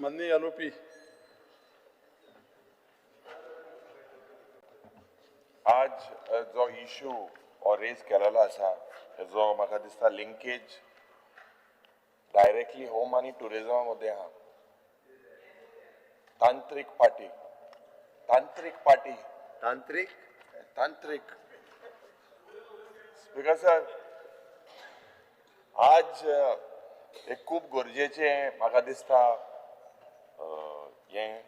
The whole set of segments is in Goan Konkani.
माननीय आरोपी. आज जो इशू और रेज केलेलो आसा हेजो म्हाका दिसता लिंकेज डायरेक्टली होम आनी टुरिजमा मदें आहा. तांत्रीक पार्टी, तांत्रीक पार्टी, तांत्रीक तांत्रीक. स्पीकर सर, आज एक खूब गरजेचें म्हाका दिसता हें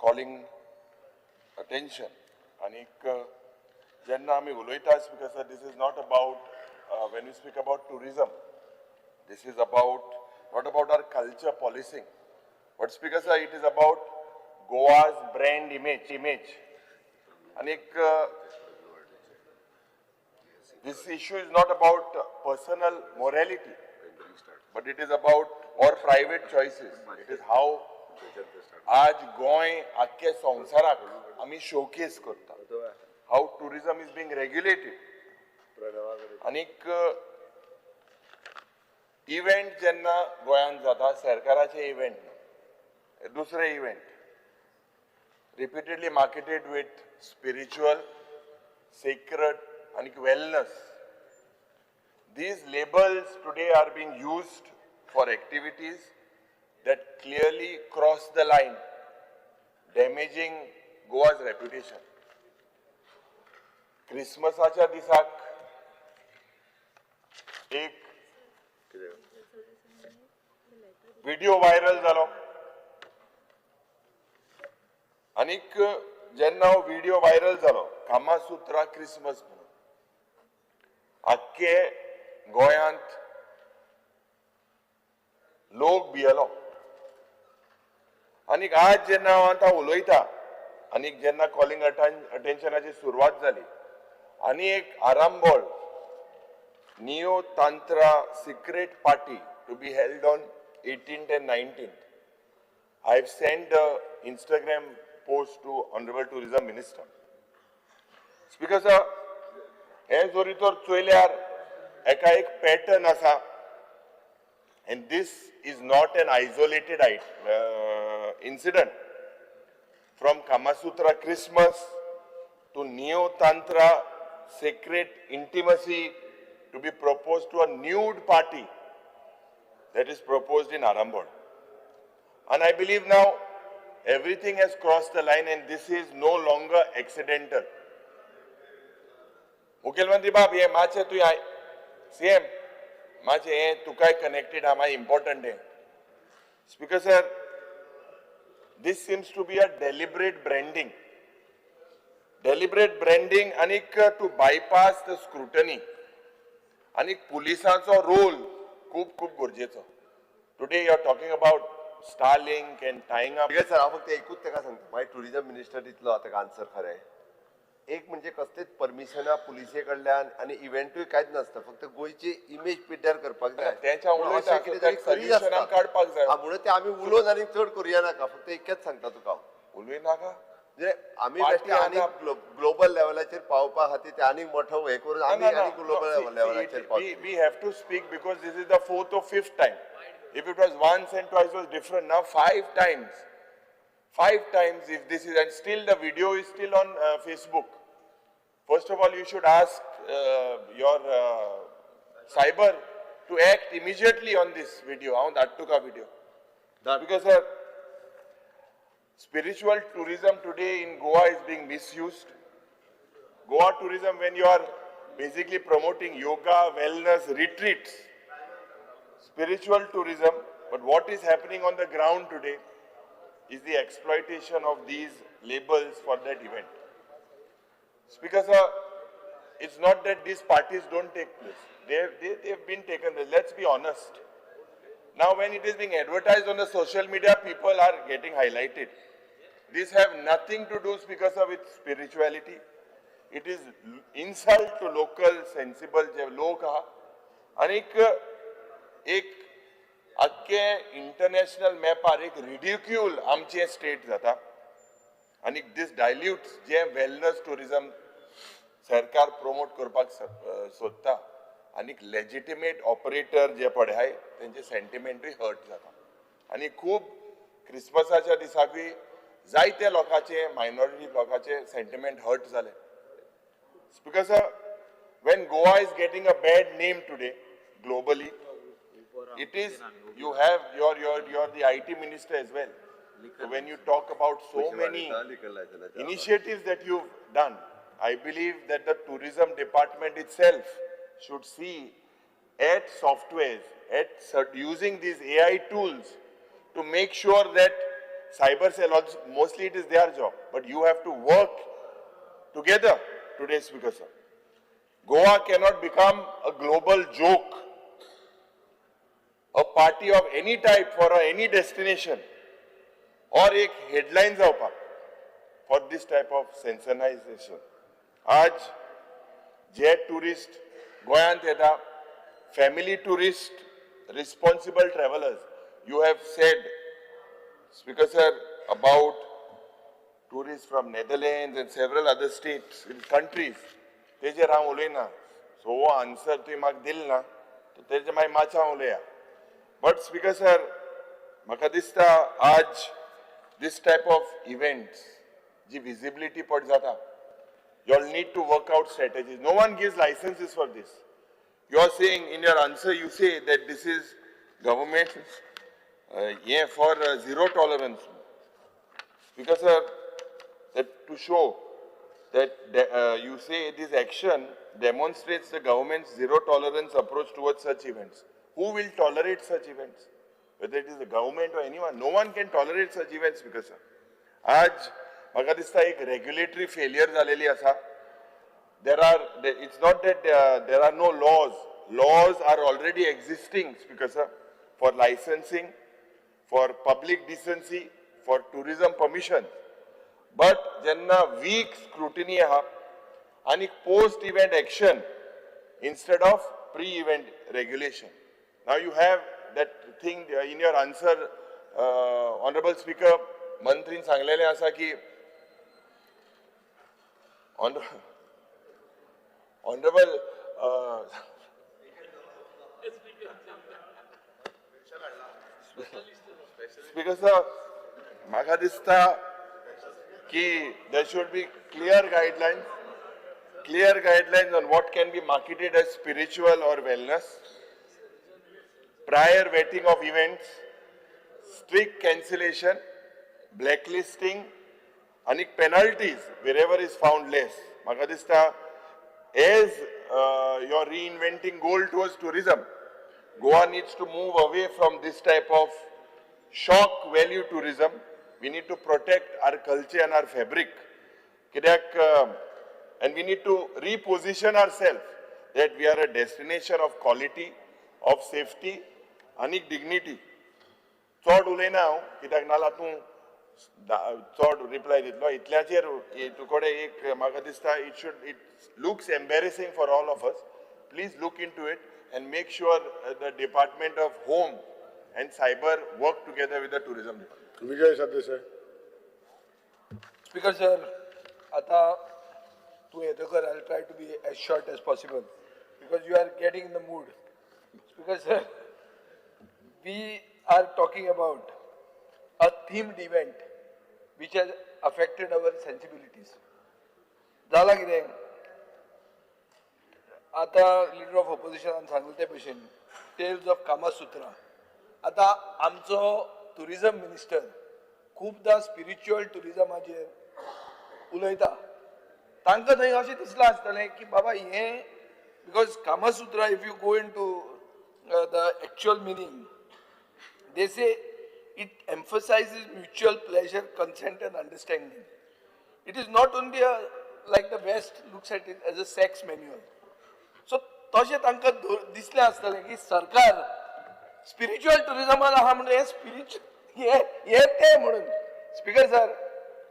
कॉलिंग अटेन्शन. आनीक जेन्ना आमी उलयता speaker sir, this is not about when you speak about tourism, this is about not about our culture policing, but speaker sir, it is about Goa's brand image. आनीक this issue is not about personal morality, but it is about or private choices. It is how आज गोंय आख्खे संवसाराक आमी शोकेस करता, how tourism is being regulated. आनीक इव्हेंट जेन्ना गोंयांत जाता, सरकाराचे इव्हेंट न्हू, दुसरे event repeatedly marketed with spiritual, sacred आनी wellness. These labels today are being used for activities that clearly cross the line, damaging Goa's reputation. क्रिसमसाच्या दिसाक एक व्हिडिओ व्हायरल जालो आनीक जेन्ना हो व्हिडिओ व्हायरल जालो कामासुत्रा क्रिसमस म्हणून आख्खे गोंयांत लोक भियेलो. आनीक आज जेन्ना हांव आतां उलयता आनीक जेन्ना कॉलिंग अटेन्शनाची सुरवात जाली आनी एक Arambol neo tantra secret party to be held on 18th and 19th. I have sent the Instagram post to Honorable Tourism Minister. Speaker sir, हे जरी तर चोयल्यार एका एक पॅटर्न आसा and this is not an isolated incident. From Kamasutra Christmas to Neo Tantra sacred intimacy to be proposed to a nude party that is proposed in Arambol. And I believe now everything has crossed the line and this is no longer accidental. मुखेलमंत्री बाब, हे मातशें तुवें सीएम मातशें हें तुकाय कनेक्टेड आहा, मातशें इम्पॉर्टंट हें. Speaker sir, this seems to be a deliberate branding. Deliberate branding आनीक टू बायपास the scrutiny. आनीक पुलिसांचो रोल खूब खूब गरजेचो. Today you are talking about Starlink and tying up. Sir, हांव फक्त एकूच ताका सांगता, मागीर टुरिजम मिनिस्टर दितलो आतां आन्सर. खरें एक म्हणजे कसलेच परमिशनां पुलिसे कडल्यान आनी इव्हेंटूय कांयच नासता, फक्त गोंयची इमेज पिड्ड्यार करपाक जाय. तेंच्या म्हणून उलयता, अशें कितें तरी ताका करीत solution आसता. काडपाक जाय. हा, म्हणून ते आमी उलोवन आनी चड करुया नाका, फक्त इतकेंच सांगता तुका हांव. उलय नाका. म्हणजे आमी पार्टी बेश्टे आनी ग्लोबल लेवलाचेर पावपा खातीर ते आनीक मोठो हे करून आमी आनी ग्लोबल लेवलाचेर पावतले. We have to speak because this is the fourth or fifth time. If it was once and twice was different. Now five times. Five times if this is, and still the video is still on Facebook. First of all, you should ask your cyber to act immediately on this video. हांव धाडटा तुका video. Because sir, spiritual tourism today in Goa is being misused. Goa tourism, when you are basically promoting yoga, wellness, retreats, spiritual tourism, but what is happening on the ground today is the exploitation of these labels for that event. Speaker sir, it's not that these parties don't take place. They've been taken. Let's be honest. Now when it is being advertised on the social media, people are getting highlighted. This have nothing to do, Speaker sir, with spirituality. It is insult to local sensible जे लोक आहा आनीक एक आख्खे इंटरनॅशनल मॅपार एक रिडिक्यूल आमचें स्टेट जाता आनी दीस डायल्यूट्स जे वेलनस टुरिजम सरकार प्रमोट करपाक सोदता आनी लेजिटिमेट ऑपरेटर जे पळय तेंचे सेंटिमेंटूय हर्ट जाता आनी खूब क्रिसमसाच्या दिसाकूय जायते लोकांचे, मायनॉरिटी लोकांचे सेंटिमेंट हर्ट जाले. Because when Goa is getting a bad name today globally, it is you have your the IT minister as well. So when you talk about so many initiatives that you've done, I believe that the tourism department itself should see at softwares, at using these AI tools to make sure that cyber cell, also, mostly it is their job, but you have to work together today, Speaker sir. Goa cannot become a global joke, a party of any type for any destination, or एक headline जावपाक for this type of sensationalization. आज जे टुरिस्ट गोंयांत येता, family tourist, responsible travellers, you have said, Speaker sir, about tourists from Netherlands and several other states in countries, तेजेर हांव उलयना. सो हो आन्सर तुवें म्हाका दिल ना, तेजेर मागीर मातशें हांव उलया. बट स्पीकर सर, म्हाका दिसता आज this type of events ji visibility पड जाता, you all need to work out strategies. No one gives licenses for this. You are saying in your answer, you say that this is government yeah, for zero tolerance. Because that to show that you say this action demonstrates the government's zero tolerance approach towards such events. Who will tolerate such events? Whether it is the government or anyone, no one can tolerate such events because sir, आज म्हाका दिसता एक रेग्युलेटरी फेलियर जालेली आसा. There are, it's not that there are no laws. Laws are already existing, Speaker sir, for licensing, for public decency, for tourism permission. But जेन्ना weak scrutiny आहा आनी post event action instead of pre-event regulation. Now you have that thing in your answer, Honorable Speaker, मंत्रीन सांगलेलें आसा की honorable Speaker sir, म्हाका दिसता की there should be clear guidelines on what can be marketed as spiritual or wellness, prior vetting of events, strict cancellation, blacklisting, आणि penalties wherever is found less. म्हाका दिसता as you're reinventing goal towards tourism, Goa needs to move away from this type of shock value tourism. We need to protect our culture and our fabric. कित्याक and we need to reposition ourselves that we are a destination of quality, of safety आणि dignity. चड उलयना हांव, कित्याक नाल्यार तूं चड रिप्लाय दितलो. इतल्याचेर तुकडे एक म्हाका दिसता it looks embarrassing for all of us. Please look into it and make sure the Department of Home and Cyber work together with the tourism department. Vijay Sardesai. Speaker sir, आता तूं येतकर I try to be as short as possible because you are getting in the mood. Speaker sir, we are talking about a themed event which has affected our sensibilities. जाला कितें, आतां लिडर ऑफ ऑपोजिशनान सांगलें ते भशेन टेल्स ऑफ कामासुत्रा. आतां आमचो टुरिजम मिनिस्टर खुबदां स्पिरिच्युअल टुरिजमाचेर उलयता. तांकां थंय अशें दिसलां आसतलें की बाबा हें, because Kamasutra, if you go into the actual meaning, they say it emphasizes mutual pleasure, consent and understanding. It is not only a, like the West looks at it as a sex manual. So तशें तांकां दिसलें आसतलें की सरकार स्पिरिच्युअल टुरिजमान आहा म्हणून हें स्पिरिच्युअल हें हें तें म्हणून. Speaker sir,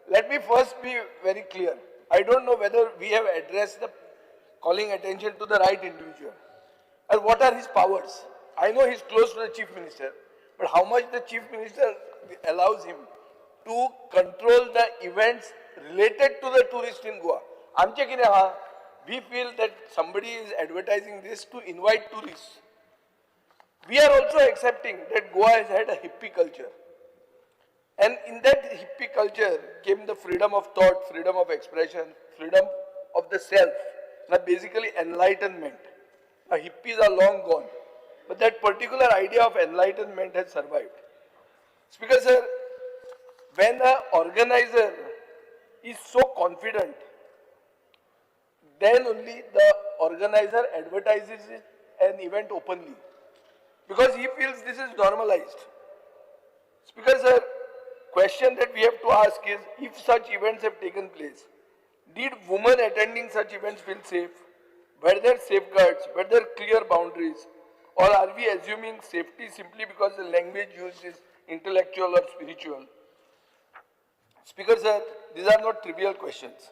let me first be very clear. I don't know whether we have address the calling attention to the right individual and what are his powers. I know he's close to the chief minister, but how much the chief minister allows him to control the events related to the tourist in Goa? आमचें कितें आहा, we feel that somebody is advertising this to invite tourists. We are also accepting that Goa has had a hippie culture. And in that hippie culture came the freedom of thought, freedom of expression, freedom of the self. Now basically enlightenment. Now hippies are long gone, but that particular idea of enlightenment has survived. Speaker sir, when an organizer is so confident, then only the organizer advertises it, an event openly, because he feels this is normalized. Speaker sir, question that we have to ask is, if such events have taken place, did women attending such events feel safe? Were there safeguards? Were there clear boundaries? Or are we assuming safety simply because the language used is intellectual or spiritual? Speaker sir, these are not trivial questions.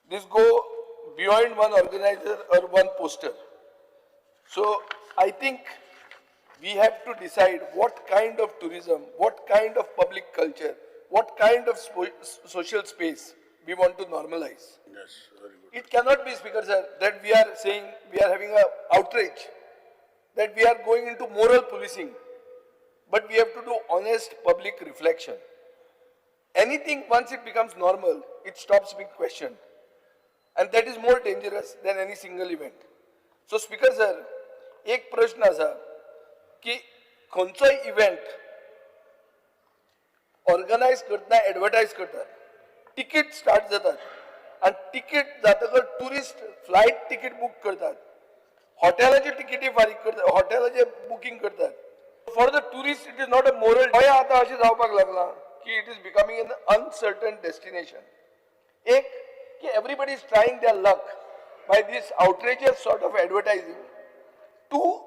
These go beyond one organizer or one poster. So I think we have to decide what kind of tourism, what kind of public culture, what kind of social space we want to normalize. Yes, very good. It cannot be, Speaker sir, that we are saying we are having an outrage, that we are going into moral policing, but we have to do honest public reflection. Anything, once it becomes normal, it stops being questioned. And that is more dangerous than any single event. So, Speaker sir, एक प्रश्न आसा की खंयचोय इव्हेंट ऑर्गनायज करतना एडवर्टायज करतात, तिकीट स्टार्ट जातात आनी तिकीट जातकर टुरिस्ट फ्लायट तिकीट बूक करतात, हॉटेलाचे तिकिटी फारीक करतात, हॉटेलाचे बुकींग करतात. For the tourist it is not a moral. गोंया आतां अशें जावपाक लागलां की it is becoming an uncertain destination. एक की everybody is trying their luck by this outrageous sort of advertising. Two,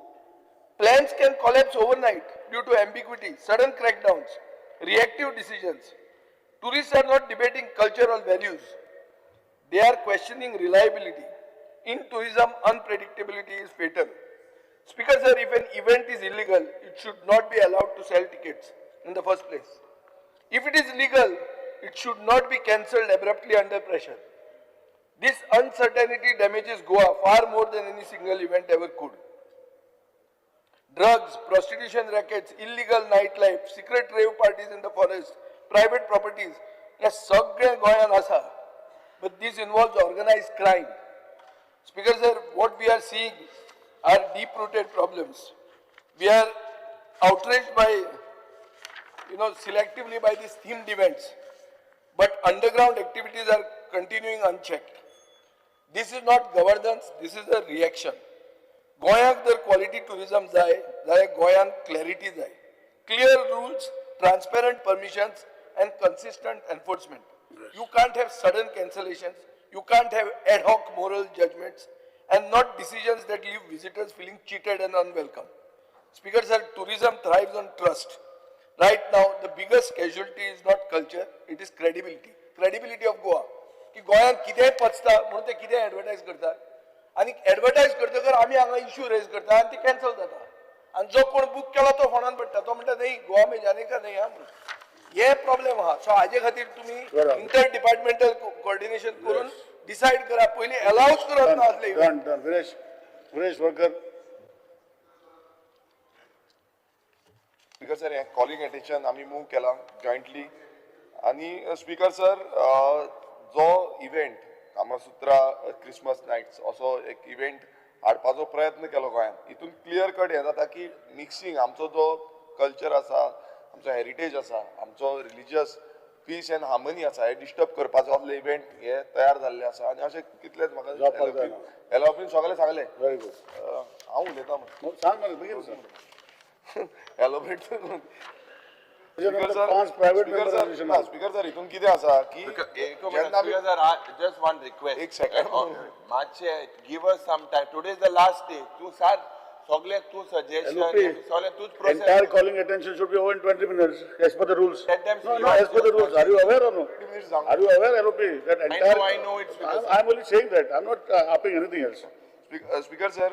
plans can collapse overnight due to ambiguity, sudden crackdowns, reactive decisions. Tourists are not debating cultural values. They are questioning reliability. In tourism, unpredictability is fatal. Speaker sir, if an event is illegal, it should not be allowed to sell tickets in the first place. If it is legal, it should not be cancelled abruptly under pressure. This uncertainty damages Goa far more than any single event ever could. Drugs, prostitution rackets, illegal nightlife, secret rave parties in the forest, private properties, हे सगळें गोंयांत आसा. But this involves organized crime. Speaker sir, what we are seeing are deep-rooted problems. We are outraged by, selectively by these themed events, but underground activities are continuing unchecked. This is not governance, this is a reaction. गोंयाक जर क्वॉलिटी टुरिझम जाय जाल्यार गोंयांत क्लॅरिटी जाय, clear rules, transparent permissions and consistent enforcement. You can't have sudden cancellations, you can't have ad hoc moral judgments and not decisions that leave visitors feeling cheated and unwelcome. Speaker sir, tourism thrives on trust. Right now, the biggest casualty is not culture, it is credibility. Credibility of Goa. की गोंयांत कितेंय पचता म्हणून ते कितेंय एडवर्टायज करतात आनी एडवर्टायज करतकर आमी हांगा इश्यू रेज करता आनी ती कॅन्सल जाता आनी जो कोण बूक केला तो फोनान पडटा, तो म्हणटा नाही गोवा में जाने का नाही हा म्हणून. हे प्रॉब्लेम आहा. सो हाजे खातीर तुमी बरोबर. इंटर डिपार्टमेंटल कोऑर्डिनेशन करून डिसायड करा, पयलीं अलावच करप ना असले event. Done, done. Viresh, Viresh Varkar. Speaker sir, हें कॉलिंग एटेन्शन आमी मूव केलां जॉयंटली. आनी स्पीकर सर, जो इव्हेंट कामासुत्रा क्रिसमस नायट्स असो एक इव्हेंट हाडपाचो प्रयत्न केलो गोंयांत, हितून क्लियर कट हें जाता की मिक्सिंग आमचो जो कल्चर आसा, आमचो हेरिटेज आसा, आमचो रिलिजियस पीस एंड हार्मनी आसा, हे डिस्टर्ब करपाचो असले इव्हेंट हे तयार जाल्ले आसा. आनी अशें कितलेच म्हाका जावपाक जायना. एलओपीन सगळें सांगलें. Very good. हांव उलयतां. सांग मरे, बेगीन सांग. एलोबरेट. त्याच्यानंतर पांच प्रायव्हेट मेंबर. स्पीकर सर, हितून कितें आसा की जेन्ना आमी Just one request. एक second. मातशें give us some time. Today is the last day. तूं सार सगळें तूं सजेशन LOP, सगळें तूंच process. Entire calling attention should be over in 20 minutes, as per the rules. Let them No, see no, as per the rules. Are you aware or no? Minutes सांग. Are you aware, LOP, that entire... I know it's because- I'm only saying that. I'm not upping anything else. Speaker sir,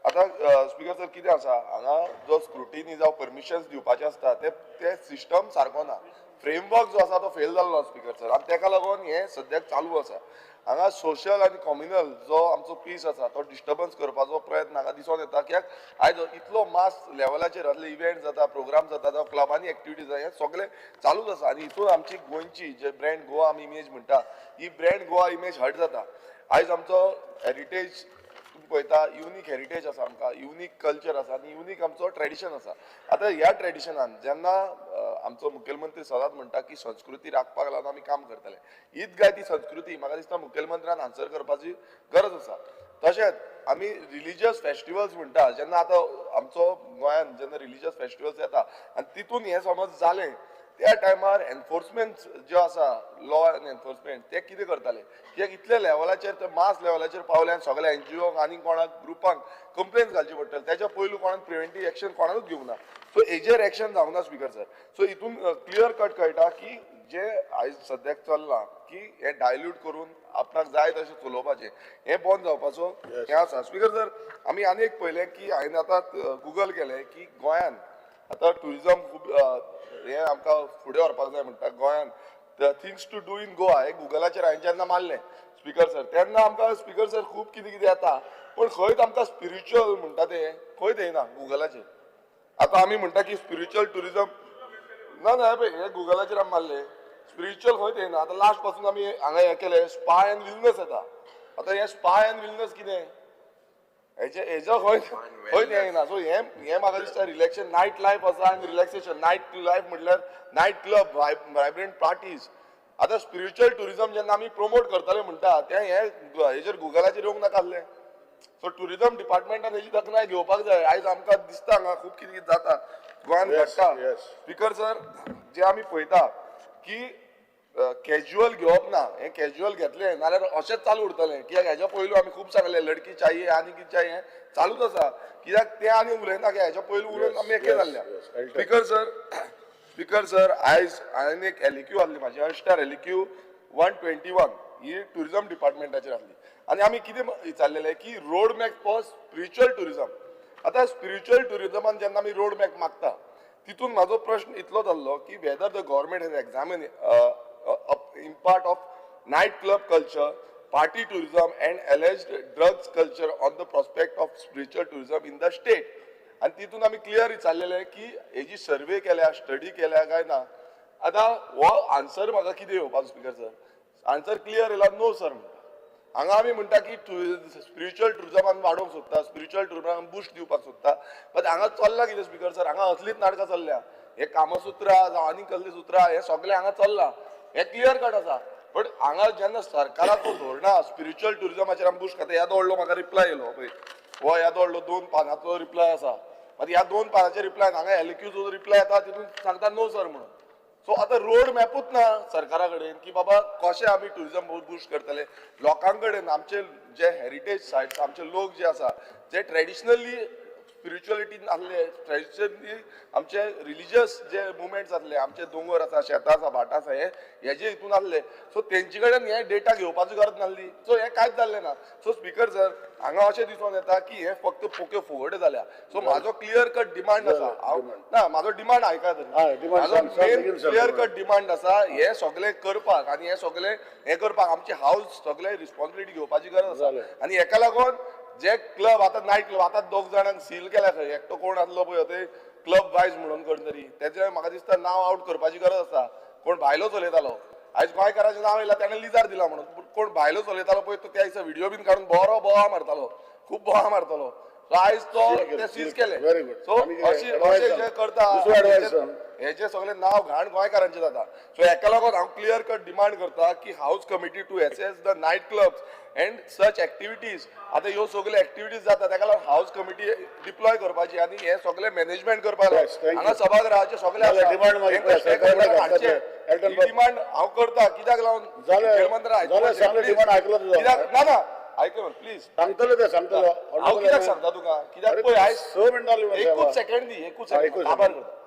आतां स्पीकर सर कितें आसा, हांगा जो स्क्रुटिनी जावं परमिशन्स दिवपाचे आसता ते ते सिस्टम सारको ना. फ्रेमवर्क जो आसा तो फेल जाल्लो स्पीकर सर आनी तेका लागून हें सद्याक चालू आसा. हांगा सोशल आनी कॉम्युनल जो आमचो पीस आसा तो डिस्टर्बन्स करपाचो प्रयत्न हांगा दिसून येता. कित्याक आयज इतलो मास लेवलाचेर असले इव्हेंट जाता, प्रोग्राम जाता, जावं क्लबांनी एक्टिविटीज जाता, हें सगळें चालूच आसा. आनी हितून आमची गोंयची जे ब्रँड गोवा आमी इमेज म्हणटा ही ब्रँड गोवा इमेज हर्ट जाता. आयज आमचो हेरिटेज तुमी पळयता, युनीक हेरिटेज आसा आमकां, युनीक कल्चर आसा आनी युनीक आमचो ट्रेडिशन आसा. आतां ह्या ट्रेडिशनान जेन्ना आमचो मुखेलमंत्री सदांच म्हणटा की संस्कृती राखपाक लागून आमी काम करतले, हीच काय ती संस्कृती म्हाका दिसता मुखेलमंत्र्यान आन्सर करपाची गरज आसा. तशेंच आमी रिलिजियस फेस्टिवल्स म्हणटा, जेन्ना आतां आमचो गोंयांत जेन्ना रिलिजियस फेस्टिवल्स येता आनी तितून हें समज जालें त्या टायमार एनफोर्समेंट जो आसा, लॉ एंड एनफोर्समेंट, ते कितें करताले कित्याक इतल्या लेवलाचेर ते मास लेवलाचेर पावले आनी सगळे एनजीओंक आनी कोणाक ग्रुपांक कंप्लेन घालची पडटली, तेच्या पयलू कोणाक प्रिवेंटीव एक्शन कोणाकूच घेवंक ना. सो हेजेर एक्शन जावंक ना स्पीकर सर. सो हितून क्लियर कट कळटा की जे आयज सद्याक चल्लां की हें डायल्यूट करून आपणाक जाय तशें चलोवपाचें हें बंद जावपाचो हें आसा. स्पीकर सर आमी आनी एक पळयलें की हांवें आतां गुगल केलें की गोंयान आतां ट्युरिजम खूब हें आमकां फुडें व्हरपाक जाय म्हणटा. गोंयान the things to do in Goa हें गुगलाचेर हांवें जेन्ना मारलें स्पीकर सर तेन्ना आमकां स्पीकर सर खूब कितें कितें येता, पूण खंयच आमकां स्पिरिच्युअल म्हणटा तें खंयच येना गुगलाचेर. आतां आमी म्हणटा की स्पिरिच्युअल ट्युरिजम ना ना पळय हें गुगलाचेर आमी मारलें स्पिरिच्युअल खंयच येना. आतां लास्ट पासून आमी हांगा हें केलें स्पा एंड वेलनस येता. आतां हें स्पा एंड वेलनस कितें हेजो खंय खंयच येना. सो हें हें म्हाका दिसता रिलॅक्सेशन नायट लायफ आसा आनी रिलॅक्सेशन नायट लायफ म्हटल्यार नायट क्लब वायब्रंट पार्टीज. आतां स्पिरिच्युअल ट्युरिजम जेन्ना आमी प्रमोट करतले म्हणटा तें हें हेजेर गुगलाचेर येवंक नाका आसलें. सो ट्युरिजम डिपार्टमेंटान हेजी दखनाय घेवपाक जाय. आयज आमकां दिसता हांगा खूब कितें कितें जाता गोंयांत घडटा. स्पीकर सर जे आमी पळयता की कॅज्युअल घेवप ना, हें कॅज्युअल घेतलें नाल्यार अशेंच चालू उरतलें. कित्याक हेज्या पयलू आमी खूब सांगलें लडकी चाहिए आनी कितें चाहिए चालूच आसा. कित्याक तें आनी उलयना की हेज्या पयलू उलोवन आमी एके जाल्ल्या. स्पीकर सर आयज हांवें एक एलक्यू आहली म्हाजी अल्स्टार एलक्यू 121 ही ट्युरिजम डिपार्टमेंटाचेर आहली आनी आमी कितें विचारलेलें की road map for spiritual tourism. आतां स्पिरिच्युअल ट्युरिजमान जेन्ना आमी रोड मॅप मागता तितून म्हाजो प्रश्न इतलो जाल्लो की whether the government has examine impact of night club culture, party tourism and alleged drugs culture on the prospect of spiritual tourism in the state. आनी तितून आमी क्लियर विचारलेलें की हेजी सर्वे केल्या, स्टडी केल्या काय ना. आतां हो आन्सर म्हाका कितें येवपाचो स्पीकर सर, आन्सर क्लियर येयला नो सर म्हणटा. हांगा आमी म्हणटा की स्पिरिच्युअल ट्युरिजम आमी वाडोवंक सोदता, स्पिरिच्युअल ट्युरिजम बुस्ट दिवपाक सोदता, बट हांगा चल्लां कितें स्पीकर सर, हांगा असलीच नाटकां चल्ल्या. हे कामसूत्रां जावं आनी कसलीं सुत्रां हें सगळें हांगा चल्लां, हें क्लियर कट आसा. बट हांगा जेन्ना सरकाराचो धोरणां स्पिरिच्युअल ट्युरिजमाचेर आमी बुस्ट खाता, येदो व्हडलो म्हाका रिप्लाय येयलो पळय, हो येदो व्हडलो 2 पानांचो रिप्लाय आसा. मागीर ह्या 2 पानांच्या रिप्लायान हांगा एलक्यूचो रिप्लाय येता तितून सांगता नो सर म्हणून. सो आतां रोड मॅपूच ना सरकारा कडेन की बाबा कशें आमी ट्युरिजम बुस्ट करतले. लोकां कडेन आमचे जे हेरिटेज सायट्स, आमचे लोक जे आसा जे ट्रेडिशनली स्पिरिच्युअलिटीन आसले, ट्रेडिशनली आमचे रिलिजियस जे मुवमेंट्स आसले, आमचे दोंगर आसा, शेतां आसा, भाटां आसा, हे हेजे हितून आसले. सो तेंचे कडेन हे डेटा घेवपाची गरज नासली. सो हें कांयच जाल्लें ना. सो स्पीकर सर हांगा अशें दिसून येता की हे फक्त पोक्यो फुगड्यो जाल्या. सो म्हाजो क्लियर कट डिमांड आसा, हांव ना म्हाजो डिमांड आयका तरी, म्हाजो मेन क्लियर कट डिमांड आसा हे सगळें करपाक आनी हे सगळें हें करपाक आमची हावज सगळें रिस्पॉन्सिबिलिटी घेवपाची गरज आसा. आनी हेका लागून जे क्लब आतां नायट क्लब आतां 2 जाणांक सील केल्या खंय, एकटो कोण आसलो पळय ते क्लब वायज म्हणून कोण तरी, तेजें म्हाका दिसता नांव आवट करपाची गरज आसा. कोण भायलो चलयतालो, आयज गोंयकाराचें नांव येयलां तेणें लिजार दिला म्हणून, कोण भायलो चलयतालो पळय तो त्या दिसा व्हिडियो बीन काडून बरो बोवा मारतालो, खूब बोवा मारतालो. सो आयज तो ते सीज केले. सो अशें अशें जे करता हेजे सगळे नांव घाण गोंयकारांचें जाता. सो हेका लागून हांव क्लियर कट डिमांड करता की house committee to assess the night clubs and such activities. आतां ह्यो सगळ्यो एक्टिविटीज जाता ताका लागून हावज कमिटी डिप्लॉय करपाची आनी हें सगळें मॅनेजमेंट करपाक जाय. हांगा सभागृहाचें सगळें आसा, डिमांड हांव करता. कित्याक लागून मुखेलमंत्र्यान कित्याक ना ना आयकय प्लीज सांगतले ते सांगतलो. हांव कित्याक सांगता तुका, कित्याक पळय आयज एकूच सेकंड दी, एकूच सेकंड काबार करता.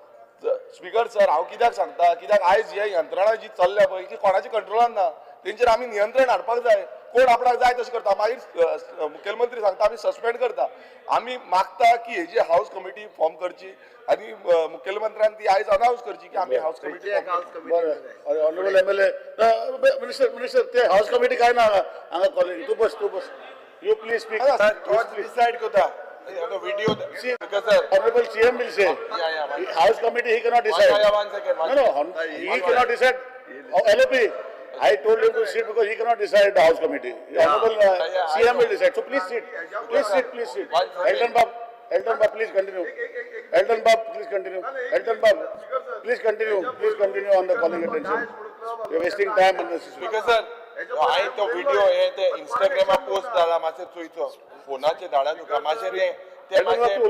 स्पीकर सर हांव कित्याक सांगता, कित्याक आयज हे यंत्रणा जी चल्ल्या पळय ती कोणाच्या कंट्रोलान ना, तेंचेर आमी नियंत्रण हाडपाक जाय. कोण आपणाक जाय तशें करता. मागीर मुखेलमंत्री सांगता आमी सस्पेंड करता. आमी मागता की हेजी हावस कमिटी फॉर्म करची आनी मुखेलमंत्र्यान ती आयज अनावन्स करची की आमी हावस कमिटी. बरें, ऑनरेबल एमएलए, मिनिस्टर, मिनिस्टर, ते हाऊस कमिटी काय ना हांगा. हांगा कॉलिंग. तूं बस, तूं बस. You please speak. Sir, तोच डिसायड करता video. Speaker sir. Honorable CM will say. Yeah. House committee, he cannot decide. Yeah, one second, one No, no, he cannot decide. Oh, LOP, I told him to sit because he cannot decide the House committee. The Honorable CM will decide. So please sit. Please sit, please sit. One second. Elton Bab, Elton Bab, please continue. Elton Bab, please continue. Elton Bab, please continue. Please continue on the calling attention. You're wasting time unnecessarily. Speaker sir, हांवें तो व्हिडिओ हे ते इंस्टाग्रामार पोस्ट जाला, मातशें चोयचो फोनाचेर धाडा तुका मातशें ते ते मातशें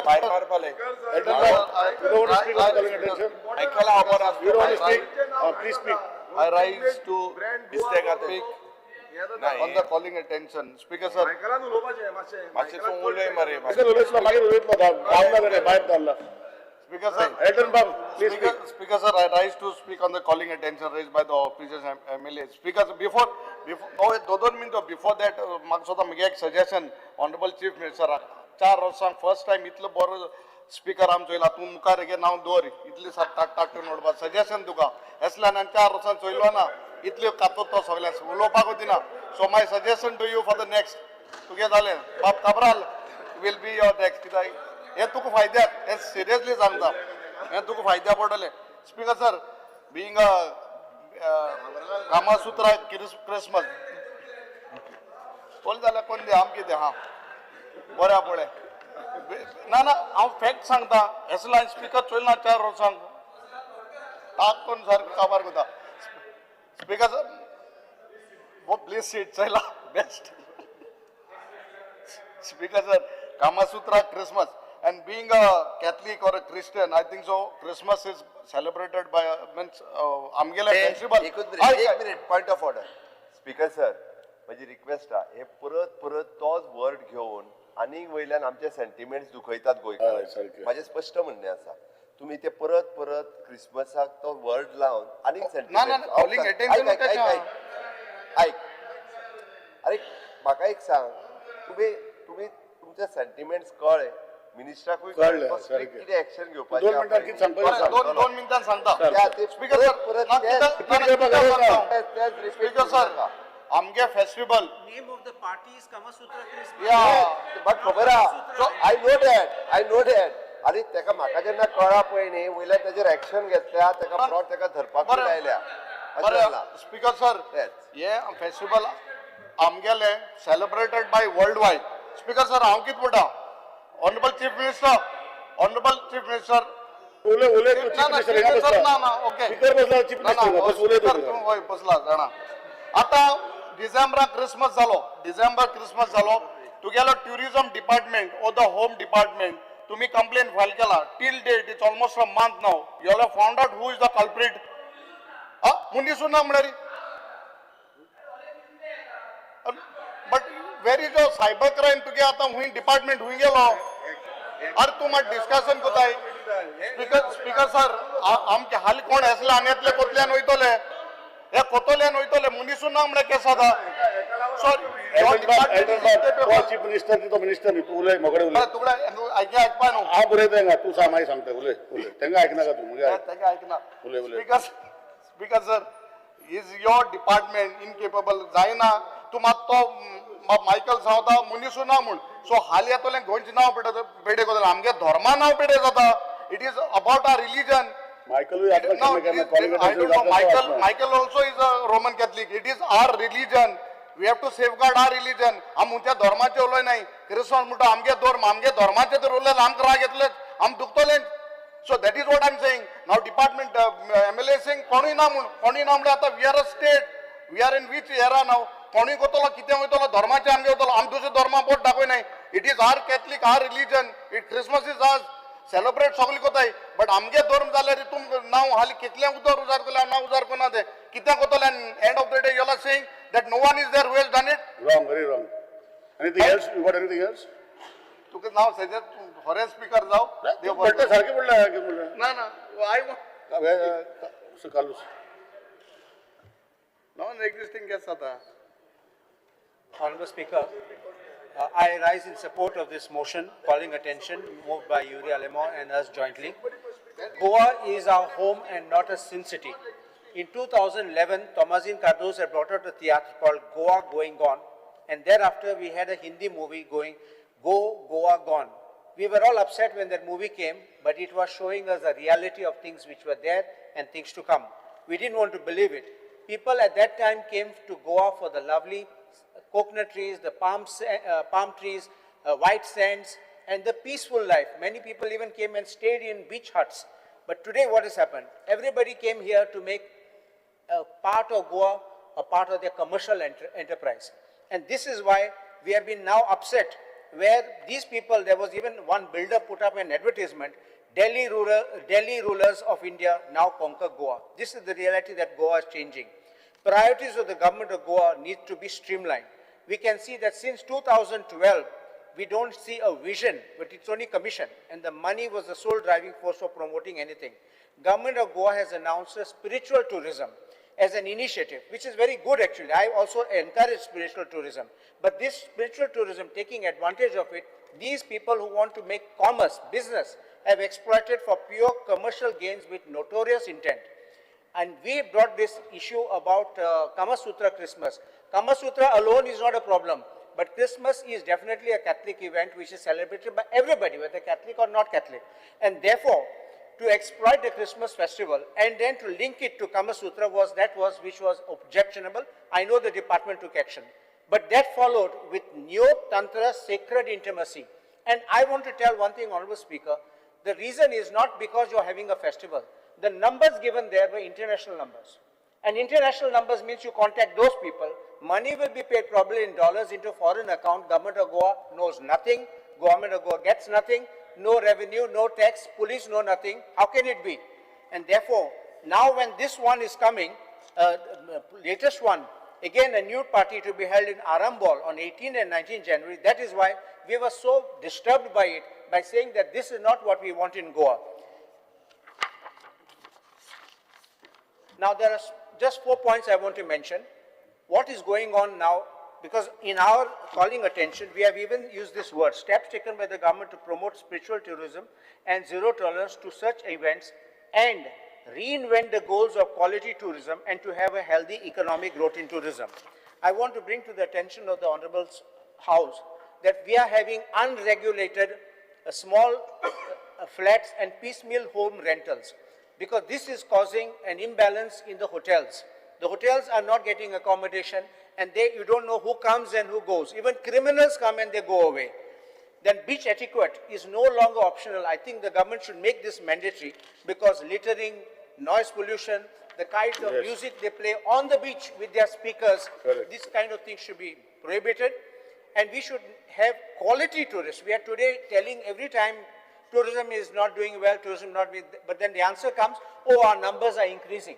भायर मारपाले. Elton Bab, you don't want to speak on the calling attention? आयकला खबर You don't want to आसता. Speak? Please speak. I rise to दिसतें का ते speak नाही. on the calling attention. Speaker sir, मायकलान उलोवपाचें मातशें. मातशें तूं उलय मरे. मागीर उलयतलो, मागीर उलयतलो. धांवला रे, भायर धाडला. Speaker sir, Elton Bab, please Speaker, speak. Speaker sir, I rise to speak on the calling attention raised by the officers and MLA. Speaker sir, before, oh, दोन दोन मिनटं before that, म्हाका स्वता म्हगे एक suggestion, Honorable Chief Minister, 4 वर्सां फर्स्ट टायम इतलो बरो स्पीकर आमचो येयला, तूं मुखार हेगे नांव दवर, इतली सात टाक टाक करून उडोवपा सजेशन तुका. एसल्यान आनी 4 वर्सां चोयलो ना, इतल्यो कातो तो सगळ्यांक उलोवपाकूच दिना. So my suggestion to you for the next, तुगे जालें, बाब Cabral will be your next. कित्याक हे तुका फायद्याक, हे सिरियसली सांगता, हे तुका फायद्या पडटलें. Speaker sir, being a Kamasutra Christmas कोण जाल्यार कोण दी, आम कितें हा बरें पळय. ना ना, हांव फॅक्ट सांगता. एसला स्पीकर चोयल ना 4 वर्सांक ताक कोण सारको काबार करता. स्पीकर सर, हो प्लीज सीट चोयला best. Speaker sir, Kamasutra Christmas, and being a Catholic or a Christian, I think so Christmas is celebrated by means आमगेले फेस्टिवल. एकूच मिनिट, एक minute, point of order. Speaker sir, म्हजी रिक्वेस्ट आहा, हे परत परत तोच वर्ड घेवन आनीक वयल्यान आमचे सेंटिमेंट्स दुखयतात हय, गोंयकार. सारकें. म्हाजें स्पश्ट म्हणणें आसा, तुमी ते परत परत क्रिसमसाक तो वर्ड लावन आनीक ना, ना, calling attention ऐक ऐक कशें? ऐक ऐक, अरे म्हाका एक सांग, तुमी तुमी तुमचे सेंटिमेंट्स कळ्ळे मिनिस्टराकूय कळ्ळे, तो strict सारकें. कितें एक्शन घेवपाचें 2 मिनटां कितें सांगपाचें सांग. दोन मिनटां सांगता. स्पीकर सर, परत ना, तेच- कित्याक- ना, ना, करपाक कित्याक गरज ना. सांगता? तेच- तेच repeat speaker sir, करूं नाका. आमगे festival. Name of the party is Kama Sutra Christmas. या बट खबर आहा, I know that, I know that. आनी तेका म्हाका जेन्ना कळ्ळा पळय न्ही, वयल्यान तेजेर एक्शन घेतल्या, तेका फ्रॉड तेका धरपाकूय बरें. लायल्या. अशें जालां. बरें स्पीकर सर, तेच. हे फेस्टिवल आमगेले celebrated by world wide. Speaker sir, हांव कितें म्हणटा, honourable chief minister, honourable chief minister, उलय, उलय तूं. ना, चीफ ना, मिनिस्टर हिंगा स्पीकर सर, बसला. ना, ना, ओके. स्पीकर बसला चीफ ना, ना, मिनिस्टर हिंगा. बस उलय स्पीकर तूं. तूं वय बसला जाणा. आतां डिसेंबराक क्रिसमस जालो, डिसेंबर क्रिसमस जालो, तुगेलो tourism department or the home department तुमी कंप्लेन फायल केला. Till date it's almost a month now, you have found out who is the culprit? मनीसूच ना म्हळ्यार. But where is your cyber crime? तुगे आतां हुंय डिपार्टमेंट हुंय गेलो? अरे तूं मात डिस्कशन कोताय. स्पीकर, स्पीकर सर, आमचे हाली कोण आसले आनी येतले कोतल्यान वयतले, हे कोतोल्यान वयतले, मनीसूच ना म्हळ्यार केस जाता. सॉरी. एल्टन बाब, एल्टन बाब, तो चीफ मिनिस्टर, तो मिनिस्टर न्ही. तूं उलय, मोगडे उलय. तुगडे आयक आयकपा न्हू. हांव बरयता हिंगा, तूं सांग, मागीर सांगता. उलय, उलय, तेंका आयकनाका तूं, मुगे आयक. ताका आयकना. उलय, उलय. Speaker, speaker sir, is your department incapable जायना? तूं मात तो मायकल सांगता मनीसूच ना म्हूण. सो हाली येतले गोंयचें नांव पेडे पेडे करतले, आमगे धर्मा नांव पेडे जाता. It is about our religion. मायकलूय No, आत्मक्षमा केन्ना calling I don't know. Michael, Michael also is a Roman Catholic. It is our religion. We have to safeguard our religion. आम उंच्या धर्माचे उलय नाही. क्रिस्तांव म्हणटा आमगे धर्म, आमगे धर्माचे तर उरले आमकां राग येतले, आम दुखतले. So that is what I am saying. Now department MLA saying कोणूय ना म्हूण, कोणूय ना म्हणल्यार आतां we are a state. We are in which era now? कोणूय कोतलो कितें वयतलो धर्माचे आमगे वयतलो, आम दुसऱ्या धर्मा बोट दाखय नाही. It is our Catholic, our religion. It Christmas is ours. Celebrate सगळी कोताय, बट आमगे धर्म जाल्यार तुम नांव हाली कितलें उदर उजार करले, नांव उजार करना ते कितें कोतले. End of the day you are saying that no one is there who has done it. Wrong, very wrong. Anything else? You got anything else? तुका नांव सजेस्ट फॉरेन स्पीकर जाव. देव बरें पडटा सारकें पडलें कितें म्हणलें? ना ना, I Carlos. Non existing case जाता. Honorable Speaker, I rise in support of this motion calling attention moved by Yuri Alemao and us jointly. Goa is our home and not a sin city. In 2011, Tomasin Cardoz had brought out a theatre called Goa Going Gone, and thereafter we had a Hindi movie going, Go Goa Gone. We were all upset when that movie came, but it was showing us the reality of things which were there and things to come. We didn't want to believe it. People at that time came to Goa for the lovely coconut trees, the palm trees, white sands, and the peaceful life. Many people even came and stayed in beach huts. But today what has happened? Everybody came here to make a part of Goa a part of their commercial enterprise. And this is why we have been now upset, where these people, there was even one builder put up an advertisement, Delhi rulers of India now conquer Goa. This is the reality that Goa is changing. Priorities of the government of Goa need to be streamlined. We can see that since 2012, we don't see a vision, but it's only commission, and the money was the sole driving force for promoting anything. Government of Goa has announced a spiritual tourism as an initiative, which is very good actually. I also encourage spiritual tourism. But this spiritual tourism, taking advantage of it, these people who want to make commerce, business, have exploited for pure commercial gains with notorious intent. And we brought this issue about Kama Sutra Christmas. Kama Sutra alone is not a problem, but Christmas is definitely a Catholic event which is celebrated by everybody, whether Catholic or not Catholic. And therefore, to exploit the Christmas festival and then to link it to Kama Sutra which was objectionable. I know the department took action. But that followed with Neo-Tantra sacred intimacy. And I want to tell one thing, Honorable Speaker, the reason is not because you're having a festival. The numbers given there were international numbers. And international numbers means you contact those people. Money will be paid probably in dollars into foreign account. Government of Goa knows nothing. Government of Goa gets nothing. No revenue, no tax, police know nothing. How can it be? And therefore, now when this one is coming, latest one, again a new party to be held in Arambol on 18 and 19 January. That is why we were so disturbed by it, by saying that this is not what we want in Goa. Now there are just 4 points I want to mention. What is going on now, because in our calling attention, we have even used this word, steps taken by the government to promote spiritual tourism and zero tolerance to such events and reinvent the goals of quality tourism and to have a healthy economic growth in tourism. I want to bring to the attention of the Honorable House that we are having unregulated small flats and piecemeal home rentals, because this is causing an imbalance in the hotels. The hotels are not getting accommodation, and you don't know who comes and who goes. Even criminals come and they go away. Then beach etiquette is no longer optional. I think the government should make this mandatory, because littering, noise pollution, the kind of music they play on the beach with their speakers, this kind of thing should be prohibited. And we should have quality tourists. We are today telling every time tourism is not doing well, tourism not doing, but then the answer comes, oh, our numbers are increasing.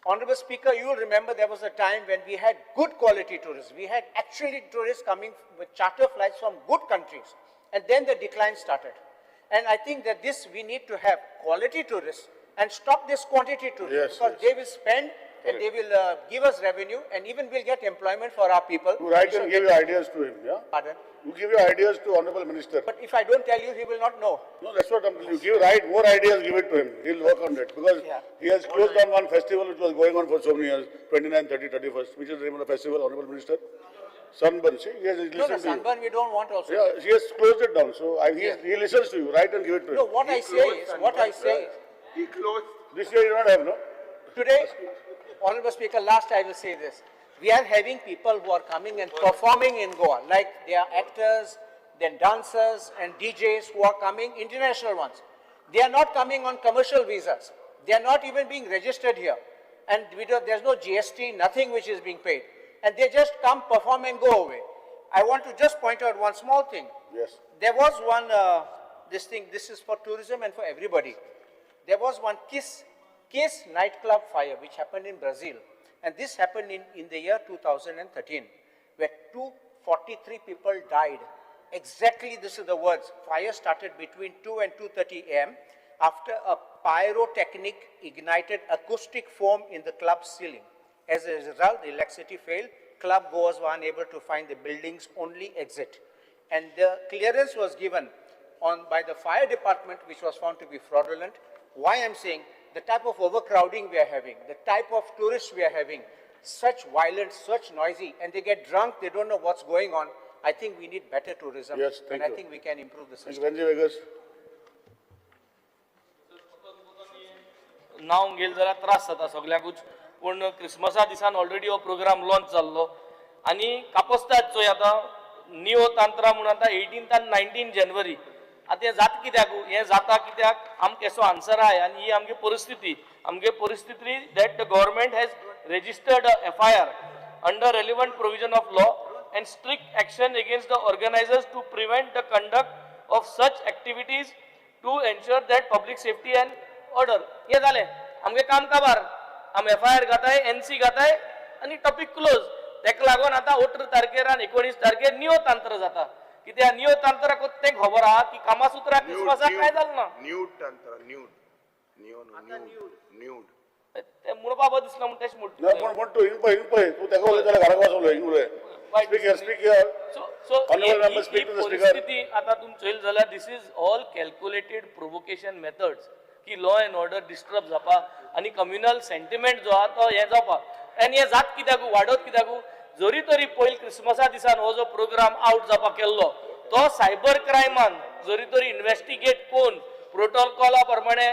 Honorable Speaker, you will remember there was a time when we had good quality tourists. We had actually tourists coming with charter flights from good countries. And then the decline started. And I think that this, we need to have quality tourists and stop this quantity tourists, because they will spend and they will give us revenue, and even we'll get employment for our people. You write and give your ideas to him, yeah? Pardon? You give your ideas to Honorable Minister. But if I don't tell you, he will not know. No, that's what I'm telling you. Give right more ideas, give it to him. He'll work on that. Because he has closed down one festival which was going on for so many years, 29, 30, 31st, which is the name of the festival, Honorable Minister. Sunburn, see, he has listened to you. Sunburn we don't want also. Yeah, he has closed it down. So he listens to you, write and give it to him. No, what I say is, He closed. This year you don't have, no? Today, Honorable Speaker, last I will say this. We are having people who are coming and performing in Goa, like they are actors, then dancers and DJs who are coming, international ones. They are not coming on commercial visas. They are not even being registered here. And there's no GST, nothing which is being paid. And they just come, perform and go away. I want to just point out one small thing. Yes. There was one, this is for tourism and for everybody. There was one Kiss nightclub fire which happened in Brazil. And this happened in the year 2013, where 243 people died. Exactly, this is the words. Fire started between 2 and 2:30 a.m. after a pyrotechnic ignited acoustic foam in the club ceiling. As a result, the electricity failed. Club goers were unable to find the building's only exit. And the clearance was given by the fire department, which was found to be fraudulent. Why I'm saying the type of overcrowding we are having, the type of tourists we are having, such violent, such noisy, and they get drunk, they don't know what's going on. I think we need better tourism. Yes, thank and I you. think we can improve the system. Mr. Venzy Vegas. नांव घेयल जाल्यार त्रास जाता सगळ्याकूच, पूण क्रिसमसा दिसान ऑलरेडी हो प्रोग्राम लॉन्च जाल्लो आनी कापोस्ताद चोय आतां नियो तांत्रा म्हूण आतां 18 आनी 19 जानेवारी आतां हें जाता कित्याक, हें जाता कित्याक आमकां हेचो आन्सर आहाय आनी ही आमगे परिस्थिती, आमगे परिस्थिती that the government has registered FIR under relevant provision of law and strict action against the organisers to prevent the conduct of such activities to ensure that public safety and order. हें जालें आमगे काम काबार, आम एफ I R घाताय, एन सी घाताय आनी टॉपीक क्लोज. तेका लागून आतां 18 तारखेर आनी 19 तारखेर नियो तांत्र जाता. कित्याक नियो तांत्राक तें खबर आहा की कामासुत्रा क्रिसमसाक कांय जालें ना. न्यूड तंत्र, न्यूड, नियो न्यूड, न्यूड. तें म्हणपा बरें दिसना म्हूण तेश ना, पूण म्हणटा. पण तूं हिंग पळय, हिंग पळय, तूं तेका उलयता जाल्यार घराक वचोन उलय, हिंग उलय. Speak here, speak here. So Honorable member, speak to the speaker. परिस्थिती आता तुम चोयल जाल्यार this is all calculated provocation methods की लॉ एंड ऑर्डर डिस्टर्ब जावपा आनी कम्युनल सेंटिमेंट जो आहा तो हें जावपा. आनी हें जात कित्याक, वाडत कित्याक, जरी तरी पयलीं क्रिसमसा दिसान हो जो प्रोग्राम आवट जावपाक केल्लो तो सायबर क्रायमान जरी तरी इन्वेस्टिगेट कोन्न प्रोटोकॉला प्रमाणे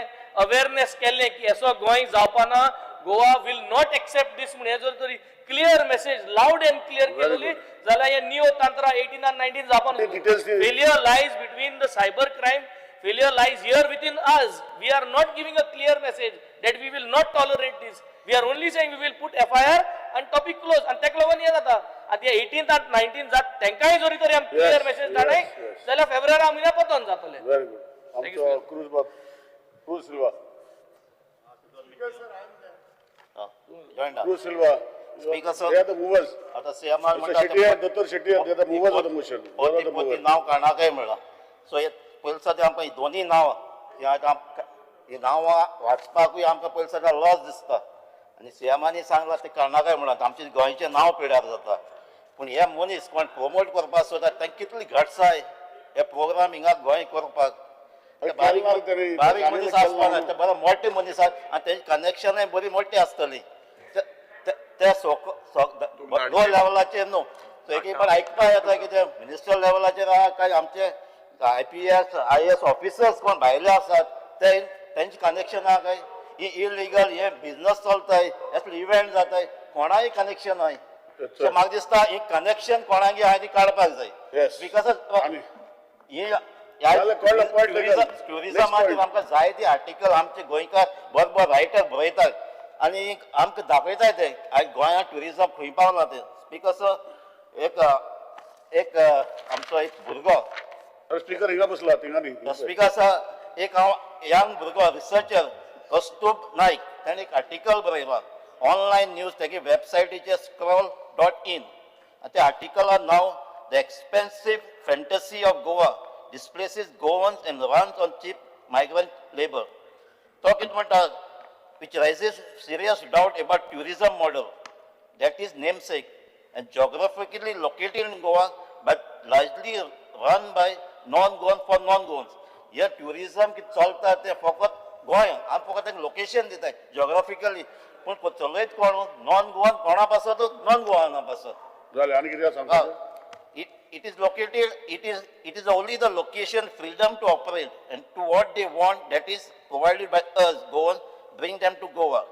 अवेरनेस केल्लें की असो गोंय जावपा ना, Goa will not accept this म्हूण हें जर तरी clear message loud and clear केलोली जाल्यार हे नियो तांत्रा 18 आनी 19 जावपा. ते details the. Failure lies between the cyber crime, failure lies here within us. We are not giving a clear message that we will not tolerate this. We are only saying we will put FIR and topic close. आनी तेका लागून हें जाता आतां हे 18 आनी 19 जात तेंकांय जरी तरी आमी क्लियर मेसेज धाडय जाल्यार फेब्रुवारी म्हयन्या पतोन जातलें. Very good. Thank you, आमचो sir. क्रूज बाब, cruise Silva, Join cruise Silva. Speaker, sir. They are the movers. आता सीएमान Mr. Shetty and Dr. Shetty, they are the movers of the motion. They are the पोती movers. नांव कारणाकय मेळ्ळां. सो हे पयलीं सद्या आमकां ही दोनी नांवां ही आतां आमकां ही नांवां वाचपाकूय आमकां पयलीं सद्या लॉस दिसता आनी सीएमानी सांगलां तें कारणाकय मेळ्ळां आमचें गोंयचें नांव पिड्यार जाता. पूण हे मनीस कोण प्रमोट करपाक सोदता तांकां कितली घट्स आहाय हे प्रोग्राम हिंगा गोंय करपाक. ते अरे केन्ना तरी- बारीक मनीस आसपा ना, ते बरे मोठे मनीस आहात आनी तेंची कनेक्शनाय बरी मोठी आसतली. ते लो लेवलाचेर न्हू, सो एक एक आयकपाक येता की ते मिनिस्टर लेवलाचेर आहा काय आमचे IPS IAS officers कोण भायले आसात ते तेंचे कनेक्शन आहा काय ही इलिगल हे बिझनस चलताय असले इव्हेंट जाताय कोणाय कनेक्शन आहाय. सो म्हाका दिसता ही कनेक्शन कोणागे आहा ती काडपाक जाय. Yes. Because आनी ही जालें, कळ्ळें, point taken. टुरिजमाचेर Next point. आमकां जायते आर्टिकल आमचे गोंयकार बरे बरे रायटर बरयतात आनी आमकां दाखयतात ते आयज गोंयांत टुरिजम खंय पावलां तें. Because एक एक आमचो एक भुरगो अरे स्पीकर हिंगा बसला, थिंगा न्ही. स्पीकर सर, एक हांव यंग भुरगो रिसर्चर कस्तूब नायक ताणें एक आर्टिकल बरयलां ऑनलायन न्यूज तेगे वेबसायटीचेर scroll.in आनी त्या आर्टिकला नांव the expensive fantasy of Goa displaces Goans and runs on cheap migrant labour. तो कितें म्हणटा, which raises serious doubt about tourism model that is namesake and geographically located in Goa but largely run by non-Goan for non-Goans. हे टुरिझम कितें चलता तें फकत गोंय आमी फकत एक लोकेशन दिताय जियोग्राफिकली, पूण चलयत कोण नॉन गोवन कोणा पासत, नॉन गोवाना पासत. जालें, आनी कितें सांगता? It is located, it is only the location freedom to operate and to what they want that is provided by us, Goans, bring them to Goa.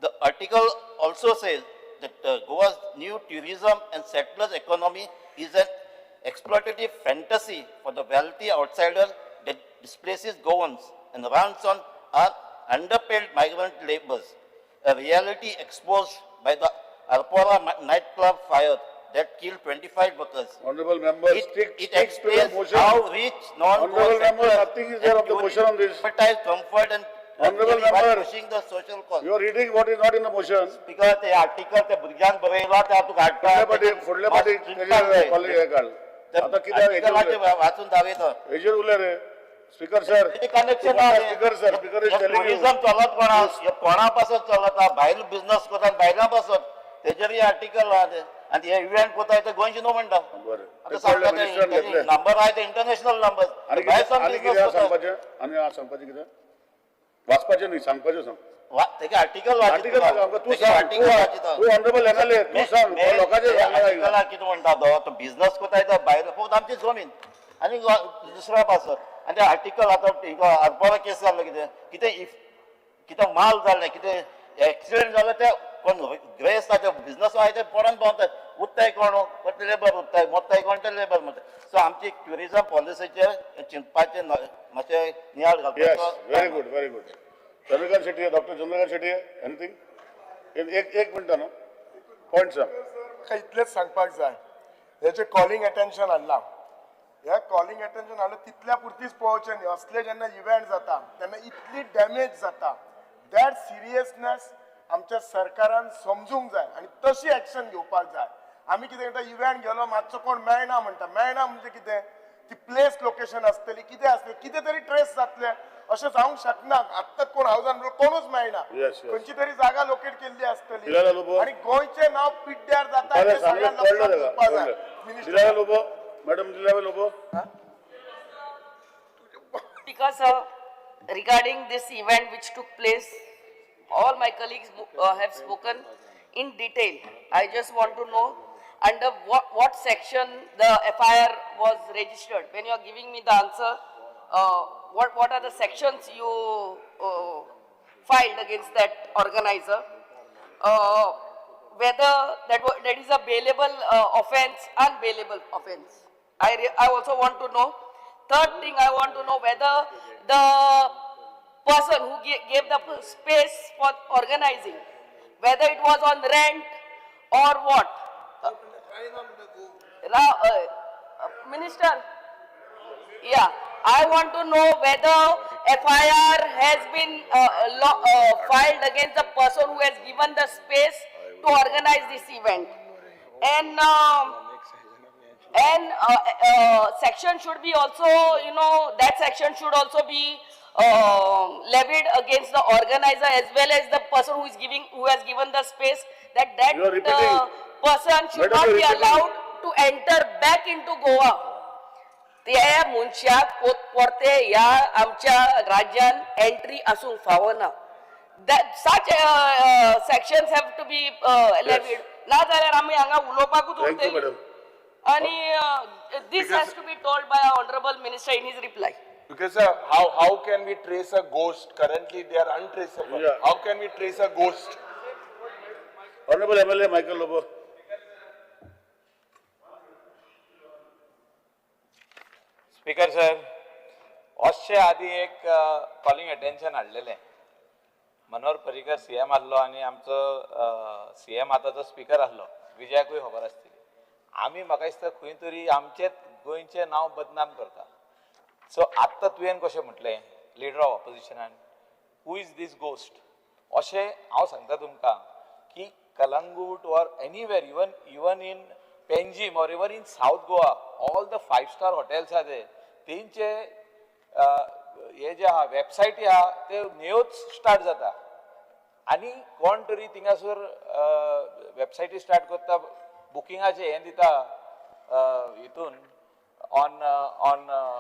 The article also says that Goa's new tourism and settlers economy is an exploitative fantasy for the wealthy outsider that displaces Goans and runs on our underpaid migrant laborers, a reality exposed by the Arpora nightclub fire that killed 25 workers. Honorable member, It, stick, it stick to the explains motion. how rich non-Goan Honorable member, settlers nothing is there and of the motion on this. advertise comfort and Honorable luxury while member, pushing the social cause. You are reading what is not in the motion. Because ते आर्टिकल ते भुरग्यांक बरयलां ते हांव तुका हाडटा. फुडल्या पाटी, फुडल्या पाटी तेजेर कॉलेज हे काड. आतां कितें हेजेर आर्टिकलाचे उलय. वाचून दाखयता. हेजेर उलय रे. Speaker sir. तेजें कनेक्शन आहा. Speaker sir, speaker is telling you. Tourism चलत कोणा, हे कोणा पासत चलता, भायल बिझनस करतात भायल्या पासत, तेजेर हे आर्टिकल आहा ते. आनी हे इव्हेंट कोताय ते गोंयचे न्हू म्हणटा. बरें. आतां ते कळ्ळें, सांगता मिनिस्टरान ते घेतलें. नंबर आहाय ते इंटरनॅशनल नंबर. आनी भायर कितें सावन आनी बिझनस कितें कोता. सांगपाचें? आनी आहा सांगपाचें कितें? वाचपाचें न्ही, सांगपाचें सांग. तेगे आर्टिकल आर्टिकल नाका आमकां, तूं सांग. तूं ऑनरेबल एमएलए, तूं सांग लोकांचें सांगणार. आर्टिकलाक कितें म्हणटा तो बिझनस कोताय तो भायर फक्त आमची जमीन आनी दुसऱ्या पासत. आनी ते आर्टिकल आतां हिंगा आरपोरा केस जाल्लो, कितें कितें if कितें माल जालें, कितें एक्सिडेंट जालो, ते कोण ग्रेस्त आहा, ते बिझनस आहाय ते पडोन भोंवतात. उत्ताय कोण ते लेबर उत्ताय, मोत्ताय कोण ते लेबर मोत्ताय. सो आमची ट्युरिजम पॉलिसीचेर चिंतपाचें मातशें नियाळ Yes, घालपाचो. Very good, very good. Chandrakant Shetty, doctor Chandrakant Shetty, anything? एक एक मिनिट न्हू, पॉयंट सांग. म्हाका इतलेंच सांगपाक जाय, हे जे कॉलिंग एटेन्शन हाडलां, हे कॉलिंग एटेन्शन हाडलां तितल्या पुरतीच पळोवचें न्ही. असले जेन्ना इव्हेंट जाता तेन्ना इतली डॅमेज जाता, that seriousness आमच्या सरकारान समजूंक जाय आनी तशी एक्शन घेवपाक जाय. आमी कितें करता, इव्हेंट गेलो मातसो कोण मेळना म्हणटा, मेळना म्हणजे कितें, ती प्लेस लोकेशन आसतली, कितें आसतलें, कितें तरी ट्रेस जातलें, अशें जावंक शकना. आत्ताच कोण हावजान कोणूच मेळना, Yes, yes. खंयची तरी जागा लोकेट केल्ली आसतली दिलाला लोबो. आनी गोंयचें नांव पिड्ड्यार जाता बरें हें सांगलें, सगळ्यांक कळ्ळें लक्षांत ताका, दवरपाक जाय. कळ्ळें. Minister Delilah Lobo, madam Delilah Lobo. Speaker sir, regarding this event which took place, all my colleagues have spoken in detail. I just want to know under what section the FIR was registered. When you are giving me the answer, what are the sections you filed against that organizer? Whether that is a bailable offense, unbailable offense. I also want to know. Third thing I want to know, whether the person who gave the space for organizing, whether it was on rent or what. Minister, yeah, I want to know whether FIR has been filed against the person who has given the space to organize this event. And section should be also, you know, that section should also be levied against the organizer as well as the person who is giving, who has given the space, that You are repeating. person should Madam, not you are be repeating. allowed to enter back into Goa. त्या मनशाक परते ह्या आमच्या राज्यान एंट्री आसूंक फावना. That such sections have to be levied. ना जाल्यार आमी हांगा उलोवपाकूच Thank you, उरतली. madam. आणि this has to be told by our honorable minister in his reply. Because sir, how can we trace a ghost? Currently they are untraceable. Yeah. How can we trace a ghost? Honorable MLA Michael Lobo. Speaker sir, वचचे आदी एक कॉलिंग अटेन्शन हाडलेलें. मनोहर पर्रीकर सीएम आहलो आनी आमचो सीएम आतांचो स्पिकर आहलो, विजयाकूय खबर आसतली. आमी म्हाका दिसता खंय तरी आमचेच गोंयचें नांव बदनाम करता. सो आत्तां तुवें कशें म्हटलें लिडर ऑफ ऑपोजिशनान, who is these ghost, अशें हांव सांगता तुमकां की Calangute or anywhere, even in Panjim or even in South Goa, all the 5-star hotels आहा ते तेंचे हे जे आहा वेबसायटी आहा ते न्यूच स्टार्ट जाता आनी कोण तरी थिंगासर वेबसायटी स्टार्ट करता, बुकिंगाचें हें दिता हितून on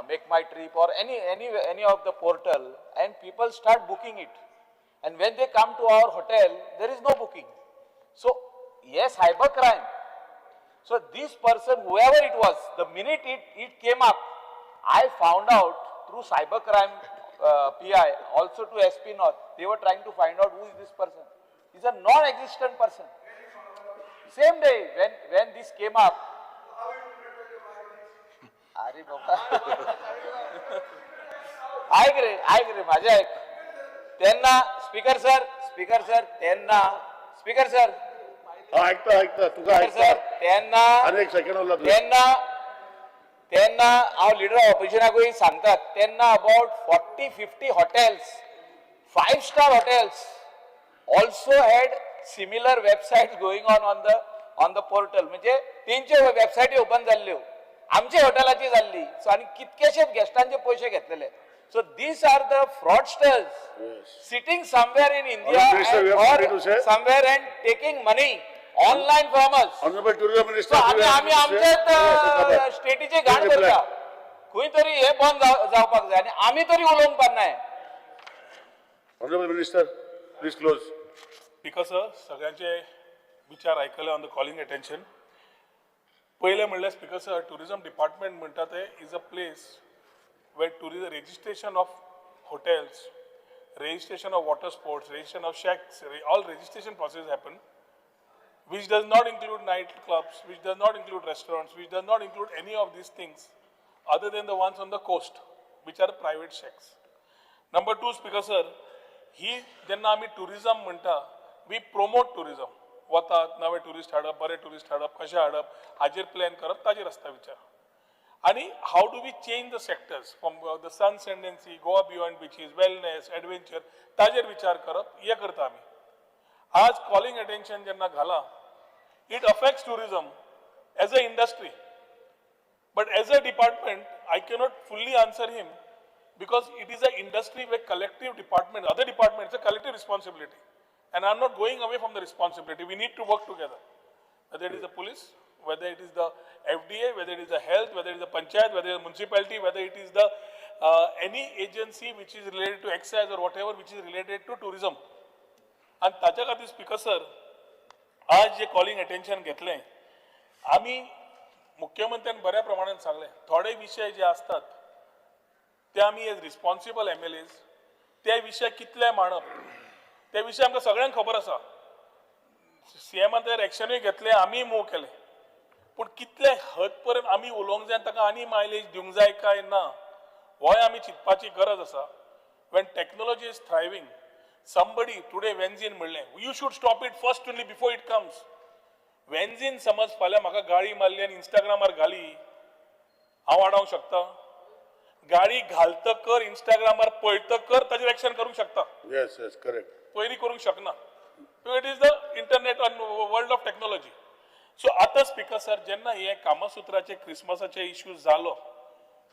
Make My Trip or any of the portal, and people start booking it, and when they come to our hotel there is no booking. So hey cyber crime. So this person, whoever it was, the minute it came up, I found out through cyber crime PI, also to SP North, they were trying to find out who is this person. He's a non-existent person. Same day when this came up, अरे बाबा, ऐक रे, ऐक रे, माझे ऐक. तेन्ना स्पीकर सर, स्पीकर सर, तेन्ना स्पीकर सर, हा, ऐकता ऐकता तुका स्पीकर ऐकता. सर, तेन्ना आनी एक सेकंड उरला तुझं. तेन्ना तेन्ना हांव लिडर ऑफ ऑपोजिशनाकूय सांगता, तेन्ना about 40-50 hotels, 5-star hotels also had similar website going on the portal. म्हणजे तेंच्यो वेबसायटी ओपन जाल्ल्यो, आमच्या हॉटेलाची जाल्ली. सो आनी कितकेशेच गेस्टांचे पयशे घेतलेले. So these are the fraudsters sitting somewhere in India Honorable Minister, you have something to say? Somewhere and taking money Online from us. Honourable tourism minister. आमी आमी आमचेच स्टेटीचे घाण करता. खंय तरी हे बंद जावपाक जाय आनी आमी तरी उलोवंक पारनाय. Honourable minister, please close. Speaker sir, सगळ्यांचे विचार आयकले ऑन the calling attention. पयलें म्हणल्यार स्पीकर सर, टुरिजम डिपार्टमेंट म्हणटा ते is a place where tourism registration of hotels, registration of water sports, registration of shacks, all registration process happen, which does not include night clubs, which does not include restaurants, which does not include any of these things other than the ones on the coast, which are private shacks. Number two, Speaker sir, ही जेन्ना आमी टुरिजम म्हणटा, we promote tourism. वतात नवे टुरिस्ट हाडप, बरे टुरिस्ट हाडप, कशें हाडप हाजेर प्लॅन करप, ताजेर आसता विचार. आनी how do we change the sectors from the sun sand and sea, Goa beyond beaches, wellness, adventure, ताजेर विचार करप हें करता आमी. आज कॉलिंग अटेन्शन जेन्ना घाला, it affects tourism as a industry, but as a department I cannot fully answer him because it is a industry where collective department, other department, it's a collective responsibility and I am not going away from the responsibility. We need to work together, whether it is the police, whether it is the FDA, whether it is the health, whether it is the panchayat, whether it is the municipality, whether it is the any agency which is related to excise or whatever which is related to tourism. आनी ताच्या खातीर स्पीकर सर, आज जे कॉलिंग अटेन्शन घेतलें, आमी मुख्यमंत्र्यान बऱ्या प्रमाणान सांगलें, थोडे विशय जे आसतात ते आमी एज रिस्पॉन्सिबल MLAs ते विशय कितले मांडप, ते विशय आमकां सगळ्यांक खबर आसा. सीएमान तर एक्शनूय घेतलें, आमीय मूव केलें, पूण कितले हद पर्यंत आमी उलोवंक जाय आनी ताका आनी मायलेज दिवंक जाय काय ना, होय आमी चिंतपाची गरज आसा. When technology is thriving, somebody today Venzin म्हणलें, you should stop it first only before it comes. Venzin समज फाल्यां म्हाका गाळी मारली आनी इंस्टाग्रामार घाली, हांव आडावंक शकता? गाळी घालतकर इंस्टाग्रामार पळयतकर ताजेर एक्शन करूंक शकता. Yes yes, correct. पयलीं करूंक शकना. It is the internet and world of technology. So आतां स्पीकर सर, जेन्ना हे कामसूत्राचे क्रिसमसाचे इश्यू जालो,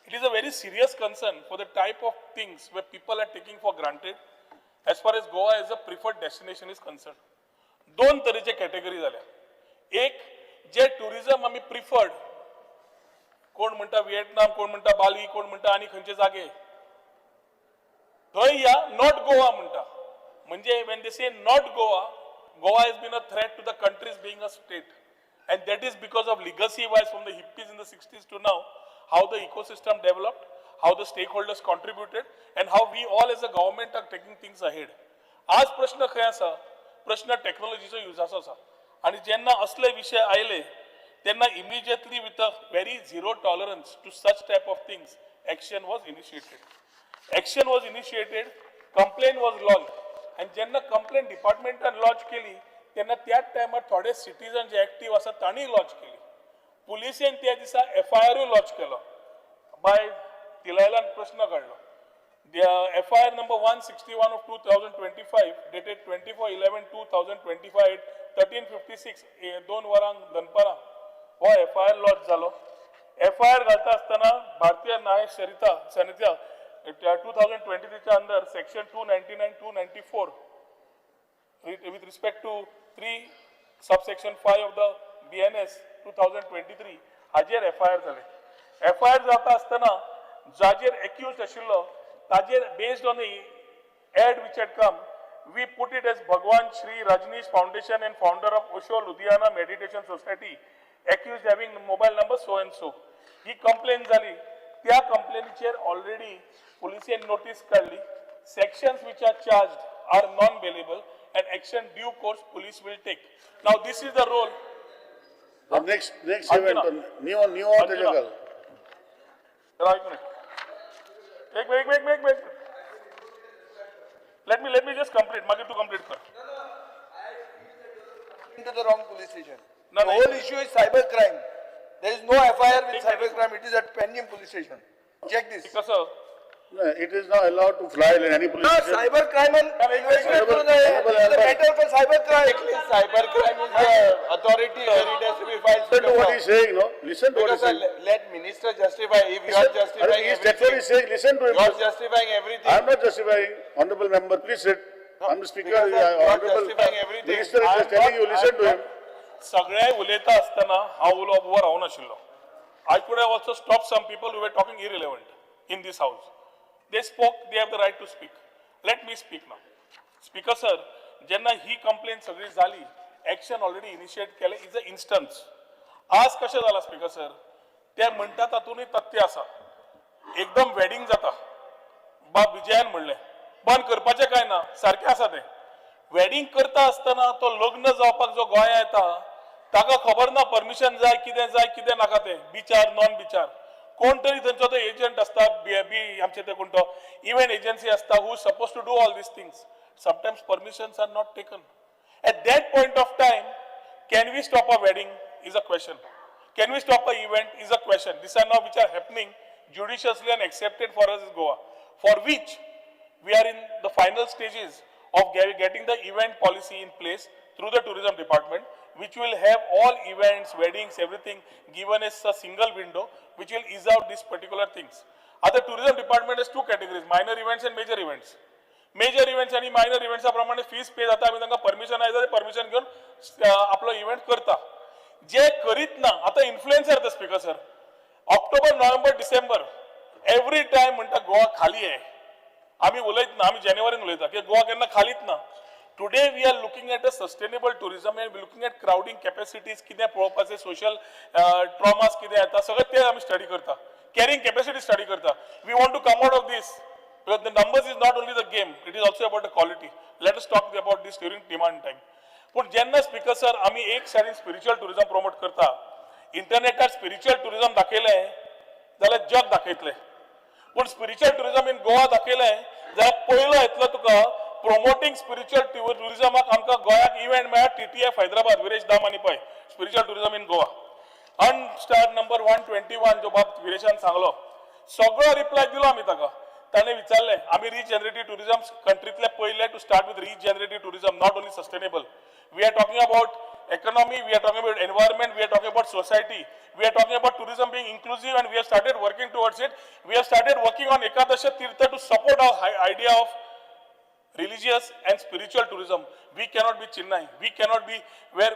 it is a very serious concern for the type of things where people are taking for granted as far as Goa as a preferred destination is concern. दोन तरेचे कॅटेगरी जाल्या. एक जे टुरिजम आमी प्रिफर्ड, कोण म्हणटा विएतनाम, कोण म्हणटा बाली, कोण म्हणटा आनी खंयचे जागे, थंय या, not Goa म्हणटा. म्हणजे when they say not Goa, Goa has been a threat to the countries being a state, and that is because of legacy wise from the hippies in the 60s to now, how the ecosystem developed, how the stakeholders contributed, and how we all as a government are taking things ahead. आज प्रश्न खंय आसा? प्रश्न टॅक्नॉलॉजीचो युजाचो आसा. आनी जेन्ना असले विशय आयले तेन्ना immediately with a very zero tolerance to such type of things action was initiated. Action was initiated, complaint was lodge. आनी जेन्ना कंप्लेन डिपार्टमेंटान लॉज केली तेन्ना त्याच टायमार थोडे सिटीजन जे एक्टीव आसा तांणी लॉज केली. पुलिसेन त्या दिसा एफआयआरूय लॉज केलो. बाय तिलायलान प्रश्न काडलो. FIR number 161 of 2025 dated 24/11/2025 at 13:56 2 वरांक दनपारां हो एफआयआर लॉज जालो. एफआयआर घालता आसतना भारतीय न्याय संहिता 2023 under section 299 294 with respect to 3 subsection 5 of the BNS 2023 हाजेर एफआयआर जाले. एफआयआर जाता आसतना जाजेर एक्यूज आशिल्लो ताजेर based on the ad which had come, we put it as Bhagwan Shri Rajneesh Foundation and founder of Osho Ludhiana Meditation Society, accused having mobile number so and so. He complain जाली. त्या कंप्लेनीचेर ऑलरेडी पुलिसेन नोटीस काडली. Sections which are charged are non bailable and action due course police will take. Now this is the role. The next event, new तेजेर घाल. एक एक एक एक एक let me just complete. मागीर तूं complete कर. Into the wrong police station. No, The whole issue is cyber crime. There is no FIR with cyber crime. It is at Panjim police station. Check this. कसं? No, it is not allowed to fly in any police No, station. cyber crime and investigate करून जाय. It is a matter for cyber crime. Exactly, cyber crime is the authority where it has to be filed. Listen to what he is saying, no? Listen to what he is saying. Let minister justify. If you are justifying everything, that's what he is saying. Listen to him. You are justifying everything. I am not justifying. Honorable member, please sit. I am the speaker. You are Honorable justifying everything. Minister is just telling you, listen to him. सगळे उलयता आसतना हांव उलोवप उबो रावनाशिल्लो. I could have also stop some people who were talking irrelevant in this house. They spoke, they have the right to speak. Let me speak now. Speaker sir, जेन्ना ही कंप्लेन सगळी जाली, एक्शन ऑलरेडी इनिशिएट केलें is a instance. आज कशें जालां स्पीकर सर, ते म्हणटा तातूंतय तथ्य आसा. एकदम वेडिंग जाता, बाब विजयान म्हणलें बंद करपाचें काय ना, सारकें आसा तें. वेडिंग करता आसतना तो लग्न जावपाक जो गोंया येता ताका खबर ना परमिशन जाय, कितें जाय कितें नाका तें, बिचार नॉन बिचार. कोण तरी थंयचो तो एजंट आसता, बी आमचे ते कोण तो इव्हेंट एजन्सी आसता, who suppose to do all these things. Sometimes permissions are not taken. At that point of time, can we stop a wedding is a question. Can we stop a event is a question. These are now which are happening judiciously and accepted for us in Goa, for which we are in the final stages of getting the event policy in place through the tourism department, which will have all events, weddings, everything given as a single window, which will ease out these particular things. Other tourism department has two categories, minor events and major events. Major events आणि मायनर इव्हेंट्सा प्रमाणे फीस पे जाता, आमी तांकां परमिशन आयता, ते परमिशन घेवन आपलो इव्हेंट करता. जे करीत ना आतां इन्फ्लुएन्सर ते speaker sir, October November December every time म्हणटा गोवा खाली आहे. आमी उलयत ना, आमी जानेवारीन उलयता की गोवा केन्ना खालीच ना. Today we are looking at a sustainable tourism and looking at crowding capacities, कितें पळोवपाचें, सोशल ट्रॉमास कितें येता, सगळें ते आमी स्टडी करता, कॅरिंग कॅपॅसिटी स्टडी करता. We want to come out of this because the numbers is not only the game, it is also about the quality. Let us talk about this during demand time. पूण जेन्ना स्पीकर सर आमी एक सायडीन स्पिरिच्युअल टुरिजम प्रमोट करता, इंटरनेटार स्पिरिच्युअल टुरिजम दाखयलें जाल्यार जग दाखयतलें, पूण स्पिरिच्युअल टुरिजम इन गोवा दाखयलें जाल्यार पयलो येतलो तुका प्रमोटींग स्पिरिच्युअल टुरिजमाक. आमकां गोंयाक इव्हेंट मेळ्ळा TTF Hyderabad, Viresh Damani Pai, spiritual tourism in Goa unstar number 121 जो बाब विरेशान सांगलो, सगळो रिप्लाय दिलो आमी ताका. ताणें विचारलें आमी रिजनरेटीव टुरिजम कंट्रींतले पयले to start with regenerative tourism, not only sustainable. We are talking about economy, we are talking about environment, we are talking about society, we are talking about tourism being inclusive, and we have started working towards it. We have started working on Ekadasha Tirtha to support our idea of religious and spiritual tourism. We cannot be Chennai, we cannot be where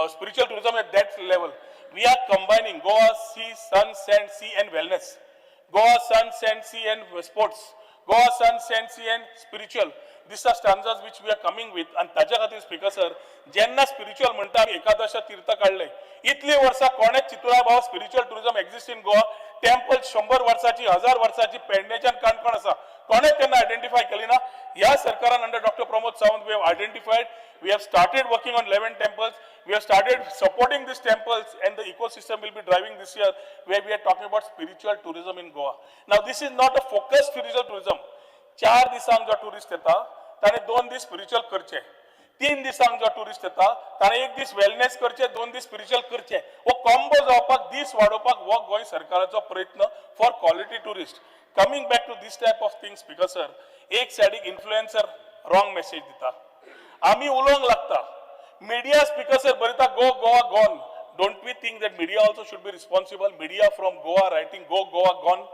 spiritual tourism at that level. We are combining Goa, sea, sun, sand, sea and wellness. Goa, sun, sand, sea and sports. Goa, sun, sand, sea and spiritual. These are stanzas which we are coming with. आणि ताज्या खातीर स्पीकर सर, जेन्ना स्पिरिच्युअल म्हणटा आमी एकादश तीर्थ काडले, इतली वर्सां कोणेच चितुरा बाबा spiritual tourism exist in Goa. Temple 100 वर्साची 1000 वर्साची पेडणेच्यान काणकोण आसा, कोणेच केन्ना आयडेंटिफाय केली ना. ह्या सरकारान under doctor Pramod Sawant we have identified, we have started working on 11 temples, we have started supporting these temples, and the ecosystem will be driving this year, where we are talking about spiritual tourism in Goa. Now this is not a focused spiritual tourism. 4 दिसांक जो टुरिस्ट येता ताणें 2 दीस स्पिरिच्युअल करचे, 3 दिसांक जो टुरिस्ट येता ताणें 1 दीस वेलनेस करचे, 2 दीस स्पिरिच्युअल करचे. हो कॉम्बो जावपाक, दीस वाडोवपाक हो गोंय सरकाराचो प्रयत्न for quality tourist. Coming back to this type of thing speaker sir, एक सायडीक इन्फ्लुएन्सर रॉंग मेसेज दिता, आमी उलोवंक लागता. मिडिया स्पीकर सर बरयता go Goa gone. Don't we think that media also should be responsible? Media from Goa writing go Goa gone.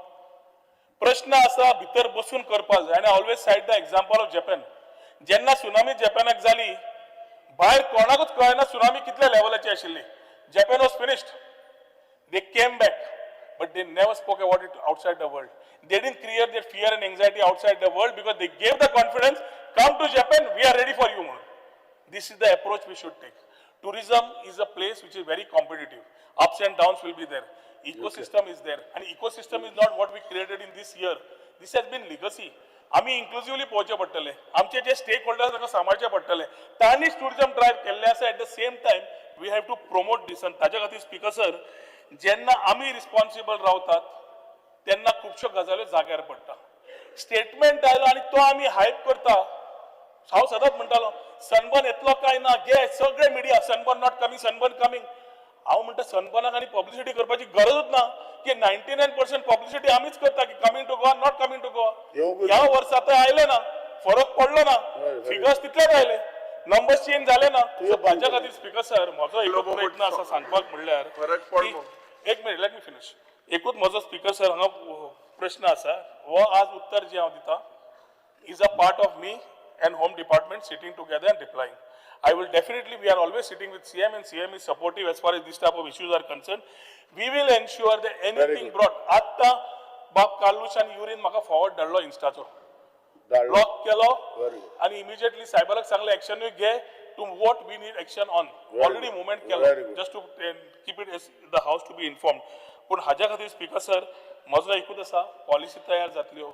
प्रश्न आसा भितर बसून करपाक जाय. आनी always cite the example of Japan. जेन्ना सुनामी जपानाक जाली, भायर कोणाकूच कळना सुनामी कितल्या लेवलाची आशिल्ली. Japan was finished, they came back, but they never spoke about it outside the world. They didn't create that fear and anxiety outside the world because they gave the confidence, come to Japan, we are ready for you. This is the approach we should take. Tourism is a place which is very competitive. Ups and downs will be there. Ecosystem is there. And ecosystem is not what we created in this year. This has been legacy. आमी इन्क्लुसिवली पळोवचें पडटलें, आमचे जे स्टेक होल्डर्स तांकां सांबाळचें पडटलें, तांणीच टुरिजम ड्रायव्ह केल्लें आसा. At the same time we have to promote this. आनी ताच्या खातीर स्पीकर सर, जेन्ना आमी रिस्पॉन्सिबल रावतात तेन्ना खुबश्यो गजाल्यो जाग्यार पडटा. स्टेटमेंट आयलो आनी तो आमी हायप करता. हांव सदांच म्हणटालो सनबर्न येतलो काय ना, गे सगळे media sunburn not coming, sunburn coming. हांव म्हणटा सनबर्नाक आनी पब्लिसिटी करपाची गरजूच ना, की 99% पब्लिसिटी आमीच करता की coming to Goa, not coming to Goa. ह्या वर्सा तर आयले ना, फरक पडलो ना, फिगर्स तितलेच आयले, नंबर्स चेंज जाले ना. ताच्या खातीर स्पीकर सर म्हजो एकूच प्रयत्न आसा सांगपाक म्हणल्यार, एक मिनिट let me finish. एकूच म्हजो स्पीकर सर हांगा प्रश्न आसा, हो आज उत्तर जे हांव दिता is a part of me and home department sitting together and replying. I will definitely, we are always sitting with CM and CM is supportive as far as this type of issues are concerned. We will ensure that anything brought. आत्ता बाब कार्लूस आनी युरीन म्हाका फॉरवर्ड धाडलो इन्स्टाचो, ब्लॉक केलो आनी इमिजिएटली सायबराक सांगलें एक्शनूय घे to what we need action on. Already movement केलो, just to keep it as the house to be informed. पूण हाज्या खातीर स्पीकर सर म्हजो एकूच आसा, पॉलिसी तयार जातल्यो.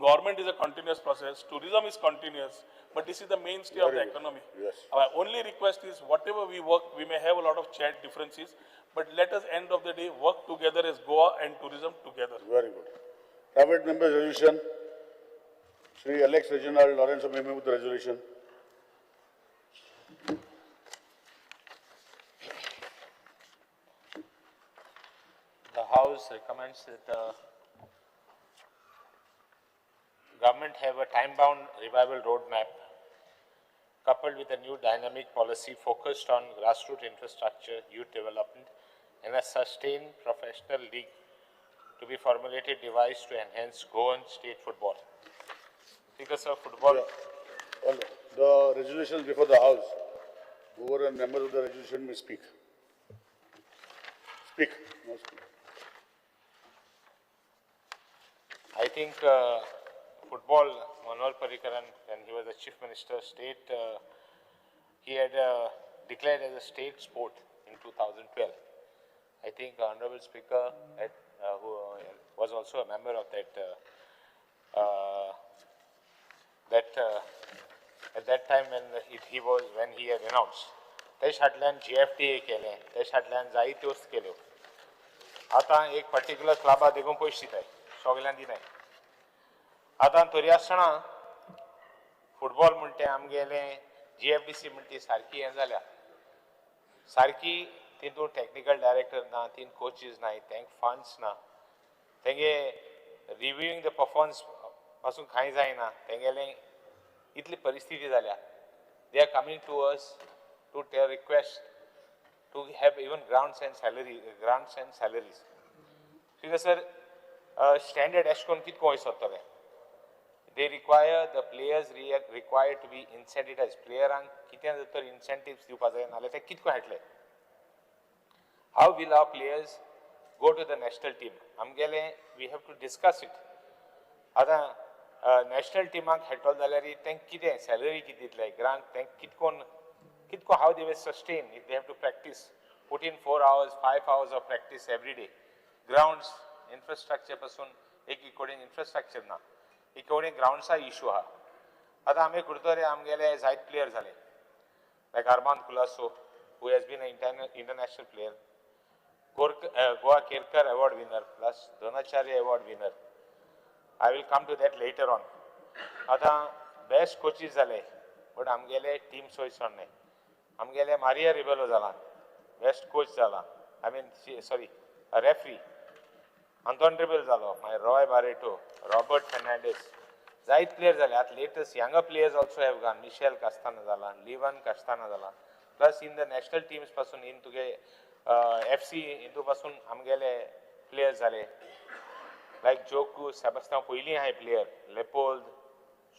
Government is a continuous process, tourism is continuous, but this is the mainstay of the economy. Yes. Our only request is whatever we work, we may have a lot of chat differences, but let us end of the day work together as Goa and tourism together. Very good. Private members resolution. Shri Alex Reginald Lawrence may move the resolution. The House recommends that the government have a time-bound revival roadmap coupled with a new dynamic policy focused on grassroots infrastructure, youth development, and a sustained professional league to be formulated devised to enhance Goan state football. Because of football. Yeah. The resolution before the House. Whoever and members of the resolution may speak. Speak. No speak. I think football, Manohar Parrikar, when he was the Chief Minister, state, he had declared as a state sport in 2012. I think Honorable Speaker, had, who was also a member of that, at that time when when he had announced. तेश हाडल्यान GFTA केलें, तेश हाडल्यान जायत्योच केल्यो. आतां एक पर्टिक्युलर क्लबा देखून पयशे दिताय, सगल्यांक दिनाय. आतां तरी आसतना फुटबॉल म्हणटे आमगेलें GFDC म्हणटी सारकी हें जाल्या, सारकी तितून टॅक्निकल डायरेक्टर ना, तीन कोचीस नाय, तेंक फंड्स ना, तेंगे रिव्यूइंग the performance पासून कांय जायना, तेंगेलें इतली परिस्थिती जाल्या. They are coming to us to their request to have even grants and salary, grants and salaries. Because sir, standard एश कोन कितको वयर सरतलें. They require the players required to be incentivized. प्लेयरांक कितें तर इन्सेंटिव्स दिवपा जाय, नाल्यार ते कितको हाडले. How will our players go to the national team? आमगेलें we have to discuss it. आतां नॅशनल टिमाक खेळटलो जाल्यार तेंक कितें सॅलरी कितें दितले, ग्रांट तेंक कितकोन कितको, how they will sustain if they have to practice, put in 4 hours 5 hours of practice every day. Grounds infrastructure पासून एक कडेन इन्फ्रास्ट्रक्चर ना, एक कडेन ग्रावंड्सा इशू आहा. आतां आमी कुडतरे आमगेले जायत प्लेयर जाले, like Armand Colaco who has been a international player, Goa Kerkar award winner plus Dronacharya award winner. I will come to that later on. आतां बेस्ट कोचीस जाले, बट आमगेले टीम सोयसण न्हय. आमगेले मारिया रिबेलो जाला, बेस्ट कोच जाला, I mean sorry referee Anton Rebelo जालो, मागीर रॉय बारेटो, रॉबर्ट फेर्नांडीस, जायत प्लेयर जाले. आतां latest younger players also have gone, Michel Castana जाला, लिवन कास्ताना जाला, plus in the national teams पासून इन तुगे FC हितू पासून आमगेले प्लेयर्स जाले, लायक जोकू सेबास्तांव पयलीं आहाय player, Leopold,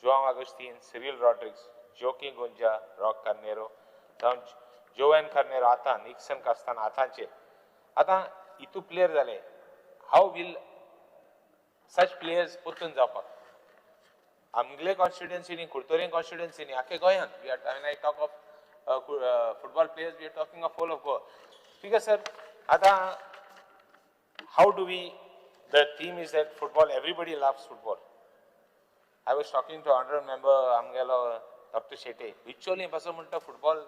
Joao Agostinho, Cyril Rodrigues, Joaquim Gonza, Rock Carneiro, जावं जोवेन कार्नेरो, आतां निक्सन कास्ताना आतांचे. आतां हितू प्लेयर जाले. How will such players परतून जावपाक आमगेले कॉन्स्टिट्युएन्सीनी, कुडतोरी कॉन्स्टिट्युएन्सीनी, आख्खे गोंयांत. We are, I mean I talk of football players, we are talking of whole of Goa. ठीक आहे सर. आतां how do we, the theme is that football, everybody loves football. I was talking to honourable member आमगेलो डॉक्टर शेटे, बिचोली पासून म्हणटा football.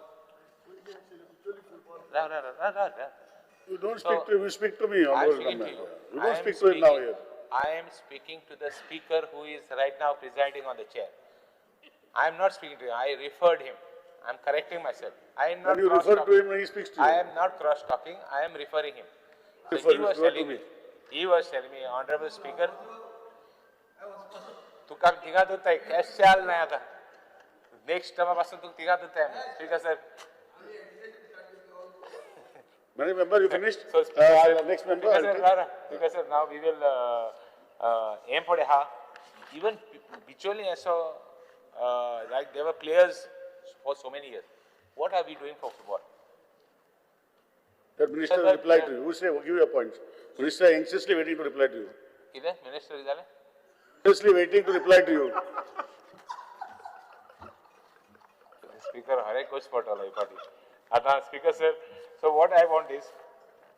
You don't speak to him, you speak to me. I am speaking to you. You don't speak to him now here. I am speaking to the speaker who is right now presiding on the chair. I am not speaking to him. I referred him. I am correcting myself. I am not. When you refer to him, he speaks to you. I am not cross talking. I am referring him. So he was telling me. He was telling me, honorable speaker, तुका थिंगा दुताय कॅश चाल नाही आता. नेक्स्ट टर्मा पासून तुका थिंगा दुताय. Speaker sir. Many member, you finished? So, next member. Speaker sir, now we will aim for ha. Even Bicholi, I saw like there were players for so many years. What are we doing for football? That minister will reply to you. Who say, give your points. Minister anxiously waiting to reply to you. कितें मिनिस्टर जालें? Anxiously waiting to reply to you. Speaker Hare coach पडटलो ही पाटी. आतां speaker sir, so what I want is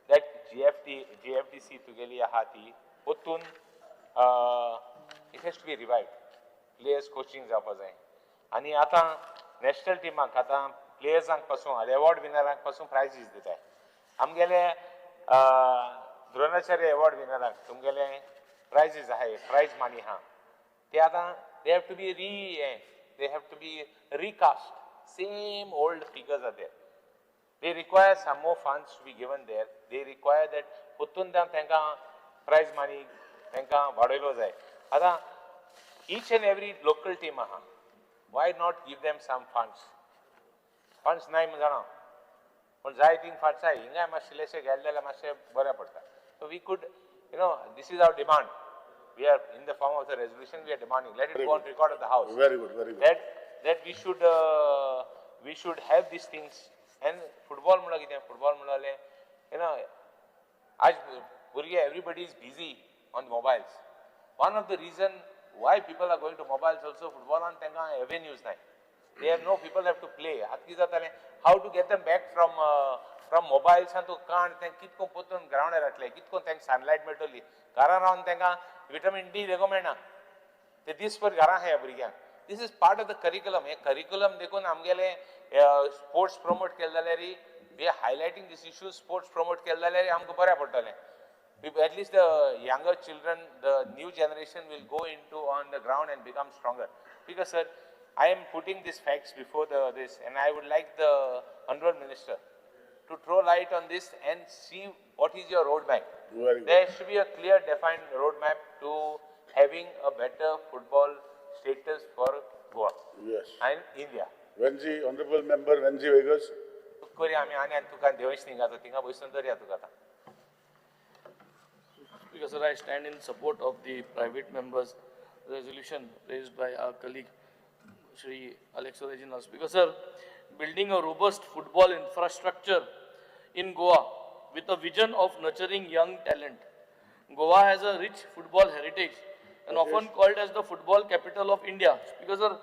that GFDC तुगेली आहा ती परतून it has to be revived. Players coaching जावपा जाय आनी आतां नॅशनल टिमाक आतां प्लेयर्सांक पासून एवॉर्ड विनरांक पासून प्रायजीस दिताय. आमगेले द्रोणाचार्य एवॉर्ड विनरांक तुमगेले प्रायजीस आहाय, प्रायज मनी आहा, ते आतां they have to be they have to be recast. Same old figures are there. They require some more funds to be given there. They require that परतून तांकां प्रायज मनी तांकां वाडयलो जाय. आतां each and every local team आहा, why not give them some funds? Funds नाय म्हूण जाणा, पूण जाय थिंग फंड्स आहाय. हिंगाय मातशें इल्लेशें गेले जाल्यार मातशें बरें पडटा. So we could, you know, this is our demand. We are in the form of the resolution, we are demanding. Let it go on record of the house. Very good, very good. That we should have these things. And football म्हणल्यार कितें? फुटबॉल म्हणल्यार, you know, आज भुरगे everybody is busy on mobiles. One of the reason why people are going to mobiles also, फुटबॉलान तांकां एवेन्यूज नाय. They have no people have to play. आतां कितें जातालें, how to get them back from mobiles आनी तूं काण तें कितको परतून ग्रावंडार हाडटलें, कितको तांकां सनलायट मेळटली. घरा रावन तांकां विटामीन डी देखो मेळना, ते दीसभर घरा आहाय भुरग्यांक. This is part of the curriculum. हें करिकुलम देखून आमगेले स्पोर्ट्स प्रमोट केले जाल्यार, we are highlighting this issue. Sports promote केले जाल्यार आमकां बरें पडटलें. At least the younger children, the new generation will go into on the ground and become stronger. Because sir, I am putting these facts before this, and I would like the Honorable Minister to throw light on this and see what is your roadmap. There should be a clear defined roadmap to having a better football status for Goa. Yes. And India. Venzi, Honorable Member Venzi Vegas. Because sir, I stand in support of the private members resolution raised by our colleague Shri Aleixo Reginald. Because sir, building a robust football infrastructure in Goa with a vision of nurturing young talent. Goa has a rich football heritage and often called as the football capital of India. Because sir,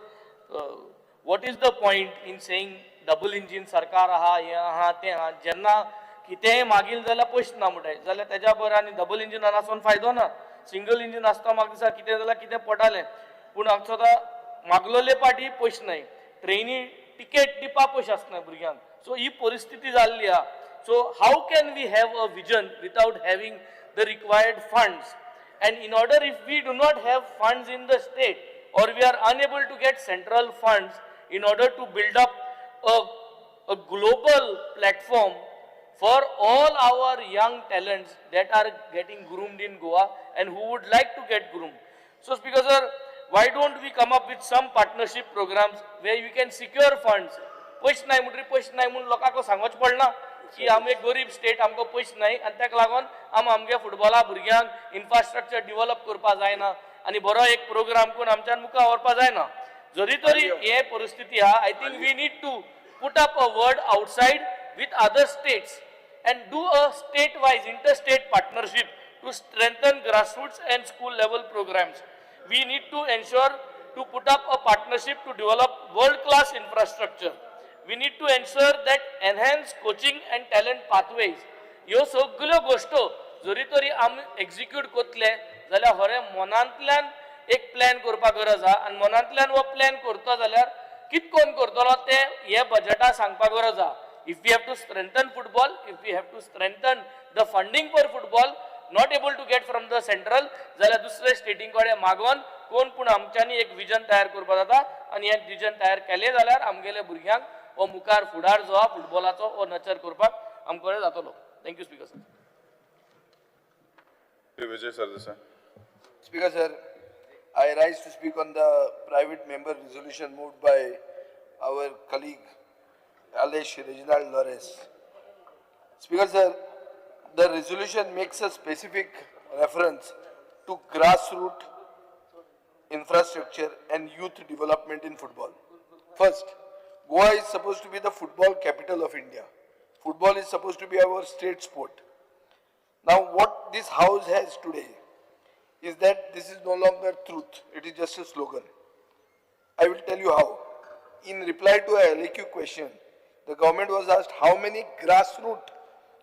what is the point in saying double engine sarkar aha, हे आहा, ते आहा, जेन्ना कितेंय मागील जाल्यार पयशे ना म्हणटाय जाल्यार तेज्या बरें आनी डबल इंजिनान आसून फायदो ना. सिंगल इंजीन आसता म्हाका दिसता कितें जाल्यार कितें पडटालें, पूण आमचो आतां मागलोले पाटी पयशे नाय, ट्रेनी टिकेट दिवपा पयशे आसना भुरग्यांक. सो ही परिस्थिती जाल्ली आहा. So how can we have a vision without having the required funds? And in order if we do not have funds in the state or we are unable to get central funds in order to build up a global platform for all our young talents that are getting groomed in Goa and who would like to get groomed. So Speaker sir, why don't we come up with some partnership programs where we can secure funds? पयशे नाय म्हणटरी पयशे नाय म्हणून लोकांक सांगोच पडना की आमी एक गरीब स्टेट, आमकां पयशे नाय आनी ताका लागून आमी आमगे फुटबॉला भुरग्यांक इन्फ्रास्ट्रक्चर डिवेलप करपा जायना आनी बरो एक प्रोग्राम करून आमच्यान मुखार व्हरपा जायना. जरी तरी हे परिस्थिती आहा, I think we need to put up a word outside with other states and do a state-wise, interstate partnership to strengthen grassroots and school level programs. We need to ensure to put up a partnership to develop world-class infrastructure. We need to ensure that enhance coaching and talent pathways. ह्यो सगळ्यो गोश्टो जरी तरी आमी एक्झिक्यूट करतले जाल्यार खरें मनांतल्यान एक प्लॅन करपाक गरज आहा आनी मनांतल्यान हो प्लॅन करता जाल्यार कितकोन करतलो ते हे बजेटा सांगपाक गरज आहा. If we have to strengthen football, if we have to strengthen the funding for football, not able to get from the central, जाल्यार दुसरे स्टेटीं कडेन मागोन कोण पूण आमच्यांनी एक विजन तयार करपाक जाता आनी हें विजन तयार केलें जाल्यार आमगेले भुरग्यांक हो मुखार फुडार जो आहा फुटबॉलाचो हो नर्चर करपाक आमकां बरें जातलो. Thank you speaker sir. Vijay Sardesai. Speaker sir, I rise to speak on the private member resolution moved by our colleague Aleixo Reginald Lores. Speaker sir, the resolution makes a specific reference to grassroots infrastructure and youth development in football. First, Goa is supposed to be the football capital of India. Football is supposed to be our state sport. Now what this house has today is that this is no longer truth, it is just a slogan. I will tell you how. In reply to a LAQ question, the government was asked how many grassroots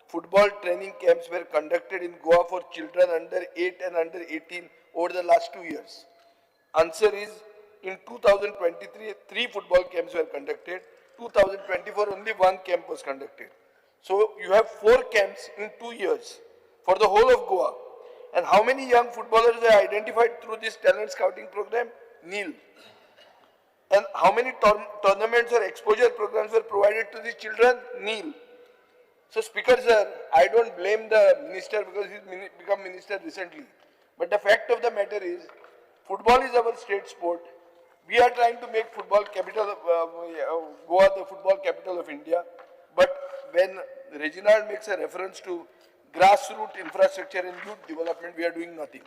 football training camps were conducted in Goa for children under 8 and under 18 over the last 2 years. Answer is, in 2023, 3 football camps were conducted. 2024, only 1 camp was conducted. So you have 4 camps in 2 years for the whole of Goa. And how many young footballers were identified through this talent scouting program? Nil. And how many tournaments or exposure programs were provided to these children? Nil. So Speaker sir, I don't blame the minister because he's become minister recently. But the fact of the matter is, football is our state sport. We are trying to make football capital of, Goa the football capital of India. But when Reginald makes a reference to grassroots infrastructure and youth development, we are doing nothing.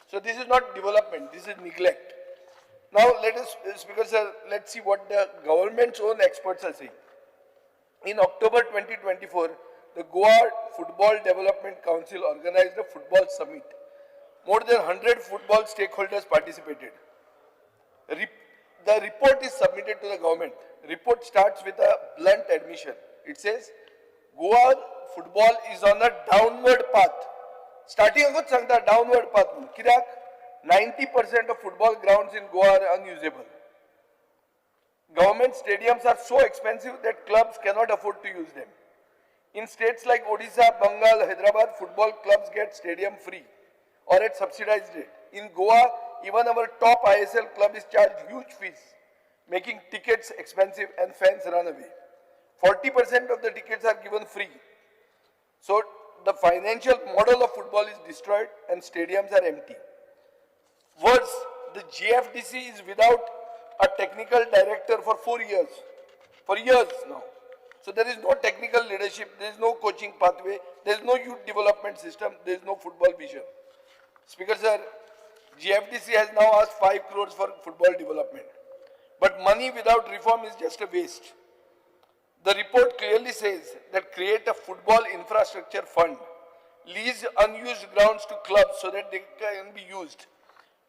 So this is not development, this is neglect. Now let us, Speaker sir, let's see what the government's own experts are saying. In October 2024, the Goa Football Development Council organized a football summit. More than 100 football stakeholders participated. The report is submitted to the government. Report starts with a blunt admission. It says, Goa football is on a downward path. Starting agoch sangta downward path. Kidak 90% of football grounds in Goa are unusable. Government stadiums are so expensive that clubs cannot afford to use them. In states like Odisha, Bengal, Hyderabad, football clubs get stadium free or at subsidized rate. In Goa, even our top ISL club is charged huge fees, making tickets expensive and fans run away. 40% of the tickets are given free. So the financial model of football is destroyed and stadiums are empty. Worse, the GFDC is without a technical director for 4 years, for years now. So there is no technical leadership, there is no coaching pathway, there is no youth development system, there is no football vision. Speaker sir, GFDC has now asked 5 crores for football development. But money without reform is just a waste. The report clearly says that create a football infrastructure fund, lease unused grounds to clubs so that they can be used,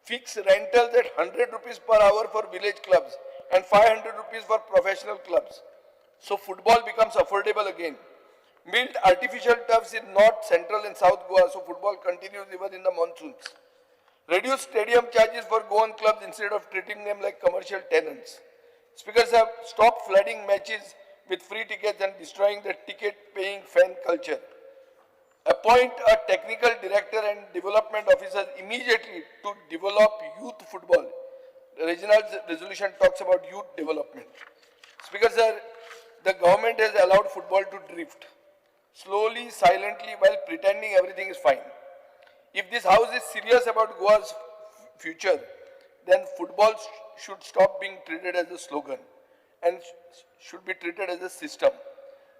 fix rentals at 100 rupees per hour for village clubs and 500 rupees for professional clubs. So football becomes affordable again. Build artificial turfs in North, Central and South Goa so football continues even in the monsoons. Reduce stadium charges for Goan clubs instead of treating them like commercial tenants. Speakers have stopped flooding matches with free tickets and destroying the ticket-paying fan culture. Appoint a technical director and development officers immediately to develop youth football. Reginald's resolution talks about youth development. Speaker sir, the government has allowed football to drift, slowly, silently, while pretending everything is fine. If this house is serious about Goa's future, then football should stop being treated as a slogan and should be treated as a system.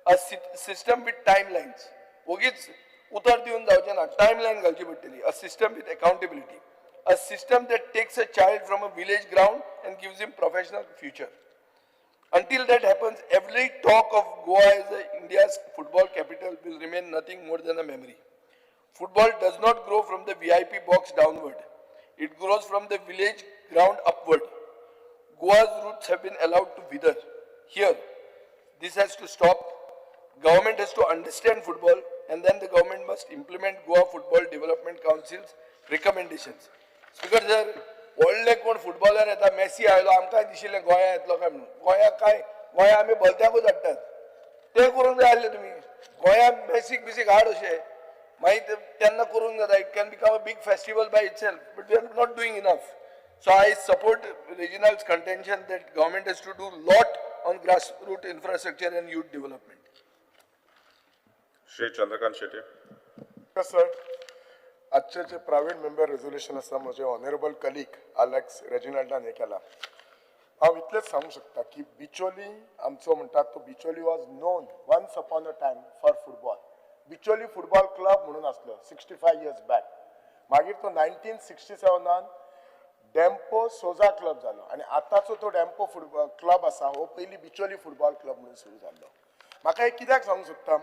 A system with timelines. Vogich utar diun javche na, timeline ghalchi padtali. A system with accountability. A system that takes a child from a village ground and gives him professional future. Until that happens, every talk of Goa as India's football capital will remain nothing more than a memory. Football does not grow from the VIP box downward. It grows from the village ground upward. Goa's roots have been allowed to wither. Here, this has to stop. Government has to understand football, and then the government must implement Goa Football Development Council's recommendations. Speaker sir, व्हडले कोण फुटबॉलर येता, मेसी आयलो, आमकांय दिशिल्लें गोंया येतलो काय म्हणून. गोंया काय, गोंया आमी भलत्याकूच हाडटात, ते करूंक जाय आसले तुमी. गोंया मेसीक बिसीक हाड अशें मागीर तेन्ना करूंक जाता. It can become a big festival by itself, but we are not doing enough. So I support Reginald's contention that government has to do lot on grassroots infrastructure and youth development. Shri Chandrakant Shetye. Yes, sir. आजचे जे प्रायव्हेट मेंबर रेजोल्युशन आसा म्हजे ऑनरेबल कलीग आलेक्स रेजिनाल्डान हें केलां. हांव इतलेंच सांगूंक शकता की बिचोली आमचो म्हणटात तो Bicholim was known once upon a time for football. Bicholim football club म्हणून आसलो 65 इयर्स बॅक. मागीर तो 1967 डेम्पो सोजा क्लब जालो आनी आतांचो तो डेम्पो फुटबॉल क्लब आसा हो पयलीं बिचोली फुटबॉल क्लब म्हणून सुरू जाल्लो. म्हाका एक कित्याक सांगूंक सोदता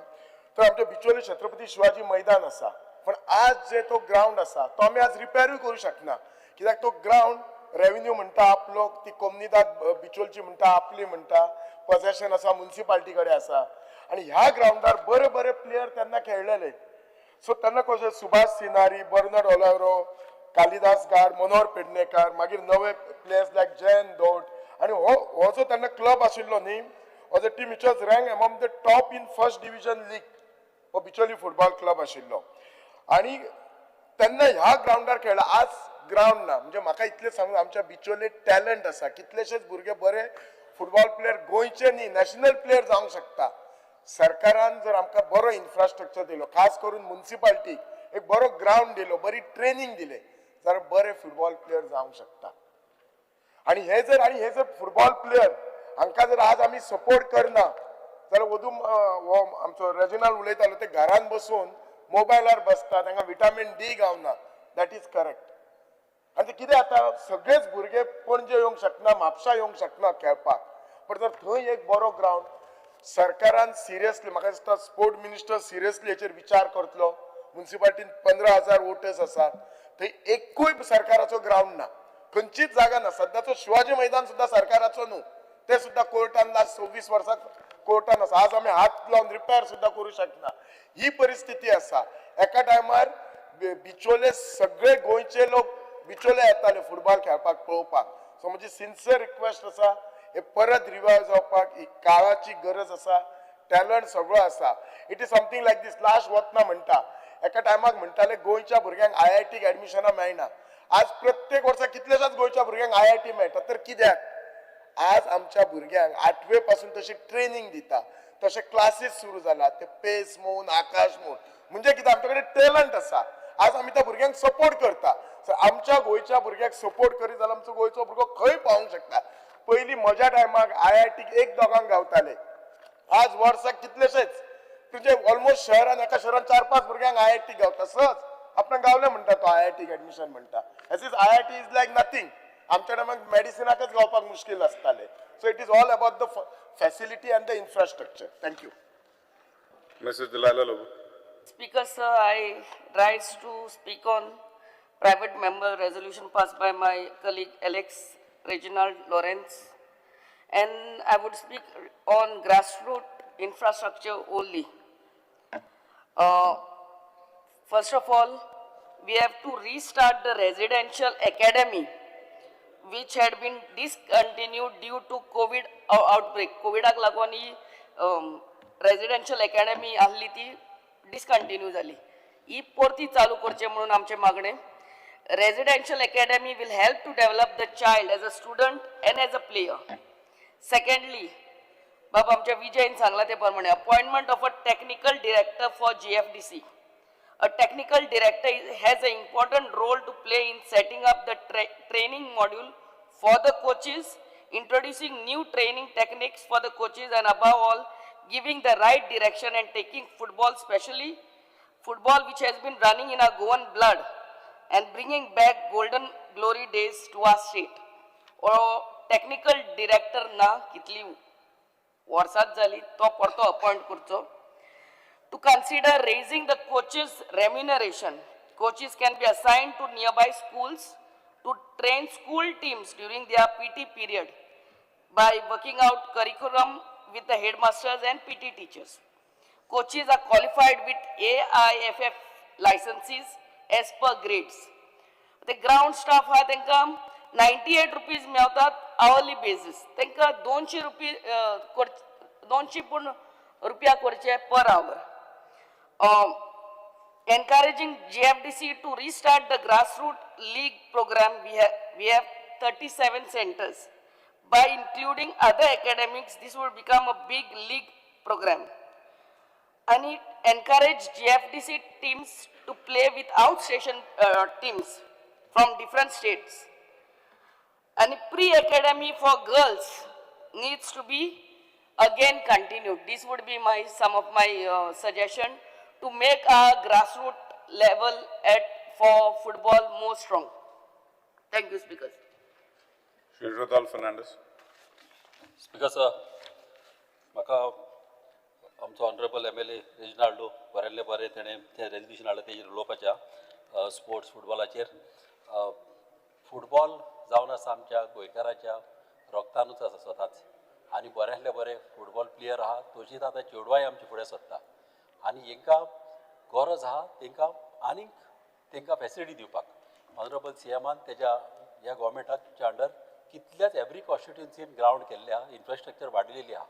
तर आमच्या बिचोली छत्रपती शिवाजी मैदान आसा, पण आज जे तो ग्रावंड आसा तो आमी आज रिपेरूय करूं शकना, कित्याक तो ग्रावंड रेवेन्यू म्हणटा आपलो, ती कोमनिदाद बिचोलची म्हणटा आपली म्हणटा, पॉझेशन आसा मुन्सिपाल्टी कडेन आसा आनी ह्या ग्रावंडार बरे बरे प्लेयर तेन्ना खेळलेले. सो तेन्ना कशें सुभाष सिनारी, बर्नड ओलावरो, कालिदास गाड, मनोहर पेडणेकर, मागीर नवे प्लेयर्स लायक जयंत दोट आनी हो जो तेन्ना क्लब आशिल्लो न्ही, हो जो team which was rank among the top in first division league, हो बिचोली फुटबॉल क्लब आशिल्लो आनी तेन्ना ह्या ग्रावंडार खेळ्ळा. आज ग्रावंड ना. म्हणजे म्हाका इतलें सांगून आमच्या बिचोले टॅलंट आसा, कितलेशेच भुरगे बरे फुटबॉल प्लेयर गोंयचे न्ही नॅशनल प्लेयर जावंक शकता. सरकारान जर आमकां बरो इन्फ्रास्ट्रक्चर दिलो, खास करून मुन्सिपाल्टीक एक बरो ग्रावंड दिलो, बरी ट्रेनींग दिले जाल्यार बरे फुटबॉल प्लेयर जावंक शकता. आनी हे जर फुटबॉल प्लेयर हांकां जर आज आमी सपोर्ट करना जाल्यार वदूं हो आमचो रेजिनाल्ड उलयतालो ते घरान बसून मोबायलार बसता, तांकां विटामीन डी गावना. That is correct. आनी ते कितें जाता, सगळेच भुरगे पणजे येवंक शकना, म्हापसा येवंक शकना खेळपाक, पण जर थंय एक बरो ग्रावंड सरकारान सिरियसली, म्हाका दिसता स्पोर्ट मिनिस्टर सिरियसली हेचेर विचार करतलो. मुन्सिपाल्टीन 15,000 वोटर्स आसात, थंय एकूय सरकाराचो ग्रावंड ना, खंयचीच जागा ना. सद्याचो शिवाजी मैदान सुद्दां सरकाराचो न्हू, ते सुद्दां कोर्टान लास्ट 26 वर्सां कोर्टान आसा. आज आमी हात लावन रिपेर सुद्दां करूं शकना, ही परिस्थिती आसा. एका टायमार बिचोले सगळे गोंयचे लोक बिचोले येताले फुटबॉल खेळपाक, पळोवपाक. सो म्हजी सिन्सियर रिक्वेस्ट आसा, हे परत रिवायव जावपाक ही काळाची गरज आसा. टॅलंट सगळो आसा. It is something like this. Last वतना म्हणटा, एका टायमाक म्हणटाले गोंयच्या भुरग्यांक IIT एडमिशनां मेळना, आज प्रत्येक वर्सा कितल्याशाच गोंयच्या भुरग्यांक IIT मेळटा. तर कित्याक आज आमच्या भुरग्यांक 8वे पासून तशी ट्रेनींग दिता, तशे क्लासीस सुरू जाला, ते पेस म्हूण, आकाश म्हूण, म्हणजे कितें आमच्या कडेन टॅलंट आसा. आज आमी त्या भुरग्यांक सपोर्ट करता. सो आमच्या गोंयच्या भुरग्याक सपोर्ट करीत जाल्यार आमचो गोंयचो भुरगो खंय पावोंक शकता. पयलीं म्हज्या टायमाक IIT एक दोगांक गावताले, आज वर्साक कितलेशेच, म्हणजे ऑलमोस्ट शहरान एका शहरान 4-5 भुरग्यांक IIT गावता सहज. आपणाक गावले म्हणटा तो IIT admission म्हणटा. As is IIT is like nothing. आमच्या टायमाक मेडिसिनाकच गावपाक मुश्कील आसताले. So it is all about the facility and the infrastructure. Thank you. Mrs. Delilah Lobo. Speaker sir, I rise to speak on private member resolution passed by my colleague Alex Reginald Lourenco, and I would speak on grassroots infrastructure only. First of all, we have to restart the residential academy which had been discontinued due to COVID outbreak. कोविडाक लागून ही रेजिडेन्शियल अकॅडमी आहली ती डिसकंटिन्यू जाली. ही परती चालू करचे म्हणून आमचें मागणें. Residential academy will help to develop the child as a student and as a player. Secondly, बाबा आमच्या विजयन सांगला ते प्रमाणे appointment of a technical director for GFDC. A technical director has an important role to play in setting up the training module for the coaches, introducing new training techniques for the coaches, and above all, giving the right direction and taking football, especially football which has been running in our Goan blood, and bringing back golden glory days to our state. Or technical director ना कितली वर्सात जाली तो परतो अपॉइंट करचो. To consider raising the coaches' remuneration. Coaches can be assigned to nearby schools to train school teams during their PT period by working out curriculum with the headmasters and PT teachers. Coaches are qualified with AIFF licenses as per grades. The ground staff हा तांकां 98 रुपीज मेळतात आवरली बेजीस, तांकां 200 रुपये 200 पूण रुपया करचे per hour. Encouraging GFDC to restart the grassroots league program. We have 37 centers. By including other academics, this will become a big league program. And it encourage GFDC teams to play with outstation teams from different states. And pre-academy for girls needs to be again continued. This would be my some of my suggestion to make our grassroots level at for football more strong. Thank you, speakers. Shri Rodolfo Fernandes. Speaker sir, म्हाका आमचो ऑनरेबल एमएलए रेजिनाल्डो बरयल्ले बरें तेणें तें रेजल्युशन हाडलें तेजेर उलोवपाच्या स्पोर्ट्स फुटबॉलाचेर. फुटबॉल जावन आसा आमच्या गोंयकाराच्या रोगतानूच आसा स्वताच, आनी बऱ्यांतले बरे फुटबॉल प्लेयर आहा तशीच आतां चेडवांय आमचे फुडें सरता आनी हेंकां गरज आहा तेंकां आनीक तेंकां फेसिलिटी दिवपाक. ऑनरेबल सीएमान तेज्या ह्या गोवोरमेंटाच्या अंडर कितल्याच एवरी कॉन्स्टिट्युएन्सीन ग्रावंड केल्ले आहा, इन्फ्रास्ट्रक्चर वाडलेली आहा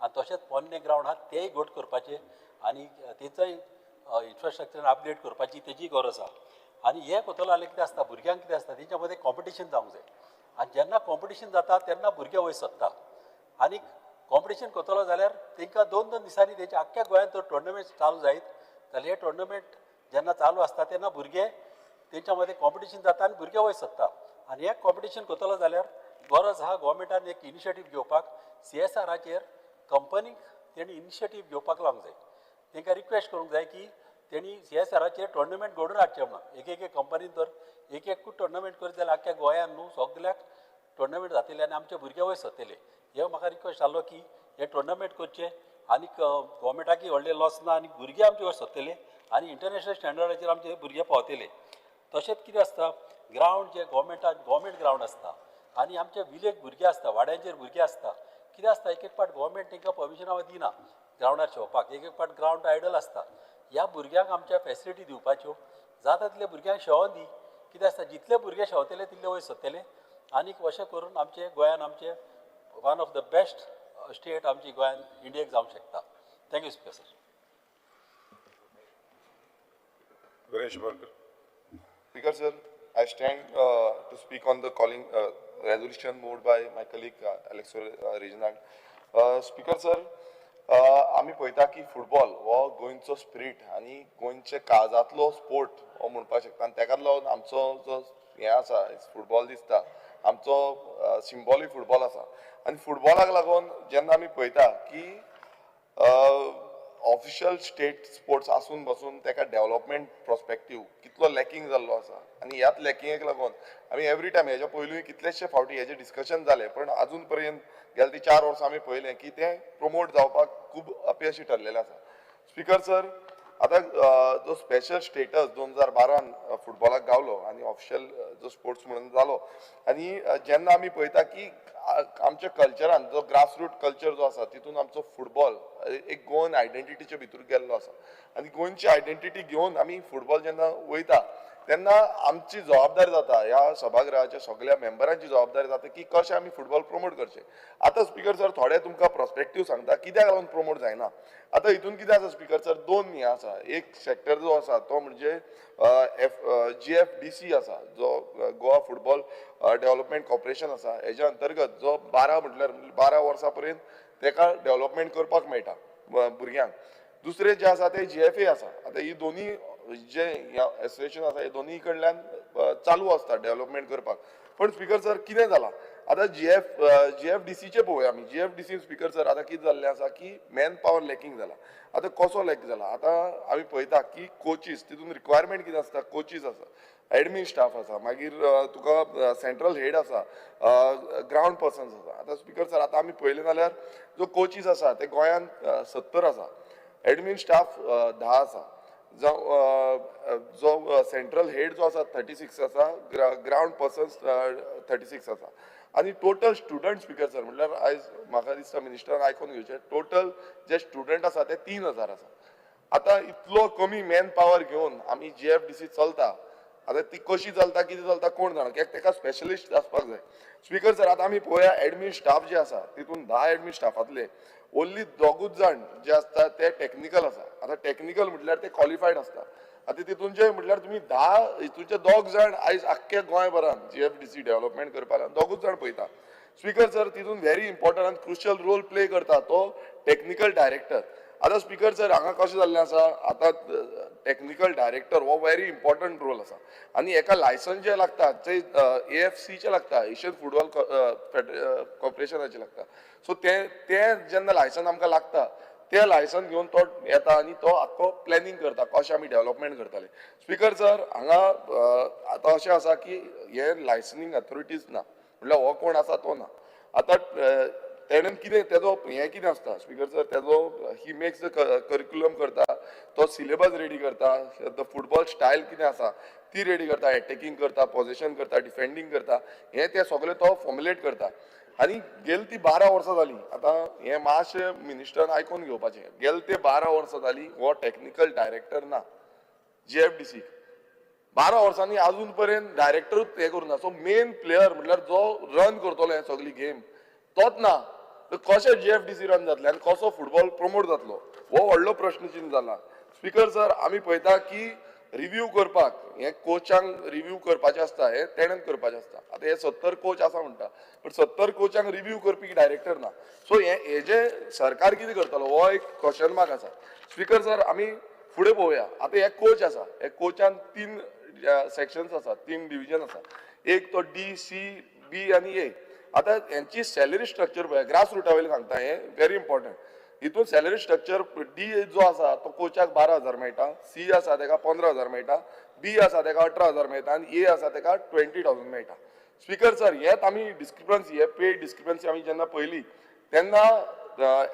आनी तशेंच पोन्ने ग्रावंड आहा तेय घट करपाचे आनी तेचोय इन्फ्रास्ट्रक्चर अपग्रेड करपाची तेजी गरज आहा. आनी हें करतलो जाल्यार कितें आसता, भुरग्यांक कितें आसता तेंच्या मदें कॉम्पिटिशन जावंक जाय आनी जेन्ना कॉम्पिटिशन जाता तेन्ना भुरगे वयर सरता आनी कॉम्पिटिशन करतलो जाल्यार तेंकां दोन दोन दिसांनी तेंच्या आख्ख्या गोंयांत तर टोर्नामेंट चालू जायत जाल्यार हे टोर्नामेंट जेन्ना चालू आसता तेन्ना भुरगे तेंच्या मदें कॉम्पिटिशन जाता आनी भुरगे वयर सरता. आनी हें कॉम्पिटिशन करतलो जाल्यार गरज आहा गोवोरमेंटान एक इनिशिएटीव घेवपाक, सीएसआराचेर कंपनीक तेणी इनिशिएटीव घेवपाक लावंक जाय, तेंकां रिक्वेस्ट करूंक जाय की तेणी सीएसआराचेर टोर्नामेंट घडोवन हाडचें म्हणून. एक एक कंपनीन जर एक एकूच टोर्नामेंट करीत जाल्यार आख्ख्या गोंयान न्हू सगल्याक टोर्नामेंट जातले आनी आमचे भुरगे वयर सरतले. हे म्हाका रिक्वेस्ट जालो की हे टोर्नामेंट करचे आनी गोवोरमेंटाकय व्हडलें लॉस ना आनी भुरगे आमचे वयर सरतले आनी इंटरनॅशनल स्टँडर्डाचेर आमचे भुरगे पावतले. तशेंच कितें आसता, ग्रावंड जे गोवोरमेंटाक गोवोरमेंट ग्रावंड आसता आनी आमचे विलेज भुरगे आसता, वाड्यांचेर भुरगे आसता, कितें आसता एक एक पाट गोवोरमेंट तांकां परमिशनां दिना ग्रावंडार शेवपाक, एक एक पाट ग्रावंड आयडल आसता. ह्या भुरग्यांक आमच्या फेसिलिटी दिवपाच्यो, जाता तितले भुरग्यांक शेवोन दी. कितें आसता जितले भुरगे शेवतले तितले वयर सरतले आनी अशें करून आमचे गोंयान आमचे one of the best state आमची गोंयान इंडियेक जावंक शकता. Thank you speaker sir. Viresh Borkar. Speaker sir, I stand to speak on the calling resolution moved by my colleague Alex Reginald. Speaker sir, आमी पळयता की फुटबॉल हो गोंयचो स्पिरीट आनी गोंयच्या काळजांतलो स्पोर्ट हो म्हणपाक शकता आनी तेकाच लागून आमचो जो हें आसा फुटबॉल दिसता, आमचो सिम्बॉलूय फुटबॉल आसा. आनी फुटबॉलाक लागून जेन्ना आमी पळयता की ऑफिशियल स्टेट स्पोर्ट्स आसून बसून तेका डेव्हलपमेंट प्रोस्पेक्टीव कितलो लॅकिंग जाल्लो आसा आनी ह्याच लॅकिंगेक लागून आमी एवरी टायम हेज्या पयलूय कितलेशे फावटी हेजें डिस्कशन जालें, पण आजून पर्यंत गेले ती 4 वर्सां आमी पळयलें की तें प्रमोट जावपाक खूब अपयशी ठरलेलें आसा. स्पिकर सर, आतां जो स्पेशल स्टेटस 2012 फुटबॉलाक गावलो आनी ऑफिशियल जो स्पोर्ट्स म्हणून जालो आनी जेन्ना आमी पळयता की आमच्या कल्चरान जो ग्रासरूट कल्चर जो आसा तितून आमचो फुटबॉल एक गोवन आयडेंटिटीचे भितर गेल्लो आसा आनी गोंयची आयडेंटिटी घेवन आमी फुटबॉल जेन्ना वयता तेन्ना आमची जबाबदारी जाता, ह्या सभागृहाच्या सगळ्या मेंबरांची जबाबदारी जाता की कशें आमी फुटबॉल प्रमोट करचें. आतां स्पिकर सर थोडे तुमकां प्रोस्पेक्टीव सांगता कित्याक लागून प्रमोट जायना. आतां हितून कितें आसा स्पिकर सर, दोन हें आसा. एक सेक्टर जो आसा तो म्हणजे GFDC आसा, जो गोवा फुटबॉल डेव्हलपमेंट कॉर्पोरेशन आसा, हेज्या अंतर्गत जो 12 म्हटल्यार 12 वर्सां पर्यंत तेका डेव्हलपमेंट करपाक मेळटा भुरग्यांक. दुसरें जें आसा तें GFA आसा. आतां ही दोनी जे एसोसिएशन आसा हे दोनी कडल्यान चालू आसता डेव्हलपमेंट करपाक. पण स्पिकर सर कितें जालां आतां GFDCचें पळोवया आमी. GFDC speaker sir आतां कितें जाल्लें आसा की मॅन पावर लॅकिंग जाला. आतां कसो लॅक जाला, आतां आमी पळयता की कोचीस तितून रिक्वायरमेंट कितें आसता, कोचीस आसा, एडमीन स्टाफ आसा, मागीर तुका सेंट्रल हेड आसा, ग्रावंड पर्सन्स आसा. आतां स्पिकर सर आतां आमी पळयलें जाल्यार जो कोचीस आसा ते गोंयांत 70 आसा, एडमीन स्टाफ 10 आसा, जावं जो सेंट्रल हेड जो आसा 36 आसा, ग्रावंड पर्सन्स 36 आसा आनी टोटल स्टुडंट स्पिकर सर म्हटल्यार आयज म्हाका दिसता मिनिस्टरान आयकून घेवचें, टोटल जे स्टुडंट आसा ते 3000 आसा. आतां इतलो कमी मॅन पावर घेवन आमी GFDC चलता, आतां ती कशी चलता कितें चलता कोण जाणा, कित्याक तेका स्पेशलिस्ट आसपाक जाय. स्पिकर सर आतां आमी पळोवया एडमीन स्टाफ जे आसा तितून 10 एडमीन स्टाफांतले ओन्ली 2 जाण जे आसता ते टॅक्निकल आसा. आतां टॅक्निकल म्हटल्यार ते क्वॉलिफायड आसता. आतां तितूनचे म्हटल्यार तुमी 10 हितूनचे 2 जाण आयज आख्ख्या गोंयभरान GFDC development करपाक 2 जाण पळयता. स्पिकर सर तितून व्हेरी इम्पॉर्टंट आनी क्रुशियल रोल प्ले करता तो टॅक्निकल डायरेक्टर. आतां स्पिकर सर हांगा कशें जाल्लें आसा, आतां टॅक्निकल डायरेक्टर हो व्हेरी इम्पॉर्टंट रोल आसा आनी एका लायसन्स जें लागता ते AFCचें लागता, एशियन फुटबॉल कॉर्पोरेशनाचें लागता. सो तें जेन्ना लायसन आमकां लागता तें लायसन घेवन तो येता आनी तो आख्खो प्लॅनिंग करता कशें आमी डेव्हलपमेंट करतले. स्पिकर सर हांगा आतां अशें आसा की हे लायसनींग अथॉरिटीज ना, म्हटल्यार हो कोण आसा तो ना. आतां तेणेन कितें तेजो हें कितें आसता स्पीकर सर, तेजो he makes the curriculum करता, तो सिलेबस रेडी करता, the football style कितें आसा ती रेडी करता, एटॅकिंग करता, पॉझिशन करता, डिफेंडींग करता, हें तें सगळें तो फॉर्मुलेट करता. आनी गेल ती 12 वर्सां जालीं, आतां हें मातशें मिनिस्टरान आयकोन घेवपाचें, गेल ते 12 वर्सां जालीं हो टॅक्निकल डायरेक्टर ना GFDC. 12 वर्सांनी आजून पर्यंत डायरेक्टरूच हें करूं ना. सो मेन प्लेयर म्हटल्यार जो रन करतलो हें सगळी गेम तोच ना, तर कशें GFDC run जातलें आनी कसो फुटबॉल प्रमोट जातलो हो व्हडलो प्रश्नचिन्न जाला. स्पीकर सर, आमी पळयता की रिव्यू करपाक हे कोचांक रिव्यू करपाचें आसता, हे तेणेन करपाचें आसता. आतां हे 70 कोच आसा म्हणटा, बट 70 कोचांक रिव्यू करपी डायरेक्टर ना. सो हे हेजे सरकार कितें करतलो हो एक क्वेश्चन मार्क आसा. स्पीकर सर, आमी फुडें पळोवया. आतां हे कोच आसा, हे कोचान 3 सेक्शन्स आसा, 3 डिविजन आसा, एक तो D, C, B आनी ए. आतां हेंची सॅलरी स्ट्रक्चर पळया, ग्रास रुटा वयलें सांगता, हें व्हेरी इम्पॉर्टंट. हितून सॅलरी स्ट्रक्चर डी जो आसा तो कोचाक 12,000 मेळटा, सी आसा तेका 15,000 मेळटा, बी आसा तेका 18,000 मेळटा आनी ए आसा तेका 20,000 मेळटा. स्पीकर सर, हेच आमी डिस्क्रिपन्सी, हे पे डिस्क्रिपन्सी आमी जेन्ना पळयली तेन्ना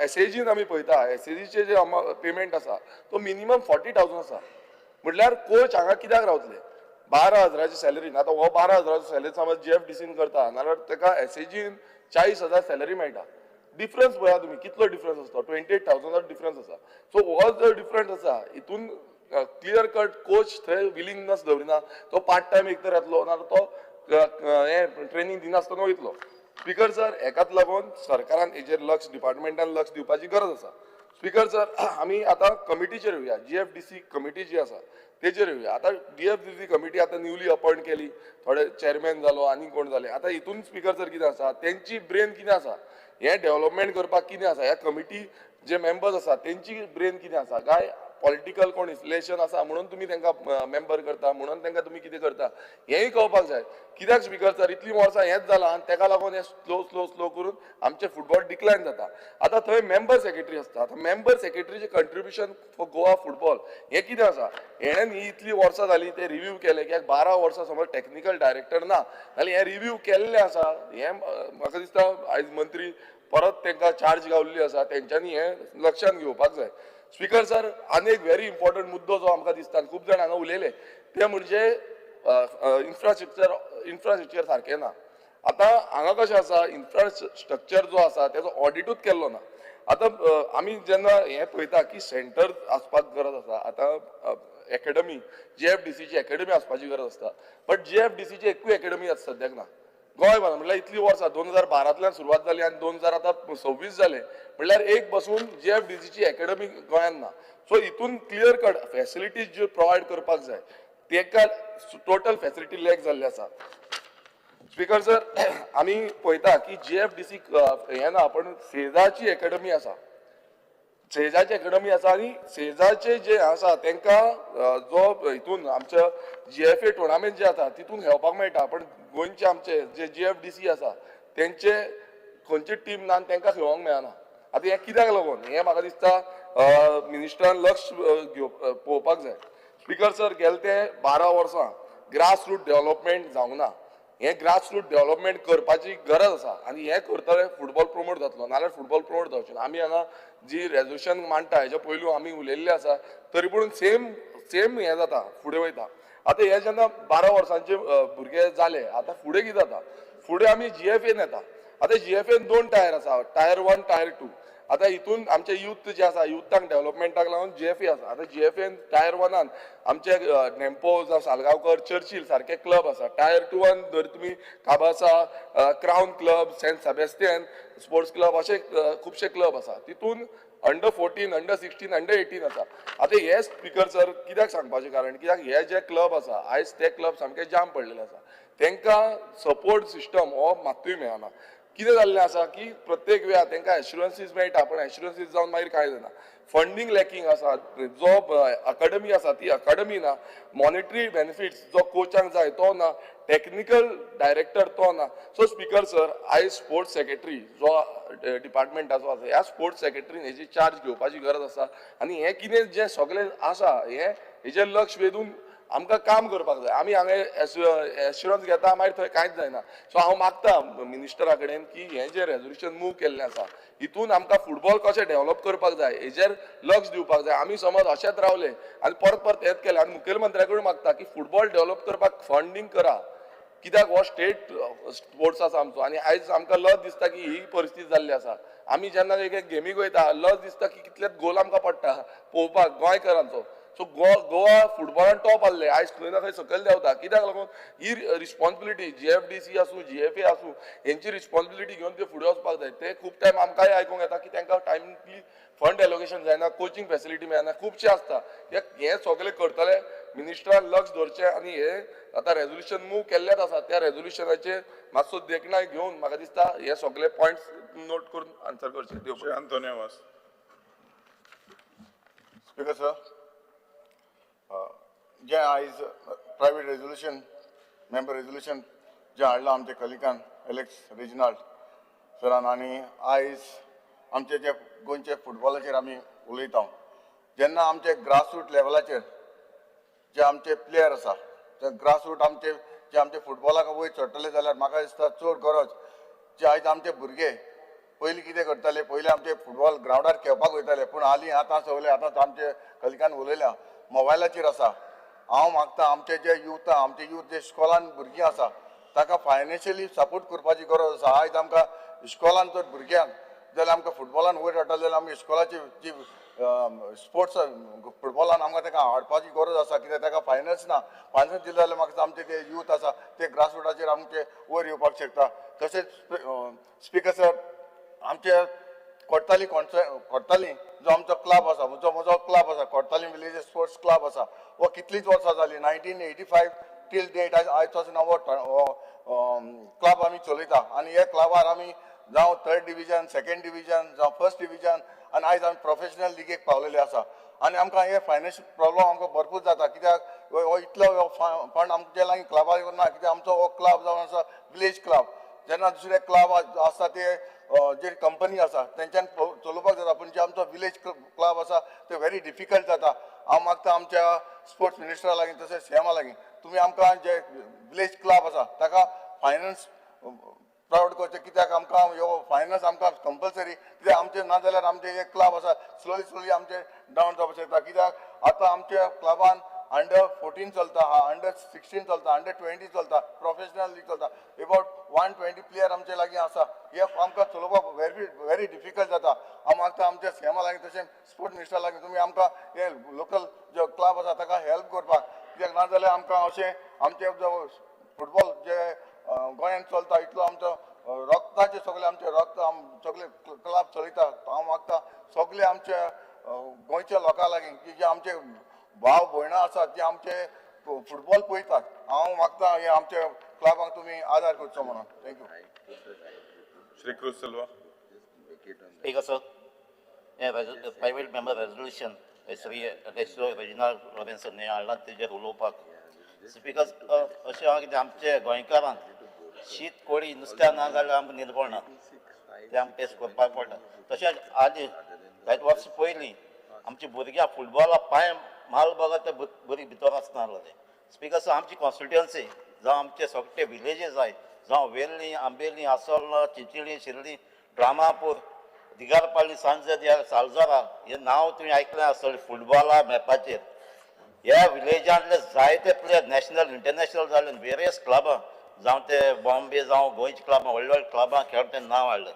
SAGन आमी पळयता, SAGचे जे पेमेंट आसा तो मिनिमम 40,000 आसा. म्हटल्यार कोच हांगा कित्याक रावतले 12,000ची सॅलरी? आतां हो 12,000चो सॅलरी समज GFDCन करता नाल्यार तेका SAGन 40,000 सॅलरी मेळटा. डिफरन्स पळया तुमी कितलो डिफरन्स आसता, 28,000 डिफरन्स आसा. सो हो जो डिफरन्स आसा हितून क्लियर कट कोच थंय विलिंगनेस दवरिना, तो पार्ट टायम एक तर येतलो नाल्यार तो हें ट्रेनींग दिनासतना वयतलो. स्पीकर सर, हेकाच लागून सरकारान हेजेर लक्ष, डिपार्टमेंटान लक्ष दिवपाची गरज आसा. स्पीकर सर, आमी आतां कमिटीचेर येवया, GFDC committee जी आसा तेजेर येवया. आतां GFDC committee आतां न्यूली अपॉयंट केली, थोडे चेअरमॅन जालो आनी कोण जाले. आतां हितून स्पीकर सर कितें आसा, तेंची ब्रेन कितें आसा, हें डेव्हलपमेंट करपाक कितें आसा, ह्या कमिटी जे मेंबर्स आसा तेंची ब्रेन कितें आसा, काय पॉलिटिकल कोण इन्फ्लेशन आसा म्हणून तुमी तांकां मेंबर करता, म्हणून तांकां तुमी कितें करता हेंय कळपाक जाय. कित्याक स्पीकर सर इतलीं वर्सां हेंच जालां आनी तेका लागून हें स्लो स्लो स्लो करून आमचें फुटबॉल डिक्लायन जाता. आतां थंय मेंबर सेक्रेटरी आसता, आतां मेंबर सेक्रेटरीचें कंट्रिब्युशन फॉर गोवा फुटबॉल हें कितें आसा, हेणें ही इतलीं वर्सां जालीं ते रिव्यू केले, कित्याक 12 वर्सां समज टॅक्निकल डायरेक्टर ना जाल्यार हें रिव्यू केल्लें आसा. हें म्हाका दिसता आयज मंत्री परत तांकां चार्ज गावल्ली आसा, तेंच्यांनी हें लक्षांत घेवपाक जाय. स्पीकर सर, आनी एक व्हेरी इम्पॉर्टंट मुद्दो जो आमकां दिसता आनी खूब जाण हांगा उलयले ते म्हणजे इन्फ्रास्ट्रक्चर सारकें ना. आतां हांगा कशें आसा, इन्फ्रास्ट्रक्चर जो आसा तेजो ऑडिटूच केल्लो ना. आतां आमी जेन्ना हें पळयता की सेंटर आसपाक गरज आसा, आतां एकेडमी GFDCची एकेडमी आसपाची गरज आसता, बट GFDCची एकूय एकेडमी आतां सद्याक ना गोंयभरान. म्हणल्यार इतलीं वर्सां 2012तल्यान सुरवात जाली आनी 2026 जाले, म्हणल्यार एक बसून GFDCची एकेडमी गोंयांत ना. सो हितून क्लियर कट फॅसिलिटीज ज्यो प्रोवायड करपाक जाय तेका टोटल फॅसिलिटी लॅक जाल्ली आसा. स्पीकर सर, आमी पळयता की GFDC हें ना, पण सेजाची एकेडमी आसा, सेजाची एकेडमी आसा आनी सेजाचे जे आसा तांकां जो हितून आमच्या GFA tournament जे आसा तितून खेळपाक मेळटा, पण गोंयचे आमचे जे GFDC आसा तेंचे खंयची टीम ना आनी तांकां खेळोंक मेळना. आतां हें कित्याक लागून हें म्हाका दिसता मिनिस्टरान लक्ष पळोवपाक जाय. स्पीकर सर, गेले ते 12 वर्सां ग्रास रूट डेव्हलपमेंट जावंक ना, हें ग्रास रूट डेव्हलपमेंट करपाची गरज आसा आनी हें करतले फुटबॉल प्रमोट जातलो, नाल्यार फुटबॉल प्रमोट जावचें ना. आमी हांगा जी रेजोल्युशन मांडटा हेच्या पयलू आमी उलयल्लें आसा, तरी पूण सेम सेम हें जाता, फुडें वयता. आतां हे जेन्ना 12 वर्सांचे भुरगे जाले, आतां फुडें कितें जाता, फुडें आमी GFAन येता. आतां GFAन 2 टायर आसा, टायर 1 टायर 2. आतां हितून आमचे यूथ जे आसा, युथांक डेव्हलपमेंटाक लागून GFA आसा. आतां GFAन टायर 1 आमचे नेम्पो जावं सालगांवकर, चर्चील सारके क्लब आसा. टायर 2 जर तुमी काबासा, Crown club, Saint Sebastian sports club अशे खुबशे क्लब आसा. तितून अंडर 14, अंडर 16, अंडर 18 आसा. आतां हे स्पीकर सर कित्याक सांगपाचें कारण, कित्याक हे जे क्लब आसा आयज ते क्लब सामके जाम पडलेले आसा, तांकां सपोर्ट सिस्टम हो मात्तूय मेळना. कितें जाल्लें आसा की प्रत्येक वेळार तांकां एश्युरन्सीस मेळटा, पण एश्युरन्सीस जावन मागीर कांय जायना. फंडींग लॅकिंग आसा, जो अकाडमी आसा ती अकाडमी ना, मॉनिटरी बेनिफिट्स जो कोचांक जाय तो ना, टॅक्निकल डायरेक्टर तो ना. सो स्पीकर सर, आयज स्पोर्ट्स सेक्रेटरी जो डिपार्टमेंटाचो आसा, ह्या स्पोर्ट्स सेक्रेटरीन हेजी चार्ज घेवपाची गरज आसा आनी हें कितें जें सगळें आसा हें हेजेर लक्ष वेधून आमकां काम करपाक जाय. आमी हांगा एश्युरन्स घेता, मागीर थंय कांयच जायना. सो हांव मागता मिनिस्टरा कडेन की हें जें रेजोल्युशन मूव केल्लें आसा हितून आमकां फुटबॉल कशें डेव्हलप करपाक जाय हेजेर लक्ष दिवपाक जाय. आमी समज अशेंच रावले आनी परत परत हेंच केलें. आनी मुखेलमंत्र्या कडेन मागता की फुटबॉल डेव्हलप करपाक फंडींग करा, कित्याक हो स्टेट स्पोर्ट्स आसा आमचो. आनी आयज आमकां लज दिसता की ही परिस्थिती जाल्ली आसा. आमी जेन्ना एक एक गेमीक वयता लज दिसता की कितलेच गोल आमकां पडटा पळोवपाक गोंयकारांचो. सो गोवा फुटबॉलान टॉप आहले, आयज खंय ना खंय सकयल देंवता. कित्याक लागून ही रिस्पॉन्सिबिलिटी GFDC आसूं GFA आसूं हेंची रिस्पॉन्सिबिलिटी घेवन ते फुडें वचपाक जाय. ते खूब टायम आमकांय आयकूंक येता की तांकां टायमली फंड एलोकेशन जायना, कोचिंग फॅसिलिटी मेळना, खुबशें आसता. हें सगळें करतले मिनिस्टरान लक्ष दवरचें आनी हे आतां रेजोल्युशन मूव केल्लेच आसा त्या रेजोल्युशनाचेर मातसो देखणाय घेवन म्हाका दिसता हे सगळे पॉयंट्स नोट करून आन्सर करचे. देव Antonio Vaz. Speaker sir, जें आयज प्रायवेट रेजोल्युशन मेंबर रेजोल्युशन जें हाडलां आमच्या कलिकान एलेक्स रेजिनाल्ड सरान, आनी आयज आमचे जे गोंयचे फुटबॉलाचेर आमी उलयता जेन्ना आमचे ग्रासरूट लेवलाचेर जे आमचे प्लेयर आसा ते ग्रासरूट आमचे जे आमचे फुटबॉलाक वयर चडटले जाल्यार म्हाका दिसता चड गरज जे आयज आमचे भुरगे पयलीं कितें करताले, पयलीं आमचे फुटबॉल ग्रावंडार खेळपाक वयताले, पूण हालीं आतां सगळे आतां आमचे कलिकान उलयल्या मोबायलाचेर आसा. हांव मागता आमचे जे यूथ आमचे यूथ जे इस्कॉलान भुरगीं आसा ताका फायनान्शियली सपोर्ट करपाची गरज आसा. आयज आमकां इस्कॉलान जर भुरग्यांक जाल्यार आमकां फुटबॉलान वयर हाडटा जाल्यार आमकां इस्कॉलाची जी स्पोर्ट्स फुटबॉलान आमकां ताका हाडपाची गरज आसा, कित्याक ताका फायनान्स ना. फायनान्स दिलें जाल्यार म्हाका आमचे जे यूथ आसा ते ग्रासरुटाचेर आमचे वयर येवपाक शकता. तशेंच स्पिकर सर, आमचे कोडताली कोडताली जो आमचो क्लब आसा, जो म्हजो क्लब आसा कोडताली विलेज स्पोर्ट्स क्लब आसा, हो कितलींच वर्सां जालीं 1985 टील डेट आयज पासून हो क्लब आमी चलयता. आनी ह्या क्लबार आमी जावं थर्ड डिविजन, सेकेंड डिविजन, जावं फर्स्ट डिविजन, आनी आयज आमी प्रोफेशनल लिगेक पावलेले आसा. आनी आमकां हे फायनान्शियल प्रॉब्लम आमकां भरपूर जाता, कित्याक हो इतलो फंड आमचे लागीं क्लबाक ना, कित्याक आमचो हो क्लब जावन आसा विलेज क्लब. जेन्ना दुसरे क्लब आसा ते जे कंपनी आसा तेंच्यान चलोवपाक जाता, पूण जे आमचो विलेज क्लब आसा ते व्हेरी डिफिकल्ट जाता. हांव मागता आमच्या स्पोर्ट्स मिनिस्टरा लागीं तशेंच सीएमा लागीं तुमी आमकां जे विलेज क्लब आसा ताका फायनान्स प्रावड करचें, कित्याक आमकां ह्यो फायनान्स आमकां कंपल्सरी, कित्याक आमचें ना जाल्यार आमचें हे क्लब आसा स्लोली स्लोली आमचें डावन जावपाक शकता. कित्याक आतां आमच्या क्लबान अंडर 14 चलता, अंडर 16 चलता, अंडर 20 चलता, प्रोफेशनल लीग चलता, अबाउट 120 प्लेयर आमचे लागीं आसा. हे आमकां चलोवपाक व्हेरी व्हेरी डिफिकल्ट जाता. हांव मागता आमच्या सीएमा लागीं तशें स्पोर्ट्स मिनिस्टरा लागीं तुमी आमकां हे लोकल जो क्लब आसा ताका हेल्प करपाक, कित्याक ना जाल्यार आमकां अशें आमचे जो फुटबॉल जे गोंयांत चलता इतलो आमचो रक्ताचे सगळे आमचे रक्त सगळे क्लब चलयता. हांव मागता सगळे आमच्या गोंयच्या लोकां लागीं की जे आमचे भाव भयणां आसात जे आमचे फुटबॉल पळयतात, हांव मागता हे आमच्या क्लबांक तुमी आदार करचो म्हणून. Thank you. Shri Cruz Silva. Speaker sir, हें private member resolution Shri Reginald Robinson हें हाडलां तेजेर उलोवपाक. स्पिकर अशें आहा कितें आमचे गोंयकारांक शीत कोळी नुस्त्या ना जाल्यार आमकां निर्बळ ना, तें आमकां टेस्ट करपाक पडटा. तशेंच आदी जायते वर्सां पयलीं आमची भुरग्यां फुटबॉला पांय माल बगर ते भुरगीं भितर आसनासले. स्पिकर सर, आमची कॉन्स्टिट्युएन्सी जावं आमचे सगळे विलेजीस आहाय, जावं वेर्ली, आंबेली, आसोल्ला, चिंचिली, शिर्ली, ड्रामापूर, दिगारपाली, सांजर, सालजरा हे नांव तुवें आयकलें आसतलें फुटबॉला मॅपाचेर. ह्या विलेजांतले जायते प्लेयर नॅशनल इंटरनॅशनल जाले, वेरियस क्लबां जावं ते बॉम्बे जावं गोंयच्या क्लबां, व्हडल्या व्हडल्या क्लबां खेळून तें नांव हाडलें.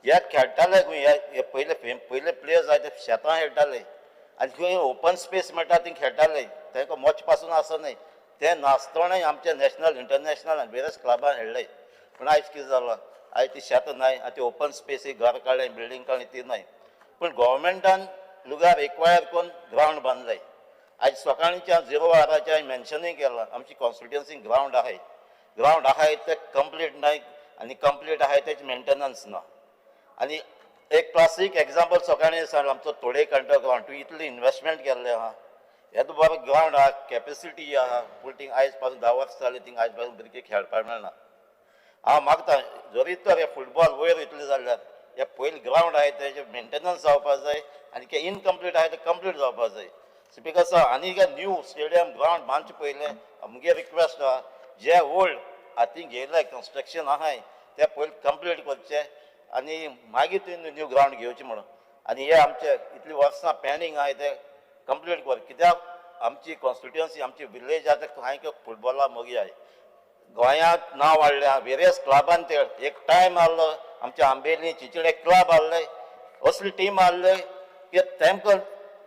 ह्या खेळटाले खंय हे पयले पयले प्लेयर जायते शेतां खेळटाले आनी खंय ओपन स्पेस मेळटा थंय खेळटाले, तांकां मोच पासून आसनाय. ते नासतनाय आमचे नॅशनल इंटरनॅशनल आनी वेरियस क्लबां खेळ्ळे. पूण आयज कितें जालां, आयज ती शेतां नाय, आनी ती ओपन स्पेसी घर काडलें, बिल्डींग काडलें ती नाय. पूण गोवोरमेंटान लुगार एक्वायर करून ग्रावंड बांदलें. आयज सकाळच्या 0 वराचेर हांवें मेन्शनूय केलां, आमची कॉन्स्टिट्युएन्सी ग्रावंड आहाय, ग्रावंड आहाय ते कंप्लीट नाय आनी कंप्लीट आहाय तेजें मेंटेनन्स ना. आनी एक क्लासीक एग्जाम्पल सकाळीं सांगलें, आमचो तोडे कांटो ग्रावंड तुवें इतली इनवेस्टमेंट केल्लें आहा, येदो बरो ग्रावंड आहा, कॅपेसिटी आहा, पूण थिंग आयज पासून 10 वर्सां जालीं थिंग आयज पासून भुरगीं खेळपाक मेळना. हांव मागता जरी तर हे फुटबॉल वयर वयतले जाल्यार हे पयलीं ग्रावंड आहाय तेजें मेंटेनन्स जावपाक जाय आनी ते इनकम्प्लीट आहाय ते कंप्लीट जावपाक जाय. स्पीकर सर, आनी न्यू स्टेडियम ग्रावंड बांदचे पयलें आमगे रिक्वेस्ट आहा, जे ओल्ड हातीन घेयले कन्स्ट्रक्शन आहाय ते पयलीं कंप्लीट करचे आनी मागीर तुवें न्यू ग्रावंड घेवचें म्हणून. आनी हे आमचे इतलीं वर्सां पेंडींग आहाय ते कंप्लीट कर, कित्याक आमची कॉन्स्टिट्युएन्सी आमची विलेज आहा ते कांय फुटबॉला मोगी आहाय. गोंयांत नांव हाडलें वेरियस क्लबान, ते एक टायम आहलो आमच्या आंबेली चिंचणे क्लब आहले, असली टीम आहले की तेमकां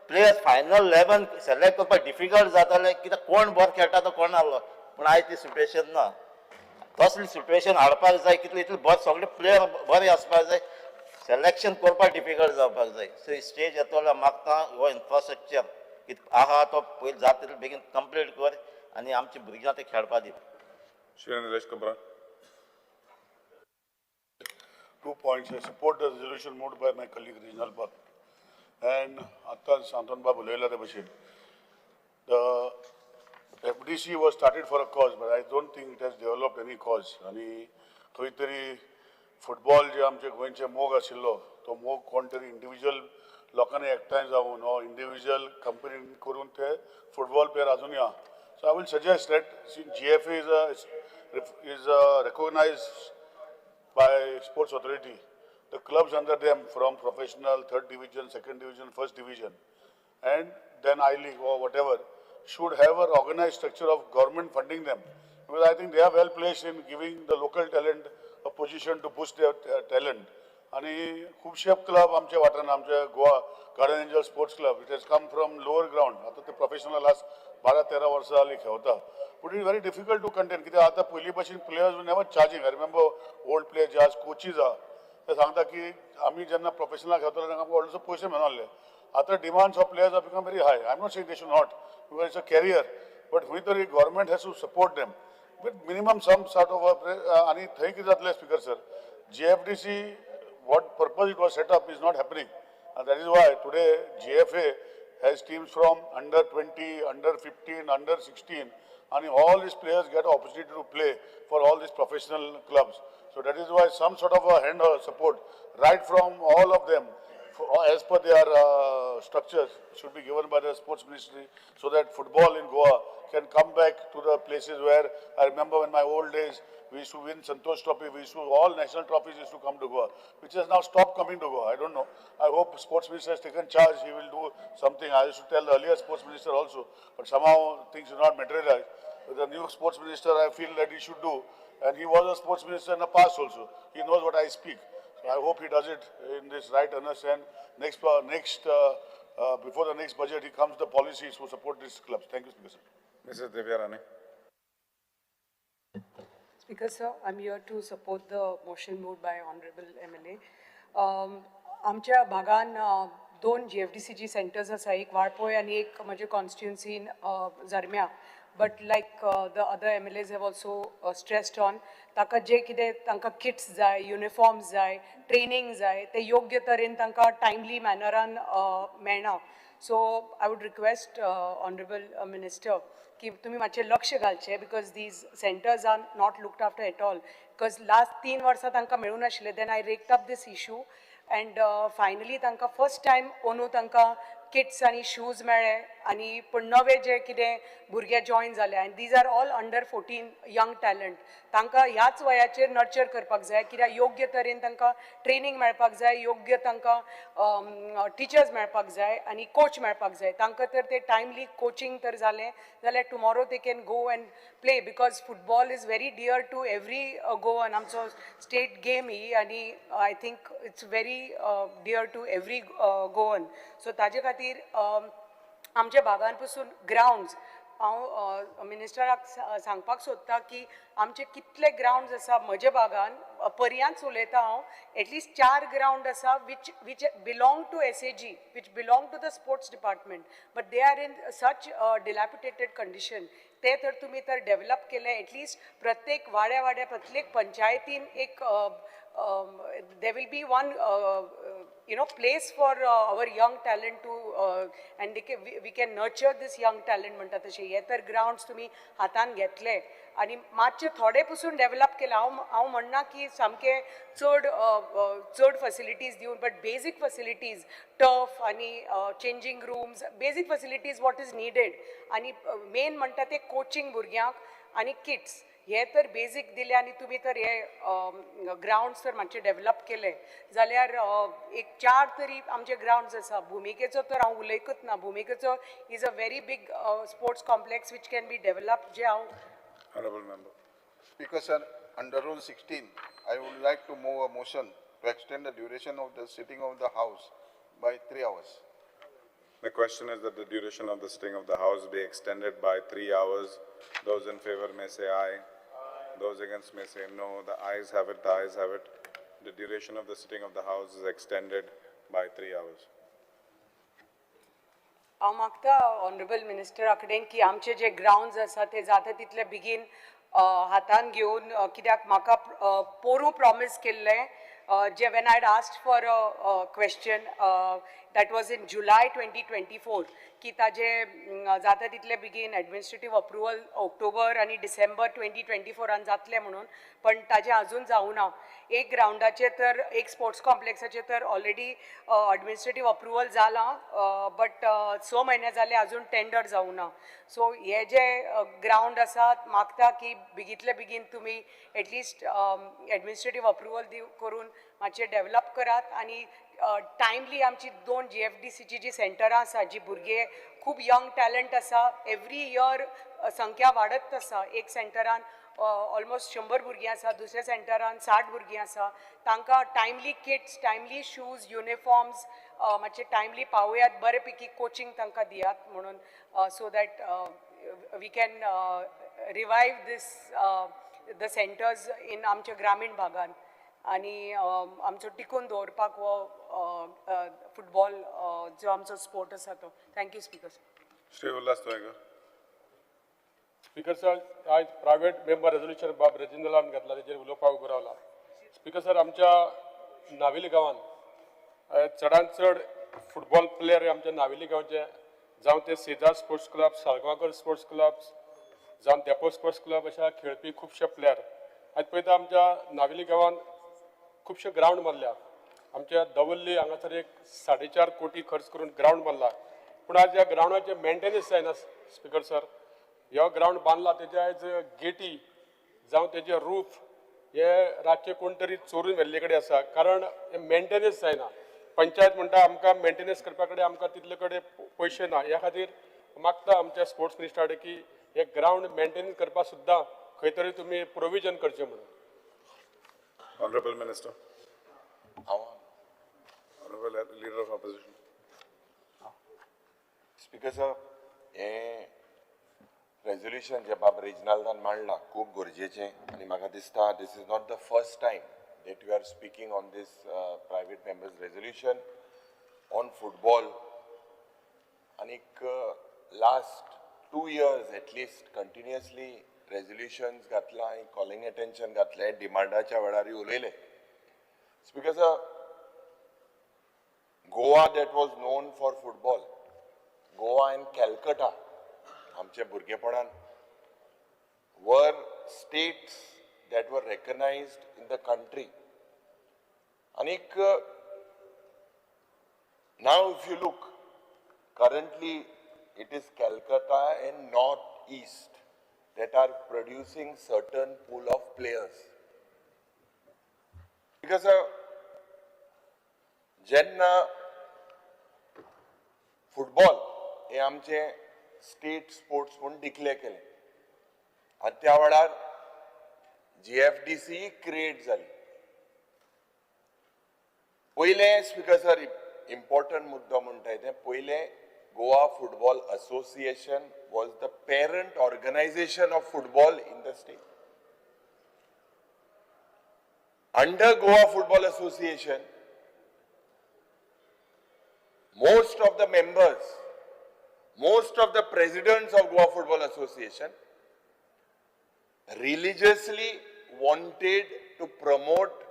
प्लेयर्स फायनल 11 सिलेक्ट करपाक डिफिकल्ट जातालें, कित्याक कोण बरो खेळटा तो कोण आहलो. पूण आयज ती सिट्युएशन ना, तसली सिट्युएशन हाडपाक जाय. कितले इतले बरे सगळे प्लेयर बरे आसपाक जाय, सिलेक्शन करपाक डिफिकल्ट जावपाक जाय. सो स्टेज येतलो मागता हो इन्फ्रास्ट्रक्चर कितें आहा तो पयलीं जाता तितले बेगीन कंप्लीट कर आनी आमच्या भुरग्यांक ते खेळपाक दी. Shri Nilesh Cabral. 2 points. I support the resolution moved by my colleague Reginald Bab and आतां सांतोन बाब उलयला ते भशेन. The FDC was started for a cause, but I don't think it has developed any cause. आनी खंय तरी फुटबॉल जे आमचे गोंयचे मोग आशिल्लो तो मोग कोण तरी इंडिविज्युअल लोकांनी एकठांय जावन वा इंडिविज्युअल कंपनीन करून ते फुटबॉल प्लेयर आजुनूय आहा. So I will suggest that GFA is recognized by sports authority. The clubs under them from professional, third division, second division, first division, and then I League or whatever, should have an organized structure of government funding them. Because I think they are well placed in giving the local talent a position to boost their talent. आणि खुबशे क्लब आमच्या वाठारान, आमच्या Goa Guardian Angel sports club, it has come from lower ground. आतां ते प्रोफेशनल लास्ट 12-13 वर्सां जालीं खेळता. But it is very difficult to contain, कित्याक आतां पयलीं भशेन players never charging. I remember old player जे आज कोचीज आहा ते सांगता की आमी जेन्ना प्रोफेशनल खेळताले तेन्ना आमकां व्हडलेसो पयशे मेळनासले. आतां demands of players are become very high. I am not saying they should not, because it's a career, but खंय तरी government has to support them with minimum some sort of. आनी थंय कितें जातलें speaker sir, GFDC what purpose it was set up is not happening. And that is why today GFA has teams from under 20, under 15, under 16, and all these players get opportunity to play for all these professional clubs. So that is why some sort of a hand or support right from all of them, for, as per their structures, should be given by the sports ministry, so that football in Goa can come back to the places where I remember in my old days, we used to win Santosh Trophy, we used to, all national trophies used to come to Goa, which has now stopped coming to Goa. I don't know. I hope sports minister has taken charge, he will do something. I used to tell the earlier sports minister also, but somehow things did not materialize. But the new sports minister, I feel that he should do, and he was a sports minister in the past also. He knows what I speak. So I hope he does it in this right earnest, and before the next budget, he comes the policies to support these clubs. Thank you, Speaker sir. Mrs. Divya Rane. Speaker sir, I'm here to support the motion moved by Honorable MLA. आमच्या भागान दोन GFDCG centers आसा, एक वाळपोय आनी एक म्हजे कॉन्स्टिट्युन्सीन जरम्या. But like the other MLAs have also stressed on, ताका जे कितें तांकां किट्स जाय, युनिफॉर्म्स जाय, ट्रेनिंग जाय, ते योग्य तरेन तांकां टायमली मॅनरान मेळना. So I would request honourable minister की तुमी मातशें लक्ष घालचें, because these centres are not looked after at all. Because last 3 वर्सां तांकां मेळूं नाशिल्लें. Then I raked up this issue and finally तांकां फर्स्ट टायम अंदू तांकां किट्स आनी शूज मेळ्ळे. आनी पूण नवे जे कितें भुरगे जॉयन जाले, आनी these are all under 14 young talent, तांकां ह्याच वयाचेर नर्चर करपाक जाय, कित्याक योग्य तरेन तांकां ट्रेनींग मेळपाक जाय, योग्य तांकां टिचर्स मेळपाक जाय आनी कोच मेळपाक जाय. तांकां तर ते टायमली कोचिंग तर जालें जाल्यार tomorrow they can go and play, because football is very dear to every Goan. आमचो स्टेट गेम ही, आनी I think it's very dear to every Goan. So ताजे खातीर आमच्या भागान पसून ग्रावंड्स, हांव मिनिस्टराक सांगपाक सोदता की आमचे कितले ग्रावंड्स आसा म्हज्या भागान, पर्यांच उलयता हांव, एटलिस्ट 4 ग्रावंड आसा which belong to SAG, which belong to the sports department, but they are in such dilapidated condition. ते तर तुमी तर डेवलप केले, एटलिस्ट प्रत्येक वाड्या वाड्या, प्रत्येक पंचायतीन एक there will be one you know place for our young talent to and we can nurture this young talent म्हणटा तशें. हे तर ग्रावंड्स तुमी हातान घेतले आनी मातशे थोडे पसून डेवलप केले. हांव म्हणना की सामके चड चड फॅसिलिटीज दिवन, बट बेजीक फॅसिलिटीज, टर्फ आनी changing rooms, basic facilities what is needed. आनी मेन म्हणटा ते कोचिंग भुरग्यांक आनी किट्स, हे तर बेजीक दिले आनी तुमी तर हे ग्रावंड्स तर मातशे डेवलप केले जाल्यार एक 4 तरी आमचे ग्रावंड्स आसा. भुमिकेचो तर हांव उलयकूच ना. भुमिकेचो is a very big sports complex which can be develop, जे हांव. Honorable member. Speaker sir, under Rule 16, I would like to move a motion to extend the duration of the sitting of the House by 3 hours. The question is that the duration of the sitting of the House be extended by 3 hours. Those in favor may say aye. Aye. Those against may say no. The ayes have it, the ayes have it. The duration of the sitting of the House is extended by 3 hours. हांव मागता ऑनरेबल मिनिस्टरा कडेन की आमचे जे ग्रावंड्स आसा ते जाता तितले बेगीन हातान घेवन, कित्याक म्हाका पोरूं प्रॉमीस केल्लें जे when I had asked for a question that was in July 2024 की ताजे जाता तितले बेगीन एडमिनिस्ट्रेटीव अप्रुवल ऑक्टोबर आनी डिसेंबर 2024 जातलें म्हणून, पण ताजें अजून जावना. एक ग्रावंडाचें तर, एक स्पोर्ट्स कॉम्प्लेक्साचें तर ऑलरेडी एडमिनिस्ट्रेटीव अप्रुवल जालां, बट 6 म्हयने जाले अजून टेंडर जावना. सो हे जे ग्रावंड आसा मागता की बेगींतले बेगीन तुमी एटलिस्ट एडमिनिस्ट्रेटीव अप्रुवल दिव करून मातशें डेवलप करात. आनी टायमली आमची 2 GFDCची जी सेंटरां आसा, जी भुरगे खूब यंग टॅलंट आसा, एवरी इयर संख्या वाडत आसा. एक सेंटरान ऑलमोस्ट 100 भुरगीं आसा, दुसऱ्या सेंटरान 60 भुरगीं आसा. तांकां timely kits, timely shoes, uniforms मातशे टायमली पावयात, बरे पैकी कोचिंग तांकां दियात म्हणून, so that we can revive this the centres in आमच्या ग्रामीण भागान आनी आमचो टिकून दवरपाक हो फुटबॉल जो आमचो स्पोर्ट आसा तो. Thank you speaker sir. Shri Ulhas Tuyenkar. Speaker sir, आयज प्रायवेट मेंबर रेजोल्युशन बाब रेजिनलान घेतला तेजेर उलोवपाक उबो रावला. स्पीकर सर, आमच्या नावेली गांवान चडान चड फुटबॉल प्लेयर आमच्या नावेली गांवचे, जावं ते Cezar sports club, Salgaonkar sports club, जावं धेंपो स्पोर्ट्स क्लब, अशा खेळपी खुबशे प्लेयर. आयज पळयता आमच्या नावेली गांवान खुबशे ग्रावंड मारल्या. आमच्या दवल्ली हांगासर एक 4.5 कोटी खर्च करून ग्रावंड मारला, पूण आज ह्या ग्रावंडाचें मेंटेनन्स जायना. स्पीकर सर, ह्यो ग्रावंड बांदला तेजे आयज गेटी जावं तेजे रूफ हे रातचे कोण तरी चोरून व्हेल्ले कडेन आसा, कारण हे मेंटेनन्स जायना. पंचायत म्हणटा आमकां मेंटेनन्स करपा कडेन आमकां तितले कडेन पयशे ना. ह्या खातीर मागता आमच्या स्पोर्ट्स मिनिस्टरा कडेन की हे ग्रावंड मेंटेन करपाक सुद्दां खंय तरी तुमी प्रोविजन करचें म्हणून. Honorable Minister. Honorable Leader of Opposition. Speaker sir, हे रेजोल्युशन जे बाब रेजिनाल्दान मांडलां खूब गरजेचें आनी म्हाका दिसता this is not the first time that you are speaking on this private members resolution on football. आनीक last 2 years at least continuously resolutions घातलां आनी कॉलिंग एटेन्शन घातलें, डिमांडाच्या वेळारूय उलयले. Speaker sir, Goa that was known for football, Goa and Calcutta आमच्या भुरगेपणान were states that were recognised in the country. आनीक now if you look currently it is Calcutta and north east that are producing certain pool of players. Because जेन्ना फुटबॉल हे आमचे स्टेट स्पोर्ट्स म्हूण डिक्लेअर केले आनी त्या वेळार GFDC create जाली. पयलें स्पीकर सर इम्पॉर्टंट मुद्दो म्हणटा तें पयलें Goa Football Association was the parent organization of football in the state. Under Goa Football Association, most of the members, most of the presidents of Goa Football Association religiously wanted to promote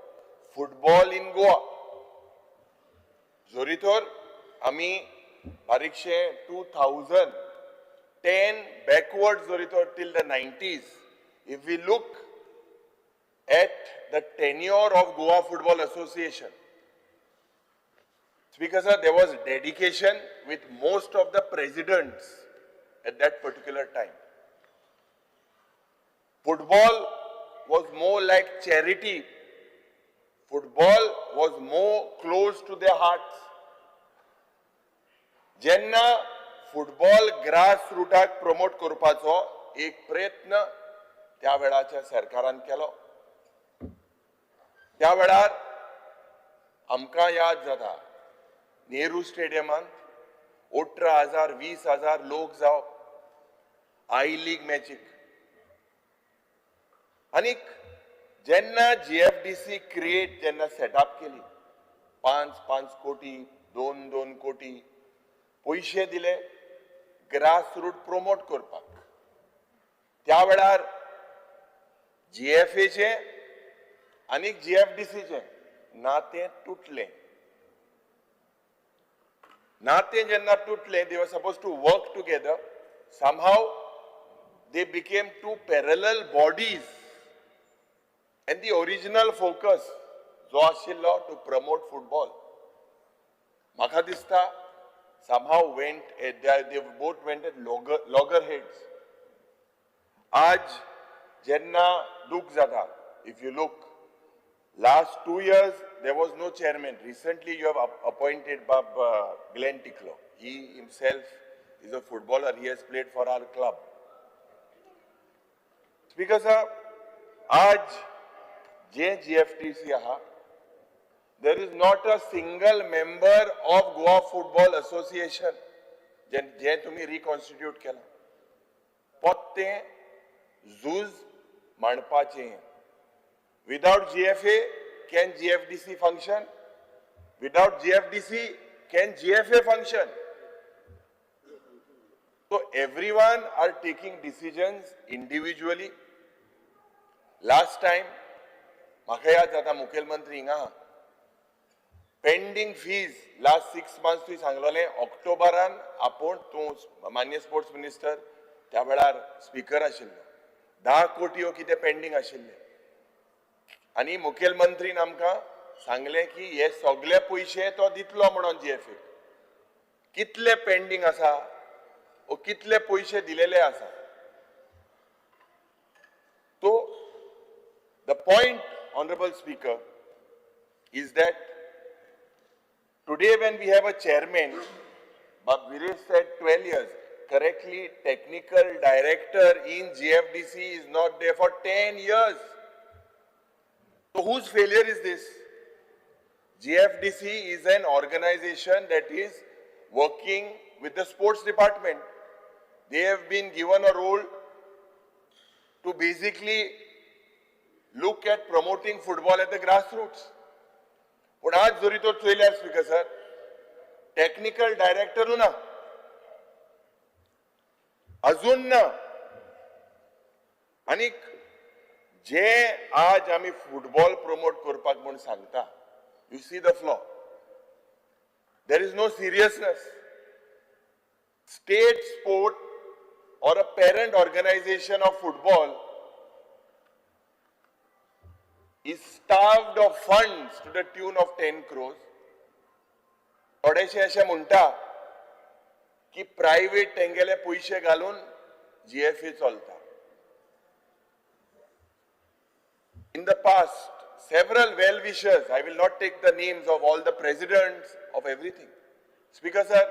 football in Goa. जरी तर आमी बारीकशे 2010 backward जरी तर till the 90s, if we look at the tenure of Goa Football Association, Speaker sir, there was dedication with most of the presidents at that particular time. Football was more like charity. Football was more close to their hearts. जेन्ना फुटबॉल ग्रास रुटाक प्रमोट करपाचो एक प्रयत्न त्या वेळाच्या सरकारान केलो, त्या वेळार आमकां याद जाता नेहरू स्टेडियमांत 18,000 20,000 लोक जावप I league मॅचीक. आनीक जेन्ना जीएफडीसी क्रिएट जेन्ना सेटअप केली, 5-5 कोटी 2-2 कोटी पयशे दिले ग्रास रूट प्रमोट करपाक. त्या वेळार जीएफएचे आनी जीएफडीसीचे नातें तुटलें. नातें जेन्ना तुटलें, they were suppose to work together, somehow they became two parallel bodies and the original focus जो आशिल्लो टू प्रमोट फुटबॉल, म्हाका दिसता somehow went, they both went at loggerheads. आज जेन्ना दुख जाता, if you look, last 2 years there was no chairman. Recently you have appointed Bab Glenn Tiklo. He himself is a footballer. He has played for our club. Speaker sir, आज जे GFDC आहा, there is not a single member of Goa Football Association जे तुम्ही रिकॉन्स्टिट्यूट केला. पोत्ते झूज मांडपाचें. Without GFA can GFDC function? Without GFDC can GFA function? So everyone are taking decisions individually. Last time म्हाका याद जाता मुखेलमंत्री हिंगा पेंडींग फीज लास्ट 6 months तुवें सांगलोलें ऑक्टोबरान आपूण तूं मान्य स्पोर्ट्स मिनिस्टर त्या वेळार स्पिकर आशिल्लो, 10 कोटी हो कितें पेंडींग आशिल्ले आनी मुखेलमंत्रीन आमकां सांगलें की हे सगळे पयशे तो दितलो म्हणून जीएफए. कितले पेंडींग आसा ओ कितले पयशे दिलेले आसा. तो the point, honourable speaker, is that today when we have a chairman, Bab Viresh said 12 years, correctly, technical director in GFDC is not there for 10 years. So whose failure is this? GFDC is an organization that is working with the sports department. They have been given a role to basically look at promoting football at the grassroots. पूण आज जरी तो चोयल्यार स्पीकर सर, टेक्निकल डायरेक्टरूय ना, अजून ना. आनीक जे आज आमी फुटबॉल प्रमोट करपाक म्हूण सांगता, you see the flaw, there is no seriousness. State sport or a parent organization of football is starved of funds to the tune of 10 crores. थोडेशे अशें म्हणटा की प्रायव्हेट तेंगेले पयशे घालून जीएफए चलता. In the past, several well-wishers, I will not take the names of all the presidents of everything. Speaker sir,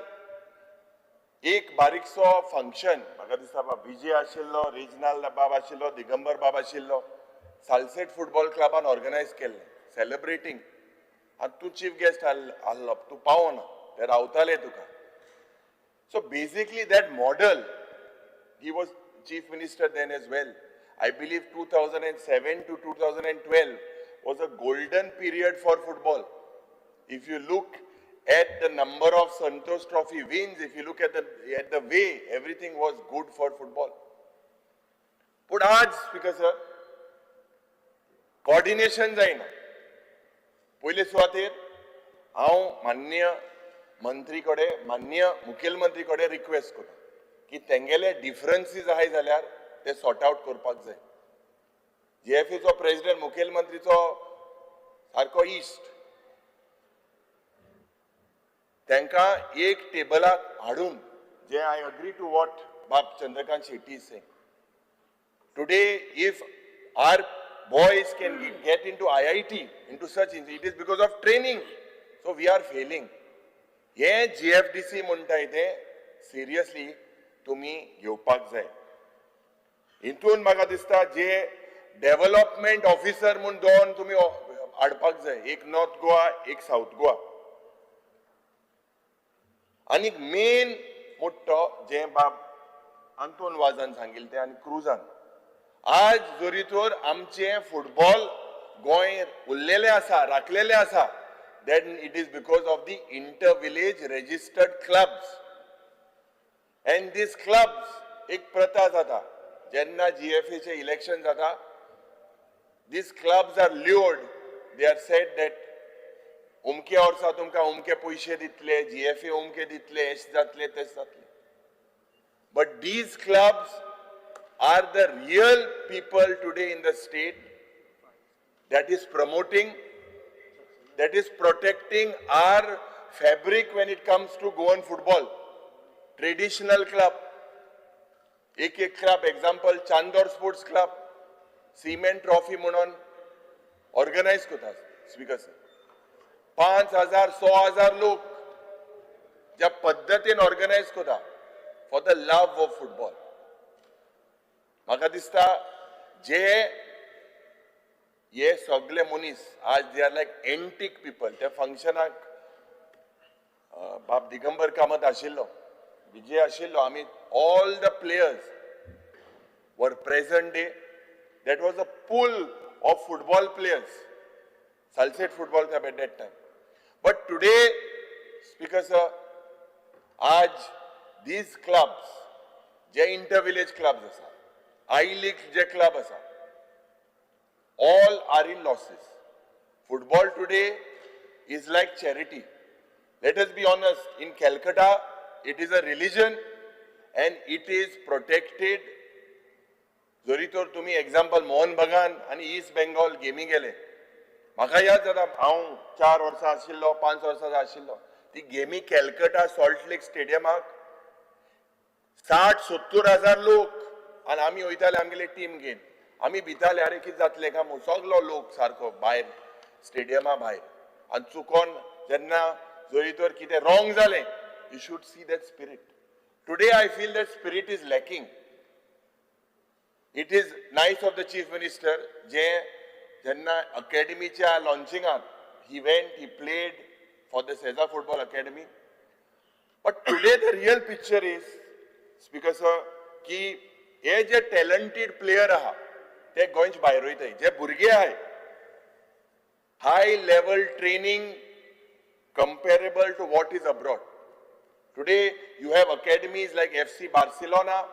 एक बारीकसो फंक्शन म्हाका दिसता बाब विजय आशिल्लो, रिजनाल बाब आशिल्लो, दिगंबर बाब आशिल्लो, सालसेट फुटबॉल क्लबान ऑर्गनायज केल्लें सेलिब्रेटींग. आनी तूं चीफ गेस्ट आहलो, तूं पावना, ते रावताले तुका. So basically that model, he was chief minister then as well. I believe 2007 to 2012 was a golden period for football. If you look at the number of Santosh Trophy wins, if you look at the way everything was good for football. पूण आज स्पीकर सर कोऑर्डिनेशन जायना. पयले सुवातेर हांव माननीय मंत्री कडेन, माननीय मुखेलमंत्री कडेन रिक्वेस्ट करता की तेंगेले डिफरन्सीस आहाय जाल्यार ते सॉर्ट आवट करपाक जाय. जीएफएचो प्रेसिडेंट मुखेलमंत्रीचो सारको इश्ट, तांकां एक टेबलाक हाडून जे I agree to what बाब Chandrakant Shetty is saying. Today if our boys can get into IIT, into such, it is because of training. So we are failing. हे जीएफडीसी म्हणटाय ते सिरियसली तुमी घेवपाक जाय. हितून म्हाका दिसता जे डेव्हलपमेंट ऑफिसर म्हूण दोन तुमी हाडपाक जाय, एक नॉर्थ गोवा, एक सावथ गोवा. आनी मेन मोठो जे बाब आंतोन वाजान सांगिल्लें तें आनी क्रुजान, आज जरी तर आमचें फुटबॉल गोंय उरलेलें आसा, राखलेलें आसा, then it is because of the inter village registered clubs. And these clubs एक प्रथा जाता, जेन्ना जीएफएचे इलेक्शन जाता, these clubs are lured, they are said that उमके वर्सा तुमकां उमके पयशे दितले, जीएफए उमके दितले, हेच जातले तेच जातले. But these clubs are the real people today in the state that is promoting, that is protecting our fabric when it comes to Goan football. Traditional club, एक एक club, example Chandor sports club, Seaman trophy म्हणून ऑर्गनायज करता. स्पीकर सर, 5,000 100,000 लोक ज्या पद्दतीन ऑर्गनायज करता for the love of football. म्हाका दिसता जे हे सगळे मनीस आज they are like antique people. त्या फंक्शनाक बाब दिगंबर कामत आशिल्लो, विजय आशिल्लो, आमी all the players were present day. That was a pool of football players, Salcete football club at that time. But today speaker sir, आज these clubs J inter village clubs आसा, I league जे क्लब आसा, all are in losses. Football today is like charity. Let us be honest, in Calcutta it is a religion and it is protected. जरी तर तुम्ही एक्झाम्पल मोहन बगान आनी ईस्ट बेंगॉल गेमी गेले, म्हाका याद जाता हांव 4 वर्सां आशिल्लो, 5 वर्सां आशिल्लो, ती गेमी कॅलकटा सॉल्ट लेक स्टेडियमाक 60-70 हजार लोक आनी आमी वयताले आमगेले टीम घेवन. आमी भिताले, अरे कितें जातलें काय म्हूण, सगलो लोक सारको भायर स्टेडियमा भायर. आनी चुकोन जेन्ना जरी तर कितें रॉंग जालें, you should see that spirit. Today I feel that spirit is lacking. It is nice of the chief minister जे जेन्ना अकॅडमीच्या लॉन्चिंगाक he went, he played for the Sesa football academy. But today the real picture is speaker sir की हे जे टॅलंटेड प्लेयर आहा ते गोंयचे भायर वयताय, जे भुरगे आहाय high level training comparable to what is abroad. Today you have academies like FC Barcelona,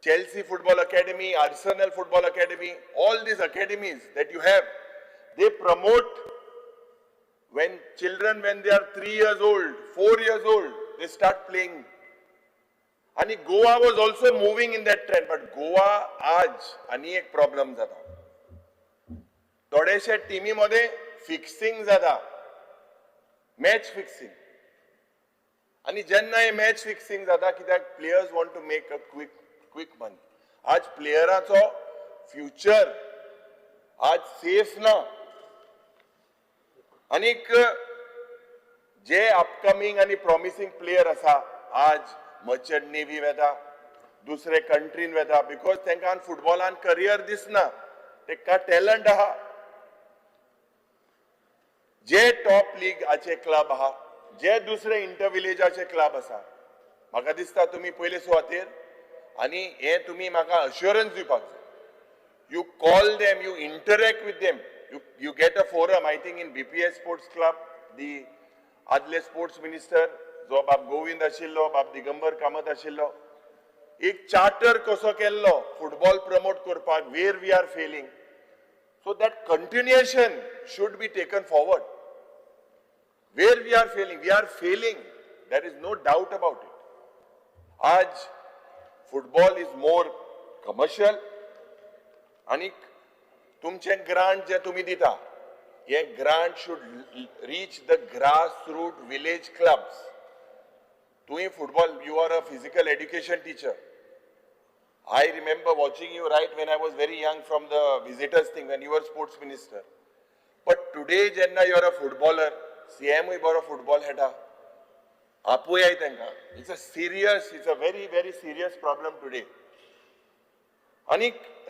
Chelsea Football Academy, Arsenal Football Academy. All these academies that you have, they promote when children, when they are 3 years old, 4 years old, they start playing. And Goa was also moving in that trend, but Goa आज आनी एक प्रॉब्लम जाता, थोडेशे टिमी मध्ये फिक्सिंग जाता, मॅच फिक्सिंग. आनी जेन्ना हे मॅच फिक्सिंग जाता कित्याक players want to make a quick money. आज प्लेयराचो फ्युचर आज सेफ ना. आनीक जे अपकमिंग आनी प्रॉमिसींग प्लेयर आसा आज मर्चंट नेव्ही वेता, दुसरे कंट्रीन वेता, because तांकां फुटबॉलान करियर दिसना, तांकां टॅलंट आहा. जे टॉप लिगाचे क्लब आहा, जे दुसरे इंटर विलेजाचे क्लब आसा, म्हाका दिसता तुमी पयले सुवातेर आनी हे तुमी म्हाका अश्युरन्स दिवपाक जाय. You call them, you interact with them, you get a forum. I think in BPS sports club the आदले स्पोर्ट्स मिनिस्टर जो बाब गोविंद आशिल्लो, बाब दिगंबर कामत आशिल्लो, एक चार्टर कसो केल्लो फुटबॉल प्रमोट करपाक, where we are failing. So that continuation should be taken forward. Where we are failing? We are failing. There is no doubt about it. आज football is more commercial आणि तुमचे ग्रांट जे तुम्ही दिता हे grant should reach the grass root village clubs. तुवें football, you are a physical education teacher. I remember watching you right when I was very young from the visitors thing when you were sports minister. But today जेन्ना you are a footballer, सीएमूय बरो फुटबॉल खेळटा, आपोयाय तांकां. It's a serious, it's a very very serious problem today. आनी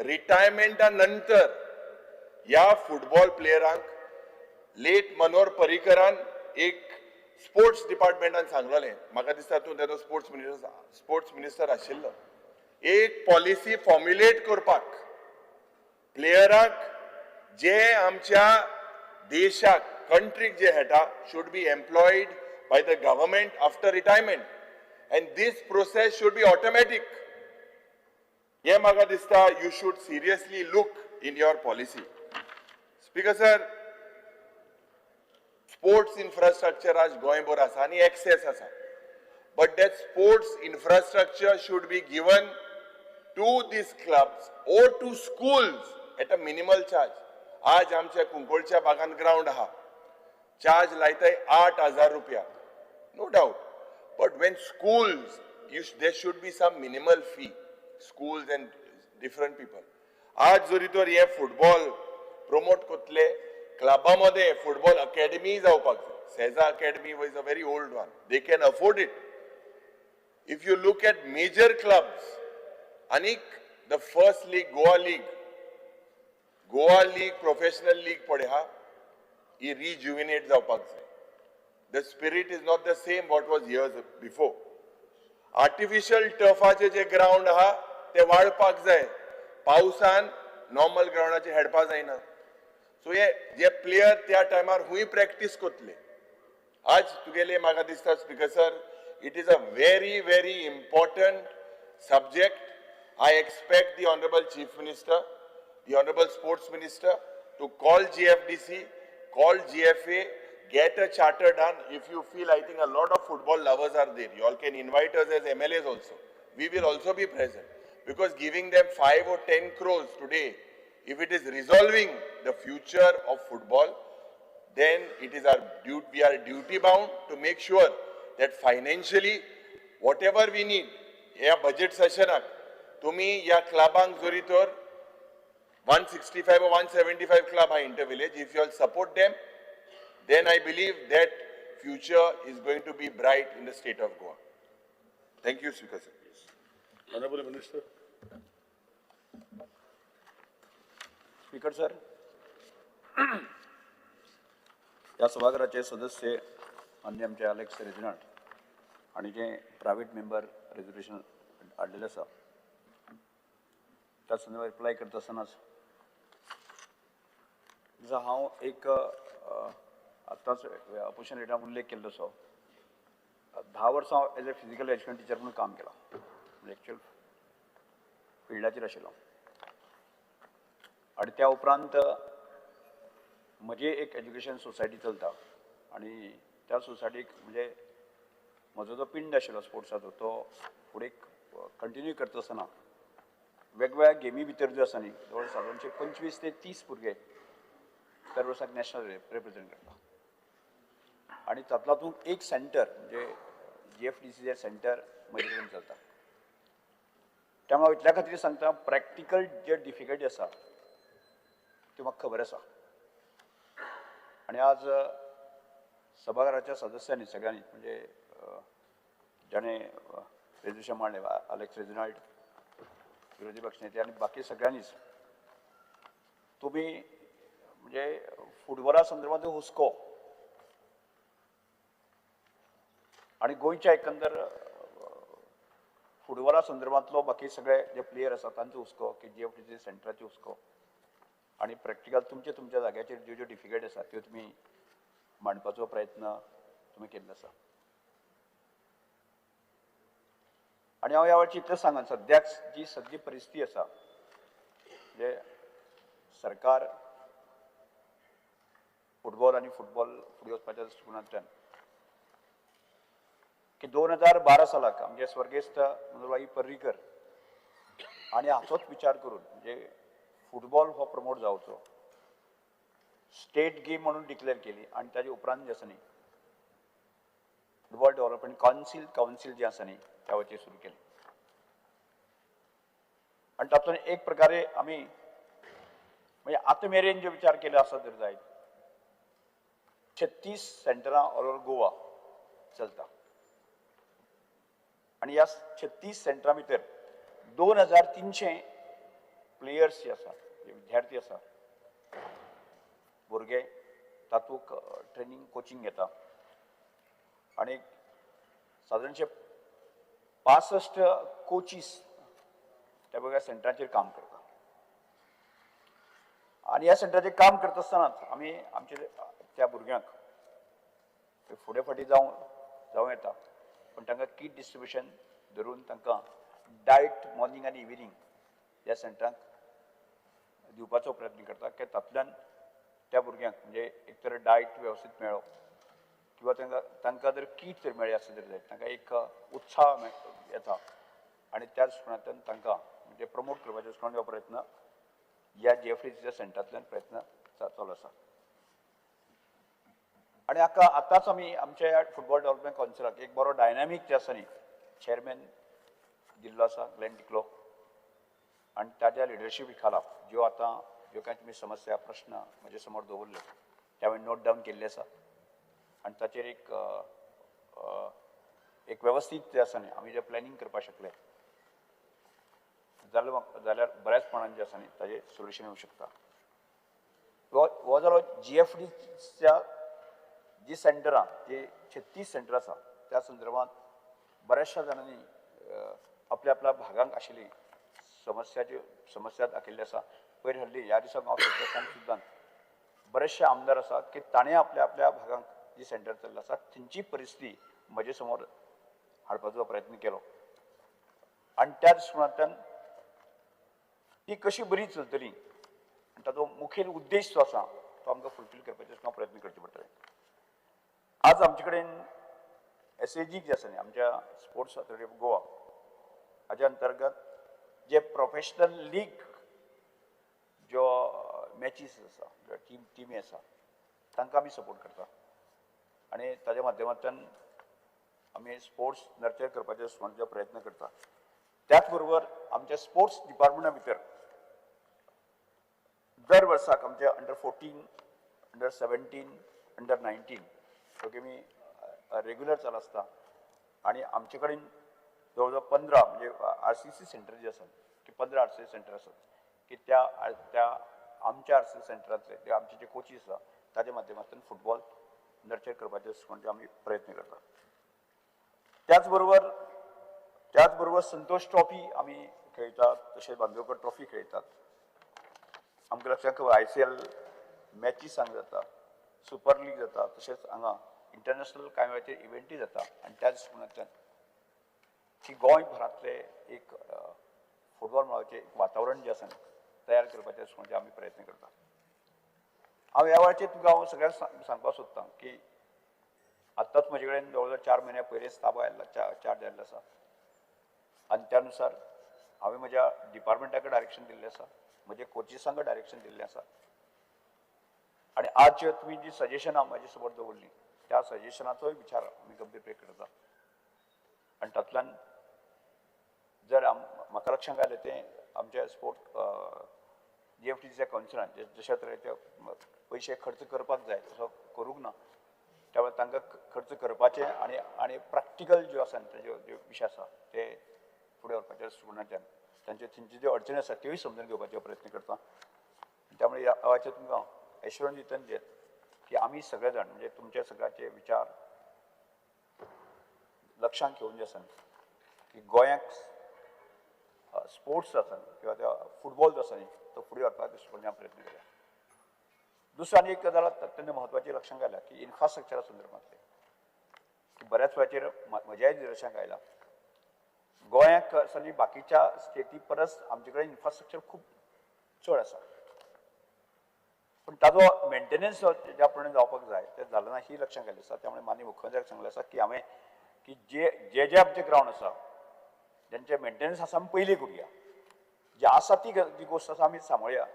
रिटायरमेंटा नंतर ह्या फुटबॉल प्लेयरांक लेट मनोहर पर्रीकरान एक स्पोर्ट्स डिपार्टमेंटान सांगलेलें, म्हाका दिसता तूं तेदो स्पोर्ट्स मिनिस्टर आशिल्लो, एक पॉलिसी फॉर्म्युलेट करपाक प्लेयरांक जे आमच्या देशाक कंट्रीक जे खेळटा should be employed by the government after retirement and this process should be automatic. हे म्हाका दिसता you should seriously look in your policy. Speaker sir, sports infrastructure आज गोंयभर आसा आनी एक्सेस आसा, but that sports infrastructure should be given to these clubs or to schools at a minimal charge. आज आमच्या कुंकळच्या बागान ग्रावंड आहा, चार्ज लायताय 8,000 रुपया, no doubt, but when schools there should be some minimal fee, schools and different people. आज जरी तर हे फुटबॉल प्रमोट करतले क्लबा मदें फुटबॉल अकॅडमी जावपाक जाय. Seza academy was a very old one, they can afford it. If you look at major clubs आनीक the first league Goa league, Goa league professional league पळय हा, ही रिज्युविनेट जावपाक जाय. The spirit is not the same what was years before. Artificial टर्फाचे J ground आहा ते वाडपाक जाय, पावसान नॉर्मल ग्रावंडाचे हेडपा जायना. सो हे जे प्लेयर त्या टायमार हुंय प्रॅक्टीस करतले. आज तुगेले म्हाका दिसता speaker sir, it is a very very important subject. I expect the honourable chief minister, the honourable sports minister to call GFDC, call GFA, get a charter done. If you feel, I think a lot of football lovers are there. You all can invite us as MLAs also. We will also be present. Because giving them 5 or 10 crores today, if it is resolving the future of football, then it is our duty, we are duty bound to make sure that financially, whatever we need, या budget session तुम्ही या क्लबांक जरी तर 165 or 175 club are inter-village, if you all support them, then I believe that future is going to be bright in the state of Goa. Thank you, Speaker sir. Honorable Minister. Speaker sir, ह्या सभाघराचे सदस्य मान्य आमचे अलेक्स रेजिनाल्ड आनी जे प्रायवेट मेंबर रेजोल्युशन हाडलेलें आसा त्या संदर्भात रिप्लाय करता आसतनाच जसो हांव एक आत्ताच अपोजिशन लिडरान उल्लेख केल्लो तसो 10 वर्सां हांव as a physical education teacher म्हणून काम केलां, म्हणजे एक्चुअल फिल्डाचेर आशिल्लो. आनी त्या उपरांत म्हजी एक एज्युकेशन सोसायटी चलता आनी त्या सोसायटीक म्हणजे म्हजो जो पिंड आशिल्लो स्पोर्ट्साचो तो फुडें कंटिन्यू करता आसतना वेगवेगळ्या गेमी भितर ज्यो आसा न्ही जवळ सादारणशे 25 ते 30 भुरगे दर वर्साक नॅशनल रिप्रेझेंट करता. आनी तातूंत एक सेंटर म्हणजे GFDC centre म्हजे कडेन चलता. त्यामुळे इतल्या खातीर सांगता, प्रॅक्टिकल जे डिफिकल्टी आसा त्यो म्हाका खबर आसा. आनी आज सभाघराच्या सदस्यांनी सगळ्यांनी म्हणजे जाणें रेजोल्युशन मांडलें अलेक्स रेजिनाल्ड, विरोधी पक्षनेते आनी बाकी सगळ्यांनीच तुमी म्हणजे फुटबॉला संदर्भात हुस्को आनी गोंयच्या एकंदर फुटबॉला संदर्भांतलो बाकी सगळे जे प्लेयर आसा तांचो हुस्को की GFDC सेंटराचो हुस्को आनी प्रॅक्टिकल तुमच्या तुमच्या जाग्याचेर ज्यो ज्यो डिफिकल्टी आसा त्यो तुमी मांडपाचो प्रयत्न तुमी केल्लो आसा. आनी हांव ह्या वेळार इतलें सांगन, सद्याक जी सगळी परिस्थिती आसा म्हणजे सरकार फुटबॉल आनी फुटबॉल फुडें वचपाच्या दृश्टिकोनांतल्यान की 2012 सालाक आमचे स्वर्गेस्त मनोहरभाई पर्रीकर आनी हाचोच विचार करून म्हणजे फुटबॉल हो प्रमोट जावचो, स्टेट गेम म्हणून डिक्लेअर केली आनी ताजे उपरांत जे आसा न्ही फुटबॉल डेव्हलपमेंट कावन्सील जे आसा न्ही त्या वचेर सुरू केली. आनी तातूंत एक प्रकारे आमी म्हणजे आतां मेरेन जे विचार केले आसा तर जायत 36 सेंटरां ऑल ओवर गोवा चलता आनी ह्या 36 सेंटरां भितर 2300 प्लेयर्स जे आसा, विद्यार्थी आसा, भुरगे तातूंत ट्रेनींग कोचिंग घेता आनी सादारणशे 65 कोचीस त्या वेगळ्या सेंटराचेर काम करता. आनी ह्या सेंटराचेर काम करता आसतनाच आमी आमचे त्या भुरग्यांक फुडें फाटीं जावं येता, पूण तांकां किट डिस्ट्रिब्युशन धरून तांकां डायट मॉर्निंग आनी इविनींग ह्या सेंटरांक दिवपाचो प्रयत्न करता की तातूंतल्यान त्या भुरग्यांक म्हणजे एक तर डायट वेवस्थीत मेळ्ळो किंवा तांकां जर किट जर मेळ्ळें आसत जर जायत तांकां एक उत्साह येता आनी त्या दृश्टीकोनांतल्यान तांकां म्हणजे प्रमोट करपाचो दृश्टीकोनान हो प्रयत्न ह्या जीएफडीसीच्या सेंटरांतल्यान प्रयत्न चालू आसा. आनी हाका आतांच आमी आमच्या फुटबॉल डेव्हलपमेंट कावन्सिलाक एक बरो डायनामीक जे आसा न्ही चेअरमॅन दिल्लो आसा ग्लॅन टिकलो आनी ताज्या लिडरशिपी खाला ज्यो आतां ज्यो कांय तुमी समस्या प्रश्न म्हजे समोर दवरले ते हांवें नोट डावन केल्ले आसा आनी ताचेर एक एक वेवस्थीत जे आसा न्ही आमी जें प्लॅनिंग करपाक शकले जाल्यार बऱ्याच प्रमाणान जें आसा न्ही ताजें सोल्युशन येवंक शकता. हो जालो जीएफडीच्या जी सेंटरां जी 36 सेंटरां आसा त्या संदर्भात बऱ्याचशा जाणांनी आपल्या आपल्या भागांक आशिल्ली समस्या दाखयल्ली आसा. पयर हल्ली ह्या दिसाक हांव सोदता सुद्दां बरेचशे आमदार आसा की ताणें आपल्या आपल्या भागांक जी सेंटर चल्ली आसा थंयची परिस्थिती म्हजे समोर हाडपाचो प्रयत्न केलो आनी त्या दृश्टीकोनांतल्यान ती कशी बरी चलतली आनी ताचो मुखेल उद्देश जो आसा तो आमकां फुलफील करपाचो प्रयत्न करचे पडटले. आज आमचे कडेन एसएजी जे आसा न्ही आमच्या स्पोर्ट्स ऑथॉरिटी ऑफ गोवा हाज्या अंतर्गत जे प्रोफेशनल लीग ज्यो मॅचीस आसा, ज्यो टिमी आसा तांकां आमी सपोर्ट करता आनी ताज्या माध्यमांतल्यान आमी स्पोर्ट्स नर्चर करपाचे दृश्टीकोनाचो प्रयत्न करता. त्याच बरोबर आमच्या स्पोर्ट्स डिपार्टमेंटा भितर दर वर्साक आमचे अंडर 14, अंडर 17, अंडर 19 ह्यो गेमी रेगुलर चालू आसता आनी आमचे कडेन जवळ जवळ 15 म्हणजे आरसीसी सेंटर जे आसात की 15 आरसीसी सेंटर आसात की त्या त्या आमच्या आरसीसी सेंटरांतले ते आमचे जे कोचीस आसा ताच्या माध्यमांतल्यान फुटबॉल नर्चर करपाचे दृश्टीकोनाचे आमी प्रयत्न करतात. त्याच बरोबर संतोष ट्रॉफी आमी खेळटात, तशेंच बांदोडकर ट्रॉफी खेळटात. आमकां लक्षांत खबर ICL matches हांगा जाता, सुपर लीग जाता, तशेंच हांगा इंटरनॅशनल कांय वेळाचेर इव्हेंटूय जाता आनी त्या दृश्टीकोनांतल्यान की गोंयभरांतले एक फुटबॉल मळाचें एक वातावरण जें आसा तयार करपाचे दृश्टीकोनाचे आमी प्रयत्न करता. हांव ह्या वेळाचेर तुमकां हांव सगळ्यांक सांगपाक सोदतां की आत्ताच म्हजे कडेन जवळ जवळ 4 म्हयन्या पयलींच ताबो आयिल्लो, चार्ज आयिल्लो आसा आनी त्या नुसार हांवें म्हज्या डिपार्टमेंटाक डायरेक्शन दिल्लें आसा, म्हज्या कोचिसांक डायरेक्शन दिल्लें आसा आनी आज जे तुमी जी सजेशनां म्हजे समोर दवरलीं त्या सजेशनाचोय विचार आमी गंभीरपणे करता आनी तातूंतल्यान जर म्हाका लक्षांत आयलें तें आमच्या स्पोर्ट जीएफडीसीच्या कावन्सिलान जशा तरेचे पयशे खर्च करपाक जाय तसो करूंक ना, त्यामुळे तांकां खर्च करपाचे आनी आनी प्रॅक्टिकल ज्यो आसा ताज्यो ज्यो विशय आसा ते फुडें व्हरपाच्या दृश्टीकोनांतल्यान तांच्यो थंयच्यो ज्यो अडचणी आसा त्योय समजून घेवपाचो प्रयत्न करता. त्यामुळे ह्या वेळाचेर तुमकां एश्युरन्स दिता जे की आमी सगळे जाण म्हणजे तुमचे सगळ्याचे विचार लक्षांत घेवन जे आसा की गोंयाक स्पोर्ट्स आसा किंवा त्या फुटबॉल जो आसा न्ही तो फुडें व्हरपाक दृश्टीकोनान प्रयत्न करया. दुसरें आनी एक गजाल अत्यंत म्हत्वाची लक्षांत आयल्या की इन्फ्रास्ट्रक्चरा संदर्भांतलें की बऱ्याच वेळाचेर म्हज्याय निदर्शनाक आयला गोंयाक आसा न्ही बाकीच्या स्टेटी परस आमचे कडेन इन्फ्रास्ट्रक्चर खूब चड आसा, पूण ताजो मेंटेनन्स ज्या प्रमाणे जावपाक जाय तें जालें ना ही लक्षांत आयलें आसा. त्यामुळे माननीय मुख्यमंत्र्याक सांगलें आसा की हांवें की जे जे जे आमचे ग्रावंड आसा तेंचे मेंटेनन्स आसा आमी पयलीं करुया, जे आसा ती जी गोश्ट आसा आमी सांबाळया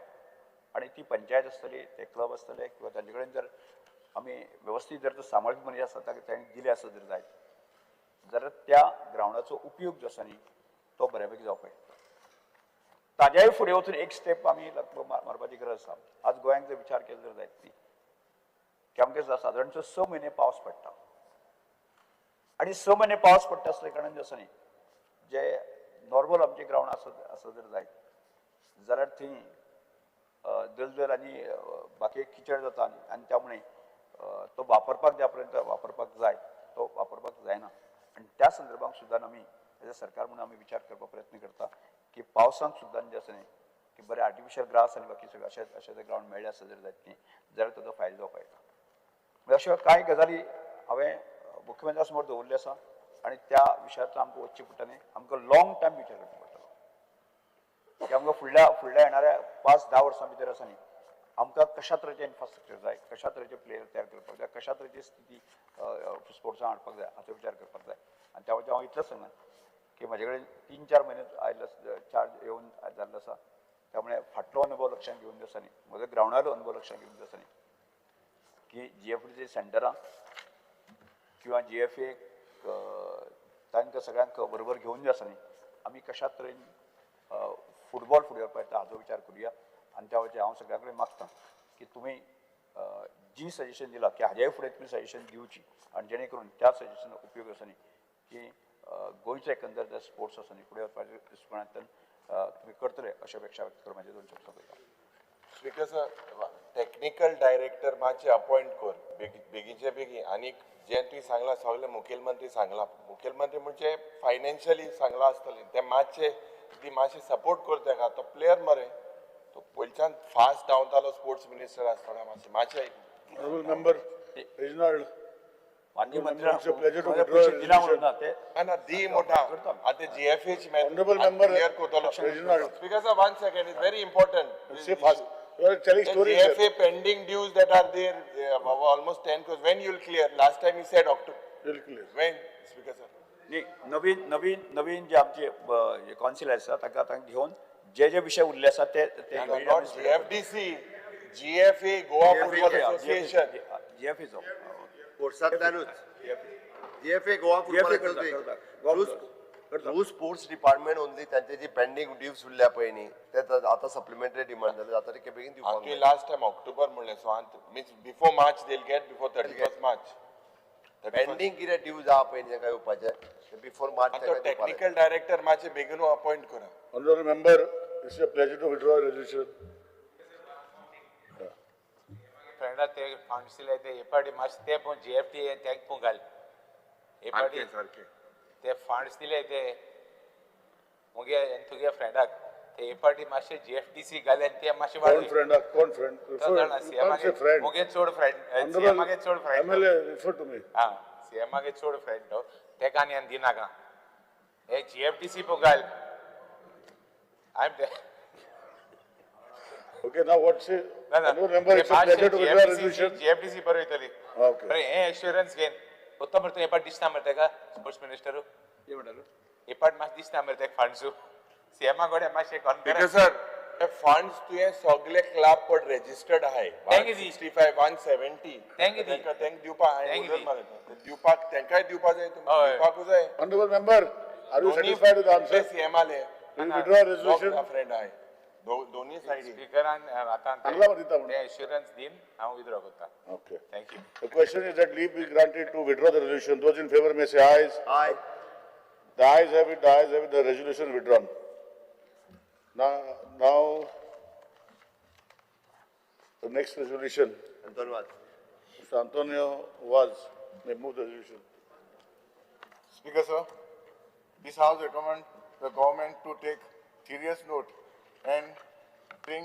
आनी ती पंचायत आसतली, ते क्लब आसतले किंवा तांचे कडेन जर आमी वेवस्थीत जर तो सांबाळपी मनीस आसा ताका ताणें दिले आसत जर जायत जाल्यार त्या ग्रावंडाचो उपयोग जो आसा न्ही तो बऱ्या पैकी जावपाक शकता. ताज्याय फुडें वचून एक स्टेप आमी मारपाची गरज आसा. आज गोंयांत जर विचार केलो जर जायत न्ही की आमकां सादारणचो 6 म्हयने पावस पडटा आनी 6 म्हयने पावस पडटा आसल्या कारणान जे आसा न्ही जे नॉर्मल आमचे ग्रावंड आसत जर जायत जाल्यार थंय दलदल आनी बाकी किचड जाता आनी त्यामुळे तो वापरपाक ज्या पर्यंत वापरपाक जाय तो वापरपाक जायना. आनी त्या संदर्भात सुद्दां आमी एज अ सरकार म्हणून आमी विचार करपाक प्रयत्न करता की पावसांत सुद्दां जे आसा न्ही की बरें आर्टिफिशियल ग्रास आनी बाकी सगळें अशें अशें जर ग्रावंड मेळ्ळें आसत जर जायत न्ही जाल्यार ताजो फायदो जावपाक येता. म्हणजे अश्यो कांय गजाली हांवें मुख्यमंत्र्या समोर दवरल्यो आसा आनी त्या विशयांतलो आमकां वचचें पडटा न्ही, आमकां लॉंग टायम विचार करचो पडटलो की आमकां फुडल्या येणाऱ्या 5-10 वर्सां भितर आसा न्ही आमकां कशा तरेचें इन्फ्रास्ट्रक्चर जाय, कशा तरेचे प्लेयर तयार करपाक जाय, कशा तरेची स्थिती स्पोर्ट्सान हाडपाक जाय हाचो विचार करपाक जाय. आनी त्या वटेन हांव इतलेंच सांगना की म्हजे कडेन 3-4 म्हयने आयिल्लो चार्ज येवन जाल्लो आसा, त्यामुळे फाटलो अनुभव लक्षांत घेवन जो आसा न्ही, म्हजो ग्रावंडाचो अनुभव लक्षांत घेवन जो आसा न्ही की जीएफडीसी सेंटरां किंवा जीएफए तांकां सगळ्यांक बरोबर घेवन जे आसा न्ही आमी कशा तरेन फुटबॉल फुडें व्हरपाक येता हाचो विचार करुया. आनी त्या वटेन हांव सगळ्यां कडेन मागता की तुमी जी सजेशन दिलां की हाज्याय फुडें तुमी सजेशन दिवची आनी जेणे करून त्या सजेशनाचो उपयोग आसा न्ही की गोंयचो एकंदर जे स्पोर्ट्स आसा न्ही फुडें वचपाच्या दृश्टिकोणांतल्यान तुमी करतले अशें अपेक्षा व्यक्त करून म्हाजे 2 शब्द सोंपयता. स्पीकर सर, टॅक्निकल डायरेक्टर मातशें अपॉयंट कर बेगीनचे बेगीन. आनी जें तुवें सांगलां सगळें मुखेलमंत्री सांगलां, मुखेलमंत्री म्हणजे फायनान्शियली सांगलां आसतलें, तें मातशें ती मातशें सपोर्ट कर तेका. तो प्लेयर मरे, तो पयलच्यान फास्ट धांवतालो स्पोर्ट्स मिनिस्टर आसतना. मातशें मातशें ऑनरेबल मेंबर रेजिनाल्ड, माननीय ना दी मोठा आतां जीएफएच क्लियर करतलो. Speaker sir, 1 second, is very important. GFA pending dues that are there, almost 10 crores. When you will clear? Last time you said October. Will clear. When, Speaker sir? न्ही, नवीन नवीन नवीन जे आमचे कौन्सिल आसा तांकां आतां घेवन जे जे विशय उरले आसा ते GFDC, GFA, Goa football association, जीएफएचो स्पोर्ट्सांतल्यानूच GFA Goa football through sports department only तांचे जी पेंडींग ड्यूज उरल्या पळय न्ही ते आतां सप्लिमेंटरी डिमांड जाले, जाता ते बेगीन दिवपाक. लास्ट टायम ऑक्टोबर म्हणलें, so means before March they will get, before 31 March pending कितें ड्यूज आहा पळय न्ही तांकां येवपाचें बिफोर मार्च. टॅक्निकल डायरेक्टर मातशें बेगीन अपॉयंट करा. Honourable member, it's a pleasure to withdraw resolution. फ्रेंडा ते फंड्स दिले ते हे पाटी मातशें ते पण जीएफटी तेंक पण घाल हे पाटी ते फंड्स दिले ते मुगे तुगे फ्रेंडाक ते हे पाटी मातशें जीएफडीसी घाले आनी ते मातशें कोण फ्रेंडाक? कोण फ्रेंड? मुगे चड फ्रेंड, सीएमागे चड friend, MLA refer to me. आं, सीएमागे चड फ्रेंड तो तेका आनी दिनाका. हे जीएफडीसी पण घाल. I am Okay, now what's it? No, member, it's a pleasure to withdraw resolution. GFDC बरोबर येतली. Okay. बरें, हें एश्योरन्स घेन उत्तम मरे. तूं हे पाट दिसना मरे तेका स्पोर्ट्स मिनिस्टर हे पाट मातशें दिसना मरे तेका फंड्सू सीएमा कडेन मातशें कॉन्फरन्स. सर, हे फंड्स तुवें सगळे क्लब पण रजिस्टर्ड आहाय 165 170 तांकां दिवपाक दिवपाक तांकांय दिवपा जाय, दिवपाकूच जाय. Honourable member, are you satisfied with answer? सीएमाले withdraw resolution friend आहाय दोन्ही सायडी. स्पीकरान आतां ते एश्योरन्स दीन हांव विथड्रॉ करता. Okay, thank you. The question is that leave be granted to withdraw the resolution. Those in favor may say ayes. Aye. The ayes have it, the ayes have it, the resolution withdrawn. Now the next resolution. Antonio Vaz. Mr. Antonio Vaz may move the resolution. Speaker sir, this house recommend the government to take serious note and bring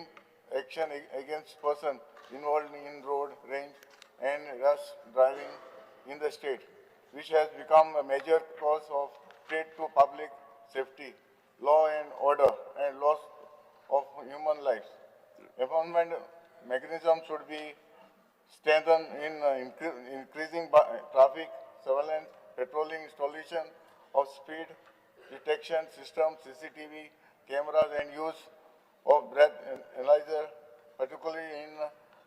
action against person involved in road rage and rash driving in the state, which has become a major cause of threat to public safety, law and order, and loss of human lives. Enforcement mechanism should be strengthened in increasing traffic surveillance patrolling, installation of speed detection system, CCTV cameras and use of breath analyzer, particularly in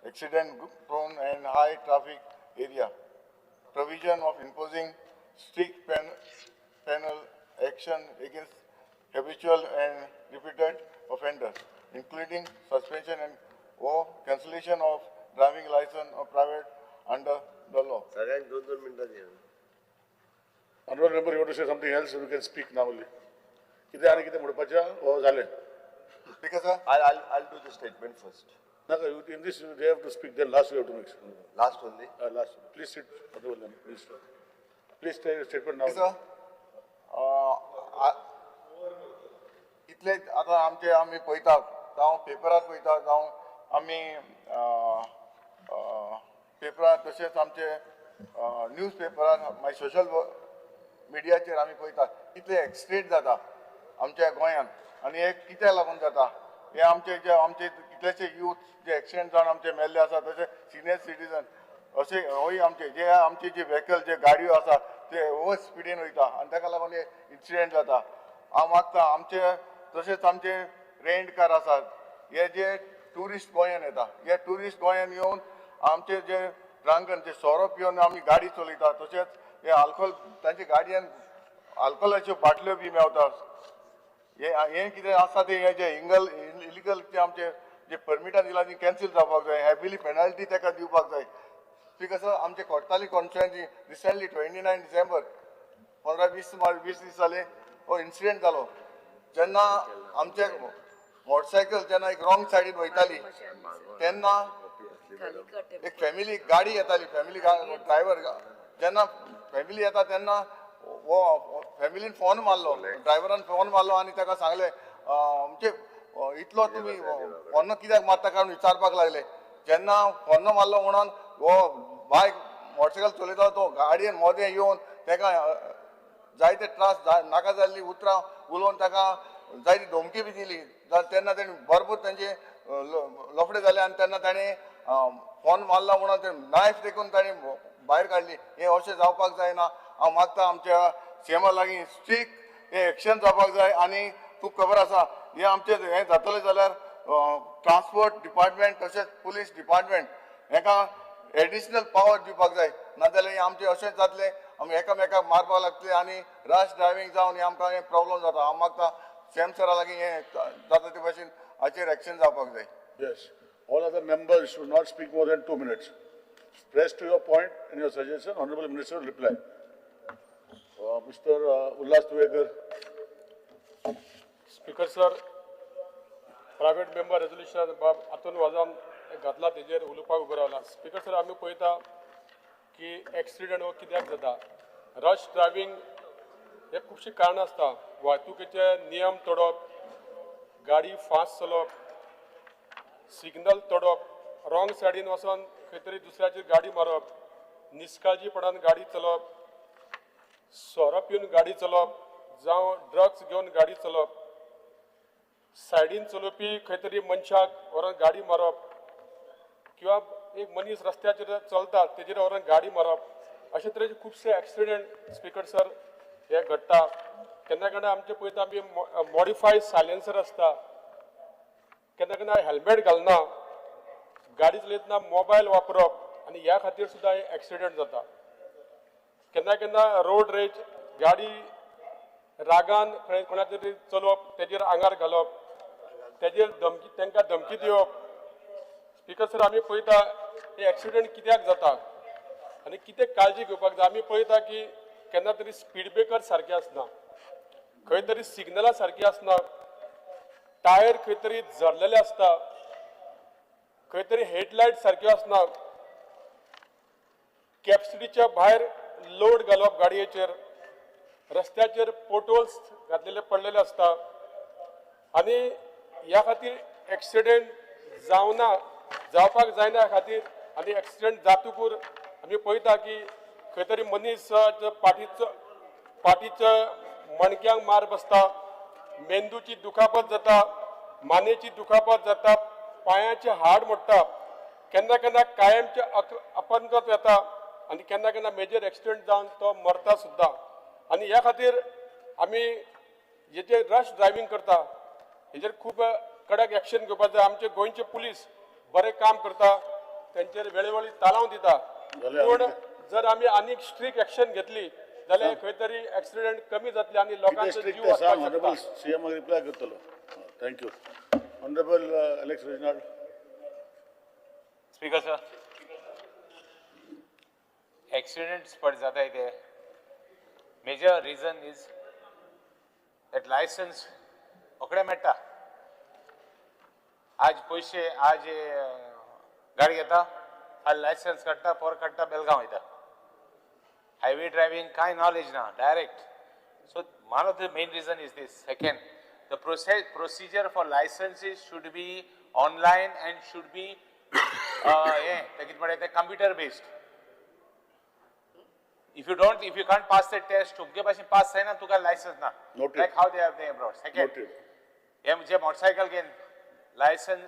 accident prone and high traffic area. Provision of imposing strict penal action against habitual and repeated offenders, including suspension and or cancellation of driving license or private under the law. सगळ्यांक दोन दोन मिनटां दी. Honorable member, you want to say something else? You can speak now only. कितें आनी कितें म्हणपाचें हो जालें? Speaker sir, I'll do the statement first. नाका, in this they have to speak, then last you have to make. Last only? Last. Please sit, Honorable Minister. Please say your statement now. Sir, इतले आतां आमचे आमी पळयता, जावं पेपरार पळयता, जावं आमी पेपरार तशेंच आमचे न्यूज पेपरार, मागीर सोशल मिडियाचेर आमी पळयता कितले एक्सिडेंट जाता आमच्या गोंयांत आनी हे कित्याक लागून जाता. हे आमचे जे आमचे कितलेशे यूथ जे एक्सिडेंट जावन आमचे मेल्ले आसा, तशें सिनियर सिटीजन अशे होय आमचे जे आमचे जे व्हेकल जे गाडयो आसा ते ओवर स्पिडीन वयता आनी ताका लागून हे इन्सिडंट जाता. हांव मागता आमचे तशेंच आमचे रेंट कार आसात, हे जे ट्युरिस्ट गोंयान येता, हे ट्युरिस्ट गोंयान येवन आमचे जे ड्रंकन जे सोरो पिवन आमी गाडी चलयता, तशेंच हे आल्कोहोल तांचे गाडयेन आल्कोहोलाच्यो बाटल्यो बी मेवता. हे कितें आसा ते हे जे इलिगल जे आमचे जे परमिटां दिला ती कॅन्सील जावपाक जाय, हेविली पेनल्टी ताका दिवपाक जाय. ती कसं आमचे कोर्टाली कॉन्स्टिट्युएन्सी रिसंटली 29 डिसेंबर 15-20 दीस जाले हो इन्सिडंट जालो, जेन्ना आमचे मोटरसायकल जेन्ना एक रॉंग सायडीन वयताली तेन्ना एक फॅमिली गाडी येताली, फॅमिली ड्रायव्हर जेन्ना फॅमिली येता तेन्ना हो फॅमिलीन फोन मारलो, ड्रायव्हरान फोन मारलो आनी ताका सांगलें म्हणजे इतलो तुमी फोन कित्याक मारता काय विचारपाक लागले. जेन्ना फोन मारलो म्हणून हो बायक मोटरसायकल चलयता तो गाडयेन मदें येवन ताका जायते त्रास नाका जाल्ली उतरां उलोवन ताका जायती धमकी बी दिली. तेन्ना तेणी भरपूर तेंचे लफडे जाले आनी तेन्ना ताणें फोन मारला म्हणून ते नायफ देखून ताणें भायर काडली. हें अशें जावपाक जायना. हांव मागता आमच्या सीएमा लागीं स्ट्रिक्ट हें एक्शन जावपाक जाय. आनी तुका खबर आसा हें आमचें हें जातलें जाल्यार ट्रान्सपोर्ट डिपार्टमेंट तशेंच पुलीस डिपार्टमेंट हेका एडिशनल पावर दिवपाक जाय, नाजाल्यार हें आमचें अशेंच जातलें, आमी एकामेकाक मारपाक लागतले आनी रॅश ड्रायव्हींग जावन हें आमकां हें प्रॉब्लम जाता. हांव मागता सीएम सरा लागीं हें जाता ते भाशेन हाचेर एक्शन जावपाक जाय. Yes, all other members should not speak more than 2 minutes. Press to your point and your suggestion. Honorable Minister will reply. Mr. Ulhas Tuyenkar. Speaker sir, private member resolution बाब आतून वाजान घातला तेजेर उलोवपाक उबो रावला. स्पीकर सर, आमी पळयता की एक्सिडंट हो कित्याक जाता. रश ड्रायव्हींग हे खुबशीं कारणां आसता. वाहतुकीचे नियम तोडप, गाडी फास्ट चलोवप, सिग्नल तोडप, रॉंग सायडीन वचोन खंय तरी दुसऱ्याचेर गाडी मारप, निश्काळजीपणान गाडी चलोवप, सोरो पिवन गाडी चलोवप जावं ड्रग्स घेवन गाडी चलोवप, सायडीन चलोवपी खंय तरी मनशाक व्हरोन गाडी मारप किंवा एक मनीस रस्त्याचेर चलता तेजेर व्हरोन गाडी मारप, अशे तरेचे खुबशे एक्सिडंट स्पीकर सर हे घडटा. केन्ना केन्ना आमचे पळयता आमी मॉडिफायड सायलेन्सर आसता, केन्ना केन्ना हेल्मेट घालना, गाडी चलयतना मोबायल वापरप आनी ह्या खातीर सुद्दां हे एक्सिडंट जाता. केन्ना केन्ना रोड रेज, गाडी रागान खंय कोणाचे तरी चलोवप, तेजेर आंगार घालप, तेजेर धमकी, तांकां धमकी दिवप. स्पीकर सर, आमी पळयता हे एक्सिडंट कित्याक जाता आनी कितें काळजी घेवपाक जाय. आमी पळयता की केन्ना तरी स्पीड ब्रेकर सारके आसना, खंय तरी सिग्नलां सारकी आसना, टायर खंय तरी झरलेले आसता, खंय तरी हेडलायट सारक्यो आसना, कॅपसिटीच्या भायर लोड घालप गाडयेचेर, रस्त्याचेर पोटहोल्स घातलेले पडलेले आसता आनी ह्या खातीर एक्सिडंट जावना, जावपाक जायना खातीर. आनी एक्सिडंट जातकूर आमी पळयता की खंय तरी मनीस पाठीच्या मणक्यांक मार बसता, मेंदूची दुखापत जाता, मानेची दुखापत जाता, पांयाचे हाड मोडटा, केन्ना केन्ना कायमचे अपंगत्व येता. आनी केन्ना केन्ना मेजर एक्सिडंट जावन तो मरता सुद्दां. आनी ह्या खातीर आमी हे जे रश ड्रायव्हींग करता हेजेर खूब कडक एक्शन घेवपाक जाय. आमचे गोंयचे पुलीस बरें काम करता, तेंचेर वेळोवेळी तालांव दिता, पूण जर आमी आनीक स्ट्रीक एक्शन घेतली जाल्यार खंय तरी एक्सिडंट कमी जातले आनी लोकांचो जीव वाचपाक शकता. सीएम रिप्लाय करतलो. Thank you. Honourable Alex Reginald. Speaker sir, accidents पड जाताय ते major reason is that licence रोखडें मेळटा. आज पयशे, आज गाडी घेता, आज लायसन्स काडटा, पोर काडटा, बेलगांव वयता. हायवे ड्रायव्हिंग कांय नॉलेज ना, direct. So one of the main reason is this. Second, the procedure for licenses should be online and should be हें तें कितें म्हणटा तें computer based. If you don't, if you can't pass the test, तुमगे भाशेन पास जायना, तुका लायसन्स ना. Like how they have they abroad. Second, हे जे मोटरसायकल घेवन लायसन्स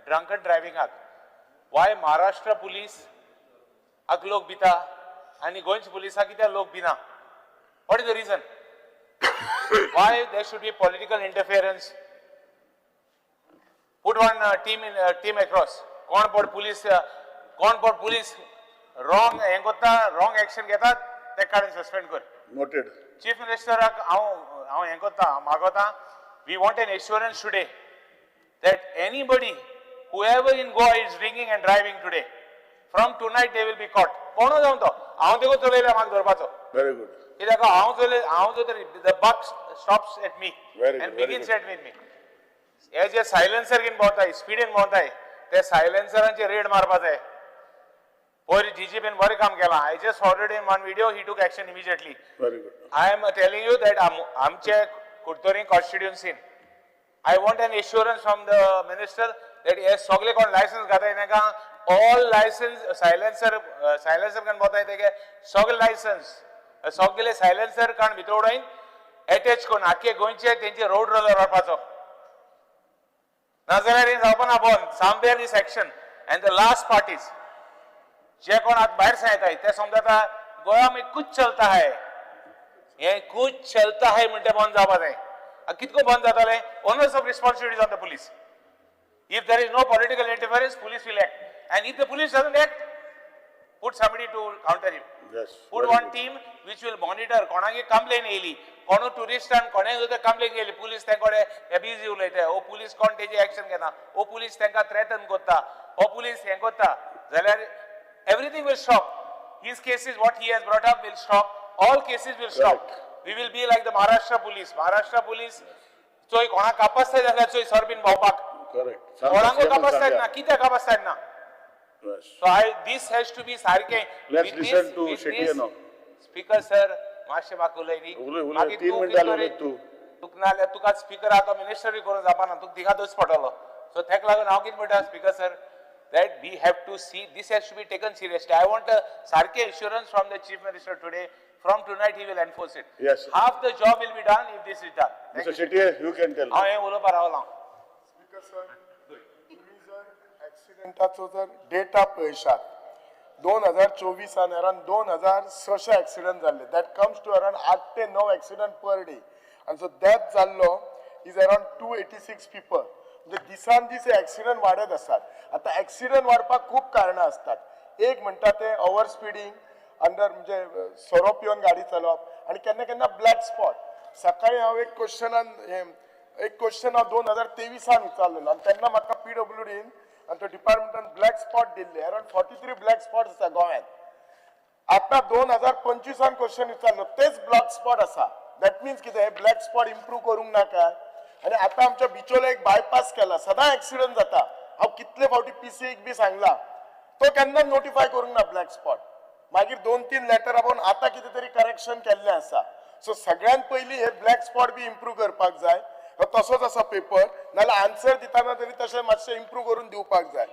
ड्रंकन ड्रायव्हिंगाक वाय महाराष्ट्र पुलीस आक लोक भिता आनी गोंयचे पुलिसाक कित्याक लोक भिना? What is the reason? Why there should be political interference? Put one team in team across. कोण पड पुलीस, कोण पड पुलीस रॉंग हें करता, रॉंग एक्शन घेतात, ते काडून सस्पेंड कर. नोटेड. चीफ मिनिस्टराक हांव हांव हें करता, मागोता, we want an assurance today that anybody whoever in Goa is drinking and driving today, from tonight they will be caught. कोणू जावं तो, हांव देखून चलयला म्हाका धरपाचो. Very good. कित्याक हांव चलय, हांव जर the buck stops at me and begins at with me. हे जे सायलेन्सर घेवन भोंवताय, स्पिडीन भोंवताय, ते सायलेन्सरांचे रेड मारपा जाय. पयर जीजीपीन बरें काम केलां. I just forwarded him one video, he took action immediately. Very good. I am telling you that आमचे Curtorim कॉन्स्टिट्युन्सीन I want an assurance from the minister that हे सगळे कोण लायसन्स घाताय तांकां ऑल लायसन्स सायलेन्सर सायलेन्सर काण भोंवताय तेगे सगळे लायसन्स सगळे सायलेन्सर काण भितर उडोवन एटॅच करून आख्खे गोंयचे तेंचे रोड रोलर व्हरपाचो. नाजाल्यार हें जावपा ना बंद. Somewhere this action. And the last part is जे कोण आतां भायर सांगताय ते समजता गोवा में कुछ चलता है, हे कुछ चलता है म्हणटा बंद जावपा जाय. कितको बंद जाताले? Onus of responsibilities on the police. If there is no political interference, police will act. And if the police doesn't act, put somebody to counter him. Yes. Put one team which will monitor. कोणाकी कंप्लेन येयली, कोणू टुरिस्टान कोणाक सुद्दां कंप्लेन येयली, पुलीस तें कडेन एबिजी उलयता, ओ पुलीस कोण तेजी एक्शन घेना, ओ पुलीस तांकां थ्रेटन करता, ओ पुलीस हें करता, जाल्यार everything will stop. His cases, what he has brought up, will stop. All cases will stop. We will be like the Maharashtra police. Maharashtra police चोय कोणाक कापसताय जाल्यार चोय सोर बीन भोंवपाक. करेक्ट. कोणाकूय कापसताय ना, कित्याक कापसताय ना? So I, this has to be सारकें. Let's listen to Shetty now. Speaker sir, मातशें म्हाका उलय न्ही. उलय, उलय. मागीर 3 तूं मिनटां कितें उलय तूं. तुका नाजाल्यार तुका स्पीकर आतां मिनिस्टरूय करूंक जावपाना, तुका थिंगा दोश पडटलो. सो तेका लागून हांव कितें म्हणटा speaker sir, that we have to see, this has to be taken seriously. I want a सारकें assurance from the chief minister today. From tonight he will enforce it. Yes. Half the job will be done if this is done. Mister Shetty, you can tell. हांव हें उलोवपा रावलां. Speaker sir, तुम्ही जर ॲक्सिडेंटाचो जर डेटा पळयशात 2024 अराउंड 2600 ॲक्सिडंट जाल्ले. That comes to around 8 ते 9 ॲक्सिडंट पर डे. आनी जो डेथ जाल्लो is around 286 people. म्हणजे दिसान दीस हे ॲक्सिडंट वाडत आसात. आतां ॲक्सिडंट वाडपाक खूब कारणां आसतात. एक म्हणटा ते ओवर स्पिडींग, अंडर म्हणजे सोरो पिवन गाडी चलोवप, आनी केन्ना केन्ना ब्लॅक स्पॉट. सकाळी हांव एक क्वेश्चनान एक क्वेश्चन हांव 2023 विचारलेलो आनी तेन्ना म्हाका PWDन आनी तो डिपार्टमेंटान ब्लॅक स्पॉट दिल्ले. अराउंड 43 ब्लॅक स्पॉट आसा गोंयांत. आतां 2025 क्वेश्चन विचारलो, तेच ब्लॅक स्पॉट आसा. That means कितें, हे ब्लॅक स्पॉट इम्प्रूव करूंक ना काय? आनी आतां आमच्या बिचोले एक बायपास केला, सदां एक्सिडंट जाता. हांव कितले फावटी PCक बी सांगला, तो केन्ना नोटिफाय करूंक ना ब्लॅक स्पॉट. मागीर 2-3 लेटर आपोवन आतां कितें तरी करेक्शन केल्लें आसा. सो सगळ्यांत पयलीं हे ब्लॅक स्पॉट बी इम्प्रूव करपाक जाय. तसोच आसा पेपर, नाजाल्यार आन्सर दितना तरी तशें मातशें इम्प्रूव करून दिवपाक जाय.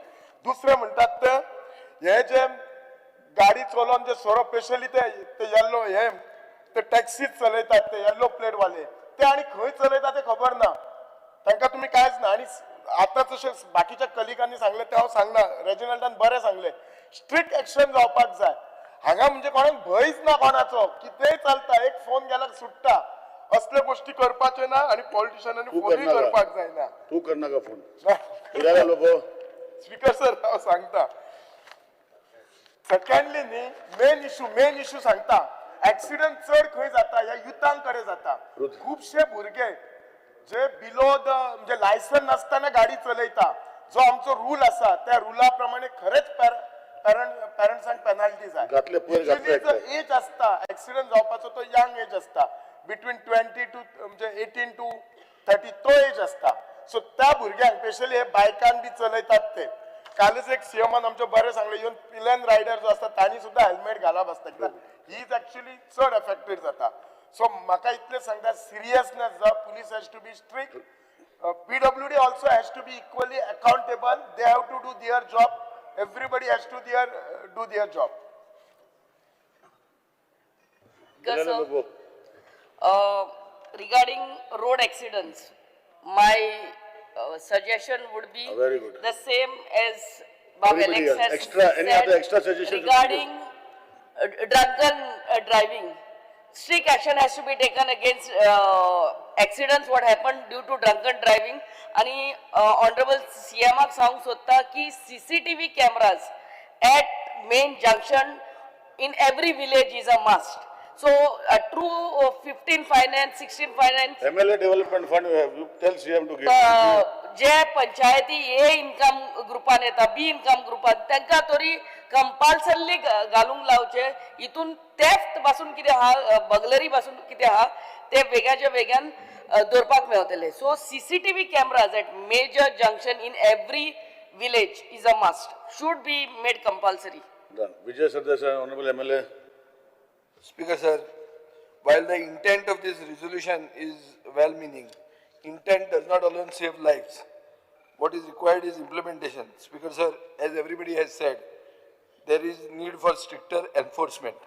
दुसरें म्हणटात ते हे जे गाडी चलोवन जे सोरो स्पेशली ते येल्लो हे ते टॅक्सीच चलयतात ते येल्लो प्लेटवाले, ते आनी खंय चलयता ते खबर ना तांकां, तुमी कांयच ना. आनी आतां जशें बाकीच्या कलिगांनी सांगलें तें हांव सांगना, रेजिनल्डान बरें सांगलें, स्ट्रिक्ट एक्शन जावपाक जाय. हांगा म्हणजे कोणाक भंयच ना कोणाचो, कितेंय चलता, एक फोन गेल्यार सुट्टा. असले गोष्टी करपाचे ना आणि पॉलिटिशियनांनी फोनूय करपाक जायना. तू करनाका फोन. लोबो स्पीकर सर हांव सांगता. सेकंडली न्ही मेन इशू सांगता, एक्सिडंट चड खंय जाता, ह्या युथां कडेन जाता. खुबशे भुरगे जे बिलो the म्हणजे लायसन नासतना गाडी चलयता. जो आमचो रूल आसा त्या रुला प्रमाणे खरेंच पेरंट्सांक पेनल्टी जाय. एज आसता एक्सिडंट जावपाचो तो यंग एज आसता, बिटवीन 20 टू म्हणजे 18 टू 30 तो एज आसता. सो त्या भुरग्यांक स्पेशली हे बायकान बी चलयतात ते. कालच एक सीएमान आमचें बरें सांगलें, इवन पिलन रायडर जो आसता तांणी सुद्दां हेल्मेट घालप आसता, कित्याक he is actually चड एफेक्टेड जाता. सो म्हाका इतलें सांगता, सिरियसनेस जाय, police has to be strict, PWD also has to be equally accountable, they have to do their job, everybody has to do their job. Regarding road accidents, my suggestion would be very good. The same as Bob Alex has extra, any said other extra suggestions regarding drunken driving. Strict action has to be taken against accidents what happened due to drunken driving. आणि ऑनरेबल सीएमाक सांगूंक सोदता की CCTV cameras at main junction in every village is a must. So true 15 finance, 16 finance, MLA development fund, you tell CM to give. जे पंचायती ए इनकम ग्रुपान येता, बी इनकम ग्रुपान, तांकां तरी कंपल्सरली घालूंक लावचे. हितून थेफ्ट पासून कितें आहा, बगलरी पासून कितें आहा ते वेगाच्या वेगान दवरपाक मेवतले. So CCTV cameras at major junction in every village is a must, should be made compulsory. Vijay Sardesai, honourable MLA. Speaker sir, while the intent of this resolution is well-meaning, intent does not alone save lives. What is required is implementation. Speaker sir, as everybody has said, there is need for stricter enforcement.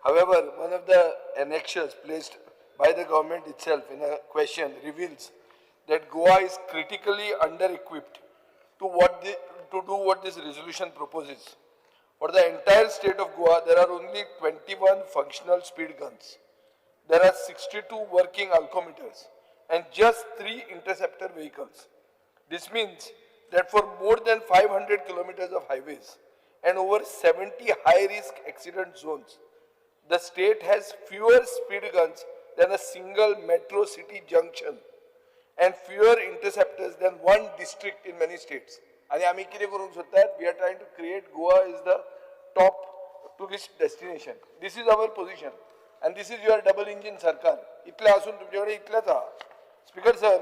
However, one of the annexures placed by the government itself in a question reveals that Goa is critically under-equipped to do what this resolution proposes. For the entire state of Goa, there are only 21 functional speed guns. There are 62 working alcometers and just 3 interceptor vehicles. This means that for more than 500 kilometers of highways and over 70 high-risk accident zones, the state has fewer speed guns than a single metro city junction and fewer interceptors than one district in many states. आणि आम्ही कितें करूंक सोदतात, we are trying to create Goa is the top tourist destination. This is our position and this is your double engine सरकार. इतलें आसून तुमचे कडेन इतलेंच आहा. Speaker sir,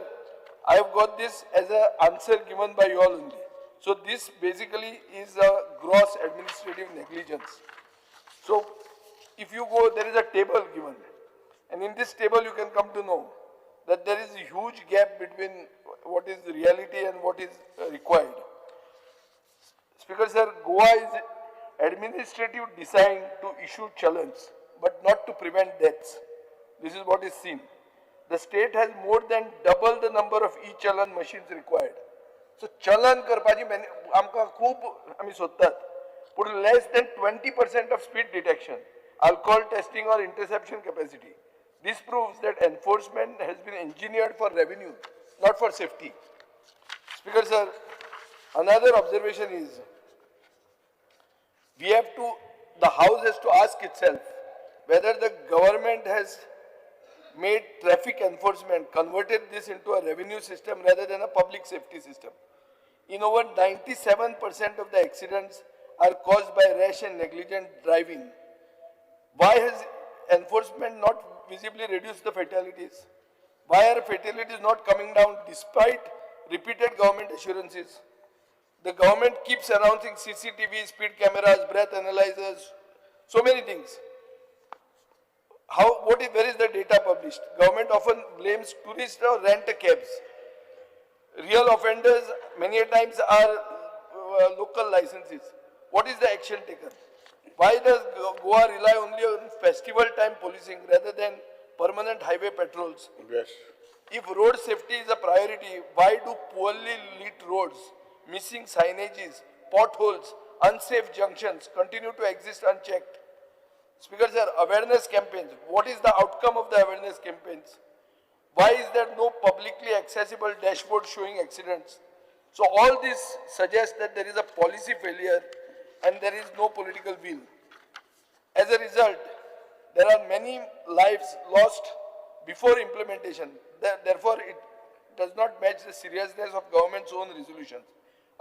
I have got this as a answer given by you all only. So this basically is a gross administrative negligence. So if you go, there is a table given, and in this table you can come to know that there is a huge gap between what is reality and what is required. Speaker sir, Goa is administrative designed to issue challans, but not to prevent deaths. This is what is seen. The state has more than double the number of e-challan machines required. So challan करपाची आमकां खूब आमी सोदतात, पूण less than 20% of speed detection, alcohol testing or interception capacity. This proves that enforcement has been engineered for revenue, not for safety. Speaker sir, another observation is, we have to, the House has to ask itself whether the government has made traffic enforcement, converted this into a revenue system rather than a public safety system. In over 97% of the accidents are caused by rash and negligent driving. Why has enforcement not visibly reduced the fatalities? Why are fatalities not coming down despite repeated government assurances? The government keeps announcing CCTV, speed cameras, breath analyzers, so many things. Where is the data published? Government often blames tourists or rent cabs. Real offenders many a times are local licenses. What is the action taken? Why does Goa rely only on festival time policing rather than permanent highway patrols? Yes. If road safety is a priority, why do poorly lit roads, missing signages, potholes, unsafe junctions continue to exist unchecked? Speaker sir, awareness campaigns. What is the outcome of the awareness campaigns? Why is there no publicly accessible dashboard showing accidents? So all this suggests that there is a policy failure and there is no political will. As a result, there are many lives lost before implementation. Therefore, it does not match the seriousness of government's own resolutions.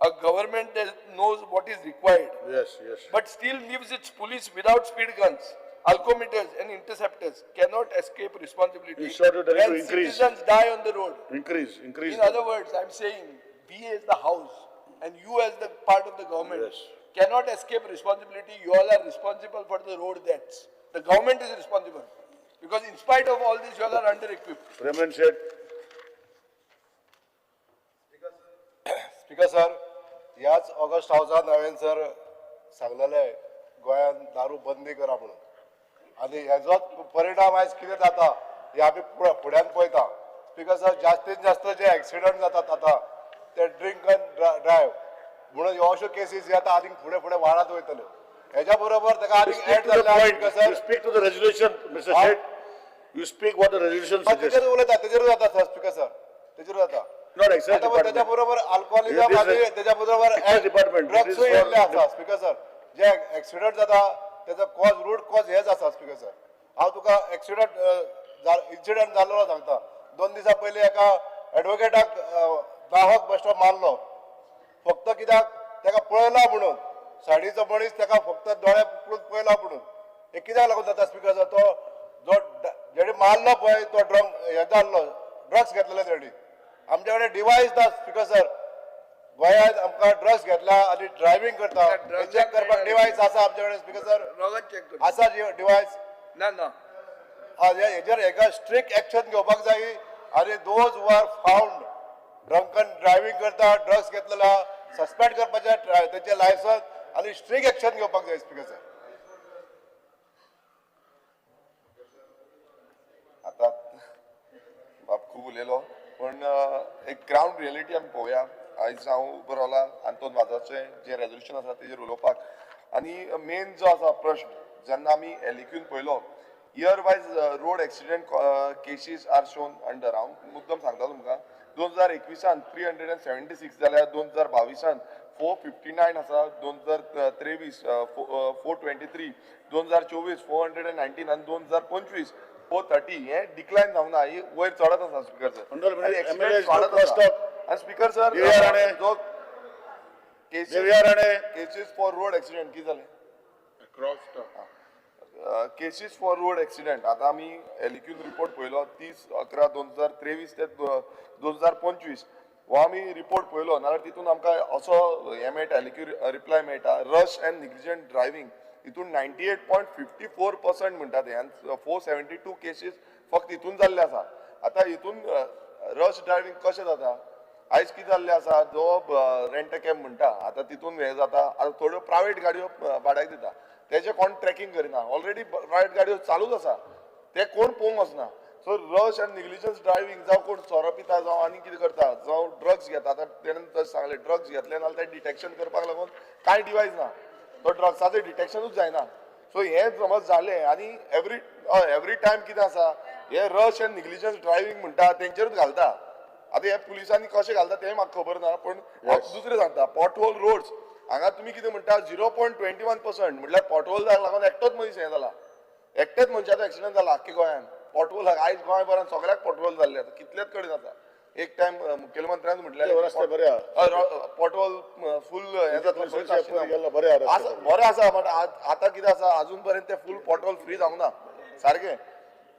A government that knows what is required, but still leaves its police without speed guns, alcometers and interceptors cannot escape responsibility. In short, you're telling when to increase. Citizens die on the road. Increase, increase. In other words, I'm saying we as the house and you as the part of the government cannot escape responsibility. You all are responsible for the road deaths. The government is responsible. Because in spite of all this, you all are under-equipped. Raymond Shet. Speaker sir, ह्याच ऑगस्ट हावसान हांवें सर सांगलेलें गोंयांत दारू बंदी करा म्हणून, आनी हेजोच परिणाम आयज कितें जाता हें आमी फुड्यान पळयता. स्पीकर सर, जास्तीत जास्त जे एक्सिडंट जातात आतां ते ड्रिंक अँड ड्रायव्ह म्हणून ह्यो अश्यो केसीस हे आतां आनीक फुडें फुडें वाडत वयतल्यो. हेज्या बरोबर ताका आनीक एड जाल्ले. Speaker sir, You speak to the resolution, Mr. Shet. You speak what the resolution suggests. तेजेर उलयता, तेजेर जाता सर. स्पीकर सर, तेजेर जाता. Not excise department. त्याच्या बरोबर अल्कोहोलिझम आनी त्याच्या बरोबर ड्रग्सूय येयल्ले आसा. स्पीकर सर, जे एक्सिडंट जाता तेजो कॉज, रूट कॉज हेच आसा. स्पीकर सर, हांव तुका एक्सिडंट इन्सिडंट जाल्लो सांगता. 2 दिसां पयलीं एका एडवोकेटाक दाहक बेश्टो मारलो, फक्त कित्याक तेका पळयला म्हणून. साडीचो मनीस तेका फक्त दोळे पुरून पळयला म्हणून. हे कित्याक लागून जाता स्पीकर सर? तो जो जेणे मारलो पळय तो ड्रंक हे जाल्लो, ड्रग्स घेतलेले तेणी. आमच्या कडेन डिवायस ना स्पीकर सर. गोंयांत आमकां ड्रग्स घेतला आनी ड्रायव्हिंग करता चॅक करपाक डिवायस आसा आमच्या कडेन स्पीकर सर? आसा डिवायस? ना ना. हेजेर हेका स्ट्रिक्ट एक्शन घेवपाक जाय. आनी those who are found drunken driving करता, ड्रग्स घेतलेला, सस्पेंड करपाचें तेंचें लायसन्स आनी स्ट्रिक्ट एक्शन घेवपाक जाय स्पीकर सर. आतां बाब खूब उलयलो, पूण एक ग्रावंड रियलिटी आमी पळोवया. आयज हांव उबो रावला आंतोन वाजाचें जें रेजोल्युशन आसा तेजेर उलोवपाक. आनी मेन जो आसा प्रश्न, जेन्ना आमी एलइक्यून पळयलो, year wise road accident cases are shown under. हांव मुद्दम सांगता तुमकां, 2021 376 जाल्यार 2022 459 आसा, 2023 423, 2024 419 आनी 2025 430. हे डिक्लायन जावना, ही वयर चडत आसा स्पीकर सर. आनी स्पीकर सर, जो केसीस फॉर रोड एक्सिडेंट कितें जालें, केसीस फॉर रोड एक्सिडेंट आतां आमी एलइक्यून रिपोर्ट पळयलो 30/11/2023 ते 2025 हो आमी रिपोर्ट पळयलो नाल्यार तितून आमकां असो हें मेळटा, एलइक्यू रिप्लाय मेळटा, रश अँड निग्लिजंट ड्रायव्हिंग हितून 98.54% म्हणटा ते, आनी 472 केसीस फक्त हितून जाल्ले आसा. आतां हितून रश ड्रायव्हिंग कशें जाता? आयज कितें जाल्लें आसा, जो रेंट कॅब म्हणटा आतां तितून हें जाता. आतां थोड्यो प्रायवेट गाडयो भाड्याक दिता, तेजें कोण ट्रॅकिंग करिना. ऑलरेडी प्रायवेट गाडयो चालूच आसा, ते कोण पळोवंक वचना. So rush and negligence driving, जावं कोण सोरो पिता, जावं आनी कितें करता, जावं ड्रग्स घेता. आतां तेणें तशें सांगलें, ड्रग्स घेतले नाल्यार तें डिटेक्शन करपाक लागून कांय डिवायस ना, तो ड्रग्साचें डिटेक्शनूच जायना. सो हें समज जालें आनी एवरी टायम कितें आसा, हे रश अँड निग्लिजन्स ड्रायव्हिंग म्हणटा तेंचेरूच घालता. आतां हे पुलिसांनी कशें घालता तें म्हाका खबर ना, पूण हांव दुसरें सांगता. पॉटहोल रोड्स हांगा तुमी कितें म्हणटा 0.21% म्हटल्यार पॉटहोलाक लागून एकटोच मनीस हें जाला, एकटेच मनशाचो एक्सिडंट जाला आख्खे गोंयांत. पॉटहोल आयज गोंयभरान सगळ्याक पॉटहोल जाल्ले आसा, कितलेच कडेन जाता. एक टायम मुखेलमंत्र्यान म्हटलें पॉटहोल फूल हें जातलें, बरें आसा, बट आतां कितें आसा, आजून पर्यंत ते फूल पॉटहोल फ्री जावंक ना सारकें.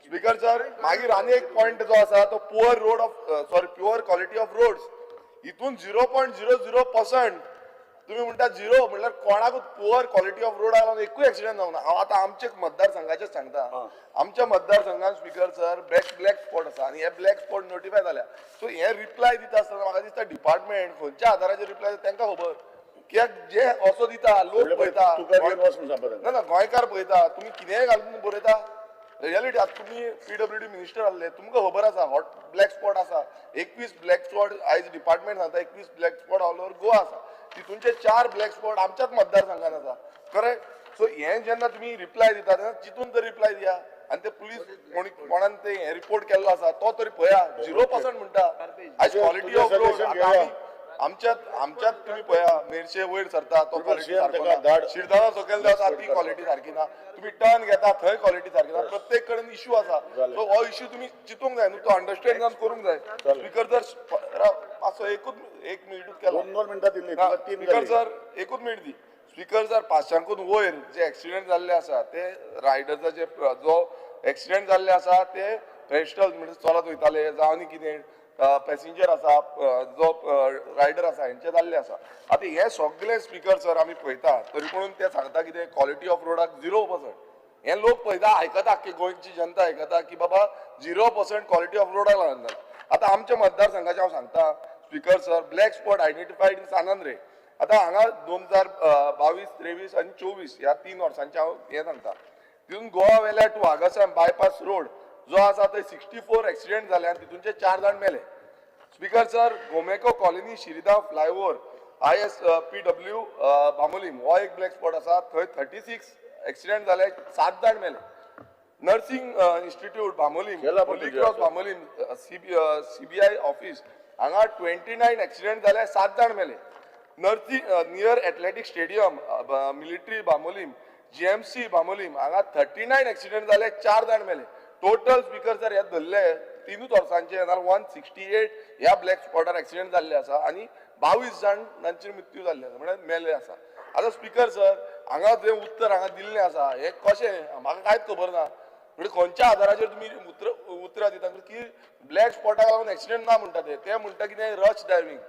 स्पीकर सर, मागीर आनी एक पॉयंट जो आसा तो poor road of sorry poor quality of roads, हितून 0.00% तुमी म्हणटा झिरो म्हणल्यार कोणाकूच पुअर क्वॉलिटी ऑफ रोडाक लागून एकूय एक्सिडंट जावना. हांव आतां आमचे मतदारसंघाचेच सांगता, आमच्या मतदारसंघान स्पीकर सर ब्लॅक स्पॉट आसा आनी हे ब्लॅक स्पॉट नोटिफाय जाल्या. सो हे रिप्लाय दिता आसतना म्हाका दिसता डिपार्टमेंट खंयच्या आधाराचेर रिप्लाय दिता तांकां खबर, कित्याक जे असो दिता लोक पळयता, ना ना गोंयकार पळयता, तुमी कितेंय घालून बरयता. रियलिटी आतां तुमी पीडब्ल्यूडी मिनिस्टर आहले, तुमकां खबर आसा हॉट ब्लॅक स्पॉट आसा, 21 ब्लॅक स्पॉट आयज डिपार्टमेंट सांगता 21 black spot all over Goa आसा, तितूनचे 4 ब्लॅक स्पॉट आमच्याच मतदारसंघान आसा. करेक्ट. सो हें जेन्ना तुमी रिप्लाय दिता तेन्ना चिंतून तर रिप्लाय दिया आनी ते पुलीस कोणान ते हे रिपोर्ट केल्लो आसा तो तरी पळया 0% म्हणटा. आयज क्वॉलिटी ऑफ रोड आमच्यात तुमी पळया मेरशे वयर सरता तो क्वॉलिटी सारको ना, शिरदाना सकयल देंवता ती क्वॉलिटी सारकी ना, तुमी टर्न घेता थंय क्वॉलिटी सारकी ना, प्रत्येक कडेन इश्यू आसा. सो हो इश्यू तुमी चिंतूंक जाय न्हू, तो अंडरस्टँड जावन करूंक जाय. स्पीकर सर मातसो एकूच एक मिनिटूच केला, 2 मिनटां दिल्ली. स्पीकर सर एकूच मिनट दी. स्पीकर सर 500कून वयर जे एक्सिडेंट जाल्ले आसा ते रायडर्साचे जो एक्सिडेंट जाल्ले आसा ते पेस्टल म्हणजे चलत वयताले जावं आनी कितें पॅसेंजर आसा जो रायडर आसा हेंचे जाल्ले आसा. आतां हे सगळे स्पीकर सर आमी पळयता तरी पूण ते सांगता कितें क्वॉलिटी ऑफ रोडाक 0%. हे लोक पळयता आयकता की गोंयची जनता आयकता की बाबा 0% क्वॉलिटी ऑफ रोडाक लागून जाला. आतां आमच्या मतदारसंघाचें हांव सांगता speaker sir, black spot identified in San Andre. आतां हांगा 2022, 23 आनी 24 ह्या 3 वर्सांचें हांव हें सांगता. तितून गोवा वेल्या टू आगासाम बायपास रोड जो आसा थंय 64 एक्सिडेंट जाले आनी तितूनचे 4 जाण मेले. Speaker sir Gomeco colony Shirdao flyover ISPW Bambolim हो एक ब्लॅक स्पॉट आसा थंय 36 एक्सिडेंट जाले, 7 जाण मेले. Nursing institute Bambolim, Holy Cross Bambolim, CBI office हांगा 29 एक्सिडेंट जाले, 7 जाण मेले. Nursing near athletic stadium military Bambolim, GMC Bambolim हांगा 39 एक्सिडेंट जाले, 4 जाण मेले. टोटल स्पीकर सर हे धरले 3 वर्सांचे जाल्यार 168 ह्या ब्लॅक स्पॉटार एक्सिडेंट जाल्ले आसा आनी 22 जाणांचे मृत्यू जाल्ले आसा, म्हळ्यार मेल्ले आसा. आतां स्पीकर सर हांगा जें उत्तर हांगा दिल्लें आसा हें कशें म्हाका कांयच खबर ना, म्हणजे खंयच्या आधाराचेर तुमी उतरां दिता की ब्लॅक स्पॉटाक लागून एक्सिडेंट ना म्हणटा ते ते म्हणटा कितें रश ड्रायव्हींग.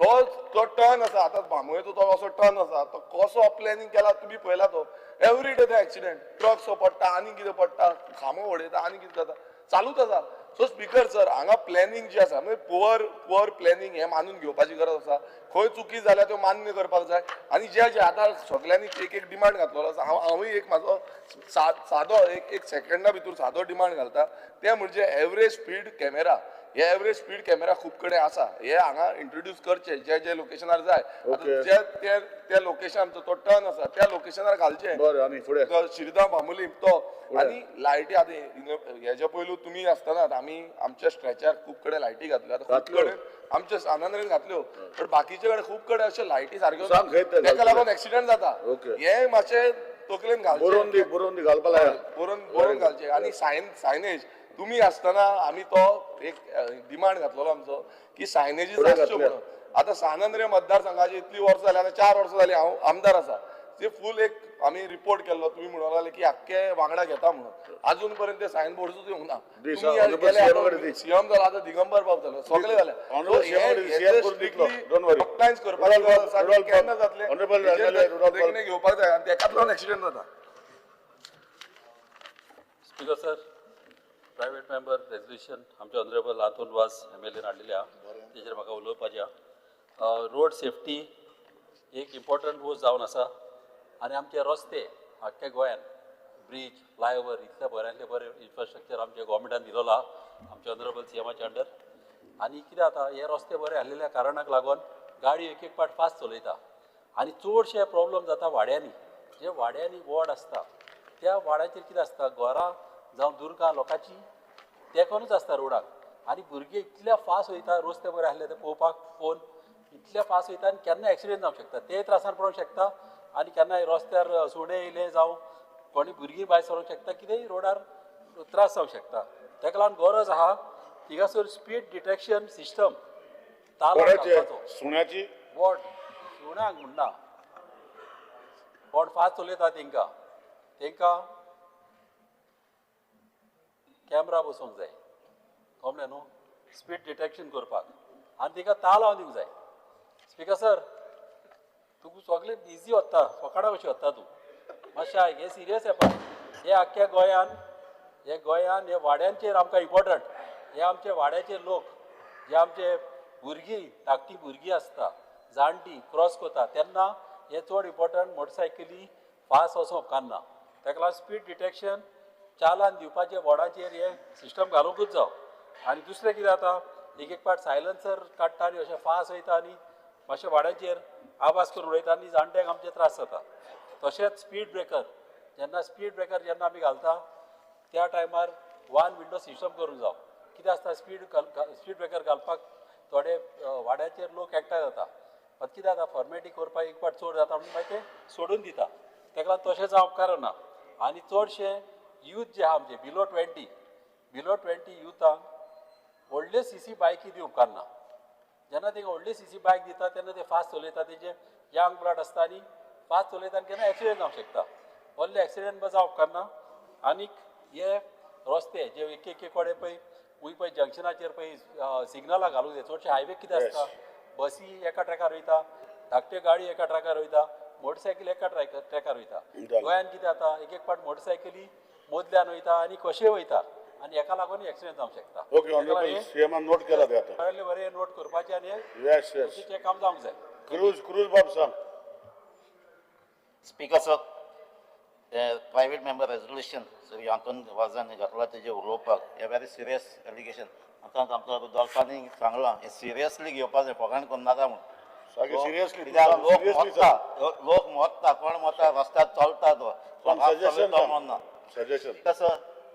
तो टर्न आसा आतां बांबोळेचो तो असो टर्न आसा तो कसो प्लॅनिंग केला तुमी पळयला, तो एवरी डे ते एक्सिडेंट, ट्रक सो पडटा आनी कितें पडटा, खांबो उडयता आनी कितें जाता, चालूच आसा. सो स्पीकर सर हांगा प्लॅनिंग जी आसा म्हणजे पुअर प्लॅनिंग हें मानून घेवपाची गरज आसा. खंय चुकी जाल्या त्यो मान्य करपाक जाय आनी जे जे आतां सगल्यांनी एक एक डिमांड घातलेलो आसा, हांवूय एक म्हाजो सादो एक सेकंडा भितर सादो डिमांड घालता ते म्हणजे एवरेज स्पीड कॅमेरा. हे एवरेज स्पीड कॅमेरा खूब कडेन आसा, हे हांगा इंट्रोड्यूस करचे जे जे लोकेशनार जाय. जे त्या लोकेशन आमचो तो टर्न आसा त्या लोकेशनार घालचे शिरदांव बांबोलीम तो. आनी लायटी आतां हेज्या पयलू तुमी आसतना आमी आमच्या स्ट्रेचार खूब कडेन लायटी घातल्यो, आतां खूब कडेन आमच्या सानांद्रेन घातल्यो, पण बाकीचे कडेन खूब कडेन अशे लायटी सारक्यो तेका लागून एक्सिडंट जाता. हे मातशें तकलेन घालचें, बरोवन घालचें. आनी सायनेज तुमी आसतना आमी तो एक डिमांड घातलेलो आमचो की सायनेजीस आसच्यो म्हणून. आतां सान आंद्रे मतदारसंघाची इतली वर्सां जाली, आतां 4 वर्सां जाली हांव आमदार आसा, ते फूल एक आमी रिपोर्ट केल्लो, तुमी म्हणूंक लागले की आख्खे वांगडा घेता म्हणून, अजून पर्यंत ते सायन बोर्डूच येवंक ना. सीएम जाला आतां दिगंबर बाब जालो, सगळे जाले. कंप्लायन्स करपाची गरज आसा, केन्ना जातलें घेवपाक जाय आनी तेकाच लागून एक्सिडंट जाता. Speaker sir, private member resolution आमचे ऑनरेबल आंतोन वाज MLA हाडलेले आहा तेजेर म्हाका उलोवपाचें आहा. रोड सेफ्टी एक इम्पॉर्टंट वस्त जावन आसा आनी आमचे रस्ते आख्ख्या गोंयान ब्रीज फ्लायओवर इतले बऱ्यांतले बरें इन्फ्रास्ट्रक्चर आमच्या गोवोरमेंटान दिलोलो आहा आमच्या ऑनरेबल CMच्या अंडर. आनी कितें जाता हे रस्ते बरे आसलेल्या कारणाक लागून गाडी एक एक पाट फास्ट चलयता आनी चडशे प्रॉब्लम जाता वाड्यांनी. जे वाड्यांनी वॉर्ड आसता त्या वाड्याचेर कितें आसता, घरां जावं दुर्गां लोकांची तेकोनूच आसता रोडाक आनी भुरगे इतले फास्ट वयता, रस्ते बरे आसले ते पळोवपाक फोन इतले फास्ट वयता आनी केन्ना एक्सिडेंट जावंक शकता, ते त्रासान पडोंक शकता आनी केन्नाय रस्त्यार सुणें येयलें जावं कोणी भुरगीं भायर सरोंक शकता, कितेंय रोडार त्रास जावंक शकता. ताका लागून गरज आहा थिंगासर स्पीड डिटेक्शन सिस्टम सुण्याची वॉर्ड सुण्यांक म्हणना, कोण फास्ट चलयता तेंकां तेंकां कॅमरा बसोवंक जाय, कळ्ळें न्हू, स्पीड डिटेक्शन करपाक आनी तेका ताल लावन दिवंक जाय. स्पीकर सर तुका सगळें बिजी वता, फकाणां कशी वता तूं, मातशें आयक, हें सिरियस येपा. हे आख्ख्या गोंयान, हे गोंयान हे वाड्यांचेर आमकां इम्पॉर्टंट, हे आमचे वाड्याचे लोक जे आमचे भुरगीं धाकटी भुरगीं आसता, जाणटी क्रॉस करता तेन्ना हे चड इम्पॉर्टंट मोटरसायकली फास्ट वचोंक उपकारना. ताका लागून स्पीड डिटेक्शन चालान दिवपाचें वॉर्डाचेर हे सिस्टम घालुंकूच जाव. आनी दुसरें कितें जाता, एक एक पाट सायलन्सर काडटा आनी अशें फास्ट वयता आनी मातशें वाड्याचेर आवाज करून उडयता आनी जाणट्यांक आमचे त्रास जाता. तशेंच स्पीड ब्रेकर, जेन्ना स्पीड ब्रेकर जेन्ना आमी घालता त्या टायमार वन विंडो सिस्टम करूंक जावो. कितें आसता, स्पीड ब्रेकर घालपाक थोडे वाड्याचेर लोक एकठांय जाता, मात कितें जाता फॉर्मेलिटी करपाक एक फावट चड जाता म्हणून मागीर ते सोडून दिता. ताका लागून तशें जावप कारना. आनी चडशे यूथ जे आहा आमचे बिलो 20 युथांक व्हडले सीसी बायकी दिवंक कारना. जेन्ना तेंकां व्हडले सीसी बायक दिता तेन्ना ते फास्ट चलयता, तेजे यंग ब्लड आसता आनी फास्ट चलयता आनी केन्ना एक्सिडेंट जावंक शकता. व्हडले एक्सिडेंट जावप कारना. आनीक हे रस्ते जे एक एक कडेन पळय वय पळय जंक्शनाचेर पळय सिग्नलां घालूंक जाय. चडशे हायवे कितें आसता, बसी एका ट्रॅकार वयता, धाकट्यो गाडी एका ट्रॅकार वयता, मोटरसायकल एका ट्रॅकार वयता. गोंयान कितें जाता, एक एक फावट मोटरसायकली मदल्यान वयता आनी कशेय वयता आनी हेका लागून एक्सिडेंट जावंक शकता. ओके ऑनरेबल सीएमान नोट केला ते आतां. बरें नोट करपाचें आनी येस येस तें काम जावंक जाय. क्रूज क्रूज बाब सांग. Speaker sir, private member resolution Shri Anton वाजान घातला तेजेर उलोवपाक हें व्हेरी सिरियस एलिगेशन. आतां आमचो रुदोल्फानी सांगलां हें सिरियसली घेवपाक जाय, फकाण करनाका म्हूण. कित्याक लोक मरता, लोक मरता, कोण मरता रस्त्यार चलता तो तो मरना. कसो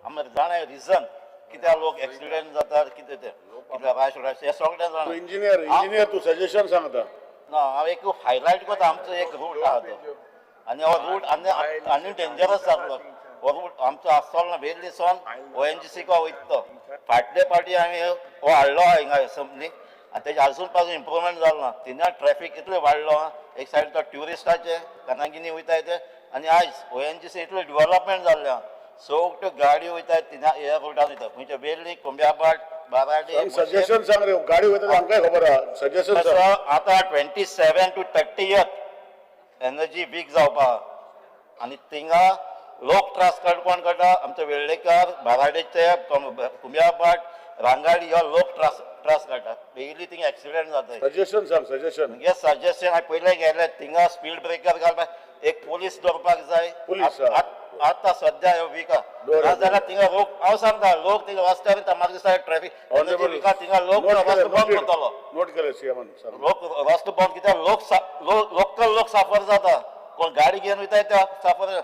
आमी जाणा रिजन कित्याक लोक एक्सिडेंट जाता, कितें तें कित्याक राश हें सगळें जाणा. इंजिनियर इंजिनियर तूं सजेशन सांगता ना, हांव एक हायलायट करता. आमचो एक रूट आहा तो आनी हो रूट आनी आनी डेंजरस जातलो. हो रूट आमचो आसतलो ना वेर्ली सावन ONGC को वयता तो. फाटले फावटी हांवें हो हाडलो हिंगा एसेंब्लीक आनी तेजे आजून पासून इम्प्रुवमेंट जालो ना. थिंगा ट्रॅफीक इतलें वाडलो, एक सायड तो ट्युरिस्टाचे कानागिनी वयताय ते, आनी आयज ONGC इतलें डिवलपमेंट जाल्लें आहा, सगळ्यो गाडयो वयता थिंगा ह्या रुटान वयता, खंयच्या वेर्ली, कोंब्याभाट, बाराडी. सजेशन सांग रे, गाडी वयता आमकांय खबर आहा. सजेशन सांग. आतां 27 to 30 energy week जावपा आनी थिंगा लोक त्रास कोण काडटा, आमचे वेर्लेकार, बाराडेचे, कुंब्याभाट, रांगाडी ह्यो लोक त्रास काडटा. डेली थिंगा एक्सिडेंट जाता. सजेशन सांग. सजेशन हे सजेशन हांवें पयलें गेलें, थिंगा स्पीड ब्रेकर घालपाक एक पोलीस दवरपाक जाय. आतां सद्या ह्यो वीक नाजाल्यार थिंगा लोक, हांव सांगता लोक थिंगा रस्त्यार वयता, म्हाका दिसता ट्रॅफीक एनर्जी विका थिंगा लोक रस्तो बंद करतलो. नोट केलें सीएमान. लोक रस्तो बंद कित्याक लोक लोकल लोक साफर जाता, कोण गाडी घेवन वयता ते साफर.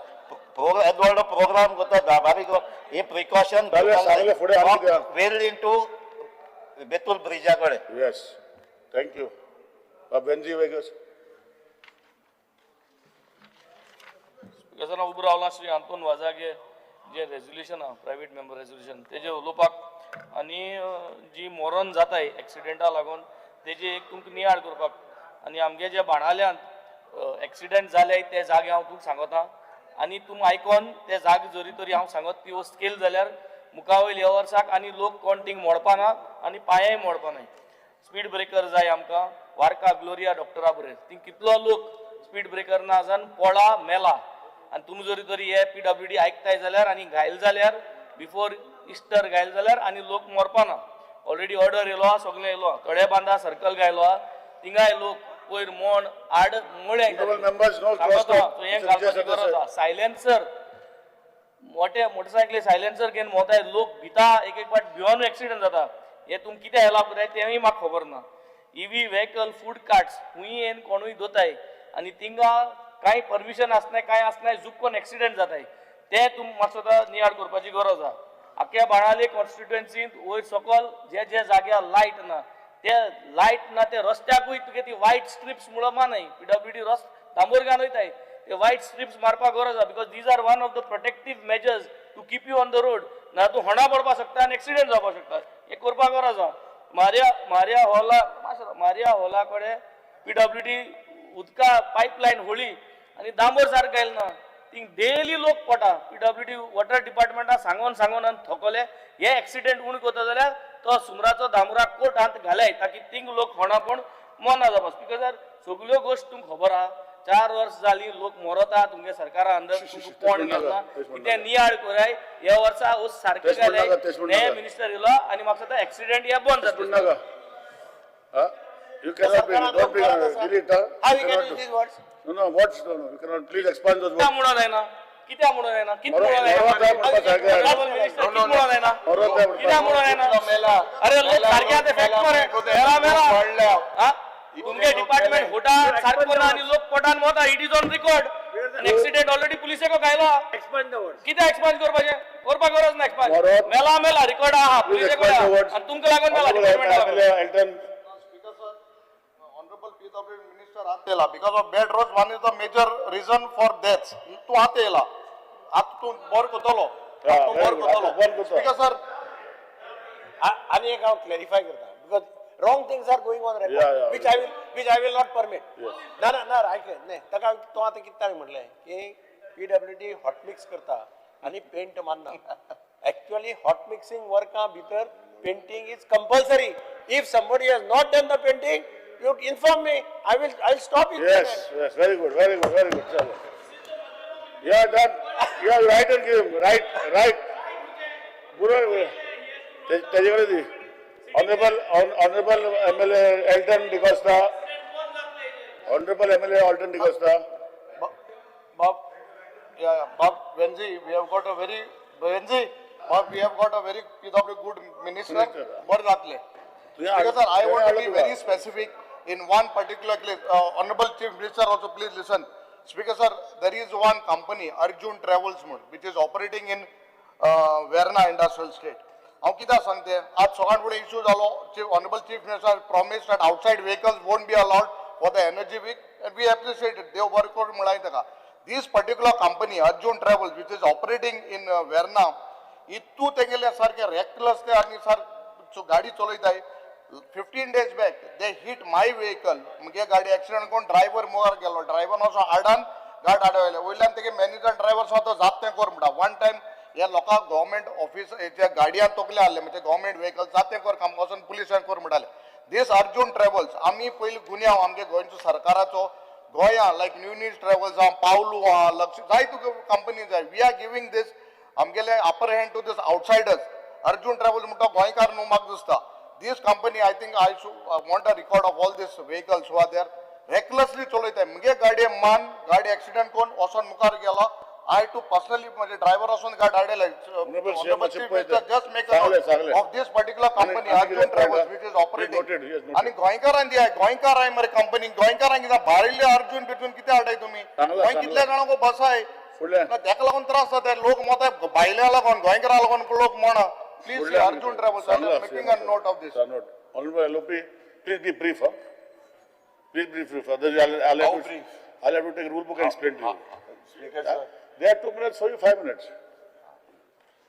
येदो व्हडलो प्रोग्राम करता बारीक, ही प्रिकॉशन वेर्ली टू बेतूल ब्रिजा कडेन. येस, thank you. Venzy Vegas. Speaker उबो रावला श्री आंतोन वाजागे जे रेजोल्युशन आहा प्रायवेट मेंबर रेजोल्युशन तेजे उलोवपाक आनी जी मरण जाताय एक्सिडेंटा लागून तेजे एक तुमकां नियाळ करपाक आनी आमगे जे बाणाल्यांत एक्सिडेंट जाले ते जागे हांव तुमकां सांगता आनी तुम आयकोन ते जागे जरी तरी हांव सांगत ती वस्त केली जाल्यार मुखा वयल ह्या वर्साक आनी लोक कोण थिंग मोडपा ना आनी पांयय मोडपा न्हय. स्पीड ब्रेकर जाय आमकां. वारका ग्लोरिया डॉक्टरा बरें थिंग कितलो लोक स्पीड ब्रेकर ना जावन पोळा मेला आनी तुमी जरी तरी हे PWD आयकताय जाल्यार आनी घायल जाल्यार बिफोर इस्टर घायल जाल्यार आनी लोक मरपा ना. ऑलरेडी ऑर्डर येयलो आहा, सगळें येयलो आहा. तळेबांदा सर्कल घायलो आहा, थिंगाय लोक वयर मोण आड मुळे हें घालपाची गरज आहा. सायलेन्सर मोठे मोटरसायकली सायलेन्सर घेवन भोंवताय लोक भिता, एक एक फावट भिवन एक्सिडंट जाता. हे तुमी कितें हेल्प करताय तेंय म्हाका खबर ना. EV vehicle food carts खूंय येवन कोणूय दोताय आनी थिंगा कांय परमिशन आसनाय कांय आसनाय जुक्कोन एक्सिडंट जाताय ते तुमी मातसो आतां नियाळ करपाची गरज आहा. आख्या बाणावले कॉन्स्टिट्युएन्सींत वयर सकल जे जे जाग्यार लायट ना ते लायट ना ते रस्त्याकूय तुगे ती वायट स्ट्रिप्स म्हणून मानय PWD रस्त दांबोरगान वयताय ते वायट स्ट्रिप्स मारपाक गरज आहा because these are one of the protective measures to keep you on the road. ना तूं होणा पडपाक शकता आनी एक्सिडंट जावपाक शकता. हें करपाक गरज आहा. मारिया हॉला मारिया हॉला कडेन PWD उदका पायपलायन होळी आनी दांबोर सारको घायल ना, थिंग डेली लोक पडटा. PWD water डिपार्टमेंटा सांगोन सांगोन आनी थकले. हे एक्सिडेंट उणें करता जाल्यार तो सुमराचो दामोराक कोट हात घालाय ताकी थिंग लोक होणा पण मना जावपा. स्पीकर सर सगल्यो गोश्ट तुमकां खबर आहा. 4 वर्स जाली लोक मरता तुमगे सरकारा अंदर तुमकां कोण गेलो कितें नियाळ कराय. ह्या वर्सा सारकें घालाय नये मिनिस्टर येयलो आनी म्हाका दिसता एक्सिडेंट हे बंद जातले. You cannot bring, don't bring, delete. How you can use these words? No, no, words, no, no, you cannot. Please expand those words. कित्या म्हणून जायना? कित्या म्हणून जायना? कित म्हणून जायना? मिनिस्टर कित म्हणून जायना? कित्या म्हणून जायना? अरे लोक सारके आतां फॅक्ट मरे. मेला मेला. तुमगे डिपार्टमेंट होटा सारको ना आनी लोक पोटान वता. It is on record. Accident पुलिसेको घायलो. कितें एक्सपंज करपाचें? करपाक गरज ना एक्सपंज. मेला मेला रिकॉर्ड आहा पुलिसेको, आनी तुमकां लागून मेला, डिपार्टमेंटा लागून. Minister आतां येयला because of bad road, one is the major reason for deaths. तूं आतां येयला, आतां तूं बरो करतलो, तूं बरो करतलो. स्पीकर सर, आनी एक हांव क्लॅरिफाय करता, because wrong things are going on record, which I will not permit. ना ना ना, आयक न्ही, ताका तो आतां कितें ताणें म्हणलें की पीडब्ल्यूडी हॉट मिक्स करता आनी पेंट मारना. एक्चुअली हॉट मिक्सिंग वर्कां भितर painting is compulsory. If somebody has not done the painting, you inform me, I will stop it. Yes, very good, very good, very good. Chalo. You are done. You are right and give him. Right, right. बरोबर, तेजे कडेन दी. Honorable MLA Elton D'Costa. Honorable MLA Elton D'Costa. Bob, yeah, Bob Venzi, we have got a very, Venzi, Bob, we have got a very PW good minister. बरें जातलें. Because sir, I want to be very specific in one particular case. Honorable Chief Minister also, please listen. Speaker sir, there is one company, Arjun Travels म्हूण, which is operating in Verna Industrial State. हांव कित्याक सांगते, आज सगळ्यात फुडें इशू जालो, chief honourable chief minister promise that outside vehicles won't be allowed for the energy week, and we appreciate it. देव बरें करूं म्हळां ताका. This particular company, Arjun Travels, which is operating in Verna, इतू तेंगेले सारके रेकलेस ते आनी सारके गाडी चलयताय. 15 days back they hit my vehicle. मुगे गाडी एक्सिडंट करून ड्रायव्हर मुखार गेलो. ड्रायव्हर असो आडान गाड आडवले वयल्यान तेगे मॅनेजर ड्रायव्हर सुद्दां जात तें कर म्हणटा. वन टायम ह्या लोकांक गव्हर्मेंट ऑफिस हेच्या गाडयान तकले आहले, म्हणजे गव्हर्मेंट व्हेकल जात तें कर, काम वचून पुलिसान कर म्हणटाले. दीस अर्जून ट्रॅव्हल्स, आमी पयलीं गुन्यांव आमगे गोंयच्या सरकाराचो गोंया लायक न्यू न्यूज ट्रॅव्हल्स आहा, पावलू आहा, लक्ष जाय तुका कंपनी जाय. We are giving this आमगेले upper hand to this outsiders. Arjun travels म्हणटा गोंयकार न्हू म्हाका दिसता. This company, I think I want a record of all this vehicles who are there recklessly चलयताय. मुगे गाडये मान गाडी एक्सिडंट करून वचोन मुखार गेलो. I to personally म्हणजे ड्रायव्हर वचून गाडी हाडले. Just make of this particular company, Arjun Travels, which is operating. आनी गोंयकारांक दियाय, गोंयकार आहे मरे कंपनी, गोंयकारांक कित्याक भायले अर्जून बिजून कितें हाडाय तुमी? गोंय कितल्या जाणांक बसाय तेका लागून त्रास जाता. लोक मत भायल्या लागून, गोंयकारां लागून लोक म्हणा. Please, Arjun Travels, I am making a note of this. Honorable LOP, please be brief, huh? Please be brief. Otherwise, I'll have to take rule book and explain to you. Speaker, sir. There are 2 minutes for you, 5 minutes.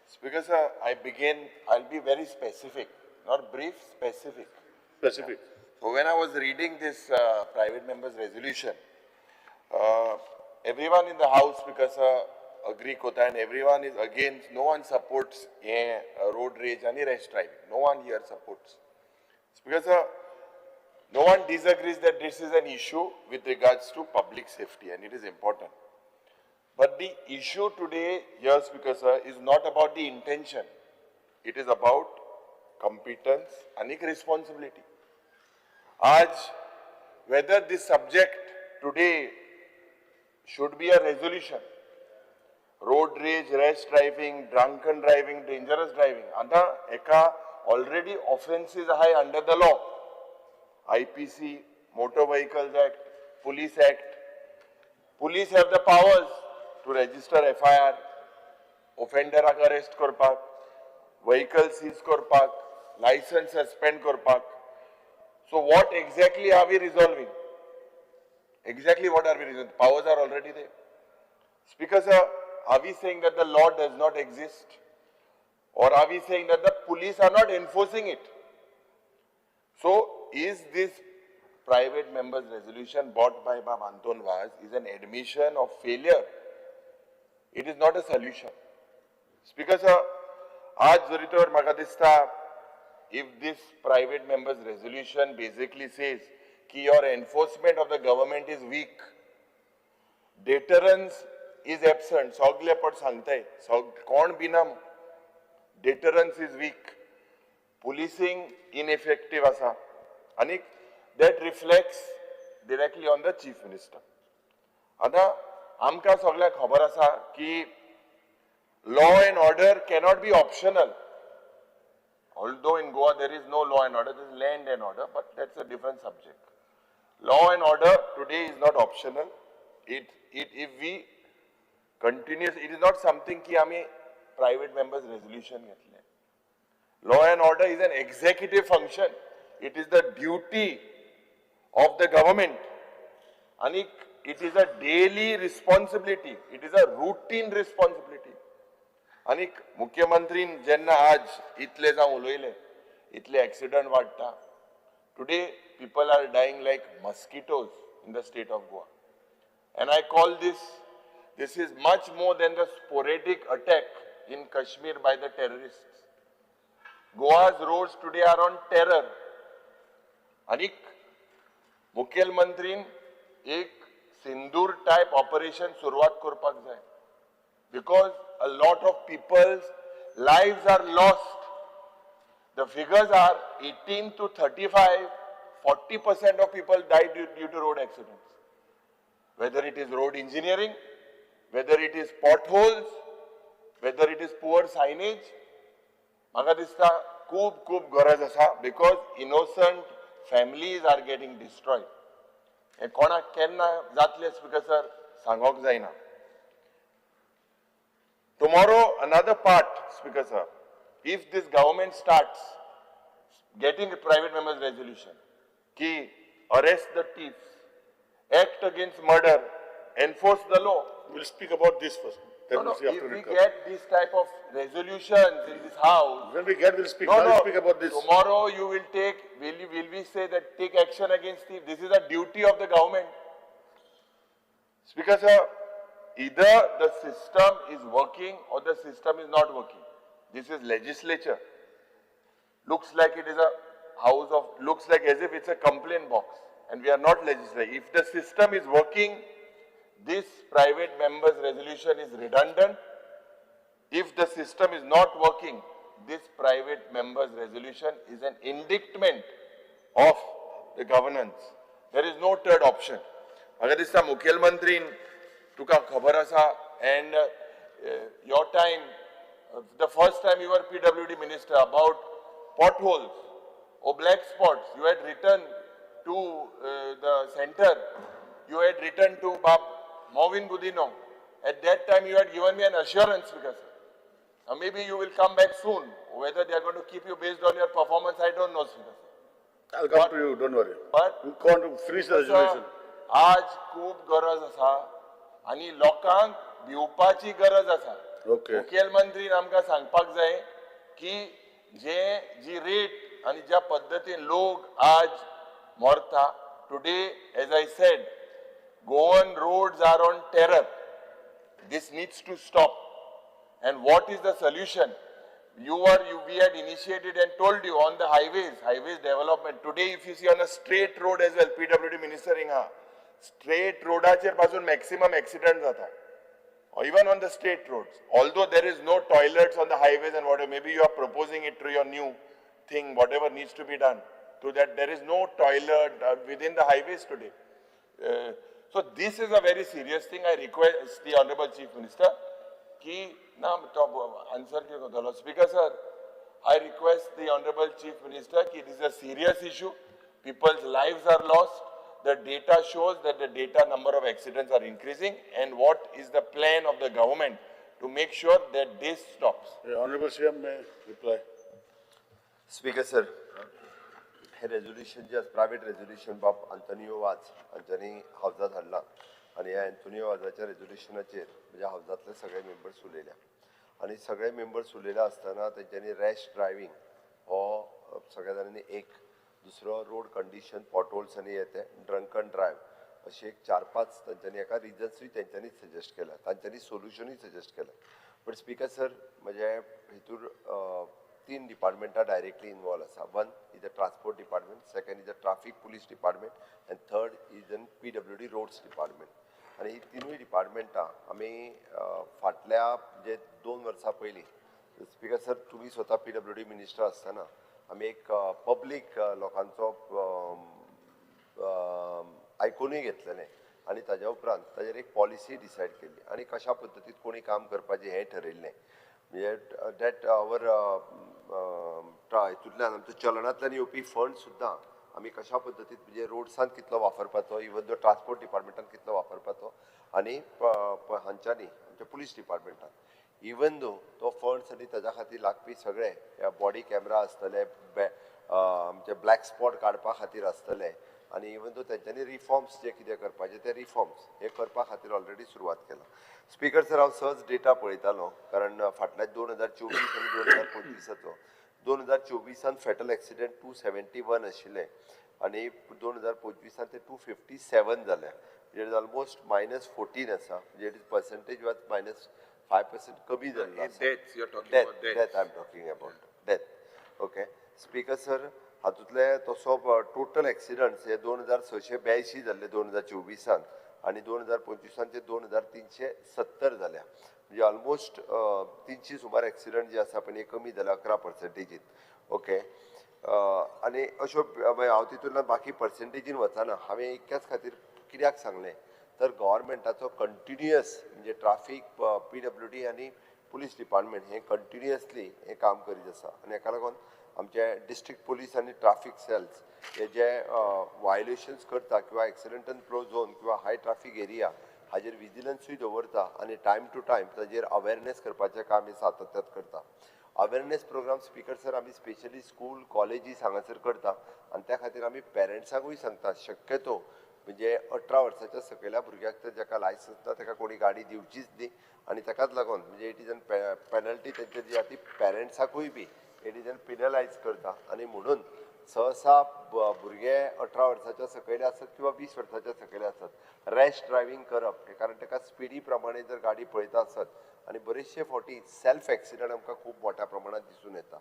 Speaker, sir, I'll be very specific, not brief, specific. Specific. So when I was reading this private members resolution, everyone in the house, because agree kota and everyone is against, no one supports a road rage and rash driving. No one here supports. Speaker, sir, no one disagrees that this is an issue with regards to public safety and it is important. But the issue today here, Speaker sir, is not about the intention. It is about competence and responsibility. Aaj, whether this subject today should be a resolution, road rage, rash driving, drunken driving, dangerous driving, आता एका already offences आहे under the law. IPC, Motor Vehicles Act, Police Act. Police have the powers to register FIR, offender arrest करपाक, vehicle seize करपाक, license suspend करपाक. So what exactly are we resolving? Exactly what are we resolving? Powers are already there. Speaker sir, are we saying that the law does not exist? Or are we saying that the police are not enforcing it? So is this private members resolution brought by Bab Anton Vaz is an admission of failure? It is not a solution. Speaker sir, आज जरी तर म्हाका दिसता, if this private members resolution basically says ki your enforcement of the government is weak, deterrence is absent, सगळे पट सांगताय, कोण बिना, deterrence is weak, policing ineffective आसा, आनी that reflects directly on the chief minister. आतां आमकां सगळ्यांक खबर आसा की law and order cannot be optional. Although in Goa there is no law and order, there is land and order, but that's a different subject. Law and order today is not optional. If we Continuous, it is not something की आमी प्रायव्हेट मेंबर्स रेजोल्युशन घेतले. Law and order is an executive function. It is the duty of the government. And it is a daily responsibility. It is a routine responsibility. आणि मुख्यमंत्रीन जेन्ना आज इतले जावं उलयले, इतले एक्सिडंट वाडटा. Today people are dying like mosquitoes in the state of Goa. And I call this, this is much more than the sporadic attack in Kashmir by the terrorists. Goa's roads today are on terror. आणि मुखेलमंत्रीन एक सिंदूर टायप ऑपरेशन सुरवात करपाक जाय, because a lot of people's lives are lost. The figures are 18 to 35, 40% of people die due to road accidents. Whether it is road engineering, whether it is potholes, whether it is poor signage, म्हाका दिसता खूब खूब गरज आसा, because innocent families are getting destroyed. हें कोणाक केन्ना जातलें स्पीकर सर सांगोंक जायना. Tomorrow another part, Speaker sir, if this government starts getting a private members resolution की arrest the thieves, act against murder, enforce the law. We'll speak about this first. Then No, we'll see if after we it comes. get this type of resolutions in this house. When we get, we'll speak. No, Now no. we'll speak about this. Tomorrow you will take, will we say that take action against thief? This is a duty of the government. Speaker sir, either the system is working or the system is not working. This is legislature. Looks like it is a house of, looks like as if it's a complaint box, and we are not legislating. If the system is working, this private members resolution is redundant. If the system is not working, this private members resolution is an indictment of the governance. There is no third option. म्हाका दिसता मुखेलमंत्रीन तुका खबर आसा, and your time, the first time you were PWD minister, about potholes or black spots, you had written to the center, you had written to Bab Mauvin Godinho. At that time you had given me an assurance, because now maybe you will come back soon. Whether they are going to keep you based on your performance, I don't know, sir. I'll come to you, don't worry. But we can't finish the resolution. आज खूब गरज आसा आनी लोकांक भिवपाची गरज आसा. Okay. मुखेलमंत्रीन आमकां सांगपाक जाय की जे जी रेट आनी ज्या पद्दतीन लोक आज मरता. Today, as I said, Goan roads are on terror. This needs to stop. And what is the solution? We had initiated and told you on the highways development. Today, if you see on a straight road as well, PWD minister hinga, straight roadacher pasun maximum accident jata. Or even on the straight roads. Although there is no toilets on the highways and whatever, maybe you are proposing it through your new thing, whatever needs to be done. To that, there is no toilet within the highways today. So this is a very serious thing. I request the Honorable Chief Minister ki na answer ki kodalo. Speaker sir, I request the Honorable Chief Minister ki it is a serious issue. People's lives are lost. The data shows that the data number of accidents are increasing, and what is the plan of the government to make sure that this stops? Yeah, Honorable CM may reply. Speaker sir, hey resolution J private resolution बाब आंतोनियो वाज हांच्यांनी हावजात हाडलां आनी ह्या एंतोनियो वाजाच्या रेजोल्युशनाचेर म्हणजे हावजांतले सगळे मेंबर्स उलयल्या आनी सगळे मेंबर्स उलयले आसतना तेंच्यांनी रॅश ड्रायव्हींग हो सगळ्या जाणांनी एक, दुसरो रोड कंडिशन पॉटहोल्स आनी हे ते ड्रंकन ड्रायव्ह अशे एक 4-5 तांच्यांनी एका रिजन्सूय तेंच्यांनी सजेस्ट केला, तांच्यांनी सोल्युशनूय सजेस्ट केलां. बट स्पीकर सर, म्हजे हितूर 3 डिपार्टमेंटां डायरेक्टली इनवॉल्व आसा. 1 is the transport department, 2nd is the traffic police department and 3rd is an PWD roads department. आनी ही तिनूय डिपार्टमेंटां आमी फाटल्या जे 2 वर्सां पयलीं, स्पीकर सर तुमी स्वता PWD minister आसतना आमी एक पब्लीक लोकांचो आयकुनूय घेतलेलें आनी ताज्या उपरांत ताजेर एक पॉलिसी डिसायड केल्ली आनी कशा पद्दतीन कोणी काम करपाचें हें ठरयल्लें. म्हणजे that our हितूंतल्यान आमच्या चलनांतल्यान येवपी फंड सुद्दां आमी कशा पद्दतीन म्हणजे रोड्सान कितलो वापरपाचो, इवन दो ट्रान्सपोर्ट डिपार्टमेंटान कितलो वापरपाचो आनी हांच्यांनी आमच्या पुलीस डिपार्टमेंटान इवन दो तो फंड्स आनी ताज्या खातीर लागपी सगळे बॉडी कॅमरा आसतले, आमचे ब्लॅक स्पॉट काडपा खातीर आसतले आनी इवन दो तेंच्यांनी रिफॉर्म्स जे कितें करपाचे ते रिफॉर्म्स हे करपा खातीर ऑलरेडी सुरवात केला. स्पीकर सर, हांव सहज डेटा पळयतालो कारण फाटल्या 2024 आनी 2025 2024 फेटल एक्सिडेंट 271 आशिल्ले आनी 2025 ते 257 जाले, म्हणजे it is almost -14 आसा, म्हणजे it is percentage was -5% कमी जाल्लो. Death I am talking about death. Okay speaker sir, हातूंतले तसो टोटल एक्सिडंट्स हे 2682 जाल्ले 2024 आनी 2025 ते 2370 जाल्या, म्हणजे ऑलमोस्ट 300 सुमार एक्सिडंट जे आसा पळय हे कमी जाल्या 11%. ओके, आनी अश्यो हांव तितूंतल्यान बाकी पर्संटेजीन वचना. हांवें इतक्याच खातीर कित्याक सांगलें तर गव्हर्मेंटाचो कंटिन्युअस म्हणजे ट्राफीक PWD आनी पुलीस डिपार्टमेंट हे कंटिन्युअसली हें काम करीत आसा आनी हेका लागून आमचे डिस्ट्रिक्ट पुलीस आनी ट्राफीक सेल्स हे जे वायलेशन्स करता किंवा एक्सिडंटन प्रो झोन किंवा हाय ट्राफीक एरिया हाजेर विजिलन्सूय दवरता आनी टायम टू टायम ताजेर अवेरनेस करपाचें काम हे सातत्यात करता. अवेरनेस प्रोग्राम स्पीकर सर आमी स्पेशली स्कूल कॉलेजीस हांगासर करता आनी त्या खातीर आमी पेरंट्सांकूय सांगता शक्यतो म्हणजे 18 वर्साच्या सकयल्या भुरग्याक तर जाका लायसन्स ना ताका कोणी गाडी दिवचीच न्ही आनी ताकाच लागून म्हणजे it is an penalty तेंचेर जी आसा ती पेरंट्साकूय बी it is an पिनलायज करता आनी म्हणून सहसा भुरगे 18 वर्साच्या सकयले आसत किंवा 20 वर्साच्या सकयले आसत रॅश ड्रायव्हींग करप हे कारण ताका स्पिडी प्रमाणे जर गाडी पळयता आसत आनी बरेचशे फावटी सेल्फ एक्सिडंट आमकां खूब मोठ्या प्रमाणात दिसून येता.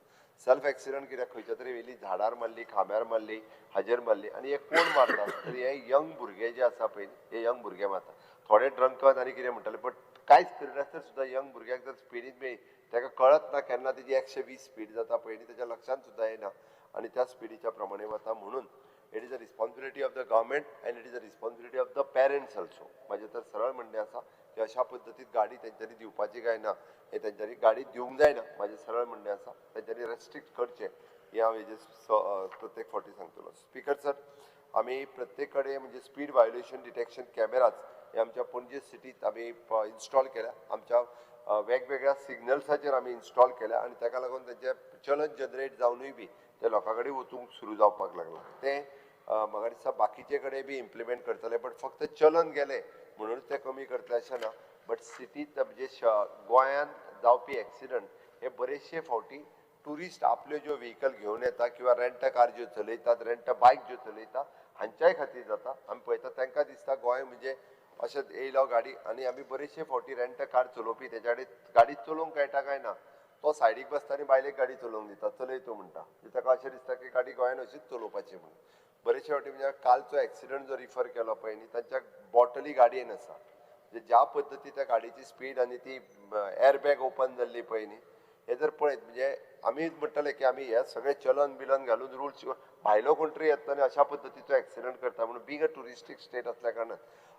सेल्फ एक्सिडंट कित्याक खंयच्या तरी वेली झाडार मारली, खांब्यार मारली, हाजेर मारली आनी हे कोण मारता तर हे यंग भुरगे जे आसा पळय हे यंग भुरगे मारता. थोडे ड्रंकन आनी कितें म्हणटाले बट कांयच करिनासतना सुद्दां यंग भुरग्याक जर स्पिडीन मेळ्ळी ताका कळत ना केन्ना तेजी 120 स्पीड जाता पळय न्ही तेच्या लक्षांत सुद्दां येना आनी त्या स्पिडीच्या प्रमाणे वता. म्हणून it is a responsibility of the government and it is a responsibility of the parents also. म्हाजें तर सरळ म्हणणें आसा की अशा पद्दतीन गाडी तेंच्यांनी दिवपाची काय ना हे तेंच्यांनी गाडी दिवंक जायना. म्हाजें सरळ म्हणणें आसा तेंच्यांनी रेस्ट्रिक्ट करचें हें हांव हेजेर प्रत्येक फावटी सांगतलो. स्पीकर सर, आमी प्रत्येक कडेन म्हणजे स्पीड वायोलेशन डिटेक्शन कॅमेराज हे आमच्या पणजे सिटींत आमी इन्स्टॉल केल्या, आमच्या वेगवेगळ्या सिग्नल्साचेर आमी इन्स्टॉल केल्या आनी ताका लागून तेंचें चलन जनरेट जावनूय बी ते लोकां कडेन वचूंक सुरू जावपाक लागलां. तें म्हाका दिसता बाकीचे कडेन बी इम्प्लिमेंट करतले बट फक्त चलन गेलें म्हणून तें कमी करतले अशें ना. बट सिटींत म्हणजे गोंयांत जावपी एक्सिडंट हे बरेचशे फावटी ट्युरिस्ट आपल्यो ज्यो व्हेकल घेवन येता किंवा रेंट कार ज्यो चलयतात, रेंट बायक ज्यो चलयता हांच्याय खातीर जाता. आमी पळयता तांकां दिसता गोंय म्हणजे अशेंच येयलो गाडी आनी आमी बरेचशे फावटी रेंट कार चलोवपी तेच्या कडेन गाडी चलोवंक कळटा काय ना तो सायडीक बसता आनी बायलेक गाडी चलोवंक दिता, चलयतो म्हणटा. ताका अशें दिसता की गाडी गोंयान अशीच चलोवपाची म्हणून. बरेचशे फावटी म्हणजे कालचो एक्सिडंट जो रिफर केलो पळय न्ही तांच्या बॉटली गाडयेन आसा, म्हणजे ज्या पद्दती त्या गाडयेची स्पीड आनी ती एअरबॅग ओपन जाल्ली पळय न्ही हे जर पळयत म्हणजे आमी म्हणटले की आमी हे सगळे चलन बिलन घालून रुल्स भायलो कोण तरी येता आनी अशा पद्दतीचो एक्सिडंट करता. म्हणून बींग अ ट्युरिस्टीक स्टेट आसल्या कारणान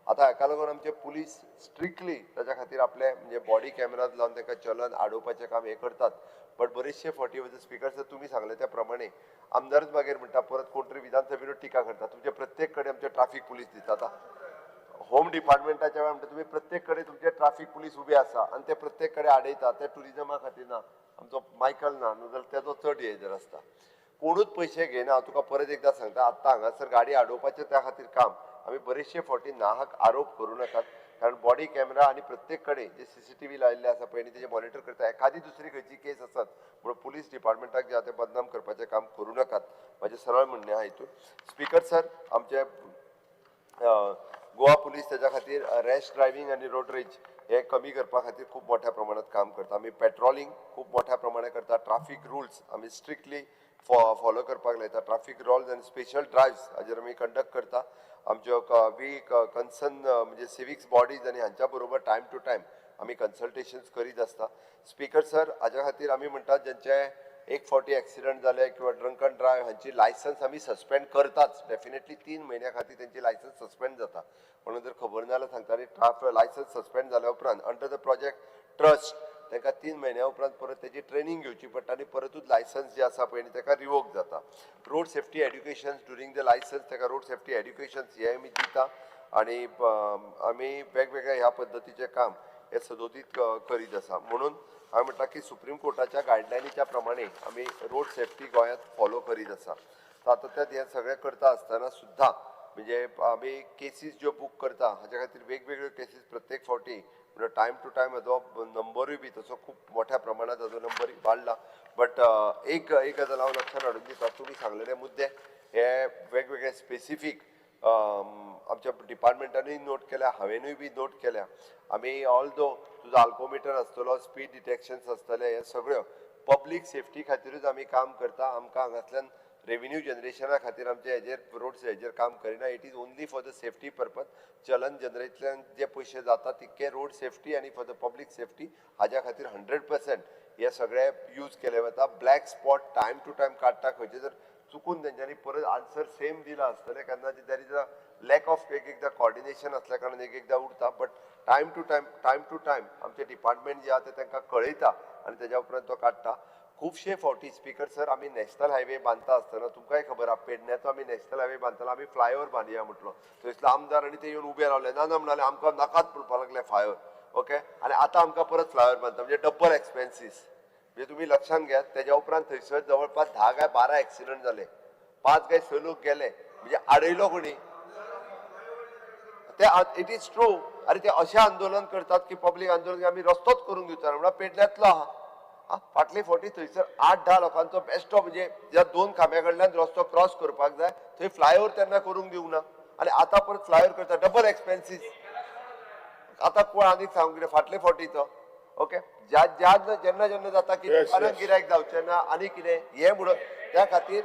आतां हाका लागून आमचे पुलीस स्ट्रिक्टली ताच्या खातीर आपले म्हणजे बॉडी कॅमेराज लावन तांकां चलन आडोवपाचें काम हें करतात. बट बरेचशे फावटी स्पीकर सर तुमी सांगले त्या प्रमाणे आमदारच मागीर म्हणटा परत कोण तरी विधानसभेनूच टिका करता तुमचे प्रत्येक कडेन आमचे ट्राफीक पुलीस दिसता. आतां होम डिपार्टमेंटाच्या वेळार म्हणटा तुमी प्रत्येक कडेन तुमचे ट्राफीक पुलीस उबे आसा आनी ते प्रत्येक कडेन आडयता. ते ट्युरिजमा खातीर ना, आमचो मायकल ना न्हू जाल्यार तेजो चड हेजेर आसता. कोणूच पयशे घेयना. हांव तुका परत एकदां सांगता आत्तां हांगासर गाडी आडोवपाचें त्या खातीर काम आमी बरेचशे फावटी नाहक आरोप करूं नाकात कारण बॉडी कॅमेरा आनी प्रत्येक कडेन जे CCTV लायिल्ले आसा पळय न्ही तेजे मॉनिटर करता. एखादी दुसरी खंयची केस आसत म्हणून पुलीस डिपार्टमेंटाक जे आसा तें बदनाम करपाचें काम करूं नाकात. म्हाजें सरळ म्हणणें आहा हितून. स्पीकर सर, आमचे गोवा पुलीस तेज्या खातीर रॅश ड्रायव्हींग आनी रोड रेज हे कमी करपा खातीर खूब मोठ्या प्रमाणात काम करता. आमी पेट्रोलिंग खूब मोठ्या प्रमाणात करता. ट्राफीक रुल्स आमी स्ट्रिक्टली फॉलो करपाक लायता. ट्राफीक रुल्स आनी स्पेशल ड्रायव्स हाजेर आमी कंडक्ट करता. आमच्यो we concern म्हणजे सिविक्स बॉडीज आनी हांच्या बरोबर टायम टू टायम आमी कन्सल्टेशन्स करीत आसता. स्पीकर सर, हाज्या खातीर आमी म्हणटात ज्यांचे एक फावटी एक्सिडंट जाले किंवा ड्रंकन ड्रायव्ह हांची लायसन्स आमी सस्पेंड करताच. डेफिनेटली 3 म्हयन्या खातीर तेंची लायसन्स सस्पेंड जाता. म्हणून जर खबर ना जाल्यार सांगता आनी ट्राफिक लायसन्स सस्पेंड जाल्या उपरांत अंडर the project trust तांकां 3 म्हयन्या उपरांत परत तेजी ट्रेनींग घेवची पडटा आनी परतूच लायसन्स जे आसा पळय न्ही ताका रिवोक जाता. Road safety education during the licence ताका रोड सेफ्टी एड्युकेशन्स हे आमी दिता आनी आमी वेगवेगळ्या ह्या पद्दतीचें काम हे सदोदीत करीत आसा. म्हणून हांवें म्हणटा की सुप्रीम कोर्टाच्या गायडलायनीच्या प्रमाणे आमी रोड सेफ्टी गोंयांत फॉलो करीत आसा. सातत्यात हें सगळें करता आसतना सुद्दां म्हणजे आमी केसीस ज्यो बूक करता हाच्या खातीर वेगवेगळ्यो केसीस प्रत्येक फावटी म्हणजे टायम टू टायम हाजो नंबरूय बी तसो खूब मोठ्या प्रमाणात हाजो नंबर वाडला. बट एक एक गजाल हांव लक्षात हाडून दिता, तुमी सांगलेले मुद्दे हे वेगवेगळे स्पेसिफीक आमच्या डिपार्टमेंटानूय नोट केल्या, हांवेनूय बी नोट केल्या. आमी ऑल्दो तुजो आल्कोमिटर आसतलो, स्पीड डिटेक्शन्स आसतले, हे सगळ्यो पब्लीक सेफ्टी खातीरूच आमी काम करता. आमकां हांगांतल्यान रेवेन्यू जनरेशना खातीर आमचे हेजेर रोड्स हेजेर काम करिना. It is only for the safety purpose. चलन जनरेतल्यान जे पयशे जाता तितके रोड सेफ्टी आनी फॉर the public safety हाज्या खातीर 100% हे सगळे यूज केले वता. Black spot time to time काडटा, खंयचे जर चुकून तेंच्यांनी परत आन्सर सेम दिला आसतलें केन्ना there is a lack of एक एकदां कॉर्डिनेशन आसल्या कारणान एक एकदां उरता. But time to time time to time आमचें डिपार्टमेंट जें आहा तें तांकां कळयता आनी तेज्या उपरांत तो काडटा. खुबशे फावटी स्पीकर सर आमी नॅशनल हायवे बांदता आसतना तुमकांय खबर आहा पेडण्याचो आमी नॅशनल हायवे बांदतालो, आमी फ्लायओवर बांदया म्हटलो, थंयसलो आमदार आनी ते येवन उबे रावले, ना ना म्हणाले आमकां नाकात म्हणपाक लागले फ्लायओवर. ओके, आनी आतां आमकां परत फ्लायओवर बांदता म्हणजे डब्बल एक्सपेन्सीस. म्हणजे तुमी लक्षांत घेयात तेज्या उपरांत थंयसर जवळपास 10 काय 12 एक्सिडंट जाले, 5 काय 6 लोक गेले, म्हणजे आडयलो कोणी ते. It is true. आनी ते अशें आंदोलन करतात की पब्लीक आंदोलन आमी रस्तोच करूंक दिवचो ना म्हणल्यार पेडण्यांतलो आहा. फाटले फावटी थंयसर 8-10 लोकांचो बेश्टो म्हणजे ज्या 2 खांब्या कडल्यान रस्तो क्रॉस करपाक जाय थंय फ्लायओवर तेन्ना करूंक दिवंक ना आनी आतां परत फ्लायओवर करता, डबल एक्सपेन्सीस. आतां कोण आनीक सांगूंक कितें फाटले फावटीचो. ओके, ज्या ज्या जेन्ना जेन्ना जाता की दुकानाक गिरायक जावचें ना आनी कितें हें म्हणून त्या खातीर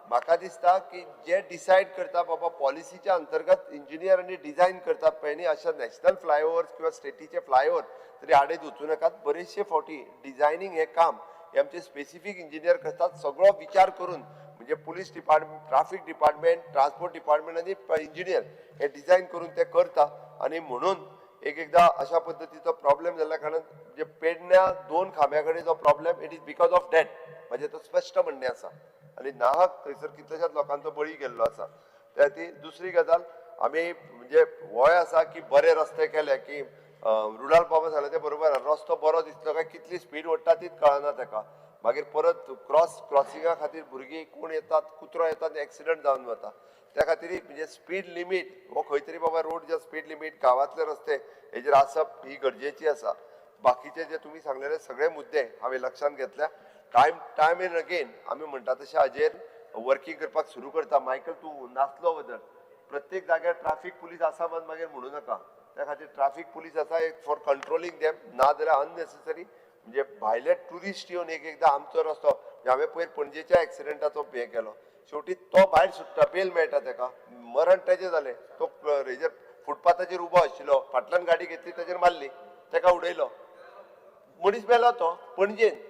म्हाका दिसता की जे डिसायड करता बाबा पॉलिसीच्या अंतर्गत इंजिनियर आनी डिझायन करतात पळय न्ही अशा नॅशनल फ्लायओवर्स किंवा स्टेटीचे फ्लायओवर तरी आडयत वचूं नाकात. बरेचशे फावटी डिझायनींग हें काम हे आमचे स्पेसिफीक इंजिनियर करतात, सगळो विचार करून म्हणजे police department, traffic department, transport department आनी इंजिनियर हे डिझायन करून ते करता. आनी म्हणून एक एकदां अशा पद्दतीचो प्रॉब्लेम जाल्ल्या कारणान जे पेडण्या 2 खांब्या कडेन जो problem it is because of that, म्हणजे तो स्पश्ट म्हणणें आसा आनी नाहक थंयसर कितल्याशाच लोकांचो बळी गेल्लो आसा. त्या खातीर दुसरी गजाल आमी म्हणजे होय आसा की बरे रस्ते केले की रुडाल बाबा सांगलें तें बरोबर, रस्तो बरो दिसलो काय कितली स्पीड ओडटा तीच कळना ताका, मागीर परत क्रॉसिंगा खातीर भुरगीं कोण येतात, कुत्रो येतात, एक्सिडंट जावन वता. त्या खातीर म्हणजे स्पीड लिमीट हो खंय तरी बाबा रोड जे स्पीड लिमीट गांवांतले रस्ते हेजेर आसप ही गरजेची आसा. बाकीचे जे तुमी सांगलेले सगळे मुद्दे हांवें लक्षांत घेतल्या. टायम एंड अगेन आमी म्हणटा तशें हाजेर वर्किंग करपाक सुरू करता. मायकल तूं नासलो बदल प्रत्येक जाग्यार ट्राफीक पुलीस आसा म्हण मागीर म्हणू नाका, त्या खातीर ट्राफीक पुलीस आसा एक फॉर कंट्रोलिंग देम, ना जाल्यार अननेसेसरी म्हणजे भायले ट्युरिस्ट येवन एक एकदां आमचो रस्तो हांवें पयर पणजेच्या एक्सिडंटाचो हें केलो, शेवटी तो भायर सुट्टा, बेल मेळटा ताका, मरण तेजें जालें, तो हेजेर फुटपाथाचेर उबो आशिल्लो, फाटल्यान गाडी घेतली ताजेर मारली, ताका उडयलो, मनीस मेलो तो पणजेन.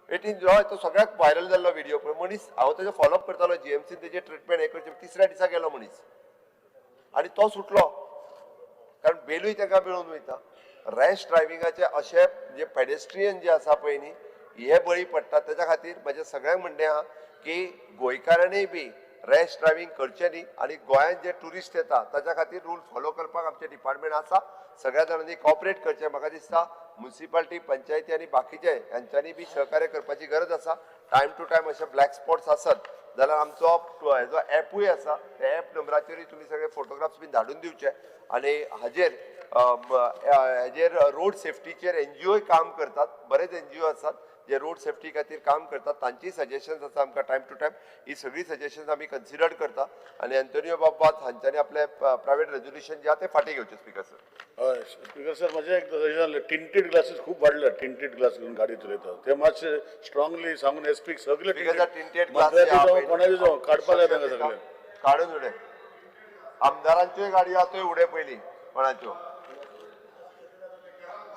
18 हय तो सगळ्याक व्हायरल जाल्लो व्हिडिओ. पळय मनीस हांव तेजो फॉलोअप करतालो, जीएमसीन तेजें ट्रिटमेंट हें करचें, तिसऱ्या दिसा गेलो मनीस आनी तो सुटलो, कारण बेलूय ताका मेळून वयता. रॅश ड्रायव्हिंगाचे अशे जे पेडेस्ट्रियन जे आसा पळय न्ही हे बळी पडटा. तेज्या खातीर म्हजें सगळ्यांक म्हणणें आहा की गोंयकारांनीय बी रॅश ड्रायव्हिंग करचें न्ही आनी गोंयांत जे ट्युरिस्ट येता ताच्या खातीर रूल फॉलो करपाक आमचें डिपार्टमेंट आसा, सगळ्या जाणांनी कॉपरेट करचें. म्हाका दिसता म्युनिसिपालिटी, पंचायती आनी बाकीचे हांच्यांनी बी सहकार्य करपाची गरज आसा. टायम टू टायम अशे ब्लॅक स्पॉट्स आसत जाल्यार आमचो हेजो एपूय आसा, त्या एप नंबराचेरूय तुमी सगळे फोटोग्राफ्स बी धाडून दिवचे आनी हाजेर हेजेर रोड सेफ्टीचेर एनजीओय काम करतात, बरेच एनजीओ आसात जे रोड सेफ्टी खातीर काम करतात, तांचीय सजेशन्स आसा आमकां टायम टू टायम. ही सगळीं सजेशन्स आमी कन्सिडर करता आनी एंटोनियो बाब हांच्यांनी आपले प्रायवेट रेजोल्युशन जे आहा ते फाटीं घेवचें. स्पीकर सर, हय स्पीकर सर, म्हजें एक सजेशन, टिंटेड ग्लासीस खूब वाडल्या, टिंटेड ग्लास घेवन गाडी चलयतात ते मातशे स्ट्रॉंगली सांगून एसपीक सगळे टिंटेड ग्लास कोणाचे जावं काडपाक जाय तांकां सगळे काडून उडय. आमदारांच्योय गाडी आहा त्यो उडय पयलीं, कोणाच्यो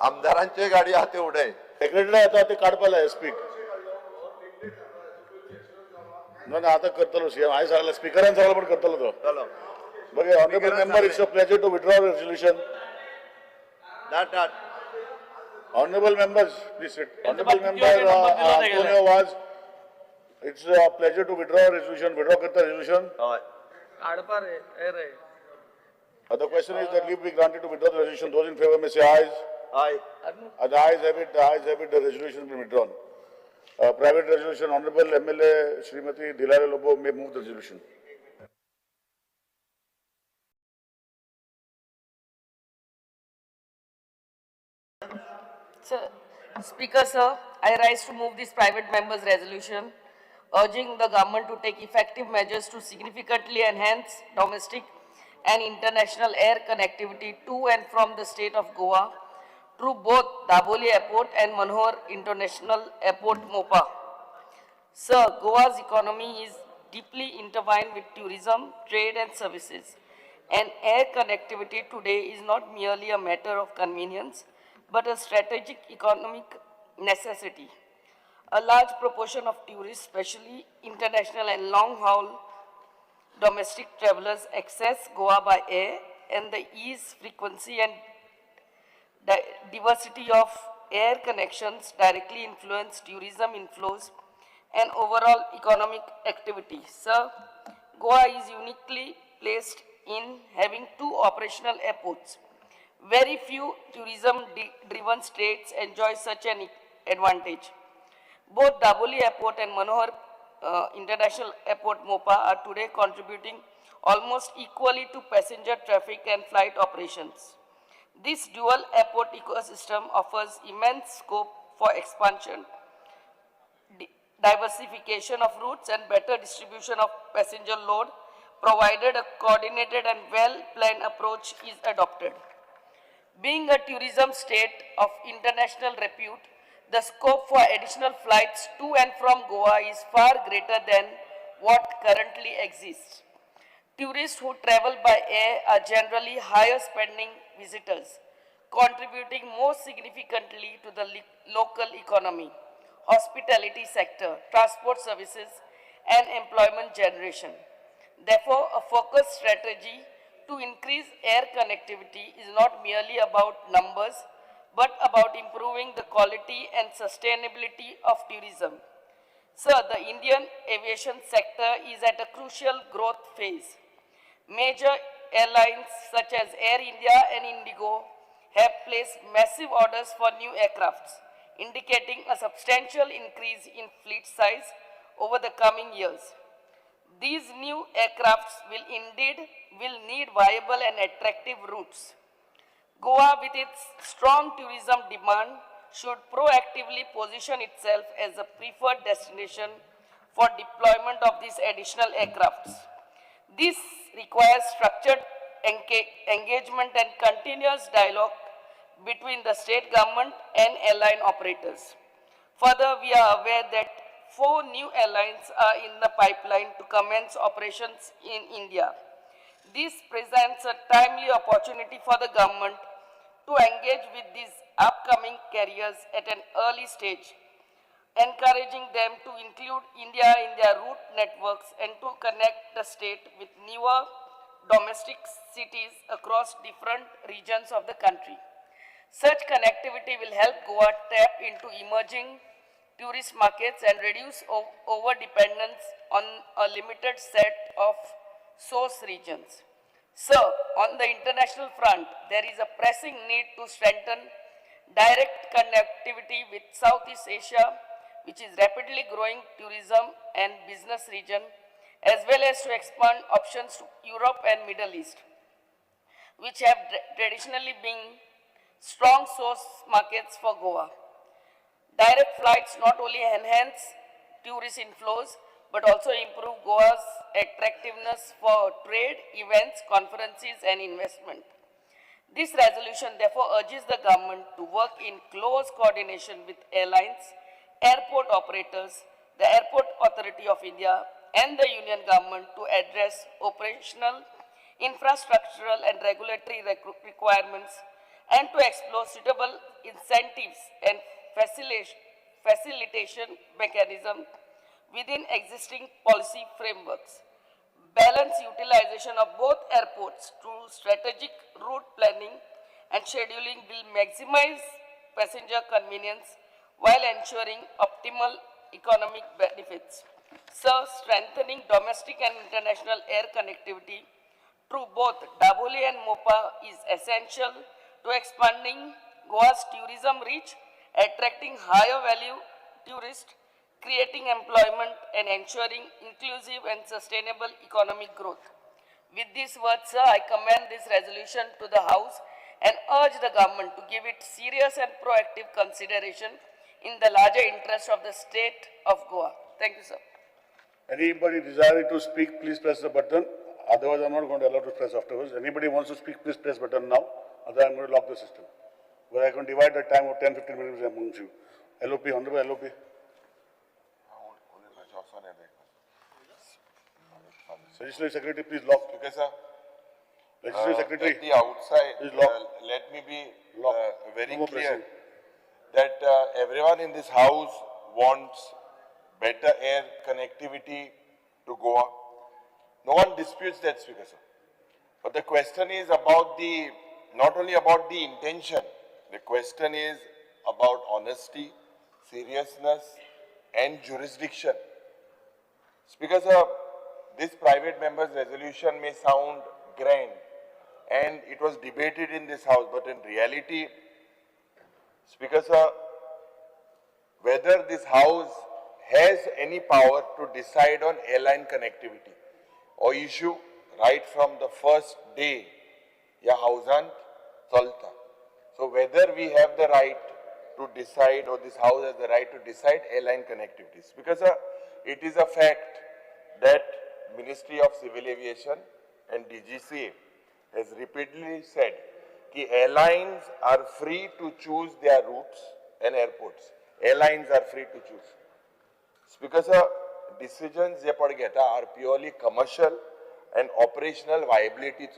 आमदारांच्योय गाडी आहा त्यो उडय. सेक्रेटरी येता ते काडपाक जाय एसपीक. ना ना आतां करतलो सीएम, हांवें सांगलें स्पिकरान सांगलें पण करतलो तो. चलो बघ, honourable member, it's a pleasure to withdraw resolution. धाड धाड. Honorable members, please sit. Honorable member Antonio Vaz, it's a pleasure to withdraw resolution. Withdraw करता resolution. काडपा रे ए रे. The question is that leave be granted to withdraw the resolution. Those in favor may say ayes. Aye. The ayes have it. The ayes have it. The resolution has been withdrawn. Private resolution. Honorable MLA Srimati Delilah Lobo may move the resolution. Sir, Speaker, sir, I rise to move this private member's resolution urging the government to take effective measures to significantly enhance domestic and international air connectivity to and from the state of Goa through both Dabolim Airport and Manohar International Airport, Mopa. Sir, Goa's economy is deeply intertwined with tourism, trade and services, and air connectivity today is not merely a matter of convenience, but a strategic economic necessity. A large proportion of tourists, especially international and long-haul domestic travelers, access Goa by air, and the ease, frequency, and diversity of air connections directly influence tourism inflows and overall economic activity. Sir, Goa is uniquely placed in having two operational airports. Very few tourism-driven states enjoy such an advantage. Both Dabolim Airport and Manohar International Airport Mopa are today contributing almost equally to passenger traffic and flight operations. This dual airport ecosystem offers immense scope for expansion, diversification of routes and better distribution of passenger load, provided a coordinated and well-planned approach is adopted. Being a tourism state of international repute, the scope for additional flights to and from Goa is far greater than what currently exists. Tourists who travel by air are generally higher spending visitors, contributing more significantly to the local economy, hospitality sector, transport services, and employment generation. Therefore, a focused strategy to increase air connectivity is not merely about numbers, but about improving the quality and sustainability of tourism. Sir, the Indian aviation sector is at a crucial growth phase. Major airlines such as Air India and Indigo have placed massive orders for new aircrafts, indicating a substantial increase in fleet size over the coming years. These new aircrafts will indeed need viable and attractive routes. Goa, with its strong tourism demand, should proactively position itself as a preferred destination for deployment of these additional aircrafts. This requires structured engagement and continuous dialogue between the state government and airline operators. Further, we are aware that 4 new airlines are in the pipeline to commence operations in India. This presents a timely opportunity for the government to engage with these upcoming carriers at an early stage, encouraging them to include India in their route networks and to connect the state with newer domestic cities across different regions of the country. Such connectivity will help Goa tap into emerging tourist markets and reduce over-dependence on a limited set of source regions. Sir, on the international front, there is a pressing need to strengthen direct connectivity with Southeast Asia, which is rapidly growing tourism and business region, as well as to expand options to Europe and Middle East, which have traditionally been strong source markets for Goa. Direct flights not only enhance tourist inflows, but also improve Goa's attractiveness for trade, events, conferences, and investment. This resolution therefore urges the government to work in close coordination with airlines, airport operators, the Airport Authority of India, and the Union government to address operational, infrastructural, and regulatory requirements, and to explore suitable incentives and facilitation mechanism within existing policy frameworks. Balance utilization of both airports through strategic route planning and scheduling will maximize passenger convenience while ensuring optimal economic benefits. Sir, strengthening domestic and international air connectivity through both Dabolim and Mopa is essential to expanding Goa's tourism reach, attracting higher value tourists, creating employment and ensuring inclusive and sustainable economic growth. With these words, sir, I commend this resolution to the House and urge the government to give it serious and proactive consideration in the larger interest of the state of Goa. Thank you, sir. Anybody desiring to speak, please press the button. Otherwise, I'm not going to allow to press afterwards. Anybody wants to speak, please press button now. Otherwise, I'm going to lock the system. Where I can divide the time of 10-15 minutes amongst you. LOP, Honorable LOP. Legislative Secretary, please lock. Okay, sir. Legislative Secretary, at the outside, please lock. Let me be very No more clear pressing. that everyone in this house wants better air connectivity to Goa. No one disputes that, Speaker, sir. But the question is about the, not only about the intention, the question is about honesty, seriousness, and jurisdiction. Speaker, sir, this private member's resolution may sound grand, and it was debated in this house, but in reality, Speaker, sir, whether this house has any power to decide on airline connectivity or issue right from the first day, ya housan chalta. So whether we have the right to decide, or this house has the right to decide airline connectivities, because it is a fact that Ministry of Civil Aviation and DGCA has repeatedly said that airlines are free to choose their routes and airports. Airlines are free to choose. Speaker, sir, decisions je pad geta are purely commercial and operational viability.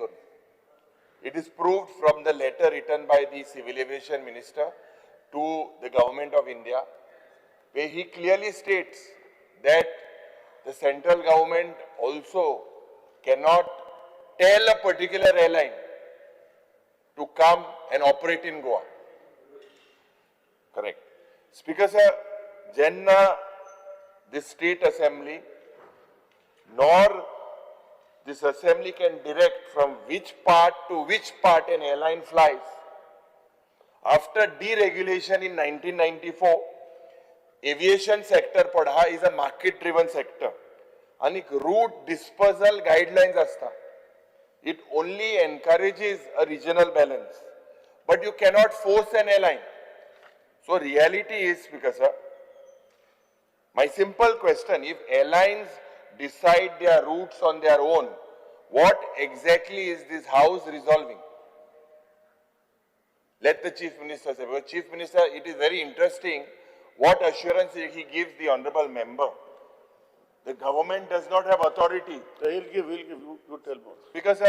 It is proved from the letter written by the Civil Aviation Minister to the Government of India, where he clearly states that the central government also cannot tell a particular airline to come and operate in Goa. Correct. Speaker, sir, Jenna, the state assembly, nor this assembly can direct from which part to which part an airline flies. After deregulation in 1994, aviation sector padha is a market-driven sector. Anik route dispersal guidelines asta. It only encourages a regional balance. But you cannot force an airline. So reality is, Speaker sir, my simple question, if airlines decide their routes on their own, what exactly is this house resolving? Let the Chief Minister say. Because Chief Minister, it is very interesting what assurance he gives the honorable member. The government does not have authority. He'll give, you tell more. Because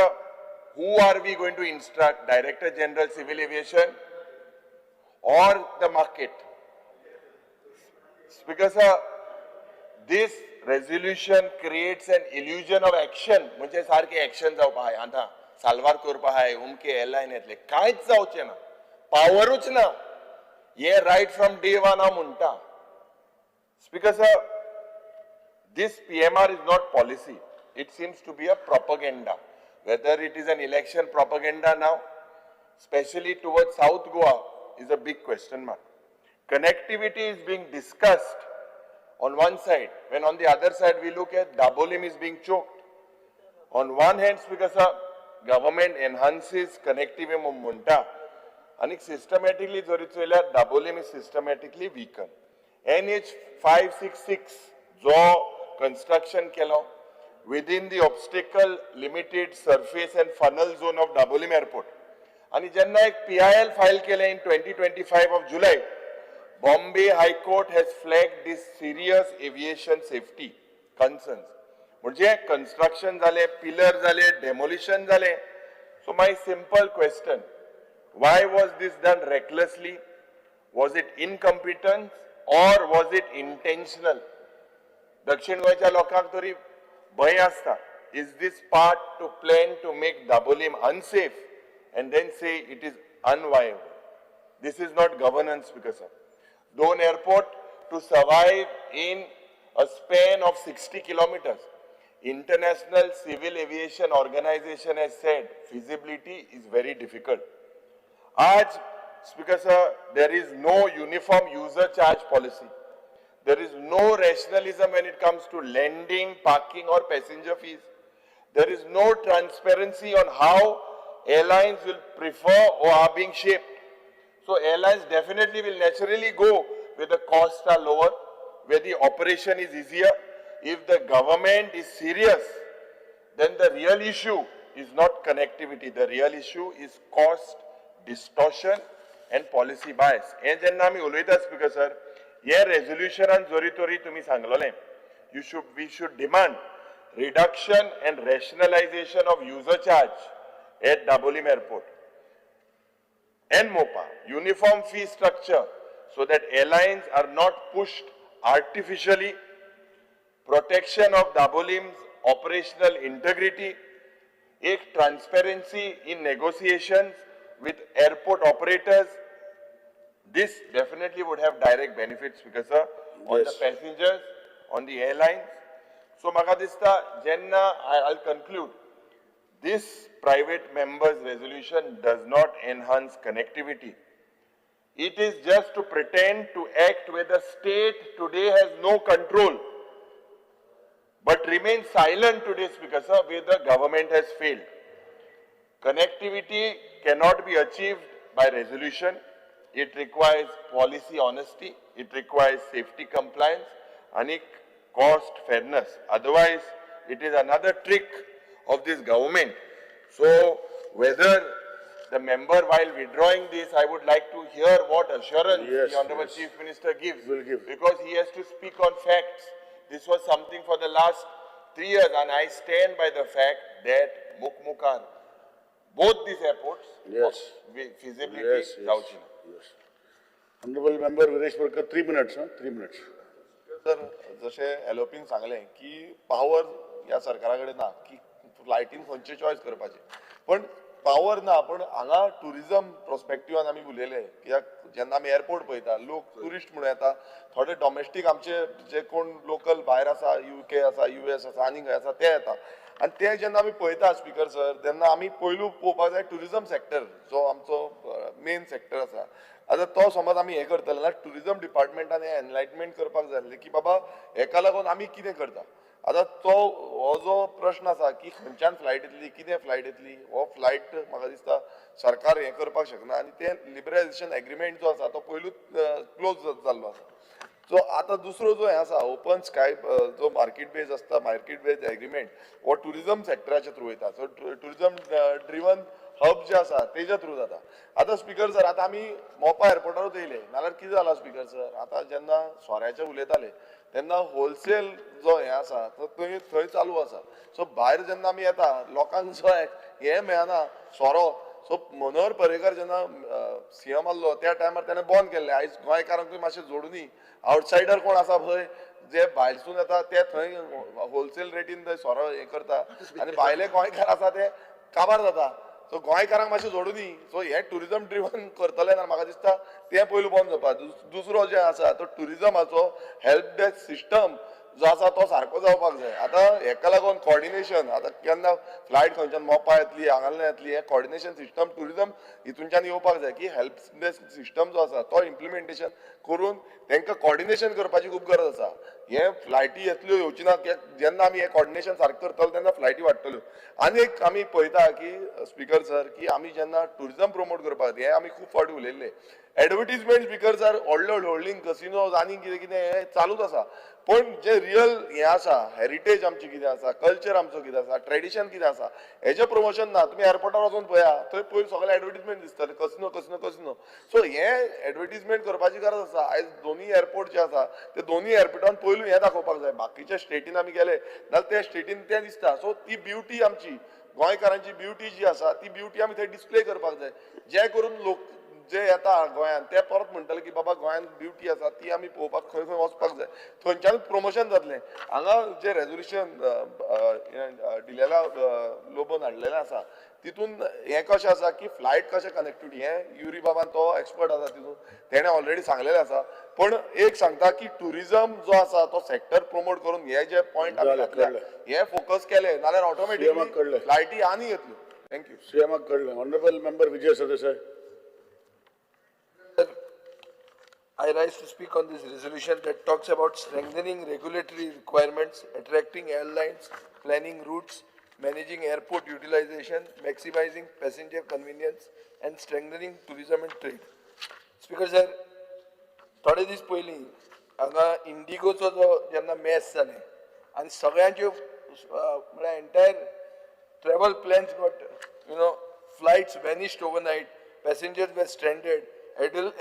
who are we going to instruct? Director General Civil Aviation or the market? Because this resolution creates an illusion of action. म्हणजे सारखे action जावपा आहाय आतां साल्वार करपा आहाय उमके एअरलायन येतले कांयच जावचें ना, पावरूच ना. हे रायट फ्रॉम डे वन हांव म्हणटा. Speaker sir, this PMR is not policy. It seems to be a propaganda. Whether it is an election propaganda now, especially towards South Goa, is a big question mark. Connectivity is being discussed on one side, when on the other side we look at Dabolim is being choked. On one hand, Speaker sir, government enhances connectivity munta, and systematically Dabolim is systematically weakened. NH 566 जो construction केलो within the obstacle limited surface and funnel zone of Dabolim airport. आणि जेन्ना एक PIL file केलें in 2025 of July, Bombay High Court has flagged this serious aviation safety concerns. म्हणजे construction जालें, pillar जाले, demolition जालें. So my simple question, why was this done recklessly? Was it incompetence or was it intentional? दक्षिण गोंयच्या लोकांक तरी भंय आसता. Is this part to plan to make Dabolim unsafe and then say it is unviable? This is not governance, Speaker sir. दोन airport to survive in a span of 60 kilometers. International Civil Aviation Organization has said feasibility is very difficult. Aaj, Speaker sir, there is no uniform user charge policy. There is no rationalism when it comes to landing, parking or passenger fees. There is no transparency on how airlines will prefer or are being shaped. So airlines definitely will naturally go where the costs are lower, where the operation is easier. If the government is serious, then the real issue is not connectivity. The real issue is cost, distortion and policy bias. हे जेन्ना आमी उलयता स्पीकर सर, हे रेजोल्युशनान जरी तरी तुमी सांगलोलें, we should demand reduction and rationalization of user charge at Dabolim Airport and Mopa, uniform fee structure so that airlines are not pushed artificially, protection of Dabolim's operational integrity, ek transparency in negotiations with airport operators. This definitely would have direct benefits, because sir, on the passengers, on the airlines. So maka dista jenna I'll conclude. This private members resolution does not enhance connectivity. It is just to pretend to act where the state today has no control, but remain silent today, Speaker sir, where the government has failed. Connectivity cannot be achieved by resolution. It requires policy honesty, it requires safety compliance and cost fairness. Otherwise, it is another trick of this government. So, whether the member, while withdrawing this, I would like to hear what assurance the Honorable Chief Minister gives. Will give. Because he has to speak on facts. This was something for the last 3 years, and I stand by the fact that Mukmukar, both these airports, feasibility, yes. Honorable Member Viresh Parkar, 3 minutes, huh? 3 minutes. Sir, जशे एलोपीन सांगलें की पावर ह्या सरकारा कडेन ना की फ्लायटीन खंयचे चॉयस करपाचे, पण पावर ना, पण हांगा टुरिजम प्रोस्पेक्टिवान आमी उलयले कित्याक जेन्ना आमी एअरपोर्ट पळयता लोक ट्युरिस्ट म्हणून येता, थोडे डॉमेस्टीक आमचे जे कोण लोकल भायर आसा, युके आसा, युएस आसा, आनी खंय आसा ते येता, आनी ते जेन्ना आमी पळयता स्पीकर सर, तेन्ना आमी पयलू पळोवपाक जाय ट्युरिजम सेक्टर जो आमचो मेन सेक्टर आसा. आतां तो समज आमी हें करतले जाल्यार ट्युरिजम डिपार्टमेंटान हें एनलायटमेंट करपाक जाय आसलें की बाबा हेका लागून आमी कितें करता. आतां तो हो जो प्रश्न आसा की खंयच्यान फ्लायट येतली, कितें फ्लायट येतली, हो फ्लायट म्हाका दिसता सरकार हें करपाक शकना, आनी तें लिबरलायजेशन एग्रीमेंट जो आसा तो पयलूच क्लोज जाल्लो आसा. सो आतां दुसरो जो हें आसा ओपन स्काय जो मार्केट बेज आसता, मार्केट बेज एग्रीमेंट हो ट्युरिजम सेक्टराच्या थ्रू वयता. सो ट्युरिजम ड्रिवन हब जे आसा तेज्या थ्रू जाता. आतां स्पीकर सर, आतां आमी मोपा एअरपोर्टारूच येयले नाल्यार कितें जालां स्पीकर सर, आतां जेन्ना सोऱ्याचें उलयताले तेन्ना होलसेल जो हें आसा तो थंय थंय चालू आसा. सो भायर जेन्ना आमी येता लोकांक जो हें मेळना सोरो. सो मनोहर पर्रीकर जेन्ना सीएम आसलो त्या टायमार तेणें बंद केल्लें. आयज गोंयकारांकूय मातशें जोडुनी, आवटसायडर कोण आसा पळय जे भायरसून येता ते थंय होलसेल रेटीन थंय सोरो हें करता आनी भायले गोंयकार आसा ते काबार जाता. सो गोंयकारांक मातशें जोडुनी. सो हें ट्युरिजम ड्रिवन करतले जाल्यार म्हाका दिसता तें पयलू बंद जावपा. दुसरो जें आसा तो ट्युरिजमाचो हेल्प डेस्क सिस्टम जो आसा तो सारको जावपाक जाय. आतां हेका लागून कॉर्डिनेशन, आतां केन्ना फ्लायट खंयच्यान मोपा येतली, हांगांतल्यान येतली, हें कॉर्डिनेशन सिस्टम ट्युरिजम हितूनच्यान येवपाक जाय की हेल्प डेस्क सिस्टम जो आसा तो इम्प्लिमेंटेशन करून तांकां कॉर्डिनेशन करपाची खूब गरज आसा. हे फ्लायटी येतल्यो येवची ना, जेन्ना आमी हें कॉर्डिनेशन सारकें करतले तेन्ना फ्लायटी वाडटल्यो. आनी एक आमी पळयता की स्पीकर सर की आमी जेन्ना ट्युरिजम प्रमोट करपाक हें आमी खूब फावटी उलयल्ले, एडवर्टीजमेंट स्पीकर सर व्हडले व्हडले होल्डींग कसिनोज आनी कितें कितें हें चालूच आसा, पण जे रियल हें आसा हेरिटेज आमची कितें आसा, कल्चर आमचो कितें आसा, ट्रेडिशन कितें आसा, हेजें प्रमोशन ना. तुमी एअरपोर्टार वचून पळया थंय पयलीं सगळें एडवर्टीजमेंट दिसतलें, कसिनो कसिनो कसिनो. सो हें एडवर्टीजमेंट करपाची गरज आसा. आयज दोनूय एअरपोर्ट जे आसा ते दोनूय एअरपोर्टान पयलू हें दाखोवपाक जाय. बाकीच्या स्टेटीन आमी गेले जाल्यार त्या स्टेटीन तें दिसता. सो ती ब्युटी आमची गोंयकारांची ब्युटी जी आसा ती ब्युटी आमी थंय डिस्प्ले करपाक जाय, जे करून लोक जे येता गोंयांत ते परत म्हणटले की बाबा गोंयांत ब्युटी आसा ती आमी पळोवपाक खंय खंय वचपाक जाय, थंयच्यान प्रमोशन जातलें. हांगा जे रेजोल्युशन डिलेला लोबोन हाडलेलें आसा तितून हें कशें आसा की फ्लायट कशें कनेक्टिविटी, हें युरी बाबान तो एक्सपर्ट आसा तितून, तेणें ऑलरेडी सांगलेलें आसा. पण एक सांगता की टुरिजम जो आसा तो सेक्टर प्रमोट करून हे जे पॉयंट आमी घातल्या हे फोकस केले नाल्यार ऑटोमॅटिकली फ्लायटी आनी येतल्यो. Thank you. सीएमाक कळ्ळें. Honourable member Vijay Sardesai. I rise to speak on this resolution that talks about strengthening regulatory requirements, attracting airlines, planning routes, managing airport utilization, maximizing passenger convenience, and strengthening tourism and trade. Speaker sir, थोडे दीस पयलीं हांगा इंडिगोचो जो जेन्ना मॅस जालें आनी सगळ्यांच्यो म्हळ्यार entire travel plans got, you know, flights vanished overnight, passengers were stranded,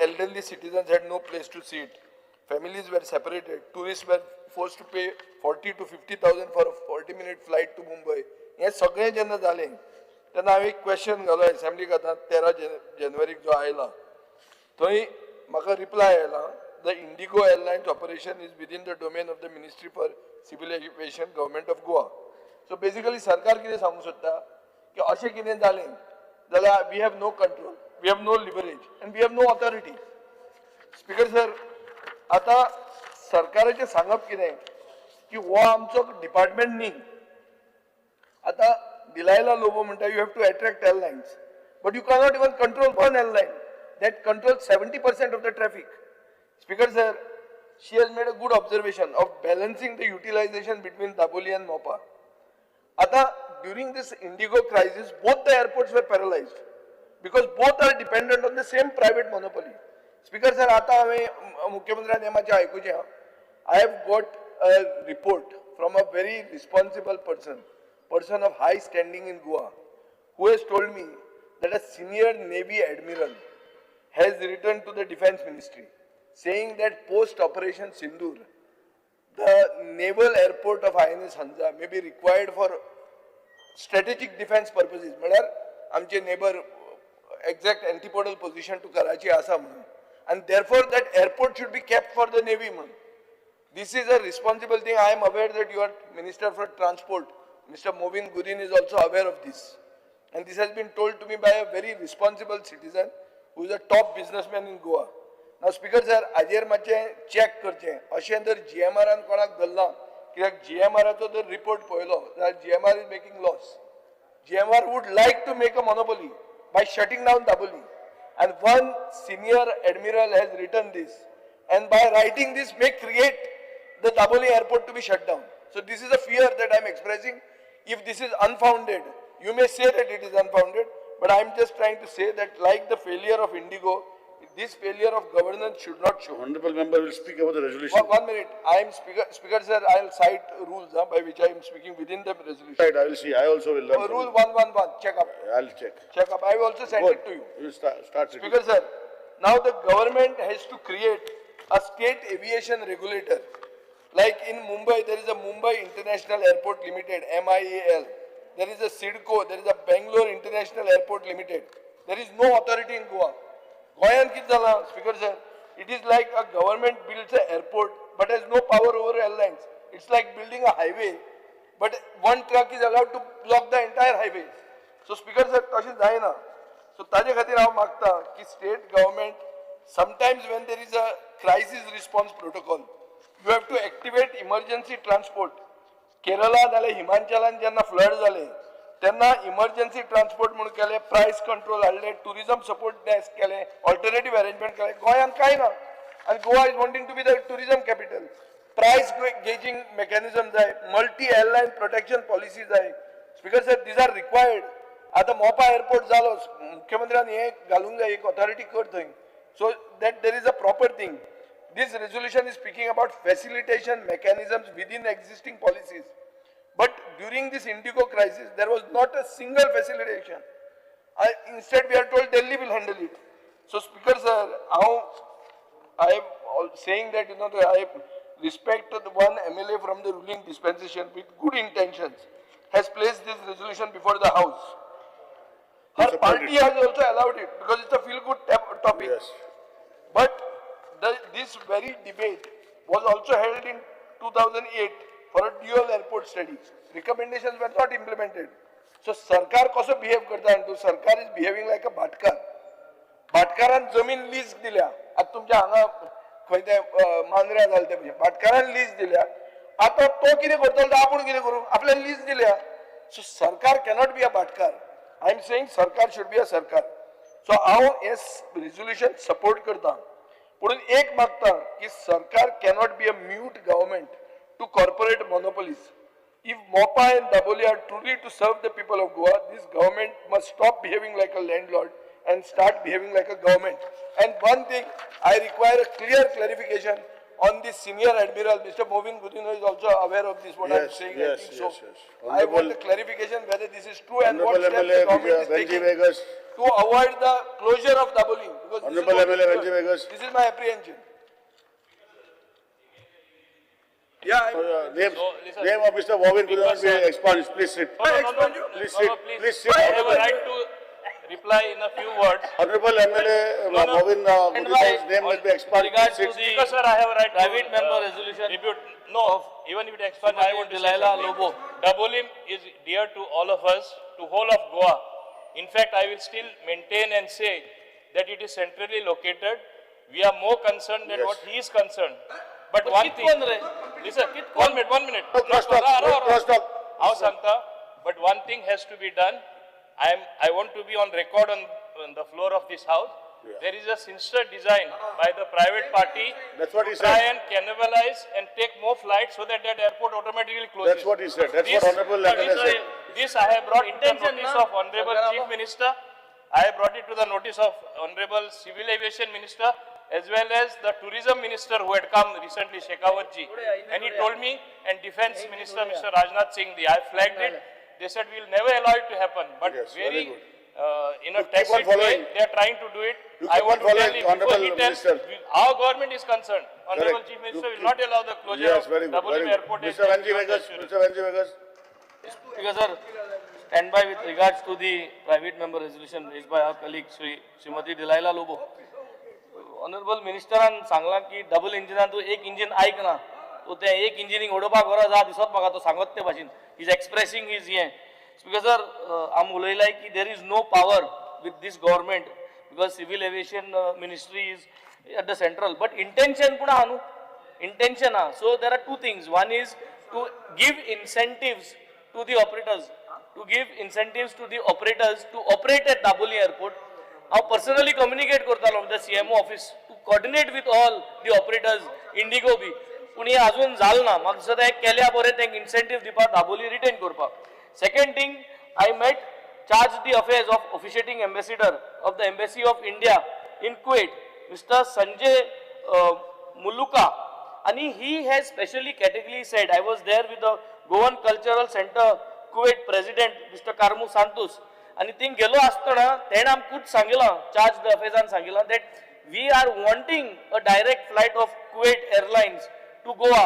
elderly citizens had no place to sit, families were separated, tourists were forced to pay 40 to 50,000 for a 40-minute flight to Mumbai. हें सगळें जेन्ना जालें तेन्ना हांवें एक क्वेश्चन घालो एसेंब्लीक आतां 13 जानेवारीक जो आयला थंय म्हाका रिप्लाय आयला, the IndiGo airlines operation is within the domain of the ministry for civil aviation, government of Goa. So basically सरकार कितें सांगूंक सोदता की अशें कितें जालें जाल्यार we have no control, we have no leverage and we have no authority. Speaker sir, आतां सरकाराचें सांगप कितें की हो आमचो डिपार्टमेंट न्ही. आतां डिलायला लोबो म्हणटा you have to attract airlines, but you cannot even control one airline that control 70% of the traffic. Speaker sir, she has made a good observation of balancing the utilization between Dabolim and Mopa. आतां during this IndiGo crisis both the airports were paralysed because both are dependent on the same private monopoly. Speaker sir, आतां हांवें मुख्यमंत्र्यान हें मातशें आयकुचें. I have got a report from a very responsible person of high standing in Goa, who has told me that a senior Navy admiral has written to the Defense Ministry saying that post Operation Sindoor, the naval airport of INS Hansa may be required for strategic defense purposes. म्हळ्यार आमचे neighbor exact antipodal position to Karachi आसा म्हणून, and therefore that airport should be kept for the Navy म्हणून. This is a responsible thing. I am aware that your Minister for Transport, Mr. Movin Gurin, is also aware of this. And this has been told to me by a very responsible citizen who is a top businessman in Goa. Now, Speaker sir, आजेर मातशें चॅक करचें, अशें जर GMR कोणाक धरलां, कित्याक GMR जर रिपोर्ट पळयलो जाल्यार GMR is making loss. GMR would like to make a monopoly by shutting down Dabolim. And one senior admiral has written this, and by writing this may create the Dabolim airport to be shut down. So this is a fear that I am expressing. If this is unfounded, you may say that it is unfounded, but I am just trying to say that like the failure of Indigo, this failure of governance should not show. Honorable member will speak about the resolution. One minute. I am speaker sir, I will cite rules by which I am speaking within the resolution. Right, I will see. I also will learn. Rule 111, check up. I will check. Check up. I will also send it to you. You start sitting. Speaker sir, now the government has to create a state aviation regulator. Like in Mumbai, there is a Mumbai International Airport Limited, MIAL. There is a SIDCO, there is a Bangalore International Airport Limited. There is no authority in Goa. Goyan कितें जाला, Speaker sir, it is like a government builds an airport but has no power over airlines. It's like building a highway, but one truck is allowed to block the entire highway. So Speaker sir, तशें जायना. So ताजे खातीर हांव मागता की state government, sometimes when there is a crisis response protocol, you have to activate emergency transport. Kerala जाले, हिमाचलान जेन्ना फ्लड जाले तेन्ना इमर्जन्सी ट्रान्सपोर्ट म्हणून केले, प्रायस कंट्रोल हाडले, टुरिझम सपोर्ट डेस्क केले, ऑल्टरनेटीव अरेंजमेंट केले. गोंयांत कांय ना, आनी Goa is wanting to be the tourism capital. Price gauging mechanism जाय, मल्टी एअरलायन प्रोटेक्शन पॉलिसी जाय. Speaker sir, these are required. आतां मोपा एअरपोर्ट जालो, मुख्यमंत्र्यान हें घालूंक जाय, एक ऑथॉरिटी कर थंय, so that there is a proper thing. This resolution is speaking about facilitation mechanisms within existing policies. But during this Indigo crisis, there was not a single facilitation. Instead, we are told Delhi will handle it. So, Speaker sir, I am saying that, you know, I respect the one MLA from the ruling dispensation with good intentions has placed this resolution before the House. Her party has also allowed it because it's a feel-good topic. Yes. But this very debate was also held in 2008 for a dual airport study. Recommendations were not implemented. So सरकार कसो बिहेव करता आनी तूं सरकार is behaving like a भाटकार. भाटकारान जमीन लीज दिल्या. आतां तुमच्या हांगा खंय ते मांद्र्या जालें ते भशेन भाटकारान लीज दिल्या. आतां तो कितें करतलो तो आपूण कितें करूं, आपल्यान लीज दिल्या. सो सरकार कॅनॉट बी अ भाटकार. I am saying सरकार should be अ सरकार. सो हांव हें रेजोल्युशन सपोर्ट करता, पूण एक मागता की सरकार cannot be a mute government to corporate monopolies. If Mopa and Dabolim are truly to serve the people of Goa, this government must stop behaving like a landlord and start behaving like a government. And one thing, I require a clear clarification on the senior admiral. Mr. Mauvin Godinho is also aware of this, what I am saying. Yes, I think so. Yes, yes. I want a clarification whether this is true and what steps the government is taking to avoid the closure of Dabolim. Because Honorable MLA Venzy Viegas. This is my apprehension. Yeah. Name of Mr. Mauvin Godinho will be expunged. Please sit. Please sit. Please sit. I have a right to reply in a few words. Honorable MLA Mauvin Godinho's name will be expunged. Regards to the Speaker, sir, I have a right private member resolution. Repute. No, even if it expunged, I want to say something. Lobo. Dabolim is dear to all of us, to whole of Goa. In fact, I will still maintain and say that it is centrally located. We are more concerned than what he is concerned. But one thing, listen, 1 minute, 1 minute. No cross talk, no cross talk. हांव सांगता, but one thing has to be done. I want to be on record on the floor of this house. Yeah. There is a sinister design by the private party That's what he to try said. and cannibalize and take more flights so that that airport automatically closes. That's what he said. That's what Honorable MLA said. This I have brought to the notice of Honorable Chief Minister. I have brought it to the notice of Honorable Civil Aviation Minister as well as the Tourism Minister who had come recently, Shekhawat ji. And he told me, and Defense Minister Mr. Rajnath Singh, I flagged it. They said we will never allow it to happen. But yes, very, in a You keep on tacit way, following. they are trying to do it. You I keep want on to tell following, you, before Honorable he tells, Minister. our government is concerned. Honorable Correct. Chief Minister You will not allow the closure Yes, of very good, Dabolim very good. Airport. Mr. Venzy Viegas, Mr. Venzy Viegas. Speaker sir, stand by with regards to the private member resolution raised by our colleague Srimati Delilah Lobo. Honorable Minister an सांगला की डबल इंजिनान तूं एक इंजिन आयक ना, तो ते एक इंजिनीक उडोवपाक गरज आहा दिसत म्हाका तो सांगत ते भाशेन is expressing his हें. स्पीकर सर, आमी उलयलाय की there is no power with this government because civil aviation ministry is at the central, but intention पूण आहा न्हू, इंटेन्शन आहा. So there are two things. One is to give incentives to the operators, to give incentives to the operators to operate at Dabolim airport. हांव पर्सनली कम्युनिकेट करतालो with the CMO office to coordinate with all the operators, IndiGo B, पूण हें अजून जालें ना. म्हाका दिसता हें केल्या बरें तांकां इन्सेंटीव दिवपाक, दाबोली रिटेन करपाक. Second thing, I met charge d' affaires of officiating ambassador of the embassy of India in Kuwait, Mister Sanjay Muluka, आनी he has specially categorically said, I was there with the Goan cultural centre Kuwait president Mister Carmo Santos, आनी थिंग गेलो आसतना तेणें आमकां खूब सांगिलां, चार्ज the अफेर्सान सांगिलां that we are wanting a direct flight of Kuwait Airlines to Goa,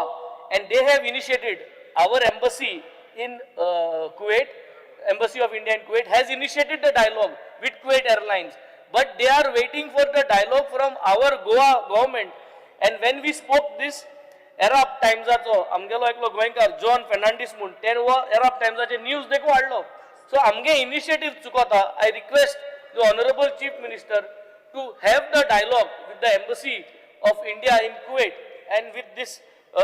and they have initiated our embassy in Kuwait, Embassy of India in Kuwait has initiated the dialogue with Kuwait Airlines, but they are waiting for the dialogue from our Goa government. And when we spoke this, Arab टायम्साचो आमगेलो एकलो गोंयकार जॉन फेर्नांडीस म्हूण, तेणें हो अरब टायम्साचे न्यूज देखून हाडलो. सो आमगे initiative चुकोता. I request the honourable chief minister to have the dialogue with the embassy of India in Kuwait and with this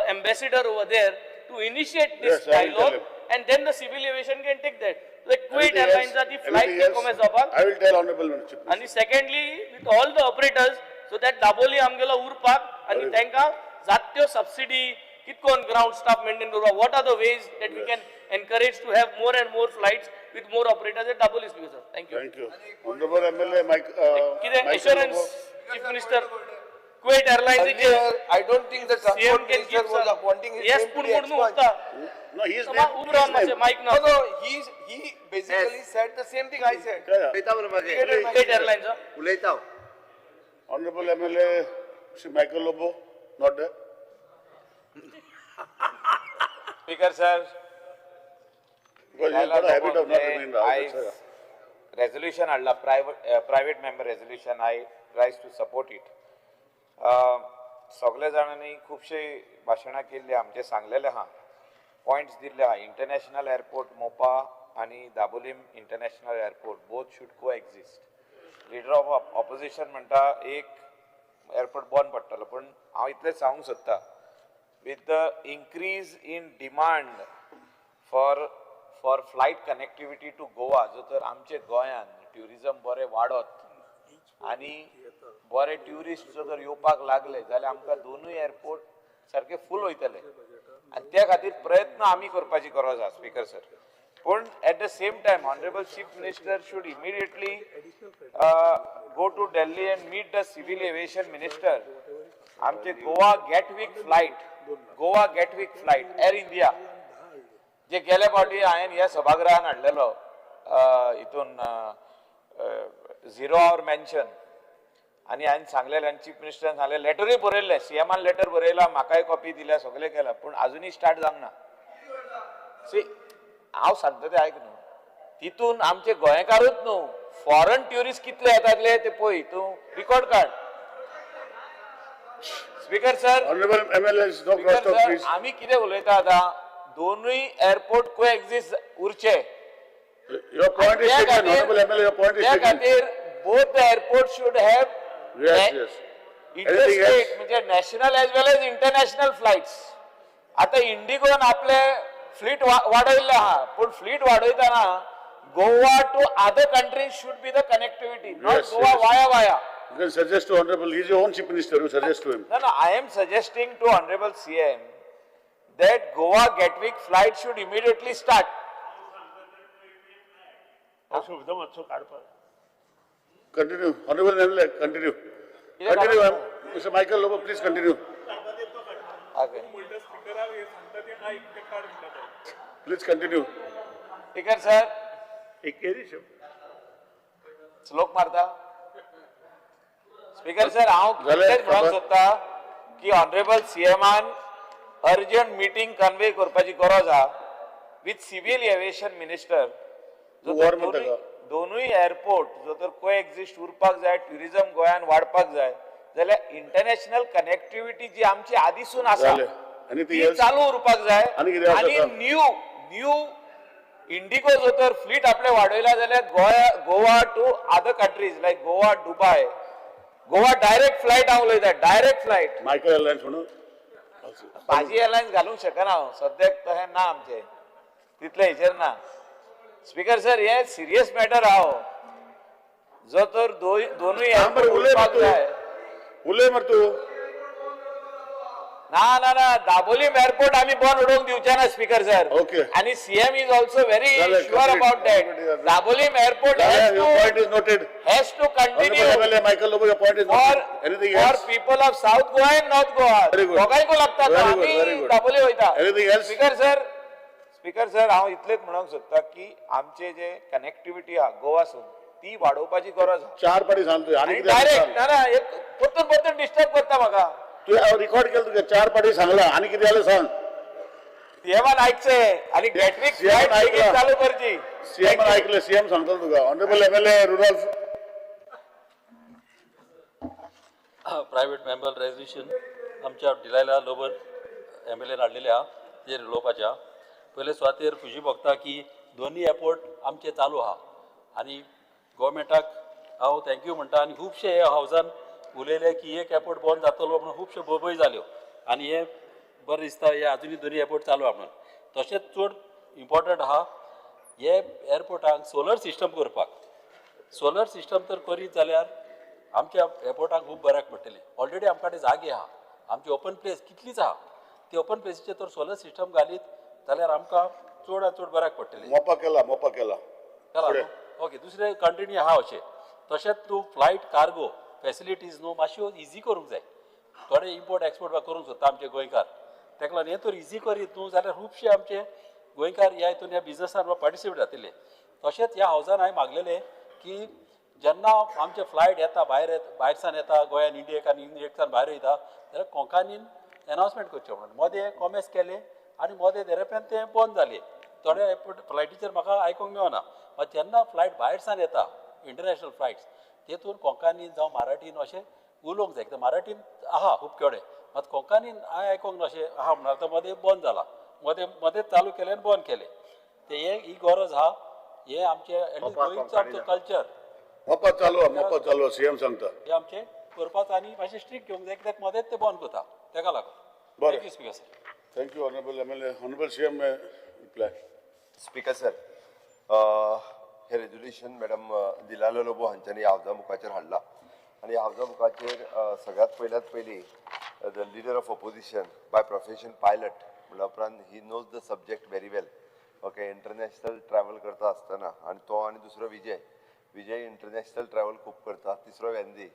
ambassador over there to initiate this dialogue, and then the civil aviation can take that. Like Kuwait Airlines ची फ्लायट कॉमर्स जावपाक. I will tell honourable chief. आनी secondly with all the operators, so that Dabolim आमगेलो उरपाक आनी तांकां जात त्यो सबसिडी कितकोन ग्रावंड स्टाफ मेंटेन करपाक, what are the ways that we can encourage to have more and more flights with more operators at Dabolim. Speaker sir, thank you. Thank you. Honorable MLA Mike, कितें assurance chief minister Kuwait Airlines? I don't think the transport minister was wanting his yes, name to be expunged. No, he is name. उबरान मातशें mic ना. No, no, he basically said the same thing I said. Kuwait Airlines. उलयता. Honorable MLA Shri Michael Lobo, not there. Speaker sir, because he has got a habit of not remaining the house. Resolution हाडला, private member resolution, I rise to support it. सगळे जाणांनी खुबशे भाशणां केल्ली, आमचे सांगलेले आहा, पॉयंट्स दिल्ले आहा. इंटरनॅशनल एअरपोर्ट मोपा आनी Dabolim international airport both should coexist. Leader of opposition म्हणटा एक एअरपोर्ट बंद पडटलो, पूण हांव इतलेंच सांगूंक सोदता, with the increase in demand for flight connectivity to Goa, जो तर आमचे गोंयान ट्युरिजम बरें वाडत आनी बरे ट्युरिस्ट जो जर येवपाक लागले जाल्यार आमकां दोनूय एअरपोर्ट सारके फूल वयतले आनी त्या खातीर प्रयत्न आमी करपाची गरज आसा स्पीकर सर. पूण at the same time honourable chief minister should immediately go to Delhi and meet the civil aviation minister. आमचे Goa Gatwick flight, Goa Gatwick flight Air India जे गेल्या फावटी हांवें ह्या सभागृहान हाडलेलो हितून झिरो our mention, आनी हांवें सांगलेलें आनी चीफ मिनिस्टरान सांगलें, लेटरूय बरयल्लें, सीएमान लेटर बरयला, म्हाकाय कॉपी दिल्या, सगळें केलां, पूण आजुनूय स्टार्ट जावंक ना. सी, हांव सांगता तें आयक न्हू, तितून आमचे गोंयकारूच न्हू, फॉरन ट्युरिस्ट कितले येताले ते पळय, तूं रिकॉर्ड काड. Speaker sir, honourable MLA, no cross talk please. आमी कितें उलयता आतां, दोनूय एअरपोर्ट को एक्झिस्ट उरचे. Your point is taken, honourable MLA, your point is त्या taken. खातीर both the airport should have Yes, yes. Interstate म्हणजे national as well as international flights. आतां इंडिगोन आपले फ्लीट वाडयल्ले आहा, पूण fleet वाडयतना Goa to other countries should be the connectivity, not Goa via via. You can suggest to honorable, he is your own chief minister, you suggest to him. No, no, I am suggesting to honorable CM that Goa Gatwick flight should immediately start. Continue, honorable MLA, continue. Continue, Mr. Michael Lobo, please continue. Okay. Please continue. Speaker sir, श्लोक मारता. स्पीकर सर, हांव कितें म्हणूंक सोदता की ऑनरेबल सीएमान अर्जंट मिटींग कन्वे करपाची गरज आहा विथ सिव्हिल एव्हिएशन मिनिस्टर. दोनूय एअरपोर्ट जो तर को एक्झिस्ट उरपाक जाय, ट्युरिझम गोंयान वाडपाक जाय जाल्यार इंटरनॅशनल कनेक्टिविटी जी आमची आदीसून आसा ती चालू उरपाक जाय. आनी न्यू न्यू इंडिगो जो तर फ्लीट आपले वाडयला जाल्यार Goa to other countries like Goa Dubai, Goa direct flight हांव उलयता, डायरेक्ट फ्लायट. मायकल एअरलायन्स म्हणून भाजी एअरलायन्स घालूंक शकना हांव, सद्याक तशें ना आमचें तितलें हेचेर ना. स्पीकर सर, हे सिरियस मॅटर हांव जो तर दोनूय जाय. उलय मर तूं. ना ना ना, दाबोलीम एअरपोर्ट आमी बंद उडोवंक दिवचे ना स्पीकर सर. ओके. आनी CM is also very sure about that. Dabolim airport has to continue. Michael Lobo, your point is noted. Anything else? For people of South Goa and North Goa. दोगांयकूय लागता तो, आमी दाबोली वयता. Anything else? Speaker sir, speaker sir, हांव इतलेंच म्हणूंक सोदता की आमचे जे कनेक्टिविटी आहा गोवासून ती वाडोवपाची गरज आहा. चार पाटी सांग तुवें आनी डायरेक्ट ना ना, परतून परतून डिस्टर्ब करता म्हाका. तुवें रिकॉर्ड केलं तुगे, चार पाटी सांगला आनी कितें जालें सांग. सीएमान आयकचें आनी गॅटविक फ्लायट बेगीन चालू करची. सीएमान आयकलें, सीएम सांगतलो तुका. Honourable MLA Rudolf. Private member resolution आमच्या डिलायला लोबर एमएलएन हाडलेले आहा तेजेर उलोवपाचें आहा. पयले सुवातेर खुशी भोगता की दोनूय एअरपोर्ट आमचे चालू आहा आनी गोवोरमेंटाक हांव thank you म्हणटा. आनी खुबशे हे हावजान उलयले की एक एअरपोर्ट बंद जातलो म्हणून खुबश्यो बोबय जाल्यो आनी हें बरें दिसता, हे आजुनूय दोनूय एअरपोर्ट चालू आहा म्हणून. तशेंच चड इम्पोर्टंट आहा हे एअरपोर्टांक सोलर सिस्टम करपाक. सोलर सिस्टम तर करीत जाल्यार आमच्या एअरपोर्टाक खूब बऱ्याक पडटलें. ऑलरेडी आमकां कडेन जागे आहा, आमची ओपन प्लेस कितलीच आहा, ती ओपन प्लेसीचेर तर सोलर सिस्टम घालीत जाल्यार आमकां चड चड बऱ्याक पडटलें. मोपा केला, मोपा केला केला. ओके, दुसरे कंटिन्यू आहा अशें. तशेंच तूं फ्लायट कार्गो फॅसिलिटीज न्हू मातश्यो इजी करूंक जाय. थोडे इम्पोर्ट एक्सपोर्ट करूंक सोदता आमचे गोंयकार, ताका लागून हें तर इजी करीत न्हू जाल्यार खुबशे आमचे गोंयकार ह्या हितून ह्या बिजनसान पार्टिसिपेट जातले. तशेंच ह्या हावजान हांवें मागलेलें की जेन्ना आमचे फ्लायट येता भायर, भायरसान येता गोंयान इंडियेक आनी इंडियेकसान भायर वयता जाल्यार कोंकणीन एनावन्समेंट करचें म्हणून मदें कॉमेस केलें आनी मदें देरेपेन तें बंद जालें. थोडे एअरपोर्ट फ्लायटीचेर म्हाका आयकूंक मेळना, मात जेन्ना फ्लायट भायरसान येता इंटरनॅशनल फ्लायट्स तेतून कोंकणीन जावं मराठीन अशें उलोवंक जाय. कित्याक मराठीन आहा खूब कडेन, मात कोंकणीन हांवें आयकूंक ना अशें आहा म्हणून. आतां मदें बंद जाला, मदें मदें चालू केलें आनी बंद केलें. ते हे ही गरज आहा. हे आमचे एटलीस्ट गोंयचो आमचो कल्चर मोपा चालू आहा, मोपा चालू आहा, सीएम सांगता. हे आमचे करपाक आनी मातशें स्ट्रिक्ट घेवंक जाय कित्याक मदेंच ते बंद करता तेका लागून. बरें. Thank you speaker sir. Thank you honourable MLA. Honourable CM reply. Speaker sir, hey resolution madam Delilah Lobo हांच्यांनी हावजा मुखाचेर हाडला आनी हावजा मुखाचेर सगळ्यांत पयल्यात पयलीं the leader of opposition by profession pilot म्हणल्या उपरांत he knows the subject very well. Okay, international travel करता आसतना आनी तो आनी दुसरो विजय, विजय इंटरनॅशनल ट्रॅवल खूब करता, तिसरो वेंदी.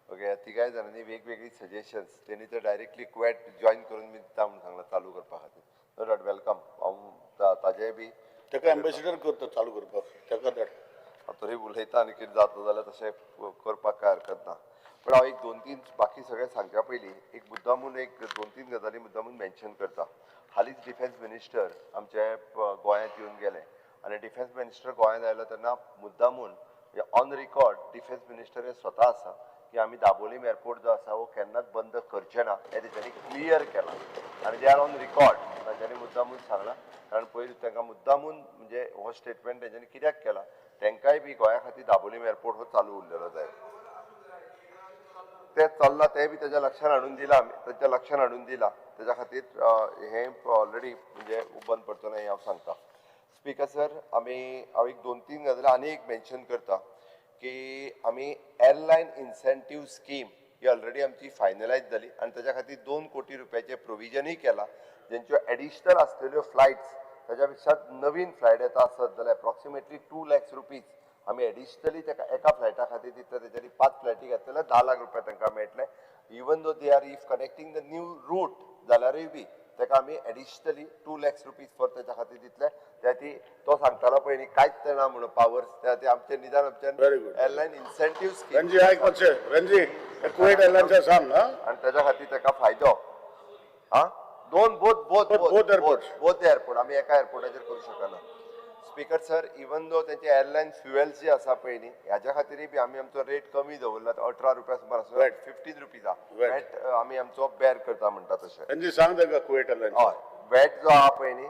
ओके, ह्या तिगाय जाणांनी वेगवेगळी सजेशन्स तेणी तर डायरेक्टली कुवेट जॉयन करून बी दिता म्हणून सांगलां चालू करपा खातीर. नो डावट welcome. हांव ताजेय बी ताका एम्बेसिडर करता चालू करपाक ताका धाड. हांव तरी उलयता आनी कितें जातलो जाल्यार तशें करपाक कांय हरकत ना. पूण हांव एक दोन तीन बाकी सगळें सांगच्या पयलीं एक मुद्दामून एक दोन तीन गजाली मुद्दामून मेन्शन करता. हालींच डिफेन्स मिनिस्टर आमचे गोंयांत येवन गेले आनी डिफेन्स मिनिस्टर गोंयांत आयलो तेन्ना मुद्दामून ऑन रिकॉर्ड डिफेन्स मिनिस्टर हे स्वता आसा की आमी दाबोलीम एअरपोर्ट जो आसा हो केन्नाच बंद करचे ना हें तेंच्यांनी क्लियर केलां आनी they are on record. तांच्यांनी मुद्दामून सांगलां कारण पयलीं तांकां मुद्दामून म्हणजे हो स्टेटमेंट तेंच्यांनी कित्याक केला, तांकांय बी गोंया खातीर दाबोलीम एअरपोर्ट हो चालू उरलेलो जाय. तें चल्लां तें बी तेज्या लक्षान हाडून दिलां आमी, तेच्या लक्षान हाडून दिलां. तेज्या खातीर हें ऑलरेडी म्हणजे बंद पडचो ना हें हांव सांगता. स्पीकर सर, आमी हांव एक दोन तीन गजाली आनी एक मेन्शन करता की आमी एअरलायन इन्सेंटीव स्कीम ही ऑलरेडी आमची फायनलायज जाली आनी ताच्या खातीर 2 कोटी रुपयाचें प्रोविजनूय केलां. जेंच्यो एडिशनल आसलेल्यो फ्लायट्स ताच्या पेक्षा नवीन फ्लायट येता आसत जाल्यार एप्रॉक्सिमेटली 2 लॅक्स रुपीज आमी एडिशनली ताका एका फ्लायटा खातीर दितले. तेच्यांनी 5 फ्लायटी घेतले जाल्यार 10 लाख रुपया तांकां मेळटले. Even though they are if connecting the new route जाल्यारूय बी ताका आमी एडिशनली 2 लॅक्स रुपीज फॉर ताच्या खातीर दितले. त्या खातीर तो सांगतालो पळय न्ही कांयच जाणा म्हणून पावर्स, त्या खातीर आमचे निदान आमच्या एअरलायन इन्सेंटीव स्कीम. रणजी आयक मातशें, रणजी कुवेट एअरलायन्सा सांग. आनी ताच्या खातीर ताका फायदो आं दोन both both both airport both airport आमी एका एअरपोर्टाचेर करूं शकना. स्पीकर सर, इवन दो तेंचे एअरलायन फ्युएल्स जे आसा पळय न्ही ह्याच्या खातीरय बी आमी आमचो रेट कमी दवरला, 18 रुपया सुमार आसा, 15 रुपीज आहा वॅट आमी आमचो बेर करता म्हणटा तशें. रणजी सांग तांकां कुवेट एअरलायन्स. हय, वॅट जो आहा पळय न्ही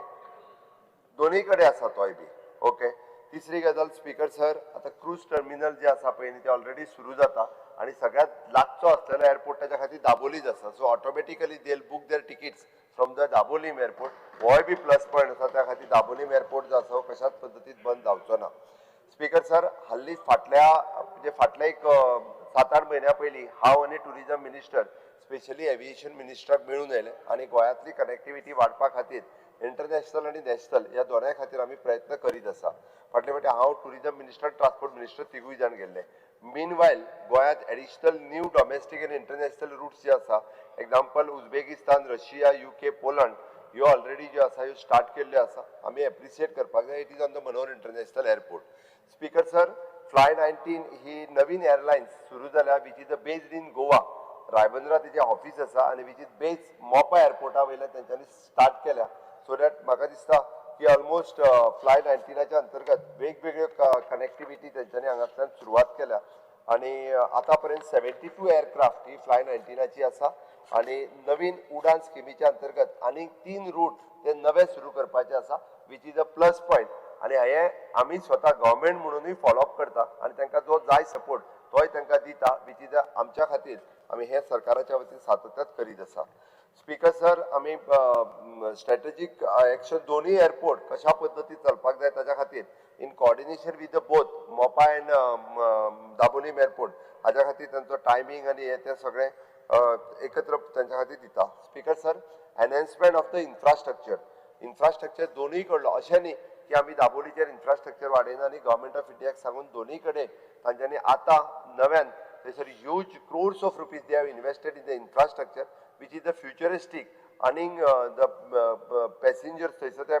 दोनूय कडेन आसा तोय बी. ओके, तिसरी गजाल स्पीकर सर, आतां क्रूज टर्मिनल जे आसा पळय न्ही ते ऑलरेडी सुरू जाता आनी सगळ्यांत लागचो आसलेलो एअरपोर्ट ताच्या खातीर दाबोलीच आसा. So automatically they book their tickets from the Dabolim airport. होय बी प्लस पॉयंट आसा, त्या खातीर दाबोलीम एअरपोर्ट जो आसा हो कशाच पद्दतीन बंद जावचो ना. स्पीकर सर, हालींच फाटल्या म्हणजे फाटल्या एक 7-8 म्हयन्या पयलीं हांव आनी टुरिजम मिनिस्टर स्पेशली एविएशन मिनिस्टराक मेळून आयले आनी गोंयांतली कनेक्टिविटी वाडपा खातीर इंटरनॅशनल आनी नॅशनल ह्या दोनाय खातीर आमी प्रयत्न करीत आसा. फाटले फावटी हांव टुरिजम मिनिस्टर ट्रान्सपोर्ट मिनिस्टर तिगूय जाण गेल्ले. मीन वायल गोंयांत एडिशनल न्यू डॉमेस्टीक आनी इंटरनॅशनल रुट्स जे आसा, example Uzbekistan, Russia, UK, Poland ह्यो ऑलरेडी ज्यो आसा ह्यो स्टार्ट केल्ल्यो आसा. आमी एप्रिशिएट करपाक जाय. It is on the Manohar international airport. Speaker sir, fly 19 ही नवीन एअरलायन्स सुरू जाल्या which is a based in Goa. रायबंदरा तेजें ऑफीस आसा आनी which is based Mopa एअरपोर्टा वयल्यान तेंच्यांनी स्टार्ट केल्या. सो that म्हाका दिसता की ऑलमोस्ट फ्लाय 19च्या अंतर्गत वेगवेगळ्यो कनेक्टिविटी तेंच्यांनी हांगासल्यान सुरवात केल्या आनी आतां पर्यंत 72 एअरक्राफ्ट ही फ्लाय 19ची आसा आनी नवीन उडान स्किमीच्या अंतर्गत आनीक 3 रूट ते नवे सुरू करपाचे आसा which is a plus point. आनी हें आमी स्वता गव्हर्मेंट म्हणुनूय फॉलोअप करता आनी तांकां जो जाय सपोर्ट तोय तांकां दिता which is आमच्या खातीर आमी हें सरकाराच्या वतीन सातत्यात करीत आसा. स्पीकर सर, आमी स्ट्रॅटेजीक एक्शन दोनूय एअरपोर्ट कशा पद्दतीन चलपाक जाय ताच्या खातीर in coordination with the both Mopa and Dabolim airport हाज्या खातीर तांचो टायमींग आनी हें तें सगळें एकत्र तांच्या खातीर दिता. Speaker sir, enhancement of the infrastructure, infrastructure दोनूय कडलो अशें न्ही की आमी दाबोलीचेर इन्फ्रास्ट्रक्चर वाडयना आनी गव्हर्मेंट ऑफ इंडियाक सांगून दोनूय कडेन तांच्यांनी आतां नव्यान थंयसर huge crores of rupees they have invested in the infrastructure which is the futuristic आनीक the passengers थंयसर ते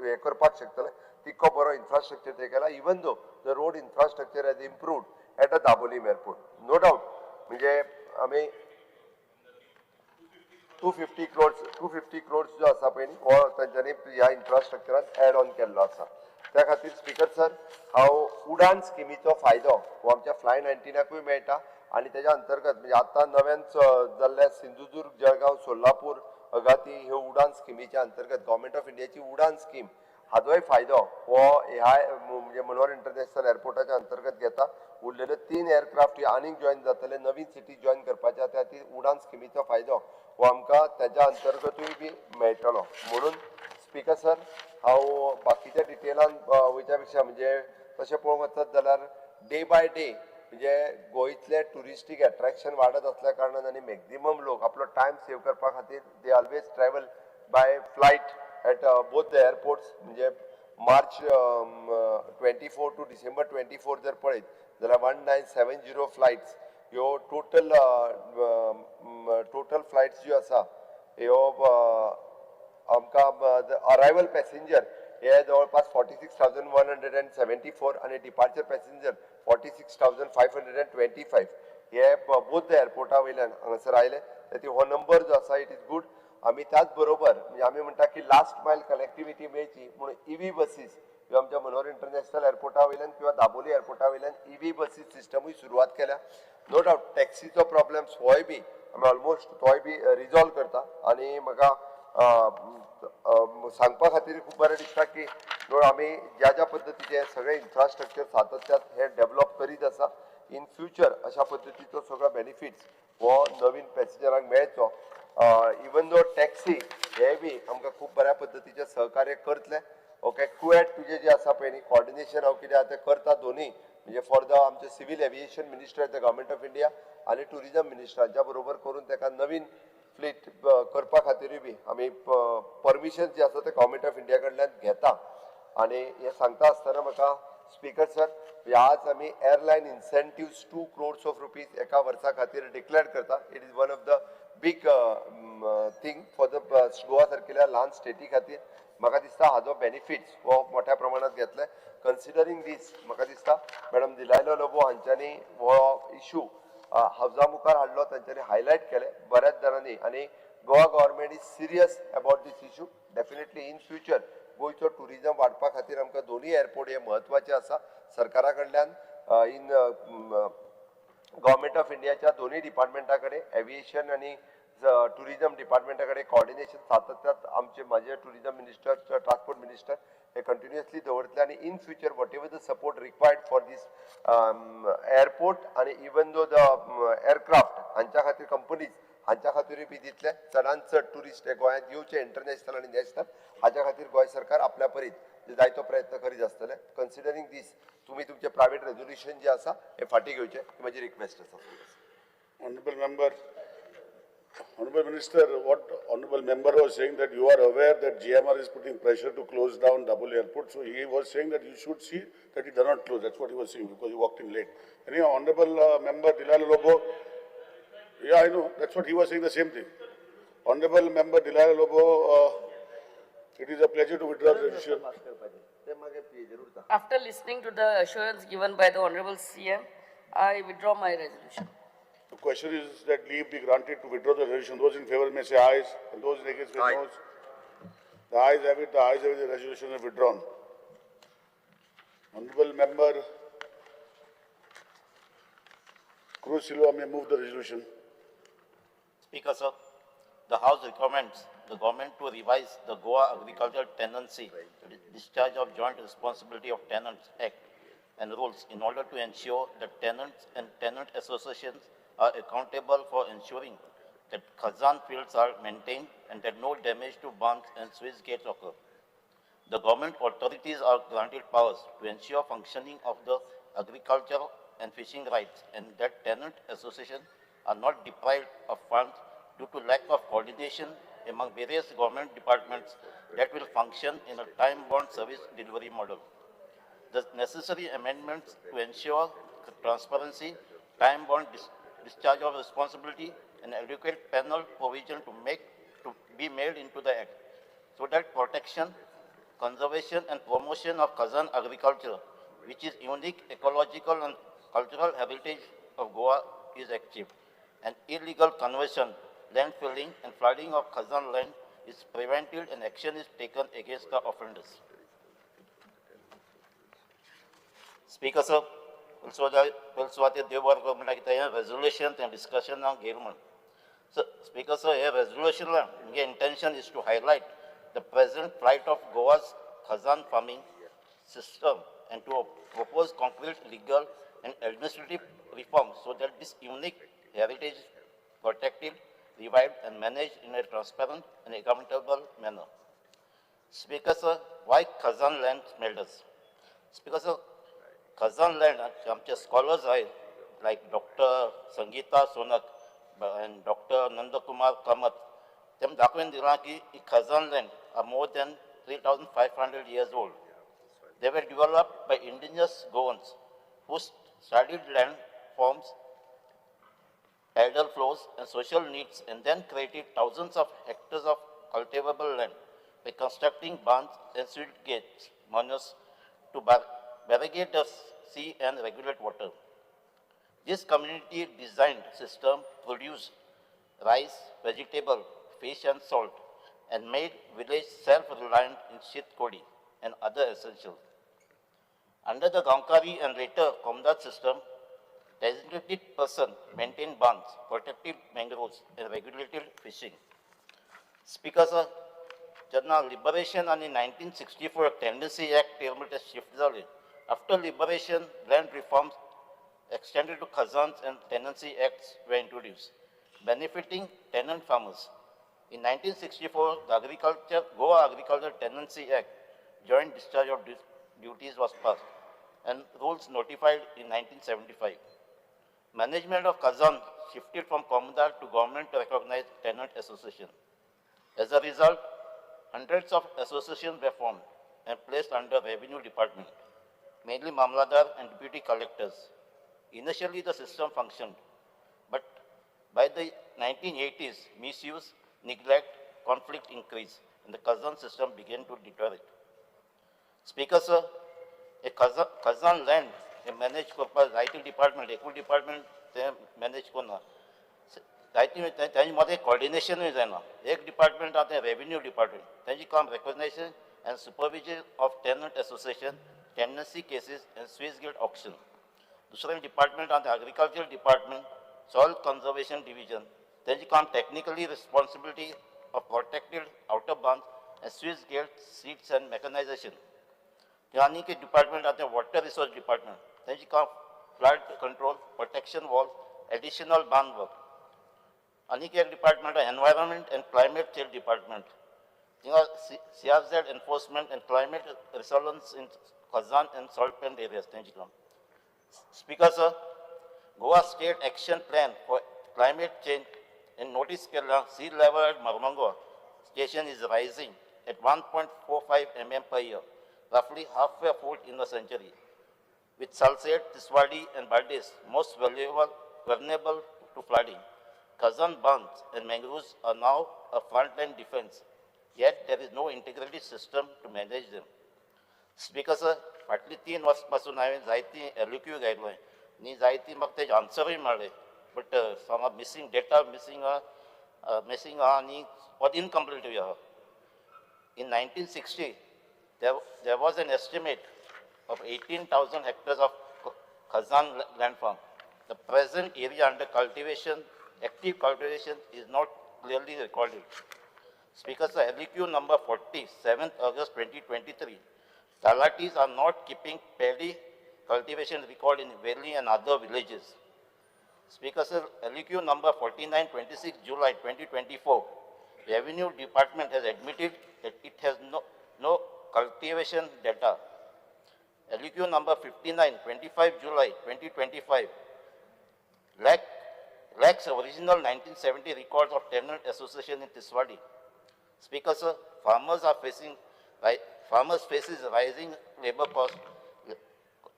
हें करपाक शकतले तितको बरो इन्फ्रास्ट्रक्चर ते केला. Even though the road infrastructure has improved at a Dabolim airport, no doubt म्हणजे आमी 250 क्रोर्स जो आसा पळय न्ही हो तांच्यांनी ह्या इन्फ्रास्ट्रक्चरान एड ऑन केल्लो आसा. त्या खातीर स्पीकर सर, हांव उडान स्किमीचो फायदो हो आमच्या फ्लाय 19कूय मेळटा आनी तेज्या अंतर्गत म्हणजे आतां नव्यान जाल्ल्या सिंधुदुर्ग, जळगांव, सोलापूर, अगाती ह्यो उडान स्किमीच्या अंतर्गत गव्हर्मेंट ऑफ इंडियाची उडान स्कीम हाजोय फायदो हो ह्या म्हणजे मनोहर इंटरनॅशनल एअरपोर्टाच्या अंतर्गत घेता. उरलेले 3 एअरक्राफ्ट हे आनीक जॉयन जातले, नवीन सिटी जॉयन करपाच्या त्या खातीर उडान स्किमीचो फायदो हो आमकां तेज्या अंतर्गतूय बी मेळटलो. म्हणून स्पीकर सर हांव बाकीच्या डिटेलान वयच्या पेक्षा म्हणजे तशें पळोवंक वचत जाल्यार डे बाय डे म्हणजे गोंयतले ट्युरिस्टीक एट्रॅक्शन वाडत असल्या कारणान आनी मॅक्झिमम लोक आपलो टायम सेव करपा खातीर they always travel by flight at both the airports. म्हणजे मार्च 24 टू डिसेंबर 24 जर पळयत जाल्यार 1970 फ्लायट्स ह्यो टोटल टोटल फ्लायट्स ज्यो आसा ह्यो आमकां अरायवल पॅसेंजर हे जवळपास 46,174 आनी डिपार्चर पॅसेंजर 46,525 हे बोथ एअरपोर्टा वयल्यान हांगासर आयले. ते हो नंबर जो आसा it is good. आमी त्याच बरोबर म्हणजे आमी म्हणटा की लास्ट मायल कनेक्टिविटी मेळची म्हणून इव्ही बसीस ह्यो आमच्या मनोहर इंटरनॅशनल एअरपोर्टा वयल्यान किंवा दाबोली एअरपोर्टा वयल्यान इव्ही बसीस सिस्टमूय सुरवात केल्या. नो डावट टॅक्सीचो प्रॉब्लेम्स होय बी आमी ऑलमोस्ट तोय बी रिजॉल्व करता आनी म्हाका सांगपा खातीर खूब बरें दिसता की आमी ज्या ज्या पद्दतीचे सगळे इन्फ्रास्ट्रक्चर सातत्यात हे डेवलप करीत आसा. इन फ्युचर अशा पद्दतीचो सगळो बेनिफिट्स हो नवीन पॅसेंजरांक मेळचो. इवन दो टॅक्सी हे बी आमकां खूब बऱ्या पद्दतीचें सहकार्य करतले. ओके, कुएट तुजें जें आसा पळय न्ही कॉर्डिनेशन हांव कितें आतां करता दोनूय म्हणजे फॉर the आमचे civil aviation minister the government of India आनी ट्युरिजम मिनिस्टर हांच्या बरोबर करून ताका नवीन फ्लीट करपा खातीरूय बी आमी परमिशन जे आसा ते गव्हर्मेंट ऑफ इंडिया कडल्यान घेता. आनी हें सांगता आसतना म्हाका स्पीकर सर आज आमी airline incentives 2 crores of rupees एका वर्सा खातीर डिक्लेअर करता. It is one of the big thing for the Goa सारकिल्या ल्हान स्टेटी खातीर. म्हाका दिसता हाजो बेनिफिट्स हो मोठ्या प्रमाणात घेतले. कन्सिडरींग दीस म्हाका दिसता मॅडम दिलायलो लोबो हांच्यांनी हो इशू हावजा मुखार हाडलो, तांच्यांनी हायलायट केले बऱ्याच जाणांनी आनी Goa government is serious about this issue. Definitely in future गोंयचो ट्युरिजम वाडपा खातीर आमकां दोनूय एअरपोर्ट हे म्हत्वाचे आसा. सरकारा कडल्यान इन गव्हर्मेंट ऑफ इंडियाच्या दोनूय डिपार्टमेंटा कडेन एविएशन आनी ट्युरिजम डिपार्टमेंटा कडेन कॉर्डिनेशन सातत्यात आमचे म्हाजे ट्युरिजम मिनिस्टर ट्रान्सपोर्ट मिनिस्टर हे कंटिन्युअसली दवरतले आनी in future whatever the support required for this airport आनी इवन दो the aircraft हांच्या खातीर कंपनीज हांच्या खातीरूय बी दितले. चडान चड ट्युरिस्ट हे गोंयांत येवचे इंटरनॅशनल आनी नॅशनल हाच्या खातीर गोंय सरकार आपल्या परीत जायतो प्रयत्न करीत आसतले. कन्सिडरींग दीस तुमी तुमचें प्रायवेट रेजोल्युशन जें आसा हें फाटीं घेवचें ही म्हजी रिक्वेस्ट आसा. Honorable member, Honorable Minister, what Honorable Member was saying that you are aware that GMR is putting pressure to close down Dabolim Airport. So he was saying that you should see that it does not close. That's what he was saying because he walked in late. Anyhow, Honorable Member Delilah Lobo, yeah, I know. That's what he was saying, the same thing. Honorable Member Delilah Lobo, it is a pleasure to withdraw the resolution. After listening to the assurance given by the Honorable CM, I withdraw my resolution. The question is that leave be granted to withdraw the resolution. Those in favor may say ayes, and those against say noes. The ayes have it, the ayes have it, the resolution is withdrawn. Honorable Member Cruz Silva may move the resolution. Speaker, sir, the House recommends the government to revise the Goa Agricultural Tenancy Discharge of Joint Responsibility of Tenants Act and rules in order to ensure that tenants and tenant associations are accountable for ensuring that Khazan fields are maintained and that no damage to barns and Swiss gates occur. The government authorities are granted powers to ensure functioning of the agricultural and fishing rights and that tenant associations are not deprived of funds due to lack of coordination among various government departments that will function in a time-bound service delivery model. The necessary amendments to ensure transparency, time-bound discharge of responsibility, and adequate penal provision to be made into the Act, so that protection, conservation, and promotion of Khazan agriculture, which is unique ecological and cultural heritage of Goa, is achieved. And illegal conversion, landfilling, and flooding of Khazan land is prevented and action is taken against the offenders. Speaker, sir, also the resolution and discussion on German. So, Speaker, sir, a resolution intention is to highlight the present plight of Goa's Khazan farming system and to propose concrete legal and administrative reforms so that this unique heritage is protected, revived and managed in a transparent and accountable manner. Speaker sir, why Khazan land matters? Speaker sir, Khazan land, आमचे scholars आहे like Dr. Sangeeta Sonak and Dr. Nandakumar Kamath, तेम दाखोवन दिलां की Khazan land are more than 3,500 years old. They were developed by indigenous Goans who studied land forms, tidal flows and social needs and then created thousands of hectares of cultivable land by constructing barns and sweet gates, manus, to barricade the sea and regulate water. This community-designed system produced rice, vegetable, fish and salt, and made village self-reliant in sheet kodi and other essentials. Under the Gaonkari and later Comunidade system, designated person maintained barns, protected mangroves, and regulated fishing. Speaker sir, जेन्ना liberation आनी 1964 Tenancy Act ते shift जाले. After liberation, land reforms extended to khazans and tenancy acts were introduced, benefiting tenant farmers. In 1964, the Goa Agriculture Tenancy Act, joint discharge of duties was passed and rules notified in 1975. Management of Khazan shifted from Comunidade to government recognized tenant association. As a result, hundreds of associations were formed and placed under revenue department, mainly Mamladar and deputy collectors. Initially, the system functioned, but by the 1980s, misuse, neglect, conflict increased, and the Khazan system began to deteriorate. Speaker sir, a Khazan land manage करपाक जायते डिपार्टमेंट, एकूय डिपार्टमेंट ते मॅनेज करना, जायते तांचे मदें कॉर्डिनेशनूय जायना. एक डिपार्टमेंट आहा तें रेवेन्यू डिपार्टमेंट, तांचें काम recognition and supervision of tenant association, tenancy cases and sluice gate auction. दुसरें डिपार्टमेंट आहा तें agriculture department, soil conservation division, तांचें काम technically responsibility of protected outer bund and sluice gate seeds and mechanization. आनी एक डिपार्टमेंट आहा तें वॉटर रिसोर्स डिपार्टमेंट, तांचें काम flood control, protection wall, additional bund work. आनीक एक डिपार्टमेंट आहा environment and climate change department, थिंगा CRZ enforcement and climate resilience in Khazan and salt pan areas तांचें काम. Speaker sir, Goa state action plan for climate change and notice केला sea level at Marmagao station is rising at 1.45 mm per year, roughly half a foot in a century, with Salcete, Tiswadi and Bardez most vulnerable to flooding. Khazan bunds and mangroves are now a frontline defense, yet there is no integrated system to manage them. Speaker sir, फाटली 3 वर्सां पासून हांवें जायती LQ घायले आनी जायती म्हाका तेजे आन्सरूय मेळ्ळे, बट हांगा मिसींग डेटा मिसींग आहा, मिसींग आहा आनी इनकम्प्लीटूय आहा. In 1960, there was an estimate of 18,000 hectares of Khazan landform. The present area under cultivation, active cultivation, is not clearly recorded. Speaker sir, LQ number 40, 7th August 2023, Talatis are not keeping paddy cultivation record in Veli and other villages. Speaker sir, LQ number 49, 26 July 2024, Revenue Department has admitted that it has no cultivation data. LQ number 59, 25 July 2025, lacks original 1970 records of tenant association in Tiswadi. Speaker sir, farmers faces rising labor cost,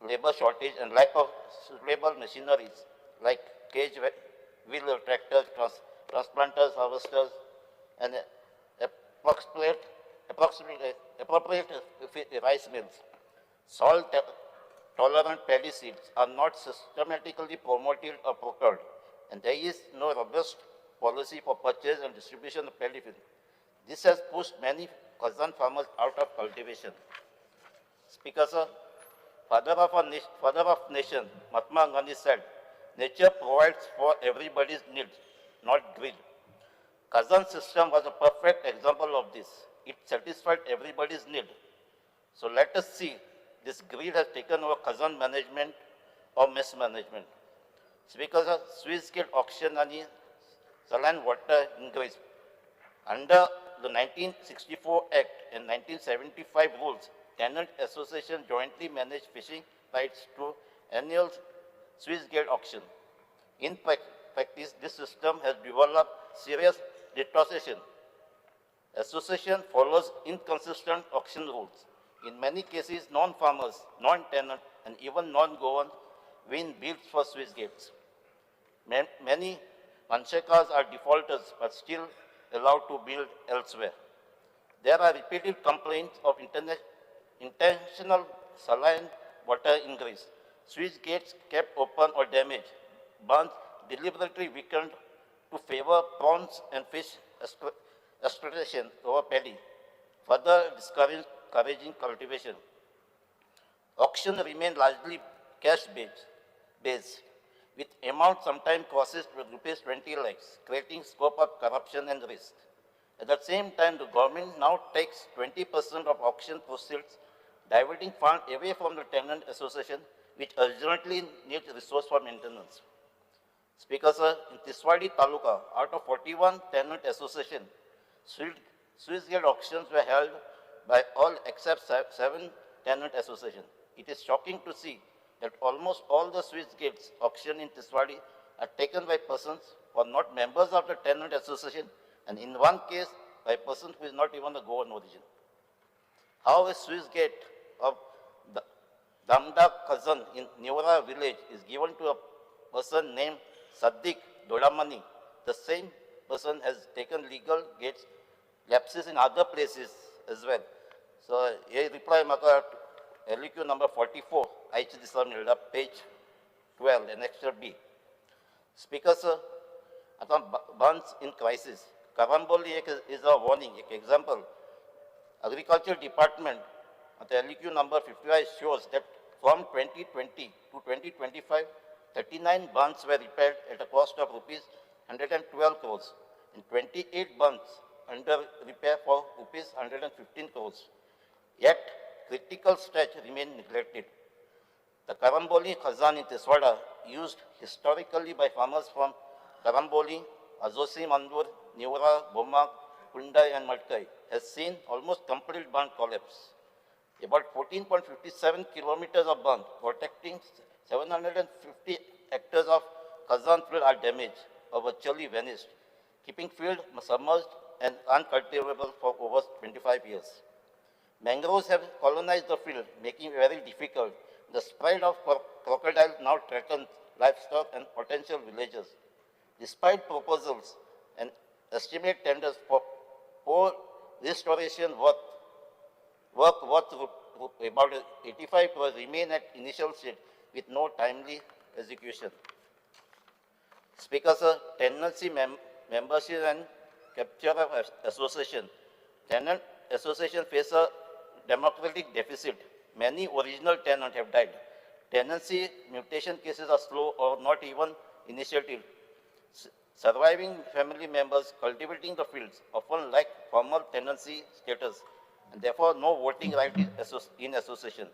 labor shortage and lack of suitable machineries like cage wheel tractors, transplanters, harvesters, and appropriate rice mills. Salt tolerant paddy seeds are not systematically promoted or procured, and there is no robust policy for purchase and distribution of paddy fields. This has pushed many Khazan farmers out of cultivation. Speaker sir, father of nation, Mahatma Gandhi said, "Nature provides for everybody's needs, not greed." Khazan system was a perfect example of this. It satisfied everybody's need. So let us see, this greed has taken over Khazan management or mismanagement. Speaker sir, Swiss gate auction and saline water increase. Under the 1964 Act and 1975 rules, tenant association jointly manage fishing rights through annual Swiss gate auction. In practice, this system has developed serious distortion. Association follows inconsistent auction rules. In many cases, non-farmers, non-tenant, and even non-Goan win bids for Swiss gates. Many Manchekas are defaulters, but still allowed to build elsewhere. There are repeated complaints of intentional saline water ingress, Swiss gates kept open or damaged, bunds deliberately weakened to favor prawns and fish exploitation over paddy, further discouraging cultivation. Auction remain largely cash-based, with amount sometimes crosses rupees 20 lakhs, creating scope of corruption and risk. At the same time, the government now takes 20% of auction proceeds, diverting funds away from the tenant association, which urgently needs resource for maintenance. Speaker sir, in Tiswadi Taluka, out of 41 tenant associations, Swiss gate auctions were held by all except 7 tenant associations. It is shocking to see that almost all the Swiss gates auctioned in Tiswadi are taken by persons who are not members of the tenant association, and in one case, by a person who is not even a Goan origin. How a Swiss gate of the Damda Khazan in Neora village is given to a person named Sadiq Dodamani, the same person has taken legal gates lapses in other places as well. So, he reply maka LQ number 44, आयच्या दिसा मेळ्ळा, page 12, annexure B. Speaker sir, आतां bunds in crisis. Karamboli is a warning, एक example. Agriculture Department, the LQ number 55 shows that from 2020 to 2025, 39 bunds were repaired at a cost of rupees 112 crores and 28 bunds under repair for rupees 115 crores. Yet, critical stretch remained neglected. The Karamboli Khazan in Tiswada, used historically by farmers from Karamboli, Azosi Mandur, Neora, Bomak, Kundai and Matkai, has seen almost complete bund collapse. About 14.57 kilometers of bund protecting 750 hectares of Khazan field are damaged or virtually vanished, keeping field submerged and uncultivable for over 25 years. Mangroves have colonized the field, making it very difficult. The spread of crocodiles now threatens livestock and potential villagers. Despite proposals and estimate tenders for poor restoration work worth about 85 crores remain at initial state with no timely execution. Speaker sir, tenancy membership and capture of association. Tenant association face a democratic deficit. Many original tenants have died. Tenancy mutation cases are slow or not even initiated. Surviving family members cultivating the fields often lack formal tenancy status and therefore no voting right in association.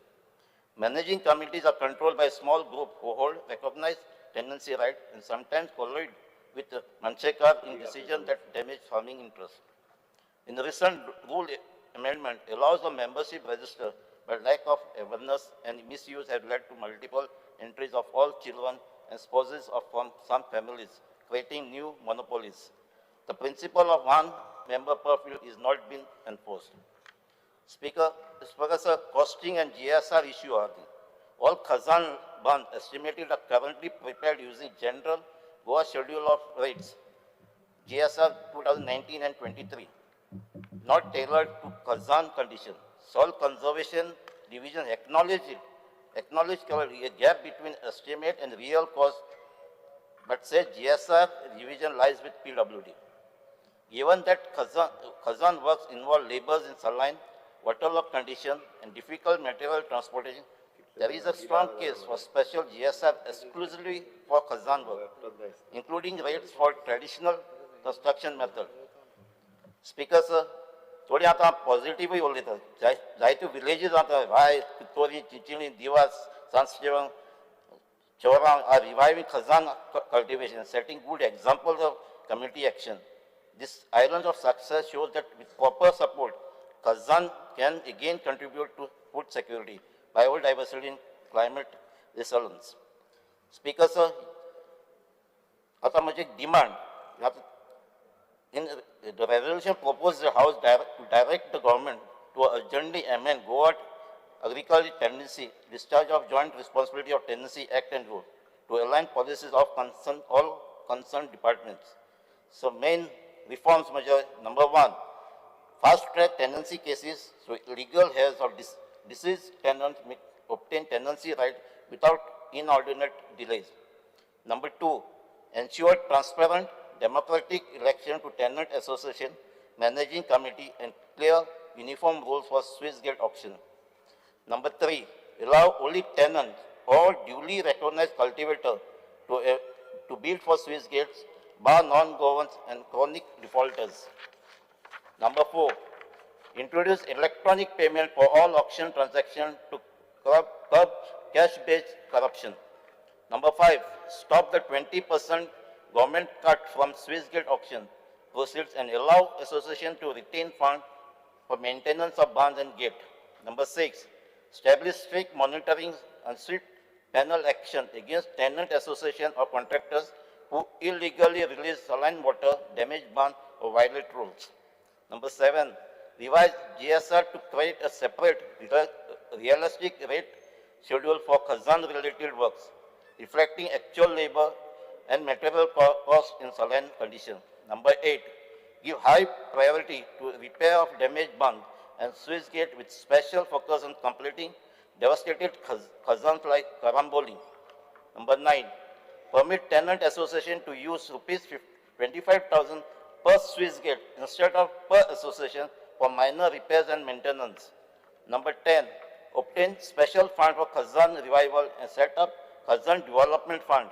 Managing committees are controlled by a small group who hold recognized tenancy right and sometimes collide with Manchekar in decisions that damage farming interests. In the recent rule amendment allows the membership register, but lack of awareness and misuse have led to multiple entries of all children and spouses of some families, creating new monopolies. The principle of one member per field is not being enforced. Speaker, sir, costing and GSR issue are the all Khazan bonds estimated are currently prepared using general Goa schedule of rates, GSR 2019 and 23, not tailored to Khazan condition. Soil Conservation Division acknowledged a gap between estimate and real cost, but says GSR revision lies with PWD. Given that Khazan works involve labors in saline, waterlogged condition, and difficult material transportation, there is a strong case for special GSR exclusively for Khazan work, including rates for traditional construction method. Speaker, sir, थोडी आतां पॉझिटिव्हूय उलयतात. जायत्यो विलेजीस आतां Rai, Curtorim, Chinchinim, Divar, Sanstevan, Chorao are reviving khazan cultivation, setting good examples of community action. This island of success shows that with proper support, khazan can again contribute to food security, biodiversity, and climate resilience. Speaker sir, आता म्हजी एक demand, in the resolution proposed the House to direct the government to urgently amend Goa Agriculture Tenancy, Discharge of Joint Responsibility of Tenancy Act and Rule to align policies of concern, all concerned departments. So main reforms measure, number 1, fast track tenancy cases so legal heirs of deceased tenants may obtain tenancy right without inordinate delays. Number 2, ensure transparent democratic election to tenant association, managing committee, and clear uniform rules for Swiss gate auction. Number 3, allow only tenants or duly recognized cultivator to bid for Swiss gates, bar non-Goans and chronic defaulters. Number 4, introduce electronic payment for all auction transactions to curb cash-based corruption. Number 5, stop the 20% government cut from Swiss gate auction proceeds and allow association to retain funds for maintenance of barns and gate. Number 6, establish strict monitoring and swift penal action against tenant association or contractors who illegally release saline water, damage barn, or violate rules. Number 7, revise GSR to create a separate realistic rate schedule for khazan-related works, reflecting actual labor and material cost in saline condition. Number 8, give high priority to repair of damaged barns and Swiss gate with special focus on completing devastated khazans like Karamboli. Number 9, permit tenant association to use rupees 25,000 per Swiss gate instead of per association for minor repairs and maintenance. Number 10, obtain special fund for khazan revival and set up khazan development fund,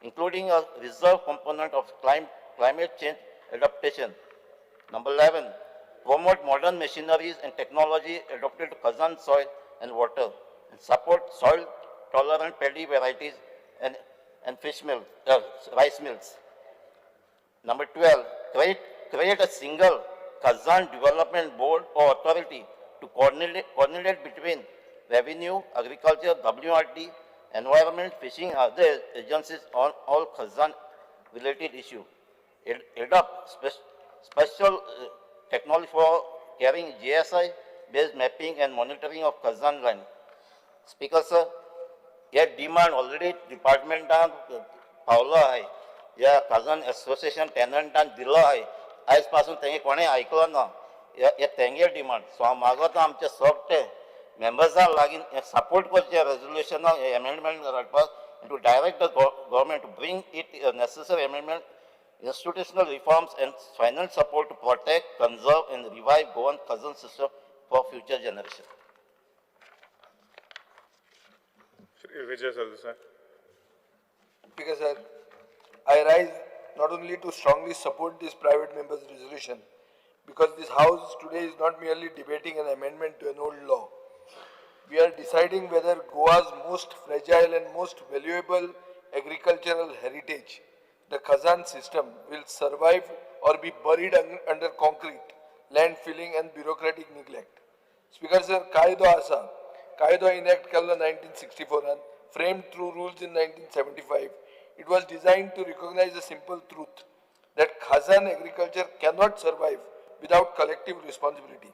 including a reserve component of climate change adaptation. Number 11, promote modern machineries and technology adopted to khazan soil and water, and support soil tolerant paddy varieties and fish mills, rice mills. Number 12, create a single khazan development board or authority to coordinate between revenue, agriculture, WRD, environment, fishing, other agencies on all khazan related issues. Adopt special technology for carrying GSI based mapping and monitoring of khazan land. Speaker sir, hey demand already डिपार्टमेंटान पावलो आहे, ह्या खाजन एसोसिएशन टेनंटान दिलो आहे, आयज पासून तेंगे कोणें आयकलो ना हे तेंगे डिमांड. सो हांव मागता आमचे सगळे मेंबर्सां लागीं सपोर्ट करचे रेजोल्युशनाक एमेंडमेंट हाडपाक to direct the government to bring it necessary amendment, institutional reforms and financial support to protect, conserve and revive Goan khazan system for future generation. Shri Vijay Sardesai. Speaker sir, I rise not only to strongly support this private members resolution, because this house today is not merely debating an amendment to an old law. We are deciding whether Goa's most fragile and most valuable agricultural heritage, the khazan system, will survive or be buried under concrete, landfilling and bureaucratic neglect. Speaker sir, कायदो आसा, कायदो enact केल्लो 1964 framed through rules in 1975. It was designed to recognize a simple truth that khazan agriculture cannot survive without collective responsibility.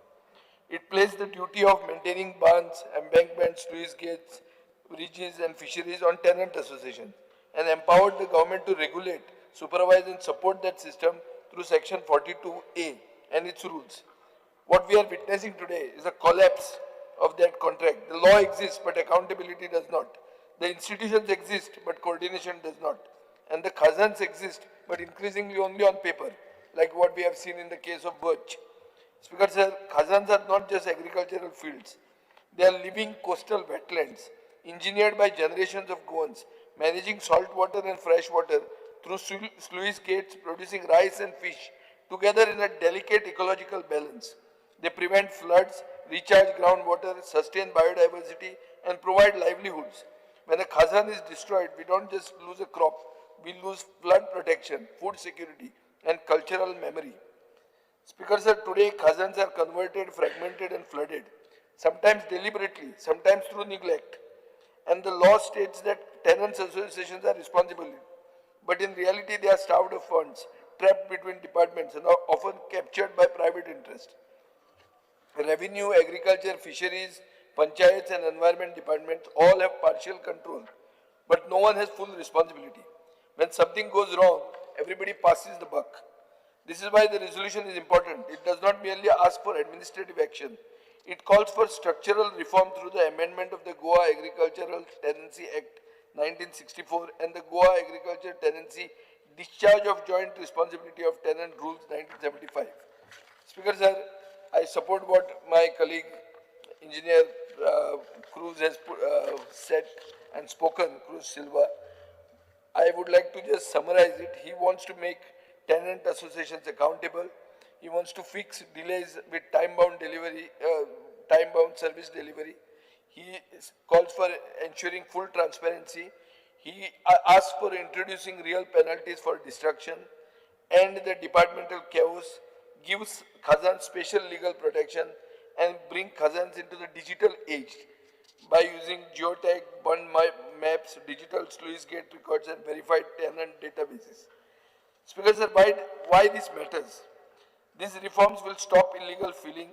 It placed the duty of maintaining barns, embankments, sluice gates, bridges and fisheries on tenant associations and empowered the government to regulate, supervise and support that system through section 42A and its rules. What we are witnessing today is a collapse of that contract. The law exists, but accountability does not. The institutions exist, but coordination does not. And the khazans exist, but increasingly only on paper, like what we have seen in the case of Birch. Speaker sir, khazans are not just agricultural fields. They are living coastal wetlands, engineered by generations of Goans, managing salt water and fresh water through sluice gates, producing rice and fish, together in a delicate ecological balance. They prevent floods, recharge groundwater, sustain biodiversity, and provide livelihoods. When a khazan is destroyed, we don't just lose a crop, we lose flood protection, food security, and cultural memory. Speaker sir, today khazans are converted, fragmented, and flooded, sometimes deliberately, sometimes through neglect. And the law states that tenants associations are responsible. But in reality, they are starved of funds, trapped between departments, and are often captured by private interest. Revenue, agriculture, fisheries, panchayats, and environment departments all have partial control, but no one has full responsibility. When something goes wrong, everybody passes the buck. This is why the resolution is important. It does not merely ask for administrative action. It calls for structural reform through the amendment of the Goa Agricultural Tenancy Act 1964 and the Goa Agriculture Tenancy Discharge of Joint Responsibility of Tenant Rules 1975. Speaker sir, I support what my colleague Engineer Cruz has said and spoken, Cruz Silva. I would like to just summarize it. He wants to make tenant associations accountable. He wants to fix delays with time-bound delivery, time-bound service delivery. He calls for ensuring full transparency. He asks for introducing real penalties for destruction and the departmental chaos, gives Khazan special legal protection, and bring Khazans into the digital age by using geotag, bund maps, digital sluice gate records, and verified tenant databases. Speaker sir, why this matters? These reforms will stop illegal filling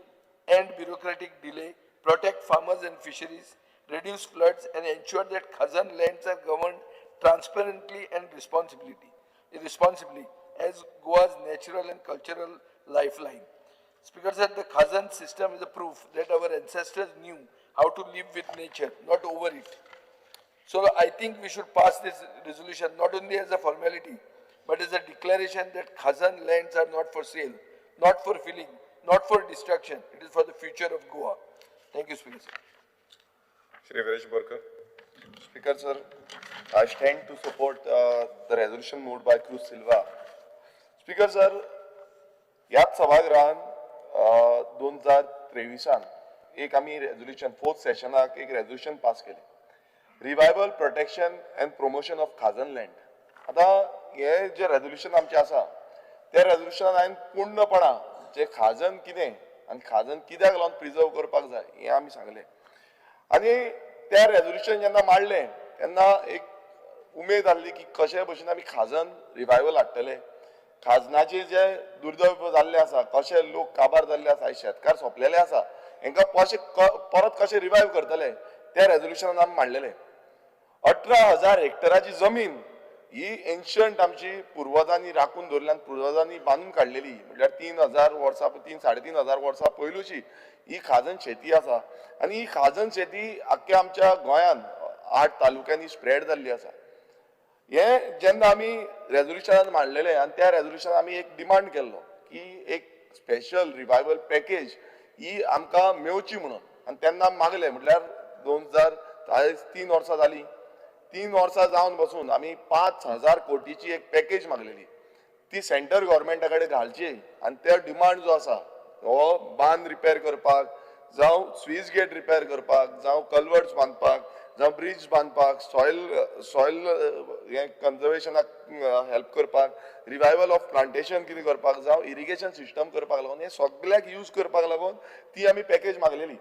and bureaucratic delay, protect farmers and fisheries, reduce floods, and ensure that Khazan lands are governed transparently and responsibly as Goa's natural and cultural lifeline. Speaker sir, the Khazan system is a proof that our ancestors knew how to live with nature, not over it. So I think we should pass this resolution not only as a formality, but as a declaration that Khazan lands are not for sale, not for filling, not for destruction. It is for the future of Goa. Thank you, Speaker sir. Shri Viresh Borkar. Speaker sir, I stand to support the resolution moved by Cruz Silva. Speaker sir, ह्याच सभागृहान 2023 एक आमी रेजोल्युशन फोर्थ सेशनाक एक रेजोल्युशन पास केलें, revival protection and promotion of khazan land. आतां हे जे रेजोल्युशन आमचें आसा त्या रेजोल्युशनान हांवें पूर्णपणान जे खाजन कितें आनी खाजन कित्याक लागून प्रिजर्व करपाक जाय हें आमी सांगलें. आनी त्या रेजोल्युशन जेन्ना मांडलें तेन्ना एक उमेद आहली की कशे भशेन आमी खाजन रिवायवल हाडटले, खाजनाचे जे दुर्दैव जाल्ले आसा, कशे लोक काबार जाल्ले आसा, शेतकार सोंपलेले आसा, हेंकां कशे परत कशे रिवायव करतले त्या रेजोल्युशनान आमी मांडलेले. 18,000 हेक्टराची जमीन ही एन्शंट आमची पुर्वजांनी राखून दवरल्या, पुर्वजांनी बांदून काडलेली, म्हटल्यार 3,000 वर्सां, 3-3.5 हजार वर्सां पयलूची ही खाजन शेती आसा. आनी ही खाजन शेती आख्ख्या आमच्या गोंयांत 8 तालुक्यांनी स्प्रेड जाल्ली आसा. हे जेन्ना आमी रेजोल्युशनान मांडलेले आनी त्या रेजोल्युशनान आमी एक डिमांड केल्लो की एक स्पेशल रिवायवल पॅकेज ही आमकां मेवची म्हणून. आनी तेन्ना आमी मागले, म्हटल्यार 2003 वर्सां जालीं, 3 वर्सां जावन बसून आमी 5,000 कोटीची एक पॅकेज मागलेली, ती सेंट्रल गव्हर्मेंटा कडेन घालची आनी ते डिमांड जो आसा हो बांद रिपेर करपाक, जावं स्वीस गेट रिपेर करपाक, जावं कल्वर्ट्स बांदपाक, जावं ब्रिज बांदपाक, सॉयल हें कन्जर्वेशनाक हेल्प करपाक, रिवायवल ऑफ प्लांटेशन कितें करपाक, जावं इरिगेशन सिस्टम करपाक लागून, हें सगळ्याक यूज करपाक लागून ती आमी पॅकेज मागलेली.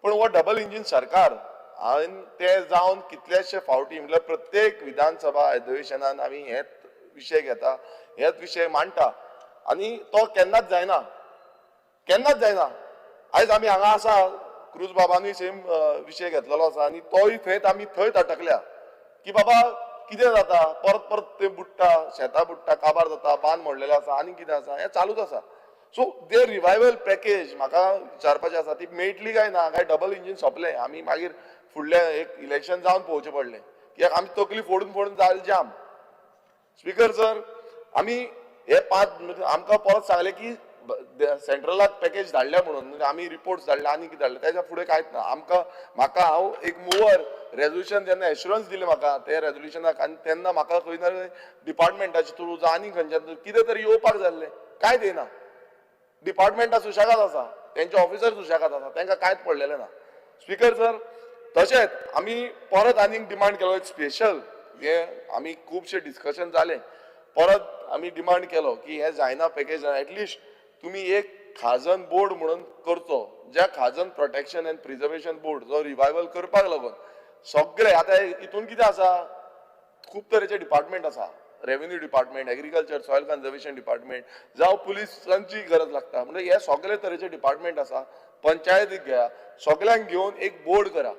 पूण हो डबल इंजीन सरकार हांवें ते जावन कितलेशे फावटी, म्हटल्यार प्रत्येक विधानसभा अधिवेशनान आमी हेच विशय घेता, हेच विशय मांडटा आनी तो केन्नाच जायना, केन्नाच जायना. आयज आमी हांगा आसा, क्रूज बाबानूय सेम विशय घेतलेलो आसा आनी तोय थंयच आमी थंयच अटकल्या की बाबा कितें जाता, परत परत ते बुडटा, शेतां बुडटा, काबार जाता, बांद मोडलेले आसा आनी कितें आसा, हें चालूच आसा. सो ते रिवायवल पॅकेज म्हाका विचारपाचें आसा, ती मेळटली काय ना, काय डबल इंजीन सोंपलें, आमी मागीर फुडलें एक इलेक्शन जावन पळोवचें पडलें कित्याक आमी तकली फोडून फोडून जाली जाम. स्पीकर सर, आमी हे 5 आमकां परत सांगलें की सेंट्रलाक पॅकेज धाडल्या म्हणून, आमी रिपोर्ट्स धाडले आनी कितें धाडले, तेच्या फुडें कांयच ना. आमकां म्हाका हांव एक मुवर रेजोल्युशन जेन्ना एश्युरन्स दिलें म्हाका ते रेजोल्युशनाक, आनी तेन्ना म्हाका खंय ना डिपार्टमेंटाचे थ्रू जावं आनी खंयच्या थ्रू कितें तरी येवपाक जाय आसलें, कांयच येयना. डिपार्टमेंटां सुशेगाद आसा. तेंचे ऑफिसर सुशेगाद आसा, तांकां कांयच पडलेलें ना. स्पीकर सर, तशेंच आमी परत आनीक डिमांड केलो एक स्पेशल, हे आमी खुबशे डिस्कशन जालें, परत आमी डिमांड केलो की हे जायना पॅकेज, एटलिस्ट तुमी एक खाजन बोर्ड म्हणून करचो, ज्या खाजन प्रोटेक्शन एंड प्रिजर्वेशन बोर्ड जो रिवायवल करपाक लागून सगळे. आतां हितून कितें आसा, खूब तरेचे डिपार्टमेंट आसा, revenue department, agriculture, soil conservation department, जावं पुलिसांची गरज लागता, म्हणजे हे सगळे तरेचे डिपार्टमेंट आसा. पंचायतीक घेया, सगळ्यांक घेवन एक बोर्ड करा,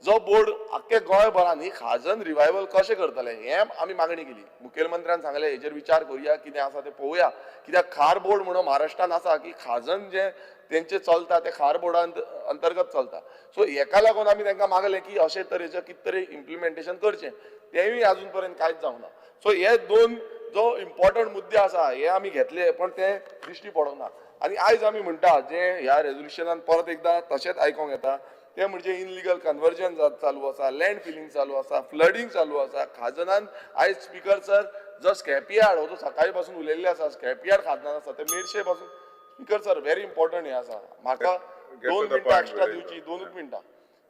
जो बोर्ड आख्खे गोंयभरान ही खाजन रिवायवल कशें करतले हें आमी मागणी केली. मुखेलमंत्र्यान सांगलें हेजेर विचार करुया, कितें आसा तें पळोवया, कित्याक खार बोर्ड म्हणून महाराष्ट्रान आसा की खाजन जें तेंचें चलता तें खार बोर्डा अंतर्गत चलता. सो हेका लागून आमी तांकां मागलें की अशे तरेचें कितें तरी इम्प्लिमेंटेशन करचें, तेंय आजून पर्यंत कांयच जावंक ना. सो हे दोन जो इम्पॉर्टंट मुद्दे आसा हे आमी घेतले, पण ते दिश्टी पडोंक ना. आनी आयज आमी म्हणटा जे ह्या रेजोल्युशनान परत एकदां तशेंच आयकोंक येता ते म्हणजे इनलिगल कन्वर्जन चालू आसा, लँड फिलिंग चालू आसा, फ्लडींग चालू आसा. खाजनान आयज स्पीकर सर जो स्क्रॅपयार्ड हो जो सकाळी पासून उलयल्ले आसा, स्क्रॅपयार्ड खाजनान आसा ते मेरशे पासून. स्पीकर सर व्हेरी इम्पॉर्टंट हें आसा, म्हाका 2 मिनटां एक्स्ट्रा दिवची, 2 मिनटां.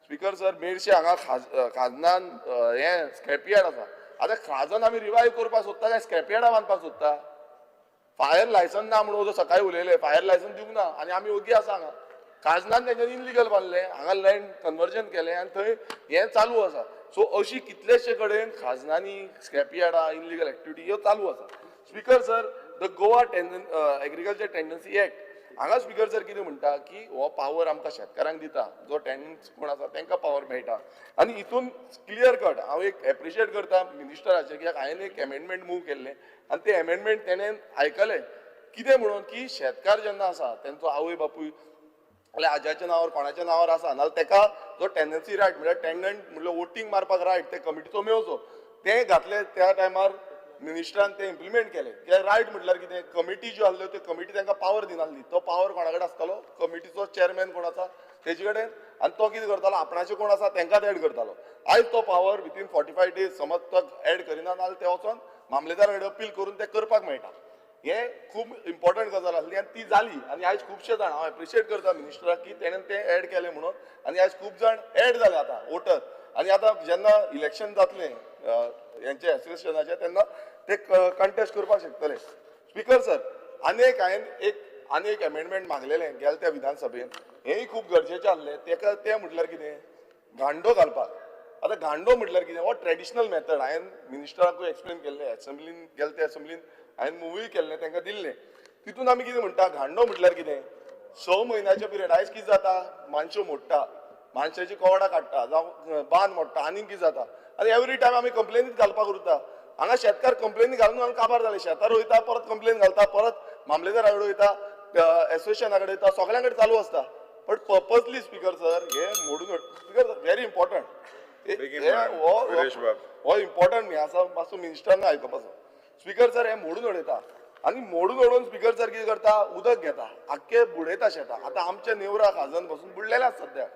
स्पीकर सर मेरशे हांगा खाजनान हें स्क्रॅपयार्ड आसा. आतां खाजन आमी रिवायव करपाक सोदता काय स्क्रॅपयार्डां बांदपाक सोदता? फायर लायसन्स ना म्हणून जो सकाळी उलयले, फायर लायसन्स दिवंक ना आनी आमी ओगी आसा हांगा. खाजनान तेंच्यांनी इनलिगल बांदलें, हांगा लँड कन्वर्जन केलें आनी थंय हें चालू आसा. सो अशी कितलेशे कडेन खाजनांनी स्क्रॅपयार्डां, इनलिगल एक्टिविटी ह्यो चालू आसा. Speaker sir, the Goa agriculture tenancy act हांगा स्पीकर सर कितें म्हणटा की हो पावर आमकां शेतकारांक दिता, जो टेनन्स कोण आसा तांकां पावर मेळटा. आनी हितून क्लियर कट हांव एक एप्रिशिएट करता मिनिस्टराचेर, कित्याक हांवें एक एमेंडमेंट मूव केल्लें आनी तें एमेंडमेंट तेणें आयकलें. कितें म्हणून की शेतकार जेन्ना आसा तेंचो आवय बापूय जाल्यार आज्याच्या नांवार कोणाच्या नांवार आसा, नाजाल्यार तेका जो टेंडन्सी रायट म्हणल्यार टेंडंट म्हणल्यार वोटींग मारपाक रायट ते कमिटीचो मेळचो, तें घातलें त्या टायमार मिनिस्टरान तें इम्प्लिमेंट केलें. कित्याक रायट म्हटल्यार कितें, कमिटी ज्यो आसल्यो त्यो कमिटी तांकां पावर दिनासली, तो पावर कोणा कडेन आसतालो, कमिटीचो चेअरमॅन कोण आसा तेजे कडेन, आनी तो कितें करतालो आपणाचे कोण आसा तांकांच एड करतालो. आयज तो पावर विथीन 45 डेज समज तो एड करिना नाजाल्यार ते वचोन मामलेदारा कडेन अपील करून तें करपाक मेळटा. हें खूब इम्पॉर्टंट गजाल आसली आनी ती जाली. आनी आयज खुबशे जाण हांव एप्रिशिएट करता मिनिस्टराक की तेणें तें एड केलें म्हणून, आनी आयज खूब जाण एड जाले आतां वोटर. आनी आतां जेन्ना इलेक्शन जातलें हेंचें एसोसिएशनाचें तेन्ना ते कंटेस्ट करपाक शकतले. स्पीकर सर, आनी एक हांवें आनी एक एमेंडमेंट मागलेलें गेल्या त्या विधानसभेन, हेंय खूब गरजेचें आसलें. तेका तें म्हटल्यार कितें, गांडो घालपाक. आतां गांडो म्हटल्यार कितें, हो ट्रेडिशनल मेथड हांवें मिनिस्टराकूय एक्सप्लेन केल्लें, एसेंब्लीन गेले त्या एसेंब्लीन हांवें मुवूय केल्लें, तांकां दिल्लें. तितून आमी कितें म्हणटा, गांडो म्हटल्यार कितें, 6 म्हयन्याचे पिरियड. आयज कितें जाता, मानश्यो मोडटा, मानशाची कवडां काडटा, जावं बांद मोडटा, आनीक कितें जाता, आनी एवरी टायम आमी कंप्लेनीच घालपाक उरता. हांगा शेतकार कंप्लेनी घालून घालून काबार जाले, शेतार वयता परत कंप्लेन घालता, परत मामलेदारा कडेन वयता, एसोसिएशना कडेन वयता, सगळ्यां कडेन चालू आसता. बट पर्पजली स्पीकर सर हे मोडून, स्पीकर सर व्हेरी इम्पॉर्टंट, हो इम्पॉर्टंट हें आसा, मातसो मिनिस्टरान आयकुपाचो. स्पीकर सर हे मोडून उडयता, आनी मोडून उडोवन स्पीकर सर कितें करता, उदक घेता, आख्खे बुडयता शेतां. आतां आमच्या नेवरा खाजन बसून बुडलेलें आसा सद्या,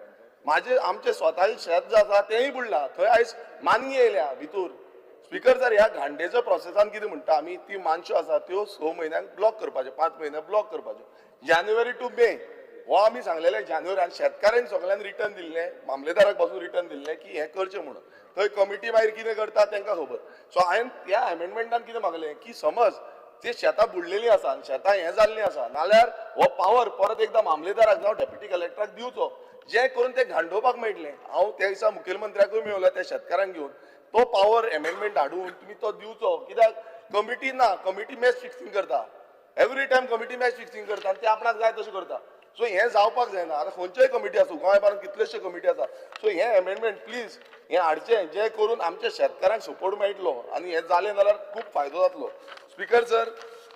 म्हाजे आमचें स्वताचें शेत जें आसा तेंय बुडलां, थंय आयज मानगी येयल्या भितूर. स्पीकर सर ह्या घांडेच्या प्रोसेसान कितें म्हणटा आमी, ती मानश्यो आसा त्यो 6 म्हयन्यांक ब्लॉक करपाच्यो, 5 म्हयन्यांक ब्लॉक करपाच्यो, जानेवारी टू मे हो आमी सांगलेलें. जानेवारी आनी शेतकारांनी सगळ्यांनी रिटर्न दिल्लें, मामलेदाराक पासून रिटर्न दिल्लें की हें करचें म्हणून. थंय कमिटी मागीर कितें करता तांकां खबर. सो हांवें ह्या एमेंडमेंटान कितें मागलें की समज ती शेतां बुडलेलीं आसा आनी शेतां हें जाल्लीं आसा नाल्यार हो पावर परत एकदां मामलेदाराक जावं डेप्युटी कलेक्टराक दिवचो, जें करून तें घांडोवपाक मेळटलें. हांव त्या दिसा मुखेलमंत्र्याकूय मेळलो त्या शेतकारांक घेवन, तो पावर एमेंडमेंट हाडून तुमी तो दिवचो. कित्याक कमिटी ना, कमिटी मॅच फिक्सिंग करता, every time committee match fixing करता आनी ते आपणाक जाय तशें करता. सो हें जावपाक जायना. आतां खंयच्योय कमिटी आसूं, गोंयभरान कितलेशे कमिटी आसा. सो हें एमेंडमेंट प्लीज हें हाडचें, जें करून आमच्या शेतकारांक सपोर्ट मेळटलो आनी हें जालें जाल्यार खूब फायदो जातलो. स्पीकर सर,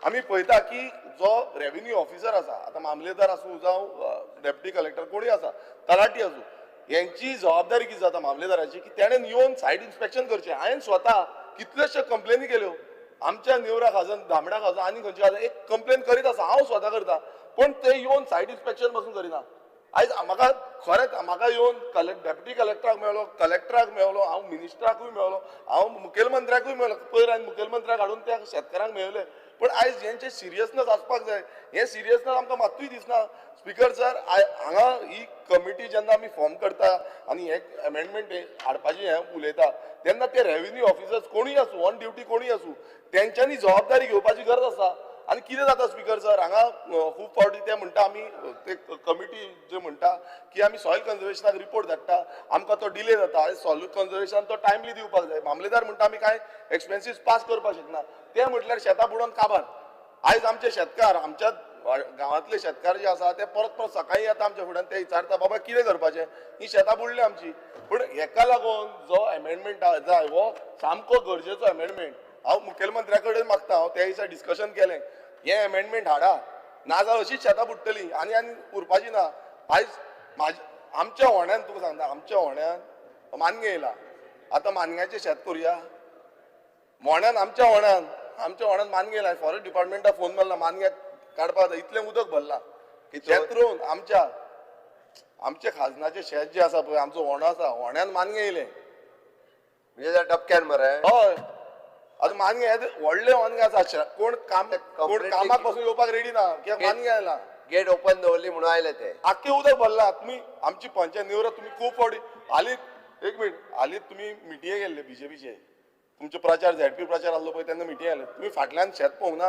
आमी पळयता की जो रेवेन्यू ऑफिसर आसा, आतां मामलेदार आसूं जावं डेप्युटी कलेक्टर कोणूय आसा, तलाठी आसूं, हेंची जबाबदारी कितें जाता मामलेदाराची की तेणें येवन सायट इन्स्पेक्शन करचें. हांवें स्वता कितलेशे कंप्लेनी केल्यो आमच्या नेवरा खाजन, धामणा खाजन आनी खंयच्या खाजन एक कंप्लेन करीत आसा, हांव स्वता करता, पूण ते येवन सायट इन्स्पेक्शन पासून करिना. आयज म्हाका खरेंच म्हाका येवन डेप्युटी कलेक्टराक मेळ्ळो, कलेक्टराक मेळ्ळो, हांव मिनिस्टराकूय मेळ्ळो, हांव मुखेलमंत्र्याकूय मेळ्ळो. पयर हांवें मुखेलमंत्र्याक हाडून त्या शेतकारांक मेळयले. पण आयज हेंचे सिरियसनेस आसपाक जाय, हें सिरियसनेस आमकां मात्तूय दिसना. स्पिकर सर, हांगा ही कमिटी जेन्ना आमी फॉर्म करता आनी हे अमेंडमेंट हाडपाचें हें उलयता तेन्ना ते रेवेन्यू ऑफिसर्स कोणूय आसूं, ऑन ड्युटी कोणूय आसूं, तेंच्यांनी जबाबदारी घेवपाची गरज आसा. आनी कितें जाता स्पिकर सर, हांगा खूब फावटी ते म्हणटा, आमी ते कमिटी जे म्हणटा की आमी सॉयल कन्जर्वेशनाक रिपोर्ट धाडटा, आमकां तो डिले जाता. सॉयल कन्जर्वेशन तो टायमली दिवपाक जाय. मामलेदार म्हणटा आमी कांय एक्सपेन्सीस पास करपाक शकना. ते म्हटल्यार शेतां बुडोवन काबार. आयज आमचे शेतकार, आमच्या गांवांतले शेतकार जे आसा ते परत परत सकाळीं येता आमच्या फुड्यान, ते विचारता बाबा कितें करपाचें, ही शेतां बुडली आमची. पूण हेका लागून जो एमेंडमेंट जाय हो सामको गरजेचो एमेंडमेंट. हांव मुखेलमंत्र्या कडेन मागता, हांव त्या दिसा डिस्कशन केलें, हें एमेंडमेंट हाडा, नाजाल्यार अशीच शेतां बुडटली आनी आनी उरपाची ना. आयज आमच्या होण्यान, तुका सांगता, आमच्या होण्यान मानगें येयला. आतां मानग्याचें शेत करुया मोण्यान, आमच्या होण्यान मानगें येयला. फॉरेस्ट डिपार्टमेंटाक फोन मारला, मानग्याक काडपाक जाय, इतलें उदक भरलां. शेत रोवन आमच्या आमच्या खाजनाचें शेत जें आसा पळय, आमचो होणो आसा, होण्यान मानगें येयलें. म्हणजे डबक्यान मरे? हय. आतां मानगें व्हडलें मानगें आसा, कोण कामाक पासून येवपाक रेडी ना, कित्याक मानगें आयला. गेट ओपन दवरली म्हणून आयले ते, आख्खें उदक भरलां. तुमी आमची पंचायत निवृत्त, तुमी खूब फावटी हालींच, एक मिनट, हालींच तुमी मिटिंगे गेल्ले बीजेपीचे, तुमचे प्रचार झेडपी प्रचार आसलो पळय तेन्ना मिटिंग आयले, तुमी फाटल्यान शेत पळोवंक ना,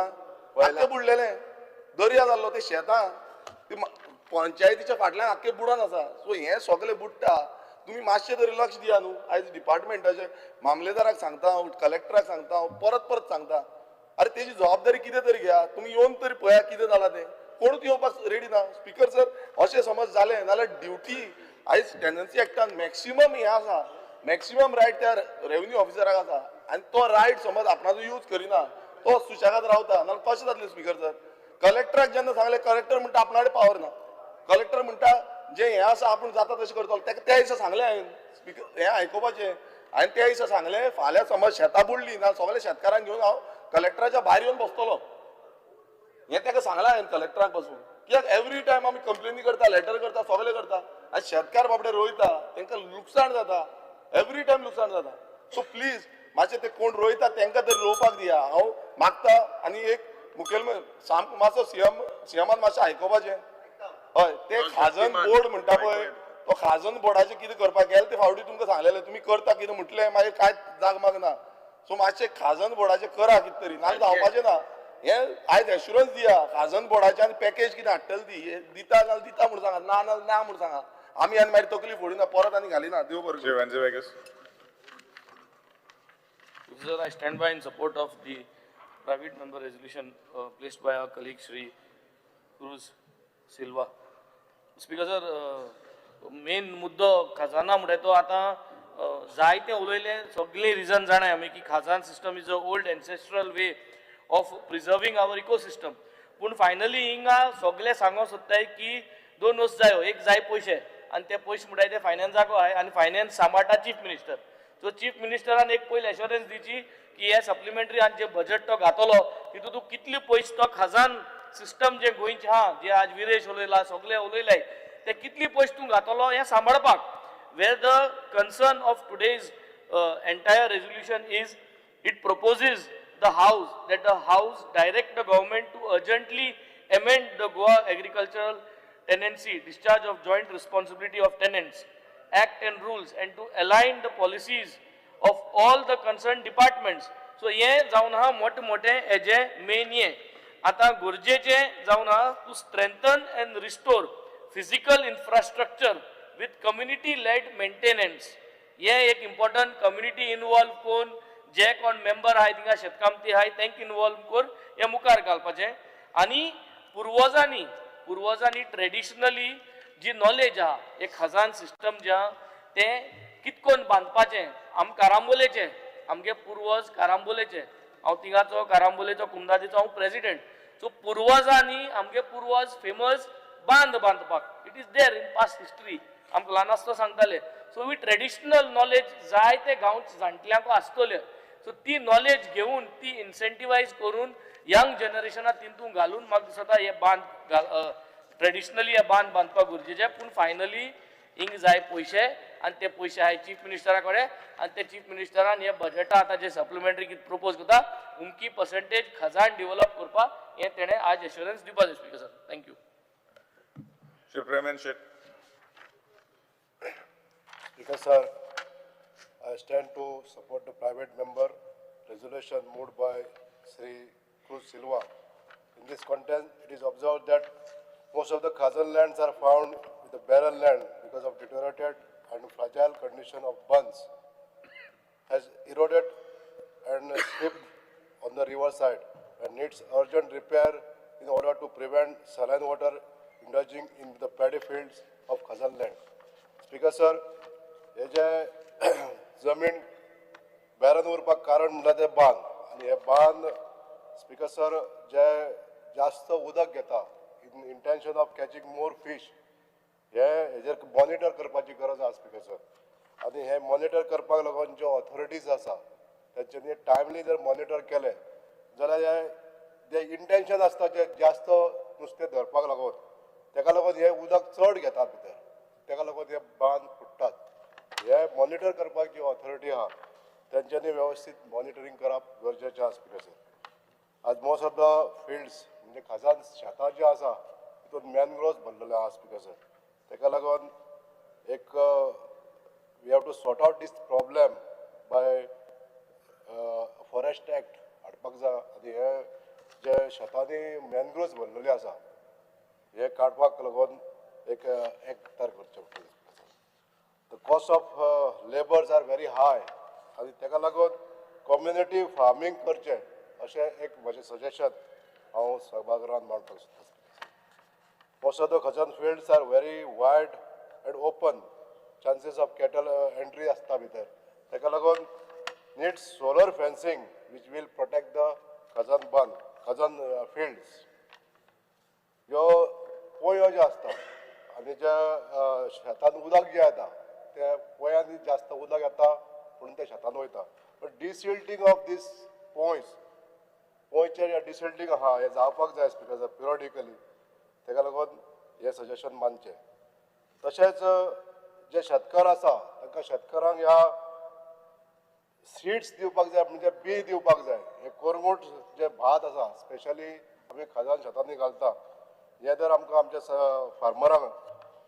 आख्खें बुडलेलें, दर्या जाल्लो ते शेतां, ती पंचायतीच्या फाटल्यान आख्खें बुडोन आसा. सो हें सगळें बुडटा, तुमी मातशें तरी लक्ष दिया न्हू. आयज डिपार्टमेंटाचे मामलेदाराक सांगता हांव, कलेक्टराक सांगता हांव, परत परत सांगता, अरे तेजी जबाबदारी कितें तरी घेया, तुमी येवन तरी पळया कितें जालां तें. कोणूच येवपाक रेडी ना. स्पिकर सर, अशें समज जालें नाजाल्यार ड्युटी आयज टेनन्सी एक्टान मॅक्सिमम हें आसा, मॅक्सिमम रायट त्या रेवेन्यू ऑफिसराक आसा, आनी तो रायट समज आपणाचो यूज करिना, तो सुशेगाद रावता, नाजाल्यार कशें जातलें स्पिकर सर? कलेक्टराक जेन्ना सांगलें, कलेक्टर म्हणटा आपणा कडेन पावर ना. कलेक्टर म्हणटा जें हें आसा आपूण जाता तशें करतलो. ताका त्या दिसा सांगलें हांवें, स्पिकर हें आयकुपाचें, हांवें त्या दिसा सांगलें, फाल्यां समज शेतां बुडलीं ना सगळ्या शेतकारांक घेवन हांव कलेक्टराच्या भायर येवन बसतलो. हें ताका सांगलां हांवें कलेक्टराक पासून, कित्याक एवरी टायम आमी कंप्लेनी करता, लेटर करता, सगळें करता, आनी शेतकार बाबडे रोयता, तांकां लुकसाण जाता, एवरी टायम लुकसाण जाता. सो प्लीज मातशें ते कोण रोयता तांकां तरी रोवपाक दिया, हांव मागता. आनी एक मुखेलमंत्री सामको मातसो सीएमान मातशें आयकुपाचें. हय, ते खाजन बोर्ड म्हणटा पळय, तो खाजन बोर्डाचें कितें करपाक गेले ते फावटी तुमकां सांगलेलें, तुमी करता कितें म्हटलें, मागीर कांय जागमाग ना. सो मातशें खाजन बोर्डाचें करा कितें तरी, नाजाल्यार जावपाचें ना. हें आयज एश्युरन्स दिया खाजन बोर्डाचें, आनी पॅकेज कितें हाडटले ती दिता जाल्यार दिता म्हूण सांगा, ना ना ना म्हूण सांगा. आमी आनी मागीर तकली फोडिना, परत आनी घालिना. देव बरें करूं. Sir, I stand by in support of the private member resolution placed by our colleague Shri Cruz Silva. Speaker sir, main मुद्दो खजाना म्हणटा तो आतां जायते उलयले, सगळे रिजन जाणाय आमी की khazan system is a old ancestral way of preserving our ecosystem. पूण फायनली हिंगा सगळे सांगोंक सोदताय की दोन वस्तू जायो, एक जाय पयशे, आनी ते पयशे म्हणटाय ते फायनान्साक आहाय, आनी फायनान्स सांबाळटा चीफ मिनिस्टर. सो चीफ मिनिस्टरान एक पयलीं एश्योरन्स दिवची की हे सप्लिमेंटरी आनी जे बजट तो घातलो तितून तूं कितले पयशे तो खजान सिस्टम जे गोंयचे आहा, जे आज विरेश उलयला, सगळे उलयले, ते कितले पयशे तूं घातलो हें सांबाळपाक. Where the concern of today's entire resolution is, it proposes the house that the house direct the government to urgently amend the Goa Agricultural Tenancy Discharge of Joint Responsibility of Tenants Act and rules, and to align the policies of all the concerned departments. So हे जावन आहा मोठे मोठे हेजे मेन हें आतां गरजेचें जावन आहा to strengthen and restore physical infrastructure with community led maintenance. हें एक इम्पॉर्टंट, कम्युनिटी इनवॉल्व करून जे कोण मेंबर आहाय थिंगा शेतकामती आहाय तांकां इनवॉल्व करून हें मुखार घालपाचें. आनी पुर्वजांनी ट्रेडिशनली जी नॉलेज आहा, एक खजान सिस्टम जे आहा तें कितकोन बांदपाचें. आम कारांबोलेचें, आमगे पुर्वज कारांबोलेचे, हांव थिंगाचो कारांबोलेचो कुमदादीचो हांव प्रेजिडेंट. सो पुर्वजांनी आमगे पुर्वज फेमस बांद बांदपाक, it is there in past history, आमकां ल्हान आसतना सांगताले. सो we traditional knowledge जायते गांवचे जाणटल्यांक आसतल्यो, सो ती नॉलेज घेवन ती इन्सेंटिवायज करून यंग जनरेशनाक तितून घालून म्हाका दिसता हे बांद ट्रेडिशनली हे बांद बांदपाक गरजेचे, पूण फायनली हिंग जाय पयशे आनी ते पयशे आहाय चीफ मिनिस्टरा कडेन आनी ते चीफ मिनिस्टरान हे बजेटा आतां जे सप्लिमेंटरी कितें प्रपोज करता उमकी पर्संटेज खजान डेव्हलप करपाक हें तेणें आज एश्योरन्स दिवपा जाय speaker sir. Thank you. Shri Premen Shet. Speaker sir, I stand to support the private member resolution moved by Shri Cruz Silva. In this context, it is observed that most of the Khazan lands are found with the barren land because of deteriorated and fragile condition of bunds has eroded and slipped on the riverside and needs urgent repair in order to prevent saline water indulging in the paddy fields of Khazan land. Speaker sir, हे जे जमीन बॅरन उरपाक कारण म्हणटा ते बांद, आनी हे बांद स्पीकर सर जे जास्त उदक घेता in intention of catching more fish, हे हेजेर मॉनिटर करपाची गरज आसा स्पीकर सर. आनी हे मॉनिटर करपाक लागून ज्यो ऑथॉरिटीज आसा तेंच्यांनी टायमली जर मॉनिटर केले जाल्यार हे जे इंटेन्शन आसता जे जास्त नुस्तें धरपाक लागून तेका लागून हे उदक चड घेता भितर, तेका लागून हे बांद फुट्टात. हे मॉनिटर करपाक जी ऑथॉरिटी आहा तेंच्यांनी वेवस्थीत मॉनिटरींग करप गरजेचें आसा स्पीकर सर. आज मोस्ट ऑफ the fields म्हणजे खासान शेतां जी आसा तितून मॅनग्रोव्स भरलेले आहा स्पीकर सर. तेका लागून एक we have to sort out this problem by forest act हाडपाक जाय आनी हे जे शेतांनी मॅनग्रोव्स भरलेले आसा हे काडपाक लागून एक एक्ट तयार करचें पडटलें. The cost of labours are very high आनी तेका लागून कम्युनिटी फार्मींग करचें अशें एक म्हजें सजेशन हांव सभागृहान मांडपाक सोदतां. Most of the Khazan fields are very wide and open, chances of cattle entry आसता भितर, तेका लागून needs solar fencing which will protect the Khazan bund, Khazan fields. ह्यो पोंयो ज्यो आसता आनी ज्या शेतान उदक जें येता त्या पोंयांनी जास्त उदक येता म्हणून त्या शेतान वयता, बट डिसिल्टींग ऑफ these पोंयस, पोंयचें डिसिल्टींग आहा हें जावपाक जाय स्पीकर सर पिरियडिकली, तेका लागून हें सजेशन मानचें. तशेंच जे शेतकार आसा तांकां शेतकारांक ह्या सीड्स दिवपाक जाय, म्हणजे बी दिवपाक जाय. हे कोरगूट जे भात आसा स्पेशली आमी खाजन शेतांनी घालता, हें जर आमकां आमच्या फार्मरांक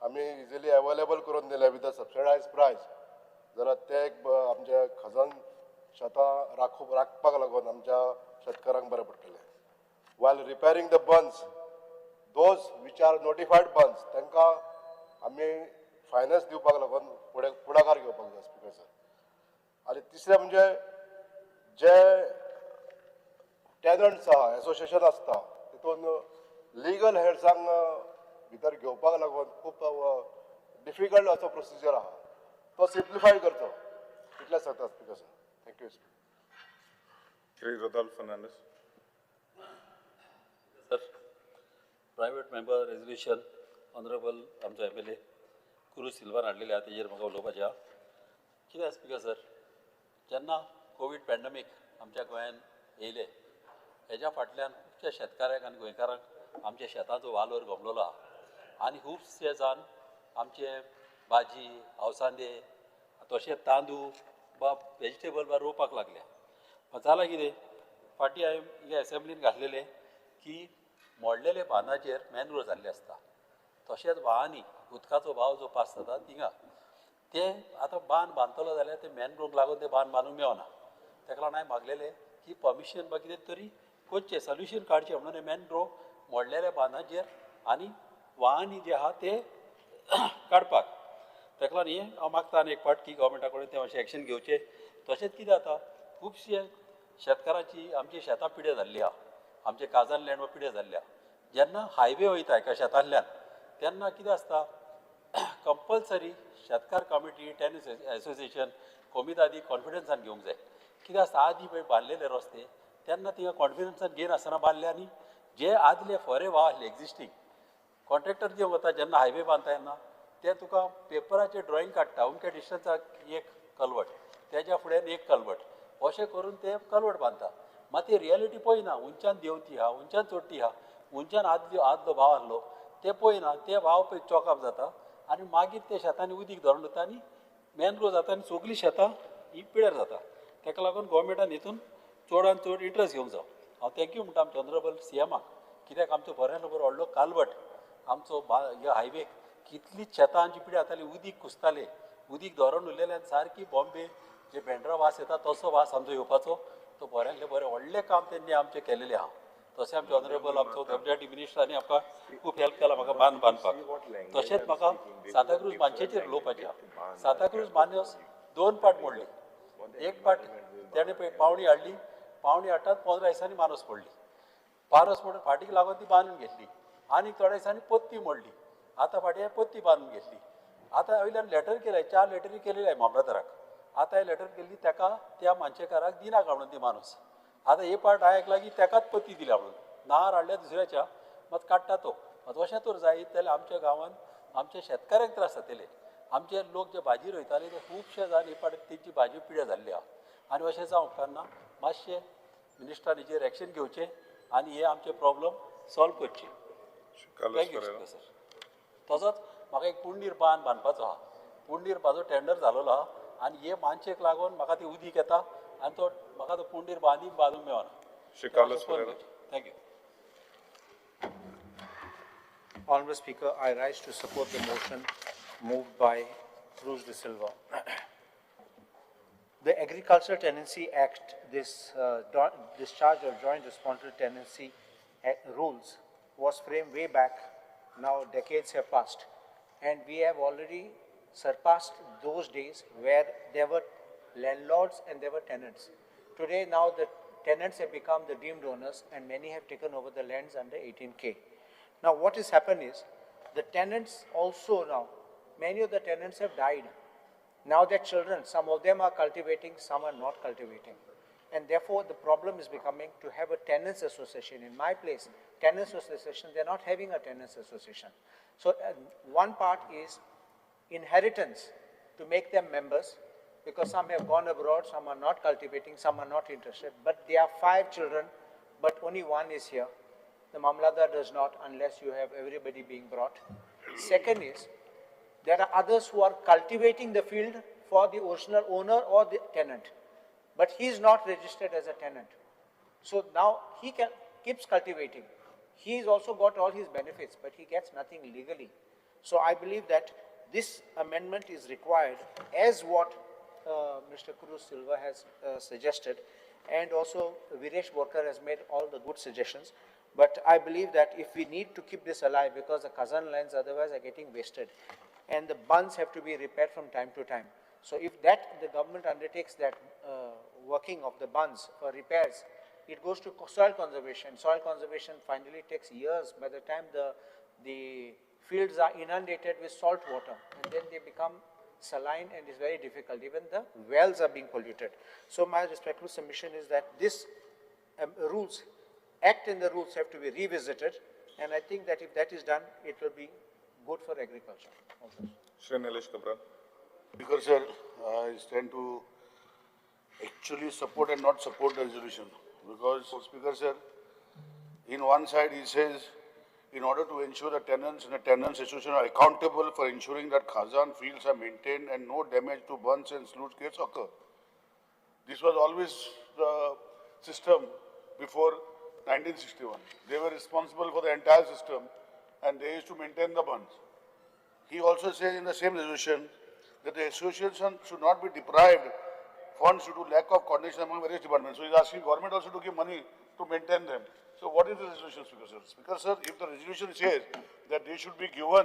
आमी इजिली अवेलेबल करून दिलें विथ अ सबसिडायज प्रायस जाल्यार ते एक आमच्या खाजन शेतां राखपाक लागून आमच्या शेतकारांक बरें पडटलें. While repairing the bunds, those which are notified bunds तांकां आमी फायनान्स दिवपाक लागून फुडें फुडाकार घेवपाक जाय स्पीकर सर. आनी तिसरें म्हणजे जे टॅनंट्स आहा, एसोसिएशन आसता तितून लिगल हेड्सांक भितर घेवपाक लागून खूब डिफिकल्ट असो प्रोसिजर आहा, तो सिम्प्लिफाय करचो इतलें सांगता speaker sir. Thank you. Shri Rodolfo Fernandes. Sir, private member resolution honourable आमचो MLA Cruz सिल्वान हाडलेले आहा तेजेर म्हाका उलोवपाचें आहा. कितें स्पीकर सर, जेन्ना कोवीड पॅन्डमीक आमच्या गोंयांत येयलें हेज्या फाटल्यान खुबश्या शेतकारांक आनी गोंयकारांक आमच्या शेताचो वालोर गमलेलो आहा आनी खुबशे जाण आमचे भाजी, अवसांदे, तशेंच तांदूळ वा वेजिटेबल बा रोवपाक लागले. जालां कितें, फाटीं हांवें एसेंब्लीन घातलेलें की मोडलेले बांदाचेर मॅनग्रोव जाल्ले आसता, तशेंच व्हाळांनी उदकाचो भाव जो पास जाता थिंगा ते आतां बांद बांदतलो जाल्यार ते मॅनग्रोव्क लागून ते बांद बांदूंक मेळना. तेका लागून हांवें मागलेलें की परमिशन बा कितें तरी करचें, सोल्युशन काडचें म्हणून हे मॅनग्रोव मोडलेल्या बांदाचेर आनी व्हाळांनी जे आहा ते काडपाक. तेका लागून हें हांव मागता आनी एक फावट की गव्हर्मेंटा कडेन तें मातशें एक्शन घेवचें. तशेंच कितें जाता, खुबशे शेतकाराची आमची शेतां पिड्यार जाल्ली आहा, आमचे काजन लँड पिड्यार जाल्ले आहा. जेन्ना हायवे वयता एका शेतांतल्यान तेन्ना कितें आसता, कंपल्सरी शेतकार कमिटी, टेनिस एसोसिएशन, कोमितादी कॉन्फिडन्सान घेवंक जाय. कितें आसता, आदी पळय बांदलेले रस्ते तेन्ना थिंगा कॉन्फिडन्सान घेयनासतना बांदले आनी जे आदले फोरे वाव आसले एग्जिस्टींग कॉन्ट्रॅक्टर जे वता जेन्ना हायवे बांदता तेन्ना ते तुका पेपराचेर ड्रॉइंग काडटा, अमक्या डिस्टन्साक एक कलवट, तेज्या फुड्यान एक कलवट, अशें करून ते कलवट बांदता. मात ती रियलिटी पळयना, उंचान देंवती आहा, उंचान चडटी आहा, उंचान आदलो भाव आसलो ते पळयना, ते वाव पळय चॉकअप जाता आनी मागीर ते शेतांनी उदीक धरून उरता आनी मॅनग्रोव जाता आनी सगळीं शेतां ही पिड्यार जाता. ताका लागून गोवोरमेंटान हितून चडान चड इंट्रस्ट घेवंक जावो. हांव thank you म्हणटा आमच्या ऑनरेबल सी एमाक, कित्याक आमचो बऱ्यान बरो व्हडलो कालवट आमचो हायवे कितलीं शेतां आमची पिड्यार जाताली, उदीक कुसतालें, उदीक धरून उरलेलें आनी सारकी बॉम्बे जे बेंड्रा वास येता तसो वास आमचो येवपाचो. तो बऱ्यांतलें बरें व्हडलें काम तेंणी आमचें केलेलें आहा. तशें आमचे ऑनरेबल आमचो डेप्युटी मिनिस्टरांनी आमकां खूब हेल्प केला म्हाका बांद बांदपाक. तशेंच म्हाका सांताक्रूज मानशेचेर उलोवपाचें आहा. सांताक्रूज मानस 2 पाट मोडली, एक पाट तेणें पळय पावणी हाडली, पावणी हाडटात 15 दिसांनी मानस पडली, मानस पडून फाटीक लागून ती बांदून घेतली आनी थोड्या दिसांनी पोत्ती मोडली, आतां फाटीं पोत्ती बांदून घेतली. आतां वयल्यान लेटर केलें, 4 लेटरी केलेली आहे मामलादाराक. आतां हे लेटर केल्ली ताका त्या मानशेकाराक दिना म्हणून ती माणूस. आतां हे पार्ट आयकला की ताकाच पत्ती दिल्या म्हणून नार हाडल्या दुसऱ्याच्या मात काडटा तो. मात अशें तर जायत जाल्यार आमच्या गांवांत आमच्या शेतकाऱ्यांक त्रास जातले. आमचे लोक जे भाजी रोयताले ते खुबशे जाण हे पाट तेंची भाजी पिड्या जाल्ली आहा. आनी अशें जावंक उपकारना. मातशें मिनिस्टरान हेजेर एक्शन घेवचें आनी हे आमचे प्रॉब्लम सॉल्व करचे. Thank you sir. तसोच म्हाका एक पुंडीर बांद बांदपाचो आहा. पुंडीर बाजो टेंडर जालोलो आहा आनी हे मानशेक लागून म्हाका ती उदीक येता आनी तो म्हाका तो पुंडीर बांदी बांदूंक मेळना. Thank you. Honorable Speaker, I rise to support the motion moved by Cruz de Silva. The Agricultural Tenancy Act, this discharge of joint responsible tenancy rules was framed way back. Now decades have passed, and we have already surpassed those days where there were landlords and there were tenants. Today now the tenants have become the deemed owners, and many have taken over the lands under 18K. Now what has happened is the tenants also now, many of the tenants have died. Now their children, some of them are cultivating, some are not cultivating. And therefore the problem is becoming to have a tenants association. In my place, tenants association, they're not having a tenants association. So one part is inheritance to make them members, because some have gone abroad, some are not cultivating, some are not interested, but there are 5 children, but only one is here. The Mamladar does not, unless you have everybody being brought. Second is, there are others who are cultivating the field for the original owner or the tenant, but he is not registered as a tenant. So now he keeps cultivating. He's also got all his benefits, but he gets nothing legally. So I believe that this amendment is required, as what Mr. Cruz Silva has suggested, and also Viresh Borkar has made all the good suggestions. But I believe that if we need to keep this alive, because the Kazan lands otherwise are getting wasted, and the bunds have to be repaired from time to time. So if that the government undertakes that working of the bunds for repairs, it goes to soil conservation. Soil conservation finally takes years. By the time the fields are inundated with salt water, and then they become saline, and it's very difficult. Even the wells are being polluted. So my respectful submission is that this rules, act and the rules have to be revisited, and I think that if that is done, it will be good for agriculture. Also. Shri Nilesh Cabral. Speaker sir, I stand to actually support and not support the resolution, because Speaker sir, in one side he says, in order to ensure that tenants in the tenants association are accountable for ensuring that Khazan fields are maintained and no damage to bunds and sluice gates occur. This was always the system before 1961. They were responsible for the entire system and they used to maintain the bunds. He also says in the same resolution that the association should not be deprived funds due to lack of coordination among various departments. So he's asking government also to give money to maintain them. So what is the resolution, Speaker sir? Speaker sir, if the resolution says that they should be given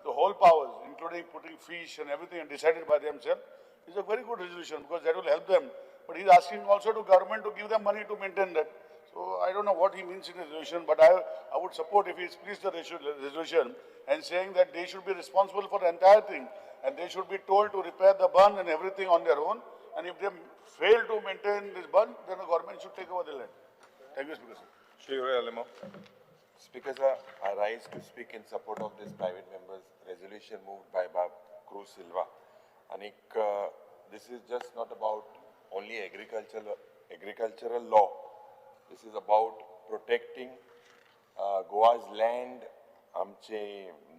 the whole powers, including putting fish and everything and decided by themselves, it's a very good resolution because that will help them. But he's asking also to government to give them money to maintain that. So I don't know what he means in the resolution, but I would support if he splits the resolution and saying that they should be responsible for the entire thing and they should be told to repair the bund and everything on their own. And if they fail to maintain this bund, then the government should take over the land. Thank you, Speaker sir. Shri Alemo. Speaker sir, I rise to speak in support of this private members resolution moved by Bab Cruz Silva. And this is just not about only agricultural law. This is about protecting Goa's land आमचे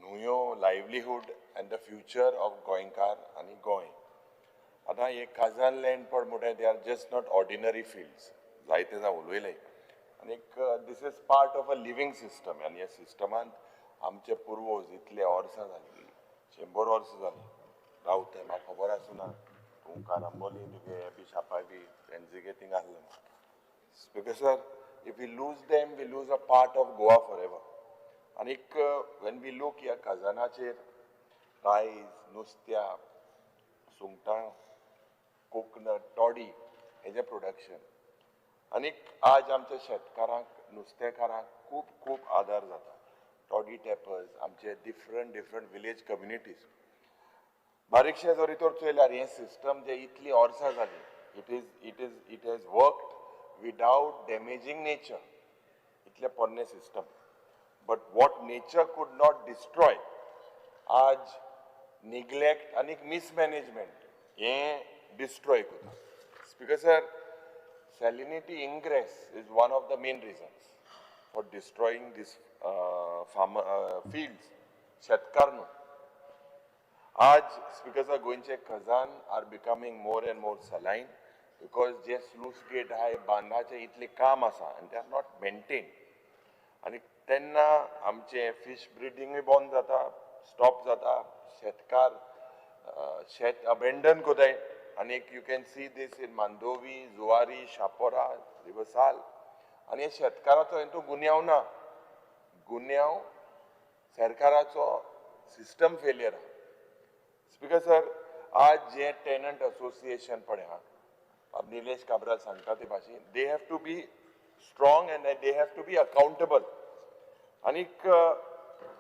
न्हंयो livelihood and the future of गोंयकार आनी गोंय. आतां हे खाजन लँड पड म्हणटा, they are just not ordinary fields. जायते जाण उलयले आनीक this is part of a living system. आनी ह्या सिस्टमांत आमचे पुर्वज इतले वर्सां जालीं, 100 वर्सां जालीं रावते. म्हाका खबर आसना तूं कारांबोली तुगे बी शापाय बी तेंचे थिंगा आसलें. Speaker sir, if we lose them, we lose a part of Goa forever. आनीक when we look ह्या खजानाचेर रायस, नुस्त्या, सुंगटां, कोकनट, टॉडी हेजें प्रोडक्शन. आनीक आज आमच्या शेतकारांक, नुस्तेकारांक खूब खूब आदार जाता. टॉडी टॅपर्स, आमचे डिफरंट डिफरंट विलेज कम्युनिटीज. बारीकशें जरी तर चोयल्यार हें सिस्टम जे इतलीं वर्सां जालीं, it has worked without damaging nature. इतलें पोरणें system. But what nature could not destroy, आज निग्लेक्ट आनी मिसमॅनेजमेंट हें डिस्ट्रॉय करता. Speaker sir, salinity ingress is one of the main reasons for destroying this farm fields. शेतकार न्हू. आज स्पीकर सर, गोंयचे Khajan are becoming more and more saline because J sluice gate आहाय, बांदाचें इतलें काम आसा आनी they are not maintain. आनी तेन्ना आमचें फिश ब्रिडींगूय बंद जाता, स्टॉप जाता. शेतकार शेत अबेंडन कोताय. आनी you can see this in Mandovi, Zuari, Chapora, Riversal. आनी हे शेतकाराचो हितून गुन्यांव ना, गुन्यांव सरकाराचो सिस्टम फेलियर आहा. स्पीकर सर, आज जे टेनंट असोसिएशन पळय आहा, निलेश काब्राल सांगता ते भाशेन, they have to be strong and they have to be accountable. आनीक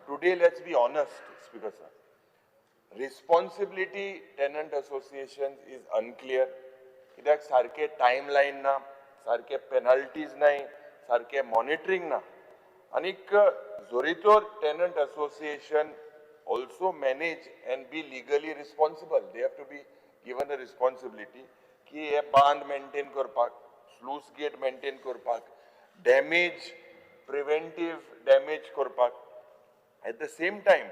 today let's be honest, speaker sir, responsibility tenant association is unclear. कित्याक सारकें टायम लायन ना, सारकें पेनल्टीज नाय, सारकें मॉनिटरींग ना. आनीक जोरीतोर tenant association also manage and be legally responsible. They have to be given a responsibility की हे बांद मेंटेन करपाक, स्लूस गेट मेंटेन करपाक, डॅमेज प्रिवेंटीव डॅमेज करपाक. एट the same time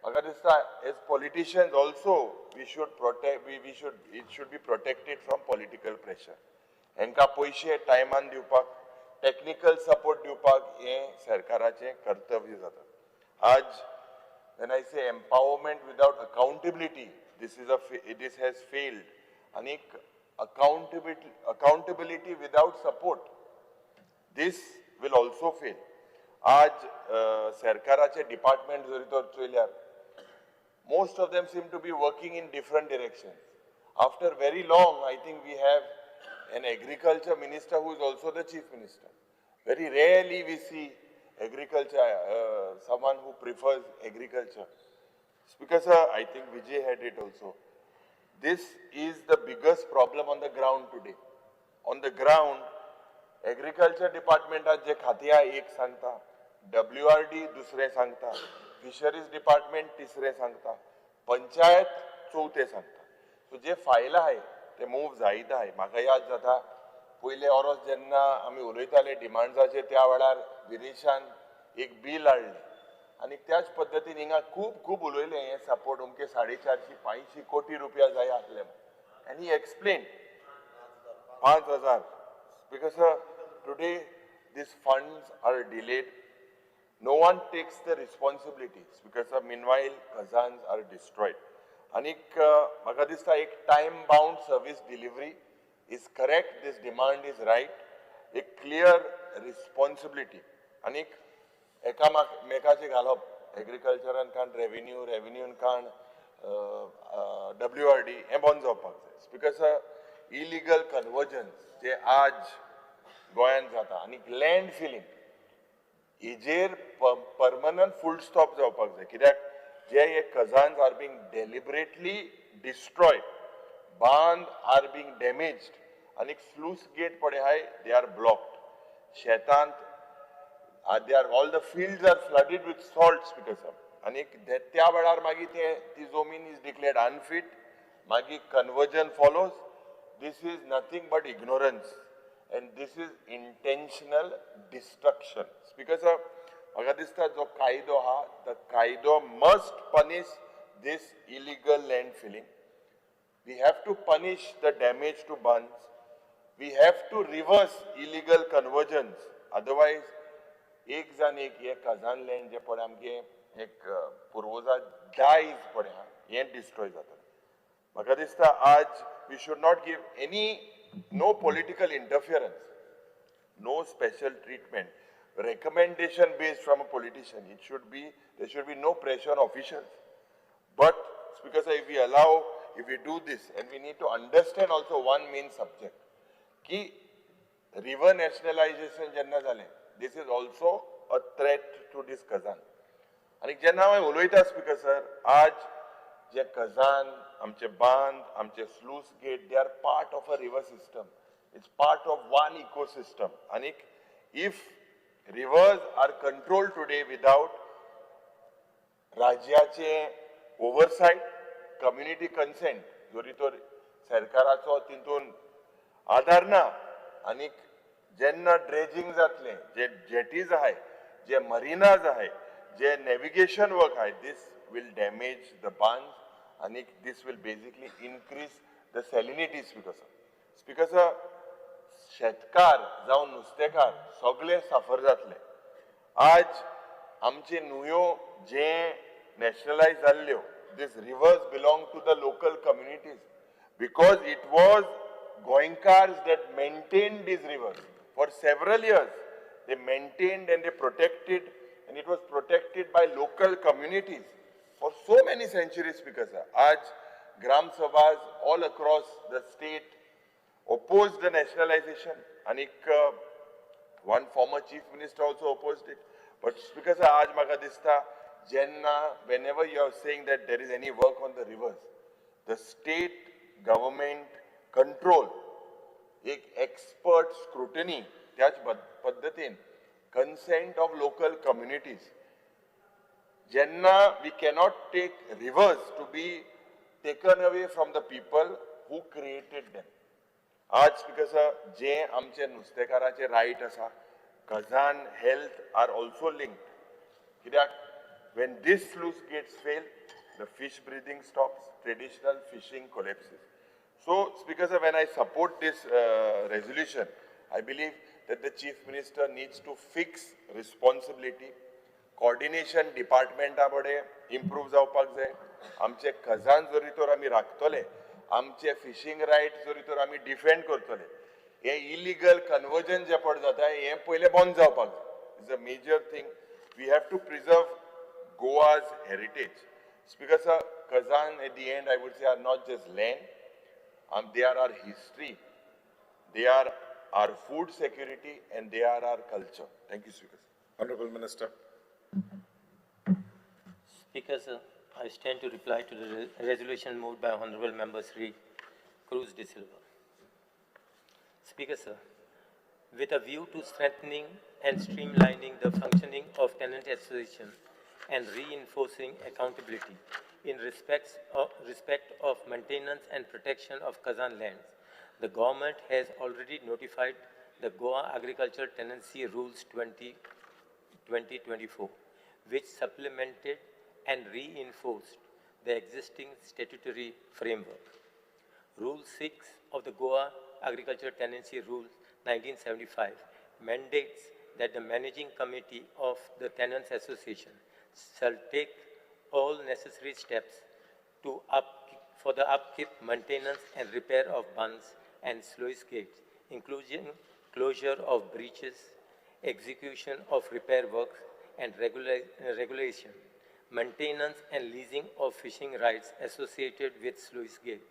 म्हाका दिसता as politicians also we should protect, we should, it should be protected from political pressure. हेंकां पयशे टायमान दिवपाक, टॅक्निकल सपोर्ट दिवपाक हें सरकाराचें कर्तव्य जाता. आज when I say empowerment without accountability, this is this has failed. आनीक accountability without support, this will also fail. आज सरकाराचे डिपार्टमेंट जरी तर चोयल्यार, most of them seem to be working in different directions. After very long, I think we have an agriculture minister who is also the chief minister. Very rarely we see agriculture, someone who prefers agriculture. Speaker sir, I think Vijay had it also. This is the biggest problem on the ground today. On the ground, agriculture department जे खाती आहा एक सांगता, WRD दुसरें सांगता, फिशरीज डिपार्टमेंट तिसरें सांगता, पंचायत चवथें सांगता. सो जे फायल आहाय ते मूव जायत आहाय. म्हाका याद जाता पयले ओरोस जेन्ना आमी उलयताले डिमांड्साचेर, त्या वेळार विरेशान एक बील हाडलें आनी त्याच पद्दतीन हिंगा खूब खूब उलयलें, हें सपोर्ट अमके 450 500 कोटी रुपया जाय आसले. आनी he explain 5,000. Because today these funds are delayed. No one takes the responsibilities because meanwhile khazans are destroyed. आनीक म्हाका दिसता एक time bound service delivery is correct, this demand is right, एक क्लियर रिस्पॉन्सिबिलिटी. आनीक एकामेकाचें घालप, एग्रीकल्चरान काण रेवेन्यू, रेवेन्यून काण WRD, हें बंद जावपाक जाय. स्पीकर सर, इलिगल कन्वर्जन्स जे आज गोंयांत जाता आनी लँड फिलींग हेजेर परमनंट फूल स्टॉप जावपाक जाय. कित्याक जे हे khazans are being deliberately destroyed, बांद are being damaged आनी स्लूस गेट पळय आहाय, they are blocked. शेतांत they are all the fields are flooded with salt. Speaker sir, आनी त्या वेळार मागीर ते ती जमीन is declared unfit, मागीर conversion follows. This is nothing but ignorance and this is intentional destruction. Speaker sir, म्हाका दिसता जो कायदो आहा, the कायदो must punish this illegal land filling. We have to punish the damage to bunds. We have to reverse illegal conversions. Otherwise, एक जान एक हे खजान लँड जे पळय आमगे एक पुर्वजा दायज पळय आहा, हें डिस्ट्रॉय जाता. म्हाका दिसता आज we should not give any, no political interference, no special treatment, recommendation based from a politician. It should be, there should be no pressure on officials. But because if we allow, if we do this, and we need to understand also one main subject, ki river nationalization jenna zale, this is also a threat to this Kazan. Ani jenna हांवें उलयता स्पीकर सर, आज जे खजान, आमचे बांद, आमचे sluice gate, they are part of a river system. It's part of one ecosystem. And if rivers are controlled today without राज्याचे oversight, community consent, जरी तर सरकाराचो तितून आधार ना, आनी जेन्ना ड्रेजिंग जातलें, जे जेटीज आहाय, जे मरिनाज आहाय, जे नेविगेशन वर्क आहाय, this will damage the bunds आनी this will basically increase the salinity. Speaker sir, speaker sir, शेतकार जावं नुस्तेकार सगळे साफर जातले. आज आमचे न्हंयो जे नॅशनलायज जाल्ल्यो, these rivers belong to the local communities because it was Goenkars that maintained these rivers for several years. They maintained and they protected, and it was protected by local communities for so many centuries. Speaker sir, aaj Gram Sabhas all across the state opposed the nationalization, and one former chief minister also opposed it. But Speaker sir, aaj maka dista, jenna whenever you are saying that there is any work on the rivers, the state government control, एक expert scrutiny, त्याच पद्धतीन consent of local communities. Jenna we cannot take rivers to be taken away from the people who created them. आज स्पीकर सर, जे आमचे नुस्तेकाराचे रायट आसा, Khajan health are also linked. कित्याक when this sluice gates fail, the fish breeding stops, traditional fishing collapses. So, Speaker sir, when I support this resolution, I believe that the Chief Minister needs to fix responsibility, coordination department बडे improve जावपाक जाय. आमचे खजान जरी तर आमी राखतले, आमचे फिशींग रायट जरी तर आमी डिफेंड करतले, हे इलिगल कन्वर्जन जे पड जाता हें पयलें बंद जावपाक जाय. It's a major thing. We have to preserve Goa's heritage. Speaker sir, Khazan at the end I would say are not just land, they are our history, they are our food security, and they are our culture. Thank you, Speaker sir. Honorable Minister. Speaker sir, I stand to reply to the resolution moved by Honorable Member Sri Cruz de Silva. Speaker sir, with a view to strengthening and streamlining the functioning of tenant association and reinforcing accountability in respect of maintenance and protection of Khazan lands, the government has already notified the Goa Agriculture Tenancy Rules 2024, which supplemented and reinforced the existing statutory framework. Rule 6 of the Goa Agriculture Tenancy Rules 1975 mandates that the managing committee of the Tenants Association shall take all necessary steps to for the upkeep, maintenance, and repair of bunds and sluice gates, including closure of breaches, execution of repair works, and regulation, maintenance and leasing of fishing rights associated with sluice gate.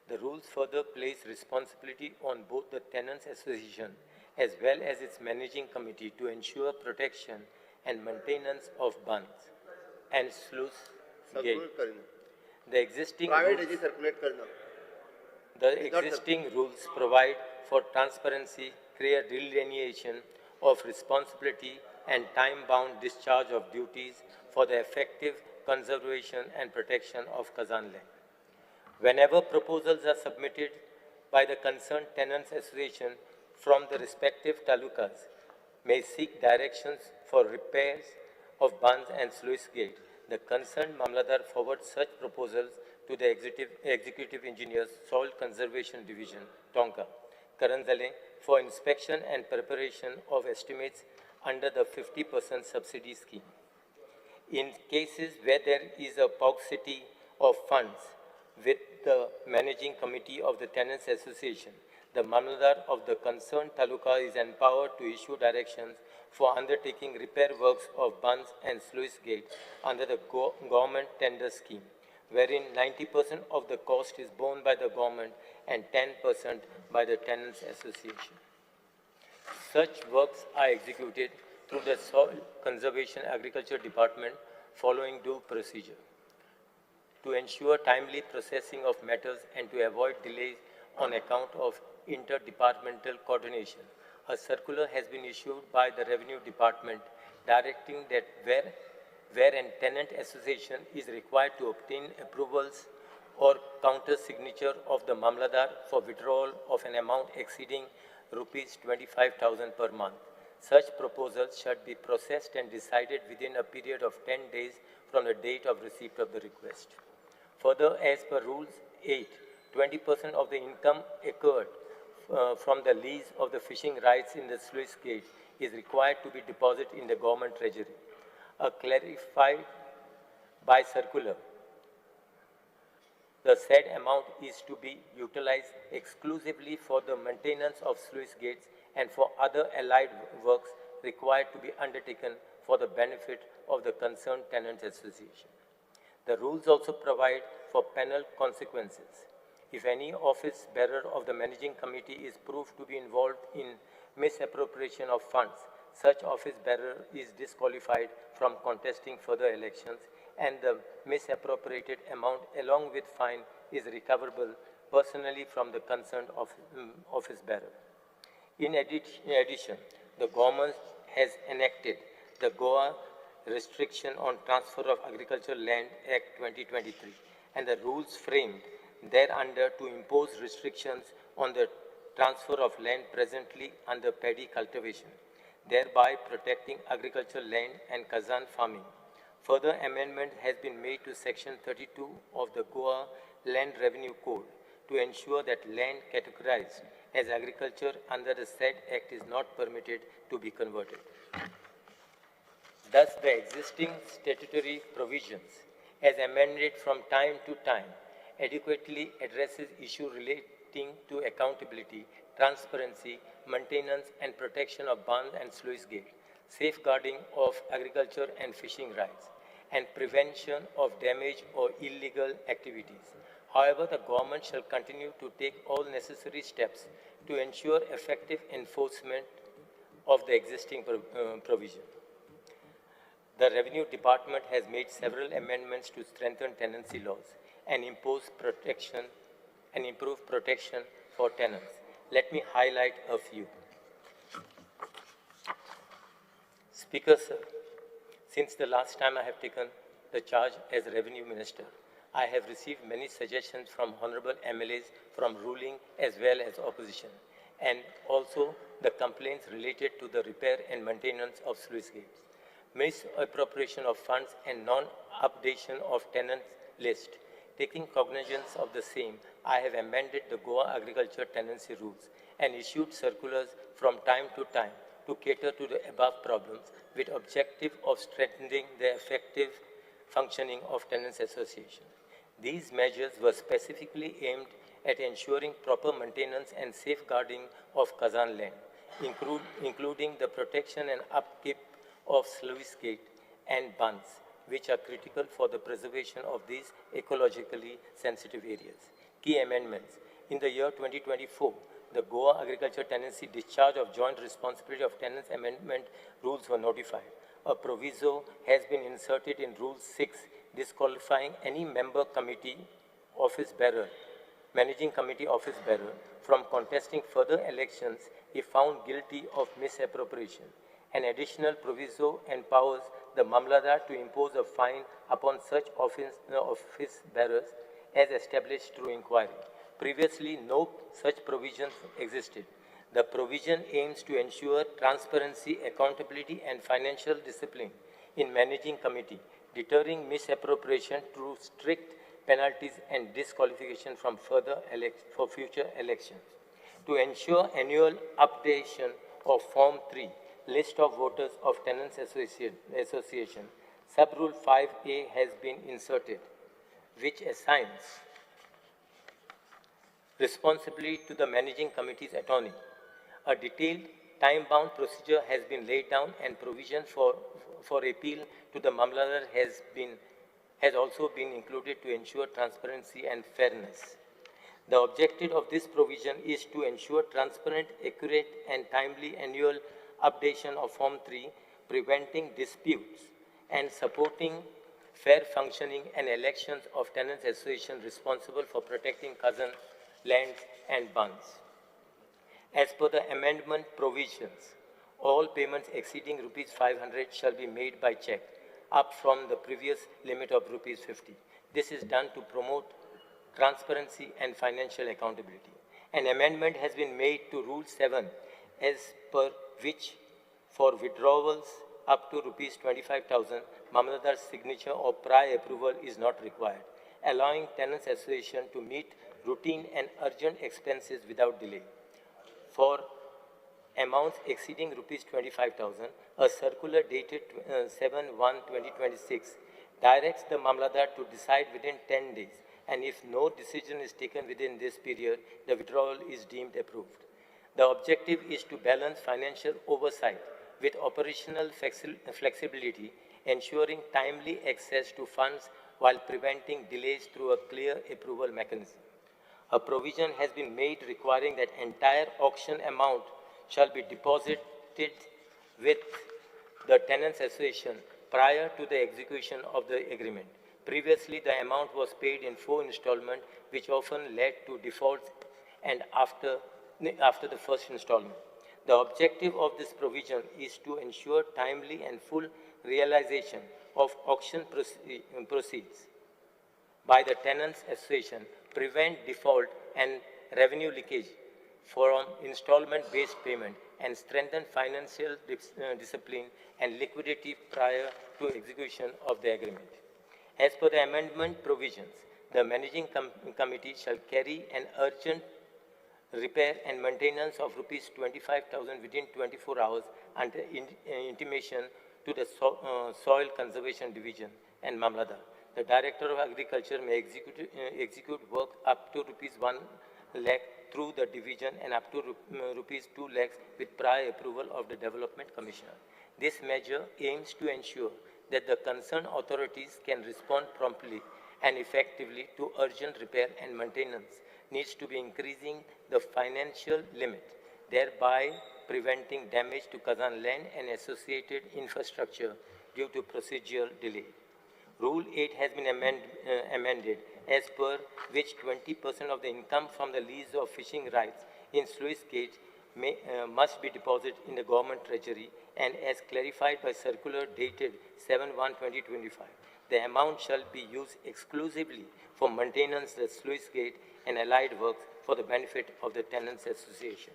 The rules further place responsibility on both the Tenants Association as well as its managing committee to ensure protection and maintenance of bunds and sluice gate. The existing rules provide for transparency, clear delineation of responsibility, and time-bound discharge of duties for the effective conservation and protection of Khazan land. Whenever proposals are submitted by the concerned tenants association from the respective talukas, may seek directions for repairs of bunds and sluice gate, the concerned Mamlatdar forwards such proposals to the Executive Engineers, Soil Conservation Division, Tonka, Karanzale, for inspection and preparation of estimates under the 50% subsidy scheme. In cases where there is a paucity of funds with the managing committee of the Tenants Association, the Mamlatdar of the concerned taluka is empowered to issue directions for undertaking repair works of bunds and sluice gates under the government tender scheme, wherein 90% of the cost is borne by the government and 10% by the Tenants Association. Such works are executed through the Soil Conservation Agriculture Department following due procedure. To ensure timely processing of matters and to avoid delays on account of interdepartmental coordination, a circular has been issued by the Revenue Department directing that where an tenant association is required to obtain approvals or counter signature of the Mamlatdar for withdrawal of an amount exceeding rupees 25,000 per month. Such proposals should be processed and decided within a period of 10 days from the date of receipt of the request. Further, as per Rules 8, 20% of the income accrued from the lease of the fishing rights in the sluice gate is required to be deposited in the government treasury. A clarified by circular, the said amount is to be utilized exclusively for the maintenance of sluice gates and for other allied works required to be undertaken for the benefit of the concerned tenant association. The rules also provide for penal consequences. If any office bearer of the managing committee is proved to be involved in misappropriation of funds, such office bearer is disqualified from contesting further elections, and the misappropriated amount along with fine is recoverable personally from the concerned office bearer. In addition, the government has enacted the Goa Restriction on Transfer of Agricultural Land Act 2023 and the rules framed thereunder to impose restrictions on the transfer of land presently under paddy cultivation, thereby protecting agricultural land and Kazan farming. Further amendment has been made to Section 32 of the Goa Land Revenue Code to ensure that land categorized as agriculture under the said act is not permitted to be converted. Thus, the existing statutory provisions, as amended from time to time, adequately addresses issues relating to accountability, transparency, maintenance and protection of bunds and sluice gate, safeguarding of agriculture and fishing rights, and prevention of damage or illegal activities. However, the government shall continue to take all necessary steps to ensure effective enforcement of the existing provision. The Revenue Department has made several amendments to strengthen tenancy laws and impose protection and improve protection for tenants. Let me highlight a few. Speaker, sir, since the last time I have taken the charge as Revenue Minister, I have received many suggestions from honorable MLAs from ruling as well as opposition, and also the complaints related to the repair and maintenance of sluice gates, misappropriation of funds and non-updation of tenants list. Taking cognizance of the same, I have amended the Goa Agriculture Tenancy Rules and issued circulars from time to time to cater to the above problems with objective of strengthening the effective functioning of tenants association. These measures were specifically aimed at ensuring proper maintenance and safeguarding of Kazan land, including the protection and upkeep of sluice gate and bunds, which are critical for the preservation of these ecologically sensitive areas. Key amendments. In the year 2024, the Goa Agriculture Tenancy Discharge of Joint Responsibility of Tenants Amendment Rules were notified. A proviso has been inserted in Rule 6, disqualifying any member committee office bearer, managing committee office bearer, from contesting further elections if found guilty of misappropriation. An additional proviso empowers the Mamlatdar to impose a fine upon such office bearers as established through inquiry. Previously, no such provisions existed. The provision aims to ensure transparency, accountability, and financial discipline in managing committee, deterring misappropriation through strict penalties and disqualification from for future elections. To ensure annual updation of Form 3, list of voters of Tenants Association, Sub-Rule 5A has been inserted, which assigns responsibility to the managing committee's attorney. A detailed time-bound procedure has been laid down, and provision for appeal to the Mamlatdar has also been included to ensure transparency and fairness. The objective of this provision is to ensure transparent, accurate, and timely annual updation of Form 3, preventing disputes and supporting fair functioning and elections of tenants association responsible for protecting Khazan lands and bunds. As per the amendment provisions, all payments exceeding rupees 500 shall be made by check, up from the previous limit of rupees 50. This is done to promote transparency and financial accountability. An amendment has been made to Rule 7, as per which for withdrawals up to rupees 25,000, Mamlatdar's signature or prior approval is not required, allowing tenants association to meet routine and urgent expenses without delay. For amounts exceeding rupees 25,000, a circular dated 7/1/2026 directs the Mamlatdar to decide within 10 days, and if no decision is taken within this period, the withdrawal is deemed approved. The objective is to balance financial oversight with operational flexibility, ensuring timely access to funds while preventing delays through a clear approval mechanism. A provision has been made requiring that entire auction amount shall be deposited with the tenants association prior to the execution of the agreement. Previously, the amount was paid in 4 installments, which often led to defaults and after the first installment. The objective of this provision is to ensure timely and full realization of auction proceeds by the tenants association, prevent default and revenue leakage from installment-based payment, and strengthen financial discipline and liquidity prior to execution of the agreement. As per the amendment provisions, the managing committee shall carry an urgent repair and maintenance of rupees 25,000 within 24 hours under intimation to the Soil Conservation Division and Mamlatdar. The Director of Agriculture may execute work up to rupees 1 lakh through the division and up to rupees 2 lakhs with prior approval of the Development Commissioner. This measure aims to ensure that the concerned authorities can respond promptly and effectively to urgent repair and maintenance needs to be increasing the financial limit, thereby preventing damage to Khazan land and associated infrastructure due to procedural delay. Rule 8 has been amended, as per which 20% of the income from the lease of fishing rights in sluice gate must be deposited in the government treasury, and as clarified by circular dated 7/1/2025, the amount shall be used exclusively for maintenance the sluice gate and allied works for the benefit of the tenants association.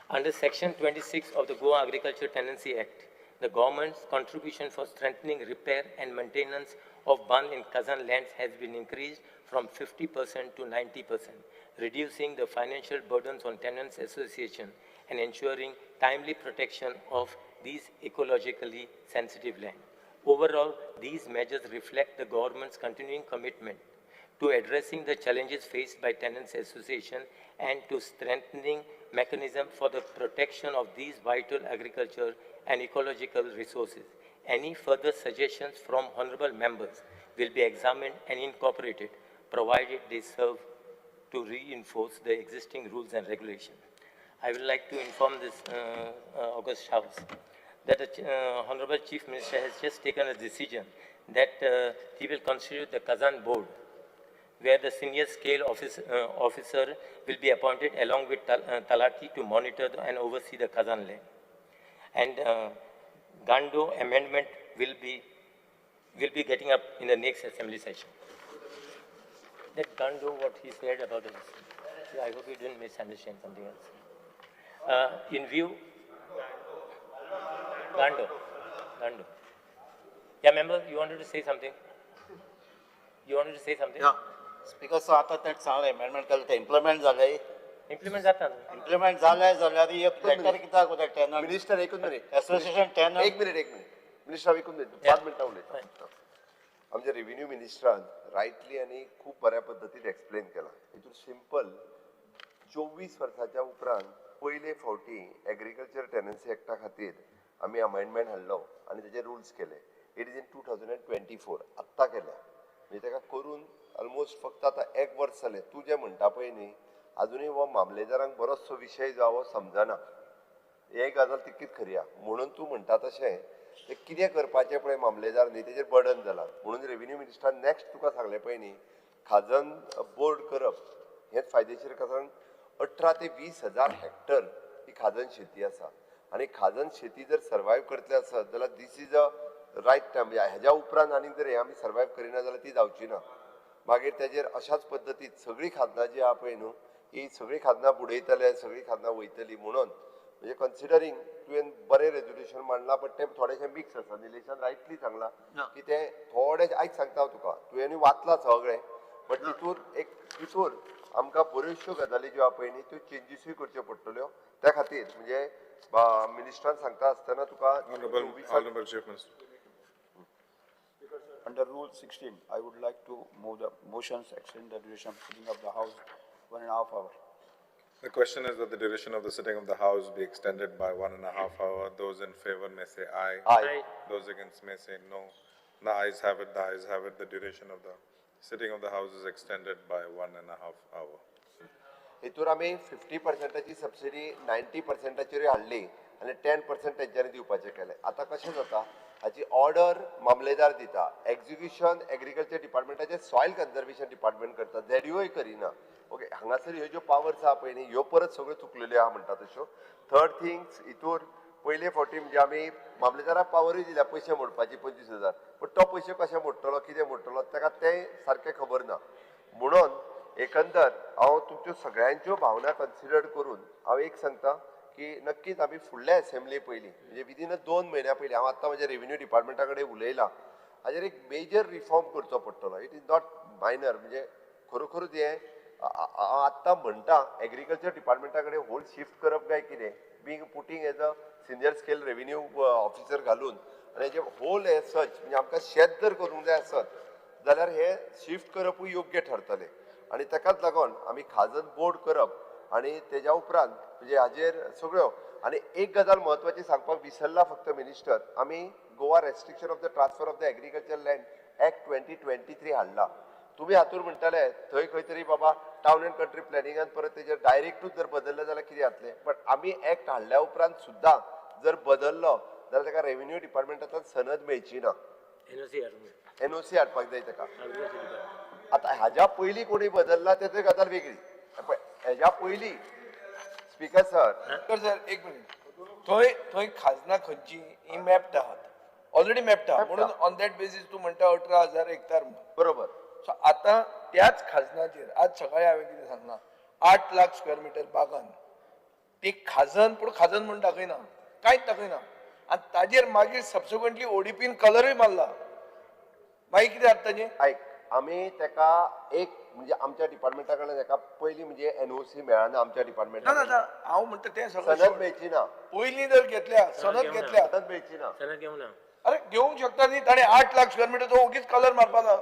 Under Section 26 of the Goa Agriculture Tenancy Act, the government's contribution for strengthening repair and maintenance of bund in Khazan lands has been increased from 50% to 90%, reducing the financial burdens on tenants association and ensuring timely protection of these ecologically sensitive land. Overall, these measures reflect the government's continuing commitment to addressing the challenges faced by tenants association and to strengthening mechanism for the protection of these vital agriculture and ecological resources. Any further suggestions from honorable members will be examined and incorporated, provided they serve to reinforce the existing rules and regulations. I would like to inform this august house that the Honorable Chief Minister has just taken a decision that he will constitute the Khazan board, where the senior scale officer will be appointed along with Talati to monitor and oversee the Khazan land. And Gando amendment will be getting up in the next assembly session. That Gando, what he said about this. I hope you didn't misunderstand something else. In view, Gando. Yeah, member, you wanted to say something? Yeah. Speaker sir, आतां तें सांगलें अमेंडमेंट केलें तें इम्प्लिमेंट जालें. इम्प्लिमेंट जाता. इम्प्लिमेंट जालें जाल्यार एक लेटर कित्याक वता टेनंट? मिनिस्टर एकूच मिनिट. Association tenant. एक मिनिट. मिनिस्टर एकूच मिनिट, 5 मिनटां उलयता. आमच्या रेव्हेन्यू मिनिस्टरान रायटली आनी खूब बऱ्या पद्दतीन एक्सप्लेन केलां. हितून सिंपल 24 वर्साच्या उपरांत पयले फावटी एग्रीकल्चर टेनन्सी एक्टा खातीर आमी अमेंडमेंट हाडलो आनी तेजे रुल्स केले. It is in 2024 आत्तां केल्या. म्हणजे ताका करून ऑलमोस्ट फक्त आतां एक वर्स जालें. तूं जें म्हणटा पळय न्ही, आजुनूय हो मामलेदारांक बरोचसो विशय जो हो समजना. हे गजाल तितकीच खरी आहा. म्हणून तूं म्हणटा तशें ते कितें करपाचें पळय मामलेदार न्ही तेजेर बर्डन जाला. म्हणून रेव्हेन्यू मिनिस्टरान नॅक्स्ट तुका सांगलें पळय न्ही, खाजन बोर्ड करप हेंच फायदेशीर, कारण 18 ते 20 हजार हॅक्टर ही खाजन शेती आसा आनी खाजन शेती जर सर्वायव करतले आसत जाल्यार this is a right time. म्हणजे हेज्या उपरांत आनीक जर हे आमी सर्वायव करिना जाल्यार ती जावची ना. मागीर तेजेर अशाच पद्दतीन सगळीं खाजनां जी आहा पळय न्हू, ही सगळीं खाजनां बुडयतले, सगळीं खाजनां वयतली. म्हणून म्हणजे कन्सिडरींग तुवें बरें रेजोल्युशन मांडलां, बट तें थोडेशें मिक्स आसा. निलेशान रायटली सांगलां की तें थोडें, आयज सांगता हांव तुका, तुवें वाचलां सगळें, बट तितूर एक तितूर आमकां बऱ्योचश्यो गजाली ज्यो आहा पळय न्ही त्यो चेंजीसूय करच्यो पडटल्यो. त्या खातीर म्हणजे मिनिस्टरान सांगता आसतना तुका Under Rule 16, I would like to move the motions extend the duration of sitting of the House 1.5 hour. The question is that the duration of the sitting of the House be extended by 1.5 hour. Those in favor may say aye. Aye. Those against may say no. The ayes have it, the ayes have it. The duration of the sitting of the House is extended by 1.5 hour. हितूर आमी 50%ची सबसिडी 90%चेरूय हाडली आनी 10% तेंच्यांनी दिवपाचें केलें. आतां कशें जाता, हाची ऑर्डर मामलेदार दिता, एक्झिक्युशन एग्रीकल्चर डिपार्टमेंटाचें सॉयल कन्जर्वेशन डिपार्टमेंट करता, झेडयूय करिना. ओके, हांगासर ह्यो ज्यो पावर्स आहा पळय न्ही, ह्यो परत सगळ्यो चुकलेल्यो आहा म्हणटा तश्यो. थर्ड थिंग्स, हितूर पयले फावटी म्हणजे आमी मामलेदाराक पावरूय दिल्या पयशे मोडपाची 25,000, पूण तो पयशे कशे मोडटलो, कितें मोडटलो ताका तें सारकें खबर ना. म्हणून एकंदर हांव तुमच्यो सगळ्यांच्यो भावना कन्सिडर करून हांव एक सांगता की नक्कीच आमी फुडल्या असेंब्ली पयलीं म्हणजे विदीन 2 म्हयन्या पयलीं, हांव आत्तां म्हज्या रेव्हेन्यू डिपार्टमेंटा कडेन उलयलां, हाजेर एक मेजर रिफॉर्म करचो पडटलो. It is not minor. म्हणजे खरोखरूच हें हांव आत्तां म्हणटा एग्रीकल्चर डिपार्टमेंटा कडेन होल शिफ्ट करप काय कितें, being putting as a senior scale revenue officer घालून आनी हेजे होल एज सच म्हणजे आमकां शेत जर करूंक जाय आसत जाल्यार हे शिफ्ट करपूय योग्य ठरतलें. आनी ताकाच लागून आमी खाजन बोर्ड करप आनी तेज्या उपरांत म्हणजे हाजेर सगळ्यो. आनी एक गजाल म्हत्वाची सांगपाक विसरला फक्त मिनिस्टर, आमी Goa restriction of the transfer of the agriculture land act 2023 हाडला. तुमी हातूर म्हणटाले थंय खंय तरी बाबा टावन अँड कंट्री प्लॅनिंगान परत तेजेर डायरेक्टूच जर बदललें जाल्यार कितें जातलें, बट आमी एक्ट हाडल्या उपरांत सुद्दां जर बदललो जाल्यार ताका रेव्हेन्यू डिपार्टमेंटांतल्यान सनद मेळची ना, एनओसी हाडपाक जाय ताका. आतां हाज्या पयलीं कोणी बदलला तेची गजाल वेगळी, हेज्या पयलीं स्पीकर सर. सर एक मिनिट, थंय थंय खाजनां खंयची ही मॅप्ड आहात, ऑलरेडी मॅप्ड आहा, म्हणून ऑन that basis तूं म्हणटा 18,000 हेक्टर. बरोबर. सो आतां त्याच खाजनाचेर आज सकाळी हांवें कितें सांगलां, 8 लाख स्क्वेअर मिटर बागान ती खाजन, पूण खाजन म्हूण दाखयना, कांयच दाखयना, आनी ताजेर मागीर सबसिक्वंटली ओडीपीन कलरूय मारला, मागीर कितें जाता ताजें? आयक, आमी ताका एक म्हणजे आमच्या डिपार्टमेंटा कडल्यान ताका पयलीं म्हणजे एनओसी मेळना आमच्या डिपार्टमेंटा. ना ना, हांव म्हणटा तें सगळें सनद मेळची ना, पयलीं जर घेतल्या सनद घेतल्या, सनद मेळची ना, सनद घेवना. अरे घेवंक शकता न्ही, ताणें 8 लाख स्क्वेअर मिटर तो ओगीच कलर मारपा ना,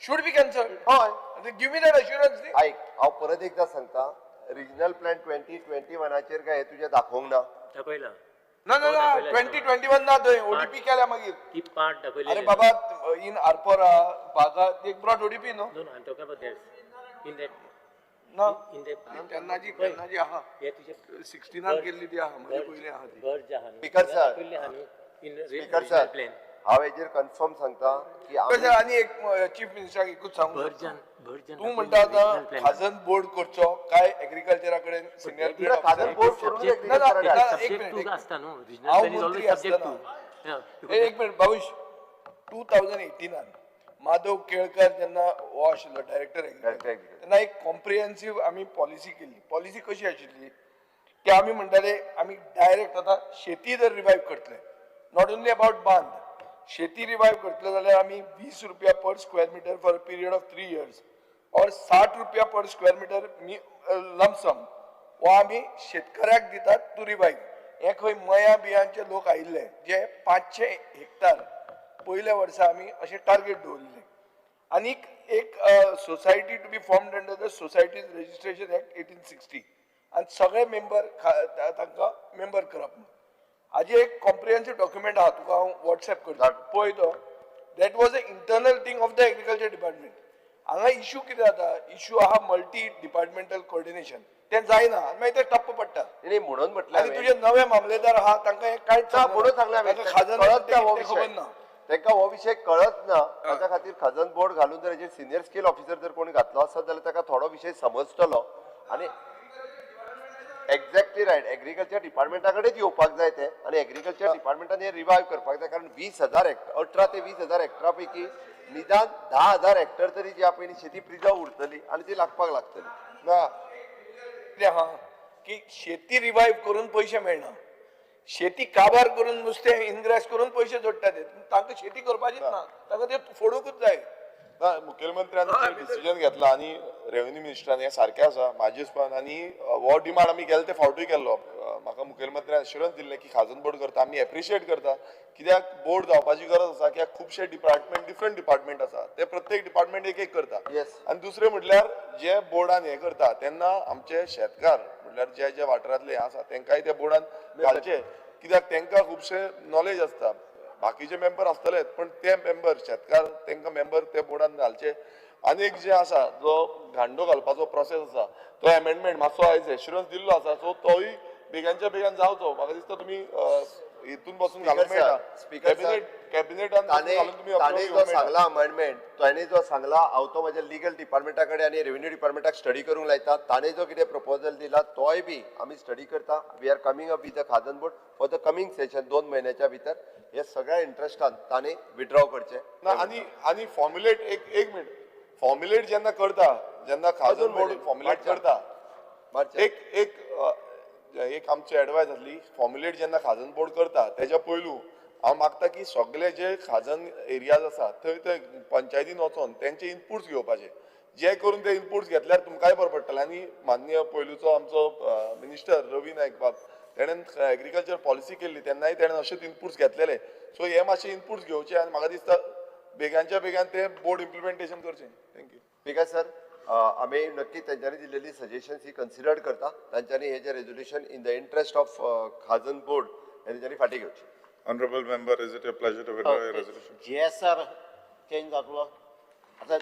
should be cancelled. हय, give me that assurance न्ही. आयक, हांव परत एकदां सांगता, रिजनल प्लॅन 2021 काय हें तुजें दाखोवंक ना, दाखयलां. ना ना ना, 2021 ना, थंय ओडीपी केल्या मागीर ती पार्ट दाखयली. अरे बाबा, इन आरपोरा बागा एक ब्रॉट ओडीपी न्हू. No no, I am talking about that in that ना इन that तेन्नाची तेन्नाची आहा, 16 केल्ली ती आहा, म्हजे पयलीं आहा ती. बर्ज आहा न्हू, स्पीकर सर, दाखयल्ली आहा न्हू इन स्पीकर सर, हांव हेजेर कन्फर्म सांगता की आनी एक चीफ मिनिस्टराक एकूच सांगू, तूं म्हणटा आतां खाजन बोर्ड करचो काय एग्रीकल्चरा कडेन सिनियर खाजन बोर्ड करून एक मिनिट, हांव मंत्री आसतना एक मिनिट बाबूश, 2018 माधव केळकर जेन्ना हो आशिल्लो डायरेक्टर एग्रीकल्चर तेन्ना एक कॉम्प्रिहेन्सीव आमी पॉलिसी केल्ली. पॉलिसी कशी आशिल्ली की आमी म्हणटाले आमी डायरेक्ट आतां शेती जर रिवायव करतले, not only about बांद, शेती रिवायव करतले जाल्यार आमी 20 रुपया per square metre for a period of 3 years or 60 रुपया पर स्क्वेअर मिटर लमसम हो आमी शेतकऱ्याक दितात टू रिवायव. हे खंय मया बियांचे लोक आयिल्ले जे 500 हेक्टर पयल्या वर्सा आमी अशें टार्गेट दवरिल्लें. आनीक एक society to be formed under the societies registration act 1860 आनी सगळे मेंबर तांकां मेंबर करप म्हणून. हाजें एक कॉम्प्रिहेन्सीव डॉक्युमेंट आहा, तुका हांव वॉट्सॅप करता पळय तो. That was a internal thing of the agriculture department. हांगा इशू कितें जाता, इशू आहा मल्टी डिपार्टमेंटल कोऑर्डिनेशन, तें जायना आनी मागीर ते टप्प पडटा. नाही म्हणून म्हटलं आनी तुजे नवे मामलेदार आहा तांकां हें कांयच म्हणून सांगलें हांवें, खाजन कळत ना हो ते विशय, खबर ना. तांकां हो विशय कळत ना. ताच्या खातीर खाजन बोर्ड घालून जर हेजेर सिनियर स्केल ऑफिसर जर कोणी घातलो आसत जाल्यार ताका थोडो विशय समजतलो. आनी एक्झॅक्टली रायट, एग्रीकल्चर डिपार्टमेंटा कडेच येवपाक जाय ते आनी एग्रीकल्चर डिपार्टमेंटान हे रिवायव करपाक जाय. कारण 20,000 हेक्टर, 18 ते 20,000 हेक्टरा पैकी निदान 10,000 हेक्टर तरी जी आहा पळय शेती प्रिजर्व उरतली आनी ती लागपाक लागतली. ना कितें आहा की शेती रिवायव करून पयशे मेळना, शेती काबार करून नुस्तें इनग्रेस करून पयशे जोडटा ते, तांकां शेती करपाचीच ना, तांकां ते फोडूंकूच जाय. ना, मुखेलमंत्र्यान डिसिजन घेतला आनी रेव्हेन्यू मिनिस्टरान हें सारकें आसा म्हाजे हिसपान. आनी हो डिमांड आमी गेले ते फावटूय केल्लो. म्हाका मुखेलमंत्र्यान एश्युरन्स दिल्लें की खाजन बोर्ड करता, आमी एप्रिशिएट करता. कित्याक बोर्ड जावपाची गरज आसा, कित्याक खुबशे डिपार्टमेंट डिफरंट डिपार्टमेंट आसा, ते प्रत्येक डिपार्टमेंट एक एक करता. आनी दुसरें म्हटल्यार जे बोर्डान हें करता तेन्ना आमचे शेतकार म्हटल्यार जे जे वाठारांतले हें आसा तेंकांय त्या बोर्डान घालचे, कित्याक तेंकां खुबशे नॉलेज आसता. बाकीचे मेंबर आसतलेच पण ते मेंबर शेतकार तेंकां मेंबर ते बोर्डान घालचे. आनी एक जे आसा जो घांडो घालपाचो प्रोसेस आसा तो एमेंडमेंट मातसो आयज एश्युरन्स दिल्लो आसा, सो तोय बेगानच्या बेगान जावचो. म्हाका दिसता तुमी हितून बसून घालूंक मेळटा, कॅबिनेटान ताणें जो सांगला अमेंडमेंट, ताणें जो सांगला हांव तो म्हज्या लिगल डिपार्टमेंटा कडेन आनी रेव्हेन्यू डिपार्टमेंटाक स्टडी करूंक लायता. ताणें जो कितें प्रपोजल दिला तोय बी आमी स्टडी करता. We are coming up with the खाजन board for the coming session 2 म्हयन्याच्या भितर. हे सगळ्या इंट्रस्टान ताणें विड्रॉ करचें ना. आनी आनी फॉर्म्युलेट एक मिनट, फॉर्म्युलेट जेन्ना करता, जेन्ना खाजन बोर्ड फॉर्म्युलेट करता, एक एक एक आमची एडवायस आसली, फॉर्म्युलेट जेन्ना खाजन बोर्ड करता तेज्या पयलू हांव मागता की सगळे जे खाजन एरियाज आसा थंय थंय पंचायतीन वचोन तेंचे इनपुट्स घेवपाचे, जे करून ते इनपुट्स घेतल्यार तुमकांय बरें पडटलें. आनी माननीय पयलूचो आमचो मिनिस्टर रवी नायक बाब तेणेन एग्रीकल्चर पॉलिसी केल्ली तेन्नाय तेणें अशेच इनपुट्स घेतलेले. सो हे मातशे इनपुट्स घेवचे आनी म्हाका दिसता बेगानच्या बेगान ते बोर्ड इम्प्लिमेंटेशन करचें. Thank you. ठीक आसा सर, आमी नक्की तेंच्यांनी दिल्लेली सजेशन्स ही कन्सिडर करता. तांच्यांनी हे जे resolution in the interest of Khazan board हे तेंच्यांनी फाटीं घेवचें. Honorable member, is it your pleasure to withdraw your resolution? GSR change जातलो आतां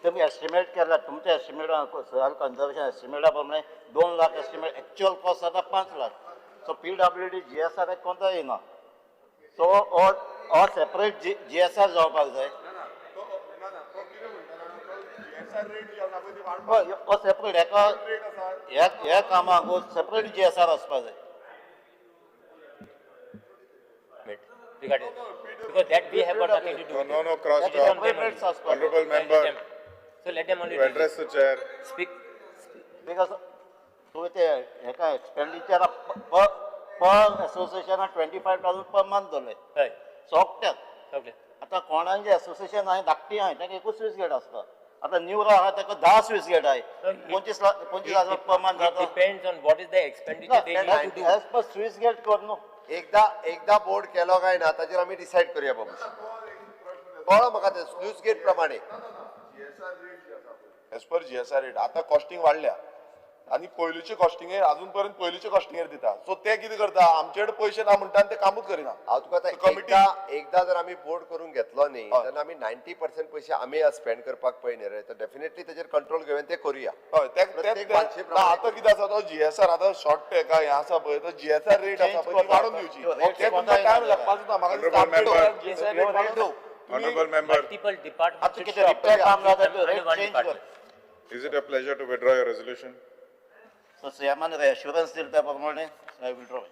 तुमी एस्टिमेट केला, तुमचे एस्टिमेट सॉयल कन्जर्वेशन एस्टिमेटा प्रमाणे 2 लाख एस्टिमेट, एक्चुअल कॉस्ट जाता 5 लाख. सो PWD GSR कोणता येना, सो हो सेपरेट GSR जावपाक जाय. हो सेपरेट हेका ह्या कामाक सेपरेट GSR आसपाक जाय. Regarding because that we have got nothing to do. No, no, cross talk. Honorable member, so let them only to address the chair. Speak. Because so ते हेका expenditure per association 25,000 per month दवरले. हय. सोगट्याक. सगळे. आतां कोणाचे एसोसिएशन आहा धाकटी आहा ताका एकूच स्विस गेट आसता. आतां न्यूरा आहा ताका 10 स्विस गेट आहा. 25,000 per month जाता. Depends on what is the expenditure they need to do. As per sluice gate कर न्हू. एकदा एकदा बोर्ड केलो काय ना ताचेर आमी डिसायड करूया बाबू. कळ्ळो म्हाका ते स्लूस गेट प्रमाणे एज पर GSR rate आतां कॉस्टिंग वाडल्या आनी पयलूचे कॉस्टिंगेर अजून पर्यंत पयलूचे कॉस्टिंगेर दिता. सो ते कितें करता, आमचे कडेन पयशे ना म्हणटा आनी ते कामूच करिना. हांव तुका आतां एकदा जर आमी बोर्ड करून घेतलो न्ही तेन्ना आमी 90% पयशे आमी स्पेंड करपाक पळय न्ही रे, तर डेफिनेटली तेजेर कंट्रोल घेवन ते करूया. हय, आतां कितें आसा तो GSR आतां शॉर्ट हेका हें आसा पळय तो GSR rate आसा पळय ती वाडोवन दिवची. ते तुमकां टायम लागपाचो ना. म्हाका दिसता GSR rate वाडोवन Honorable member, multiple departments should stop under one department. Is it a pleasure to withdraw your resolution? So, CM assurance दिल प्रमाणे I withdraw.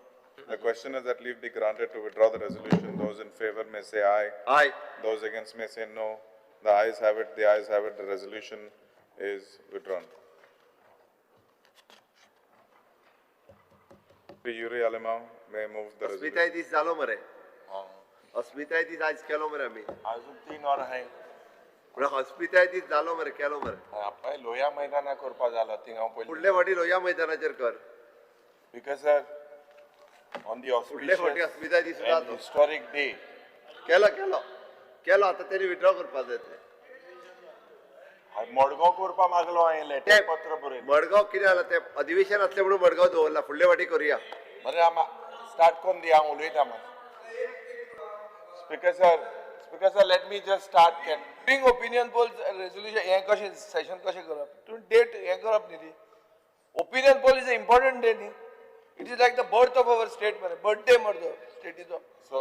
The question is that leave be granted to withdraw the resolution. Those in favor may say aye. Aye. Those against may say no. The ayes have it. The ayes have it. The resolution is withdrawn. Shri Yuri Alemao may move the resolution. अस्मिताय दीस जालो मरे, अस्मिताय दीस आयज केलो मरे आमी. अजून 3 वरां आहाय. म्हणल्यार अस्मिताय दीस जालो मरे, केलो मरे. पळय लोया मैदाना करपा जालो थिंग हांव पयलीं. फुडले फावटी लोया मैदानाचेर कर. Because sir, on the फुडले फावटी अस्मिताय दीस auspicious and historic day. केलो केलो केलो, आतां तेणी विड्रॉ करपा जाय तें. मडगांव करपा मागलो हांवें लेटर पत्र बरयलें. मडगांव कितें जालां तें अधिवेशन आसलें म्हणून मडगांव दवरला, फुडले फावटी करुया. बरें, आमी स्टार्ट करून दी, हांव उलयता मातशें. Speaker sir, speaker sir, let me just start. Can bring opinion poll resolution हें कशें सेशन कशें करप, तूं डेट हें करप न्ही ती. Opinion poll is a important day न्ही. It is like the birth of our state मरे, बर्थडे मरे तो स्टेटीचो.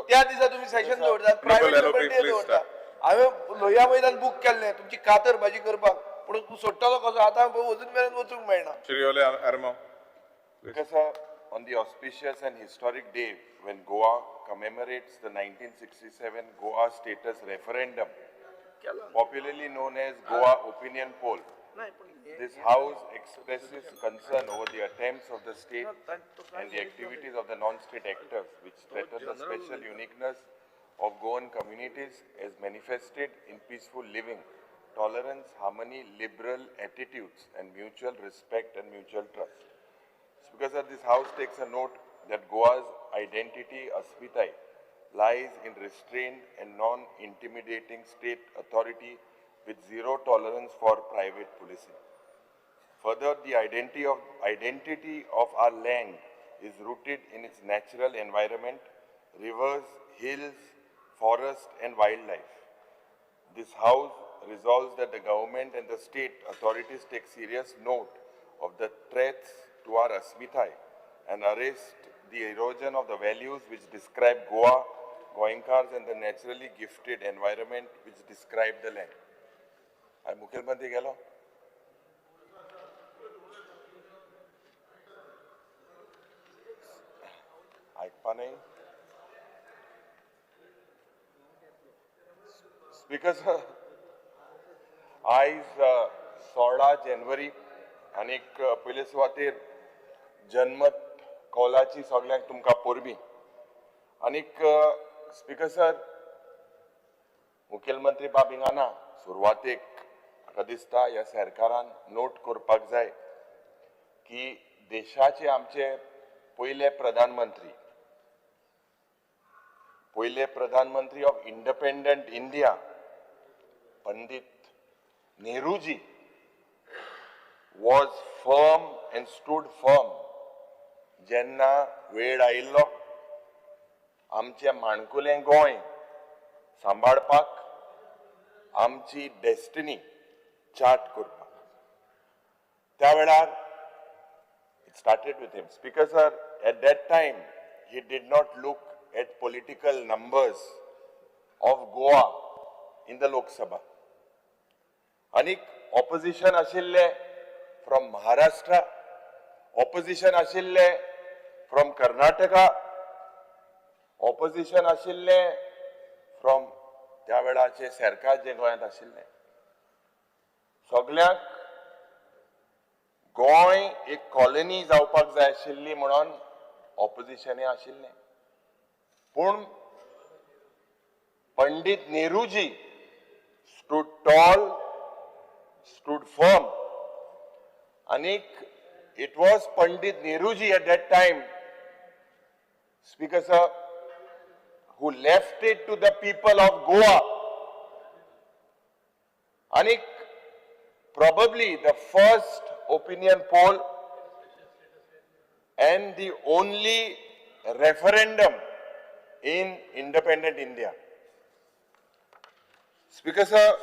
त्या दिसा तुमी सेशन दवरतात, प्रायवेट मेंबर डे दवरता. हांवें लोहिया मैदान बूक केल्लें तुमची कातर भाजी करपाक, पूण तूं सोडटलो कसो आतां अजून मेरेन वचूंक मेळना. Shri Yoli Alemao. Speaker sir, on the auspicious and historic day when Goa commemorates the 1967 Goa status referendum, popularly known as Goa Opinion Poll, this House expresses concern over the attempts of the state and the activities of the non-state actors which threaten the special uniqueness of Goan communities as manifested in peaceful living, tolerance, harmony, liberal attitudes, and mutual respect and mutual trust. Speaker sir, this House takes a note that Goa's identity, Asmitai, lies in restrained and non-intimidating state authority with zero tolerance for private policing. Further, the identity of our land is rooted in its natural environment, rivers, hills, forest, and wildlife. This House resolves that the government and the state authorities take serious note of the threats to our Asmitai and arrest the erosion of the values which describe Goa, Goenkars, and the naturally gifted environment which describe the land. I मुख्यमंत्री गेलो. आयकपा न्ही. स्पीकर सर, आयज 16 जानेवारी आनीक पयले सुवातेर जनमत कौलाची सगळ्यांक तुमकां परबीं. आनीक स्पीकर सर, मुखेलमंत्री बाब हिंगा ना. सुरवातेक म्हाका दिसता ह्या सरकारान नोट करपाक जाय की देशाचे आमचे पयले प्रधानमंत्री of independent India Pandit Nehruji was firm and stood firm जेन्ना वेळ आयिल्लो आमचें माणकुलें गोंय सांबाळपाक, आमची डेस्टिनी चार्ट करपाक. त्या वेळार it started with him. Speaker sir, at that time he did not look at political numbers of Goa in the Lok Sabha. आनीक ऑपोजिशन आशिल्ले फ्रॉम महाराष्ट्र, ऑपोजिशन आशिल्ले फ्रॉम कर्नाटका, ऑपोजिशन आशिल्ले फ्रॉम त्या वेळाचे सरकार जे गोंयांत आशिल्ले. सगळ्यांक गोंय एक कॉलनी जावपाक जाय आशिल्ली म्हणून ऑपोजिशनय आशिल्लें. पूण Pandit Nehruji stood tall, stood firm. आनीक it was Pandit Nehruji at that time, Speaker sir, who left it to the people of Goa. Anik, probably the first opinion poll and the only referendum in independent India. Speaker sir,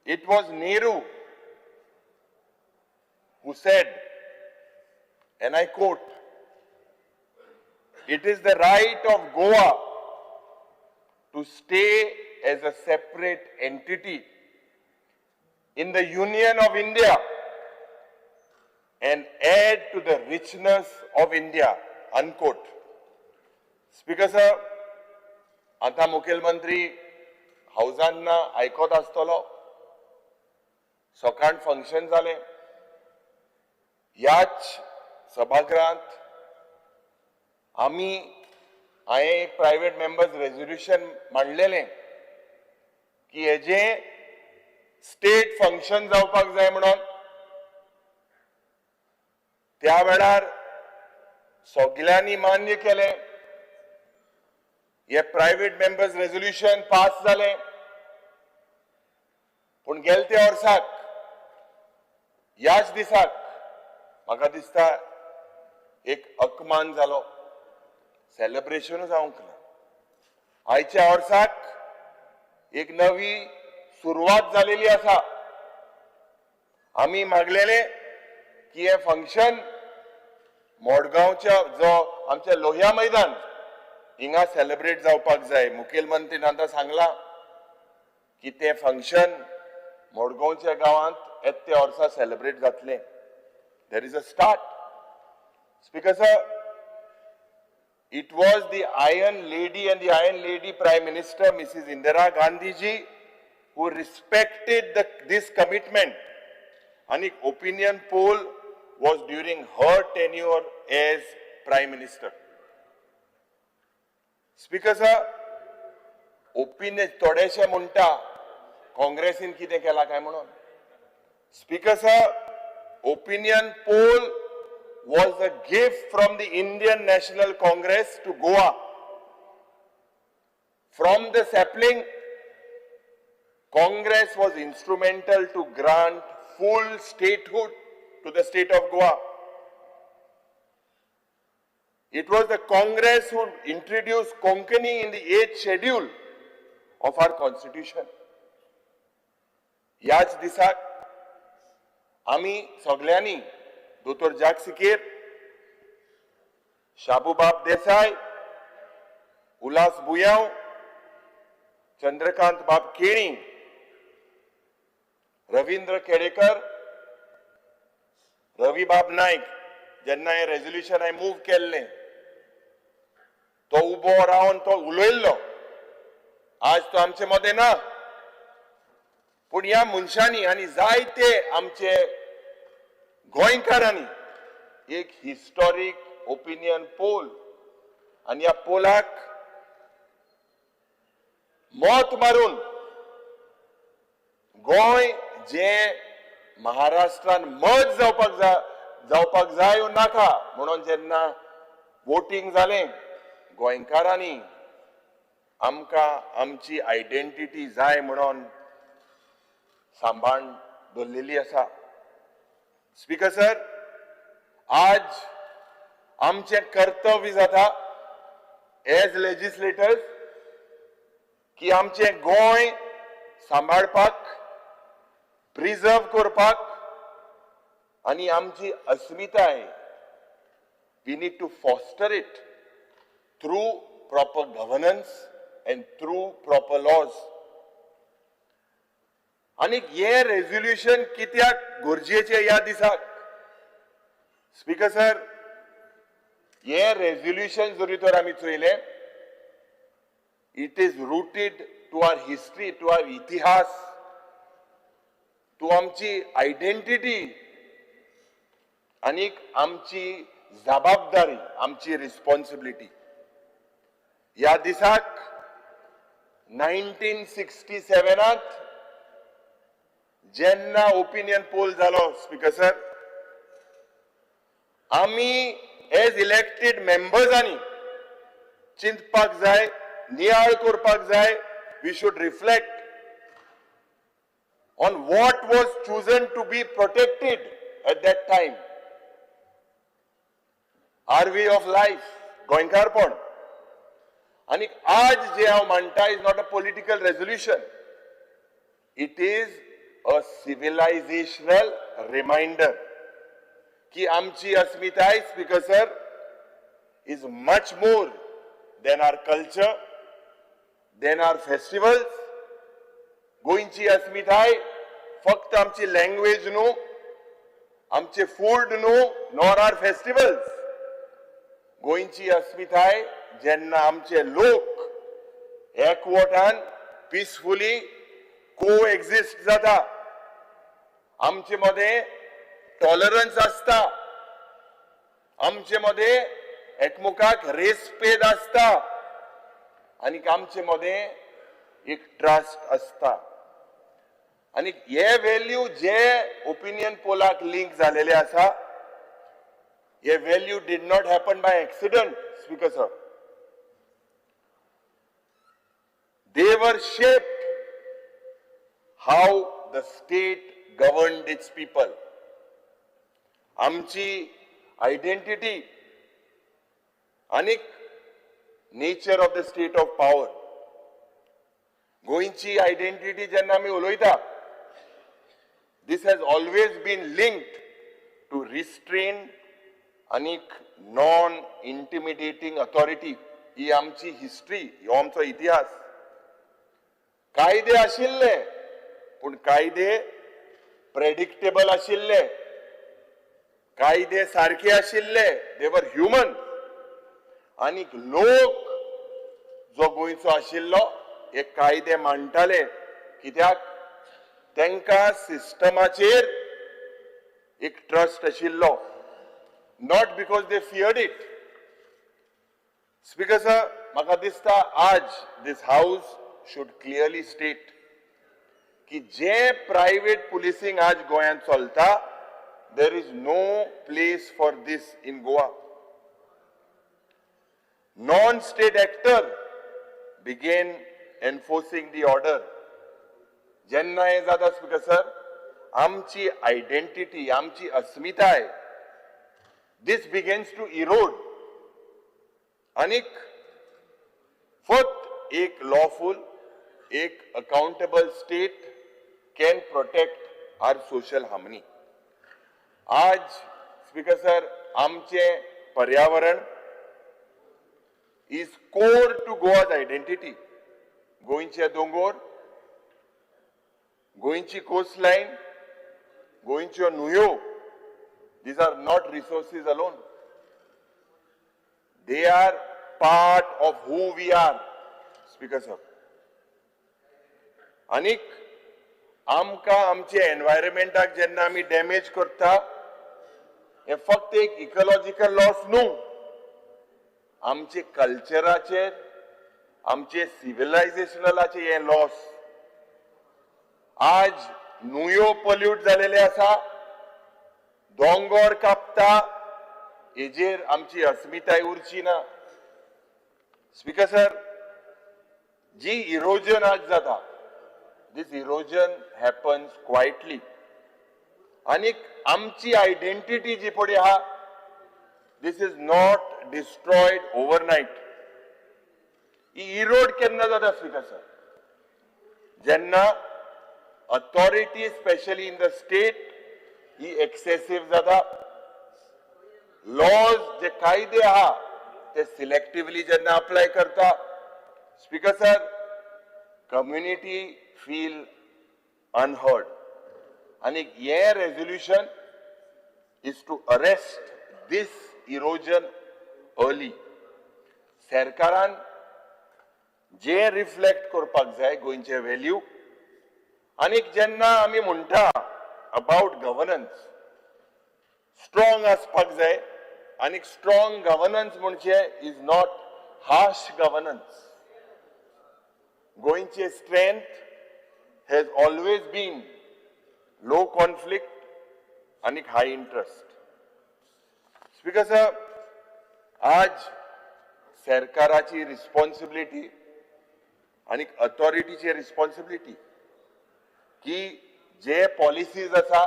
it was Nehru who said, and I quote, "It is the right of Goa to stay as a separate entity in the Union of India and add to the richness of India," unquote. Speaker sir, आता मुखेलमंत्री हावजान ना आयकत आसतलो. सकाळ फंक्शन जालें ह्याच सभागृहांत. आमी हांवें एक प्रायवेट मेंबर्स रेजोल्युशन मांडलेलें की हेजें स्टेट फंक्शन जावपाक जाय म्हणून. त्या वेळार सगल्यांनी मान्य केलें. हे प्रायवेट मेंबर्स रेजोल्युशन पास जालें. पूण गेले त्या वर्साक ह्याच दिसाक म्हाका दिसता एक अपमान जालो. सेलिब्रेशनूच जावंक ना. आयच्या वर्साक एक नवी सुरवात जालेली आसा. आमी मागलेले की हें फंक्शन मडगांवच्या जो आमच्या लोहिया मैदान हिंगा सेलिब्रेट जावपाक जाय. मुखेलमंत्रीन आतां सांगलां की तें फंक्शन मडगांवच्या गांवांत येता त्या वर्सा सेलिब्रेट जातलें. There is a start, Speaker sir. It was the Iron Lady and the Iron Lady Prime Minister, Mrs. Indira Gandhi ji, who respected this commitment. And opinion poll was during her tenure as Prime Minister. Speaker sir, opinion थोडेशे म्हणटा काँग्रेसीन कितें केलां काय म्हणून. Speaker sir, opinion poll was a gift from the Indian National Congress to Goa. From the sapling, Congress was instrumental to grant full statehood to the state of Goa. It was the Congress who introduced Konkani in the eighth schedule of our constitution. ह्याच दिसाक आमी सगल्यांनी दोतोर जाक सिकेर, शाबूबाब देसाय, उल्हास बुयांव, चंद्रकांत बाब केणी, रवींद्र केळेकर, रवीबाब नायक, जेन्ना हें रेजोल्युशन हांवें मूव केल्लें तो उबो रावन तो उलयल्लो. आज तो आमचे मदें ना, पूण ह्या मनशांनी आनी जायते आमचे गोंयकारांनी एक हिस्टॉरीक ओपिनियन पोल आनी ह्या पोलाक मत मारून गोंय जें महाराष्ट्रान मर्ज जावपाक जाय नाका म्हणून जेन्ना वोटींग जालें, गोंयकारांनी आमकां आमची आयडेंटिटी जाय म्हणून सांबाळून दवरलेली आसा. स्पीकर सर, आज आमचें कर्तव्य जाता एज लेजिस्लेटर्स की आमचें गोंय सांबाळपाक, प्रिजर्व करपाक आनी आमची अस्मिताय, we need to foster it through proper governance and through proper laws. आनी हें रेजोल्युशन कित्याक गरजेचें ह्या दिसाक? स्पीकर सर, हें रेजोल्युशन जरी तर आमी चोयलें, it is rooted to our history, to our इतिहास, टू आमची आयडेंटिटी आनी आमची जबाबदारी, आमची रिस्पॉन्सिबिलिटी. ह्या दिसाक 1967त जेन्ना ओपिनियन पोल जालो, स्पीकर सर, आमी एज इलेक्टेड मेंबर्सांनी चिंतपाक जाय, नियाळ करपाक जाय. We should reflect on what was chosen to be protected at that time. Our way of life, गोंयकारपण. आनी आज जे हांव म्हणटा is not a political resolution, it is a civilizational reminder की आमची अस्मिताय, Speaker sir, is much more than our culture, than our festivals. गोंयची अस्मिताय फक्त आमची लँग्वेज न्हू, आमचे फूड न्हू, नॉर our festivals. गोंयची अस्मिताय जेन्ना आमचे लोक एकवटान पिसफुली को एक्झिस्ट जाता, आमचे मदें टॉलरन्स आसता, आमचे मदें एकमुखाक रेस्पेद आसता आनी आमचे मदें एक ट्रस्ट आसता. आनी हे व्हॅल्यू जे ओपिनियन पोलाक लिंक जालेले आसा, हे value did not happen by accident. Speaker sir, they were shaped how the state governed its people. आमची आयडेंटिटी आनी nature of the state of power, गोंयची आयडेंटिटी जेन्ना आमी उलयता, this has always been linked to restrain आनी नॉन इंटिमिडेटींग अथॉरिटी. ही आमची हिस्ट्री, हो आमचो इतिहास. कायदे आशिल्ले पूण कायदे प्रेडिक्टेबल आशिल्ले, कायदे सारके आशिल्ले, दे वर ह्युमन. आनी लोक जो गोंयचो आशिल्लो हे कायदे मांडटाले, कित्याक तांकां सिस्टमाचेर एक ट्रस्ट आशिल्लो, not because they feared it. Speaker sir, म्हाका दिसता आज this house should clearly state की जे प्रायव्हेट पुलिसींग आज गोंयांत चलता, there is no place for this in Goa. Non state actor began enforcing the order. जेन्ना हें जाता स्पीकर सर, आमची आयडेंटिटी, आमची अस्मिताय, this begins to erode. आनीक फक्त एक लॉफूल, एक accountable state can protect our social harmony. आज स्पीकर सर, आमचे पर्यावरण is core to Goa's identity. गोंयचे दोंगोर, गोंयची कोस्टलायन, गोंयच्यो न्हंयो, these are not resources alone. They are part of who we are, Speaker sir. आनीक आमकां आमचे एनवायरमेंटाक जेन्ना आमी डॅमेज करता, हें फक्त एक इकोलॉजिकल लॉस न्हू, आमचे कल्चराचेर, आमचे सिविलायझेशनाचे हे लॉस. आज न्हंयो पॉल्यूट जालेले आसा, दोंगोर कापता, हेजेर आमची अस्मिताय उरची ना. स्पीकर सर, जी इरोजन आज जाता, this erosion happens quietly. आनीक आमची आयडेंटिटी जी पळय आहा, this is not destroyed overnight. ही इरोड केन्ना जाता स्पीकर सर? जेन्ना authority, specially in the state, he excessive जाता, लॉज जे कायदे आहा ते सिलेक्टिवली जेन्ना अप्लाय करता, Speaker sir, community feel unheard. आनी हे resolution is to arrest this erosion early. सरकारान जे रिफ्लेक्ट करपाक जाय गोंयचे व्हॅल्यू. आनीक जेन्ना आमी म्हणटा अबाउट गव्हर्नन्स, स्ट्रॉंग आसपाक जाय. आनीक स्ट्रॉंग गव्हर्नन्स म्हणजे is not harsh governance. गोंयचे strength has always been low conflict आनीक हाय इंट्रस्ट. स्पीकर सर, आज सरकाराची रिस्पॉन्सिबिलिटी आनी अथॉरिटीची रिस्पॉन्सिबिलिटी की जे पॉलिसीज आसा,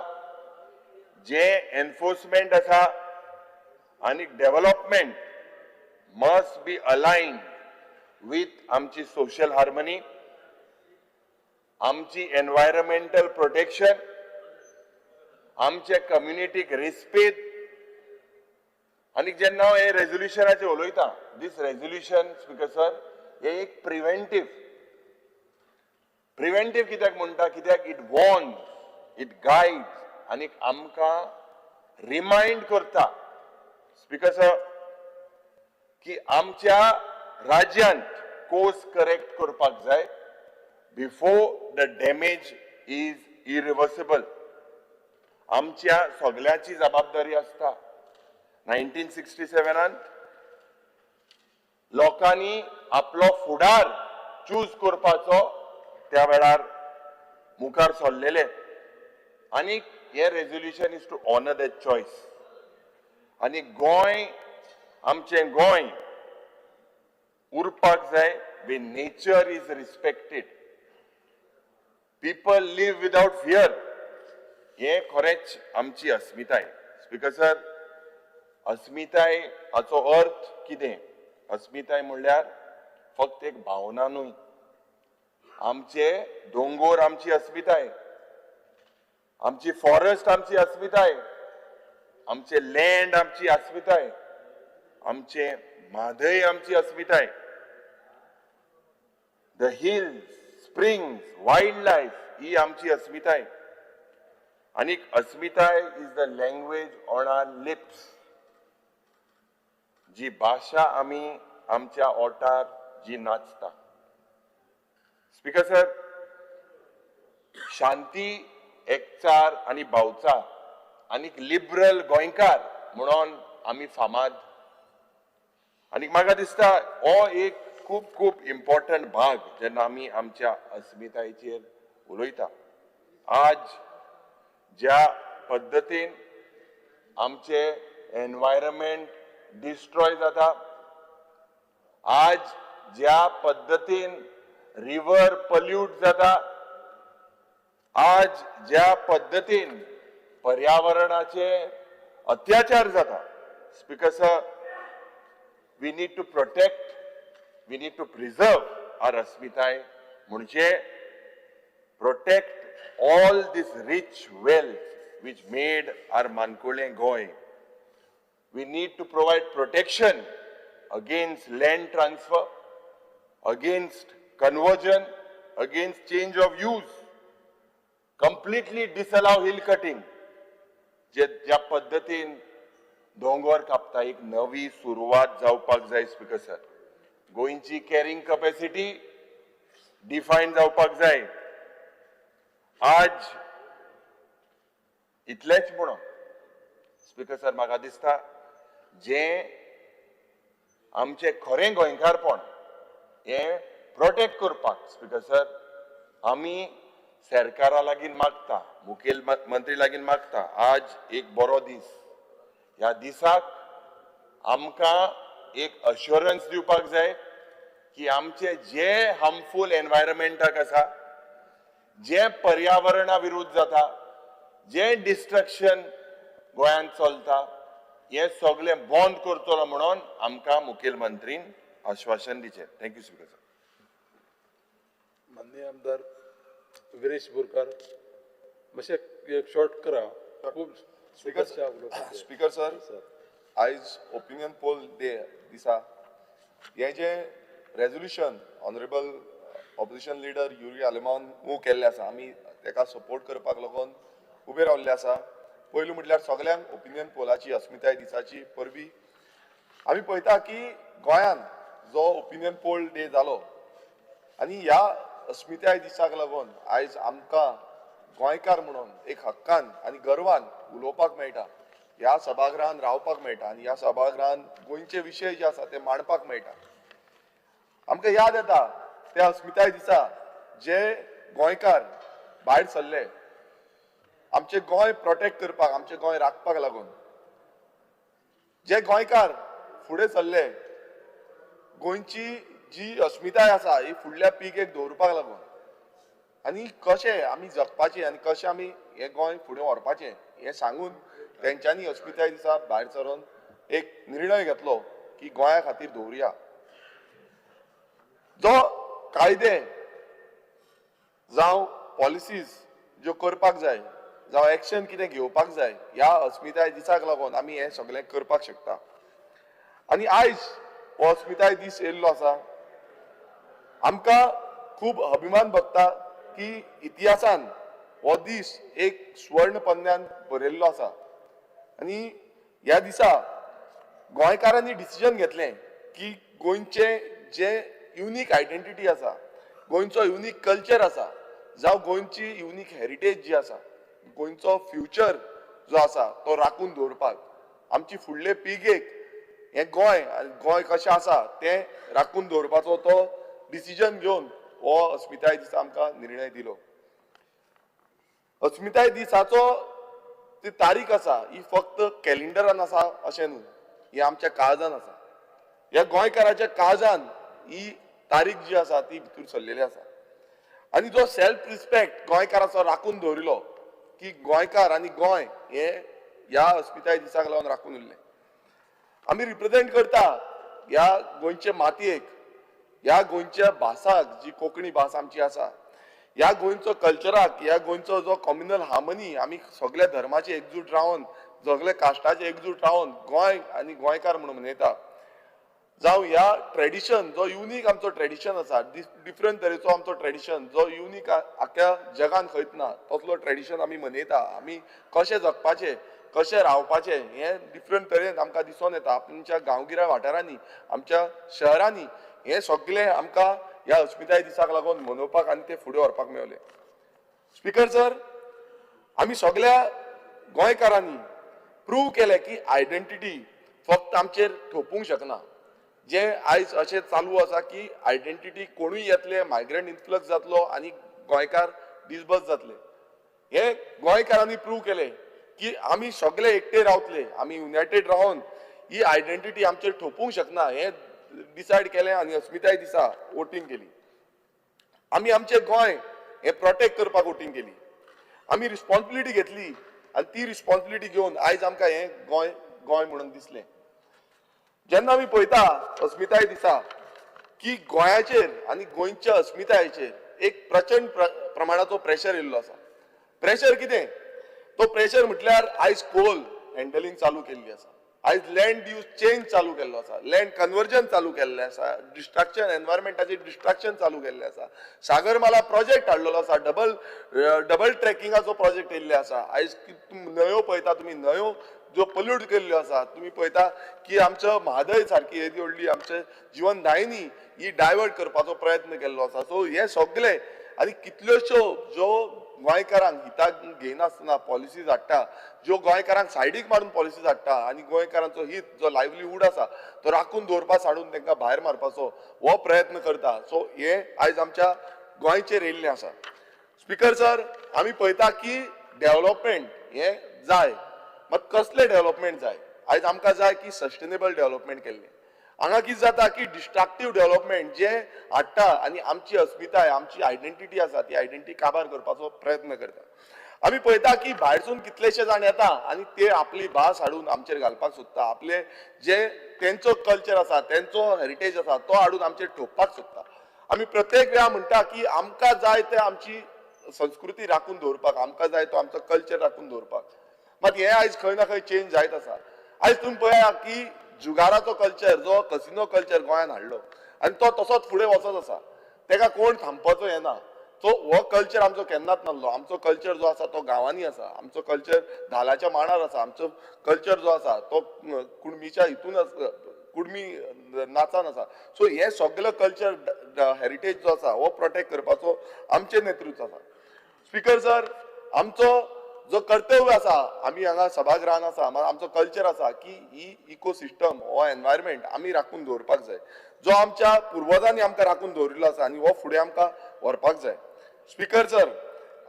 जे एनफोर्समेंट आसा आनी development must be align with आमची सोशल हार्मनी, आमची एनवायरमेंटल प्रोटेक्शन, आमचे कम्युनिटीक रेस्पेद. आनी जेन्ना हांव हे रेजोल्युशनाचेर उलयता, दीस रेजोल्युशन स्पीकर सर हे एक प्रिवेंटीव. प्रिवेंटीव कित्याक म्हणटा? कित्याक it Warns, it guides आनी आमकां रिमायंड करता स्पीकर सर की आमच्या राज्यांत कोर्स करेक्ट करपाक जाय. before the damage is irreversible. आमच्या सगळ्याची जबाबदारी आसता. 1967 लोकांनी आपलो फुडार चूज करपाचो त्या वेळार मुखार सरलेले आनी हे resolution is to honour that choice. आनी गोंय, आमचें गोंय उरपाक जाय where nature is respected, people live without fear. हें खरेंच आमची अस्मिताय. स्पीकर सर, अस्मिताय हाचो अर्थ कितें? अस्मिताय म्हणल्यार फक्त एक भावना न्हय. आमचे दोंगोर आमची अस्मिताय, आमची फॉरेस्ट आमची अस्मिताय, आमचे लँड आमची अस्मिताय, आमचे म्हादय आमची अस्मिताय, the hills, springs, wild life ही आमची अस्मिताय. आनी अस्मिताय is the language on our lips. जी भाशा आमी आमच्या ओठार जी नाचता. स्पीकर सर, शांती, एकचार आनी भावचार आनी लिबरल गोंयकार म्हणून आमी फामाद. आनी म्हाका दिसता हो एक खूब खूब इम्पॉर्टंट भाग जेन्ना आमी आमच्या अस्मितायेचेर उलयता. आज ज्या पद्दतीन आमचे एनवायरमेंट डिस्ट्रॉय जाता, आज ज्या पद्दतीन रिवर पल्यूट जाता, आज ज्या पद्दतीन पर्यावरणाचे अत्याचार जाता, Speaker sir, we need to protect, we need to preserve our अस्मिताय. म्हणजे protect all this rich wealth which made our मानकुलें Goa. We need to provide protection against land transfer, against conversion, against change of use, completely disallow hill cutting. जे ज्या पद्दतीन दोंगर कापता, एक नवी सुरवात जावपाक जाय. स्पीकर सर, गोंयची कॅरिंग कपॅसिटी डिफायन जावपाक जाय. आज इतलेंच म्हणून स्पीकर सर, म्हाका दिसता जें आमचें खरें गोंयकारपण हें प्रोटेक्ट करपाक, स्पीकर सर, आमी सरकारा लागीं मागता, मुखेल मंत्री लागीं मागता, आज एक बरो दीस, ह्या दिसाक आमकां एक अश्योरन्स दिवपाक जाय की आमचे जे हार्मफूल एनवायरमेंटाक आसा, जे पर्यावरणा विरुद्ध जाता, जे डिस्ट्रक्शन गोंयांत चलता, हे सगळें बंद करतलो म्हणून आमकां मुखेलमंत्रीन आश्वासन दिचें. Thank you speaker sir. माननीय आमदार विरेश बोरकार, मातशें एक शॉर्ट करा, खूब. स्पीकर सर, आयज ओपिनियन पोल डे दिसा हें जें resolution honourable opposition leader Yuri आलेमावन move केल्लें आसा, आमी ताका सपोर्ट करपाक लागून उबे रावल्ले आसा. पयलू म्हटल्यार सगल्यांक ओपिनियन पोलाची अस्मिताय दिसाची परबी. आमी पळयता की गोंयांत जो ओपिनियन पोल डे जालो आनी ह्या अस्मिताय दिसाक लागून आयज आमकां गोंयकार म्हणून एक हक्कान आनी गर्वान उलोवपाक मेळटा, ह्या सभागृहान रावपाक मेळटा आनी ह्या सभागृहान गोंयचे विशय जे आसा ते मांडपाक मेळटा. आमकां याद येता त्या अस्मिताय दिसा जे गोंयकार भायर सरले आमचें गोंय प्रोटेक्ट करपाक, आमचें गोंय राखपाक लागून, जे गोंयकार फुडें सरले गोंयची जी अस्मिताय आसा ही फुडल्या पिळगेक दवरपाक लागून आनी कशें आमी जगपाचें आनी कशें आमी हें गोंय फुडें व्हरपाचें हें सांगून तेंच्यांनी अस्मिताय दिसा भायर सरून एक निर्णय घेतलो की गोंया खातीर दवरुया. जो कायदे जावं पॉलिसीज ज्यो करपाक जाय, जावं एक्शन कितें घेवपाक जाय, ह्या अस्मिताय दिसाक लागून आमी हें सगळें करपाक शकता. आनी आयज हो अस्मिताय दीस येयल्लो आसा, आमकां खूब अभिमान भोगता की इतिहासान हो दीस एक स्वर्ण पन्न्यान बरयल्लो आसा. आनी ह्या दिसा गोंयकारांनी डिसिजन घेतलें की गोंयचें जें युनीक आयडेंटिटी आसा, गोंयचो युनीक कल्चर आसा, जावं गोंयची युनीक हेरिटेज जी आसा, गोंयचो फ्युचर जो आसा तो राखून दवरपाक, आमची फुडले पिळगेक हें गोंय आनी गोंय कशें आसा तें राखून दवरपाचो तो डिसिजन घेवन हो अस्मिताय दिसा आमकां निर्णय दिलो. अस्मिताय दिसाचो ती तारीख आसा ही फक्त कॅलेंडरान आसा अशें न्हू, ही आमच्या काळजान आसा. ह्या गोंयकाराच्या काळजान ही तारीख जी आसा ती भितर सरलेली आसा. आनी जो सेल्फ रिस्पेक्ट गोंयकाराचो राखून दवरिलो की गोंयकार आनी गोंय हे ह्या अस्मिताय दिसाक लागून राखून उरलें. आमी रिप्रेजेंट करता ह्या गोंयचे मातयेक, ह्या गोंयच्या भासाक जी कोंकणी भास आमची आसा, ह्या गोंयचो कल्चराक, ह्या गोंयचो जो कॉम्युनल हार्मनी, आमी सगल्या धर्माचे एकजूट रावन, सगल्या कास्टाचे एकजूट रावन गोंय आनी गोंयकार म्हणून मनयता. जावं ह्या ट्रेडिशन जो युनीक आमचो ट्रेडिशन आसा, डिफरंट तरेचो आमचो ट्रेडिशन जो युनीक आख्ख्या जगान खंयच ना तसलो ट्रेडिशन आमी मनयता. आमी कशें जगपाचें, कशें रावपाचें हें डिफरंट तरेन आमकां दिसून येता. आमच्या गांवगिऱ्या वाठारांनी, आमच्या शहरांनी हें सगळें आमकां ह्या अस्मिताय दिसाक लागून मनोवपाक आनी तें फुडें व्हरपाक मेवलें. स्पिकर सर, आमी सगळ्या गोंयकारांनी प्रूव केलें की आयडेंटिटी फक्त आमचेर थोपूंक शकना. जे आयज अशें चालू आसा की आयडेंटिटी कोणूय येतले, मायग्रंट इन्फ्लक्स जातलो आनी गोंयकार डिसबस जातले. हे गोंयकारांनी प्रूव केलें की आमी सगळे एकटे रावतले, आमी युनायटेड रावन ही आयडेंटिटी आमचेर थोपूंक शकना हें डिसायड केलें आनी अस्मिताय दिसा वोटींग केली. आमी आमचें गोंय हें प्रोटेक्ट करपाक वोटींग केली. आमी रिस्पॉन्सिबिलिटी घेतली आनी ती रिस्पॉन्सिबिलिटी घेवन आयज आमकां हें गोंय गोंय म्हणून दिसलें. जेन्ना आमी पळयता अस्मिताय दिसा की गोंयाचेर आनी गोंयच्या अस्मितायेचेर एक प्रचंड प्रमाणाचो प्रेशर येयल्लो आसा. प्रेशर कितें? तो प्रेशर म्हटल्यार आयज कोल हँडलिंग चालू केल्ली आसा, आयज लँड यूज चेंज चालू केल्लो आसा, लँड कन्वर्जन चालू केल्लें आसा, डिस्ट्रक्शन एनवायरमेंटाचें डिस्ट्रक्शन चालू केल्लें आसा, सागरमाला प्रोजेक्ट हाडलेलो आसा, डबल ट्रॅकिंगाचो प्रोजेक्ट येयल्ले आसा. आयज न्हंयो पळयता तुमी, न्हंयो ज्यो पल्यूट केल्ल्यो आसा, तुमी पळयता की आमच्या म्हादय सारकी येदी व्हडली आमचे जिवनदायिनी ही डायवर्ट करपाचो प्रयत्न केल्लो आसा. सो हे सगळे आनी कितल्योश्यो ज्यो गोंयकारांक हिताक घेयनासतना पॉलिसीज हाडटा, ज्यो गोंयकारांक सायडीक मारून पॉलिसीज हाडटा आनी गोंयकारांचो हित जो लायवलीहूड आसा तो राखून दवरपा साडून तांकां भायर मारपाचो हो प्रयत्न करता. सो हे आयज आमच्या गोंयचेर येयल्लें आसा. स्पिकर सर, आमी पळयता की डेव्हलपमेंट हें जाय, मात कसलें डेव्हलपमेंट जाय? आयज आमकां जाय की सस्टेनेबल डेव्हलपमेंट केल्लें. हांगा कितें जाता की डिस्ट्रक्टीव डेव्हलपमेंट जें हाडटा आनी आमची अस्मिताय, आमची आयडेंटिटी आसा ती आयडेंटिटी काबार करपाचो प्रयत्न करता. आमी पळयता की भायरसून कितलेशे जाण येता आनी ते आपली भास हाडून आमचेर घालपाक सोदता, आपले जे तेंचो कल्चर आसा, तेंचो हेरिटेज आसा तो हाडून आमचेर ठोकपाक सोदता. आमी प्रत्येक वेळा म्हणटा की आमकां जाय ते आमची संस्कृती राखून दवरपाक, आमकां जाय तो आमचो कल्चर राखून दवरपाक. मात हें आयज खंय ना खंय चेंज जायत आसा. आयज तुमी पळया की जुगाराचो कल्चर जो कसिनो कल्चर गोंयांत हाडलो आनी तो तसोच फुडें वचत आसा, तेका कोण थांबपाचो येना. सो हो कल्चर आमचो केन्नाच नासलो. आमचो कल्चर जो आसा तो गांवांनी आसा, आमचो कल्चर धालाच्या मांडार आसा, आमचो कल्चर जो आसा तो कुणमीच्या हितून आसा, कुणमी नाचान आसा. सो हे सगळे कल्चर हेरिटेज जो आसा हो प्रोटेक्ट करपाचो आमचें नेतृत्व आसा. स्पिकर सर, आमचो जो कर्तव्य आसा, आमी हांगा सभागृहान आसा, आमचो कल्चर आसा की ही इकोसिस्टम हो एनवायरमेंट आमी राखून दवरपाक जाय, जो आमच्या पुर्वजांनी आमकां राखून दवरिल्लो आसा आनी हो फुडें आमकां व्हरपाक जाय. स्पिकर सर,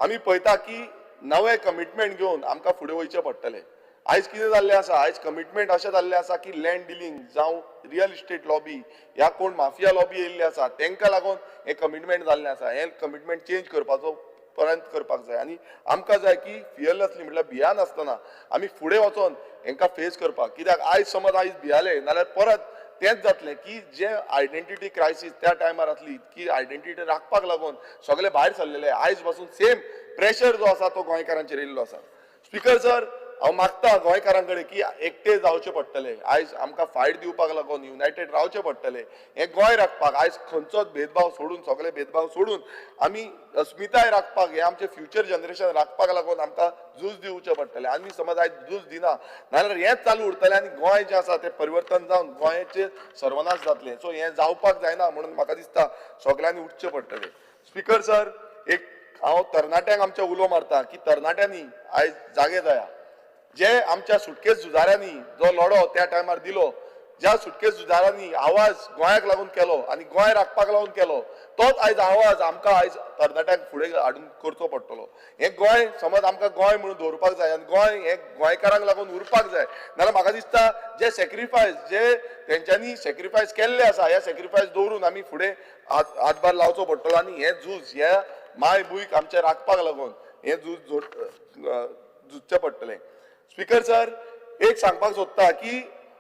आमी पळयता की नवें कमिटमेंट घेवन आमकां फुडें वयचें पडटलें. आयज कितें जाल्लें आसा, आयज कमिटमेंट अशें जाल्लें आसा की लँड डिलींग जावं रियल इस्टेट लॉबी ह्या कोण माफिया लॉबी येयल्ली आसा तेंकां लागून हें कमिटमेंट जाल्लें आसा. हें कमिटमेंट चेंज करपाचो प्रयत्न करपाक जाय आनी आमकां जाय की फियरलेसली म्हटल्यार भियानासतना आमी फुडें वचोन हेंकां फेस करपाक. कित्याक आयज समज आयज भियाले नाल्यार परत तेंच जातलें की जे आयडेंटिटी क्रायसीस त्या टायमार आसली की आयडेंटिटी राखपाक लागून सगळे भायर सरलेले, आयज पासून सेम प्रेशर जो आसा तो गोंयकारांचेर येयल्लो आसा. स्पिकर सर, हांव मागता गोंयकारां कडेन की एकटे जावचें पडटलें. आयज आमकां फायट दिवपाक लागून युनायटेड रावचें पडटलें. हें गोंय राखपाक आयज खंयचोच भेदभाव सोडून, सगळे भेदभाव सोडून आमी अस्मिताय राखपाक, हें आमचें फ्युचर जनरेशन राखपाक लागून आमकां झूज दिवचें पडटलें. आमी समज आयज झूज दिना नाजाल्यार हेंच चालू उरतलें आनी गोंय जें आसा तें परिवर्तन जावन गोंयचें सर्वनाश जातलें. सो हें जावपाक जायना म्हणून म्हाका दिसता सगळ्यांनी उठचें पडटलें. स्पिकर सर, एक हांव तरणाट्यांक आमच्या उलो मारता की तरणाट्यांनी आयज जागे जाया. जे आमच्या सुटके झुजाऱ्यांनी जो लढो त्या टायमार दिलो, ज्या सुटके झुजाऱ्यांनी आवाज गोंयाक लागून केलो आनी गोंय राखपाक लागून केलो, तोच आयज आवाज आमकां आयज तरणाट्यांक फुडें हाडून करचो पडटलो. हें गोंय समज आमकां गोंय म्हणून दवरपाक जाय आनी गोंय हें गोंयकारांक लागून उरपाक जाय. नाजाल्यार म्हाका दिसता जे सेक्रिफायस, जे तेंच्यांनी सेक्रिफायस केल्ले आसा, हे सेक्रिफायस दवरून आमी फुडें हातभार लावचो पडटलो आनी हें झूज ह्या मायभूंयक आमच्या राखपाक लागून हें झूज झुजचें पडटलें. स्पिकर सर, एक सांगपाक सोदता की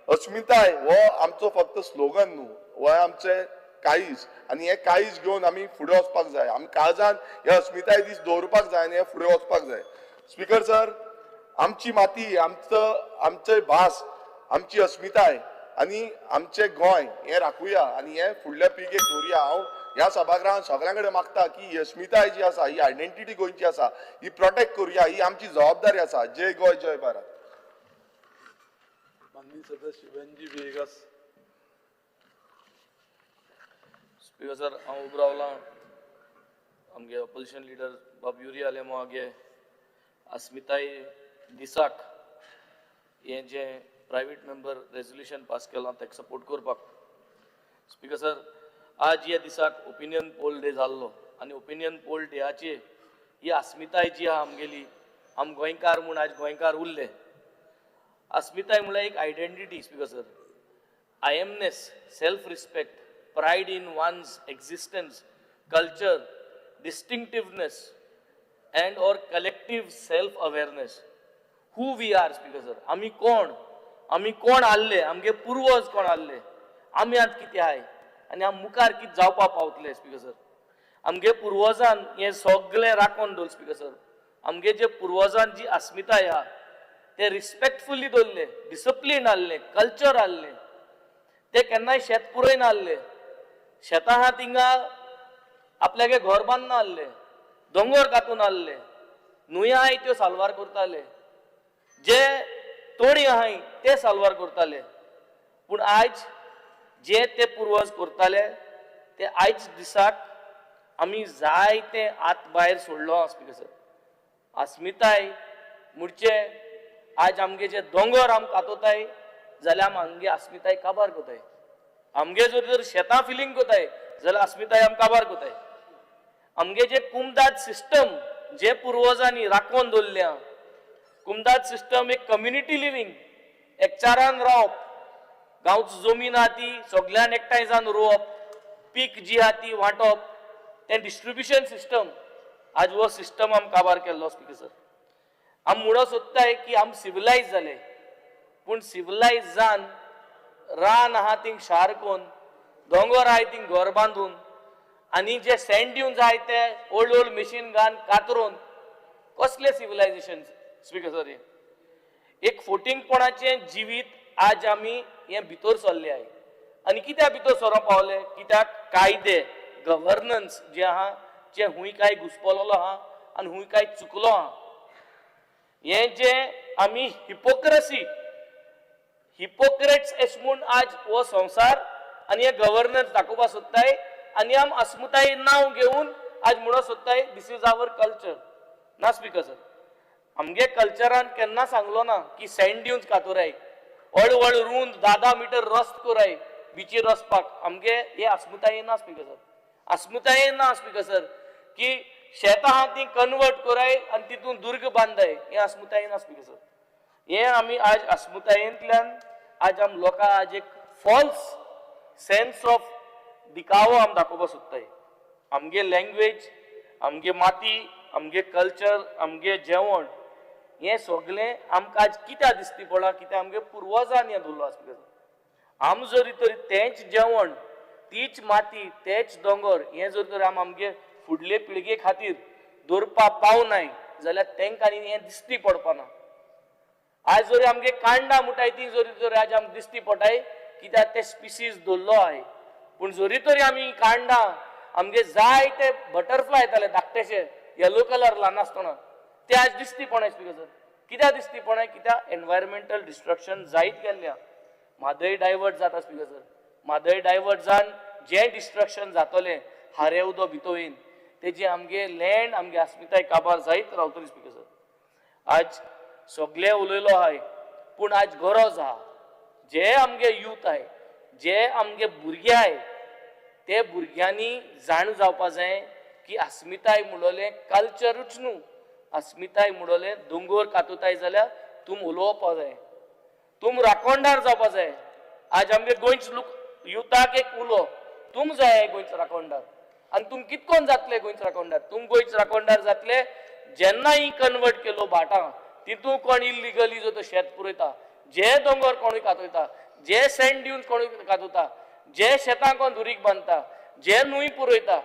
अस्मिताय हो आमचो फक्त स्लोगन न्हू, हो आमचें काळीज आनी हें काळीज घेवन आमी फुडें वचपाक जाय. आमी काळजान हे अस्मिताय दीस दवरपाक जाय आनी हे फुडें वचपाक जाय. स्पिकर सर, आमची माती, आमचे भास, आमची अस्मिताय आनी आमचें गोंय हें राखुया आनी हें फुडल्या पिळगेक दवरुया. हांव ह्या सभागृहान सगळ्यां कडेन मागता की ही अस्मिताय जी आसा, ही आयडेंटिटी गोंयची आसा, ही प्रोटेक्ट करुया, ही आमची जबाबदारी आसा. जय गोंय, जय भारत. माननीय सदस्य वेंजी वेगस. स्पिकर सर, हांव उबो रावलां आमगे ऑपोजिशन लिडर बाब युरी आलेमो हागे अस्मिताय दिसाक हें जें प्रायवेट मेंबर रेजोल्युशन पास केलां ताका सपोर्ट करपाक. स्पिकर सर, आज ह्या दिसाक ओपिनियन पोल डे जाल्लो आनी ओपिनियन पोल डेयाचे ही अस्मिताय जी आहा आमगेली, आम गोंयकार म्हूण आज गोंयकार उरले. अस्मिताय म्हणल्यार एक identity speaker sir, I amness, self respect, pride in one's existence, culture, distinctiveness and or collective self awareness. Who we are speaker sir, आमी कोण, आमी कोण आहले, आमगे पुर्वज कोण आहले, आमी आतां कितें आहाय आनी आमी मुखार कितें जावपाक पावतले. स्पिकर सर, आमगे पुर्वजान हें सगळें राखून दवरलें. स्पिकर सर, आमगे जे पुर्वजान जी अस्मिताय आहा ते रिस्पेक्टफुली दवरले, डिसिप्लीन आहले, कल्चर आहले, ते केन्नाय शेत पुरयना आहले, शेतां आहा थिंगा आपल्यागे घर बांदना आहले, दोंगर कातून आहले, न्हंयो आहाय त्यो साल्वार करताले, जे तोणी आहाय ते साल्वार करताले. पूण आयज जे ते पुर्वज करताले ते आयज दिसाक आमी जायते आत भायर सोडलो आहा. स्पिकर सर, अस्मिताय म्हणचे आज आमगे जे दोंगर आम कातोताय जाल्यार आम आमगे अस्मिताय काबार कोताय. आमगे जर तर शेतां फिलींग कोताय जाल्यार अस्मिताय आम काबार कोताय. आमगे जे कुमदाद सिस्टम जे पुर्वजांनी राखोवन दवरल्या, कुमदाद सिस्टम एक कम्युनिटी लिवींग, एकचारान रावप, गांवची जमीन आहा ती सगळ्यान एकठांय जावन रोवप, पीक जी आहा ती वांटप, तें डिस्ट्रिब्युशन सिस्टम आज हो सिस्टम आम काबार केल्लो. स्पिकर सर, आम म्हणूंक सोदताय की आम सिविलायज जाले, पूण सिविलायज जावन रान आहा थिंग शार कोन्न, दोंगर आहाय थिंग घर बांदून आनी जे सँड ड्युन्स आहाय ते ओल्ड ओल्ड मशीन घालून कातरून कसलें सिविलायजेशन. स्पिकर सर, हें एक फोटिंगपणाचें जिवीत आज आमी हें भितर सरले आहाय. आनी कित्याक भितर सरोंक पावले? कित्याक कायदे गव्हर्नन्स जे आहा जे हुंय काय घुसपलोलो आहा आनी हुंय काय चुकलो आहा. हें जे आमी हिपोक्रसी, हिपोक्रेट्स एश म्हूण आज हो संवसार आनी हे गव्हर्नन्स दाखोवपाक सोदताय आनी आम अस्मिताय नांव घेवन आज म्हणूंक सोदताय this is our culture. ना स्पिकर सर, आमगे कल्चरान केन्ना सांगलो ना की सँड ड्युन्स कातोराय, व्हड व्हड रूंद 10-10 मिटर रस्त कोराय बिचीर वचपाक. आमगे हे अस्मिताये ना स्पिकर सर, अस्मिताये ना स्पिकर सर की शेतां आहा ती कन्वर्ट कोराय आनी तितून दुर्ग बांदाय, हें अस्मिताये ना स्पिकर सर. हें आमी आज अस्मितायेंतल्यान आज आम लोकांक आज एक फॉल्स सेन्स ऑफ दिखावो आम दाखोवपाक सोदताय. आमगे लँग्वेज, आमगे माती, आमगे कल्चर, आमगे जेवण हें सगळें आमकां आज कित्याक दिसती पडलां? कित्याक आमगे पुर्वजांनी हें दवरलो आसा. आम जरी तरी तेंच जेवण, तीच माती, तेच दोंगर हें जर तर आम आमगे फुडले पिळगे खातीर दवरपाक पावनाय जाल्यार तांकां हें दिसती पडपाना. आयज जरी आमगे कांडां म्हणटाय ती जरी जरी आज आमकां दिसती पडटाय कित्याक ते स्पिसीज दवरलो आहाय. पूण जरी तरी आमी कांडां आमगे जायते बटरफ्लाय येताले धाकटेशे येलो कलर ल्हान आसतना ते आज दिसती पडनाय स्पिकर सर. कित्याक दिसती पडनाय? कित्याक एनवायरमेंटल डिस्ट्रक्शन जायत गेल्लें आहा. म्हादय डायवर्ट जाता स्पिकर सर. म्हादय डायवर्ट जावन जें डिस्ट्रक्शन जातलें हारे उदक भितर येवन तेजी आमगे लँड आमगे अस्मिताय काबार जायत रावतली स्पिकर सर. आज सगळे उलयलो आहाय पूण आज गरज आहा जे आमगे यूथ आहाय जे आमगे भुरगे आहाय ते भुरग्यांनी जाण जावपा जाय की अस्मिताय म्हणलें कल्चरूच न्हू. अस्मिताय म्हणलें दोंगोर कातोताय जाल्यार तुम उलोवपा जाय, तुम राखणदार जावपा जाय. आज आमगे गोंयच लोक युथाक एक उलो तुम जाय गोंयचो राखणदार आनी तुम कितकोन जातले गोंयचो राखणदार? तुम गोंयचो राखणदार जातले जेन्ना ही कन्वर्ट केलो भाटां तितून कोण इल्लिगली जो तो शेत पुरयता, जे दोंगर कोणूय कातयता, जे सँड ड्यून्स कोणूय कातयता, जे शेतां कोण दुरीग बांदता, जे न्हूय पुरयता,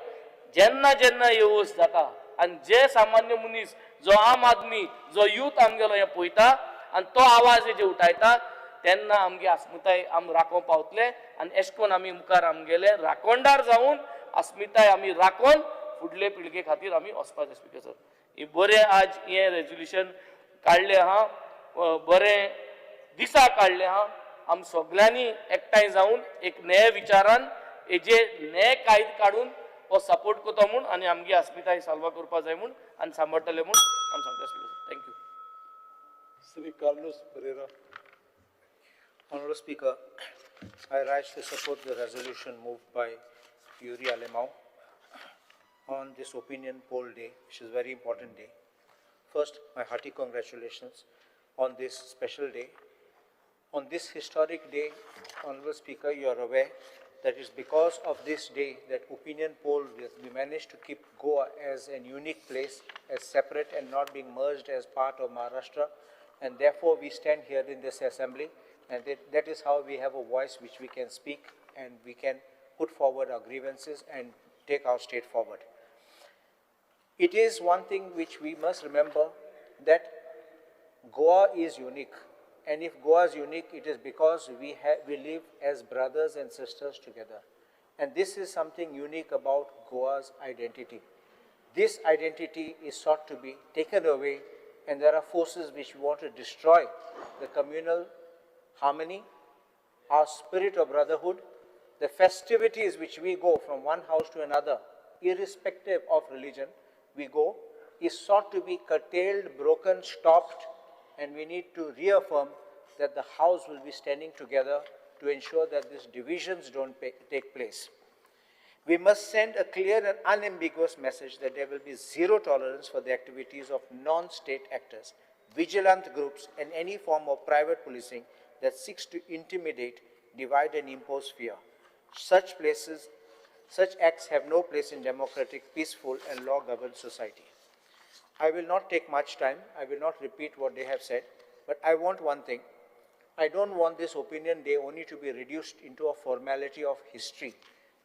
जेन्ना जेन्ना येवस जाता आनी जे सामान्य मनीस जो आम आदमी जो यूथ आमगेलो हें पळयता आनी तो आवाज हेजे उठायता तेन्ना आमगे अस्मिताय आम राखोवंक पावतले आनी एश कोन आमी मुखार आमगेले राखणदार जावन अस्मिताय आमी राखोन फुडले पिळगे खातीर आमी वचपाचें स्पिकर सर. ही बरें आज हें रेजोल्युशन काडलें आहा, बरें दिसा काडलें आहा. आम सगल्यांनी एकठांय जावन एक न्याय विचारान हेजे न्याय कायदे काडून हो सपोर्ट करता म्हूण आनी आमगे अस्मिताय साल्वा करपा जाय म्हूण आनी सांबाळटले म्हूण आमी सांगता speaker sir. Thank you. Shri Carlos Pereira. Honorable Speaker, I rise to support the resolution moved by Yuri Alemao on this opinion poll day, which is a very important day. First, my hearty congratulations on this special day. On this historic day, Honorable Speaker, you are aware that it's because of this day that opinion poll, we managed to keep Goa as a unique place, as separate and not being merged as part of Maharashtra. And therefore, we stand here in this assembly, and that is how we have a voice which we can speak and we can put forward our grievances and take our state forward. It is one thing which we must remember, that Goa is unique. And if Goa is unique, it is because we live as brothers and sisters together. And this is something unique about Goa's identity. This identity is sought to be taken away, and there are forces which want to destroy the communal harmony, our spirit of brotherhood, the festivities which we go from one house to another, irrespective of religion, we go, is sought to be curtailed, broken, stopped, and we need to reaffirm that the house will be standing together to ensure that these divisions don't take place. We must send a clear and unambiguous message that there will be zero tolerance for the activities of non-state actors, vigilant groups, and any form of private policing that seeks to intimidate, divide, and impose fear. Such acts have no place in democratic, peaceful, and law-governed society. I will not take much time. I will not repeat what they have said, but I want one thing. I don't want this opinion day only to be reduced into a formality of history.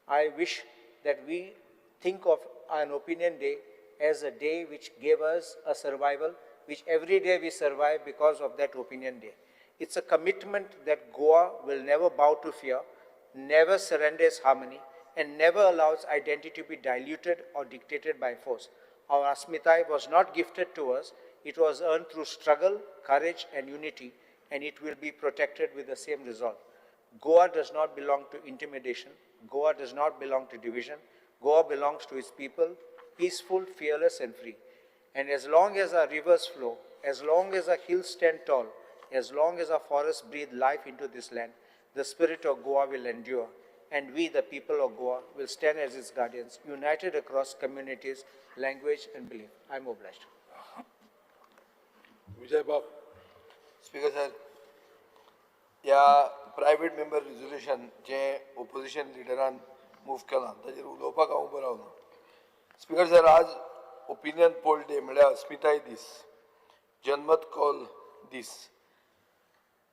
I wish that we think of an opinion day as a day which gave us a survival, which every day we survive because of that opinion day. It's a commitment that Goa will never bow to fear, never surrender its harmony, and never allows identity to be diluted or dictated by force. Our Asmitai was not gifted to us. It was earned through struggle, courage, and unity, and it will be protected with the same resolve. Goa does not belong to intimidation. Goa does not belong to division. Goa belongs to its people, peaceful, fearless, and free. And as long as our rivers flow, as long as our hills stand tall, as long as our forests breathe life into this land, the spirit of Goa will endure. And we, the people of Goa, will stand as its guardians, united across communities, language, and belief. I am obliged. Vijay Babu. Speaker sir, ह्या प्रायव्हेट मेंबर रेजोल्युशन जे ओपोजिशन लिडरान मूव केलां ताजेर उलोवपाक हांव उबो रावना. स्पीकर सर, आज ओपिनियन पोल डे म्हळ्यार अस्मिताय दीस, जनमत कौल दीस,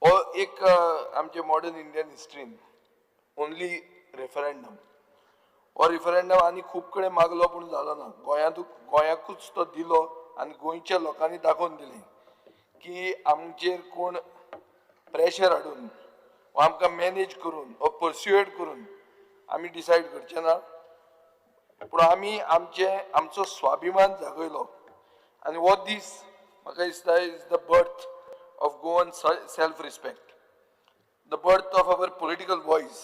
हो एक आमचे मॉडर्न इंडियन हिस्ट्रीन ओनली रेफरंडम. हो रेफरंडम आनी खूब कडेन मागलो पूण जालो ना. गोंयाकूच तो दिलो आनी गोंयच्या लोकांनी दाखोवन दिलें की आमचेर कोण प्रेशर हाडून वा आमकां मॅनेज करून वा पर्सुएड करून आमी डिसायड करचे ना, पूण आमी आमचे आमचो स्वाभिमान जागयलो आनी हो दीस म्हाका दिसता is the birth of Goan self respect, the birth of our political voice.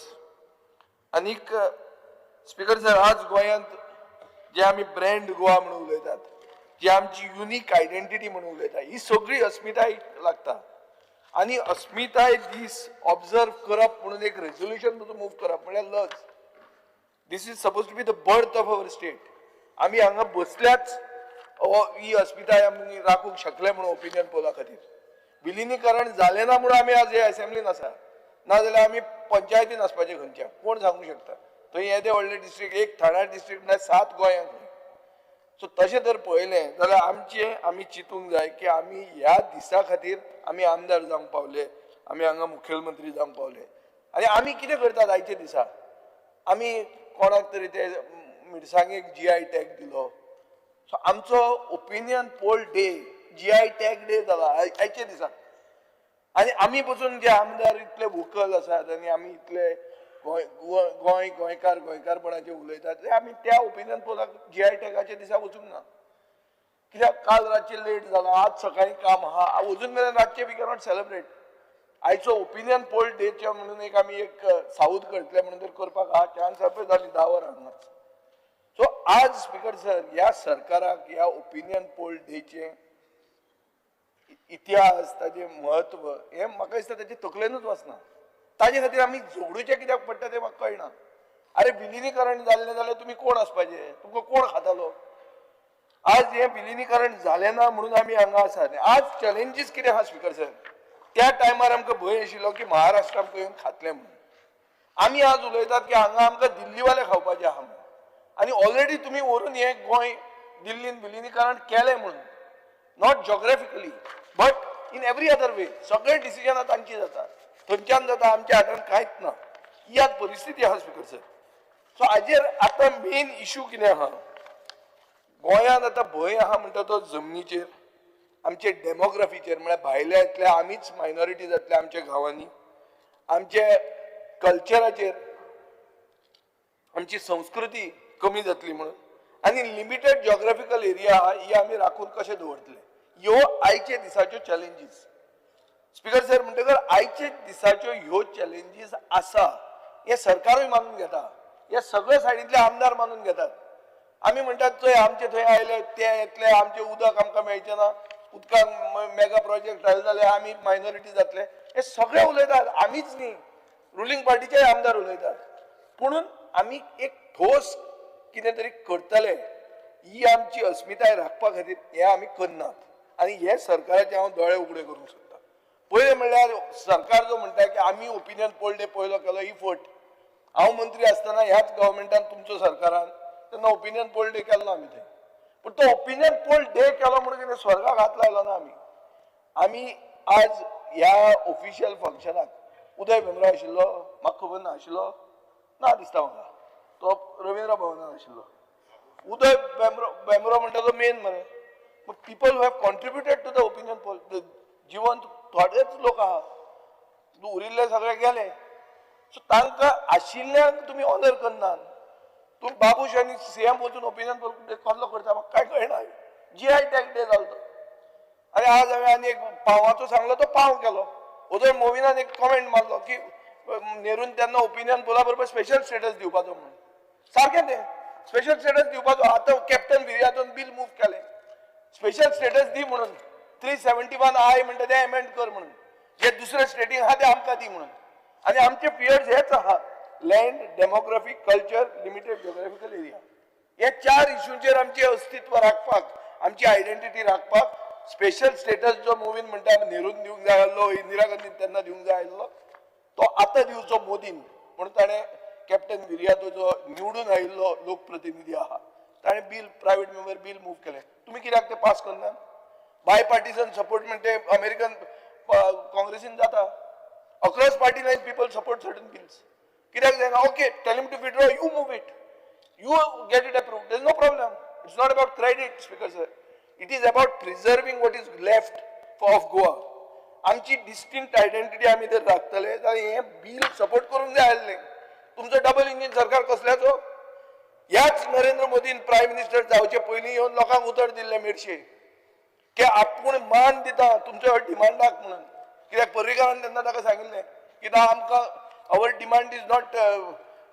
आनीक स्पीकर सर, आज गोंयांत जे आमी ब्रँड गोवा म्हणून उलयतात, जी आमची युनीक आयडेंटिटी म्हणून उलयता, ही सगळी अस्मिताय लागता. आनी अस्मिताय दीस ऑब्जर्व करप म्हणून एक रेजोल्युशन पसून मूव करप म्हळ्यार लज. This is suppose to be the birth of our state. आमी हांगा बसल्याच ही अस्मिताय आमी राखूंक शकले म्हणून ओपिनियन पोला खातीर. विलिनीकरण जालें ना म्हणून आमी आज हे असेंब्लीन आसा, नाजाल्यार आमी पंचायतीन आसपाचे खंयच्या, कोण सांगूंक शकता? थंय येदे व्हडले डिस्ट्रिक्ट, एक ठाणा डिस्ट्रिक्ट म्हळ्यार 7 गोंयांक. सो तशें जर पळयलें जाल्यार आमचें आमी चिंतूंक जाय की आमी ह्या दिसा खातीर आमी आमदार जावंक पावले, आमी हांगा मुखेलमंत्री जावंक पावले. आनी आमी कितें करतात आयच्या दिसा? आमी कोणाक तरी ते मिरसांगेक GI tag दिलो. सो आमचो opinion poll day GI tag day जाला आयच्या दिसा. आनी आमी पसून जे आमदार इतले वोकल आसात आनी आमी इतले गोंय गोंयकार गोंयकारपणाचे उलयतात, ते आमी त्या ओपिनियन पोलाक GI टॅगाच्या दिसा वचूंक ना. कित्याक काल रातचें लेट जाला, आज सकाळीं काम आहा, अजून मेरेन रातचें we cannot celebrate. आयचो ओपिनियन पोल डेचे म्हणून एक आमी एक साऊद करतले म्हणून जर करपाक आहा, चान्स आसा जाली 10 वरां हांगाच. सो आज स्पीकर सर, ह्या सरकाराक ह्या ओपिनियन पोल डेचें इतिहास, ताजें म्हत्व हें म्हाका दिसता ताचे तकलेनूच वचना. ताजे खातीर आमी झगडूचें कित्याक पडटा तें म्हाका कळना. अरे विलिनीकरण जाल्लें जाल्यार तुमी कोण आसपाचें, तुमकां कोण खातालो? आज हें विलिनीकरण जालें ना म्हणून आमी हांगा आसात. आज चॅलेंजीस कितें आहा स्पीकर सर, त्या टायमार आमकां भंय आशिल्लो की महाराष्ट्र आमकां येवन खातलें म्हणून. आमी आज उलयतात की हांगा आमकां दिल्लीवाले खावपाचे आहा म्हणून, आनी ऑलरेडी तुमी व्हरून हें गोंय दिल्लीन विलिनीकरण केलें म्हणून, not geographically but in every other way. सगळे डिसिजनां तांची जाता, थंयच्यान जाता, आमच्या हातान कांयच ना. ही आज परिस्थिती आहा स्पीकर सर. सो हाजेर आतां मेन इशू कितें आहा, गोंयांत आतां भंय आहा म्हणटा तो जमनीचेर, आमचे डेमोग्राफीचेर, म्हळ्यार भायले येतले आमीच मायनॉरिटी जातले आमच्या गांवांनी, आमचे कल्चराचेर, आमची संस्कृती कमी जातली म्हणून, आनी लिमिटेड जॉग्राफिकल एरिया आहा ही आमी राखून कशें दवरतले, ह्यो आयच्या दिसाच्यो चॅलेंजीस. स्पीकर सर, म्हणटकर आयच्या दिसाच्यो ह्यो चॅलेंजीस आसा हें सरकारूय मानून घेता, हे सगळे सायडींतले आमदार मानून घेतात. आमी म्हणटात चोय आमचे थंय आयले ते येतले, आमचें उदक आमकां मेळचें ना, उदकाक मेगा प्रोजेक्ट आयले जाल्यार आमी मायनॉरिटी जातले, हे सगळे उलयतात. आमीच न्ही, रुलींग पार्टीचेय आमदार उलयतात. पुणून आमी एक ठोस कितें तरी करतले ही आमची अस्मिताय राखपा खातीर हें आमी करनात. आनी हे सरकाराचे हांव दोळे उगडे करूंक सोदता. पयलें म्हणल्यार सरकार जो म्हणटा की आमी ओपिनियन पोल डे पयलो केलो, ही फट. हांव मंत्री आसतना ह्याच गव्हर्मेंटान, तुमचो सरकारान तेन्ना ओपिनियन पोल डे केलो आमी थंय. पूण तो ओपिनियन पोल डे केलो म्हणून कितें स्वर्गाक हात लायलो ना आमी. आमी आज ह्या ऑफिशियल फंक्शनाक उदय भेंब्रो आशिल्लो, म्हाका खबर ना आशिल्लो ना दिसता म्हाका, तो रवींद्र भवनान आशिल्लो. उदय भेंब्रो म्हणटा तो मेन मरे. People who have contributed to the opinion poll, जिवंत थोडेच लोक आहा, उरिल्ले सगळे गेले. सो तांकां आशिल्ल्यांक तुमी ऑनर करनात. तूं बाबूश आनी सीएम वचून ओपिनियन पोल कसलो करता म्हाका कांय कळना. GI tag day जालो तो. आनी आज हांवें आनी एक पावाचो सांगलो तो पाव केलो. उदय मोविनान एक कॉमेंट मारलो की नेरून तेन्ना ओपिनियन पोला बरोबर स्पेशल स्टेटस दिवपाचो म्हणून. सारकें तें स्पेशल स्टेटस दिवपाचो. आतां कॅप्टन विर्यातोन बील मूव केलें, स्पेशल स्टेटस दी म्हणून, 371 I म्हणटा तें एमेंड कर म्हणून, जे दुसऱ्या स्टेटींक आहा तें आमकां दी म्हणून. आनी आमचे फियर्स हेच आहा, land, demography, culture, limited geographical area. हे 4 इशूंचेर आमचें अस्तित्व राखपाक, आमची आयडेंटिटी राखपाक स्पेशल स्टेटस जो मोवीन म्हणटा नेरून दिवंक जाय आसलो, इंदिरा गांधीन तेन्ना दिवंक जाय आसलो, तो आतां दिवचो मोदीन म्हणून ताणें कॅप्टन विर्यातो जो निवडून आयिल्लो लोकप्रतिनिधी आहा ताणें bill, private member bill move केलें. तुमी कित्याक तें पास करना? बाय पार्टिसन सपोर्ट म्हणटे अमेरिकन काँग्रेसीन जाता. Across party lines people support certain bills. कित्याक जायना? Okay, tell him to withdraw, you move it, you get it approved, there is no problem. It's not about credit, speaker sir. It is about preserving what is left of Goa. आमची डिस्टिंक्ट आयडेंटिटी आमी जर राखतले जाल्यार हें बील सपोर्ट करूंक जाय आसलें. तुमचो डबल इंजीन सरकार कसल्याचो? ह्याच नरेंद्र मोदीन प्रायम मिनिस्टर जावचे पयलीं येवन लोकांक उतर दिल्लें मेरशे की आपूण मान दिता तुमच्या डिमांडाक म्हणून. कित्याक पर्रीकारान तेन्ना ताका सांगिल्लें की ना आमकां our demand is not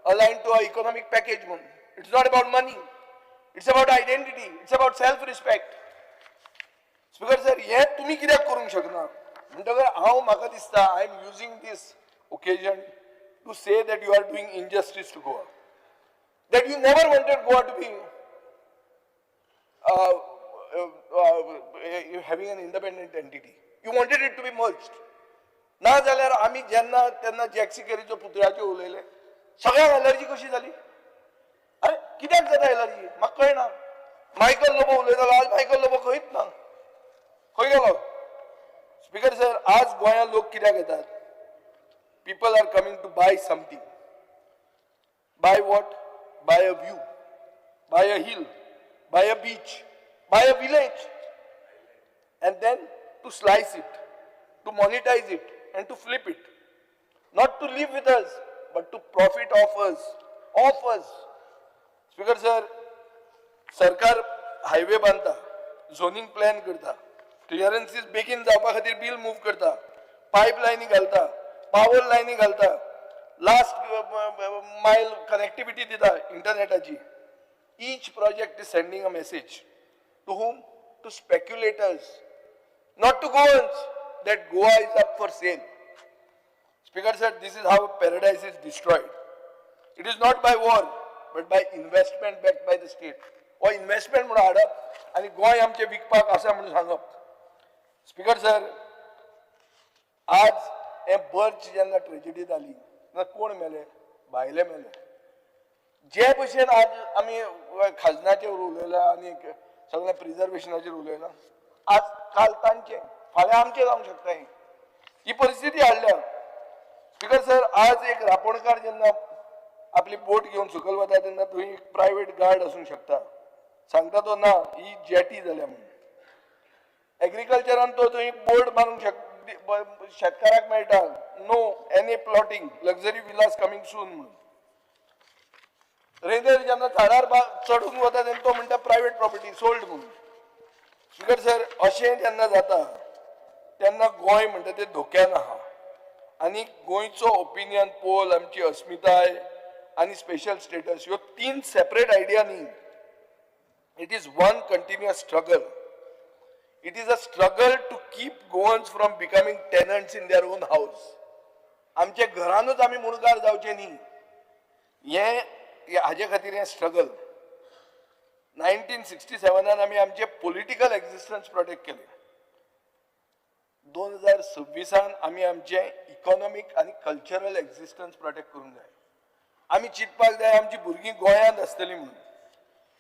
align to a economic package म्हणून. It's not about money, it's about identity, it's about self respect. Speaker sir, हें तुमी कित्याक करूंक शकना? म्हणटकर हांव म्हाका दिसता I am using this occasion to say that you are doing injustice to Goa, that you never wanted Goa to be having an independent entity. You wanted it to be merged. ना जाल्यार आमी जेन्ना तेन्ना जॅक सिकेरीचो पुतळ्याचेर उलयले, सगळ्यांक एलर्जी कशी जाली? अरे कित्याक जाता एलर्जी म्हाका कळना. मायकल लोबो उलयतालो, आज मायकल लोबो खंयच ना, खंय गेलो? स्पीकर सर, आज गोंयांत लोक कित्याक येतात? People are coming to buy something. Buy what? Buy a view, buy a hill, buy a beach, buy a village, and then to slice it, to monetize it, and to flip it. Not to live with us, but to profit off us, off us. Speaker sir, सरकार हायवे बांदता, झोनिंग प्लॅन करता, क्लियरन्सीस बेगीन जावपा खातीर बील मूव करता, पायप लायनी घालता, पावर लायनी घालता, लास्ट मायल कनेक्टिविटी दिता इंटरनेटाची. Each project is sending a message to whom? To speculators, not to Goans, that Goa is up for sale. Speaker sir, this is how paradise is destroyed. It is not by war, but by investment backed by the state. हो इन्व्हेस्टमेंट म्हणून हाडप आनी गोंय आमचें विकपाक आसा म्हणून सांगप. स्पीकर सर, आज हें बर्च जेन्ना ट्रेजिडी जाली तेन्ना कोण मेले? भायले मेले. जे भशेन आज आमी खाजनाचेर उलयला आनी सगळें प्रिजर्वेशनाचेर उलयला, आज काल तांचें, फाल्यां आमचें जावंक शकता. ही परिस्थिती हाडल्या. स्पीकर सर, आज एक रापोणकार जेन्ना आपली बोट घेवन सकयल वता तेन्ना थंय एक प्रायवेट गार्ड आसूंक शकता, सांगता तो ना ही जेटी जाल्या म्हणून. एग्रीकल्चरान तो थंय बोर्ड मारूंक शेतकाराक मेळटा, no any plotting, luxury villas coming soon म्हणून. रेंदेर जेन्ना झाडार चडून वता तेन्ना तो म्हणटा प्रायवेट प्रॉपर्टी सोल्ड म्हणून. स्पीकर सर, अशें जेन्ना जाता तेन्ना गोंय म्हणटा तें धोक्यान आहा. आनी गोंयचो ओपिनियन पोल, आमची अस्मिताय आनी स्पेशल स्टेटस ह्यो तीन सेपरेट आयडिया न्ही. It is one continuous struggle. It is a struggle to keep Goans from becoming tenants in their own house. आमच्या घरानूच आमी मुणकार जावचे न्ही, हें हाजे खातीर हें स्ट्रगल. 1967 आमी आमचे पॉलिटिकल एक्झिस्टन्स प्रोटेक्ट केलें. 2026 आमी आमचें इकॉनॉमीक आनी कल्चरल एक्झिस्टन्स प्रोटेक्ट करूंक जाय. आमी चिंतपाक जाय आमची भुरगीं गोंयांत आसतलीं म्हणून.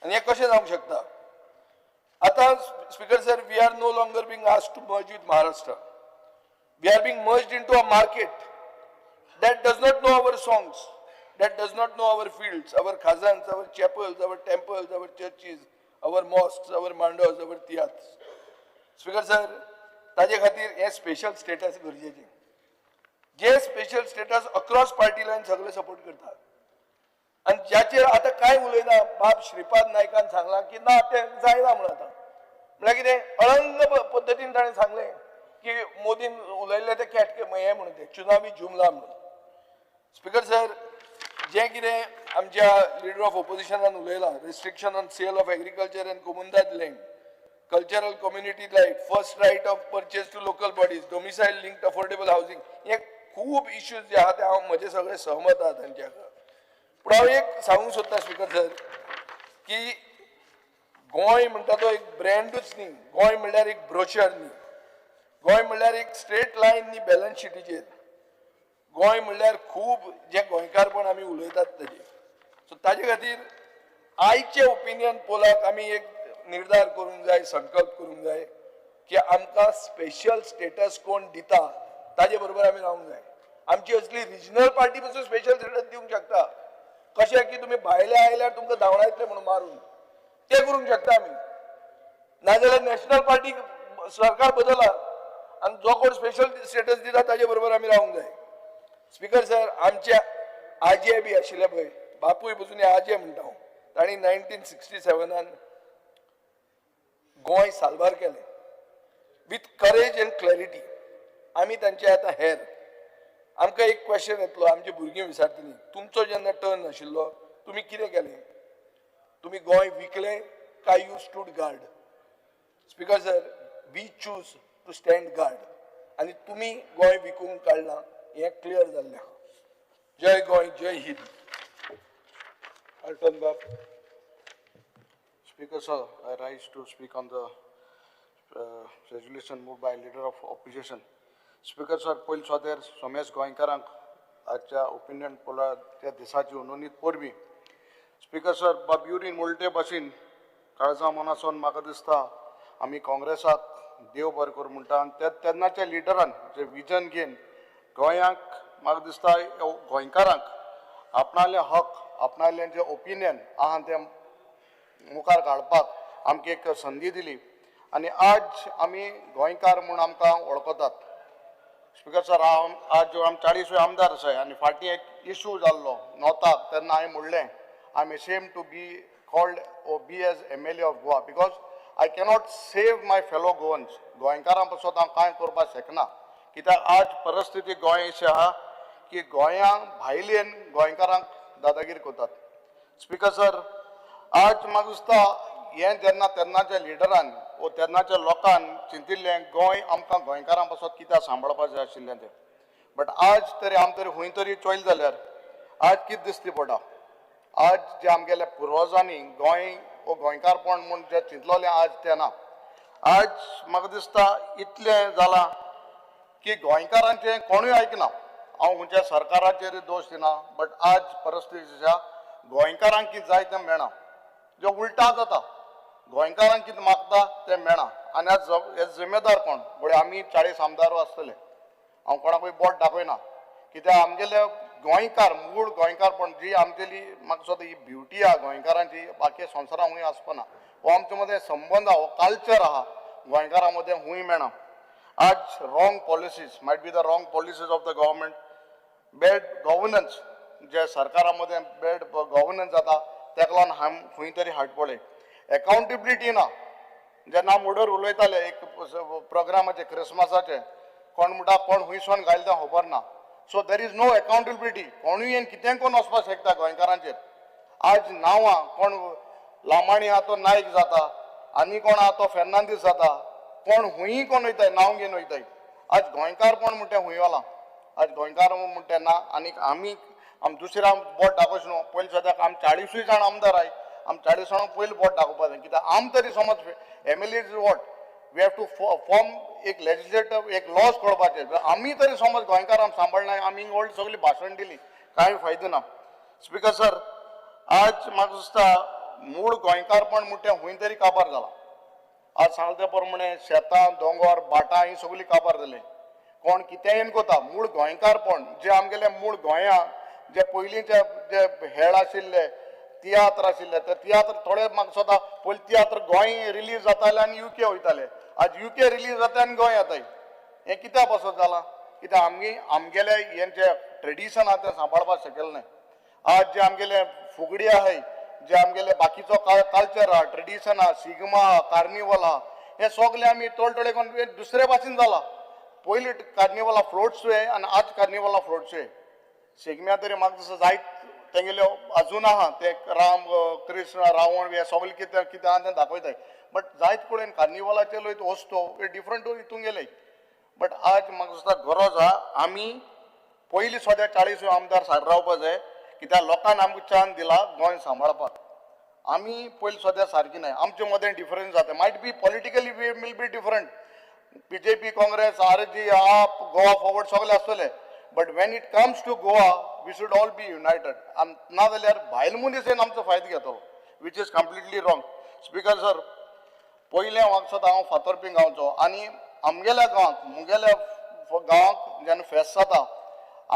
आनी हें कशें जावंक शकता? आतां speaker sir, we are no longer being asked to merge with Maharashtra. We are being merged into a market that does not know our songs, that does not know our fields, our khazans, our chapels, our temples, our churches, our mosques, our mandos, our tiatrs. Speaker sir, ताजे खातीर हें स्पेशल स्टेटस गरजेचें. जे special status across party line सगळे सपोर्ट करतात आनी ज्याचेर आतां कांय उलयना. बाब श्रीपाद नायकान सांगलां की ना तें जायना म्हणून. आतां म्हळ्यार कितें अळंग पद्दतीन ताणें सांगलें की मोदीन उलयल्लें तें कॅटके हें म्हणून, तें चुनावी जुमला म्हणून. स्पीकर सर, जें कितें आमच्या लिडर ऑफ ओपोजिशनान उलयलां, restriction on sale of agriculture and comunidade land, cultural community right, first right of purchase to local bodies, domicile linked affordable housing, हे खूब इश्यूज जे आहा ते हांव म्हजे सगळे सहमत आहा तांच्या. पूण हांव एक सांगूंक सोदतां स्पीकर सर की गोंय म्हणटा तो एक ब्रँडूच न्ही, गोंय म्हणल्यार एक ब्रोशर न्ही, गोंय म्हणल्यार एक स्ट्रेट लायन न्ही बॅलन्स शिटीचेर. गोंय म्हणल्यार खूब जें गोंयकारपण आमी उलयतात ताजें. सो ताजे खातीर आयचे ओपिनियन पोलाक आमी एक निर्धार करूंक जाय, संकल्प करूंक जाय की आमकां स्पेशल स्टेटस कोण दिता ताजे बरोबर आमी रावंक जाय. आमची असली रिजनल पार्टी पसून स्पेशल स्टेटस दिवंक शकता. कशें की तुमी भायले आयल्यार तुमकां धांवडायतले म्हणून मारून, ते करूंक शकता आमी. नाजाल्यार नॅशनल पार्टी सरकार बदला, आनी जो कोण स्पेशल स्टेटस दिता ताजे बरोबर आमी रावंक जाय. स्पीकर सर, आमचे आजे बी आशिल्ले पळय, बापूय पसून आजे म्हणटा हांव, तांणी 1967 गोंय साल्वार केलें विथ करेज एंड क्लॅरिटी. आमी तांचे आतां हेर. आमकां एक क्वेश्चन येतलो, आमची भुरगीं विचारतलीं, तुमचो जेन्ना टर्न आशिल्लो तुमी कितें केलें? तुमी गोंय विकलें काय you stood guard? Speaker sir, we choose to stand guard आनी तुमी गोंय विकूंक काडलां हें क्लियर जाल्लें आहा. जय गोंय, जय हिंद. अल्टन बाब. Speaker sir, I rise to speak on the resolution moved by leader of opposition. Speaker sir, पयलीं सोदेर सोमेश गोंयकारांक आजच्या ओपिनियन पोलाच्या दिसाची नोंदीत परबीं. स्पीकर सर, बाब युरीन म्हणले भाशेन काळजा मनासून म्हाका दिसता आमी काँग्रेसाक देव बरें करूं म्हणटा. आनी तेन्नाच्या लिडरान जे विजन घेवन गोंयांक म्हाका दिसता गोंयकारांक आपणाले हक, आपणाले जे ओपिनियन आहा तें मुखार काडपाक आमकां एक संदी दिली आनी आज आमी गोंयकार म्हूण आमकां वळखतात. स्पीकर सर, हांव आज आम 40 आमदार आसाय आनी फाटीं एक इशू जाल्लो नोताक, तेन्ना हांवें म्हणलें I am ashamed to be called or be as MLA of Goa because I cannot save my fellow Goans. गोंयकारां पासत हांव कांय करपाक शकना, कित्याक आज परिस्थिती गोंय अशी आहा की गोंया भायल्यान गोंयकारांक दादागिरी करतात. स्पीकर सर, आज म्हाका दिसता हें जेन्ना तेन्नाच्या लिडरान वो तेन्नाच्या लोकान चिंतिल्लें गोंय आमकां गोंयकारां पासत कित्याक सांबाळपाक जाय आशिल्लें तें, बट आज तरी आम तरी खंय तरी चोयलें जाल्यार आज कितें दिसती पडटा, आज जे आमगेल्या पुर्वजांनी गोंय वो गोंयकारपण म्हूण जें चिंतलोलें आज तें ना. आज म्हाका दिसता इतलें जालां की गोंयकारांचें कोणूय आयकना. हांव खंयच्या सरकाराचेर दोश दिना, बट आज परिस्थिती आसा गोंयकारांक कितें जाय तें मेळना, जें उल्टा जाता. गोंयकारांक कितें मागता तें मेळना आनी आज हे जिम्मेदार कोण? म्हणजे आमी 40 आमदार आसतले, हांव कोणाकूय बोट दाखयना, कित्याक आमगेले गोंयकार मूळ गोंयकारपण जी आमगेली म्हाका दिसता ही ब्युटी आहा गोंयकारांची, बाकी संवसारांत खूंय आसपाना. हो आमचे मदें संबंद आहा, हो कल्चर आहा गोंयकारां मदें खूंय मेळना. आज wrong policies, might be the wrong policies of the government, bad governance, जे सरकारा मदें बॅड गव्हर्नन्स जाता तेका लागून हांव खंय तरी हाट पळय. एकाउंटेबिलिटी ना. जेन्ना आमी ऑर्डर उलयताले एक प्रोग्रामाचे क्रिसमसाचे, कोण म्हणटा कोण हुंयसोन घायला तें खबर ना. So there is no accountability. कोणूय येवन कितेंय करून वचपाक शकता गोंयकारांचेर. आज नांवां कोण लामाणी आहा तो नायक जाता, आनी कोण आहा तो फेर्नांदीस जाता, कोण हुंय कोण वयताय नांव घेवन वयताय. आज गोंयकारपण म्हणटा खूंय वलां, आज गोंयकार म्हणटा ना. आनी आमी आम दुसऱ्या बोट दाखोवचें न्हू, पयलीं सद्याक आम 40 जाण आमदार आहाय, आम 40 जाणांक पयलीं बोट दाखोवपाक जाय, कित्याक आम तरी समज M L A is what we have to form एक लेजिस्लेटिव एक लॉज करपाचे. आमी तरी समज गोंयकार आम सांबाळना, आमी व्हडली सगळी भाशण दिली कांय फायदो ना. स्पीकर सर, आज म्हाका दिसता मूळ गोंयकारपण म्हणटा तें खूंय तरी काबार जालां. आज सांगता त्या प्रमाणे शेतां, दोंगोर, भाटां ही सगळीं काबार जालीं, कोण कितेंय करता. मूळ गोंयकारपण जे आमगेले मूळ गोंया जे पयलींचे जे हेळ आशिल्ले, तियात्र आशिल्ले, ते तियात्र थोडे म्हाका दिसता पयलीं तियात्र गोंय रिलीज जाताले आनी युके वयताले, आज युके रिलीज जाता आनी गोंय येताय. हें कित्या पासत जालां? कित्याक आमगे आमगेले हें जें ट्रेडिशन आहा तें सांबाळपाक शकले न्हय. आज जे आमगेले फुगडी आहाय, जे आमगेले बाकीचो कल्चर आहा, ट्रेडिशन आहा, शिगमा आहा, कार्निवल आहा, हे सगळे आमी थोडे थोडे करून दुसरे भाशेन जाला. पयलीं कार्निवला फ्लोट्स आनी आज कार्निवला फ्लोट्स. शिगम्या तरी म्हाका दिसता जायत तेंगेल्यो अजून आहा, ते राम कृष्ण रावण हे सगळे कितें कितें आहा तें दाखयताय, बट जायत कडेन कार्निवलाचे लोक वस्तू हे डिफरंट हितून गेले. बट आज म्हाका दिसता गरज आहा आमी पयलीं सद्या 40 आमदार सारके रावपा जाय, कित्याक लोकांनी आमकां चान्स दिला गोंय सांबाळपाक. आमी पयलीं सद्या सारकी न्हय, आमचे मदें डिफरन्स जाता. Might be politically we will be different, BJP, Congress, RG, AAP, Goa Forward सगळे आसतले, but when it comes to Goa we should all be united. ना जाल्यार भायल मनीस येवन आमचो फायदो घेतलो, which is completely wrong. Speaker sir, पयलें म्हाका दिसता हांव फातर्पें गांवचो आनी आमगेल्या गांवांत, मुगेल्या गांवांत जेन्ना फेस्त जाता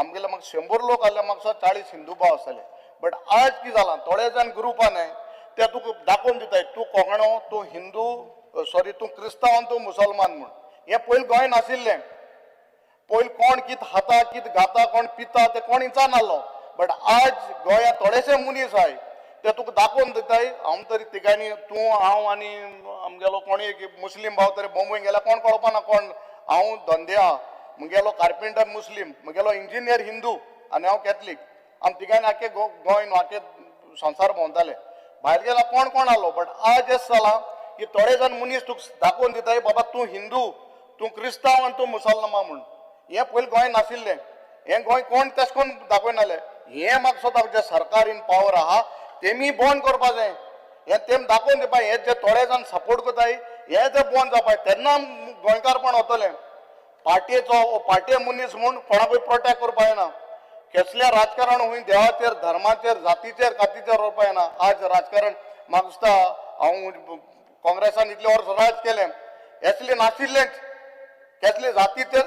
आमगेले म्हाका 100 लोक आसले, म्हाका दिसता 40 हिंदू भाव आसतले. बट आज कितें जालां, थोडे जाण ग्रुपान ते तुका दाखोवन दिताय, तूं कोंकणो, तूं हिंदू, सॉरी तूं क्रिस्तांव आनी तूं मुसलमान म्हूण. हें पयलीं गोंय नाशिल्लें. पयलीं कोण कित खाता कित गाता कोण पिता ते कोण विचारनासलो, बट आज गोंयांत थोडेशे मनीस आहाय ते तुका दाखोवन दिताय. हांव तरी तिगांनी, तूं हांव आनी आमगेलो कोणी एक मुस्लीम भाव तरी बॉम्बे गेल्यार कोण कळपाना कोण. हांव धंदे आहा, म्हगेलो कार्पेंटर मुस्लीम, म्हगेलो इंजिनियर हिंदू आनी हांव कॅथलीक. आम तिगांनी आख्खे गोंय न्हू आख्खे संवसार भोंवताले. भायर गेल्यार कोण कोण आलो. बट आज अशें जालां की थोडे जाण मनीस तुका दाखोवन दिताय, बाबा तूं हिंदू, तूं क्रिस्तांव आनी तूं मुसलमान म्हूण. हें पयलीं गोंय नाशिल्लें. हें गोंय कोण तशें करून दाखयनासलें. हें म्हाका दिसता जें सरकार इन पावर आहा तेमी बंद करपा जाय. हें तेम दाखोवन दिवपा, हे जे थोडे जाण सपोर्ट करताय हे जे बंद जावपा, तेन्ना गोंयकारपण वतलें. पार्टयेचो पार्टये मनीस म्हूण कोणाकूय प्रोटेक्ट करपा येना. कसलें राजकारण हुंय देवाचेर, धर्माचेर, जातीचेर, कातीचेर व्हरपा येना. आज राजकारण म्हाका दिसता हांव काँग्रेसान इतले वर्स राज केलें, असलें नाशिल्लेंच. कसले जातीचेर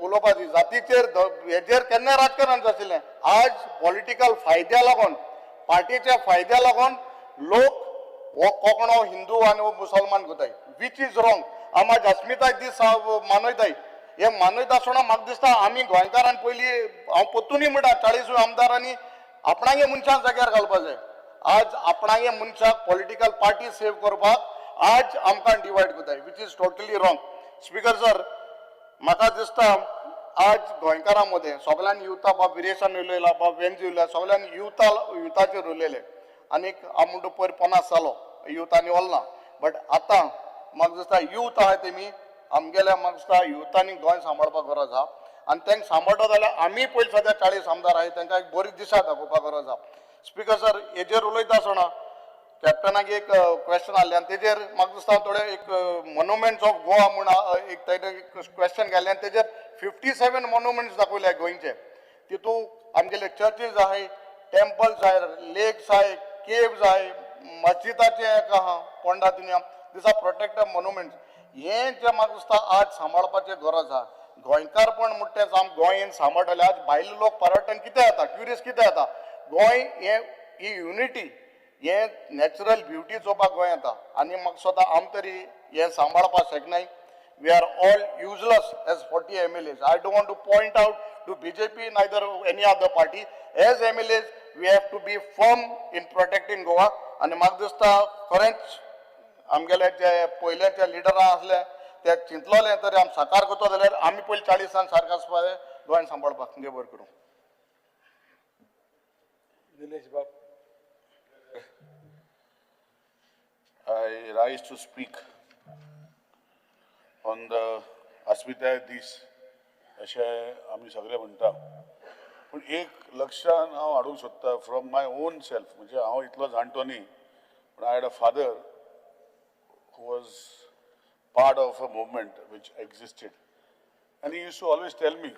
उलोवपाची, जातीचेर हेजेर केन्नाय राजकारण आशिल्लें. आज पॉलिटिकल फायद्या लागून, पार्टीच्या फायद्या लागून लोक हो कोंकणो हिंदू आनी हो मुसलमान करताय, which is wrong. आम आज अस्मिताय दीस मानयताय. हे मानयता आसतना म्हाका दिसता आमी गोंयकारान पयलीं, हांव परतूनय म्हणटा, 40 आमदारांनी आपणागे मनशांक जाग्यार घालपा जाय. आज आपणागे मनशाक पॉलिटिकल पार्टी सेव करपाक आज आमकां डिवायड करताय, which is totally wrong. Speaker sir, म्हाका दिसता आज गोंयकारां मदें सगल्यांनी युथा, बाब विरेशान उलयला, बाब वेंजी उलयला, सगल्यांनी युथाचेर उलयले. आनीक हांव म्हणटा पयर 50 जालो युथांनी वल्ला. बट आतां म्हाका दिसता यूथ आहा तेमी आमगेल्या, म्हाका दिसता युथांनी गोंय सांबाळपाक गरज आहा. आनी तांकां सांबाळटा जाल्यार आमी पयलीं सद्या 40 आमदार आहाय तांकां एक बरी दिशा दाखोवपाक गरज आहा. स्पीकर सर, हेजेर उलयता आसतना कॅप्टनाक एक क्वेश्चन आहलें आनी तेजेर म्हाका दिसता थोडे एक मोन्युमेंट्स ऑफ गोवा म्हूण एक तेजेर क्वेश्चन घालें आनी तेजेर 57 मोन्युमेंट्स दाखयले गोंयचे. तितून आमगेले चर्चीज आहाय, टेम्पल्स आहाय, लेक्स आहाय, केव्स आहाय, मस्जिदाचें एक आहा पोंडा दुनिया. These are protected monuments. हें जें म्हाका दिसता आज सांबाळपाचें गरज आहा. गोंयकारपण म्हणटा तें आम गोंयन सांबाळटले. आज भायले लोक पर्यटन कितें येता, ट्युरिस्ट कितें येता, गोंय हें ही युनिटी, हें नॅचरल ब्युटी चोवपाक गोंय येता. आनी म्हाका दिसता आम तरी हें सांबाळपाक शकनाय. We are all useless as 40 MLAs. I don't want to point out to BJP, neither any other party. As MLAs, we have to be firm in protecting Goa. आनी म्हाका दिसता खरेंच आमगेले जे पयल्याचे लिडरां आसले ते चिंतलोले तरी आमी साकार करतो जाल्यार आमी पयलीं 40 सारकें आसपा जाय गोंयान सांबाळपाक. देव बरें करूं. निलेश बाब. I rise to speak on the Asmitay दीस अशें आमी सगळे म्हणटा. पूण एक लक्षान हांव हाडूंक सोदता फ्रॉम my own self, म्हणजे हांव इतलो जाणटो न्ही, पूण I had a father who was part of a movement which existed. And he used to always tell me,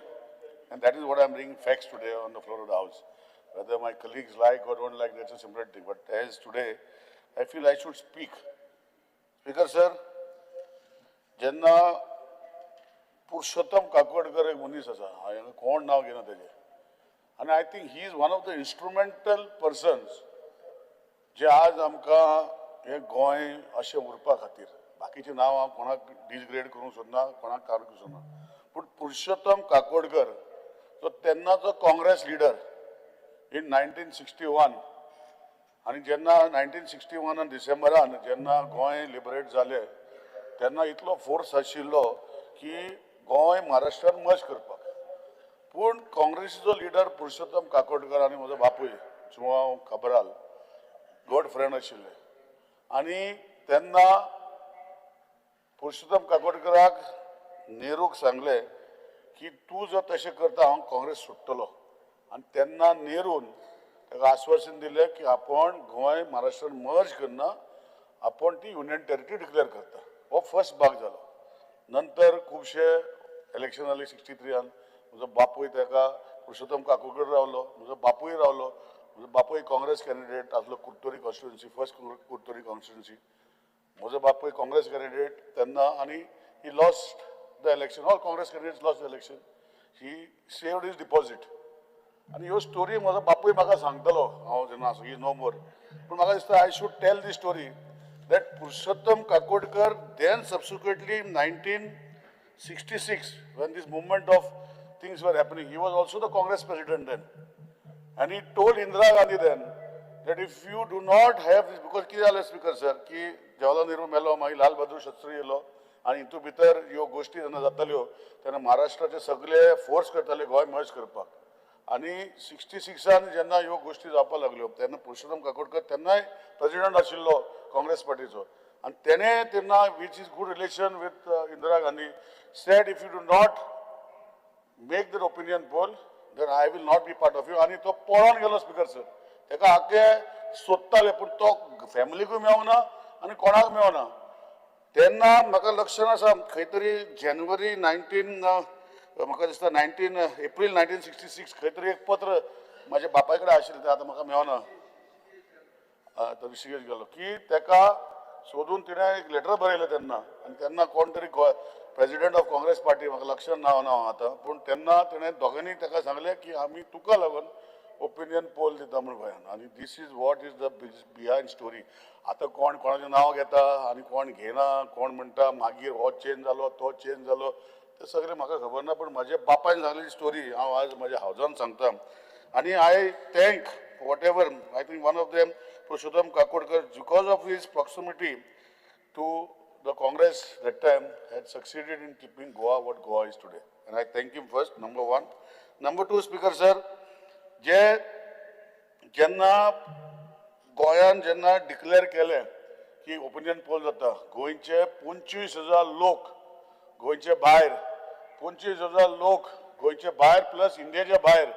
and that is what I'm bringing facts today on the floor of the house. Whether my colleagues like or don't like, that's a separate thing. But as today, I feel I should speak. Speaker sir, जेन्ना पुरुषोत्तम काकोडकर एक मनीस आसा, हांवें कोण नांव घेना तेजें, आनी I think he is one of the instrumental persons जे आज आमकां हें गोंय अशें उरपा खातीर, बाकीचीं नांवां हांव कोणाक डिसग्रेड करूंक सोदना, कोणाक काडूंक सोदना, पूण पुरुषोत्तम काकोडकर जो तेन्नाचो काँग्रेस लिडर इन 1961, आनी जेन्ना 1961 डिसेंबरान जेन्ना गोंय लिबरेट जालें तेन्ना इतलो फोर्स आशिल्लो की गोंय महाराष्ट्रान मर्ज करपाक. पूण काँग्रेसीचो लिडर पुरुषोत्तम काकोडकर आनी म्हजो बापूय जुआंव काब्राल गॉड फ्रेंड आशिल्ले, आनी तेन्ना पुरुषोत्तम काकोडकराक नेहरूक सांगलें की तूं जर तशें करता हांव काँग्रेस सोडटलो. आनी तेन्ना नेरून ताका आश्वासन दिलें की आपण गोंय महाराष्ट्रान मर्ज करना, आपण ती युनियन टेरिटरी डिक्लेअर करता. हो फर्स्ट भाग जालो. नंतर खुबशे इलेक्शन जाले 63 म्हजो बापूय ताका पुरुषोत्तम काकोडकर रावलो, म्हजो बापूय रावलो. म्हजो बापूय काँग्रेस कॅन्डिडेट आसलो Curtorim constituency, first Curtorim constituency. म्हजो बापूय काँग्रेस कॅन्डिडेट तेन्ना, आनी he lost the election. All Congress candidates lost the election. He saved his deposit. आनी ह्यो स्टोरी म्हजो बापूय म्हाका सांगतलो, हांव जेन्ना आसो, he is no मोर. पूण म्हाका दिसता I should tell the story that Purushottam Kakodkar then subsequently 19 66 when this movement of things were happening, he was also the Congress president then. And he told Indira Gandhi then that if you do not have this, because कितें जालें स्पीकर सर की जवाहरलाल नेहरू मेलो, मागीर लाल बहादूर शास्त्री येयलो आनी हितून भितर ह्यो गोश्टी जेन्ना जाताल्यो तेन्ना महाराष्ट्राचे सगळे फोर्स करताले गोंय मर्ज करपाक. आनी 66 जेन्ना ह्यो गोश्टी जावपाक लागल्यो तेन्ना पुरुषोत्तम काकोडकर तेन्नाय प्रेजिडंट आशिल्लो काँग्रेस पार्टीचो, आनी तेणें तेन्ना which is good relation with Indira Gandhi said if you do not make that opinion poll then I will not be part of you. आनी तो पळोवन गेलो स्पीकर सर, तेका आख्खे सोदताले पूण तो फॅमिलीकूय मेवना आनी कोणाक मेवना. तेन्ना म्हाका लक्षान आसा खंय तरी जानेवारी 19 म्हाका दिसता 19 एप्रील 1966 खंय तरी एक पत्र म्हाज्या बापाय कडेन आशिल्लें, तें आतां म्हाका मेवना, तो ऋषिकेश गेलो की तेका सोदून तिणें एक लेटर बरयलें तेन्ना. आनी तेन्ना कोण तरी प्रेजिडंट ऑफ काँग्रेस पार्टी म्हाका लक्षान नांव ना आतां, पूण तेन्ना तिणें दोगांनी तेका सांगलें की आमी तुका लागून ओपिनियन पोल दिता म्हूण गोंयान. आनी this is what is the behind story. आतां कोण कोणाचें नांव घेता आनी कोण घेना, कोण म्हणटा मागीर हो चेंज जालो तो चेंज जालो, तें सगळें म्हाका खबर ना, पूण म्हाज्या बापायन सांगलेली स्टोरी हांव आज म्हज्या हावजान सांगता. आनी I thank whatever I think one of them Purushottam Kakodkar because of his proximity to the Congress that time had succeeded in keeping Goa what Goa is today. And I thank him first, number one. Number two, Speaker sir, जे जेन्ना गोंयान जेन्ना डिक्लेअर केलें की ओपिनियन पोल जाता, गोंयचे 25,000 लोक गोंयचे भायर, 25,000 लोक गोंयचे भायर प्लस इंडियाच्या भायर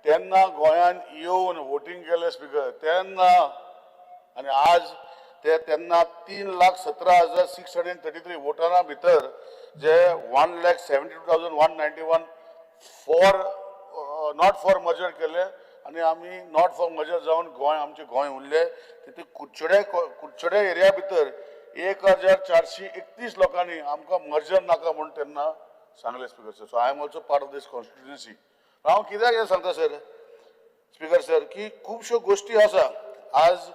तेन्ना गोंयान येवन वोटींग केलें स्पीकर तेन्ना. आनी आज ते तेन्ना 3,17,633 वोटरां भितर जे 1,72,191 फॉर not for मजर केले आनी आमी not for मजर जावन गोंय आमचें गोंय उरलें. तितून कुडचडे कुडचडे एरिया भितर 1,431 लोकांनी आमकां मर्जर नाका म्हूण तेन्ना सांगलें speaker sir. So I am also part of this constituency. हांव कित्याक हें सांगता सर स्पीकर सर की खुबश्यो गोश्टी आसा. आज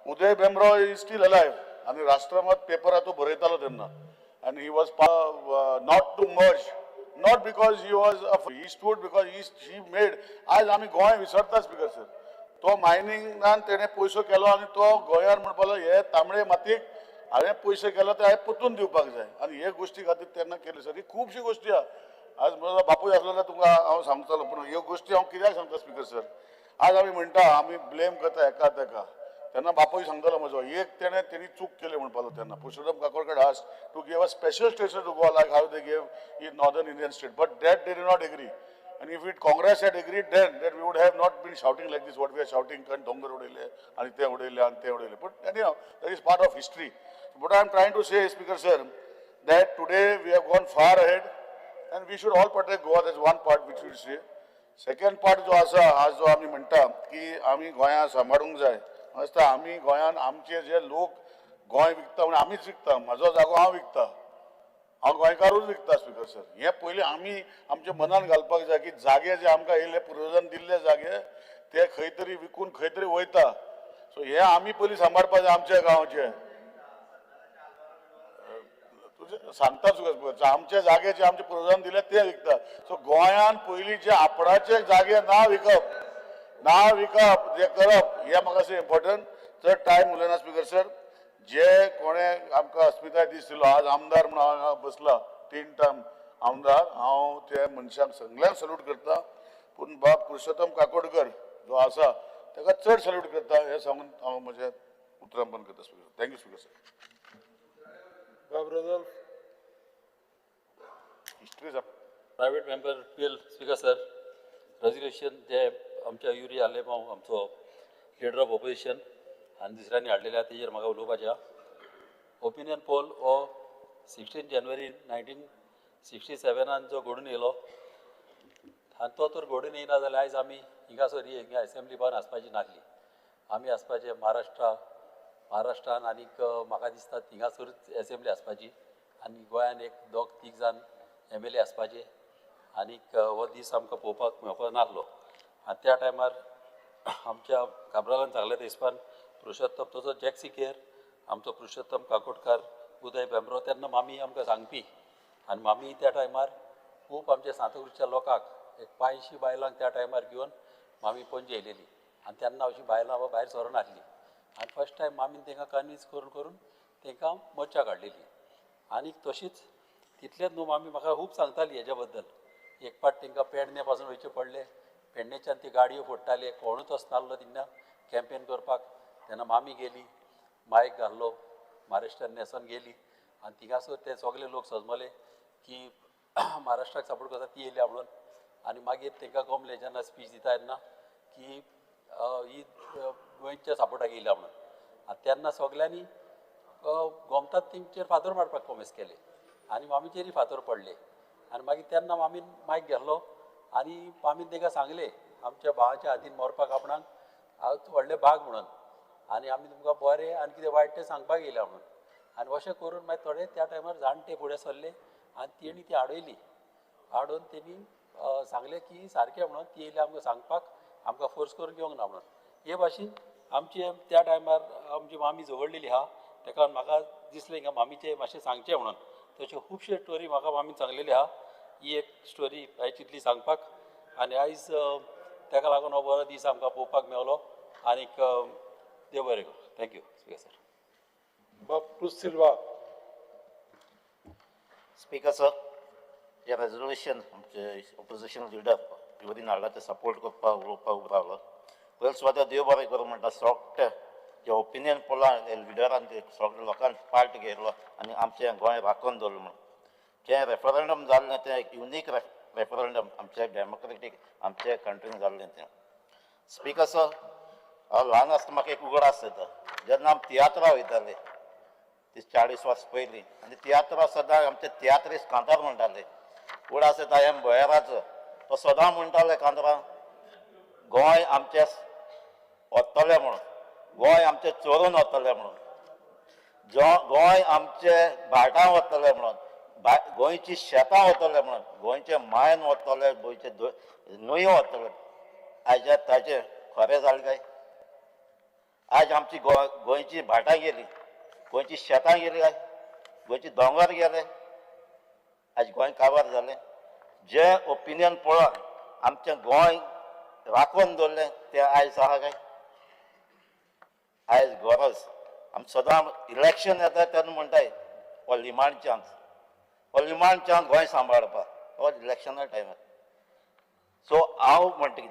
Uday Bhembre is still alive आनी राष्ट्रमत पेपरार तो बरयतालो तेन्ना, आनी he was not to merge, not because he was he stood because he made. आज आमी गोंय विसरता स्पीकर सर, तो मायनिंगान तेणें पयसो केलो आनी तो गोंयान म्हणपाक लागलो हे तांबडे मातयेक हांवें पयशे केले ते हांवें परतून दिवपाक जाय, आनी हे गोश्टी खातीर तेन्ना केले सर. ही खुबशी गोश्टी आहा. आज म्हजो बापूय आसलो जाल्यार तुमकां हांव सांगतलो, पूण ह्यो गोश्टी हांव कित्याक सांगता स्पीकर सर, आज आमी म्हणटा आमी ब्लेम करता एका तेका, तेन्ना बापूय सांगतालो म्हजो एक तेणें तेणी चूक केली म्हणपाक लागलो तेन्ना. Purushottam Kakodkar asked to give a special station to Goa like how they gave in northern Indian state, but that they did not agree. And if it Congress had agreed then that we would have not been shouting like this what we are shouting, कारण दोंगर उडयले आनी ते उडयले आनी ते उडयले. But anyhow that is part of history. But I am trying to say speaker sir that today we have gone far ahead and we should all protect Goa. That's one part which we say. Second part जो आसा आज जो आमी म्हणटा की आमी गोंया सांबाळूंक जाय, आसता आमी गोंयान आमचे जे लोक गोंय विकता म्हणून आमीच विकता, म्हजो जागो हांव विकता, हांव गोंयकारूच विकता स्पीकर सर. हें पयलीं आमी आमच्या मनान घालपाक जाय की जागे जे आमकां येयले पुर्वजान दिल्ले जागे ते खंय तरी विकून खंय तरी वयता. सो हें आमी पयलीं सांबाळपाक जाय आमच्या गांवचे. तुजें सांगता तुका आमचे जागे जे आमच्या पुर्वजान दिले ते विकता. सो गोंयान पयलीं जे आपणाचे जागे ना विकप ना विकप जे करप हें म्हाका अशें इम्पॉर्टंट. चड टायम उलयना स्पीकर सर. जे कोणें आमकां अस्मिताय दीस दिलो, आज आमदार म्हणून हांव हांगा बसला 3 टायम आमदार, हांव त्या मनशांक सगळ्यांक सल्यूट करता, पूण बाब पुरुषोत्तम काकोडकर जो आसा ताका चड सल्यूट करता हें सांगून हांव म्हजें उतरां बंद करता speaker. Thank you speaker sir. बाब Rodolf. History private member bill speaker sir, resolution जे आमच्या युरी आलेमांव आमचो लिडर ऑफ ऑपोजिशन आनी दुसऱ्यांनी हाडलेले आहा तेजेर म्हाका उलोवपाचें आहा. ओपिनियन पोल हो 16 जानेवारी 1967 जो घडून येयलो आनी तो तर घडून येयना जाल्यार आयज आमी हिंगासर हिंगा एसेंब्ली बान आसपाची नासली. आमी आसपाचे महाराष्ट्रान आनीक म्हाका दिसता थिंगासरूच एसेंब्ली आसपाची आनी गोंयान एक दोग तीग जाण MLA आसपाचे आनीक हो दीस आमकां पळोवपाक मेळपाक नासलो. आनी त्या टायमार आमच्या काब्रालान सांगलें ते हिसपान पुरुषोत्तम तसो जॅक सिकेर आमचो पुरुषोत्तम काकोडकार उदय भेंब्रो तेन्ना मामी आमकां सांगपी आनी मामी त्या टायमार खूब आमच्या सांताक्रूजच्या लोकांक एक 500 बायलांक त्या टायमार घेवन मामी पणजे येयलेली आनी तेन्ना अशी बायलां भायर सरून आसली आनी फर्स्ट टायम मामीन तांकां कन्विन्स करून करून तांकां मोर्चा काडलेली. आनी तशीच तितलेंच न्हू, मामी म्हाका खूब सांगताली हेज्या बद्दल. एक पाट तांकां पेडणे पासून वयचें पडलें, पेडणेच्यान ती गाडयो फोडटाले, कोणूच वचनासलो तेन्ना कॅम्पेन करपाक. तेन्ना मामी गेली, मायक घाल्लो, महाराष्ट्रान न्हेसोन गेली आनी थिंगासर ते सगळे लोक सजमले की महाराष्ट्राक सपोर्ट करता ती येयल्या म्हणून. आनी मागीर तांकां गमलें जेन्ना स्पीच दिता तेन्ना की ही गोंयच्या सपोर्टाक येयल्या म्हणून. आनी तेन्ना सगल्यांनी गोमतात तेंचेर फातर मारपाक कोमेस केले आनी मामीचेरय फातर पडले. आनी मागीर तेन्ना मामीन मायक घेतलो आनी मामीन तांकां सांगलें आमच्या भावाच्या हातीन मरपाक आपणाक हांव व्हडलें भाग म्हणून आनी आमी तुमकां बरें आनी कितें वायट तें सांगपाक येयल्या म्हणून. आनी अशें करून मागीर थोडे त्या टायमार जाणटे फुडें सरले आनी तेणी ती आडयली. आडोवन तेणी सांगलें की सारकें म्हणून ती येयली आमकां सांगपाक, आमकां फोर्स करून घेवंक ना म्हणून. हे भाशेन आमचे त्या टायमार आमची मामी झगडलेली आहा, तेका म्हाका दिसलें हिंगा मामीचें मातशें सांगचें म्हणून. तश्यो खुबश्यो स्टोरी म्हाका मामीन सांगलेली आहा. ही एक स्टोरी हांवें चिंतली सांगपाक आनी आयज तेका लागून हो बरो दीस आमकां पळोवपाक मेवलो. आनीक देव बरें करूं. Thank you speaker sir. Bapu Silva. Speaker sir, हे रेजोल्युशन आमचे ऑपोजिशन लिडर विरोधी हाडला ते सपोर्ट करपाक उलोवपाक उबो रावलो. पयलीं सुद्दां देव बरें करूं म्हणटा, सगळे जे ओपिनियन पळयलां लिडरान ते सगळे लोकांक पार्ट घेतलो आनी आमचें गोंय राखून दवरलें म्हणून. जें रेफरंडम जाल्लें तें एक युनीक रेफरंडम आमच्या डेमोक्रेटीक आमच्या कंट्रीन जाल्लें तें. स्पिकर सर, हांव ल्हान आसतना म्हाका एक उगडास येता, जेन्ना आमी तियात्रां वयताले ती 40 वर्सां पयलीं, आनी तियात्रां सदां आमचे तियात्रिस्ट कांतार म्हणटाले. उगडास येता एम बोयराचो, तो सदां म्हणटाले कांतारां, गोंय आमचें वतलें म्हणून, गोंय आमचें चोरून वतलें म्हणून, गोंय आमचें भाटां वतलें म्हणून, गोंयची शेतां वतलें म्हणून, गोंयचें मायन वतलें, गोंयचें न्हंयो वतलें. आयज ताचें खरें जालें काय? आयज आमची गोंयची भाटां गेली, गोंयची शेतां गेली, काय गोंयची दोंगर गेले, आयज गोंय काबार जालें. जे ओपिनियन पळोवन आमचें गोंय राखून दवरलें तें आयज आहा काय? आयज गरज आमी सदां इलेक्शन येता तेन्ना म्हणटाय हो लिमाण चान्स, हो लिमाण चान्स गोंय सांबाळपाक, हो इलेक्शना टायमार. सो हांव म्हणटा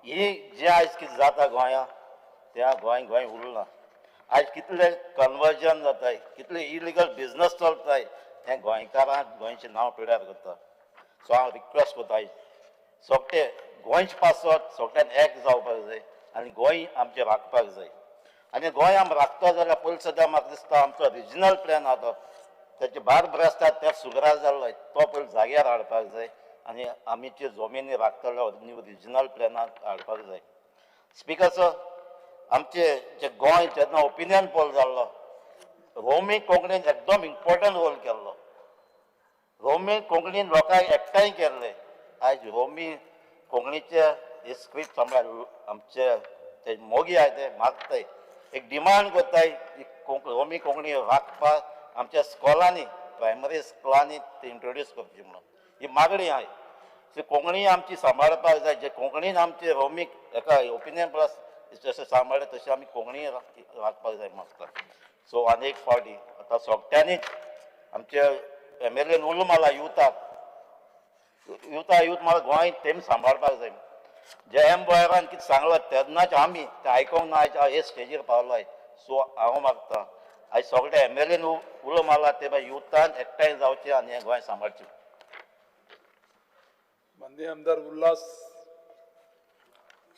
ही जें आयज कितें जाता गोंया, त्या गोंय गोंय उरलां. आयज कितले कन्वर्जन जाताय, कितले इलिगल बिजनस चलताय, हें गोंयकारांक गोंयचें नांव पिड्यार करता. सो हांव रिक्वेस्ट करता आयज सगळे गोंयचे पासत सगळ्यान एक जावपाक जाय आनी गोंय आमचें राखपाक जाय. आनी गोंय आमी राखता जाल्यार पयलीं सदां म्हाका दिसता आमचो रिजनल प्लॅन आहा तो तेचे भार बरें आसता ते सुगरार जाल्लो तो पयलीं जाग्यार हाडपाक जाय आनी आमी त्यो जमिनी राखतले न्यू रिजनल प्लॅनाक हाडपाक जाय. स्पिकर सर, आमचे जे गोंय जेन्ना ओपिनियन पोल जाल्लो, रोमी कोंकणीन एकदम इम्पोर्टंट रोल केल्लो. रोमी कोंकणीन लोकांक एकठांय केल्ले. आयज रोमी कोंकणीचे हे स्क्रिप्ट सांबाळ आमचे ते मोगी आहाय ते मागताय, एक डिमांड करताय रोमी कोंकणी राखपाक आमच्या स्कॉलांनी, प्रायमरी स्कुलांनी ते इंट्रोड्यूस करची म्हणून ही मागणी आहाय. सो कोंकणी आमची सांबाळपाक जाय. जे कोंकणीन आमचे रोमीक एका ओपिनियन प्लस जशें सांबाळ्ळें तशें आमी कोंकणी राखपाक जाय मागता. सो आनी एक फावटी आतां सगळ्यांनीच आमचे एम एल एन उलो मारला युथाक, युथा यूथ म्हाका गोंय तेमी सांबाळपाक जाय. जे एम बोयरान कितें सांगलां तेन्नाच आमी तें आयकोंक ना, आयज हे स्टेजीर पावलो. सो हांव मागता आयज सगळे एम एल एन उलो मारला ते भायर युथान एकठांय जावचें आनी हें गोंय सांबाळचें. माननीय आमदार उल्हास.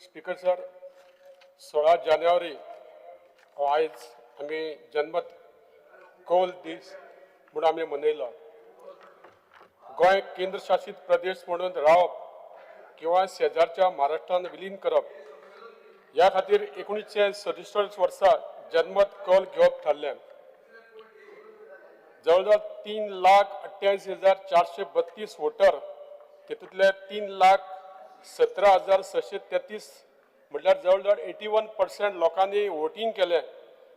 स्पीकर सर, 16 जानेवारी हो आयज आमी जनमत कौल दीस म्हूण आमी मनयलो. गोंय केंद्रशासीत प्रदेश म्हणून रावप किंवा शेजारच्या महाराष्ट्रान विलीन करप ह्या खातीर 1967 वर्सा जनमत कौल घेवप थारलें. जवळ जवळ 3,88,432 वोटर, तितूंतले 3,17,633 म्हटल्यार जवळ जवळ 81% लोकांनी वोटींग केलें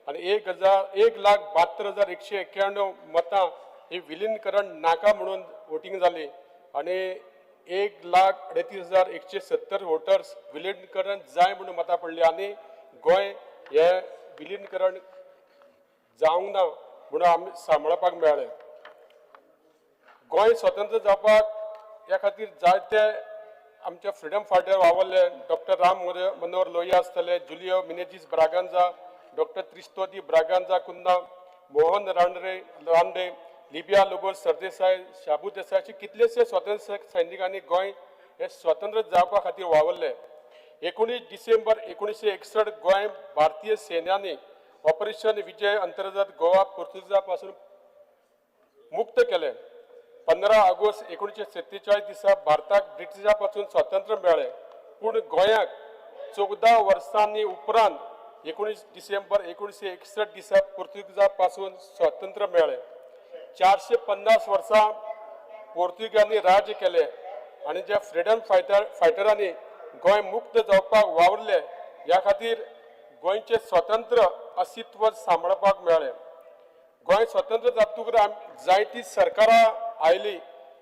आनी 1,72,191 मतां ही विलीनीकरण नाका म्हणून वोटींग जाली आनी 1,38,170 वोटर्स विलीनीकरण जाय म्हणून मतां पडली आनी गोंय हे विलीनीकरण जावंक ना म्हणून आमी सांबाळपाक मेळ्ळें. गोंय स्वतंत्र जावपाक ह्या खातीर जायते आमचे फ्रिडम फायटर वावरले. डॉक्टर राम मनोहर लोहिया आसतले, Julio Menezes Braganza, doctor Tristo de Braganza Cunha, Mohan Ranade, Libia Lobo Sardesai, Shabu Desai अशे कितलेशे स्वतंत्र सैनिकांनी गोंय हे स्वतंत्र जावपा खातीर वावरले. 19 डिसेंबर 1961 गोंय भारतीय सैन्यानी ऑपरेशन विजय अंतर्गत गोवा पोर्तुगीजा पासून मुक्त केले. 15 ऑगस्ट 1947 दिसा भारताक ब्रिटिशा पासून स्वातंत्र्य मेळ्ळें, पूण गोंयाक 14 वर्सांनी उपरांत 19 डिसेंबर 1961 दिसा पोर्तुगीजा पासून स्वातंत्र्य मेळ्ळें. 450 वर्सां पोर्तुगीजांनी राज्य केलें आनी ज्या फ्रिडम फायटरांनी गोंय मुक्त जावपाक वावरले ह्या खातीर गोंयचें स्वतंत्र अस्तित्व सांबाळपाक मेळ्ळें. गोंय स्वतंत्र जातकूच जायतीं सरकारां आयली,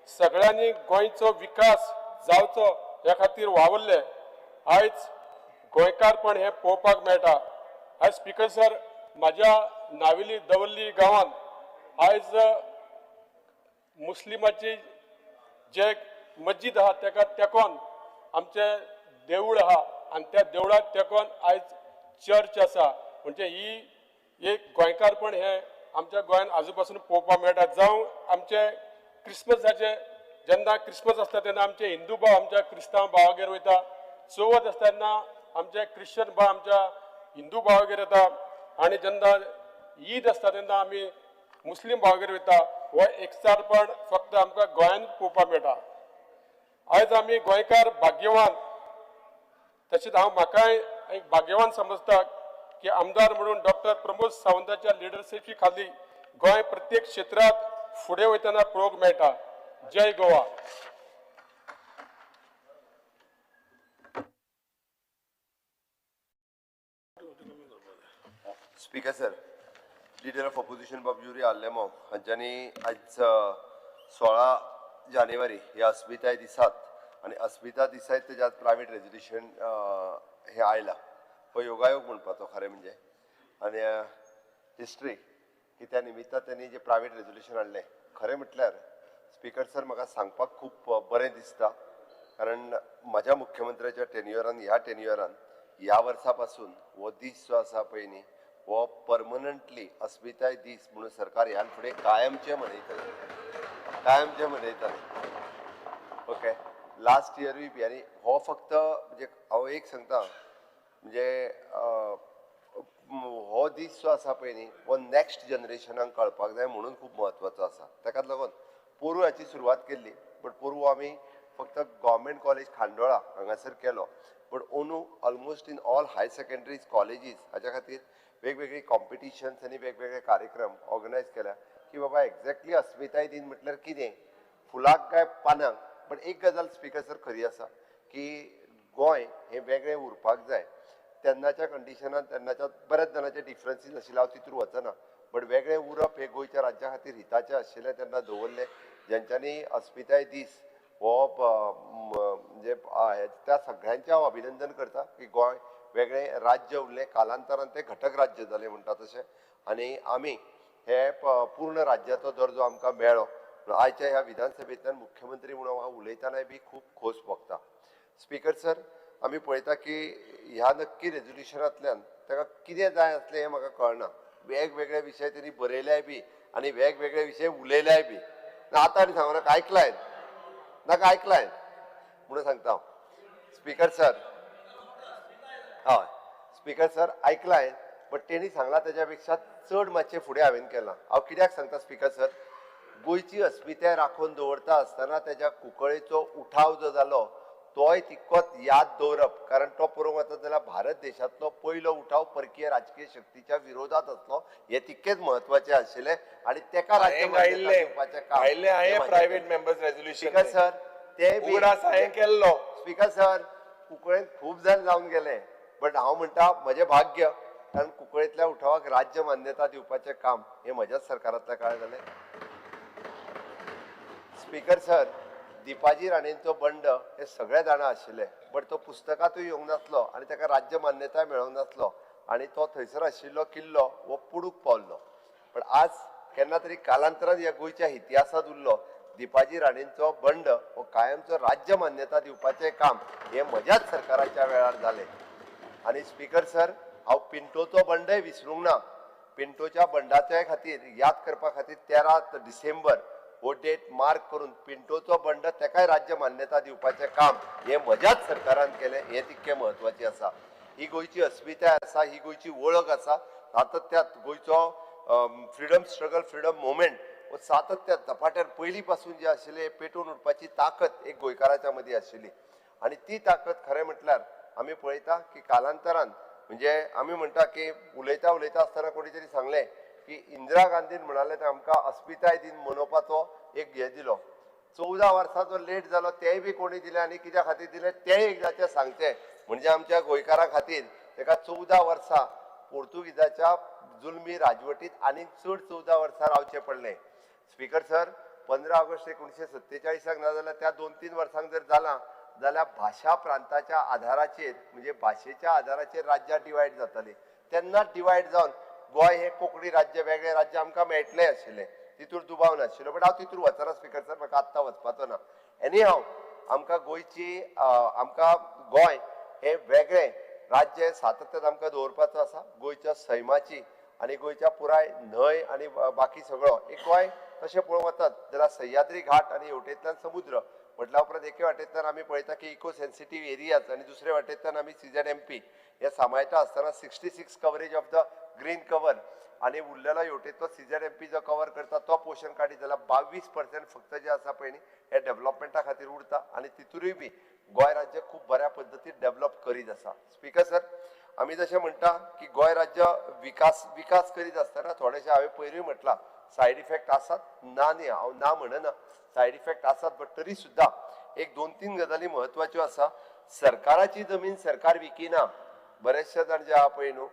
सगळ्यांनी गोंयचो विकास जावचो ह्या खातीर वावरले. आयज गोंयकारपण हें पळोवपाक मेळटा. आयज स्पीकर सर, म्हाज्या नावेली दवर्ली गांवांत आयज मुस्लिमाची जे मस्जीद आहा तेका तेकोन आमचें देवूळ आहा आनी त्या देवळाक तेकोन आयज चर्च आसा. म्हणजे ही एक गोंयकारपण हें आमच्या गोंयांत आजू पासून पळोवपाक मेळटा. जावं आमचे क्रिसमसाचे जेन्ना क्रिसमस आसता तेन्ना आमचे हिंदू भाव आमच्या क्रिस्तांव भावागेर वयता, चवथ आसता तेन्ना आमचे क्रिश्चन भाव आमच्या हिंदू भावागेर येता आनी जेन्ना ईद आसता तेन्ना आमी मुस्लीम भावागेर वयता. हो एकचारपण फक्त आमकां गोंयांत पळोवपाक मेळटा. आयज आमी गोंयकार भाग्यवान, तशेंच हांव म्हाकाय एक भाग्यवान समजता की आमदार म्हणून डॉक्टर प्रमोद सावंताच्या लिडरशिपी खाली गोंय प्रत्येक क्षेत्रांत फुडें वयतना पळोवंक मेळटा. जय Goa. Speaker sir, leader of opposition बाब युरी आलेमांव हांच्यांनी आयज 16 जानेवारी ह्या अस्मिताय दिसात आनी अस्मिता दिसाय तेज्या प्रायवेट रेजोल्युशन हें आयलां. हो योगायोग म्हणपाचो खरें म्हणजे आनी हिस्ट्री की त्या निमित्तान त्यांनी जे प्रायवेट रेजोल्युशन हाडलें. खरें म्हटल्यार स्पीकर सर, म्हाका सांगपाक खूब बरें दिसता, कारण म्हाज्या मुख्यमंत्र्याच्या टेन्युअरान ह्या टेन्युअरान ह्या वर्सा पासून हो दीस जो आसा पळय न्ही हो परमनंटली अस्मिताय दीस म्हणून सरकार ह्यान फुडें कायमचें मनयतलें, कायमचें मनयतलें. ओके, लास्ट इयरूय बी. आनी हो फक्त म्हणजे हांव एक सांगता म्हणजे हो दीस जो आसा पळय न्ही हो नॅक्स्ट जनरेशनाक कळपाक जाय म्हणून खूब म्हत्वाचो आसा. ताकाच लागून पोरूं हाची सुरवात केल्ली, बट पोरूं आमी फक्त गव्हर्मेंट कॉलेज खांडोळा हांगासर केलो, बट अंदू almost in all high secondaries colleges हाच्या खातीर वेगवेगळी कॉम्पिटिशन्स आनी वेगवेगळे कार्यक्रम ऑर्गनायज केल्या की बाबा एक्झॅक्टली अस्मिताय दिन म्हटल्यार कितें, फुलाक काय पानांक. बट एक गजाल स्पीकर सर खरी आसा की गोंय हें वेगळें उरपाक जाय. तेन्नाच्या कंडिशनान तेन्नाच्या बऱ्याच जाणाचे डिफरन्सीस आशिल्ले, हांव तितूर वचना, बट वेगळें उरप हें गोंयच्या राज्या खातीर हिताचें आशिल्लें तेन्ना दवरलें. जेंच्यांनी अस्मिताय दीस हो म्हणजे त्या सगळ्यांचें हांव अभिनंदन करता की गोंय वेगळें राज्य उरलें, कालांतरान तें घटक राज्य जालें म्हणटा तशें, आनी आमी हे पूर्ण राज्याचो दर्जो आमकां मेळ्ळो. आयच्या ह्या विधानसभेंतल्यान मुख्यमंत्री म्हणून हांव उलयतनाय बी खूब खोस भोगता. स्पीकर सर, आमी पळयता की ह्या नक्की रेजोल्युशनांतल्यान ताका कितें जाय आसलें हें म्हाका कळना. वेगवेगळे विशय तेणी बरयल्याय बी आनी वेगवेगळे विशय उलयल्याय बी. आतां आनी सांगू नाका, आयकलाय नाका, आयकलाय म्हणून सांगता हांव. स्पीकर सर, हय स्पीकर सर आयकलाय, बट तेणी सांगलां तेज्या पेक्षा चड मातशें फुडें हांवें केलां. हांव कित्याक सांगता स्पीकर सर, गोंयची अस्मिताय राखून दवरता आसतना तेज्या कुंकळेचो उठाव जो जालो तोय तितकोच याद दवरप, कारण तो पळोवंक वचत जाल्यार भारत देशांतलो पयलो उठाव परकीय राजकीय शक्तीच्या विरोधात आसलो हें तितकेंच म्हत्वाचें आशिल्लें आनी तेका राज्य मान्यता दिवपाचें काम private members resolution. Speaker sir, ते हांवें केल्लो. स्पीकर सर, कुंकळेंत खूब जाण जावन गेले, बट हांव म्हणटा म्हजें भाग्य, कारण कुंकळेंतल्या उठावाक राज्य मान्यता दिवपाचें काम हें म्हज्याच सरकारांतल्या काळार जालें. स्पीकर सर, दीपाजी राणेंचो बंड हे सगळे जाणा आशिल्ले, बट तो पुस्तकांतूय येवंक नासलो आनी ताका राज्य मान्यताय मेळोंक नासलो आनी तो थंयसर आशिल्लो किल्लो हो पुडूक पावल्लो. पण आज केन्ना तरी कालांतरान ह्या गोंयच्या इतिहासांत उरलो दीपाजी राणेंचो बंड हो कायमचो राज्य मान्यता दिवपाचें काम हें म्हज्याच सरकाराच्या वेळार जालें. आनी स्पीकर सर, हांव पिंटोचो बंडय विसरूंक ना. पिंटोच्या बंडाच्या खातीर याद करपा खातीर 13 डिसेंबर हो डेट मार्क करून पिंटोचो बंड तेकाय राज्य मान्यता दिवपाचें काम हें म्हज्याच सरकारान केलें, हें तितकें म्हत्वाचें आसा. ही गोंयची अस्मिताय आसा, ही गोंयची वळख आसा. सातत्यात गोंयचो फ्रिडम स्ट्रगल, फ्रिडम मुवमेंट हो सातत्यात झपाट्यान पयलीं पासून जे आशिल्ले पेटून उठपाची ताकद एक गोंयकाराच्या मदीं आशिल्ली आनी ती ताकद खरें म्हटल्यार आमी पळयता की कालांतरान, म्हणजे आमी म्हणटा की उलयता उलयता आसतना कोणी तरी सांगलें की इंदिरा गांधीन म्हणालें तें आमकां अस्मिताय दिन मनोवपाचो एक हें दिलो. 14 वर्सां जो लेट जालो तेंय बी कोणी दिलें आनी कित्या खातीर दिलें तेंय एकदाचें सांगचें. म्हणजे आमच्या गोंयकारां खातीर ताका 14 वर्सां पोर्तुगीजाच्या जुलमी राजवटीत आनीक चड 14 वर्सां रावचें पडलें. स्पीकर सर, 15 ऑगस्ट 1947 ना जाल्यार त्या 2-3 वर्सांक जर जालां जाल्यार भाशा प्रांताच्या आधाराचेर, म्हणजे भाशेच्या आधाराचेर राज्यां डिवायड जातालीं. तेन्ना डिवायड जावन गोंय हें कोंकणी राज्य, वेगळें राज्य आमकां मेळटलें आशिल्लें, तितूर दुबाव नाशिल्लो. बट हांव तितूर वचना स्पीकर सर, म्हाका आत्तां वचपाचो ना. एनी हांव आमकां गोंयची, आमकां गोंय हें वेगळें राज्य सातत्यान आमकां दवरपाचो आसा. गोंयच्या सैमाची आनी गोंयच्या पुराय न्हंय आनी बाकी सगळो एक गोंय तशें पळोवंक वतात जाल्यार सह्याद्री घाट आनी हेवटेंतल्यान समुद्र म्हटल्या उपरांत एके वाटेंतल्यान आमी पळयता की इको सेन्सिटीव एरियाज आनी दुसरे वाटेंतल्यान आमी CZMP हे सांबाळटा आसतना 66 coverage of the green cover आनी उरलेलो हेवटेंतलो CZMP जो कवर करता तो पोर्शन काडीत जाल्यार 22% फक्त जे आसा पळय न्ही हे डेव्हलपमेंटा खातीर उरता आनी तितूरूय बी गोंय राज्य खूब बऱ्या पद्दतीन डेव्हलप करीत आसा. स्पीकर सर, आमी जशें म्हणटा की गोंय राज्य विकास करीत आसतना थोडेशें हांवें पयरूय म्हटलां सायड इफेक्ट आसात, ना न्ही, हांव ना म्हणना, सायड इफेक्ट आसात, बट तरी सुद्दां एक 2-3 गजाली म्हत्वाच्यो आसा. सरकाराची जमीन सरकार विकिना, बरेचशे जाण जे आहा पळय न्हू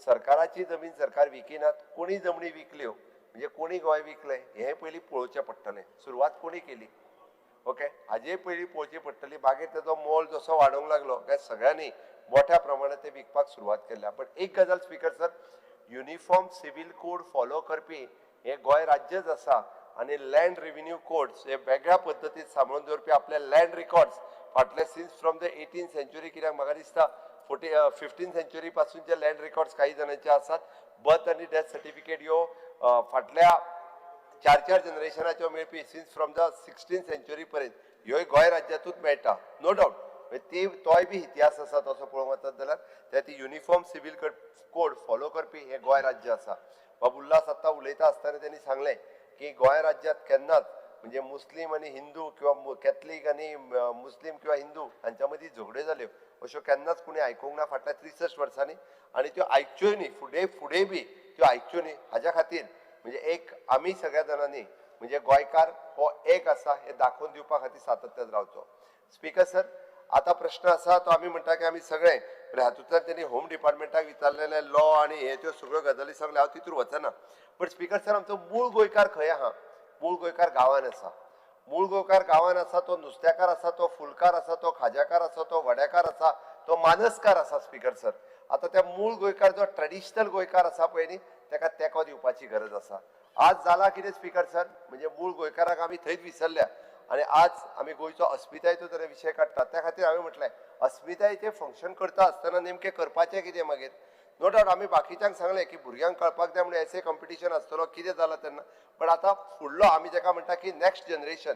सरकाराची जमीन सरकार विकिनात. कोणी जमनी विकल्यो म्हणजे कोणी गोंय विकलें हें पयलीं पळोवचें पडटलें, सुरवात कोणी केली, ओके, हाजेय पयलीं पळोवची पडटली. मागीर तेजो मोल जसो वाडोवंक लागलो काय सगळ्यांनी मोठ्या प्रमाणात ते विकपाक सुरवात केल्या. बट एक गजाल speaker sir, uniform civil code follow करपी हें गोंय राज्यच आसा आनी लँड रेव्हेन्यू कोड्स हे वेगळ्या पद्दतीन सांबाळून दवरपी आपले लँड रिकॉर्ड्स फाटले since from the 18th century, कित्याक म्हाका दिसता 15th century पासूनचे लँड रिकॉर्ड्स काही जाणांचे आसात. बर्थ आनी डेथ सर्टिफिकेट ह्यो फाटल्या 4-4 जनरेशनाच्यो मेळपी since from the 16th century पर्यंत ह्योय गोंय राज्यांतूच मेळटा, नो डावट. ती तोय बी इतिहास आसा तसो पळोवंक वचत जाल्यार त्या ती युनिफॉर्म सिव्हील कोड फॉलो करपी हें गोंय राज्य आसा. बाब उल्हास आत्तां उलयता आसतना तेणी सांगलें की गोंय राज्यांत केन्नाच म्हणजे मुस्लीम आनी हिंदू किंवा कॅथलीक आनी मुस्लीम किंवा हिंदू हांच्या मदीं झगड्यो जाल्यो अश्यो केन्नाच कोणी आयकूंक ना फाटल्या 63 वर्सांनी आनी त्यो आयकच्योय न्ही, फुडें फुडें बी त्यो आयकच्यो न्ही. हाज्या खातीर म्हणजे एक आमी सगळ्या जाणांनी म्हणजे गोंयकार हो एक आसा हें दाखोवन दिवपा खातीर सातत्यान रावचो. स्पीकर सर, आतां प्रश्न आसा तो आमी म्हणटा की आमी सगळे हातूंतल्यान तेणी होम डिपार्टमेंटाक विचारलेलें लॉ आनी हे त्यो सगळ्यो गजाली सगळ्यो हांव तितूर वचना. बट स्पीकर सर, आमचो मूळ गोंयकार खंय आहा? मूळ गोंयकार गांवान आसा. मूळ गोंयकार गांवान आसा, तो नुस्त्याकार आसा, तो फुलकार आसा, तो खाज्याकार आसा, तो वड्याकार आसा, तो मानसकार आसा. स्पीकर सर, आतां त्या मूळ गोंयकार जो ट्रेडिशनल गोंयकार आसा पळय न्ही तेका तेंको दिवपाची गरज आसा. आज जाला कितें स्पीकर सर, म्हणजे मूळ गोंयकाराक आमी थंयच विसरल्या आनी आज आमी गोंयचो अस्मितायेचो जर विशय काडटा त्या खातीर हांवें म्हटलें अस्मितायेचें फंक्शन करता आसतना नेमकें करपाचें कितें मागीर. नो डावट आमी बाकीच्यांक सांगलें की भुरग्यांक कळपाक जाय म्हणून एसे कॉम्पिटिशन आसतलो कितें जालां तेन्ना, बट आतां फुडलो आमी जेका म्हणटा की नॅक्स्ट जनरेशन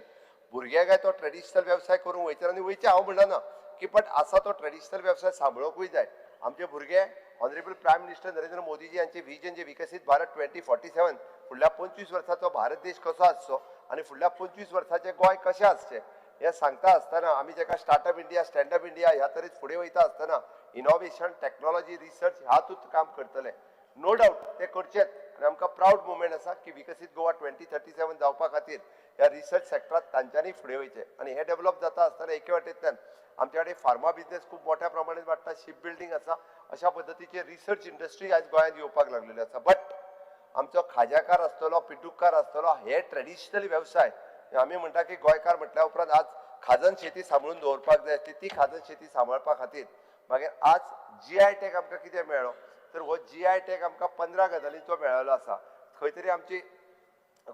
भुरगे काय तो ट्रेडिशनल वेवसाय करूंक वयचे आनी वयचे हांव म्हणना की, बट आसा तो ट्रेडिशनल वेवसाय सांबाळूंकूय जाय. आमचे भुरगे honourable prime minister Narendra Modiji हांचे विजन जे विकसीत भारत 2047 फुडल्या 25 वर्साचो भारत देश कसो आसचो आनी फुडल्या 25 वर्साचें गोंय कशें आसचें हें सांगता आसतना आमी जेका स्टार्टअप इंडिया, स्टँडअप इंडिया ह्या तरेन फुडें वयता आसतना इनोवेशन, टॅक्नोलॉजी, रिसर्च ह्यातूंत काम करतले. नो डावट ते करचेच आनी आमकां प्रावड मुवमेंट आसा की विकसीत गोवा 2037 जावपा खातीर ह्या रिसर्च सेक्टरांत तांच्यांनी फुडें वयचें आनी हें डेवलप जाता आसतना एके वाटेंतल्यान आमच्या कडेन फार्मा बिजनेस खूब मोठ्या प्रमाणात वाडटा, शीप बिल्डींग आसा, अशा पद्दतीचे रिसर्च इंडस्ट्री आयज गोंयांत येवपाक लागलेली आसा. बट आमचो खाज्याकार आसतलो, पिड्डुककार आसतलो, हे ट्रेडिशनल वेवसाय आमी म्हणटा की गोंयकार म्हटल्या उपरांत आज खाजन शेती सांबाळून दवरपाक जाय आसली, ती खाजन शेती सांबाळपा खातीर मागीर आज जीआय टॅग आमकां कितें मेळ्ळो तर हो जीआय टॅग आमकां 15 गजालींचो मेळ्ळो आसा. खंय तरी आमची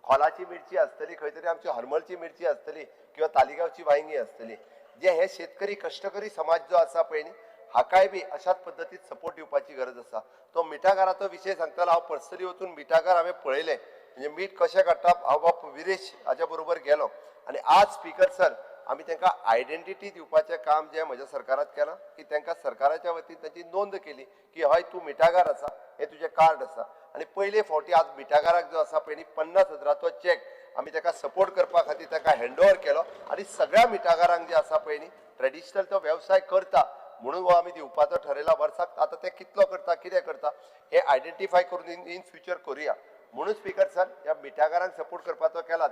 खोलाची मिरची आसतली, खंय तरी आमची हरमलची मिरची आसतली किंवा तालिगांवची वांयगी आसतली. जे हे शेतकरी कश्टकरी समाज जो आसा पळय न्ही, हाकाय बी अशाच पद्दतीन सपोर्ट दिवपाची गरज आसा. तो मिठागाराचो विशय सांगतालो, हांव पर्सनली वचून मिठागार हांवें पळयलें, म्हणजे मीठ कशें काडटा. हांव बाब विरेश हाज्या बरोबर गेलो आनी आज स्पीकर सर आमी तांकां आयडेंटिटी दिवपाचें काम जें म्हज्या सरकारात केलां की तांकां सरकाराच्या वतीन तांची नोंद केली की हय तूं मिठागार आसा, हें तुजें कार्ड आसा. आनी पयले फावटी आज मिठागाराक जो आसा पळय न्ही 50,000चो चॅक आमी ताका सपोर्ट करपा खातीर ताका हँड ओवर केलो आनी सगळ्या मिठागारांक जे आसा पळय न्ही ट्रेडिशनल तो वेवसाय करता म्हणून हो आमी दिवपाचो ठरयला वर्साक. आतां ते कितलो करता कितें करता हें आयडेंटिफाय करून इन फ्युचर करुया म्हणून स्पीकर सर ह्या मिठागारांक सपोर्ट करपाचो केलात.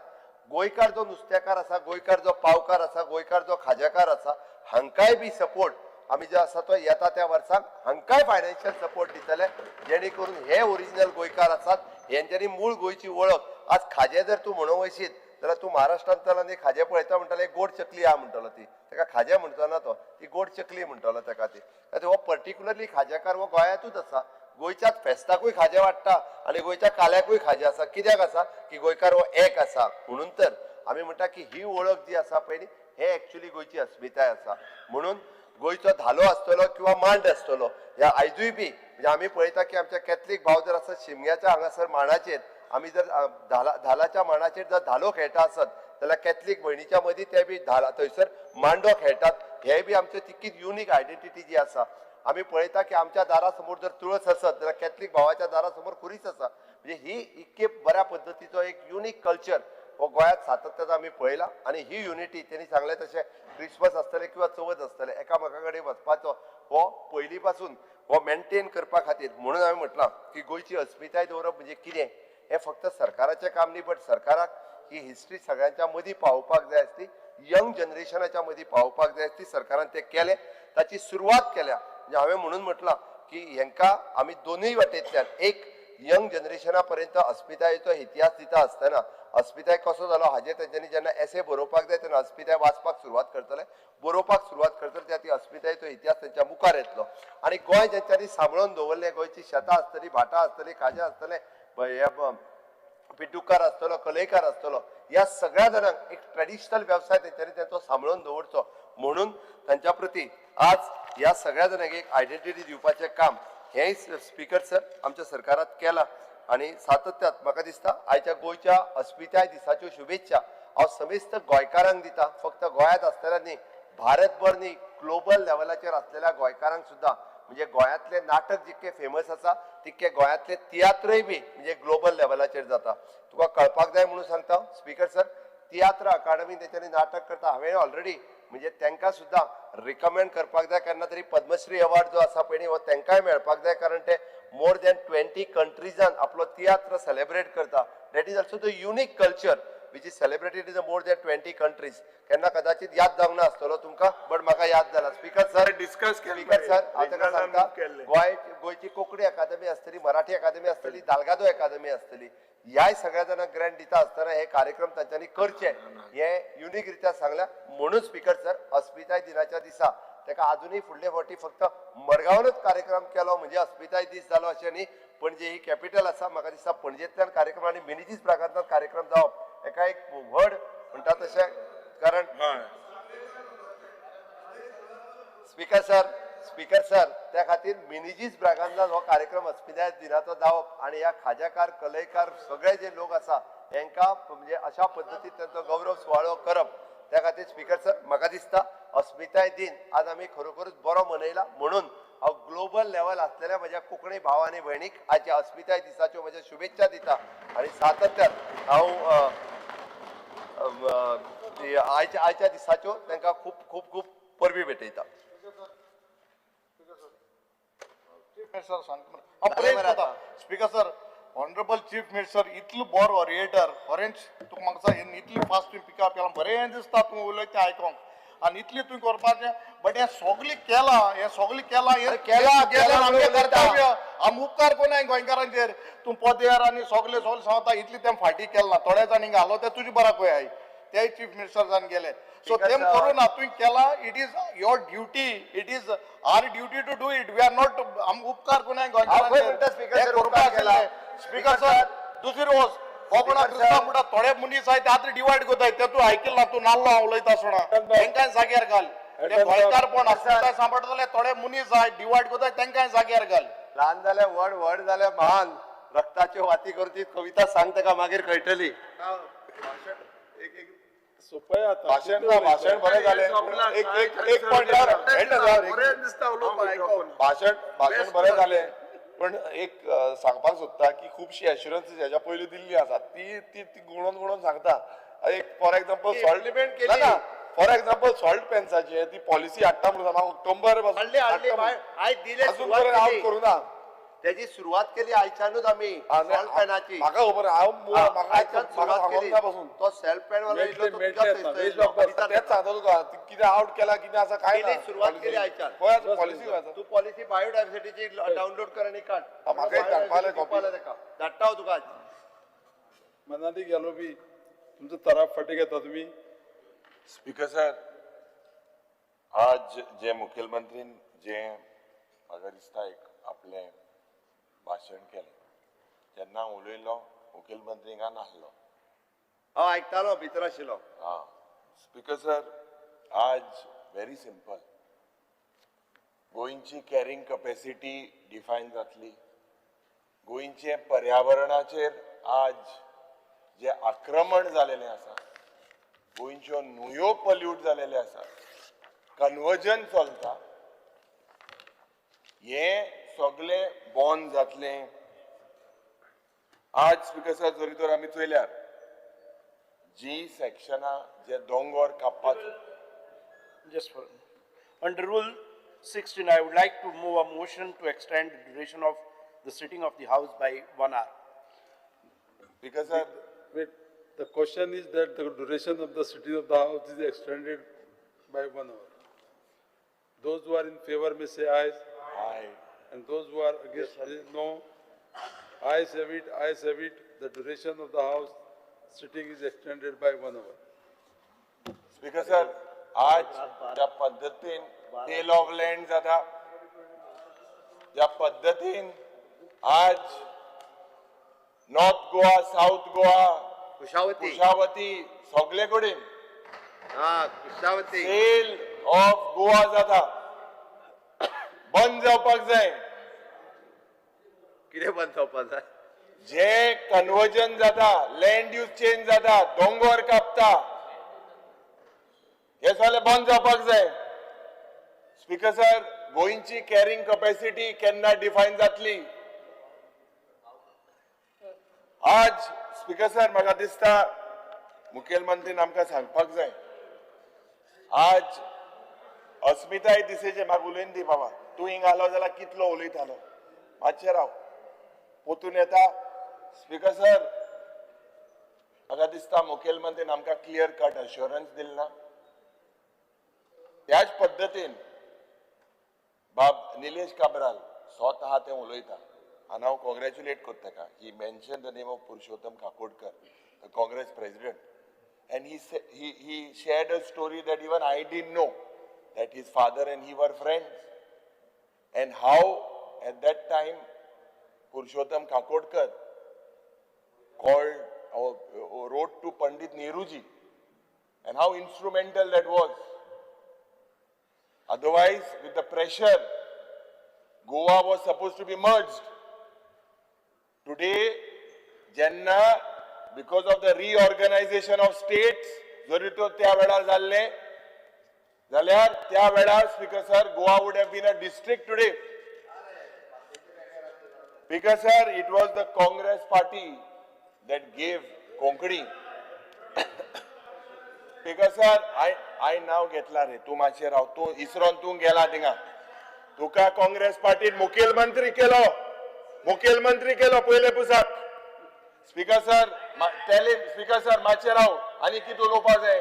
गोंयकार जो नुस्तेकार आसा, गोंयकार जो पावकार आसा, गोंयकार जो खाज्याकार आसा, हांकांय बी सपोर्ट आमी जो आसा तो येता त्या वर्साक हांकांय फायनान्शियल सपोर्ट दितले, जेणे करून हे ओरिजिनल गोंयकार आसात हेंच्यांनी मूळ गोंयची वळख. आज खाजें जर तूं म्हणूंक वयशीत जाल्यार तूं महाराष्ट्रांतल्यान आनी खाजें पळयता म्हणटलो एक गोड चकली आहा म्हणटलो, ती ताका खाजें म्हणचो ना तो, ती गोड चकली म्हणटलो ताका ती. खातीर हो पर्टिक्युलरली खाजेकार हो गोंयांतूच आसा. गोंयच्याच फेस्ताकूय खाजें वाडटा आनी गोंयच्या काल्याकूय खाजें आसा. कित्याक आसा की गोंयकार हो एक आसा म्हणून तर आमी म्हणटा की ही वळख जी आसा पळय न्ही हे एक्चुली गोंयची अस्मिताय आसा. म्हणून गोंयचो धालो आसतलो किंवा मांड आसतलो ह्या आयजूय बी म्हणजे आमी पळयता की आमच्या कॅथलीक भाव जर आसत शिमग्याच्या हांगासर मांडाचेर आमी जर धालाच्या मांडाचेर जर धालो खेळटा आसत जाल्यार कॅथलीक भयणीच्या मदीं ते बी धाला थंयसर मांडो खेळटात. हे बी आमचे तितकीच युनीक आयडेंटिटी जी आसा. आमी पळयता की आमच्या दारा समोर जर तुळस आसत जाल्यार कॅथलीक भावाच्या दारा समोर खुरीस आसा. म्हणजे ही इतके बऱ्या पद्दतीचो एक युनीक कल्चर हो गोंयांत सातत्यान आमी पळयला आनी ही युनिटी तेणी सांगलें तशें क्रिसमस आसतलें किंवा चवथ आसतलें एकामेका कडेन वचपाचो हो पयलीं पासून हो मेनटेन करपा खातीर म्हणून हांवें म्हटलां की गोंयची अस्मिताय दवरप म्हणजे कितें हें फक्त सरकाराचें काम न्ही, बट सरकाराक ही हिस्ट्री सगळ्यांच्या मदीं पावोवपाक जाय आसली, यंग जनरेशनाच्या मदीं पावोवपाक जाय आसली. सरकारान तें केलें, ताची सुरवात केल्या. म्हणजे हांवें म्हणून म्हटलां की हेंकां आमी दोनूय वाटेंतल्यान एक यंग जनरेशना पर्यंत अस्मितायेचो इतिहास दिता आसतना अस्मिताय कसो जालो हाजेर तेंच्यांनी जेन्ना एसे बरोवपाक जाय तेन्ना अस्मिताय वाचपाक सुरवात करतले, बरोवपाक सुरवात करतले, त्या ती अस्मितायेचो इतिहास तेंच्या मुखार येतलो. आनी गोंय जेंच्यांनी सांबाळून दवरलें, गोंयची शेतां आसतलीं, भाटां आसतलीं, खाज्यां आसतलें, पिड्डुकार आसतलो, कलयकार आसतलो, ह्या सगळ्या जाणांक एक ट्रेडिशनल वेवसाय तेंच्यांनी तेंचो सांबाळून दवरचो म्हणून तांच्या प्रती आज ह्या सगळ्या जाणांक एक आयडेंटिटी दिवपाचें काम हेंय स्पीकर सर आमच्या सरकारात केलां. आनी सातत्यात म्हाका दिसता आयच्या गोंयच्या अस्मिताय दिसाच्यो शुभेच्छा हांव समेस्त गोंयकारांक दिता. फक्त गोंयांत आसतल्या न्ही, भारतभर न्ही, ग्लोबल लेवलाचेर आसलेल्या गोंयकारांक सुद्दां, म्हणजे गोंयांतले नाटक जितके फेमस आसा तितके गोंयांतले तियात्रय बी म्हणजे ग्लोबल लेवलाचेर जाता. तुका कळपाक जाय म्हणून सांगता स्पीकर सर, तियात्र अकाडमी तेंच्यांनी नाटक करता. हांवें ऑलरेडी म्हणजे तांकां सुद्दां रिकमेंड करपाक जाय, केन्ना तरी पद्मश्री अवॉर्ड जो आसा पळय न्ही हो तांकांय मेळपाक जाय, कारण ते मोर दॅन 20 कंट्रीजान आपलो तियात्र सेलेब्रेट करता. That is also the unique culture which is celebrated in more than 20 countries. केन्ना कदाचित याद जावंक ना आसतलो तुमकां, बट म्हाका याद जाला. स्पीकर सर, डिस्कस केल्लें, स्पीकर सर, हांव ताका रिजनलान सांगता, केल्लें. गोंयची कोंकणी अकादमी आसतली, मराठी अकादमी आसतली, दालगादो अकादमी आसतली, ह्याय सगळ्या जाणांक ग्रँट दिता आसतना हे कार्यक्रम तांच्यांनी करचे हे युनीक रित्या सांगल्या. म्हणून स्पीकर सर अस्मिताय दिनाच्या दिसा ताका आजुनूय फुडले फावटी फक्त मडगांवानूच कार्यक्रम केलो म्हणजे अस्मिताय दीस जालो अशें न्ही, पणजे ही कॅपिटल आसा, म्हाका दिसता पणजेंतल्यान कार्यक्रम आनी मिनेझीस ब्रागांझांत कार्यक्रम जावप हेका एक व्हड म्हणटा तशें, कारण स्पीकर सर, स्पीकर सर त्या खातीर मिनेझीस ब्रागांझांत हो कार्यक्रम अस्मिताय दिनाचो जावप आनी ह्या खाज्याकार कलयकार सगळे जे लोक आसा हेंकां म्हणजे अशा पद्दतीन तांचो गौरव सुवाळो करप, त्या खातीर स्पीकर सर म्हाका दिसता अस्मिताय दिन आज आमी खरोखरूच बरो मनयला. म्हणून हांव ग्लोबल लेवल आसलेल्या म्हज्या कोंकणी भाव आनी भयणीक आजच्या अस्मिताय दिसाच्यो म्हज्या शुभेच्छा दिता आनी सातत्यान हांव आयच्या दिसाच्यो तांकां खूब खूब खूब परबी भेटयता. Speaker sir, honourable chief minister इतलो बरो ऑरिएटर, खरेंच तुका म्हाका इतली फास्ट तुवें पिकअप केलां, बरें दिसता तूं उलयता तें आयकोंक आनी इतलें तुवें करपाचें, बट हें सगळें केलां, हें सगळें केलां, हें केलां, केलां आमगें उलयता. कर्तव्य, आमी उपकार कोणाय गोंयकारांचेर, तूं पदेर आनी सगळें सगळें सांगता, इतलें तें फाटीं केलां, थोड्या जाणांनी घालो तें तुजे बराक आय, तेय चीफ मिनिस्टर जावन गेले. सो तेम करूं ना, तुवें केला, it is your duty, it is our duty to do it. We are not, आम उपकार कोणाक गोंयकारांचेर हें करपा आशिल्लें. स्पीकर सर, दुसरी वस्त, कोंकणा क्रिस्तांव म्हणटा थोडे मनीस आहाय ते आतां डिवायड करताय, ते तूं आयकिल्लें ना, तूं नाल्लो हांव उलयता आसतना तेंकांय जाग्यार घाल. ते गोंयकारपण अस्मिताय सांबाळटा जाल्यार थोडे मनीस आहाय डिवायड करताय, तेंकांय जाग्यार घाल. ल्हान जाल्यार व्हड, व्हड जाल्यार महान, रक्ताच्यो वाती करती कविता सांग ताका, मागीर कळटली. सोपय आतां. भाशण ना, भाशण बरें जालें. एक एक एक पॉयंट, भाशण भाशण बरें जालें, पण एक सांगपाक सोदता की खुबशी एश्युरन्सीस हेज्या पयलीं दिल्ली आसा, ती ती ती गुणोन गुणोन सांगता. एक फॉर एक्झाम्पल सॉल्ट केली. ना, फॉर एक्झाम्पल सॉल्ट पेन्साचे ती पॉलिसी हाडटा म्हणून म्हाका ऑक्टोबर हाडली हाडली, अजून पर्यंत आवट करूं ना. त्याची सुरवात केली आयच्यानूच आमी सॉल्ट पॅनाची. म्हाका खबर, हांव म्हाका सांगोंक ना पासून. तो सेल्फ पॅन वालो येयलो तो तुज्याच. तेच सांगता तुका, कितें आवट केला कितें आसा काय ना. सुरवात केली आयच्यान. पॉलिसी तूं पॉलिसी बायोडायव्हर्सिटीची डावनलोड कर आनी काड. म्हाका एक धाडपा कॉपी धाडटा हांव तुका. मनाली गेलो बी तुमचो तराफ फाटीं घेता तुमी. स्पीकर सर, आज जे मुखेलमंत्रीन जे म्हाका दिसता एक आपलें भाशण केलें, जेन्ना उलयलो मुखेलमंत्री हिंगा नासलो. हांव आयकतालो, भितर आशिल्लो. हां स्पीकर सर, आज व्हेरी सिंपल, गोंयची कॅरिंग कपॅसिटी डिफायन जातली, गोंयचें पर्यावरणाचेर आज जे आक्रमण जालेलें आसा, गोंयच्यो न्हंयो पल्यूट जालेले आसा, कन्वर्जन चलता, हें सगळें बंद जातलें. आज स्पीकर सर, जरी तर आमी चोयल्यार जी सेक्शनां जे दोंगोर कापपाचो. Just for under Rule 16, I would like to move a motion to extend the duration of the sitting of the House by 1 hour. Speaker sir, wait, the question is that the duration of the sitting of the House is extended by 1 hour. Those who are in favor may say aye. Aye. And those who are against, yes, no. Ayes have it, ayes have it. The duration of the House sitting is extended by 1 hour. Speaker sir, आज ज्या पद्दतीन टेल ऑफ लँड जाता, ज्या पद्दतीन आज नॉर्थ गोवा, साऊथ गोवा, कुशावती कुशावती सगळे कडेन कुशावती सेल ऑफ गोवा जाता, बंद जावपाक जाय. कितें बंद जावपाक जाय? जे कन्वर्जन जाता, लँड यूज चेंज जाता, दोंगोर कापता, हे सगळें बंद जावपाक जाय. स्पीकर सर, गोंयची कॅरिंग कपॅसिटी केन्ना डिफायन जातली? आज स्पीकर सर, म्हाका दिसता मुखेलमंत्रीन आमकां सांगपाक जाय. आज अस्मिताय दिसेचे म्हाका उलयन दी बाबा, तूं हिंगा आलो जाल्यार कितलो उलयतालो, मातशें राव, पोतून येता. स्पीकर सर, म्हाका दिसता मुखेलमंत्रीन आमकां क्लियर कट अश्योरन्स दिल ना. त्याच पद्दतीन बाब निलेश काब्राल स्वता आहा तें उलयता आनी हांव कॉंग्रेच्युलेट करता ताका. He mention the name of Purushottam Kakodkar, the Congress president, and he shared a story that even I didn't know, that his father and he were friends, and how at that time Purushottam Kakodkar called or wrote to Pandit Nehruji, and how instrumental that was. Otherwise, with the pressure, Goa was supposed to be merged. Today, Jenna, because of the reorganization of states, जरी तो त्या वेळार जाल्ले जाल्यार त्या वेळार speaker sir, Goa would have been a district today. Speaker sir, it was the Congress party that gave Konkani. Speaker sir, I नाव घेतला रे, तूं मातशें राव, तूं इसरोन तूं गेला थिंगा, तुका काँग्रेस पार्टीन मुखेलमंत्री केलो, मुखेलमंत्री केलो पयले पुसाक. स्पीकर सर, स्पीकर सर मातशें राव, आनी कितें उलोवपा जाय?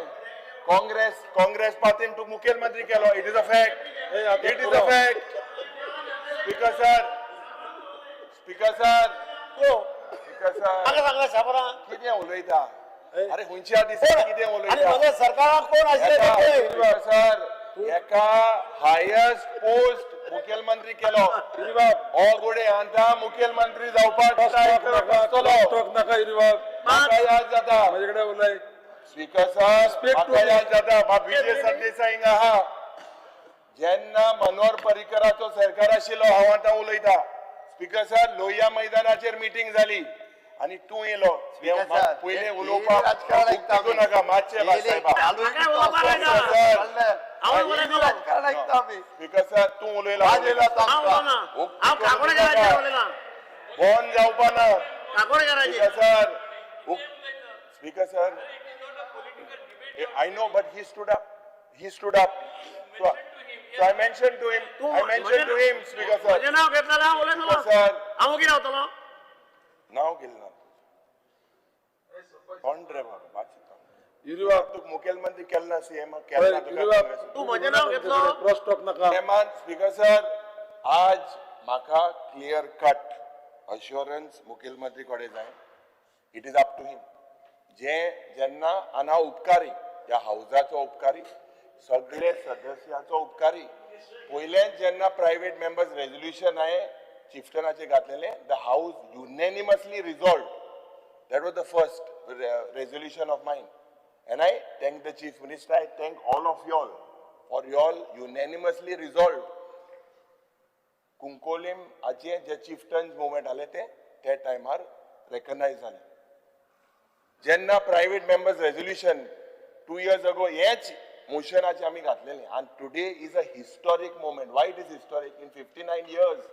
काँग्रेस काँग्रेस पार्टीन तूं मुखेलमंत्री केलो, it is a fact, it is a fact. Speaker sir, speaker sir, speaker sir, कितें उलयता? अरे खंयच्या दिसा कितें उलयता? आनी सरकाराक कोण आशिल्ले? सर, एका हायेस्ट पोस्ट मुखेलमंत्री केलो. हो गुडे आतां मुखेलमंत्री जावपाक नाका. म्हाका याद जाता. म्हजे कडेन उलय. स्पीकर सर, म्हाका याद जाता विजय सरदेसाय हिंगा आहा. जेन्ना मनोहर पर्रीकराचो सरकार आशिल्लो, हांव आतां उलयता. स्पीकर सर, लोहिया मैदानाचेर मिटींग जाली आनी तूं येयलो. पयलें उलोवपाक नाका मातशें. स्पीकर सर, तूं उलयला बंद जावपा ना. Speaker sir, speaker sir, I know, but he stood up. He stood up. So I mentioned to him. I mentioned to him, Speaker sir. Speaker sir. नाव घेतलं ना. कोण रे बाबा? तू मुखेलमंत्री केला ना, सीएम केला. तू म्हजें नाव घेतलो. क्रॉस टॉक नाका. स्पीकर सर, आज म्हाका क्लियर कट अश्योरन्स मुखेलमंत्री कडेन जाय. It is up to him. जे जेन्ना आनी हांव उपकारी, ह्या हावजाचो उपकारी, सगळे सदस्याचो उपकारी. पयलेंच जेन्ना प्रायवेट मेंबर्स रेजोल्युशन हांवें चिफ्टनाचेर घातलेलें, the house unanimously resolve. That was the first resolution of mine. And I thank the chief minister, I thank all of y'all for y'all unanimously resolve. Cuncolim हाचे जे चिफ्टन्स मुवमेंट आले ते त्या टायमार रेकग्नायज जालें. जेन्ना private members resolution 2 years ago हेच मोशनाचे आमी घातलेले. आनी today is a historic moment. Why it is historic? In 59 years,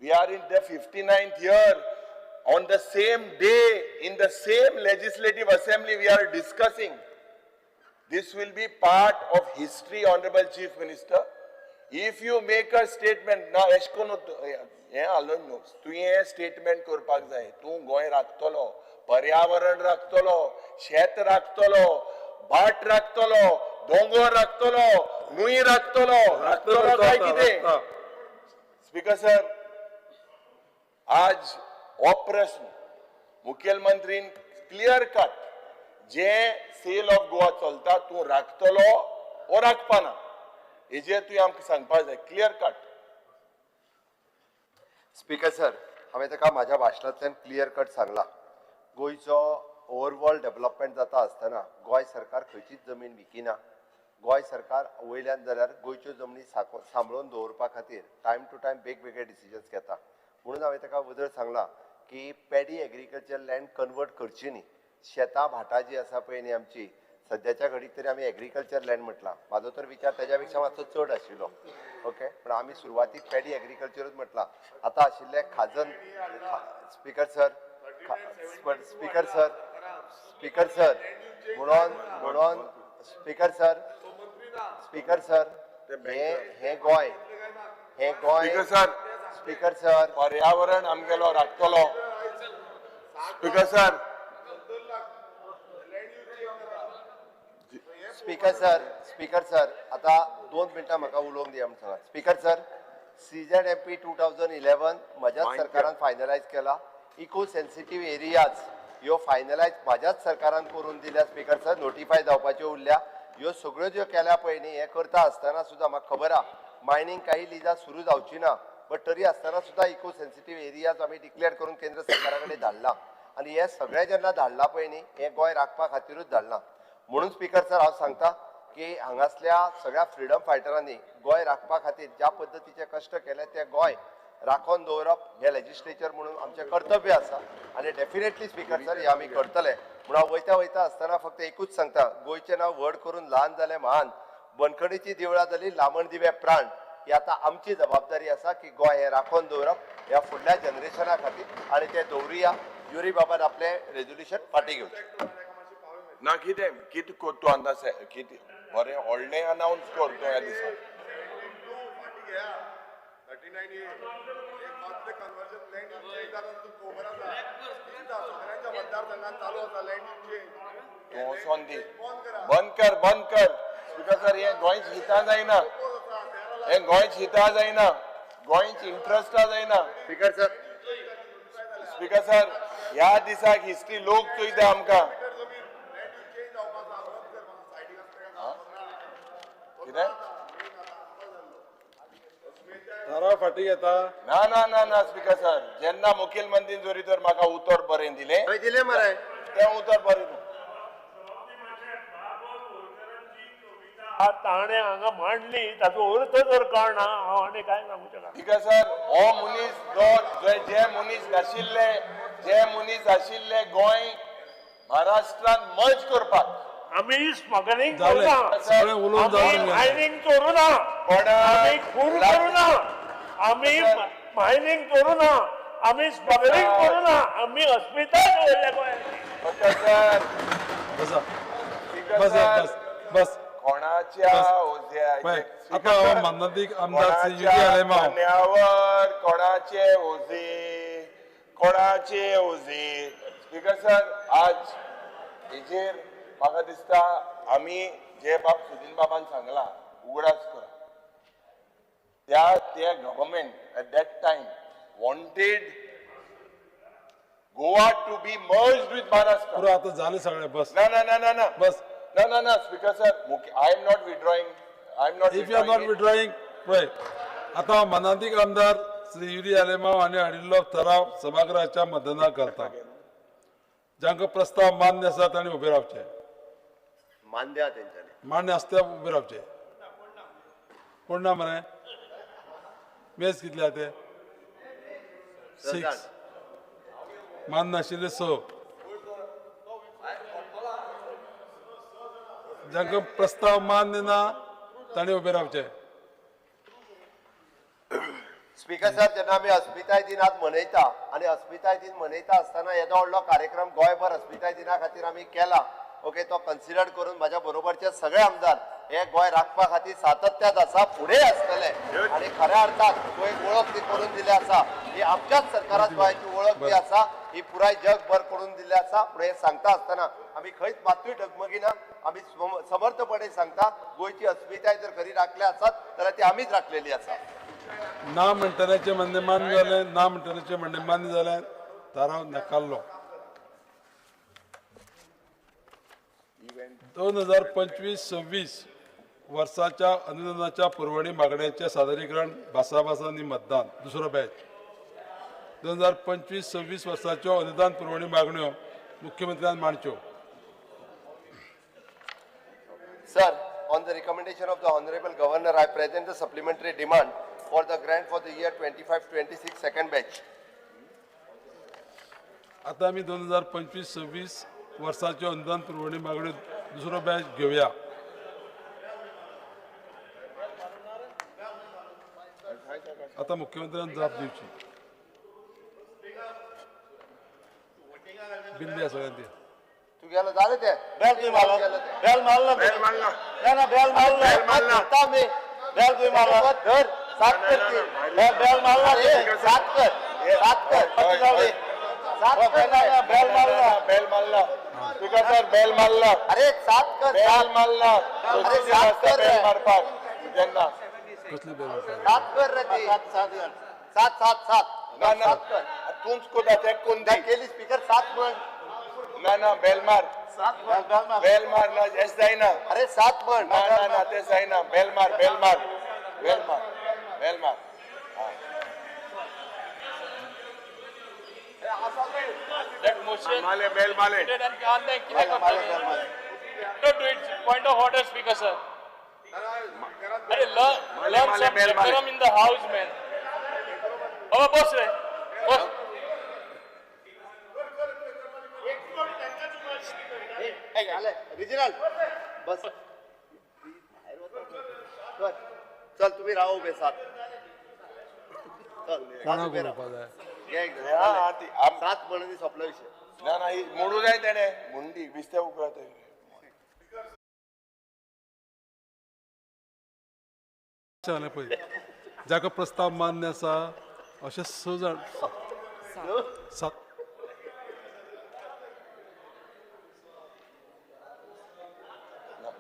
we are in the 59th year. On the same day, in the same legislative assembly, we are discussing. This will be part of history, Honorable Chief Minister. If you make a statement, ना एश कोन हें हालून न्हू, तुवें हें स्टेटमेंट करपाक जाय. तूं गोंय राखतलो, पर्यावरण राखतलो, शेत राखतलो, भाट राखतलो, दोंगर राखतलो, न्हंय राखतलो, राखतलो काय कितें? स्पीकर सर, आज हो प्रश्न मुखेलमंत्रीन क्लियर कट जे सेल ऑफ गोवा चलता तूं राखतलो वो राखपाना, हेजेर तुवें आमकां सांगपाक जाय क्लियर कट. स्पीकर सर, हांवें ताका म्हाज्या भाशणांतल्यान क्लियर कट सांगला. गोंयचो ओवरऑल डेव्हलपमेंट जाता आसतना गोंय सरकार खंयचीच जमीन विकिना. गोंय सरकार वयल्यान जाल्यार गोंयच्यो जमनी सांबाळून दवरपा खातीर टायम टू टायम वेगवेगळे डिसिजन्स घेता. म्हणून हांवें ताका वदळ सांगलां की पॅडी एग्रीकल्चर लँड कन्वर्ट करची न्ही. शेतां भाटां जी आसा पळय न्ही आमची, सद्याच्या घडीक तरी आमी एग्रीकल्चर लँड म्हटलां. म्हाजो तर विचार तेज्या पेक्षा मातसो चड आशिल्लो. ओके, पण आमी सुरवातीक पॅडी एग्रीकल्चरूच म्हटलां. आतां आशिल्लें खाजन. Speaker sir, speaker sir, speaker sir, म्हणून म्हणून स्पीकर सर, स्पीकर सर, हे गोंय, हे Goa. Speaker sir, speaker sir, पर्यावरण आमगेलो राखतलो. Speaker sir, speaker sir, speaker sir, आतां 2 मिनटां म्हाका उलोवंक दिया म्हूण सांगा. स्पीकर सर, CZMP 2011 म्हज्याच सरकारान फायनलायज केला. इको सेन्सिटीव एरियाज ह्यो फायनलायज म्हाज्याच सरकारान करून दिल्या. स्पीकर सर, नोटिफाय जावपाच्यो उरल्या. ह्यो सगळ्यो ज्यो केल्या पळय न्ही, हें करता आसतना सुद्दां म्हाका खबर आहा मायनींग काही लिजां सुरू जावची ना, बट तरी आसतना सुद्दां इको सेन्सिटीव एरियाज आमी डिक्लेअर करून केंद्र सरकारा कडेन धाडला. आनी हे सगळें जेन्ना धाडलां पळय न्ही, हें गोंय राखपा खातीरूच धाडलां. म्हणून स्पीकर सर, हांव सांगता की हांगासल्या सगळ्या फ्रिडम फायटरांनी गोंय राखपा खातीर ज्या पद्दतीचे कश्ट केले ते गोंय राखून दवरप हें लेजिस्लेचर म्हणून आमचें कर्तव्य आसा. आनी डेफिनेटली स्पीकर सर, हें आमी करतले. म्हणून हांव वयता वयता आसतना फक्त एकूच सांगता, गोंयचें नांव व्हड करून ल्हान जालें महान, बंदखणीची देवळां जाली लामण दिवे प्राण. ही आतां आमची जबाबदारी आसा की गोंय हें राखून दवरप ह्या फुडल्या जनरेशना खातीर, आनी तें दवरुया. युरी बाबान आपलें रेजोल्युशन फाटीं घेवचें ना. कितें कितें तूं अंदाज कितें बरें व्हडलें अनावन्स कर तूं ह्या दिसा. तूं वचोन दी, बंद कर, बंद कर. स्पीकर सर, हें गोंयच हिता जायना, हें गोंयच हिता जायना, गोंयच इंट्रस्टा जायना. स्पीकर सर, स्पीकर सर, ह्या दिसाक हिस्ट्री लोक चोयता आमकां. फाटी घेता. ना ना ना ना स्पीकर सर, जेन्ना मुखेलमंत्रीन जरी तर म्हाका उतर बरें दिलें, दिलें मरे, तें उतर बरें ताणें हांगा मांडली, ताचो अर्थ जर कळना हांव आनी कांय सांगू शकना. स्पीकर सर, हो मनीस जो जे मनीस नाशिल्ले, जे मनीस आशिल्ले गोंय महाराष्ट्रान मर्ज करपाक, आमी स्मगलिंग करुना, आमी मायनिंग करुना, आमी खून करुना, आमी मायनिंग करुना, आमी स्मगलिंग करुना, आमी अस्मिताय दवरल्या गोंयांत. बस बस बस. कोणाच्या आतां मानादीक आमदार श्री युरी आलेमाव. कोणाचे ओझे, कोणाचे ओझे. स्पीकर सर, आज हेजेर म्हाका दिसता आमी जे बाब सुदिन बाबान सांगला उगडास करा, त्या ते government at that time wanted Goa to be merged with Maharashtra. पुरो आतां जालें सगळें, बस. ना ना ना ना ना, बस. ना ना ना speaker sir, I am not withdrawing. I am not. If you are not withdrawing, पळय आतां मानादीक आमदार श्री युरी आलेमाव हांणी हाडिल्लो ठराव सभागृहाच्या मतदानाक घालता. जांकां प्रस्ताव मान्य आसा तांणी उबे रावचे. मान्य तेंच्यांनी मान्य आसा ते उबे रावचे. कोण ना मरे? मेज कितले आसा ते? 6. मान्य आशिल्ले 6. जांकां प्रस्ताव मान्य ना तांणी उबे रावचे. स्पीकर सर, जेन्ना आमी अस्मिताय दिन आज मनयता आनी अस्मिताय दिन मनयता आसतना येदो व्हडलो कार्यक्रम गोंयभर अस्मिताय दिना खातीर आमी केला, ओके, तो कन्सिडर करून म्हाज्या बरोबरचे सगळे आमदार हे गोंय राखपा खातीर सातत्यात आसा, फुडें आसतले आनी खऱ्या अर्थान गोंयक वळख ती करून दिल्ली आसा, ही आमच्याच सरकारान गोंयाची वळख जी आसा ही पुराय जगभर करून दिल्ली आसा. पूण हें सांगता आसतना आमी खंयच मातूय डगमगिना, आमी समर्थपणे सांगता गोंयची अस्मिताय जर खरी राखल्या आसात जाल्यार ती आमीच राखलेली आसा. ना म्हणटल्याचें म्हणणें मान्य जालें, ना म्हणटल्याचें म्हणणें मान्य जालें, थाराव नाकारलो. 2025-26 वर्साच्या अनुदानाच्या पुरवणी मागण्याचें सादरीकरण भासाभास आनी मतदान दुसरो बॅच. 2025-26 वर्साच्यो अनुदान पुरवणी मागण्यो मुख्यमंत्र्यान मांडच्यो. Sir, on the recommendation of the Honorable Governor, I present the supplementary demand for the grant for the year 25-26 second batch. आता आमी 2025-26 वर्साच्यो अनुदान पुरवणी मागण्यो दुसरो बॅच घेवया. आता मुख्यमंत्र्यान जाप दिवची. बिल द्या सगळ्यांनी. तुगेलो जालें तें. बेल तुवें मारलो, बेल मारलो, बेल मारलो ना ना, बेल मारलो, बेल मारलो, बेल तुवें मारलो, धर 7 कर, बेल मारलो, 7 कर, 7 कर, 7 कर, बेल मारला, बेल मारला स्पीकर सर, बेल मारला. अरे 7 कर, बेल मारला, अरे 7 कर, बेल मारपाक जेन्ना कसली बेल मारता? 7 कर रे ती, 7 7 7 7 ना ना, तूंच कोता ते कोण केली स्पीकर 7 म्हण. ना ना, बेल मार, बेल मार ना, एस जायना. अरे 7 म्हण. ना ना ना, ते जायना. बेल मार, बेल मार, बेल मार, बेल मार. That motion. Male bell Male. Don't do it. Point of order, Speaker sir. अरे learn some decorum in the house, man. बाबा बस रे, बस. रिजिनल बस, चल तुम्ही राहा उभे 7. चल 7 म्हणून सोंपलो विशय. ना ना, मोडू जाय तेणे मुंडी विस्ते उकळत. पळय जाका प्रस्ताव मान्य आसा अशे 6 जाण 7.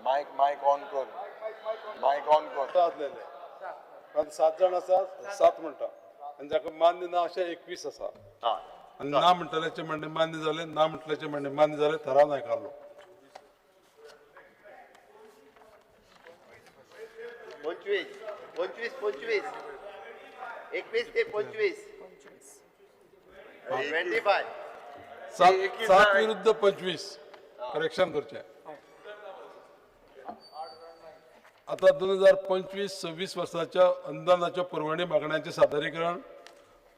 मायक मायक ऑन कर, मायक ऑन कर. आसलेले 7 जाण आसा, 7 म्हणटा आनी जाका मान्य ना अशे 21 आसा. आनी ना म्हणटल्याचें म्हणणें मान्य जालें, ना म्हणटल्याचें म्हणणें मान्य जालें, थाराव नाकारलो. 25 25 25 21 ते 25. 25. 7 विरुद्ध 25 करेक्शन करचें. आतां 2025-26 वर्साच्या अनुदानाच्या पुरवणी मागण्यांचें सादरीकरण,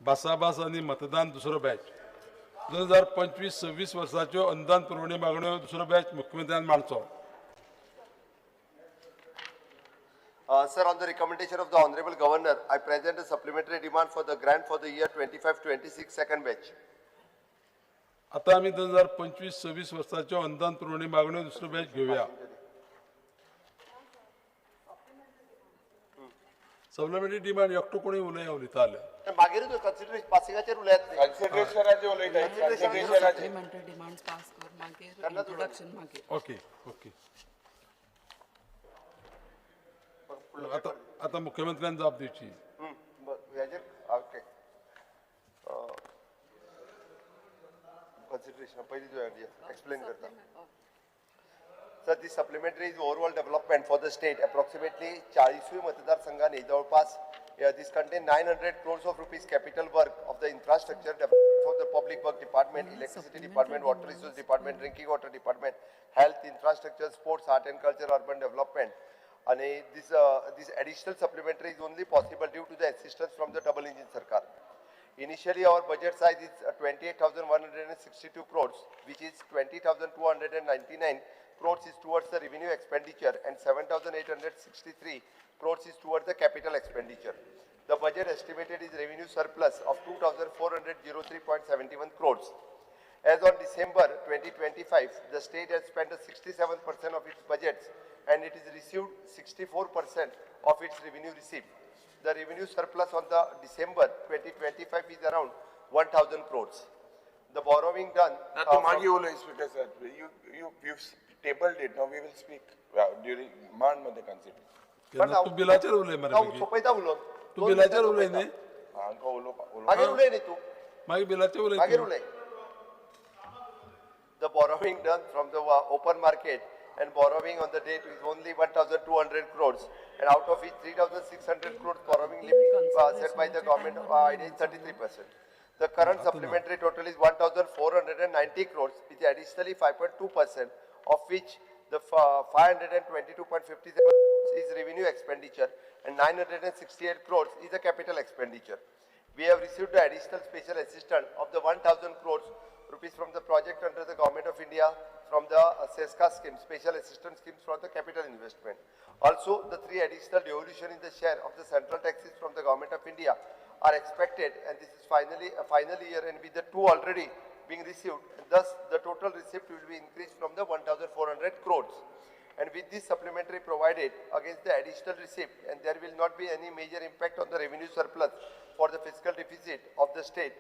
भासाभास आनी मतदान दुसरो बॅच. 2025-26 वर्साच्यो अनुदान पुरवणी मागण्यो दुसरो बॅच मुख्यमंत्र्यान मांडचो. Sir, on the recommendation of the Honorable Governor, I present a supplementary demand for the grant for the year 25-26 second batch. आता आमी 2025-26 वर्साच्यो अनुदान पुरवणी मागण्यो दुसरो बॅच घेवया. सप्लिमेंटरी डिमांड एकटो कोणी उलय उलयताले. मागीर कन्सिडरेशन पासिंगाचेर उलयात. कन्सिडरेशनाचेर उलयता. सप्लिमेंटरी डिमांड्स पास कर मागीर इंट्रोडक्शन मागीर. Okay okay. आता आता मुख्यमंत्र्यान जाप दिवची. ओके. कन्सिडरेशन पयलीं एक्सप्लेन करता. Sir, this supplementary is overall development for the state. Approximately 40 मतदारसंघांनी जवळपास this contain 900 crores of rupees capital work of the infrastructure for the public work department, electricity department, water resource department, drinking water department, health, infrastructure, sports, art and culture, urban development. And this additional supplementary is only possible due to the assistance from the double engine sarkar. Initially, our budget size is 28,162 crores, which is 20,299 crores is towards the revenue expenditure and 7,863 crores is towards the capital expenditure. The budget estimated is revenue surplus of 2,403.71 crores. As on December 2025, the state has spent 67% of its budgets and it is received 64% of its revenue receipt. The revenue surplus on the December 2025 is around 1,000 crores. The borrowing done. Speaker sir, you've tabled it. Now we will speak during मान मध्ये consider. तू बिलाचेर उलय मरे. सोपयता उलोवन. तू बिलाचेर उलय न्ही. हांका उलोवप. मागीर उलय न्ही तू. मागीर बिलाचेर उलय. मागीर उलय. The borrowing done from the open market and borrowing on the date is only 1,200 crores, and out of which 3,600 crores borrowing limit set by the government is 33%. The current supplementary total is 1,490 crores, which is additionally 5.2%, of which the 522.57 is revenue expenditure and 968 crores is the capital expenditure. We have received the additional special assistance of the 1,000 crores rupees from the project under the Government of India from the SESCA scheme, special assistance schemes for the capital investment. Also, the three additional devolution in the share of the central taxes from the Government of India are expected, and this is finally a final year, and with the two already being received, thus the total receipt will be increased from the 1,400 crores. And with this supplementary provided against the additional receipt, and there will not be any major impact on the revenue surplus for the fiscal deficit of the state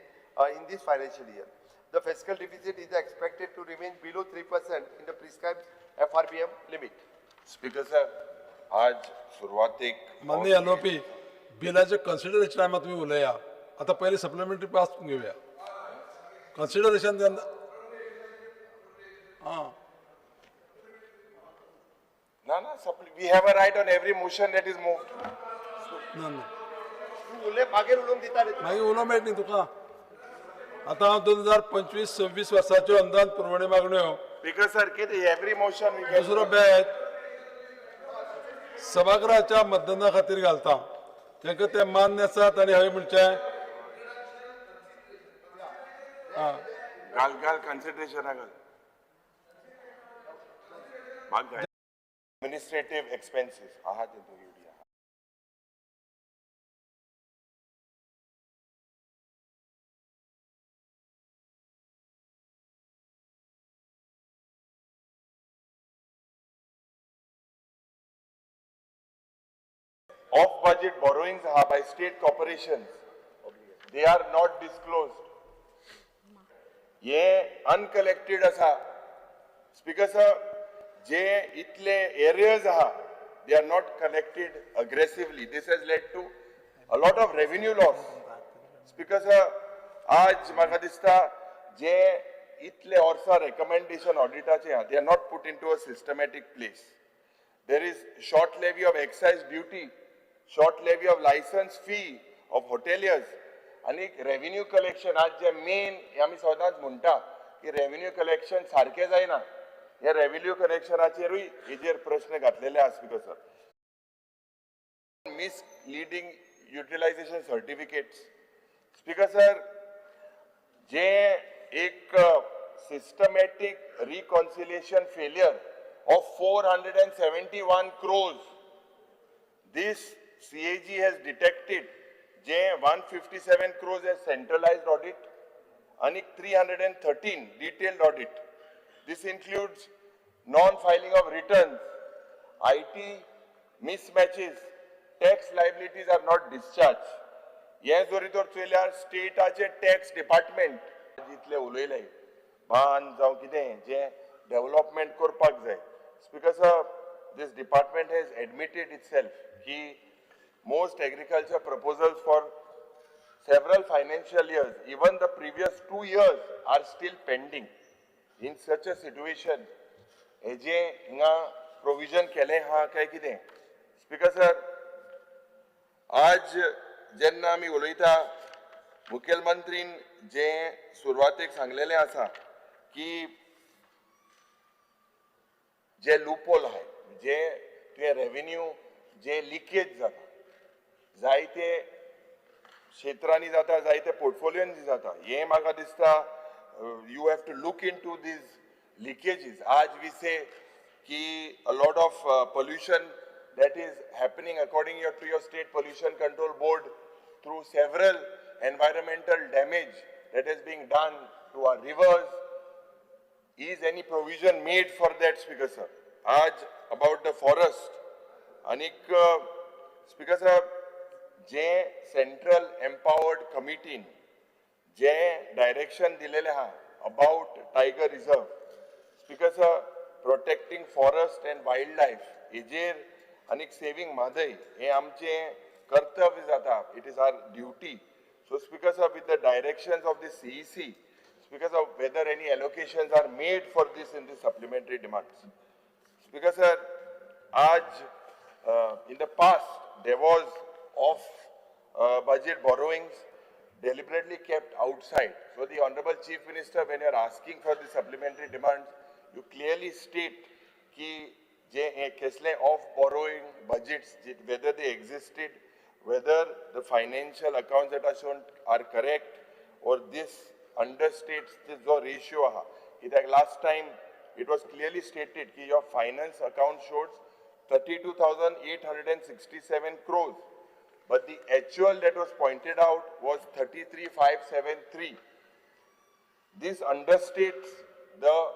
in this financial year. The fiscal deficit is expected to remain below 3% in the prescribed FRBM limit. Speaker sir, आज सुरवातेक माननीय एलओपी बिलाचे कन्सिडरेशन टायमार तुमी उलया. आतां पयलीं सप्लिमेंटरी पास घेवया. कन्सिडरेशन जेन्ना आं ना ना, we have a right on every motion that is moved. ना ना, तूं उलय, मागीर उलोवंक दिता रे. मागीर उलोवंक मेळटा न्ही तुका. आतां हांव 2025-26 वर्साच्यो अनुदान पुरवणी मागण्यो स्पीकर सर, कितें एवरी मोशन दुसरो बॅच सभागृहाच्या मतदाना खातीर घालता. तांकां तें मान्य आसा तांणी हय म्हणचें. घाल घाल कन्सिडरेशना घाल. एडमिनिस्ट्रेटिव्ह एक्सपेन्सीस आहा ते युडिया. Off-budget borrowings are by state corporations. They are not disclosed. ये uncollected asa. Speaker sir, जे इतले areas aha, they are not collected aggressively. This has led to a lot of revenue loss. Speaker sir, आज म्हाका दिसता जे इतले वर्सां recommendation auditorचे आहा, they are not put into a systematic place. There is short levy of excise duty, short levy of license fee of hoteliers आनी रेव्हेन्यू कलेक्शन आज जे मेन आमी सदांच म्हणटा की रेव्हेन्यू कलेक्शन सारकें जायना, हे रेव्हेन्यू कलेक्शनाचेरूय हेजेर प्रश्न घातलेले आसा Speaker sir. Misleading utilisation certificates Speaker sir, जे एक systematic reconciliation failure of 471 crores this CAG has detected, J 157 crores as centralized audit आणि 313 detailed audit. This includes non-filing of returns, IT mismatches, tax liabilities are not discharged. हे जरी तर चोयल्यार स्टेटाचे टॅक्स डिपार्टमेंट जितले उलयले बांद जावं कितें जें डेव्हलपमेंट करपाक जाय. Speaker sir, this department has admitted itself की most agriculture proposals for several financial years, even the previous 2 years, are still pending. In such a situation, हेजे हिंगा प्रोविजन केलें आहा काय कितें? स्पीकर सर, आज जेन्ना आमी उलयता मुखेलमंत्रीन जें सुरवातेक सांगलेलें आसा की जे लूपहोल आहाय, जे तुवें रेवेन्यू जे लिकेज जाता जायते क्षेत्रांनी जाता, जायते पोर्टफोलियोनी जाता, हें म्हाका दिसता you have to look into these leakages. आज we से की a lot of pollution that is happening according to your state pollution control board through several environmental damage that is being done to our rivers. Is any provision made for that, Speaker sir? आज about the forest आनीक स्पीकर sir, जे सेंट्रल एम्पावर्ड कमिटीन जे डायरेक्शन दिलेलें आहा about tiger reserve, Speaker sir, protecting forest and wild life हेजेर आनीक सेवींग म्हादय हें आमचें कर्तव्य जाता. It is our duty. So Speaker sir, with the directions of the CEC, Speaker sir, whether any allocations are made for this in the supplementary demands. Speaker sir, आज in the past there was off budget borrowings deliberately kept outside. So the Honorable Chief Minister, when you are asking for the supplementary demands, you clearly state ki je kesle off borrowing budgets, whether they existed, whether the financial accounts that are shown are correct, or this understates this ratio aha. Kitak last time it was clearly stated ki your finance account shows 32,867 crores, but the actual that was pointed out was 33,573. This understates the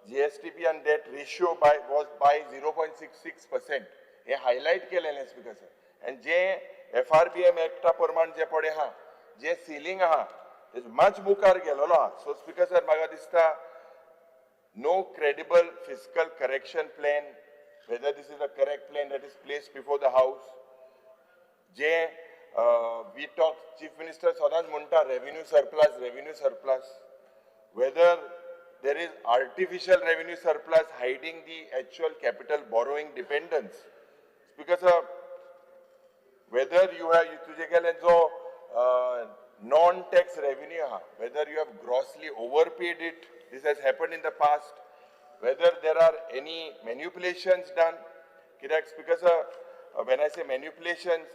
GSDP and debt ratio by was by 0.66%. Hey highlight केलेलें speaker sir. And J FRBM एक्टा प्रमाण जे पळय आहा, जे सिलिंग आहा, माच मुखार गेलेलो आहा. सो स्पीकर सर, म्हाका दिसता no credible fiscal correction plan, whether this is the correct plan that is placed before the house. J we talk, Chief Minister सदांच म्हणटा revenue surplus, revenue surplus, whether there is artificial revenue surplus hiding the actual capital borrowing dependence. Because whether you have तुजे गेले जो non-tax revenue आहा, whether you have grossly overpaid it, this has happened in the past, whether there are any manipulations done. कित्याक Speaker sir, when I say manipulations,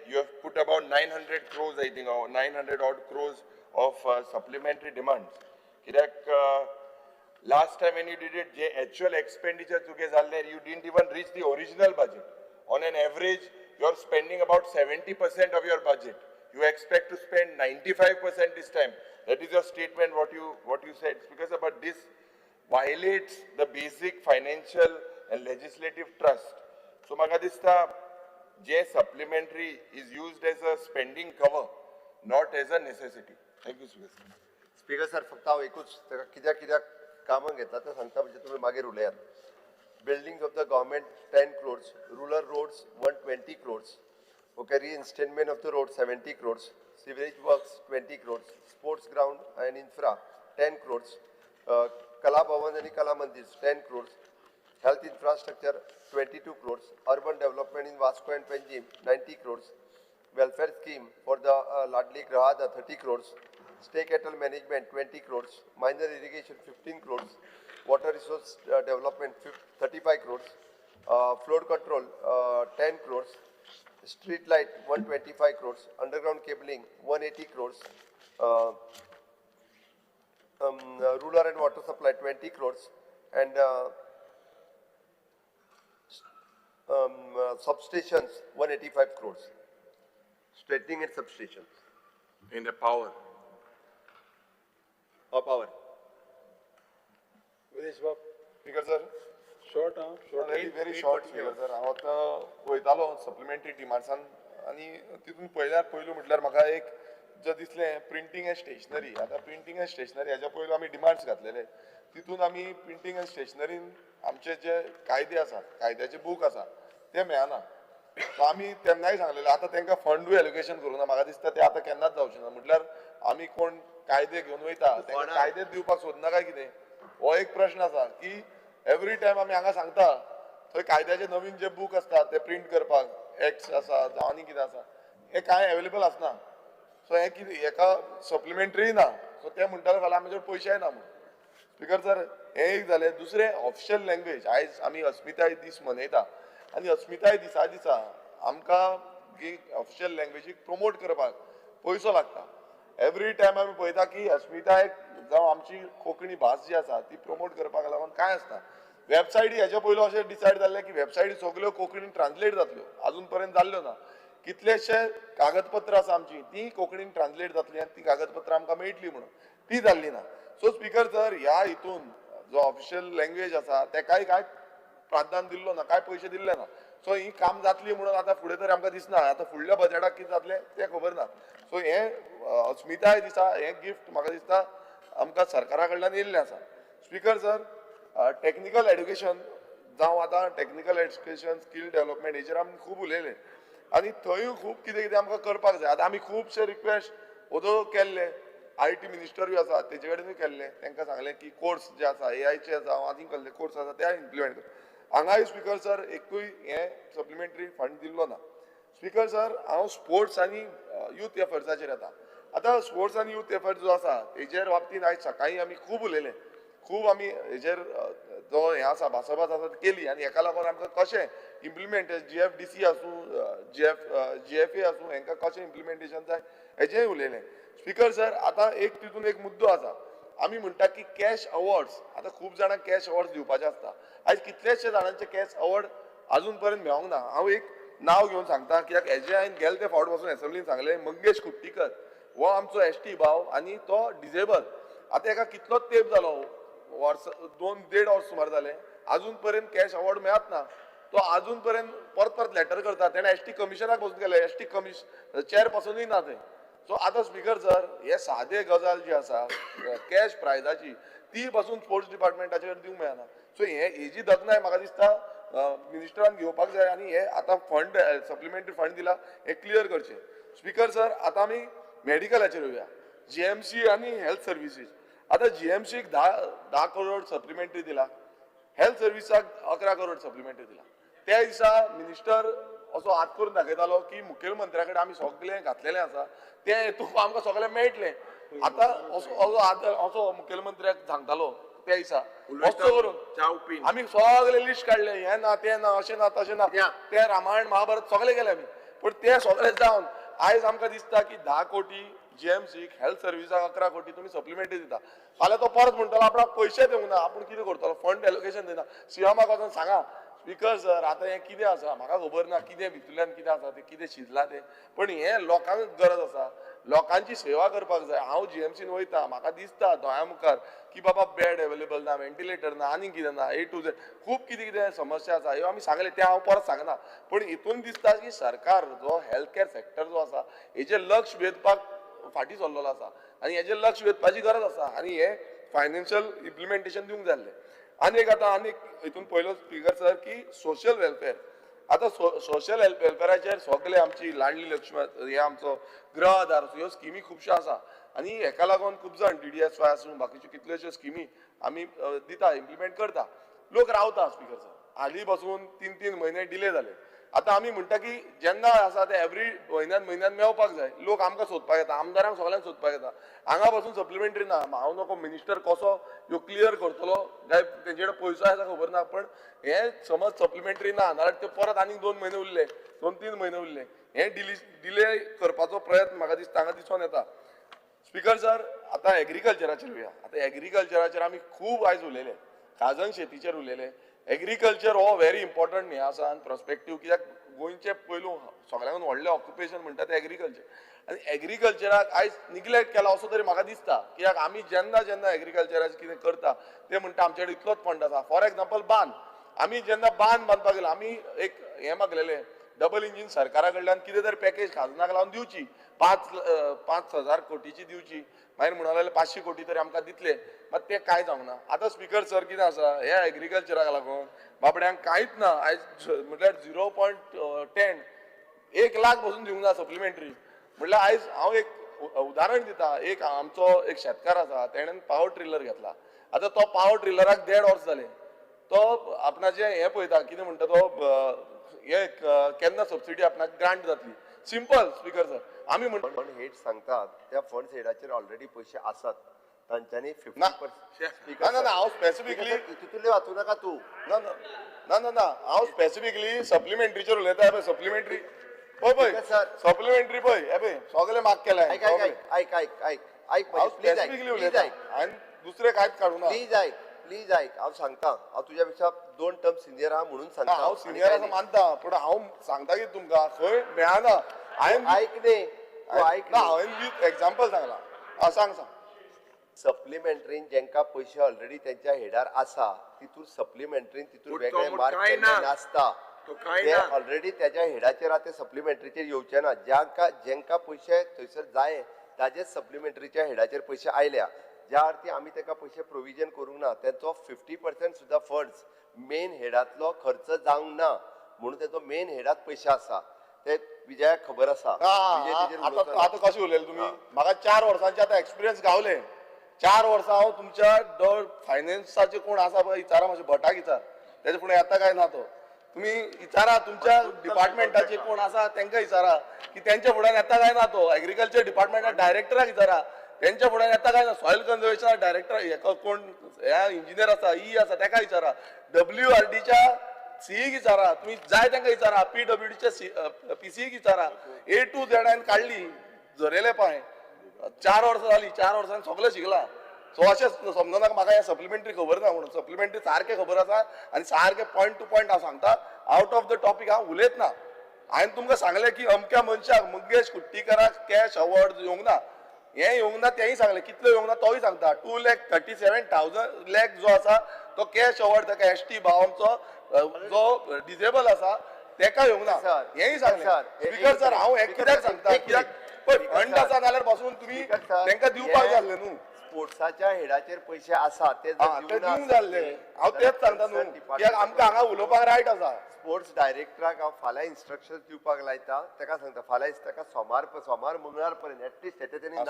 you have put about 900 crores, I think, or 900 odd crores of supplementary demands. कित्याक last time when you did it, J actual expenditure तुगे जाल्लें, you didn't even reach the original budget. On an average, you are spending about 70% of your budget. You expect to spend 95% this time. That is your statement, what you said. Because about this violates the basic financial and legislative trust. So म्हाका दिसता जे supplementary is used as a spending cover, not as a necessity. Thank you, Speaker sir. Speaker sir, फक्त हांव एकूच ताका कित्याक कित्याक कामां घेतला तें सांगता, म्हणजे तुमी मागीर उलयात. Buildings of the government 10 crores, rural roads 120 crores, okay, reinstatement of the road 70 crores, sewerage works 20 crores, sports ground and infra 10 crores, Kala Bhavan आनी Kala Mandir 10 crores, health infrastructure 22 crores, urban development in Vasco and Panjim 90 crores, welfare scheme for the Ladli Grahada 30 crores, stay cattle management 20 crores, minor irrigation 15 crores, water resource development 35 crores, flood control 10 crores, street light 125 crores, underground cabling 180 crores, rural and water supply 20 crores, and substations 185 crores. Straightening and substations. In the power. Oh, power. Speaker sir. Short, huh? Short. Very, very short, Speaker sir. हांव आतां वयतालो सप्लिमेंटरी डिमांड्सान आनी तितून पळयल्यार पयलू म्हटल्यार म्हाका एक जो दिसलें प्रिंटींग एंड स्टेशनरी. आतां प्रिंटींग एंड स्टेशनरी हेज्या पयलू आमी डिमांड्स घातलेले, तितून आमी प्रिंटींग एंड स्टेशनरीन आमचे जे कायदे आसात, कायद्याचे बूक आसा ते मेळना. सो आमी तेन्नाय सांगलेले, आतां तांकां फंडूय एलोकेशन करूं ना. म्हाका दिसता ते आतां केन्नाच जावचें ना. म्हटल्यार आमी कोण कायदे घेवन वयता तांकां कायदे दिवपाक सोदना काय कितें, हो एक प्रश्न आसा की एवरी टायम आमी हांगा सांगता थंय कायद्याचे नवीन जे बूक आसता ते प्रिंट करपाक एक्ट्स आसा जावं आनी कितें आसा, हें कांय एवेलेबल आसना. सो हें कितें हेका सप्लिमेंटरी ना. सो ते म्हणटाले फाल्यां आमचे पयशेय ना म्हणून. स्पीकर सर, हें एक जालें. दुसरें ऑफिशियल लँग्वेज. आयज आमी अस्मिताय दीस मनयता आनी अस्मिताय दिसा दिसा आमकां ऑफिशियल लँग्वेजीक प्रमोट करपाक पयसो लागता. एवरी टायम आमी पळयता की अस्मिताय जावं आमची कोंकणी भास जी आसा ती प्रमोट करपाक लागून कांय आसना. वेबसायटी हेच्या पयलू अशें डिसायड जाल्लें की वेबसायटी सगल्यो कोंकणीन ट्रान्सलेट जातल्यो, आजून पर्यंत जाल्ल्यो ना. कितलेशे कागदपत्र आसा आमची ती कोंकणीन ट्रान्सलेट जातली आनी ती कागदपत्रां आमकां मेळटली म्हणून ती जाल्ली ना. सो स्पीकर सर, ह्या हितून जो ऑफिशियल लँग्वेज आसा तेकाय कांय प्राधान्य दिल्लो ना, कांय पयशे दिल्ले ना. सो ही काम जातली म्हणून आतां फुडें तरी आमकां दिसना. आतां फुडल्या बजेटाक कितें जातलें तें खबर ना. सो हें अस्मिताय दिसा हें गिफ्ट म्हाका दिसता आमकां सरकारा कडल्यान येयल्लें आसा. स्पीकर सर, टॅक्निकल एड्युकेशन जावं आतां टॅक्निकल एड्युकेशन स्कील डेव्हलपमेंट हेचेर आमी खूब उलयले आनी थंयूय खूब कितें कितें आमकां करपाक जाय. आतां आमी खुबशे रिक्वेस्ट ओदो केल्ले, I T मिनिस्टरूय आसा तेजे कडेनूय केल्ले, तांकां सांगलें की कोर्स जे आसा ए आयचे जावं आनी कसले कोर्स आसा ते इम्प्लिमेंट कर. हांगाय स्पीकर सर एकूय हें सप्लिमेंटरी फंड दिल्लो ना. स्पीकर सर, हांव स्पोर्ट्स आनी यूथ एफर्ट्साचेर येता. आतां स्पोर्ट्स आनी यूथ एफर्ट्स जो आसा हेजेर बाबतींत आयज सकाळीं आमी खूब उलयले, खूब आमी हेजेर जो हें आसा भासाभास आसा केली आनी हेका लागून आमकां कशें इम्प्लिमेंट GFDC आसूं GFA आसूं हेंकां कशें इम्प्लिमेंटेशन जाय हेजेंय उलयलें. स्पीकर सर, आतां एक तितून एक मुद्दो आसा, आमी म्हणटा की कॅश अवॉर्ड्स. आतां खूब जाणांक कॅश अवॉर्ड्स दिवपाचे आसता. आयज कितलेशे जाणांचे कॅश अवॉर्ड आजून पर्यंत मेळोंक ना. हांव एक नांव घेवन सांगता कित्याक हेजें हांवें गेले ते फावट पासून एसेंब्लीन सांगलें, मंगेश कुट्टीकर हो आमचो ST भाव आनी तो डिजेबल. आतां हेका कितलोच तेंप जालो, वर्स 2-1.5 वर्स सुमार जालें, आजून पर्यंत कॅश अवॉर्ड मेळत ना. तो आजून पर्यंत परत परत लॅटर करता. तेणें ST कमिशनाक पसून केलें, ST chair पासुनूय ना थंय. सो आतां स्पीकर सर, हे सादे गजाल जी आसा कॅश प्रायजाची ती पासून स्पोर्ट्स डिपार्टमेंटाचेर दिवंक मेळना. सो हे हेजी दखनाय म्हाका दिसता मिनिस्टरान घेवपाक जाय आनी हे आतां फंड सप्लिमेंटरी फंड दिला हें क्लियर करचें. स्पीकर सर, आतां आमी मेडिकलाचेर येवया, GMC आनी हेल्थ सर्विसीस. आतां GMCक 10 करोड सप्लिमेंटरी दिला, हेल्थ सर्विसाक 11 करोड सप्लिमेंटरी दिला. त्या दिसा मिनिस्टर असो हात करून दाखयतालो की मुखेलमंत्र्या कडेन आमी सगळें घातलेलें आसा, तें तुका आमकां सगळें मेळटलें. आतां असो असो मुखेलमंत्र्याक सांगतालो त्या दिसा, असो करून आमी सगळे लिस्ट काडलें, हें ना तें ना अशें ना तशें ना, तें रामायण महाभारत सगळें केलें आमी. पूण तें सगळें जावन आयज आमकां दिसता की 10 कोटी GMCक, हेल्थ सर्विसाक 11 कोटी तुमी सप्लिमेंटरी दिता. फाल्यां तो परत म्हणटलो आपणाक पयशे दिवंक ना, आपूण कितें करतलो, फंड एलोकेशन दिना. सीएमाक वचोन सांगा स्पीकर सर, आतां हें कितें आसा म्हाका खबर ना, कितें भितूरल्यान कितें आसा तें, कितें शिजलां तें, पण हें लोकांक गरज आसा, लोकांची सेवा करपाक जाय. हांव GMCन वयता, म्हाका दिसता दोळ्या मुखार की बाबा बेड एवेलेबल ना, वेंटिलेटर ना, आनी कितें ना, A to Z खूब कितें कितें समस्या आसा. ह्यो आमी सांगलें तें हांव परत सांगना, पूण हितून दिसता की सरकार जो हेल्थ केअर सेक्टर जो आसा हेजेर लक्ष वेधपाक फाटीं सरलेलो आसा आनी हेजेर लक्ष वेधपाची गरज आसा आनी हें फायनान्शियल इम्प्लिमेंटेशन दिवंक जाय आसलें. आनी एक आतां आनी हितून पयलो स्पीकर सर की सोशल वेलफेअर. आतां सोशल वेलफेराचेर सगळे आमची लाडली लक्ष्मी, हे आमचो गृह आधार, ह्यो स्किमी खुबश्यो आसा आनी हेका लागून खूब जाण DDSY आसूं बाकीच्यो कितल्योश्यो स्किमी आमी दिता, इम्प्लिमेंट करता. लोक रावता स्पीकर सर, हालीं पासून 3-3 म्हयने डिले जाले. आतां आमी म्हणटा की जेन्ना आसा ते एवरी म्हयन्यान म्हयन्यान मेळपाक जाय. लोक आमकां सोदपाक येता, आमदारांक सगळ्यांक सोदपाक येता. हांगा पासून सप्लिमेंटरी ना. हांव नको मिनिस्टर कसो ह्यो क्लियर करतलो काय तेंचे कडेन पयसो आसा खबर ना, पण हे समज सप्लिमेंटरी ना नाल्यार ते परत आनीक 2 म्हयने उरले, 2-3 म्हयने उरले. हे डिले करपाचो प्रयत्न म्हाका दिसता हांगा दिसून येता. स्पीकर सर, आतां एग्रीकल्चराचेर उलया. आतां एग्रीकल्चराचेर आमी खूब आयज उलयले, खाजन शेतीचेर उलयले. एग्रीकल्चर हो व्हेरी इम्पॉर्टंट हें आसा आनी प्रोस्पेक्टीव, कित्याक गोंयचें पयलू सगळ्यांकून व्हडलें ऑक्युपेशन म्हणटा तें एग्रीकल्चर. आनी एग्रीकल्चराक आयज निग्लेक्ट केला असो तरी म्हाका दिसता, कित्याक आमी जेन्ना जेन्ना एग्रीकल्चराचें कितें करता ते म्हणटा आमचे कडेन इतलोच फंड आसा. फॉर एग्जाम्पल बांद, आमी जेन्ना बांद बांदपाक गेलो आमी एक हें मागलेलें डबल इंजीन सरकारा कडल्यान कितें तरी पॅकेज खाजनाक लावन दिवची, 5,000 कोटीची दिवची, मागीर म्हणून लागले 500 कोटी तरी आमकां दितले, मात तें कांय जावंक ना. आतां स्पीकर सर कितें आसा, ह्या एग्रीकल्चराक लागून बाबड्यांक कांयच ना आयज, म्हटल्यार 0.10 1 लाख पसून दिवंक ना सप्लिमेंटरी. म्हटल्यार आयज हांव एक उदाहरण दिता, एक आमचो एक शेतकार आसा, तेणेन पावर ट्रिलर घेतला. आतां तो पावर ट्रिलराक 1.5 वर्स जालें, तो आपणाचें हें पळयता कितें म्हणटा तो हे केन्ना सबसिडी आपणाक ग्रांट जातली. सिंपल स्पीकर सर, आमी फंड हेड सांगतात त्या फंड हेडाचेर ऑलरेडी पयशे आसात तांच्यांनी 50%. ना ना, हांव स्पेसिफिकली तितूंतले वाचूं नाका तूं. ना ना ना ना, हांव स्पेसिफिकली सप्लिमेंटरीचेर उलयता. पळय सप्लिमेंटरी पळय पळय सप्लिमेंटरी पळय हे पळय सगळे मार्क केला. आयक आयक आयक आयक आयक आयक, हांव स्पेसिफिकली उलयता, हांवें दुसरें कांयच काडूं ना. प्लीज आयक, प्लीज आयक, हांव सांगता, हांव तुज्या पेक्षा 2 टर्म सिनियर आहा म्हणून सांगता. हांव सिनियर आसा मानता, पूण हांव सांगता की तुमकां खंय मेळना. हांवें आयक न्ही, आयक ना, हांवें विथ एग्जाम्पल सांगला. आं सांग सांग. सप्लिमेंटरीन जेंका पयशे ऑलरेडी तेंच्या हेडार आसा तितून सप्लिमेंटरीन तितून वेगळे मार्क केल्ले नासता, ते ऑलरेडी तेज्या हेडाचेर आहा, ते सप्लिमेंटरीचेर येवचे ना. ज्यांका जेंका पयशे थंयसर जाय ताजेच सप्लिमेंटरीच्या हेडाचेर पयशे आयल्या, ज्या अर्थी आमी ताका पयशे प्रोविजन करूंक ना. तेंचो 50% सुद्दां फंड्स मेन हेडांतलो खर्च जावंक ना म्हणून तेचो मेन हेडांत पयशे आसा, ते विजयाक खबर आसा. आतां कशें उलयले तुमी, म्हाका 4 वर्सांचे आतां एक्सपिरियन्स गावले. 4 वर्सां हांव तुमच्या फायनान्साचे कोण आसा पळय विचारा, मातशें भटाक विचार, तेजे फुडें येता काय ना तो. तुमी विचारा तुमच्या डिपार्टमेंटाचे कोण आसा तेंकां विचारा की तेंच्या फुड्यान येता काय ना तो. एग्रीकल्चर डिपार्टमेंटा डायरेक्टराक विचारा तेंच्या फुड्यान येता काय ना. सॉयल कन्जर्वेशन डायरेक्टर कोण ह्या इंजिनियर आसा, ई आसा, तेका विचारा. WRDच्या सीईक विचारा, तुमी जाय तेंकां विचारा. PWDच्या PCEक विचारा. A to Z हांवें काडली झरयले पांय. 4 वर्सां जाली, 4 वर्सांनी सगळें शिकला. सो अशें समजनाका म्हाका हें सप्लिमेंटरी खबर ना म्हणून. सप्लिमेंटरी सारकें खबर आसा आनी सारकें पॉयंट टू पॉयंट हांव सांगता. आवट ऑफ the topic हांव उलयत ना. हांवें तुमकां सांगलें की अमक्या मनशाक मंगेश कुट्टीकराक कॅश अवॉर्ड येवंक ना, हें येवंक ना तेंय सांगलें, कितलो येवंक ना तोय सांगता. 2,37,000 लॅक जो आसा तो कॅश अवॉर्ड ताका ST भाव आमचो जो डिजेबल आसा तेका येवंक ना, हेंय सांगलें. स्पीकर सर, हांव हें कित्याक सांगता, कित्याक पळय फंड आसा जाल्यार पासून तुमी तेंकां दिवपाक जाय आसलें न्हू. स्पोर्ट्साच्या हेडाचेर पयशे आसा ते दिवंक जाय आसले. हांव तेच सांगता न्हू, कित्याक आमकां हांगा उलोवपाक रायट आसा. स्पोर्ट्स डायरेक्टराक हांव फाल्यां इन्स्ट्रक्शन दिवपाक लायता, ताका सांगता फाल्यां ताका सोमार मंगळार पर्यंत एटलिस्ट तेणे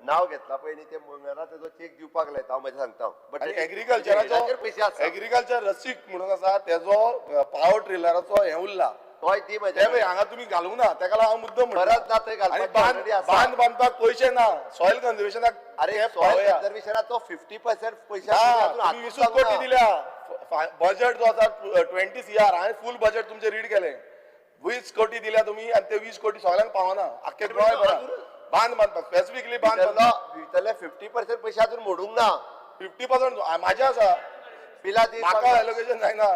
नाव घेतला पळय न्ही, ते मंगळारा तेजो चेक दिवपाक लायता हांव म्हजें सांगता. बट एग्रीकल्चराचो पयशे एग्रीकल्चर रसीक म्हणून आसा तेजो पावर ट्रिलराचो हें उरला, तोय दी म्हजे हांगा तुमी घालूंक ना, तेका लागून हांव मुद्दम गरज ना थंय घालपाक. बांद बांदपाक पयशे ना, सॉयल कन्जर्वेशनाक. अरे सॉयल कन्जर्वेशनाचो 50% पयशे 20 कोटी दिल्या. बजेट जो आसा 20 CR, हांवें फूल बजेट तुमचें रीड केलें. 20 कोटी दिल्या तुमी आनी ते 20 कोटी सगळ्यांक पावना, आख्खे गोंय बांद बांदपाक स्पेसिफिकली बांद भितरले 50% पयशे अजून मोडूंक ना. 50% म्हाजें आसा, बिला दी, म्हाका एलोकेशन जायना.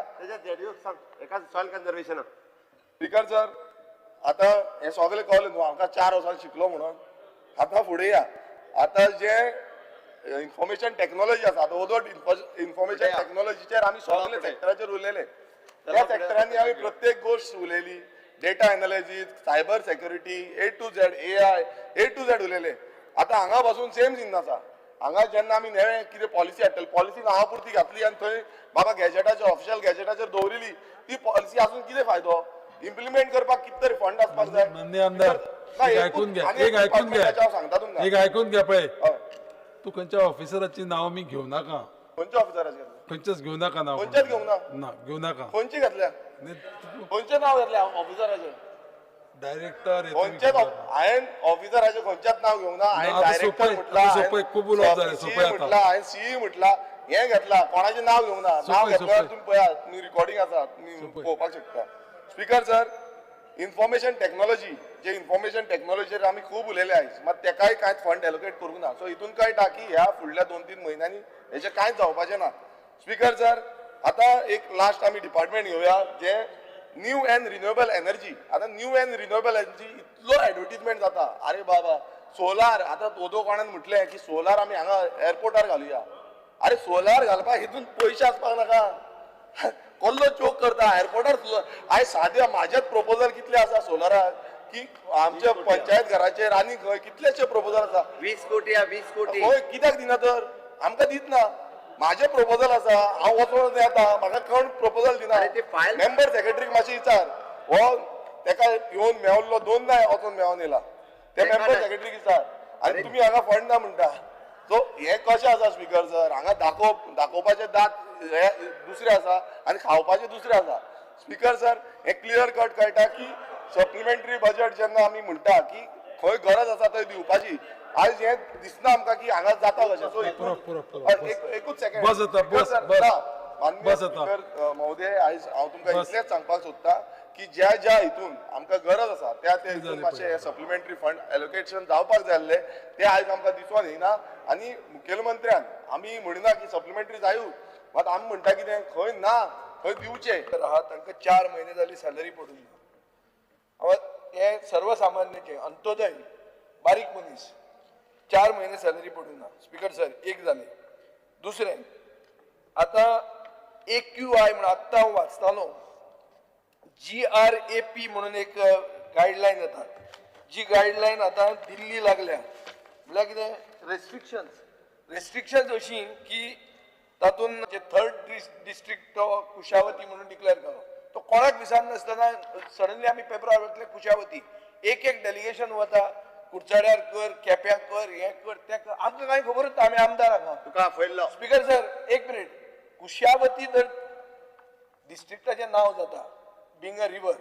सांग एका सॉयल कन्जर्वेशनाक. स्पीकर सर, आतां हें सगळें कळ्ळें न्हू आमकां 4 वर्सां शिकलो म्हणून. आतां फुडें या. आतां जे इन्फॉर्मेशन टॅक्नोलॉजी आसा, आतां ओदोट इन्फॉर्मेशन टॅक्नोलॉजीचेर आमी सगळे सेक्टराचेर उलयले. त्या सेक्टरांनी आमी प्रत्येक गोश्ट उलयली, data analysis, cyber security, A to Z, AI, A to Z उलयले. आतां हांगा पासून सेम सीन आसा. हांगा जेन्ना आमी नवें कितें पॉलिसी हाडटले, पॉलिसी नांवा पुरती घातली आनी थंय बाबा गॅजेटाचेर, ऑफिशियल गॅजेटाचेर दवरिली, ती पॉलिसी आसून कितें फायदो? इम्प्लिमेंट करपाक कितें तरी फंड आसपाक जाय. मान्य आमदार, ऐकून घ्या, एक ऐकून घ्या, एक ऐकून घ्या. पळय तूं खंयच्या ऑफिसराची नांव मी घेवं नाका. खंयच्या ऑफिसराची? खंयचेच घेवं नाका नांव. खंयचेच घेवंक ना? ना, घेवं नाका. खंयची घेतल्या? खंयचें नांव घेतलें ऑफिसराचें? डायरेक्टर. खंयचेच हांवें ऑफिसराचें खंयच्याच नांव घेवंक ना. हांवें डायरेक्टर म्हटला, म्हटला, हांवें सीई म्हटला, हें घेतला, कोणाचें नांव घेवंक ना. नांव घेतल्यार तुमी पळयात, तुमी रिकॉर्डिंग आसा, तुमी पळोवपाक शकता. स्पीकर सर, इन्फॉर्मेशन टॅक्नॉलॉजी, जे इन्फॉर्मेशन टॅक्नॉलॉजीचेर आमी खूब उलयले आयज, मात तेकाय कांयच फंड एलोकेट करूंक ना. सो हितून कळटा की ह्या फुडल्या 2-3 म्हयन्यांनी हेचें कांयच जावपाचें ना. स्पीकर सर, आतां एक लास्ट आमी डिपार्टमेंट घेवया, जे न्यू अँड रिन्युएबल एनर्जी. आतां न्यू अँड रिन्युएबल एनर्जी इतलो एडवर्टीजमेंट जाता, अरे बाबा सोलार, आतां ओदो कोणान म्हटलें की सोलार आमी हांगा एअरपोर्टार घालुया. अरे सोलार घालपाक हितून पयशे आसपाक नाका, कोल्लो चोक करता एअरपोर्टार. आयज साद्या म्हाजेच प्रोपोजल कितले आसा सोलाराक की आमच्या पंचायत घराचेर आनी खंय कितलेशे प्रोपोजल आसा. 20 कोटी, 20 कोटी. हय, कित्याक दिना तर? आमकां दित ना. म्हाजें प्रोपोजल आसा, हांव वचोन येता, म्हाका कोण प्रोपोजल दिना. मेंबर सेक्रेटरीक मातशें विचार, हो तेका येवन मेवल्लो दोनदां वचोन मेळोन येयला, ते मेंबर सेक्रेटरीक विचार. आनी तुमी हांगा फंड ना म्हणटा. सो हें कशें आसा स्पीकर सर, हांगा दाखोवपाचे दांत हे दुसरे आसा आनी खावपाचे दुसरे आसा. स्पीकर सर, हें क्लियर कट कळटा की सप्लिमेंटरी बजेट जेन्ना आमी म्हणटा की खंय गरज आसा थंय दिवपाची, आयज हें दिसना आमकां की हांगा जाता कशें. सो एकूच सेकंड माननीय स्पीकर महोदय, आयज हांव तुमकां इतलेंच सांगपाक सोदता की ज्या ज्या हितून आमकां गरज आसा त्या त्या हितून मातशें हें सप्लिमेंटरी फंड एलोकेशन जावपाक जाय आसलें, तें आयज आमकां दिसून येना. आनी मुखेलमंत्र्यान आमी म्हणिना की सप्लिमेंटरी जायूच, मात आमी म्हणटा कितें खंय ना खंय दिवचें आहा. तांकां 4 म्हयने जाली सॅलरी पडून ना. हे सर्वसामान्याचे अंत्योदय बारीक मनीस 4 म्हयने सॅलरी पडून ना. स्पीकर सर, एक जालें. दुसरें, आतां AQI म्हणून आत्तां हांव वाचतालो, GRAP म्हणून एक गायडलायन येता, जी गायडलायन आतां दिल्ली लागल्या. म्हणल्यार कितें, रेस्ट्रिक्शन्स, रेस्ट्रिक्शन्स अशी की तातूंत जे थर्ड डिस्ट्रिक्ट तो कुशावती म्हणून डिक्लेअर केलो, तो कोणाक विचारनासतना सडनली आमी पेपरार वतले कुशावती, एक एक डेलिगेशन वता, कुडचड्यार कर, केप्यां कर, हें कर, तें कर, आमकां कांय खबरूच ना, आमी आमदार हांगा. तुका आफयल्लो. स्पीकर सर, एक मिनीट. कुशावती जर डिस्ट्रिक्टाचें नांव जाता बींग अ रिवर,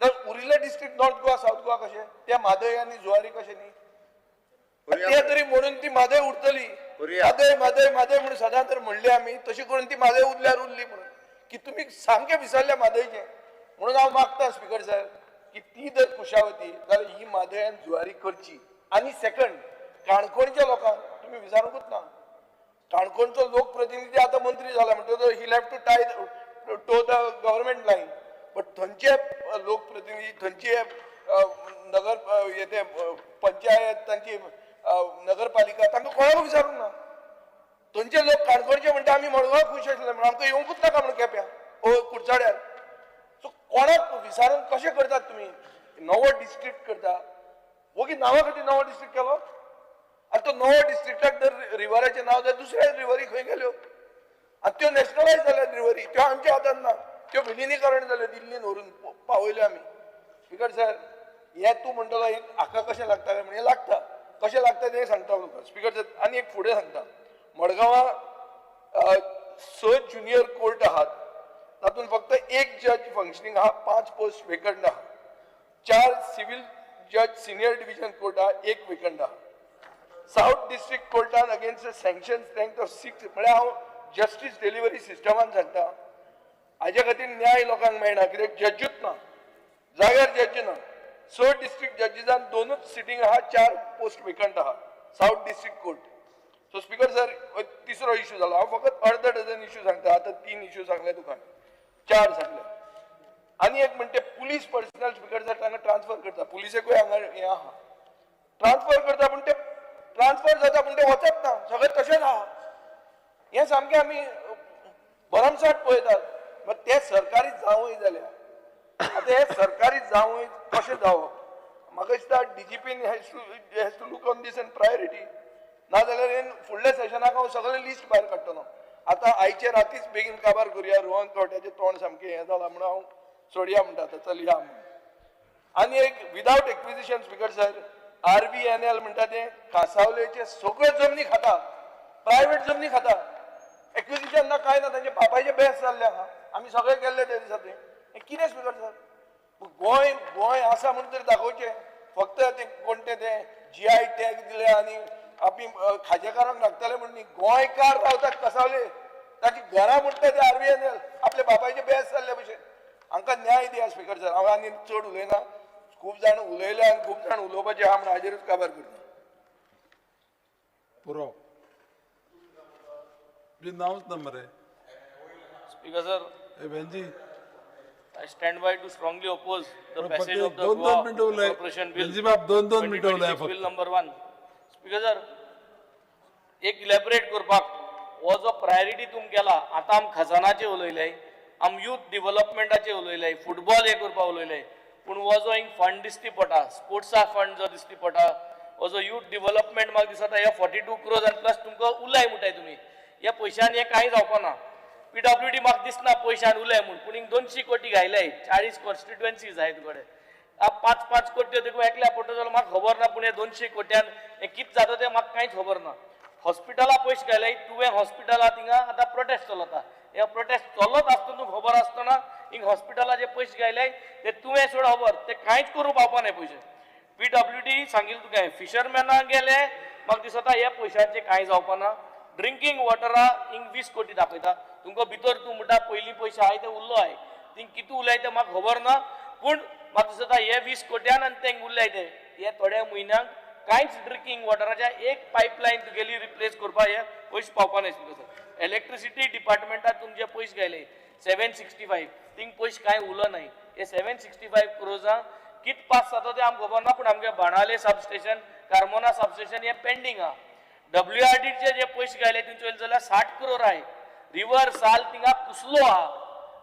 तर उरिल्ले district north Goa south Goa कशें, ते म्हादय आनी जुवारी कशें न्ही, ते तरी म्हणून ती म्हादय उरतली. म्हादय म्हादय म्हादय म्हणून सदां तर म्हणली आमी, तशी करून ती म्हादय उरल्यार उरली म्हणून की तुमी सामकें विसरल्या म्हादयचें. म्हणून हांव मागता स्पीकर सर की ती जर कुशावती जाल्यार ही म्हादय आनी जुवारी करची. आनी सेकंड, काणकोणच्या लोकांक तुमी विचारूंकूच ना. काणकोणचो लोकप्रतिनिधी आतां मंत्री जाला म्हणटकच he have to tie to the government line, but थंयचे लोकप्रतिनिधी, थंयचे नगर ते पंचायत, तांची नगरपालिका, तांकां कोणाक विचारूंक ना. थंयचे लोक काणकोणचे म्हणटा आमी मडगांव खूश आसले म्हणून आमकां येवंकूच नाका म्हणून केप्यां ओ कुडचड्यार. सो कोणाक विचारून कशें करतात तुमी? नवो डिस्ट्रिक्ट करता, वोगी नांवा खातीर नवो डिस्ट्रिक्ट केलो. आनी तो नवो डिस्ट्रिक्टाक जर रिवराचें नांव जाल्यार दुसऱ्या रिवरी खंय गेल्यो? आनी त्यो नॅशनलायज जाल्या रिवरी, त्यो आमच्या हातान ना, त्यो विलिनीकरण जाल्यो, दिल्लीन व्हरून पावयल्यो आमी. स्पीकर सर, हें तूं म्हणटलो हें हाका कशें लागता काय म्हणून, हें लागता कशें लागता तें सांगता तुका स्पीकर सर. आनी एक फुडें सांगता, मडगांवां 6 ज्युनियर कोर्ट आहात, तातूंत फक्त 1 जज फंक्शनींग आहा, 5 पोस्ट वेकंट आहा. 4 सिव्हील जज सिनियर डिव्हिजन कोर्ट आहा, 1 वेकंट आहा. सावथ डिस्ट्रिक्ट कोर्टान अगेन्स्ट सँक्शन स्ट्रेंथ ऑफ 6, म्हळ्यार हांव जस्टीस डिलिव्हरी सिस्टमान सांगता, हाजे खातीर न्याय लोकांक मेळना, कित्याक जज्जूच ना, जाग्यार जज ना. 6 डिस्ट्रिक्ट जजीसान 2 सिटींग आहा, 4 पोस्ट वेकंट आहा south district court. So speaker sir, तिसरो इशू जालो. हांव फकत अर्द डझन इशू सांगता, आतां 3 इशू सांगले तुका, 4 सांगले. आनी एक म्हणटे पुलीस पर्सनल स्पीकर सर तांकां ट्रान्सफर करता, पुलिसेकूय हांगा हें आहा, ट्रान्सफर करता, पूण ते ट्रान्सफर जाता पूण ते वचत ना, सगळें तशेंच आहा. हें सामकें आमी भरमसाठ पळयतात. मात ते सरकारी जावूय जाल्यार आतां हे सरकारी जावूय कशें जावप, म्हाका दिसता DGP has to look on this and priority. नाजाल्यार हें फुडल्या सेशनाक हांव सगळें लिस्ट भायर काडटलो. आतां आयचे रातीच बेगीन काबार करुया, रोहन खंवट्याचें तोंड सामकें हें जालां म्हणून हांव सोडया म्हणटा, आतां चल या म्हणून. आनी एक विदावट एक्विजिशन स्पीकर सर, RVNL म्हणटा तें कांसावलेचे सगळ्यो जमनी खाता, प्रायवेट जमनी खाता. एक्विजिशन ना कांय ना, तांचे बापायचे बेस जाल्ले आहा. आमी सगळे केल्ले ते दिसा. तें कितें स्पीकर सर, गोंय गोंय आसा म्हणून तरी दाखोवचें. फक्त ते कोणते ते जीआय टॅग दिले आनी आमी खाजेकारांक लागतले म्हणून न्ही. गोंयकार रावतात कसावले, ताची घरां म्हणटा ते आरबीएनएल आपल्या बापायचे बेस जाल्ले भशेन. हांकां न्याय दिया स्पीकर सर. हांव आनी चड उलयना, खूब जाण उलयले आनी खूब जाण उलोवपाचे आहा म्हणून हाजेरूच काबार करता. पुरो तुजें नांवच ना मरे. Speaker sir, A Venzy, I stand by to strongly oppose the पण passage फक्त of the दोन Goa दोन मिनिटं उलय. Corporation Bill. Venzy बाब, दोन दोन मिनिटं उलय 2026 फक्त. Bill number 1. Speaker sir, एक इलॅबरेट करपाक हो जो प्रायोरिटी तुम केला, आतां आम खजानाचे उलयले, आम यूथ डिवलपमेंटाचे उलयले, फुटबॉल हे करपाक उलयले, पूण हो जो हिंग फंड दिश्टी पडटा, स्पोर्ट्सा फंड जो दिश्टी पडटा, हो जो यूथ डिवलपमेंट म्हाका दिसता हे 42 क्रोर्स आनी प्लस तुमकां उलय म्हणटाय तुमी, ह्या पयशांनी हें कांय जावपा ना. पीडब्ल्यूडी म्हाका दिसना पयशान उलय म्हूण, पूण हिंग 200 कोटी घायले, 40 कॉन्स्टिट्युएन्सीज आहाय तुकडे, 5-5 कोटी तुका एकल्या पडटा जाल्यार म्हाका खबर ना, पूण हे 200 कोट्यान हें कितें जाता तें म्हाका कांयच खबर ना. हॉस्पिटला पयशे घायले, तुवें हॉस्पिटला थिंगा आतां प्रोटेस्ट चलता, हे प्रोटेस्ट चलत आसतना तुका खबर आसतना हिंग हॉस्पिटला जे पयशे घायले ते तुवें सोड खबर, ते कांयच करूंक पावपा नाय पयशे. पीडब्ल्यूडी सांगिल्लें तुका, फिशरमॅनाक गेले म्हाका दिसता ह्या पयशांचें कांय जावपा ना. ड्रिंकींग वॉटरा हिंग 20 कोटी दाखयता तुमकां, भितर तूं म्हणटा पयलीं पयशे आहाय ते उरलो आहाय, थिंग कितें उलय तें म्हाका खबर ना, पूण म्हाका दिसता हे 20 कोट्यान आनी तेंग उरले ते हे थोड्या म्हयन्यांक कांयच ड्रिंकींग वॉटराच्या एक पायपलायन तुगेली रिप्लेस करपाक हे पयशे पावपा नाय. सर, इलेक्ट्रिसिटी डिपार्टमेंटात तुमचे पयशे घायले 765, थिंग पयशे कांय उलो नाय. हे 765 क्रोर्सां कित पास जाता तें आमकां खबर ना, पूण आमगे Benaulim sub station, Carmona sub station हे पेंडींग आहा. डब्ल्यूआरडीचे जे पयशे घायले तुमचे वयले जाल्यार 60 क्रोर आहाय. रिवर साल थिंगा कुसलो आहा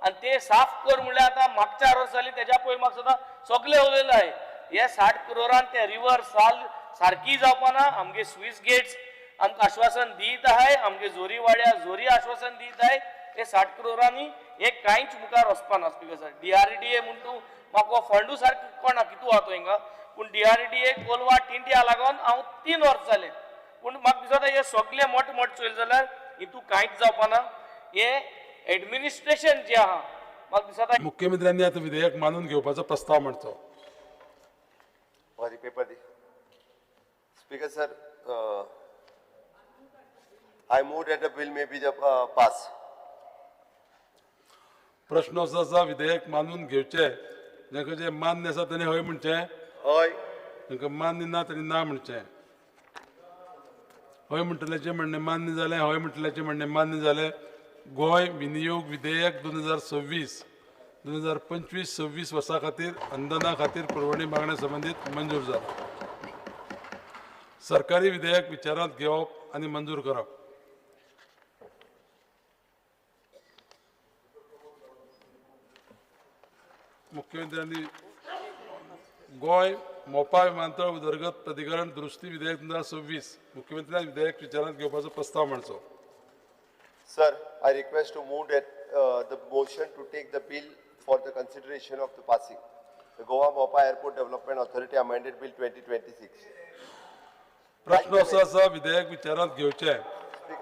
आनी ते साफ कर म्हणल्यार आतां मागच्या 4 वर्स जालीं, तेज्या पयलीं म्हाका दिसता सगळे उलयले आहाय. हे 60 क्रोरान ते रिवर साल सारकी जावपा ना. आमगे स्वीस गेट्स आमकां आश्वासन दीत आहाय, आमगे जोरी वाड्या जोरी आश्वासन दीत आहाय, हे 60 क्रोरांनी हे कांयच मुखार वचपा ना. स्पीकर सर, डीआरडीए म्हूण तूं म्हाका हो फंडू सारको कोणा कितू आहा तो हिंगा, पूण डीआरडीए कोलवा टिंटिया लागून हांव 3 वर्स जालें, पूण म्हाका दिसता हे सगळे मोठे मोठे चोयले जाल्यार हितू कांयच जावपा ना. हे एडमिनिस्ट्रेशन जें आहा म्हाका दिसता मुख्यमंत्र्यांनी आतां विधेयक मानून घेवपाचो प्रस्ताव मांडचो. बरी paper the. Speaker sir, I move that the bill may be the pass. प्रश्न असो आसा, विधेयक मानून घेवचें, जांकां जें मान्य आसा तेणी हय म्हणचें, हय, तांकां मान्य ना तेणी ना म्हणचें. हय म्हणटल्याचें म्हणणें मान्य जालें, हय म्हणटल्याचें म्हणणें मान्य जालें. गोंय विनियोग विधेयक 2026 2025-26 वर्सां खातीर अंदना खातीर पुरवणी मागण्या संबंदीत मंजूर जाला. सरकारी विधेयक विचारांत घेवप आनी मंजूर करप. मुख्यमंत्र्यांनी गोंय मोपा विमानतळ उदरगत प्राधिकरण दुरुस्ती विधेयक 2026 मुख्यमंत्र्यांनी विधेयक विचारांत घेवपाचो प्रस्ताव मांडचो. Sir, I request to move that the motion to take the bill for the consideration of the passing. The Goa Mopa Airport Development Authority Amended Bill 2026. प्रश्न असो आसा, विधेयक विचारांत घेवचें,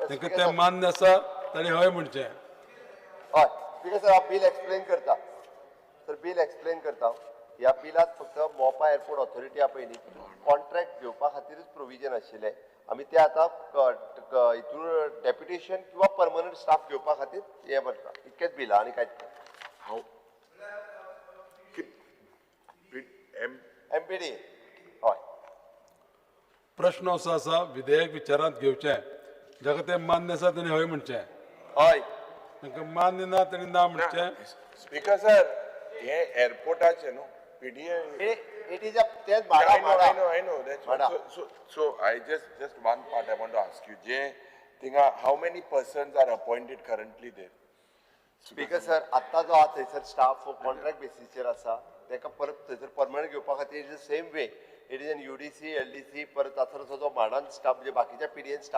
तांकां तें मान्य आसा तांणी हय म्हणचें. हय स्पीकर सर, हांव बील एक्सप्लेन करता. सर, बील एक्सप्लेन करता. ह्या बिलांत फक्त मोपा एअरपोर्ट ऑथॉरिटी पळय न्ही, कॉन्ट्रॅक्ट घेवपा खातीरूच प्रोविजन आशिल्लें. आमी ते आतां हितून डेप्युटेशन किंवा परमनंट स्टाफ घेवपा खातीर हें करता. इतकेंच बिल आनी कांयच ना. हांव एमपीडी. हय. प्रश्न असो आसा, विधेयक विचारांत घेवचें, जाका तें मान्य आसा तेणी हय म्हणचें, हय, तांकां मान्य ना तेणी ना म्हणचें. स्पीकर सर, हे एअरपोर्टाचे न्हू PDA. It is a तेच I know, I know. That's what, so I just one part I want to ask you. Jay, थिंगा how many persons are appointed currently there? Speaker sir, आत्तां जो आहा थंयसर स्टाफ कॉन्ट्रॅक्ट बेसीसचेर आसा, ताका परत थंयसर परमनंट घेवपा खातीर it is same way. It is an UDC, LDC, परत आसर जो म्हाडान स्टाफ, म्हणजे बाकीच्या पीडीएन स्टाफ.